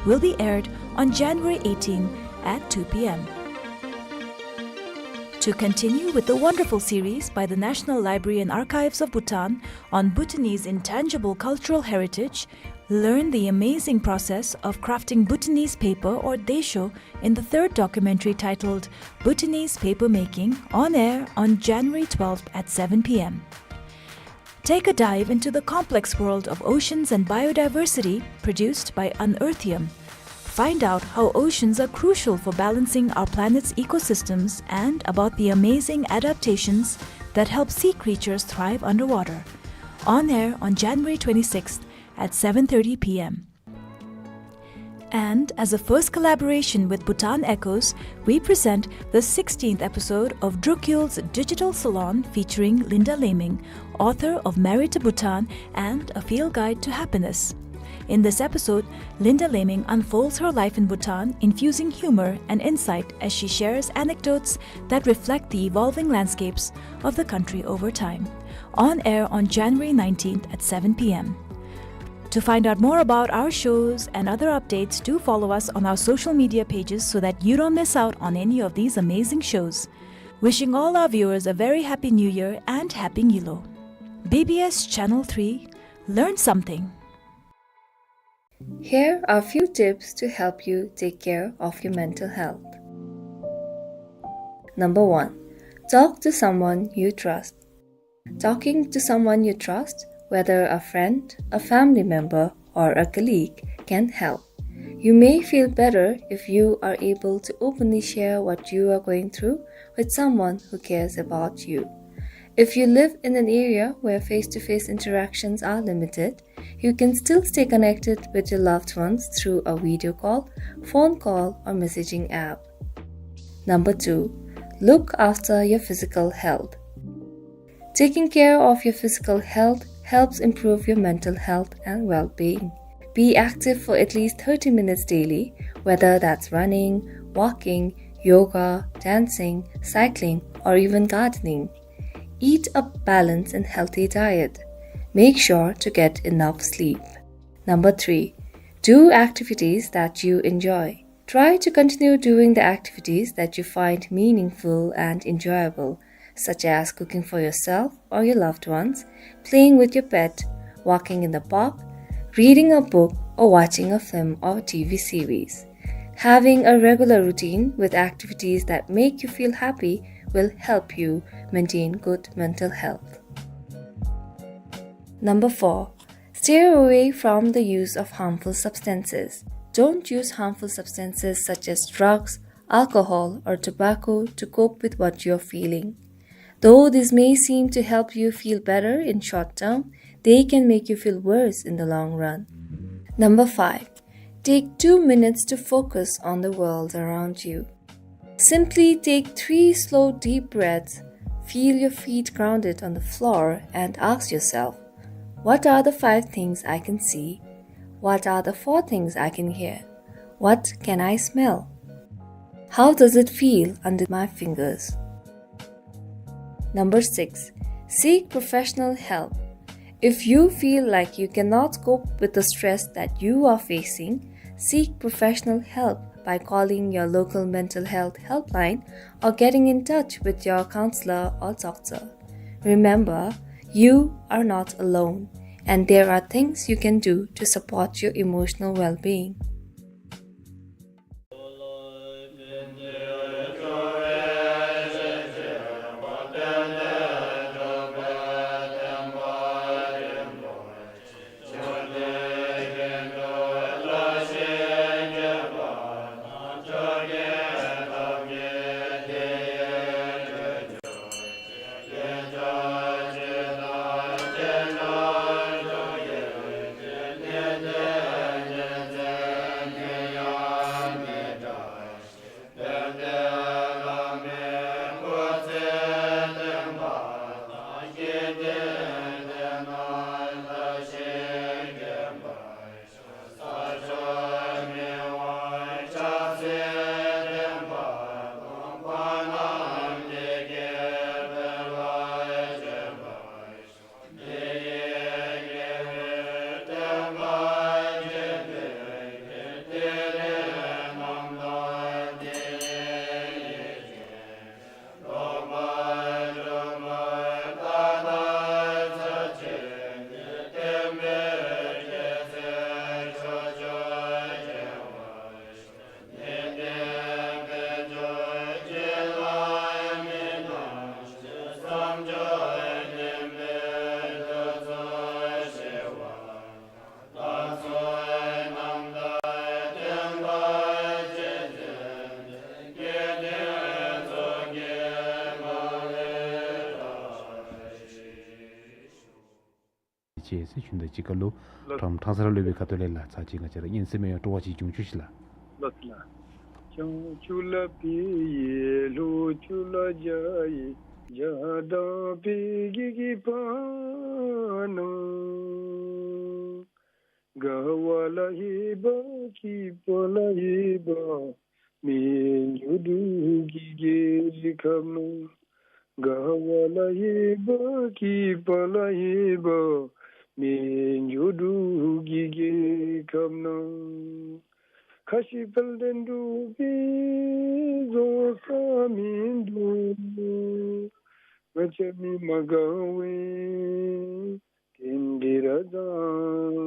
will be aired on January eighteen at two p.m. To continue with the wonderful series by the National Library and Archives of Bhutan on Bhutanese intangible cultural heritage, learn the amazing process of crafting Bhutanese paper or desho in the third documentary titled Bhutanese Paper Making, on air on January twelfth at seven p.m. Take a dive into the complex world of oceans and biodiversity produced by Unearthium. Find out how oceans are crucial for balancing our planet's ecosystems and about the amazing adaptations that help sea creatures thrive underwater. On air on January twenty-sixth at seven thirty p.m. And as a first collaboration with Bhutan Echoes, we present the sixteenth episode of Drukyul's Digital Salon featuring Linda Laming, author of Married to Bhutan and A Field Guide to Happiness. In this episode, Linda Laming unfolds her life in Bhutan, infusing humor and insight as she shares anecdotes that reflect the evolving landscapes of the country over time. On air on January nineteenth at seven p.m. To find out more about our shows and other updates, do follow us on our social media pages so that you don't miss out on any of these amazing shows. Wishing all our viewers a very happy New Year and Happy Ngilo. B B S Channel three, learn something. Here are few tips to help you take care of your mental health. Number one, talk to someone you trust. Talking to someone you trust, whether a friend, a family member, or a colleague, can help. You may feel better if you are able to openly share what you are going through with someone who cares about you. If you live in an area where face-to-face interactions are limited, you can still stay connected with your loved ones through a video call, phone call, or messaging app. Number two, look after your physical health. Taking care of your physical health helps improve your mental health and well-being. Be active for at least thirty minutes daily, whether that's running, walking, yoga, dancing, cycling, or even gardening. Eat a balanced and healthy diet. Make sure to get enough sleep. Number three, do activities that you enjoy. Try to continue doing the activities that you find meaningful and enjoyable, such as cooking for yourself or your loved ones, playing with your pet, walking in the park, reading a book, or watching a film or T V series. Having a regular routine with activities that make you feel happy will help you maintain good mental health. Number four, stay away from the use of harmful substances. Don't use harmful substances such as drugs, alcohol, or tobacco to cope with what you're feeling. Though this may seem to help you feel better in short term, they can make you feel worse in the long run. Number five, take two minutes to focus on the world around you. Simply take three slow, deep breaths, feel your feet grounded on the floor, and ask yourself, "What are the five things I can see? What are the four things I can hear? What can I smell? How does it feel under my fingers?" Number six, seek professional help. If you feel like you cannot cope with the stress that you are facing, seek professional help by calling your local mental health helpline or getting in touch with your counselor or doctor. Remember, you are not alone. And there are things you can do to support your emotional well-being. ཅེས་ཟེར་ཞུ་ནི། ད་ཅི་ཁ་ལུ་ལགས། ཁྲོམ་ཁྲང་ས་ར་སློབ་དཔོན་ཁ་ཐུག་ལས་ལགས། ཚར་གཅིག་ང་བཅས་ར་སྙན་སེང་མེད་སྤྲོ་བ་ཅིག་བྱུང་བཅུག་ཤིག་ལགས། ལགས་ལགས། བྱང་ཆུབ་ལ་དཔེ་ཡི་ལྷོ་ཕྱོགས་ལ་འཇའ་ཡི་འཇའ་དང་དཔེ་གི་གི་བར་ན། དགའ་བ་ལ་ཧེ་བག་སྐྱིད་པ་ལ་ཧེ་བག་མི་འགྱུར་འབྲུག་གི་རྒྱལ་ཁབ་ན། དགའ་བ་ལ་ཧེ་བག་སྐྱིད་པ་ལ་ཧེ་བག་མི་འགྱུར་འབྲུག་གི་རྒྱལ་ཁབ་ན། ཁ་ཞེ་དཔལ་ལྡན་འབྲུག་པའི་བཟོ་ས་མིན་འདུག། ང་བཅས་མི་མ་དགའ་བའི་དེ་འདྲ་ར་ཙང་།